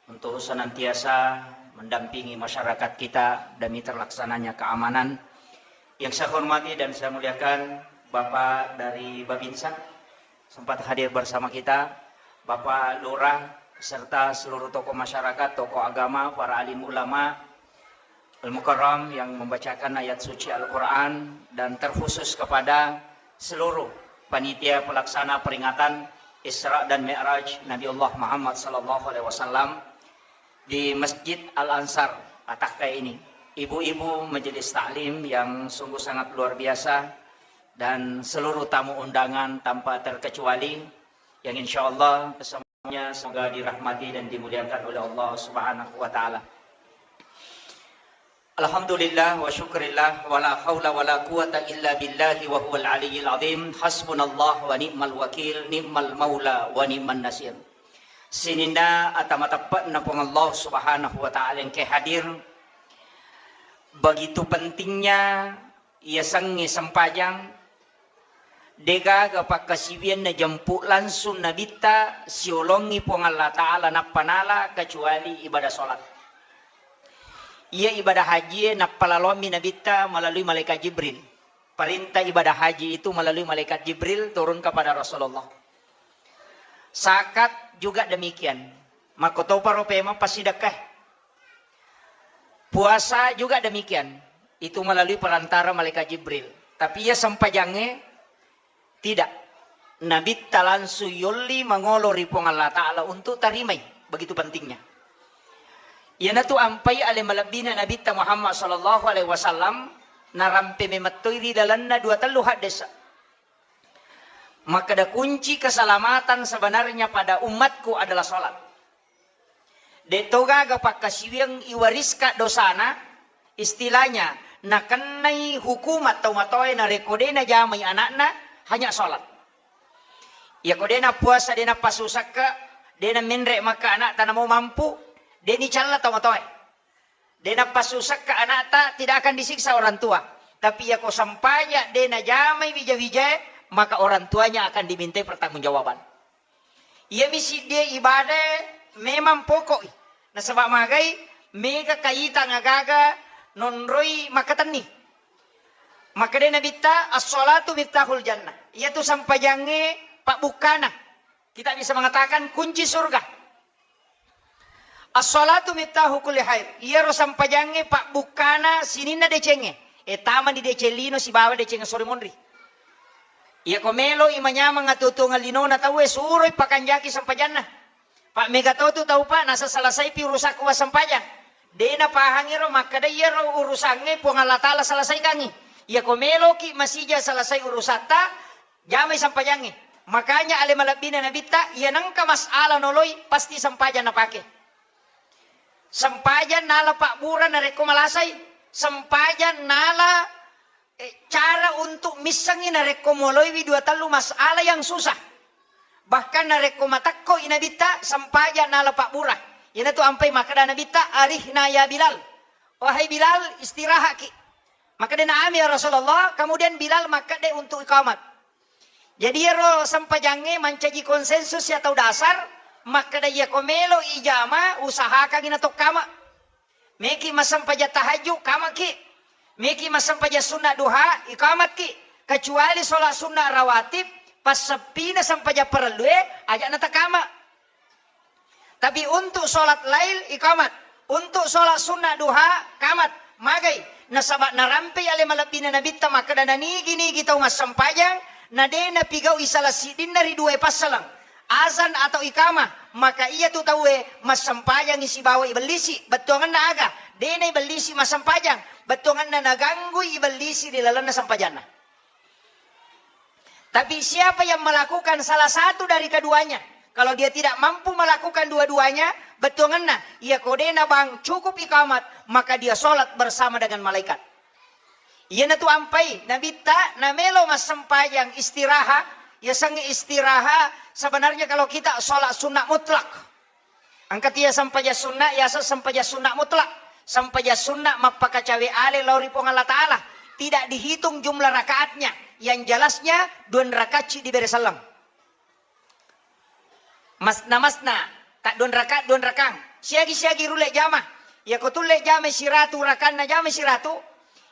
untuk senantiasa mendampingi masyarakat kita demi terlaksananya keamanan. Yang saya hormati dan saya muliakan Bapak dari Babinsa, sempat hadir bersama kita, Bapak Lurah, serta seluruh tokoh masyarakat, tokoh agama, para alim ulama, Al-Mukarram yang membacakan ayat suci Al-Quran, dan terkhusus kepada seluruh panitia pelaksana peringatan Isra dan Mi'raj Nabiullah Muhammad sallallahu alaihi wasallam di Masjid Al-Ansar, Atakkai ini. Ibu-ibu majelis taklim yang sungguh sangat luar biasa, dan seluruh tamu undangan tanpa terkecuali, yang insya Allah kesemuanya semoga dirahmati dan dimuliakan oleh Allah Subhanahu wa Ta'ala. Alhamdulillah wa syukrillah, wa la haula wa la quwata illa billahi wa huwal aliyyil azim. Hasbunallah wa ni'mal wakil, ni'mal maula wa ni'man nasir. Sininna ata mateppe'na Puang Allah Subhanahu wa Ta'ala engke hadir. Begitu pentingnya yasengnge sempajang, degaga pakkasiwiang najempu langsung Nabitta siolongi Puang Allah Ta'ala nappa nala kecuali ibadah sholat. Iya ibadah haji e nappa laloammi Nabitta melalui malaikat Jibril. Perintah ibadah haji itu melalui malaikat Jibril turun kepada Rasulullah. Zakat juga demikian. Makkotoparo pemeng passidekkae. Puasa juga demikian. Itu melalui perantara malaikat Jibril. Tapi iya sempajangnge tidak. Nabitta langsung yolli mangolo ri Puang Allah Ta'ala untuk tarimai. Begitu pentingnya. Iyanatu ampai ale malebbina Nabitta Muhammad sallallahu alaihi wasallam narampe memettoi ri lalenna dua tellu haddesa. Makkeda kunci keselamatan sebenarnya pada umatku adalah sholat. De' to gaga pakkasiwiang iwariska dosana, istilahnya nakennai hukumat tau matoae narekko de' najamai anakna, hanya sholat. Iyako de' nappuasa, de' napassu sekka, de' namenre' makka anakta namo mampu, de' nicalla tau matoae. De' napassu sekka anakta, tidak akan disiksa orang tua. Tapi iyako sempajang de' najamai wija-wijae, maka orang tuanya akan dimintai pertanggungjawaban. Iyami siddie ibadah memang pokok i. Nasaba magai mega kaitang agaga nonroi makkatenni. Makkedai Nabitta, "As-sholatu miftahul jannah." Iyatu sempajangnge pabbukkana. Kita bisa mengatakan kunci surga. As-sholatu miftahu kulli khair. Iyaro sempajangnge pabbukkana sininna decengnge. E, tamani deceng lino sibawa deceng sore monri. Iyako melo i manyameng atuo-tuongeng linona tauwe, suroi pakanjaki sempajanna. Pa mega to tu tau pa nasa selesaipi urusakku wassempajang. De' napahangiro makkeda iyaro urusangnge Puang Allah Ta'ala selesaikangngi. Iyako meloki masija selesai urusatta, jamai sempajangnge. Makanya ale malebbina Nabitta, iya nengka masalah noloi, pasti sempajang napake. Sempajang nala pabbura narekko malasai. Sempajang nala, eh, cara untuk missengngi narekko moloiwi dua tellu masalah yang susah. Bahkan narekko matekko i Nabitta, sempajang nala pabbura. Iyanatu ampai makkeda Nabitta, "Arihna ya Bilal." Wahai Bilal, istirahatki. Makkedai, "Naam ya Rasulullah." Kemudian Bilal makkeda untuk iqamat. Jadi iyaro sempajangnge mancaji konsensus ya tau dasar, makkeda iyako melo ijama, usahakangi natokkama. Meki massempajang tahajud, kamaki. Meki massempajang sunna duha, ikamatki. Kecuali sholat sunna rawatib, passeppina sempajang parellue, aja natakama. Tapi untuk sholat lail, ikamat. Untuk sholat sunnah duha, kamat. Magai. Nasaba narampei ale malebbina Nabitta makkeda, nanigi-nigi tau massempajang, na de napigau'i salah siddinna ri duae passaleng, azan atau ikamah, maka iya tu tauwe massempajangi sibawa ibellisi. Bettuangenna aga? De naibellisi massempajang. Bettuangenna naganggui ibellisi ri lalenna sempajanna. Tapi siapa yang melakukan salah satu dari keduanya, kalau dia tidak mampu melakukan dua-duanya, bettuangenna, iya ko de na bang cukup ikamat, maka dia sholat bersama dengan malaikat. Iyanatu ampai Nabitta namelo massempajang istiraha, yasengnge istiraha, sebenarnya kalau kita sholat sunnah mutlak. Engka tia sempajang sunna, yaseng sempajang sunna mutlak. Sempajang sunna mappakacawe ale lao ri Puang Allah Ta'ala. Tidak dihitung jumlah rakaatnya. Yang jelasnya, dua rakaat ci dibere selleng. Masna-masna, tak dua rakaat, dua rakaat. Siagi-siagi rulle jama. Yako tulle jama siratu rakanna, jama siratu.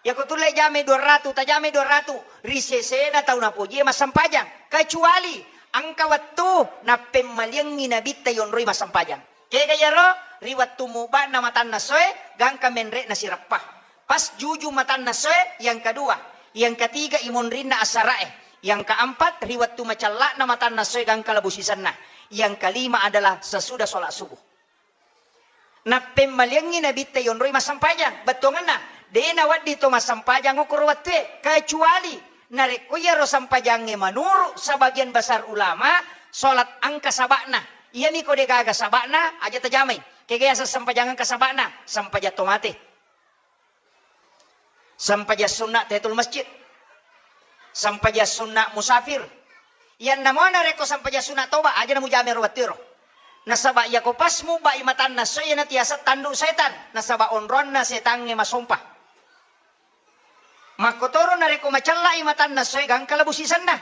Yako tulle jamai dua ratu, tajamai dua ratu, ri sesena tau napojie massempajang. Kecuali engka wettu nappemmaliangngi Nabitta yonroi massempajang. Kega iyaro? Ri wettu muba'na matanna soe, gangka menre'na sireppa. Pas juju matanna soe, yang kedua. Yang ketiga, imonrinna assara'e. Yang keempat, ri wettu macella'na matanna soe, gangka labu sisenna. Yang kelima adalah sesudah sholat subuh. Nappemmaliangngi Nabitta yonroi massempajang. Bettuangenna, de' nawedding to massempajang okkoro wettue, kecuali narekko iyaro sempajangnge menurut sebagian besar ulama, sholat engka saba'na. Iyami ko de' gaga saba'na, aja tajamai. Kega yaseng sempajang engka saba'na? Sempajang to mate. Sempajang sunna tahiyatul masjid. Sempajang sunna musafir. Iyanna mo narekko sempajang sunna toba, aja namujama ero wettuero. Nasaba iyako pas mubbai matanna essoe, iyanatu yaseng tandu setan. Nasaba onronna setangnge masompa. Makkotoro narekko macellai matanna essoe, gangka labu sisenna.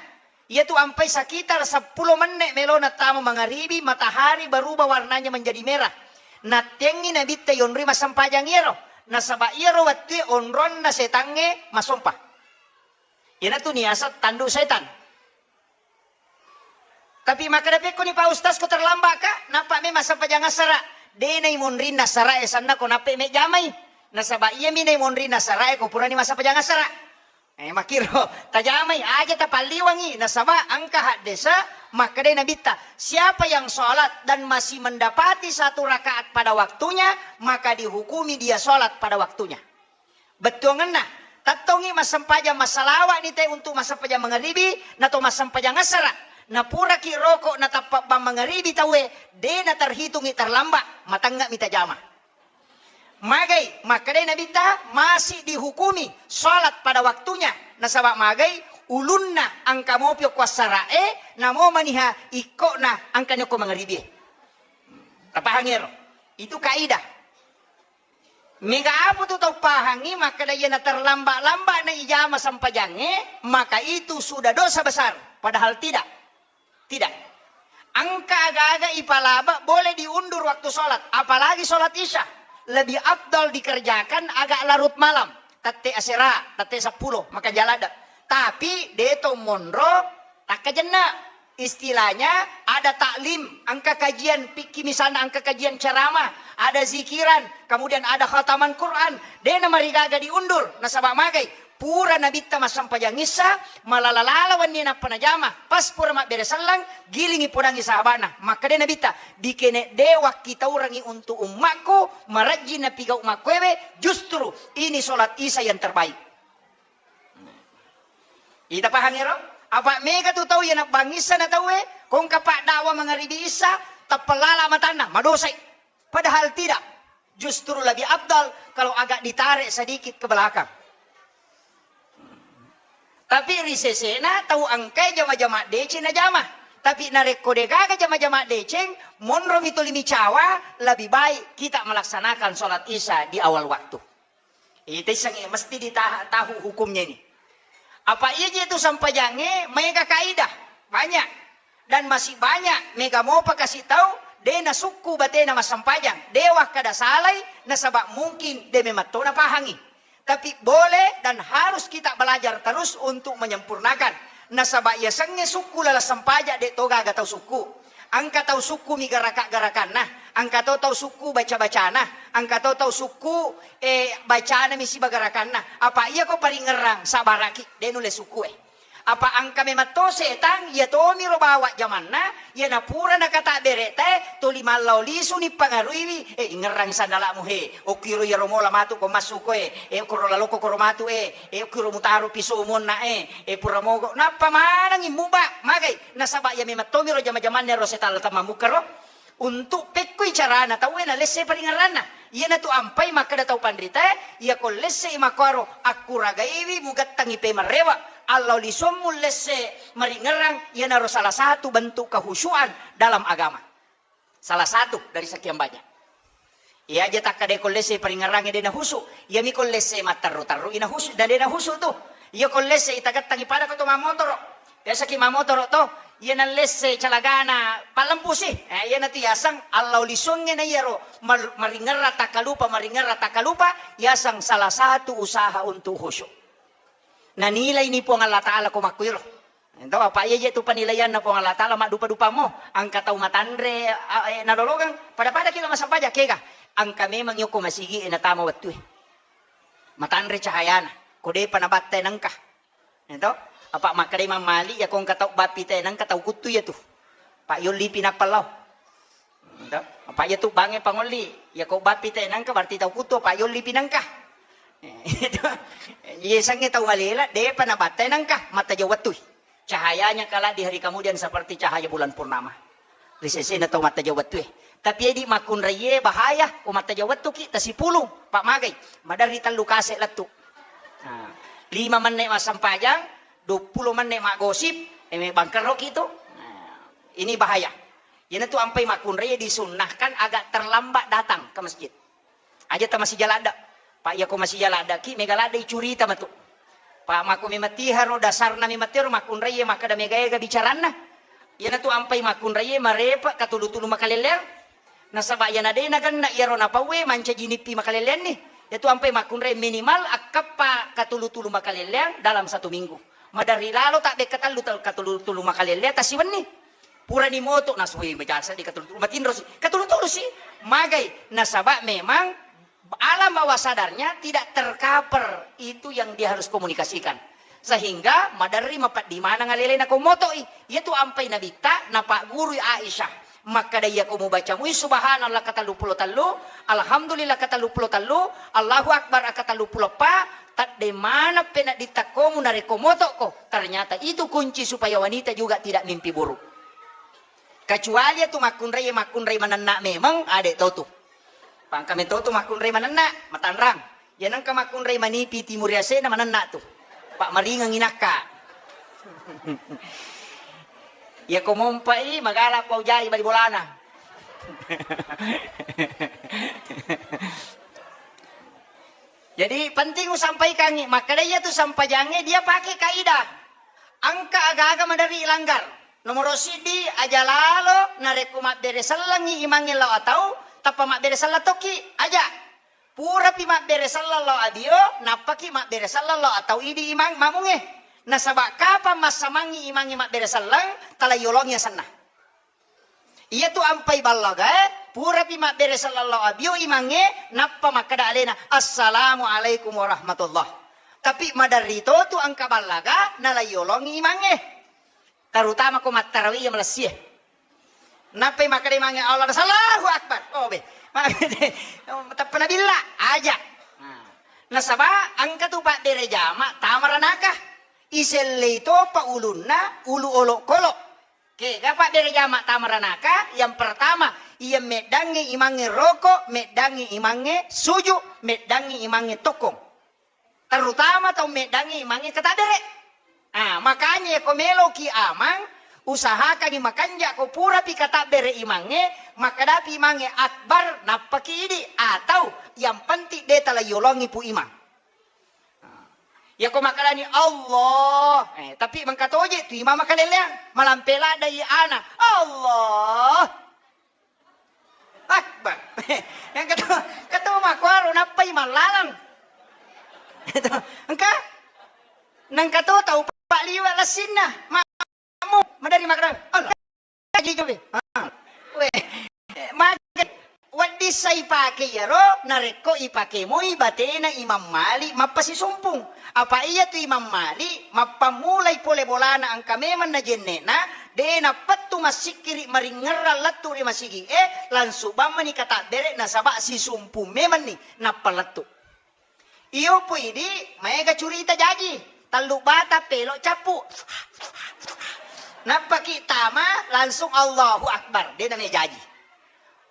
Iyatu ampai sekitar seppulo menne' melona tama mangaribi, matahari berubah warnanya menjadi merah. Nattengngi Nabitta yonroi massempajang iyaro, nasaba iyaro wettue onronna setangnge masompa. Iyanatu niaseng tandu setan. Tapi makkeda, "Pekkoni Pak Ustaz, ko terlambat ka?" Nappa memang sempajang assara. De' naimonrinna assara e sanna ko nappa mejjamai. Nasaba iyami naimonrinna assara e ko purani massempajang assara. Eh, makkiro, tajamai, aja tapalliwangi, nasaba engka haddese makkedai Nabitta, "Siapa yang sholat dan masih mendapati satu rakaat pada waktunya, maka dihukumi dia sholat pada waktunya." Bettuangenna, tettongi massempajang massalawa'ni te untuk massempajang mangaribi, nato massempajang assara. Napuraki roko natappa bang mangaribi tauwe, de' naterhitungi terlambat, matengngemi tajama. Magai, makkedai Nabitta, masih dihukumi sholat pada waktunya. Nasaba magai, ulunna engka mopi okko assara'e, namo maniha ikkona engkani okko mangaribie. Tapahangi ero? Itu kaidah. Mega apa tu tau pahangi, makkeda iyana terlambat-lambat na ijama sempajangnge, maka itu sudah dosa besar. Padahal tidak. Tidak. Engka aga-aga ipalaba boleh diundur waktu sholat, apalagi sholat isya. Lebih afdal dikerjakan agak larut malam, tette asera, tette seppulo, maka jaladde. Tapi deto monro takkajenna. Istilahnya ada taklim, engka kajian fikih misalnya, engka kajian ceramah, ada zikiran, kemudian ada khataman Quran. Dena marigaga diundur, nasaba magai. Pura Nabitta massempajang issa, malala-lala wenni nappa najama. Pas pura mabbere selleng, gilingi podangi sahabana. Makkeda Nabitta, "Dikene de wakkitaurangi untuk ummakku, marajjin napigau makkuewe, justru ini sholat isya yang terbaik." Ita pahang ero? Apa mega tu tau iya nabbangissa na tauwe, kongka pak dakwa mangaribi issa, tappalala matanna, madosai. Padahal tidak. Justru lebih afdal kalau agak ditarik sedikit ke belakang. Tapi ri sesena tau engkai jama-jama deceng najama. Tapi narekko degaga jama-jama deceng, monromi tuli micawa, lebih baik kita melaksanakan sholat isya di awal waktu. Ita issengnge mesti ditaha-, tahu hukumnya ini. Apa iya je tu sempajangnge maega kaidah? Banyak. Dan masih banyak mega mopa kasi tau de nasukku batena massempajang. De wakkada salai nasaba mungkin de memang to napahangi. Tapi boleh dan harus kita belajar terus untuk menyempurnakan. Nasaba yasengnge sukku laleng sempajang de to gaga tau sukku. Engka tau sukku mi garaka-garakanna, engka to tau sukku baca-bacana, engka to tau sukku, eh, bacana mi siba garakanna. Apa iya ko paringerrang, sabaraki, de nulle sukku e. Apa engka memang to setang, iya tomiro bawa jamanna, iya napura nakata bereta e, tuli mallau lisu ni pangaruiwi, eh, ingerrang sandalamu he, okkiro iyaro mola matu ko massu ko e, eh, okkoro laloko koro matu e, eh, okkiro mutaro piso monna e, eh, pura mogo, nappa manengi muba, magai. Nasaba iya memang tomiro jama-jamanna ro setalla tamamukkaro. Untuk pekkoi carana tauwe nalesse paringerranna. Iyanatu ampai makkeda tau panritae, iya ko lesse i makkuaro akkuragaiwi mugettangi pemerrewa. Allau lisommu lesse maringerrang, iyanaro salah satu bentuk kehusyuan dalam agama. Salah satu dari sekian banyak. Iya aja takkadai ko lesse paringerrangnge de nahusu, iyami ko lesse matterru-terru i nahusu, dan de nahusu tu. Iya ko lesse i tagettangi pada ko to mamotoro. Biasa ki mamotoro to, iya nallesse calagana pallempusi. Eh, iyanatu yaseng allau lisungnge na iyaro mar-, maringerra takkalupa, maringerra takkalupa, yaseng salah satu usaha untuk khusyuk. Nanilai ni Puang Allah Ta'ala ko makkuiro. Ento apa iya je tu penilaianna Puang Allah Ta'ala maddupa-dupamo, angka tau matanre, a, e, nalolongeng, pada-pada kila massempajang kega, angka memang yoko masigi e natama wettue. Matanre cahayana, ko depa nabatte nengka. Ento, apa makkeda Imam Malik, ya ko engka tau bappi te nengka tau kuttu ya tu. Pak yolli pi nappa lao. Apa iya tu bangnge pangolli, iya ko bappi te nangka berarti tau kuttu apa yolli pi nangka. Iye sangnge tau malela depa nabattai nangka matajau wettui. Cahayanya kelak di hari kemudian seperti cahaya bulan purnama. Ri sesena tau matajau wettue. Tapi edi makkunraie bahaya, ko matajau wettuki tasipulung, pak magai, maderri tellu kase lettu. Nah, lima menit massempajang, dua puluh menit maggosip, eh, bangkerroki tu. Nah, ini bahaya. Iyanatu ampai makkunrai disunnahkan agak terlambat datang ke masjid. Aja ta masija ladda. Pak, iya ko masija ladda ki, mega ladda icurita matu. Pak, mako memang tiharo dasarna memang tiharo makkunrai makkeda mega ega bicaranna. Iyanatu ampai makkunrai marepe katulu-tulu makalelleang. Nasaba iyana de nagenna iyaro napauwe mancaji nippi makalelleanni. Iyatu ampai makkunrai minimal akkappa katulu-tulu makalelleang dalam satu minggu. Maderri lalo tabbekka tellu ta-, katulu-tulu makalelleang tasiwenni. Purani moto nasui majasa di katulu-tulu matinro si. Katulu-tulu si. Magai nasaba memang alam bawah sadarnya tidak tercover itu yang dia harus komunikasikan. Sehingga maderri mapeddi maneng alelena ko motoi. Iyatu ampai nabitta napaggurui Aisyah. Makkeda iyako mubaca mui subhanallah katelluppulo tellu, alhamdulillah katelluppulo tellu, Allahu akbar katelluppulo eppa, tedde maneng penedditta komu narekko motokko. Ternyata itu kunci supaya wanita juga tidak mimpi buruk. Kecuali iyatu makkunrai, makkunrai manenna memang ade to tu. Pangka metto tu makkunrai manenna, matanrang. Iya nengka makkunrai manipi timur yasena manenna tu. Pak maringengi nakka. Iya ko mompai magala pau jai bali bolana. Jadi penting usampaikangi, makkeda iyatu sampajangnge dia pakai kaidah. Engka aga-aga maderri ilanggar. Nomoro siddi, aja lalo narekko mabbere sellengngi imangnge lao atau, tappa mabbere selleng tokki, aja. Purapi mabbere selleng lao abio, nappaki mabbere selleng lao atau idi imang mamungnge. Nasaba kapang massamangngi imangnge mabbere selleng, tala yolongi asenna. Iyatu ampai ballagae, purapi mabbere selleng lao abio imangnge, nappa makkeda alena, "Assalamualaikum warahmatullah." Tapi maderri to tu engka ballaga, nala yolongi imangnge. Terutama ko mattarawi iya malessie. Nappai makkeda imangnge Allah, Allahu Akbar. Oh, be. Tappa nabilla, aja. Nah. Nasaba engka tu pabbere jama tama ranaka. Isellei topa ulunna, ulu olokolo. Kega pabbere jama tama ranaka, yang pertama, iya meddangngi imangnge roko, meddangngi imangnge suju, meddangngi imangnge tokkong. Terutama tau meddangngi imangnge katabbere. Ah, makanya ko meloki amang, usahakangi makanja ko purapi katabbere imangnge, makkadapi imangnge akbar, nappaki idi, atau yang penting de tala yolongi pu imang. Yako makkalani Allah, eh, tapi mengkatoje tu imang makaleleang, malampe ladai ana, Allah. Akbar. Yang ketemu, ketemu makkuaro nappai mallalang. Engka? Nengka to tau pak liwa lessinna. Mamu, madari makkeda, Allah. Lagi coba. Ah. Weh. Mage, wedding sa ipake iyaro, narekko ipake moi batena Imam Malik mappasisumpung. Apa iyatu Imam Malik mappammulai pole bolana engka memang najenne'na, de nappettu massikkiri maringngerrang lettu ri masigi e, langsung bammani katabbere nasaba sisumpung memanni nappa lettu. Iyo pu idi maega curita jaji, tellu bata pelo cappu. Nappaki tama langsung Allahu Akbar, de name jaji.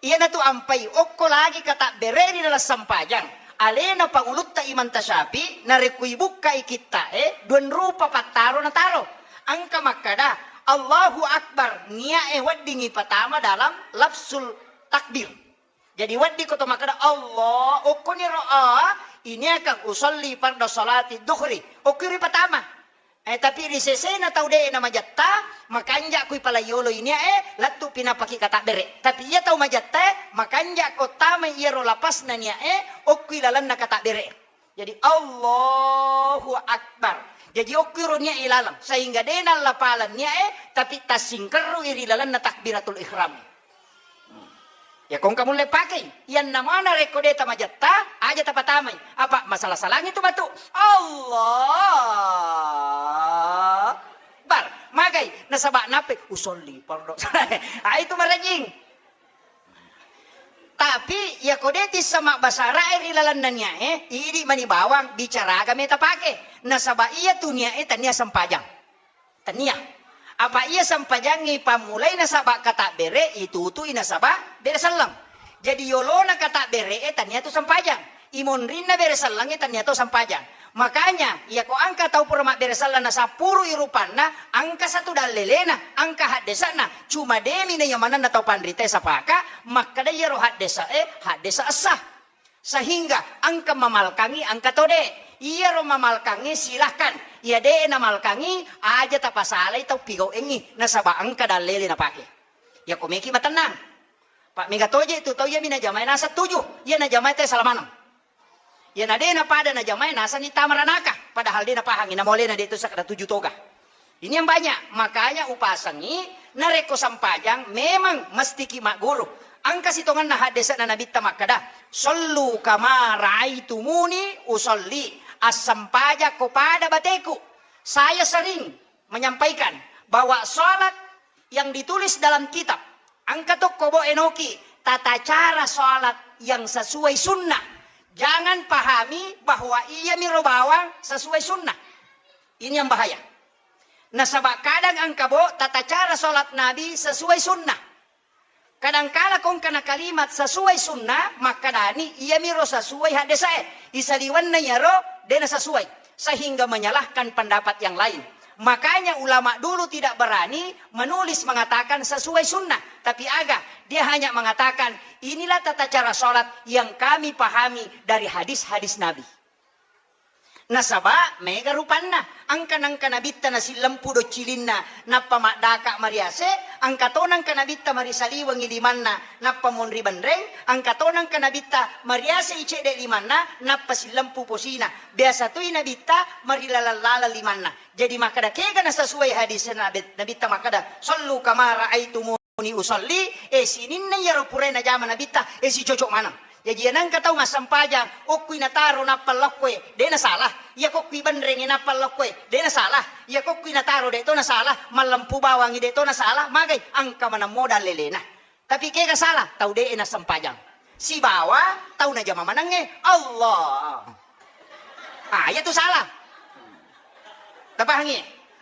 Iyanatu ampai okko lagi katabbere ri dalam sempajang. Alena pangulutta Imam Tasyafi, narekko ibukkai kitta e, dua rupa pattaro nataro. Engka makkada, Allahu Akbar, nia e weddingi patama dalam lafzul takbir. Jadi wedding ko to makkada, Allah, okkoniro a, ini akan usolli farda salati duhri. Okkoi ripatama. Eh, tapi ri sesena tau de na majatta, makanja kui pala yolo ini e, lettu pi napaki katabbere. Tapi iya tau majatta e, makanja ko tama iyaro lapasna nia e, okkoi lalenna katabbere. Jadi Allahu Akbar. Jadi okkoi ro nia e laleng, sehingga de nallapaleng nia e, tapi tassingkerrui ri lalenna takbiratul ihram. Ya kongka mulle pakei, iyanna mana rekko de tamajatta, aja tapatamai. Apa masalah-salangi tu matu. Allah Akbar. Magai, nasaba nape usolli fardo. Ah, itu marajing. Tapi iyako de' tissa mabbasarae ri lalenna niae, idi' mani bawang bicara aga meta pake. Nasaba iyatu niae tania sempajang. Tania. Apa iya sempajangngi pammulai nasaba katabbere, itutui nasaba bere selleng. Jadi yolona katabbere'e tania tu sempajang. Imonrinna bere sellengnge tania to sempajang. Makanya, iyako engka tau pura mabbere selleng nasappurui rupanna, engka satu dallelena, engka haddese'na. Cuma demi na iya manenna tau panritae sapaka, makkeda iyaro haddese'e, haddese' essa. Sehingga engka mamalkangi, engka to de'. Iyaro mamalkangi silahkan. Iya de' namalkangi, aja tapasalai tau pigau'engngi, nasaba engka dallele napake. Iyako meki matennang. Pa' mega toje tu tau iyami najamae naseng tuju, iya najamae te sala maneng. Iya na de' napada najamae nasenni tama ranaka, padahal de' napahangi, namolena de' tu sakkeda tuju toga. Ini yang banyak, makanya upasengi narekko sempajang memang mestiki magguru. Engka sitongenna haddese'na Nabitta makkeda, "Shollu kama raaitumuni usolli." Assempajang ko pada bateku. Saya sering menyampaikan bahwa sholat yang ditulis dalam kitab, engka tokko bo enoki tata cara sholat yang sesuai sunnah. Jangan pahami bahwa iyamiro bawang sesuai sunnah. Ini yang bahaya. Nasaba kadang engka bo tata cara sholat Nabi sesuai sunnah. Kadangkala kongkana kalimat sesuai sunnah, makkadani iyamiro sesuai haddese'e. Isaliwenna iyaro de' nasesuai, sehingga menyalahkan pendapat yang lain. Makanya ulama dulu tidak berani menulis mengatakan sesuai sunnah, tapi aga, dia hanya mengatakan, "Inilah tata cara sholat yang kami pahami dari hadis-hadis Nabi." Nasaba mega rupanna, engka nengka Nabitta nasillempu doccilinna, nappa maddaka mariase, engka to nengka Nabitta marisaliwengi limanna, nappa monri benreng, engka to nengka Nabitta mariase i cedde limanna, nappa sillempu posina. Biasa toi Nabitta marilaleng-laleng limanna. Jadi makkeda kega nasesuai hadis Nabi-, Nabitta makkeda, "Shollu kama raaitumuni usolli." Eh, sininna iyaro purae najama Nabitta, eh, sicocok maneng. Jaji, iya nengka tau massempajang, okkui nataro nappa lokkoe, de' nasalah. Iya kokkui benrengnge nappa lokkoe, de' nasalah. Iya kokkui nataro de' to nasalah, mallempu bawangngi de' to nasalah, magai engka maneng modal lelena. Tapi kega salah, tau de' nassempajang. Sibawa tau najama manengnge, Allah. Ah, iya tu salah. Tapahangi?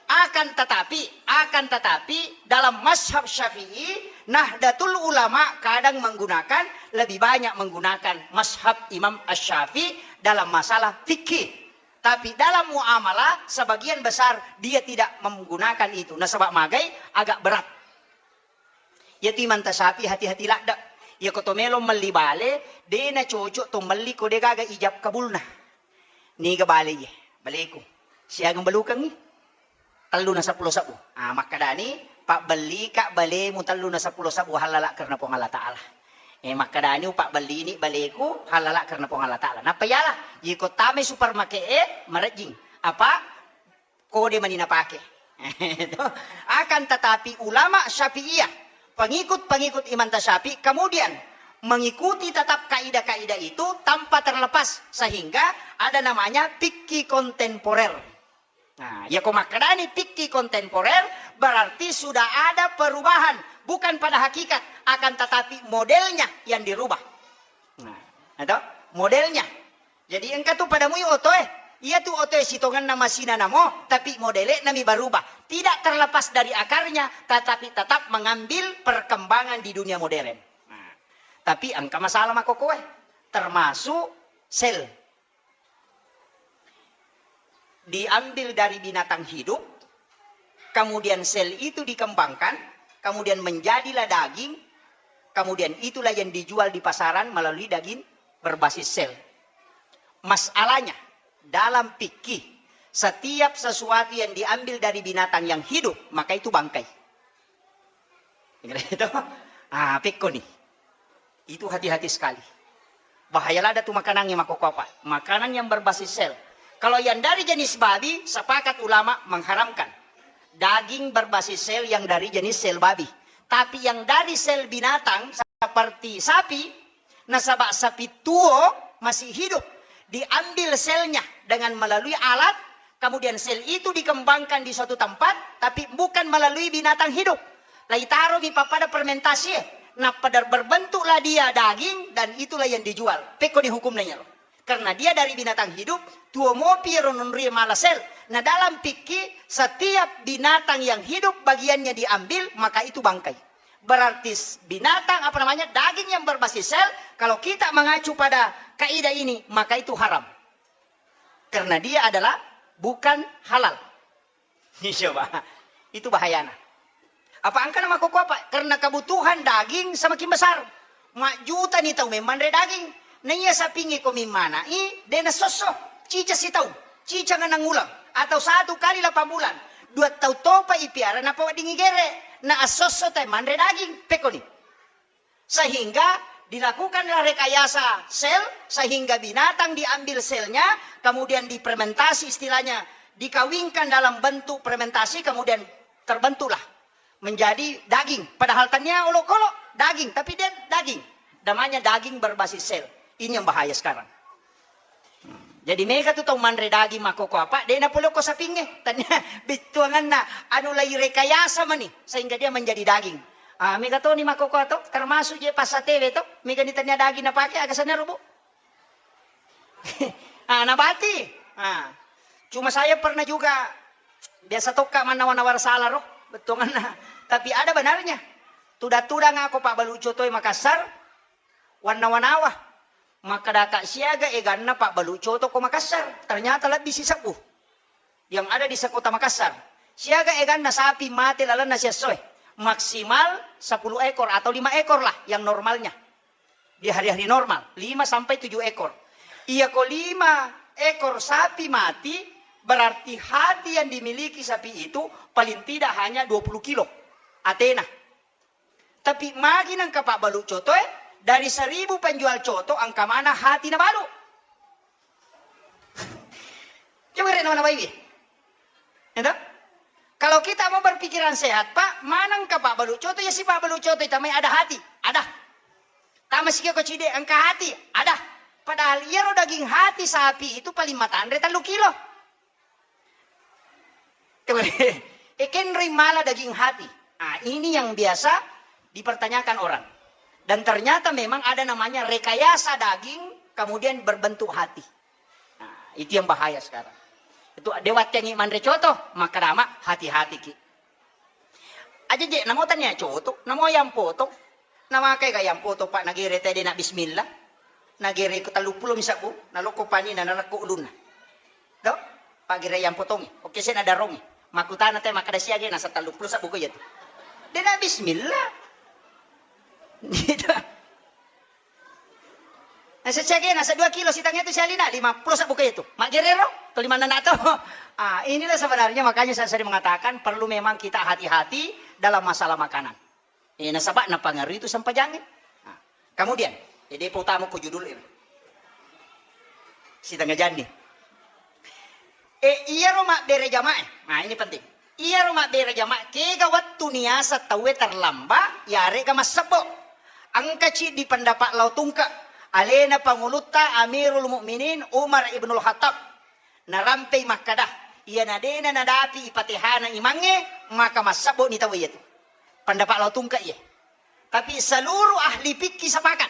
Akan tetapi, akan tetapi dalam mazhab Syafi'i, Nahdlatul Ulama kadang menggunakan, lebih banyak menggunakan mazhab Imam Asy-Syafi'i dalam masalah fikih. Tapi dalam muamalah sebagian besar dia tidak menggunakan itu. Nasaba magai agak berat. Iyatu Imanta Syafi'i hati-hati ladde'. Iyako to melo melli bale, de' nacocok to melli ko de' gaga ijab kabulna. Niga bale iye? Baleku. Siagang balukengngi? Tellu na seppulo sebbu. Ah, makkedani, "Pabbellika balemu tellu na seppulo sebbu hallala karena Puang Allah Ta'ala." Eh, makkedani, "Upabbellini baleku hallala karena Puang Allah Ta'ala." Nappa iyala, iko tamai supermarket e, marejjing. Apa? Kode mani napake. Akan tetapi ulama Syafi'iyah, pengikut-pengikut Imam Syafi'i kemudian mengikuti tetap kaidah-kaidah itu tanpa terlepas, sehingga ada namanya fikih kontemporer. Nah, ya ko makkedani fikih kontemporer berarti sudah ada perubahan, bukan pada hakikat, akan tetapi modelnya yang dirubah. Nah, atau modelnya. Jadi engka tu pada mui otoe. Iya tu otoe sitongenna masina namo, tapi modele nami berubah. Tidak terlepas dari akarnya, tetapi tetap mengambil perkembangan di dunia modern. Nah, tapi engka masalah makokoe, termasuk sel. Diambil dari binatang hidup, kemudian sel itu dikembangkan, kemudian menjadilah daging, kemudian itulah yang dijual di pasaran melalui daging berbasis sel. Masalahnya, dalam fikih, setiap sesuatu yang diambil dari binatang yang hidup, maka itu bangkai. Itu? Ah, pekko nih. Itu hati-hati sekali. Bahaya lada tu makanangnge makokopa. Makanan yang berbasis sel. Kalau yang dari jenis babi, sepakat ulama mengharamkan. Daging berbasis sel yang dari jenis sel babi. Tapi yang dari sel binatang seperti sapi, nasaba sapi tuo masih hidup, diambil selnya dengan melalui alat, kemudian sel itu dikembangkan di suatu tempat, tapi bukan melalui binatang hidup. Laitaromi pappada fermentasi, eh, Nappa dar-, berbentuklah dia daging dan itulah yang dijual. Pekko ni hukumna iyaro. Karena dia dari binatang hidup, tuo mopi ro nonrie mala sel. Nah, dalam fikih, setiap binatang yang hidup bagiannya diambil, maka itu bangkai. Berarti s-, binatang, apa namanya, daging yang berbasis sel, kalau kita mengacu pada kaidah ini, maka itu haram. Karena dia adalah bukan halal. Iya, Pak. Itu bahayana. Apa engkana makkokko apa? Karena kebutuhan daging semakin besar. Majjutani tau memmanre daging. Naiya sapingnge ko mimmana'i, de' nassosso. Cica sitaung, cica nganang uleng, atau satu kali delapan bulan. Dua tau topa ipiara napaweddingi gere. Na assosso tau manre daging. Pekkoni. Sehingga dilakukanlah rekayasa sel, sehingga binatang diambil selnya, kemudian difermentasi, istilahnya dikawinkan dalam bentuk fermentasi, kemudian terbentuklah menjadi daging. Padahal tania olokolo daging, tapi dia daging. Namanya daging berbasis sel. Ini yang bahaya sekarang. Jadi mega tu tau manre daging makkokko apa, de' napolokko sapingnge. Tania bittuanganna anu lai rekayasa mani sehingga dia menjadi daging. Ah, mega toni makkokko to, termasuk je passatewe to, mega ni tania daging napake, aga sanna rubu. Ah, nabati. Ah. Cuma saya pernah juga, biasa tokka mannawa-nawa sala ro, bettuanganna. Tapi ada benarnya. Tudang-tudang ako pabbalu cotoe Makassar, wannawa-nawa. Makkadaka siaga eganna pabbalu coto ko Makassar. Ternyata lebbi sisebbu yang ada di sekota Makassar. Siaga eganna sapi mate lalenna siessoe. Maksimal sepuluh ekor atau lima ekor lah yang normalnya. Di hari-hari normal, lima sampai tujuh ekor. Iya ko lima ekor sapi mati, berarti hati yang dimiliki sapi itu paling tidak hanya dua puluh kilo atena. Tapi magi nengka pabbalu coto e, dari seribu penjual coto engka mana hati nabalu. Coba rek nawa-nawaiwi. Ya toh? Kalau kita mau berpikiran sehat, Pak, mana engka pabbalu coto, ya si pabbalu coto itamai ada hati, ada. Tama sikio ko cide engka hati, ada. Padahal iyaro daging hati sapi itu paling matanre tellu kilo. Ekenroi mala daging hati. Ah, ini yang biasa dipertanyakan orang. Dan ternyata memang ada namanya rekayasa daging, kemudian berbentuk hati. Nah, itu yang bahaya sekarang. Itu dewattengi manre coto, maka dama hati-hati ki. Aja je, namo tania coto, namo ayam potong. Namakai ga ayam potong, Pak, nagere tede na bismillah. Nagere ko telluppulo mi sabbu, nalokko pani na narekko ulunna. Do? Pagere ayam potongi. Oke, saya nadarongi. Makutana te makkada siage nasa telluppulo sabbu ko iya tu. De na bismillah. Gitu. Nasa siage nasa dua kilo sitangnge tu sialina, lima puluh sabbu ko iya tu. Maggerero, to limanna na to. Ah, inilah sebenarnya makanya saya sering mengatakan perlu memang kita hati-hati dalam masalah makanan. Eh, nasaba napangaruhi tu sempajangnge. Nah, kemudian, eh, depa utama ko judul e. Sitengnga janni. Eh, iyaro mabbere jamaah. Nah, ini penting. Iyaro mabbere jamaah, kega wettu niaseng tauwe terlambat, yarega massebbo. Engka ciddi pendapat lao tungke, alena pangulutta Amirul Mukminin Umar Ibnul Khattab. Narampei makkada, iyana dena nadapi ipatehana imangnge, maka massebbo ni tau iyatu. Pendapat lao tungke iye. Tapi seluruh ahli fikih sepakat.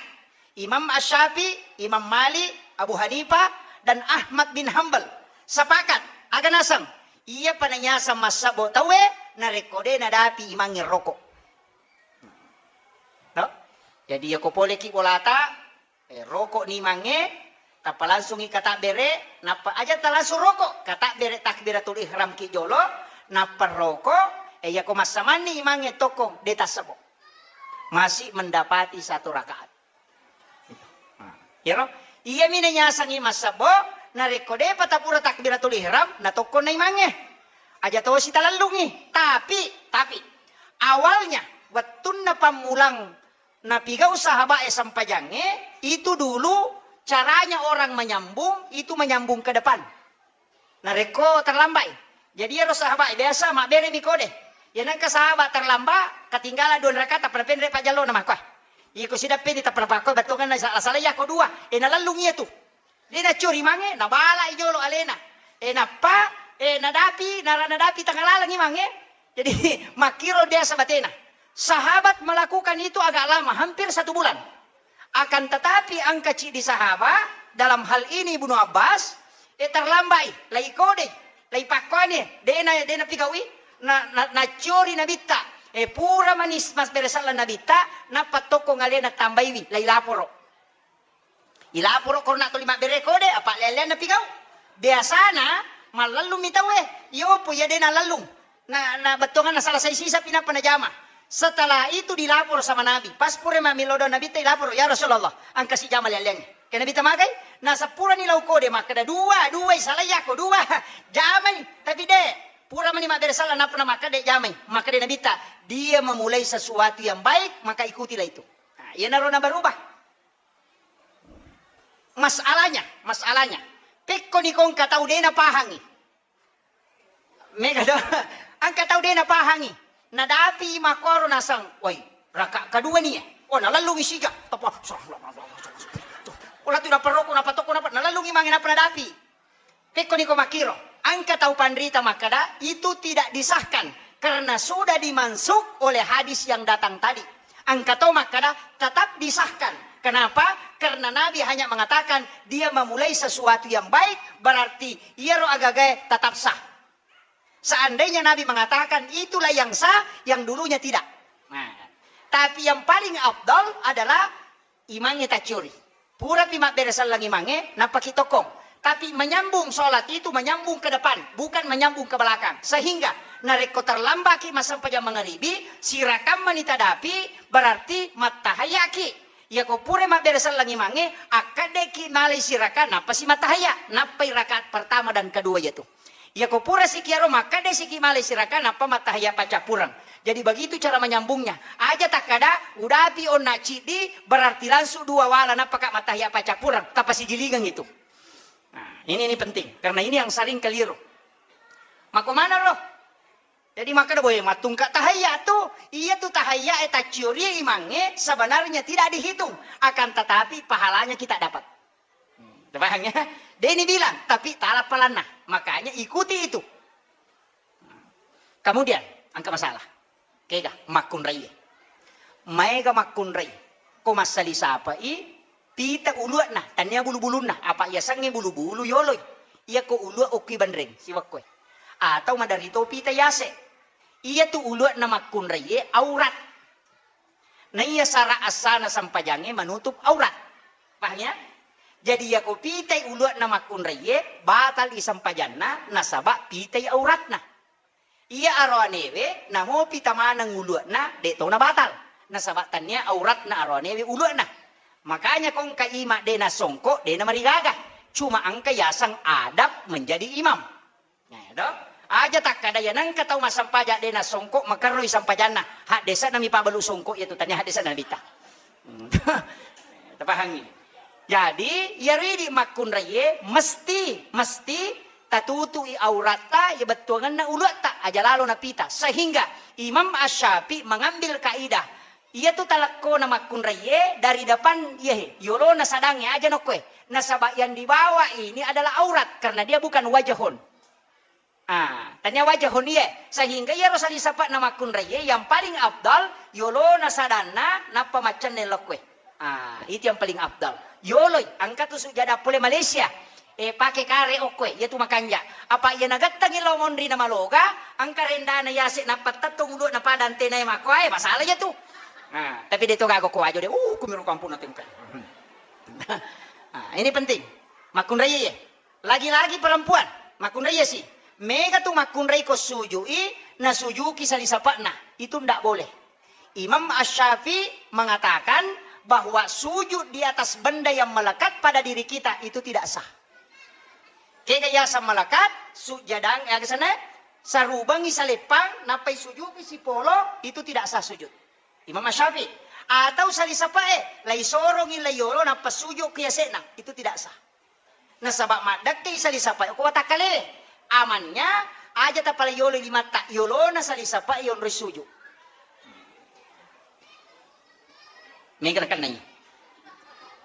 Imam Asy-Syafi'i, Imam Malik, Abu Hanifah, dan Ahmad bin Hambal sepakat. Aga naseng, iya panayaseng massebbo tauwe narekko de nadapi imangnge rokok. No? Jadi yako poleki bolata, Eh, roko ni mange, tappa langsungi katabbere, nappa aja talangsung roko, katabbere takbiratul ihram ki jolo, nappa roko, eh, yako massamanni imangnge tokko, de tassebo. Masih mendapati satu rakaat. Nah, iyaro, iyami nanyasangi massebo, narekko depa tapura takbiratul ihram, na tokko na imangnge. Aja tosi talellungi, tapi, tapi, awalnya, wettunna pammulang Napigau sahabat e sempajangnge, itu dulu caranya orang menyambung, itu menyambung ke depan. Narekko terlambat i. Jadi iyaro sahabat e biasa mabbere mi kode. Iya nengka sahabat terlambat, ketinggalan dua rakaat, tappa napenre pajjallo na makkuae. Iko sidappeni tappa napakko bettuanganna sala-sala iya ko dua. E nalellung iya tu. De naccuri mange, nabala i jolo alena. E nappa, e nadapi, nara nadapi tengah laleng i mange. Jadi makkiro biasa batena. Sahabat melakukan itu agak lama, hampir satu bulan. Akan tetapi engka ciddi sahabat, dalam hal ini Ibnu Abbas, eh, terlambai, lai kodei, lai pakkoane, dena, dena pigaui, na, na, naciori nabitta, eh, pura manis mas beresallang nabitta, nappa tokkong alena tambaiwi, lai laporo. Ilaporo korona tuli mabbere kode, apa lealleanna pigau. Biasana mallallung mi tauwe, iyopo iya dena lallung. Na, na bettuanganna salah sai sisa pi nappa najama. Setelah itu dilaporo sama Nabi. Pas pura mammelo do Nabi ta ilaporo, "Ya Rasulullah, engka si jama lealleangnge." Ke Nabi ta magai, na seppurani lau kode makkeda, "Dua, dua isalai yako, dua." Jamai, tapi de, pura mani mabbere salah nappa na makkeda jamai. Makkeda Nabi ta, "Dia memulai sesuatu yang baik, maka ikutilah itu." Nah, iyanaro na berubah. Masalahnya, masalahnya. Pekko ni ko engka tau de napahangi. Mega do. Engka tau de napahangi. Nadapi makkoro nasang, "Woi, raka kedua ni ya." Oh, nalallungi sija. Tapa. Ola tu naparoko, napatoko, napa, nalallungi mange napa nadapi. Pekko niko makkiro, engka tau panrita makkada, "Itu tidak disahkan karena sudah dimansukh oleh hadis yang datang tadi." Engka tau makkada, "Tetap disahkan." Kenapa? Karena Nabi hanya mengatakan dia memulai sesuatu yang baik, berarti iyaro agagae tetap sah. Seandainya Nabi mengatakan itulah yang sah, yang dulunya tidak. Nah, tapi yang paling afdal adalah imangnge tacciori. Purapi mabbere selleng imangnge, nappaki tokkong. Tapi menyambung sholat itu menyambung ke depan, bukan menyambung ke belakang. Sehingga narekko terlambaki massempajang mangaribi, sirakammani tadapi, berarti mattahayaki. Iyako pura mabbere selleng imangnge, akkaddeki malai siraka, nappa si mattahaya, nappai rakaat pertama dan kedua yatu. Iyako pura siki aro makkeda siki malai siraka nappa mattahayya paccappureng. Jadi begitu cara menyambungnya. Aja takkada udapi onna ciddi berarti langsung dua wala nappaka mattahayya paccappureng. Tapasijilingang itu. Nah, ini ini penting karena ini yang sering keliru. Mako mana roh? Jadi makkeda boe mattungka tahayya tu, iya tu tahayya e tacciori imangnge sebenarnya tidak dihitung, akan tetapi pahalanya kita dapat. Paham ya? Deni bilang, tapi tala palanna. Makanya ikuti itu. Kemudian, engka masalah. Kega, makkunrai. Maega makkunrai. Ko massali sapai, pita uluakna, tania bulu-bulunna. Apa iya sengnge bulu-bulu yoloi. Iya ko uluak okki banreng, siwakkoe. Atau madarito pita yase. Iya tu uluakna makkunrai, aurat. Naiya sara assana sempajangnge manutup aurat. Paham ya? Jadi yako pitai uluakna makkunraiye, batal i sempajanna nasaba pitai auratna. Iya aroanewe namopi tamaneng uluakna de tona batal. Nasaba tania auratna aroanewe uluakna. Makanya kongka ima de nasongko de namarigaga. Cuma engka yaseng adab menjadi imam. Nah, do? Aja takkada ya nengka tau massempajang de nasongko makerroi sempajanna. Haddese'na mi pabalu songko iya tu tania haddese'na Nabitta. Hmm. Tapahangi. Jadi, iyaro idi makkunraiye mesti, mesti tatutui auratta, iya bettuangenna uluatta, aja lalo napita. Sehingga Imam Asy-Syafi'i mengambil kaidah, iya tu talekkona makkunraiye dari depan, iya he, yolona sadangnge aja nokkoe. Nasaba yang dibawa ini adalah aurat karena dia bukan wajahun. Ah, tania wajahun iye. Sehingga iyaro sali sapa'na makkunraiye yang paling afdal yolona sadanna nappa maccenne lokkoe. Ah, itu yang paling afdal. Yoloi, engka tu sujada pole Malaysia. Eh, pake kare okkoe, iya tu makanja. Apa iya nagettengi lao monri na maloga, engka rendana yase nappa tettong ulu'na pada antenae makkoe, masalah iya tu. Ah, tapi de to gaga ko ajo de, uh, kumiro kampung na tengkai. Ah, ini penting. Makkunraiye. Lagi-lagi perempuan, makkunraiye si. Mega tu makkunrai ko sujui, nasujuki sali sapa'na. Itu ndak boleh. Imam Asy-Syafi'i mengatakan bahwa sujud di atas benda yang melekat pada diri kita itu tidak sah. Kega yaseng melekat, sujadang, eh, aga sana, sarubangi saleppang, nappai sujuki sipolo, itu tidak sah sujud. Imam Asy-Syafi'i. Atau sali sapa'e, lai sorongi lai yolo, nappa sujuki yase'na, itu tidak sah. Nasaba maddekkei sali sapai ko watakkalewe. Amannya aja tapala yolo limatta, yolona sali sapai yonroi suju. Mega nakennai.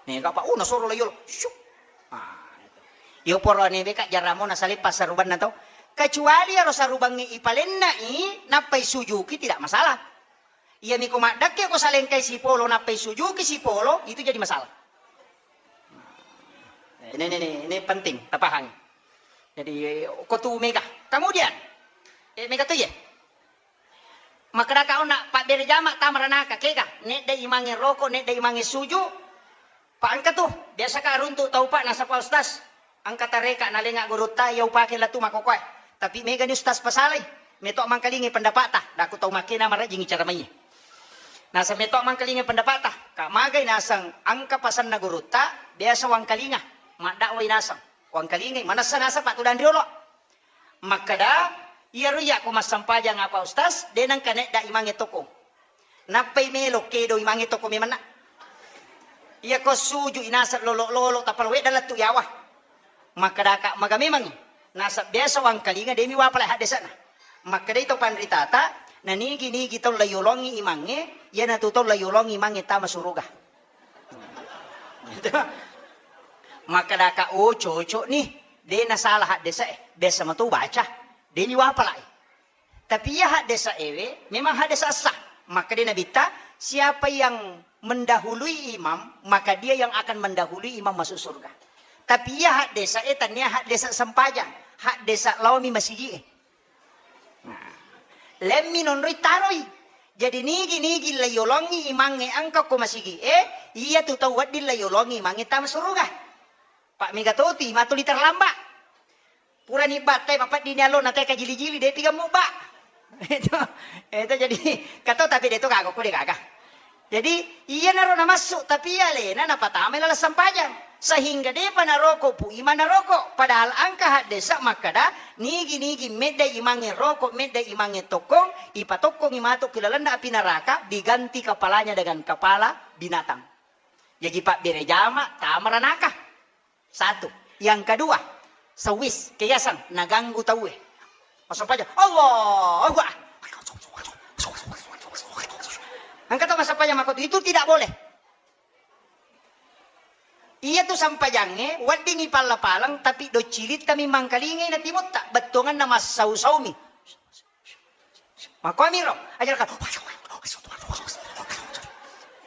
Mega apa? Oh, nasoro la yolo. Syuk. Ah, itu. Yo poro newe ka jaramo nasale passarubanna to. Kecuali aro sarubangnge ipalennai nappai sujuki tidak masalah. Iya miko maddekke ko salengkai sipolo nappai sujuki sipolo, itu jadi masalah. Ini, ini, ini, ini penting tapahangi. Jadi ko tu mega. Kemudian, eh, mega tu ya. Makkedaka onna pabbere jama tama ranaka kega, nedda imange roko, nedda imange suju. Pa engka tu, biasa ka runtu tau pa nasaba ustaz. Engka tareka nalenga gurutta iya upake latu makokoe. Tapi mega ni ustaz pasalai. Meto mangkalingi pendapata, daku tau makkena marajingi cara mai. Naseng meto mangkalingi pendapata, ka magai naseng engka pasanna gurutta, biasa wangkalinga, maddakwai naseng. Wangkalingai, manessa naseng pa tudang riolo. Makkeda, iyaro iya ko massempajang apa ustaz, de nengka nedda imange toko. Nappai melo kedo imange toko memanna. Iya ko suju inaseng lolo-lolo tappa wedda lettu yawa. Makkedaka maga memangi. Nasab biasa wangkalinga demi wapala haddesana. Makkedai to panritata, nanigi-nigi tau layolongi imange, iyanatu tau layolongi imange tama suruga. Makkedaka, oh cocok nih, de nasalah haddesa e, biasa matu baca, de ni wapala e. Tapi iya haddesa ewe memang haddesa sah. Maka dia Nabitta, siapa yang mendahului imam, maka dia yang akan mendahului imam masuk surga. Tapi iya haddesa e tania haddesa sempajang, haddesa laomi masigi e. Nah, lemmi nonroi taroi. Jadi nigi-nigi layolongi imangnge engka ko masigi e, iya tu tau wedding layolongi imangnge tama suruga. Pak mega toti matuli terlambat. Purani battai mapeddini allo na teka jili-jili depi gamu ba. Itu, itu jadi kato tapi de to gaga ko de gaga. Jadi iyanaro namassu tapi alena napatamai laleng sempajang. Sehingga depa naroko pu imang naroko. Padahal engka haddesa makkeda nigi-nigi medda imangnge roko, medda imangnge tokkong, ipatokkongi matu ki lalenna api neraka diganti kepalanya dengan kepala binatang. Jaji pabbere jama tama ranaka. Satu. Yang kedua, sewis, keyasan, naganggu tauwe. Massempajang, Allahu Akbar. Engka tau massempajang makkotu, itu tidak boleh. Iya tu sempajangnge, weddingi palla-palang, tapi doccilitta mi mangkalingai na timutta, bettuanganna massau-saumi. Makkuamiro, aja ka.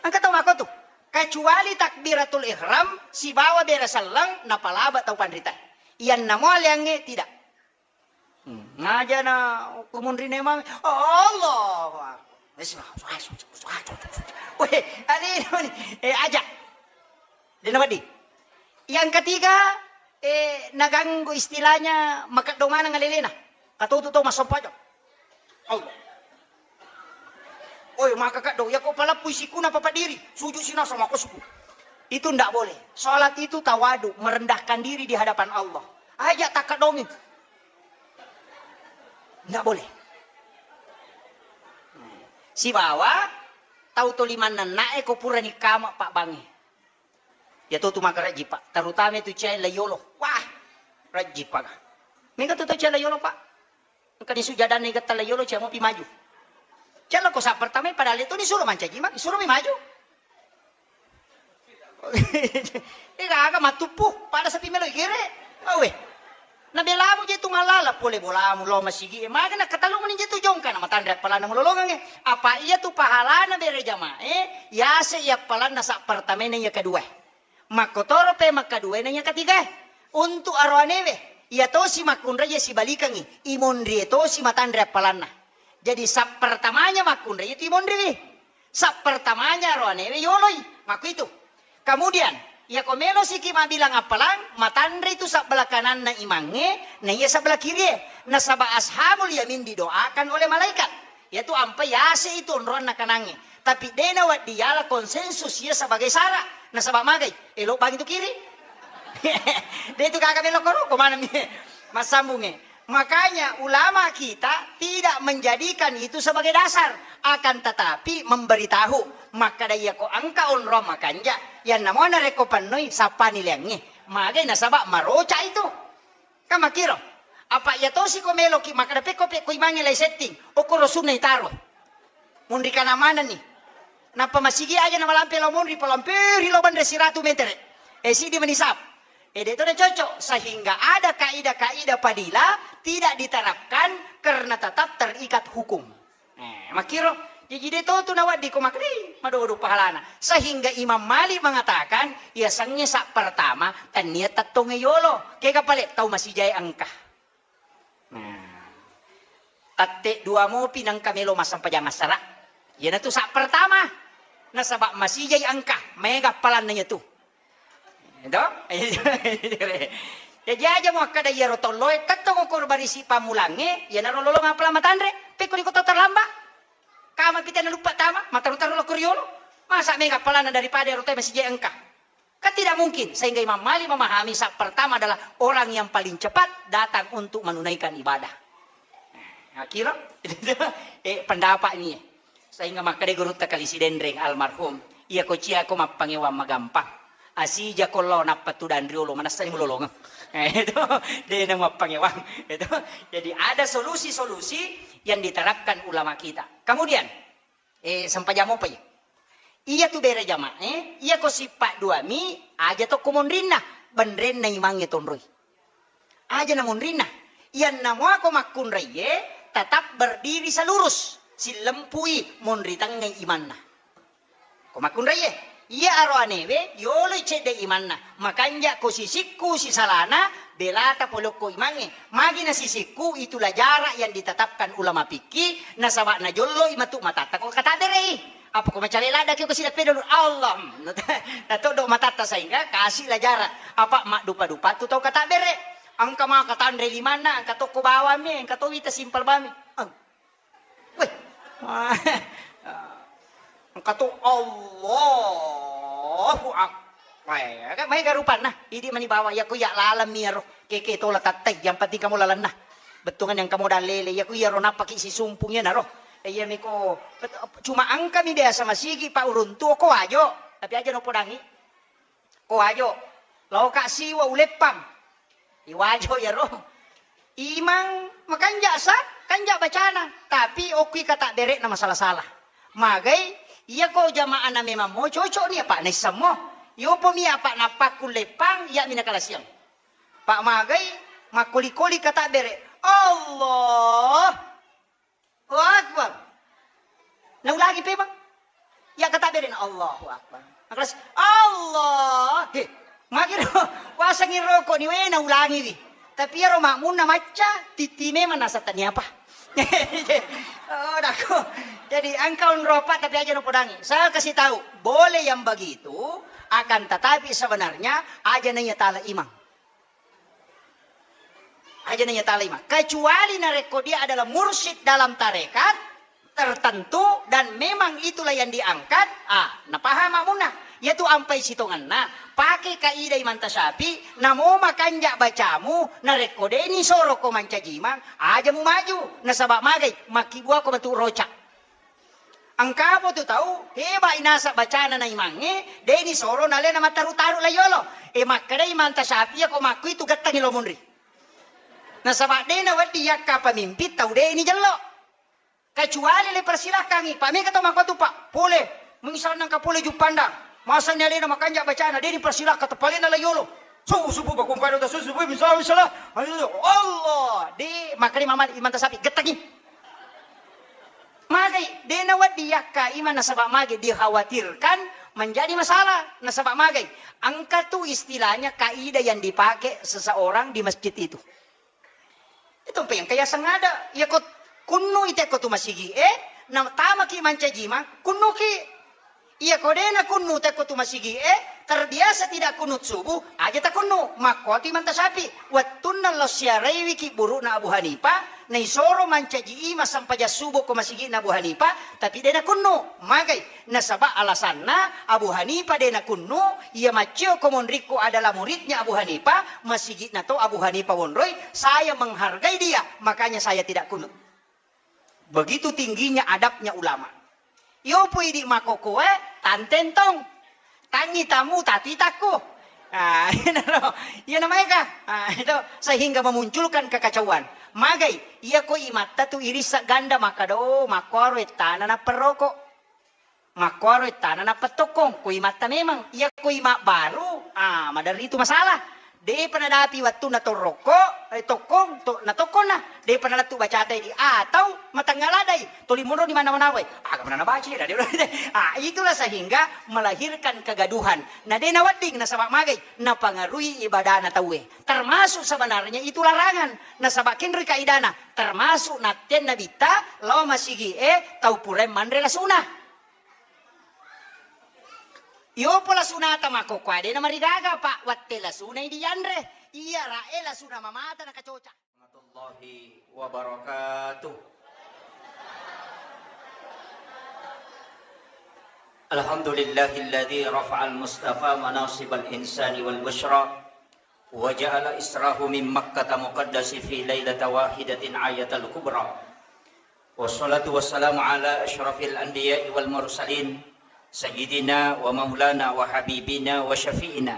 Engka tau makkotu. Kecuali takbiratul ihram sibawa bere selleng napalaba tau panrita. Iyanna mo aleangnge tidak. Hmm, ngaja na kumunrine mami. Allahu Akbar. Weh, alino ni. Eh, aja. Dena wedding. Yang ketiga, eh, naganggu istilahnya makeddo maneng alelena. Katutu to massempajang. Allah. Oi, maka kaddo, ya ko palappui sikuna papadiri, sujud sinasa mako suku. Itu ndak boleh. Salat itu tawadu, merendahkan diri di hadapan Allah. Aja takaddongi. Ndak boleh. Sibawa tau to limanna na'e ko purani kama pabbangi. Ya to tu maka rajji, Pak. Terutama itu cai layolo. Wah, rajji, Pak. Mega tu tau cai layolo, Pak. Engka ni sujadanna igetta layolo cai mopi maju. Cai lako sa pertama padahal itu ni suruh mancaji, Mak. Suruh mi maju. Ega aga matuppu, pada sapi melo igere. Awe. Na belamu je tu malala pole bolamu lo masigi e. Maga na katalu meni je tu jongka na matanre appalanna mulolongang e. Apa iya tu pahalana bere jamae, yase iya appalanna sa pertamaina iya kedua. Makkotoro pe makkaduaina iya ketiga. Untuk aroanewe, iya tosi makkunrai iya sibalikangi, imonrie tosi matanre appalanna. Jadi sa pertamanya makkunrai itu imonriwi. Sa pertamanya aroanewe yoloi. Makku itu. Kemudian, iya ko melo siki mabilang appalang, matanre itu sabbelah kananna imangnge, na iya sabbelah kirie. Nasaba ashabul yamin didoakan oleh malaikat. Yatu ampai yase itu onroanna kanangnge. Tapi dena waddi yala konsensus iya sebagai sara. Nasaba magai, elo bang itu kiri. De itu kaka melo koro, ko mana mi massambunge. Makanya ulama kita tidak menjadikan itu sebagai dasar, akan tetapi memberitahu. Makkada iya ko engka onrong makanja, yang namona reko pannoi sapani leangnge. Magai nasaba maroca itu. Kan makkiro. Apa iya tosi ko meloki makkada pekko pekko imangnge lai setting. Okoro sunna itaro. Munri kana manenni. Nappa masigi aja na malampe lao monri, palamperi lao banre siratu metere. Eh, sidi menisap. Eh, de to na cocok. Sehingga ada kaidah-kaidah fadilah tidak diterapkan karena tetap terikat hukum. Eh, makkiro. Jaji de to tu nawedding ko makkeda, "Ih, madodo pahalana." Sehingga Imam Malik mengatakan, iya sengnge sa pertama, tennia tettongnge yolo. Kega pale tau masijae engka. Nah. Tette dua mopi nengka melo massempajang assara. Iyanatu sa pertama. Nasaba masijai engka, maega palanna iyatu. Eto? Jaji aja muakkeda iyaro tolloe, tettong ukur barisi pammulangnge, iyanaro lolong appalang matanre, pekko iko to terlambat. Kama pita naluppa tama, mataru-taru lokko riolo. Masa mega appalanna daripada ero te masijai engka. Kan tidak mungkin, sehingga Imam Malik memahami sa pertama adalah orang yang paling cepat datang untuk menunaikan ibadah. Nah, kira? Eh, pendapat ini. Sehingga makkeda gurutta Kali Sidenreng almarhum, "Iya ko cia ko mappangewang magampang. Asija ko lao nappa tudang riolo, manessani mulolongeng." Eh, itu, de na mappangewang. Itu. Jadi ada solusi-solusi yang diterapkan ulama kita. Kemudian, eh, sempajang mopa iya. Iya tu bere jamaah, eh, iya ko sippa dua mi, aja tokko monrinna, benrenna imangnge tonroi. Aja na monrinna. Iyanna muako makkunraiye tetap berdiri selurus, sillempui monri tengngai imanna. Ko makkunraiye, iya aro anewe yoloi cedde imanna, makanja ko sisikku sisalana, belata polokko imangnge. Magi na sisikku, itulah jarak yang ditetapkan ulama fikih, nasaba najolloi matu matatta ko katabere'i. Apa ko macale ladda ki ko sidappe dulu, Allah. Natoddo matatta sehingga kasih lah jarak. Apa maddupa-dupa tu tau katabbere. Engka maka tanre limanna, engka tokko bawang mi, engka to wita simpel bami. Eng. Weh. Engka to Allahu Akbar. Weh, kan maega rupanna. Idi mani bawang, iya ko iya laleng mi ero. Keke tola tattai, yang penting kamu lalenna. Bettuangan yang kamu dalele, iya ko iya ro nappaki sisumpung iya naro. Iya miko, cuma engka mi biasa masigi pa uruntu ko wajo, tapi aja no podangi. Ko wajo, laoka siwa uleppang. Iwajo iyaro. Imang makanja sa, kanja bacana, tapi okki kata berekna masalah-salah. Magai, iya ko jamaahna memang mo cocok ni apa naissemmo. Yopo mi apa napakku leppang, iya mina kalasiang. Pak magai, makkoli-koli kata bere. Allah. Allahu Akbar. Naulangi pe, Bang. Iya kata bere na Allahu Akbar. Makkelas, Allah. He, magi ro, wasengi roko ni we naulangi wi. Tapi iyaro makmunna macca, titti memang nasa tania apa. Oh, dako. Jadi engka onro apa tapi aja no podangi. Saya kasih tahu, boleh yang begitu, akan tetapi sebenarnya aja nanya tala imang. Aja nanya talima. Kecuali narekko dia adalah mursyid dalam tarekat tertentu dan memang itulah yang diangkat, ah, napaham makmunna. Yatu ampai sitongenna, pake kaidah Imam Tasyafi, namo makanja bacamu, narekko deni soro ko mancaji imang, aja mu maju, nasaba magai, makkibua ko matu roca. Engkapo tu tau, heba inasa bacana na imangnge, deni soro nalena mataru-taru la yolo. E, makkeda Imam Tasyafi, iya ko makku itu gettangi lo munri. Nasaba dena wedding yakka pemimpin tau deni jello. Kecuali le persilakangi, Pak, mega to makko tu, Pak. Pole, misalna engka pole Juppandang. Masani alena makanja bacana, deni persilakka tepalena la yolo. Subuh, subuh, bakung pada udah subuh, subuh, misalnya, misalnya. Allah, de, makkeda Imam Tasyafi, gettangi. Magai, de nawedding yakka imang nasaba magai dikhawatirkan menjadi masalah. Nasaba magai, engka tu istilahnya kaidah yang dipakai seseorang di masjid itu. Itu pe engka yaseng ada, iya ko kunnu ite ko tu masigi e, na tamaki mancaji imang, kunnuki. Iya ko de nakunnu tekko tu masigi e, terbiasa tidak kunut subuh, aja takunnu, makkuatu Imam Tasyafi, wettunna lao siaraiwiki buru'na Abu Hanifah, naisoro mancaji imang sempajang subuh ko masigi'na Abu Hanifah, tapi de nakunnu, magai, nasaba alasanna Abu Hanifah de nakunnu, iya maccio ko monrikku adalah muridnya Abu Hanifah, masigi'na to Abu Hanifah wonroi, saya menghargai dia, makanya saya tidak kunut. Begitu tingginya adabnya ulama. Yopo idi makkokkoe, tantentong. Tangi tamu, tatitakku. Ah, iyana maega. Ah, itu sehingga memunculkan kekacauan. Magai, iya ko imatta tu irissa ganda makkada, oh, makkuaro ettana napperroko. Makkuaro ettana nappa tokkong, ko imatta memang. Iya ko ima baru, ah, maderri tu masalah. De'pa nadapi wettunna torokko, eh, tokkong, to-, natokkonna, de'pa nalettu bacata idi, atau matengnga ladai, tuli monro di mana-mana wae. Aga mana nabaca, ah, itulah sehingga melahirkan kegaduhan. Na de' nawedding nasaba magai, napangaruhi ibadana tauwe. Termasuk sebenarnya itu larangan. Nasaba kenroi kaidana, termasuk nattenna bitta lao masigi'e tau purae manre lasuna. Iyopo lasunata makkokkoe de' namarigaga, Pak, wette lasunai dianre. Iya ra'e lasuna mamata nakacoca. Warahmatullahi wabarakatuh. Alhamdulillahilladzi rafa'al mustafa manasibal insani wal busyra. Wa ja'ala israhu min Makkata muqaddasi fi lailata wahidatin ayatal kubra. Wassalatu wassalamu ala asyrafil anbiya'i wal mursalin, sayyidina wa maulana wa habibina wa syafi'ina,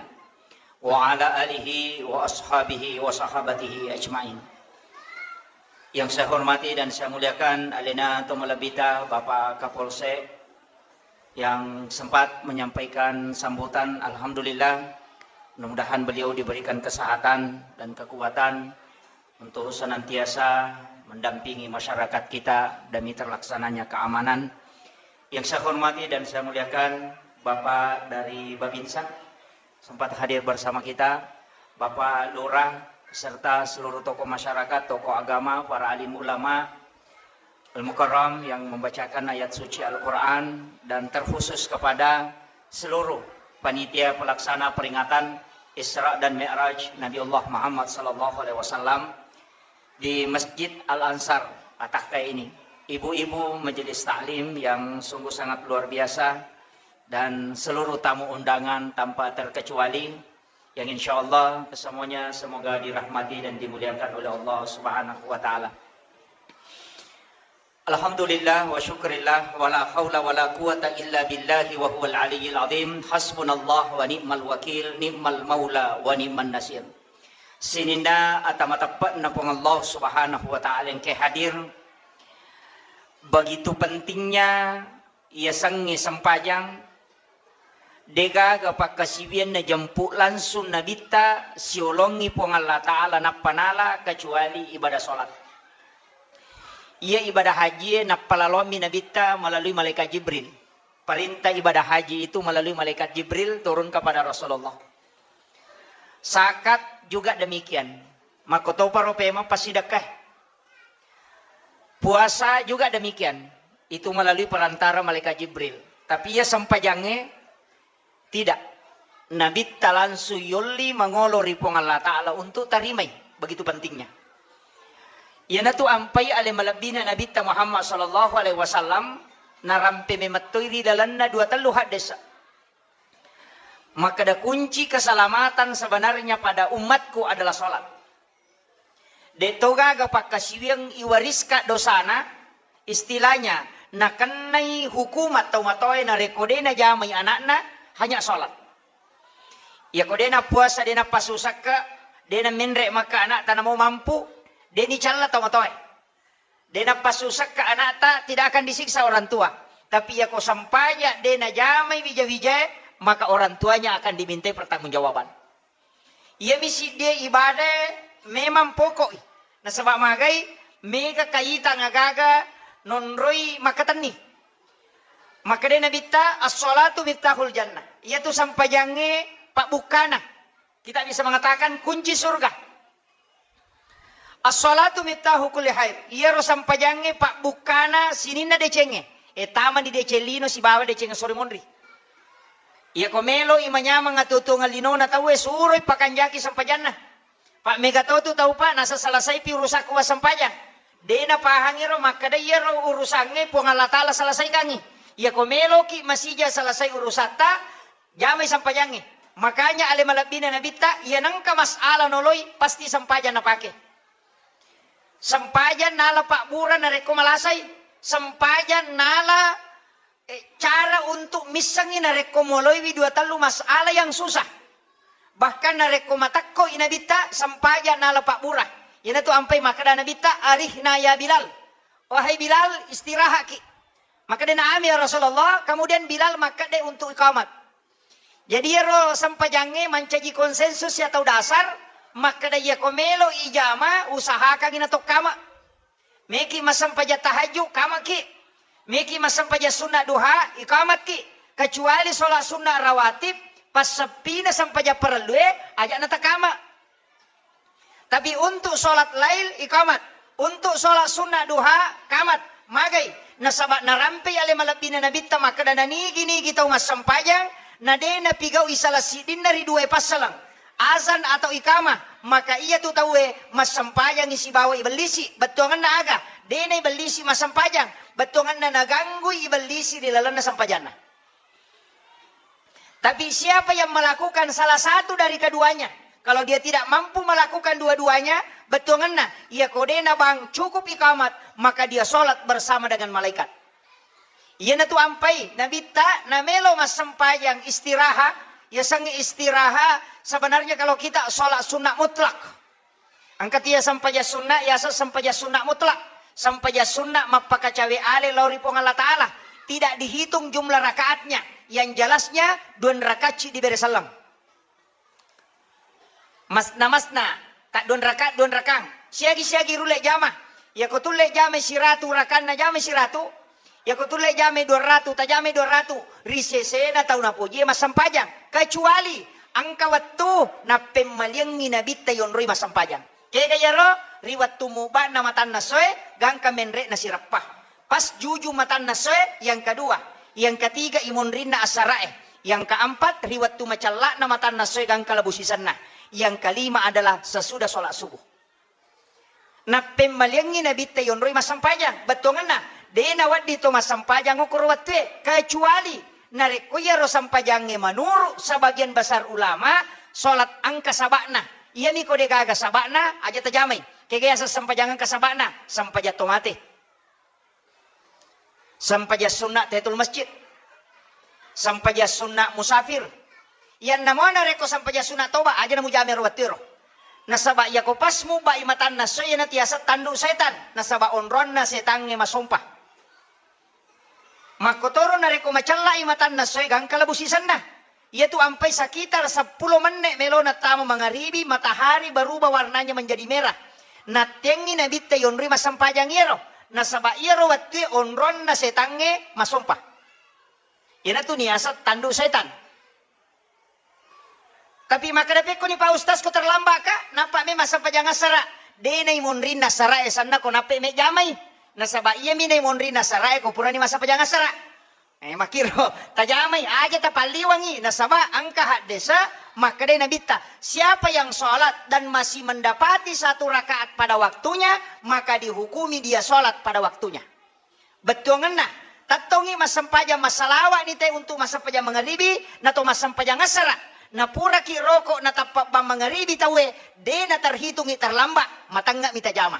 wa ala alihi wa ashabihi wa sahabatihi ajma'in. Yang saya hormati dan saya muliakan, alena to malebbita Bapak Kapolsek, yang sempat menyampaikan sambutan. Alhamdulillah, mudah-mudahan beliau diberikan kesehatan dan kekuatan untuk senantiasa mendampingi masyarakat kita demi terlaksananya keamanan. Yang saya hormati dan saya muliakan Bapak dari Babinsa, sempat hadir bersama kita, Bapak Lurah, serta seluruh tokoh masyarakat, tokoh agama, para alim ulama, Al-Mukarram yang membacakan ayat suci Al-Quran, dan terkhusus kepada seluruh panitia pelaksana peringatan Isra dan Mi'raj Nabiullah Muhammad sallallahu alaihi wasallam di Masjid Al-Ansar Atakkai ini. Ibu-ibu majelis taklim yang sungguh sangat luar biasa dan seluruh tamu undangan tanpa terkecuali, yang insya Allah kesemuanya semoga dirahmati dan dimuliakan oleh Allah Subhanahu wa Ta'ala. Alhamdulillah wa syukrillah, wa la haula wa la quwata illa billahi wa huwal aliyyil azim. Hasbunallah wa ni'mal wakil, ni'mal maula wa ni'man nasir. Sininna ata mateppe'na Puang Allah Subhanahu wa Ta'ala engke hadir. Begitu pentingnya yasengnge sempajang, degaga pakkasiwiang najempu langsung nabitta siolongi Puang Allah Ta'ala nappa nala kecuali ibadah salat. Iya ibadah hajie nappalalommi nabitta melalui malaikat Jibril. Perintah ibadah haji itu melalui malaikat Jibril turun kepada Rasulullah. Zakat juga demikian. Makkotoparo pemeng passidekkae. Puasa juga demikian. Itu melalui perantara malaikat Jibril. Tapi ya sempajangnge tidak. Nabitta langsung yolli mangolo ri Puang Allah Ta'ala untuk tarimai. Begitu pentingnya. Iyanatu ampai ale malebbina Nabitta Muhammad sallallahu alaihi wasallam narampe memettoi ri lalenna dua tellu haddesa. Makkeda kunci keselamatan sebenarnya pada umatku adalah salat. De' to gaga pakkasiwiang iwariska dosana, istilahnya nakennai hukumat tau matoae narekko de' najamai anakna, hanya salat. Iyako de' nappuasa, de' nappasusakka, de' namenre' makka anakta namo mampu, de' nicalla tau matoae. De' nappasusakka anakta, tidak akan disiksa orang tua. Tapi iyako sempajang de' najamai wija-wijae, maka orang tuanya akan dimintai pertanggungjawaban. Iyami siddie ibadae memang pokok'i. Nasaba magai mega kaitang agaga nonroi makkatenni. Makkedai Nabitta, "As-shalatu miftahul jannah." Iyatu sempajangnge pabbukkana. Kita bisa mengatakan kunci surga. As-shalatu miftahu kulli khair. Iyaro sempajangnge pabbukkana sininna decengnge. E, tamani deceng lino sibawa deceng sore monri. Iyako melo'i manyameng atuo-tuongeng linona tauwe, suroi pakanjaki sempajanna. Pa' mega to tu tau, Pak, nasa selesaipi urusakku wassempajang. De' napahangi ro makkeda iyaro urusangnge Puang Allah Ta'ala selesaikangngi. Iyako meloki masija selesai urusatta, jamai sempajangnge. Makanya ale malebbina Nabitta, iya nengka masalah noloi, pasti sempajang napake. Sempajang nala pabbura narekko malasai. Sempajang nala, eh, cara untuk missengngi narekko moloiwi dua tellu masalah yang susah. Bahkan narekko matekkoi Nabitta, sempajang nala pabbura. Iyanatu ampai makkeda Nabitta, "Arihna ya Bilal." Wahai Bilal, istirahatki. Makkedai, "Na'am ya Rasulullah." Kemudian Bilal makkeda untuk iqamat. Jadi iyaro sempajangnge mancaji konsensus ya tau dasar, makkeda iyako melo ijama, usahakangi natokkama. Meki massempajang tahajud, kamaki. Meki massempajang sunna duha, ikamatki. Kecuali sholat sunna rawatib, passeppina sempajang parellue, aja natakama. Tapi untuk sholat lail, ikamat. Untuk sholat sunna duha, kamat. Magai. Nasaba narampei ale malebbina Nabitta makkeda, nanigi-nigi tau massempajang, na de napigaui salah siddinna ri duae passaleng, azan atau ikamah, maka iya tu tauwe massempajangi sibawa ibellisi. Bettuangenna aga? De naibellisi massempajang. Bettuangenna naganggui ibellisi ri lalenna sempajanna. Tapi siapa yang melakukan salah satu dari keduanya, kalau dia tidak mampu melakukan dua-duanya, bettuangenna, iya ko de nabang cukup ikamat, maka dia sholat bersama dengan malaikat. Iyanatu ampai Nabitta namelo massempajang istiraha, yasengnge istiraha sebenarnya kalau kita sholat sunnah mutlak. Engka tia sempajang sunna, yaseng sempajang sunna mutlak. Sempajang sunna mappakacawe ale lao ri Puang Allah Ta'ala. Tidak dihitung jumlah rakaatnya. Yang jelasnya, dua rakaat ci dibere selleng. Masna-masna, tak dua rakaat, dua rakang. Siagi-siagi rulle jama. Yako tulle jama siratu, rakanna jama siratu. Yako tulle jamai dua ratu, tajamai dua ratu, ri sesena tau napojie massempajang. Kecuali engka wettu nappemmaliangngi Nabitta yonroi massempajang. Kega iyaro? Ri wettu muba'na matanna soe, gangka menre'na sireppa. Pas juju matanna soe, yang kedua. Yang ketiga, imonrinna asara'e. Yang keempat, ri wettu macella'na matanna soe, gangka labu sisenna. Yang kelima adalah sesudah sholat subuh. Nappemmaliangngi Nabitta yonroi massempajang. Bettuangenna, de nawedding to massempajang okkoro wettue, kecuali narekko iyaro sempajangnge menurut sebagian besar ulama, sholat engka saba'na. Iyami ko de gaga saba'na, aja tajamai. Kega yaseng sempajang engka saba'na? Sempajang to mate. Sempajang sunna tahiyatul masjid. Sempajang sunna musafir. Iyanna mo narekko sempajang sunna toba, aja namujamai ro wettuero. Nasaba iyako pas mubai matanna soe, iyana tiaseng tandu setan. Nasaba onronna setangnge masompa. Makkotoro narekko macellai matanna soe, gangka labu sisenna. Iyatu ampai sekitar seppulo menne' melona tama mangaribi, matahari berubah warnanya menjadi merah. Nattengngi Nabitta yonroi massempajang iyaro, nasaba iyaro wettue onronna setangnge masompa. Iyanatu niaseng tandu setan. Tapi makkeda pekkoni, Pak Ustaz, ko terlambat ka, nappa memang massempajang assara. De naimonrinna assara e sanna ko nappe mejamai. Nasaba iyami naimonrinna assara e ko purani massempajang assara. Eh, makkiro, tajamai, aja tapalliwangi, nasaba engka haddesa makkedai Nabitta, siapa yang sholat dan masih mendapati satu rakaat pada waktunya, maka dihukumi dia sholat pada waktunya. Bettuangenna, tettongi massempajang massalawa'ni te untuk massempajang mangaribi, nato massempajang assara. Napuraki roko natappa bang mangaribi tauwe, de naterhitungi terlambat, matengngemi tajama.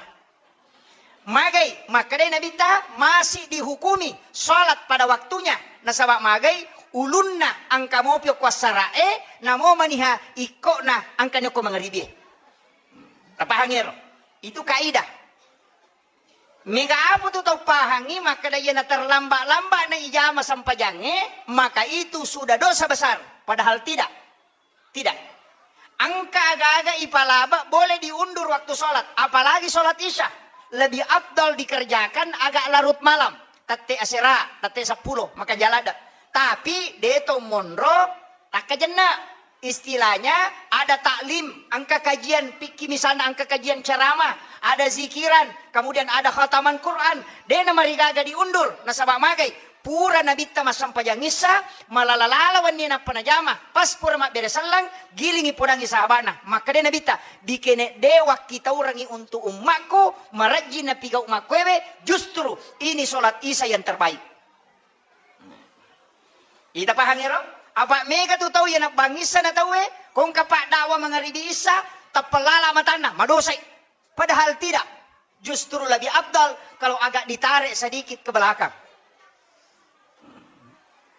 Magai, makkedai Nabitta, masih dihukumi sholat pada waktunya. Nasaba magai, ulunna engka mopi okko assara'e, namo maniha ikkona engkani okko mangaribie. Tapahangi ero? Itu kaidah. Mega apa tu tau pahangi, makkeda iyana terlambat-lambat na ijama sempajangnge, maka itu sudah dosa besar. Padahal tidak. Tidak. Engka aga-aga ipalaba boleh diundur waktu sholat, apalagi sholat isya. Lebih afdal dikerjakan agak larut malam, tette asera, tette seppulo, maka jalada. Tapi deto monro takkajenna. Istilahnya ada taklim, engka kajian fikih misalnya, engka kajian ceramah, ada zikiran, kemudian ada khataman Quran. Dena marigaga diundur, nasaba magai. Pura Nabitta massempajang issa, malala-lala wenni nappa najama. Pas pura mabbere selleng, gilingi podangi sahabana. Makkeda Nabitta, dikene de wakkitaurangi untuk ummakku, marajji napigau makkuewe, justru ini sholat isya yang terbaik. Ita pahang ero? Apa mega tu tau iya nabbang issa na tauwe, kongka pak dakwa mangaribi issa, tappalala matanna, madosai. Padahal tidak. Justru lebih afdal kalau agak ditarik sedikit ke belakang.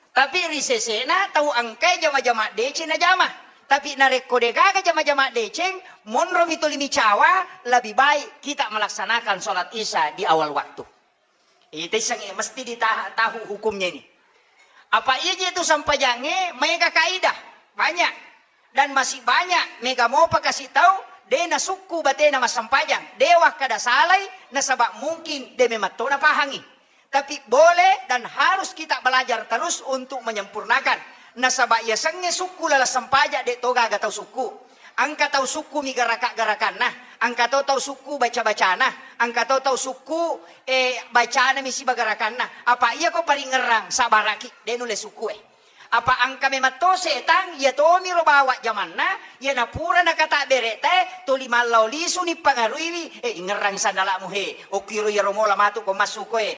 Tapi ri sesena tau engkai jama-jama deceng najama. Tapi narekko degaga jama-jama deceng, monromi tuli micawa, lebih baik kita melaksanakan sholat isya di awal waktu. Ita issengnge mesti ditaha-, tahu hukumnya ini. Apa iya je tu sempajangnge maega kaidah. Banyak. Dan masih banyak mega mopa kasi tau de nasukku batena massempajang. De wakkada salai, nasaba mungkin de mematto napahangi. Tapi boleh dan harus kita belajar terus untuk menyempurnakan. Nasaba yasengnge sukku laleng sempajang de to gaga tau sukku. Engka tau sukku mi garaka-garakanna, engka to tau sukku baca-bacana, engka to tau sukku, eh, bacana mi siba garakanna. Apa iya ko paringerrang sabaraki, de nulle sukku e. Apa engka memang to setang, iya tomiro bawa jamanna, iya napura nakatabbere tae, toli mallao lisu nippangaruiwi, eh, ingerrang sandalamu he, okkiro iyaro mola matu ko massuko e,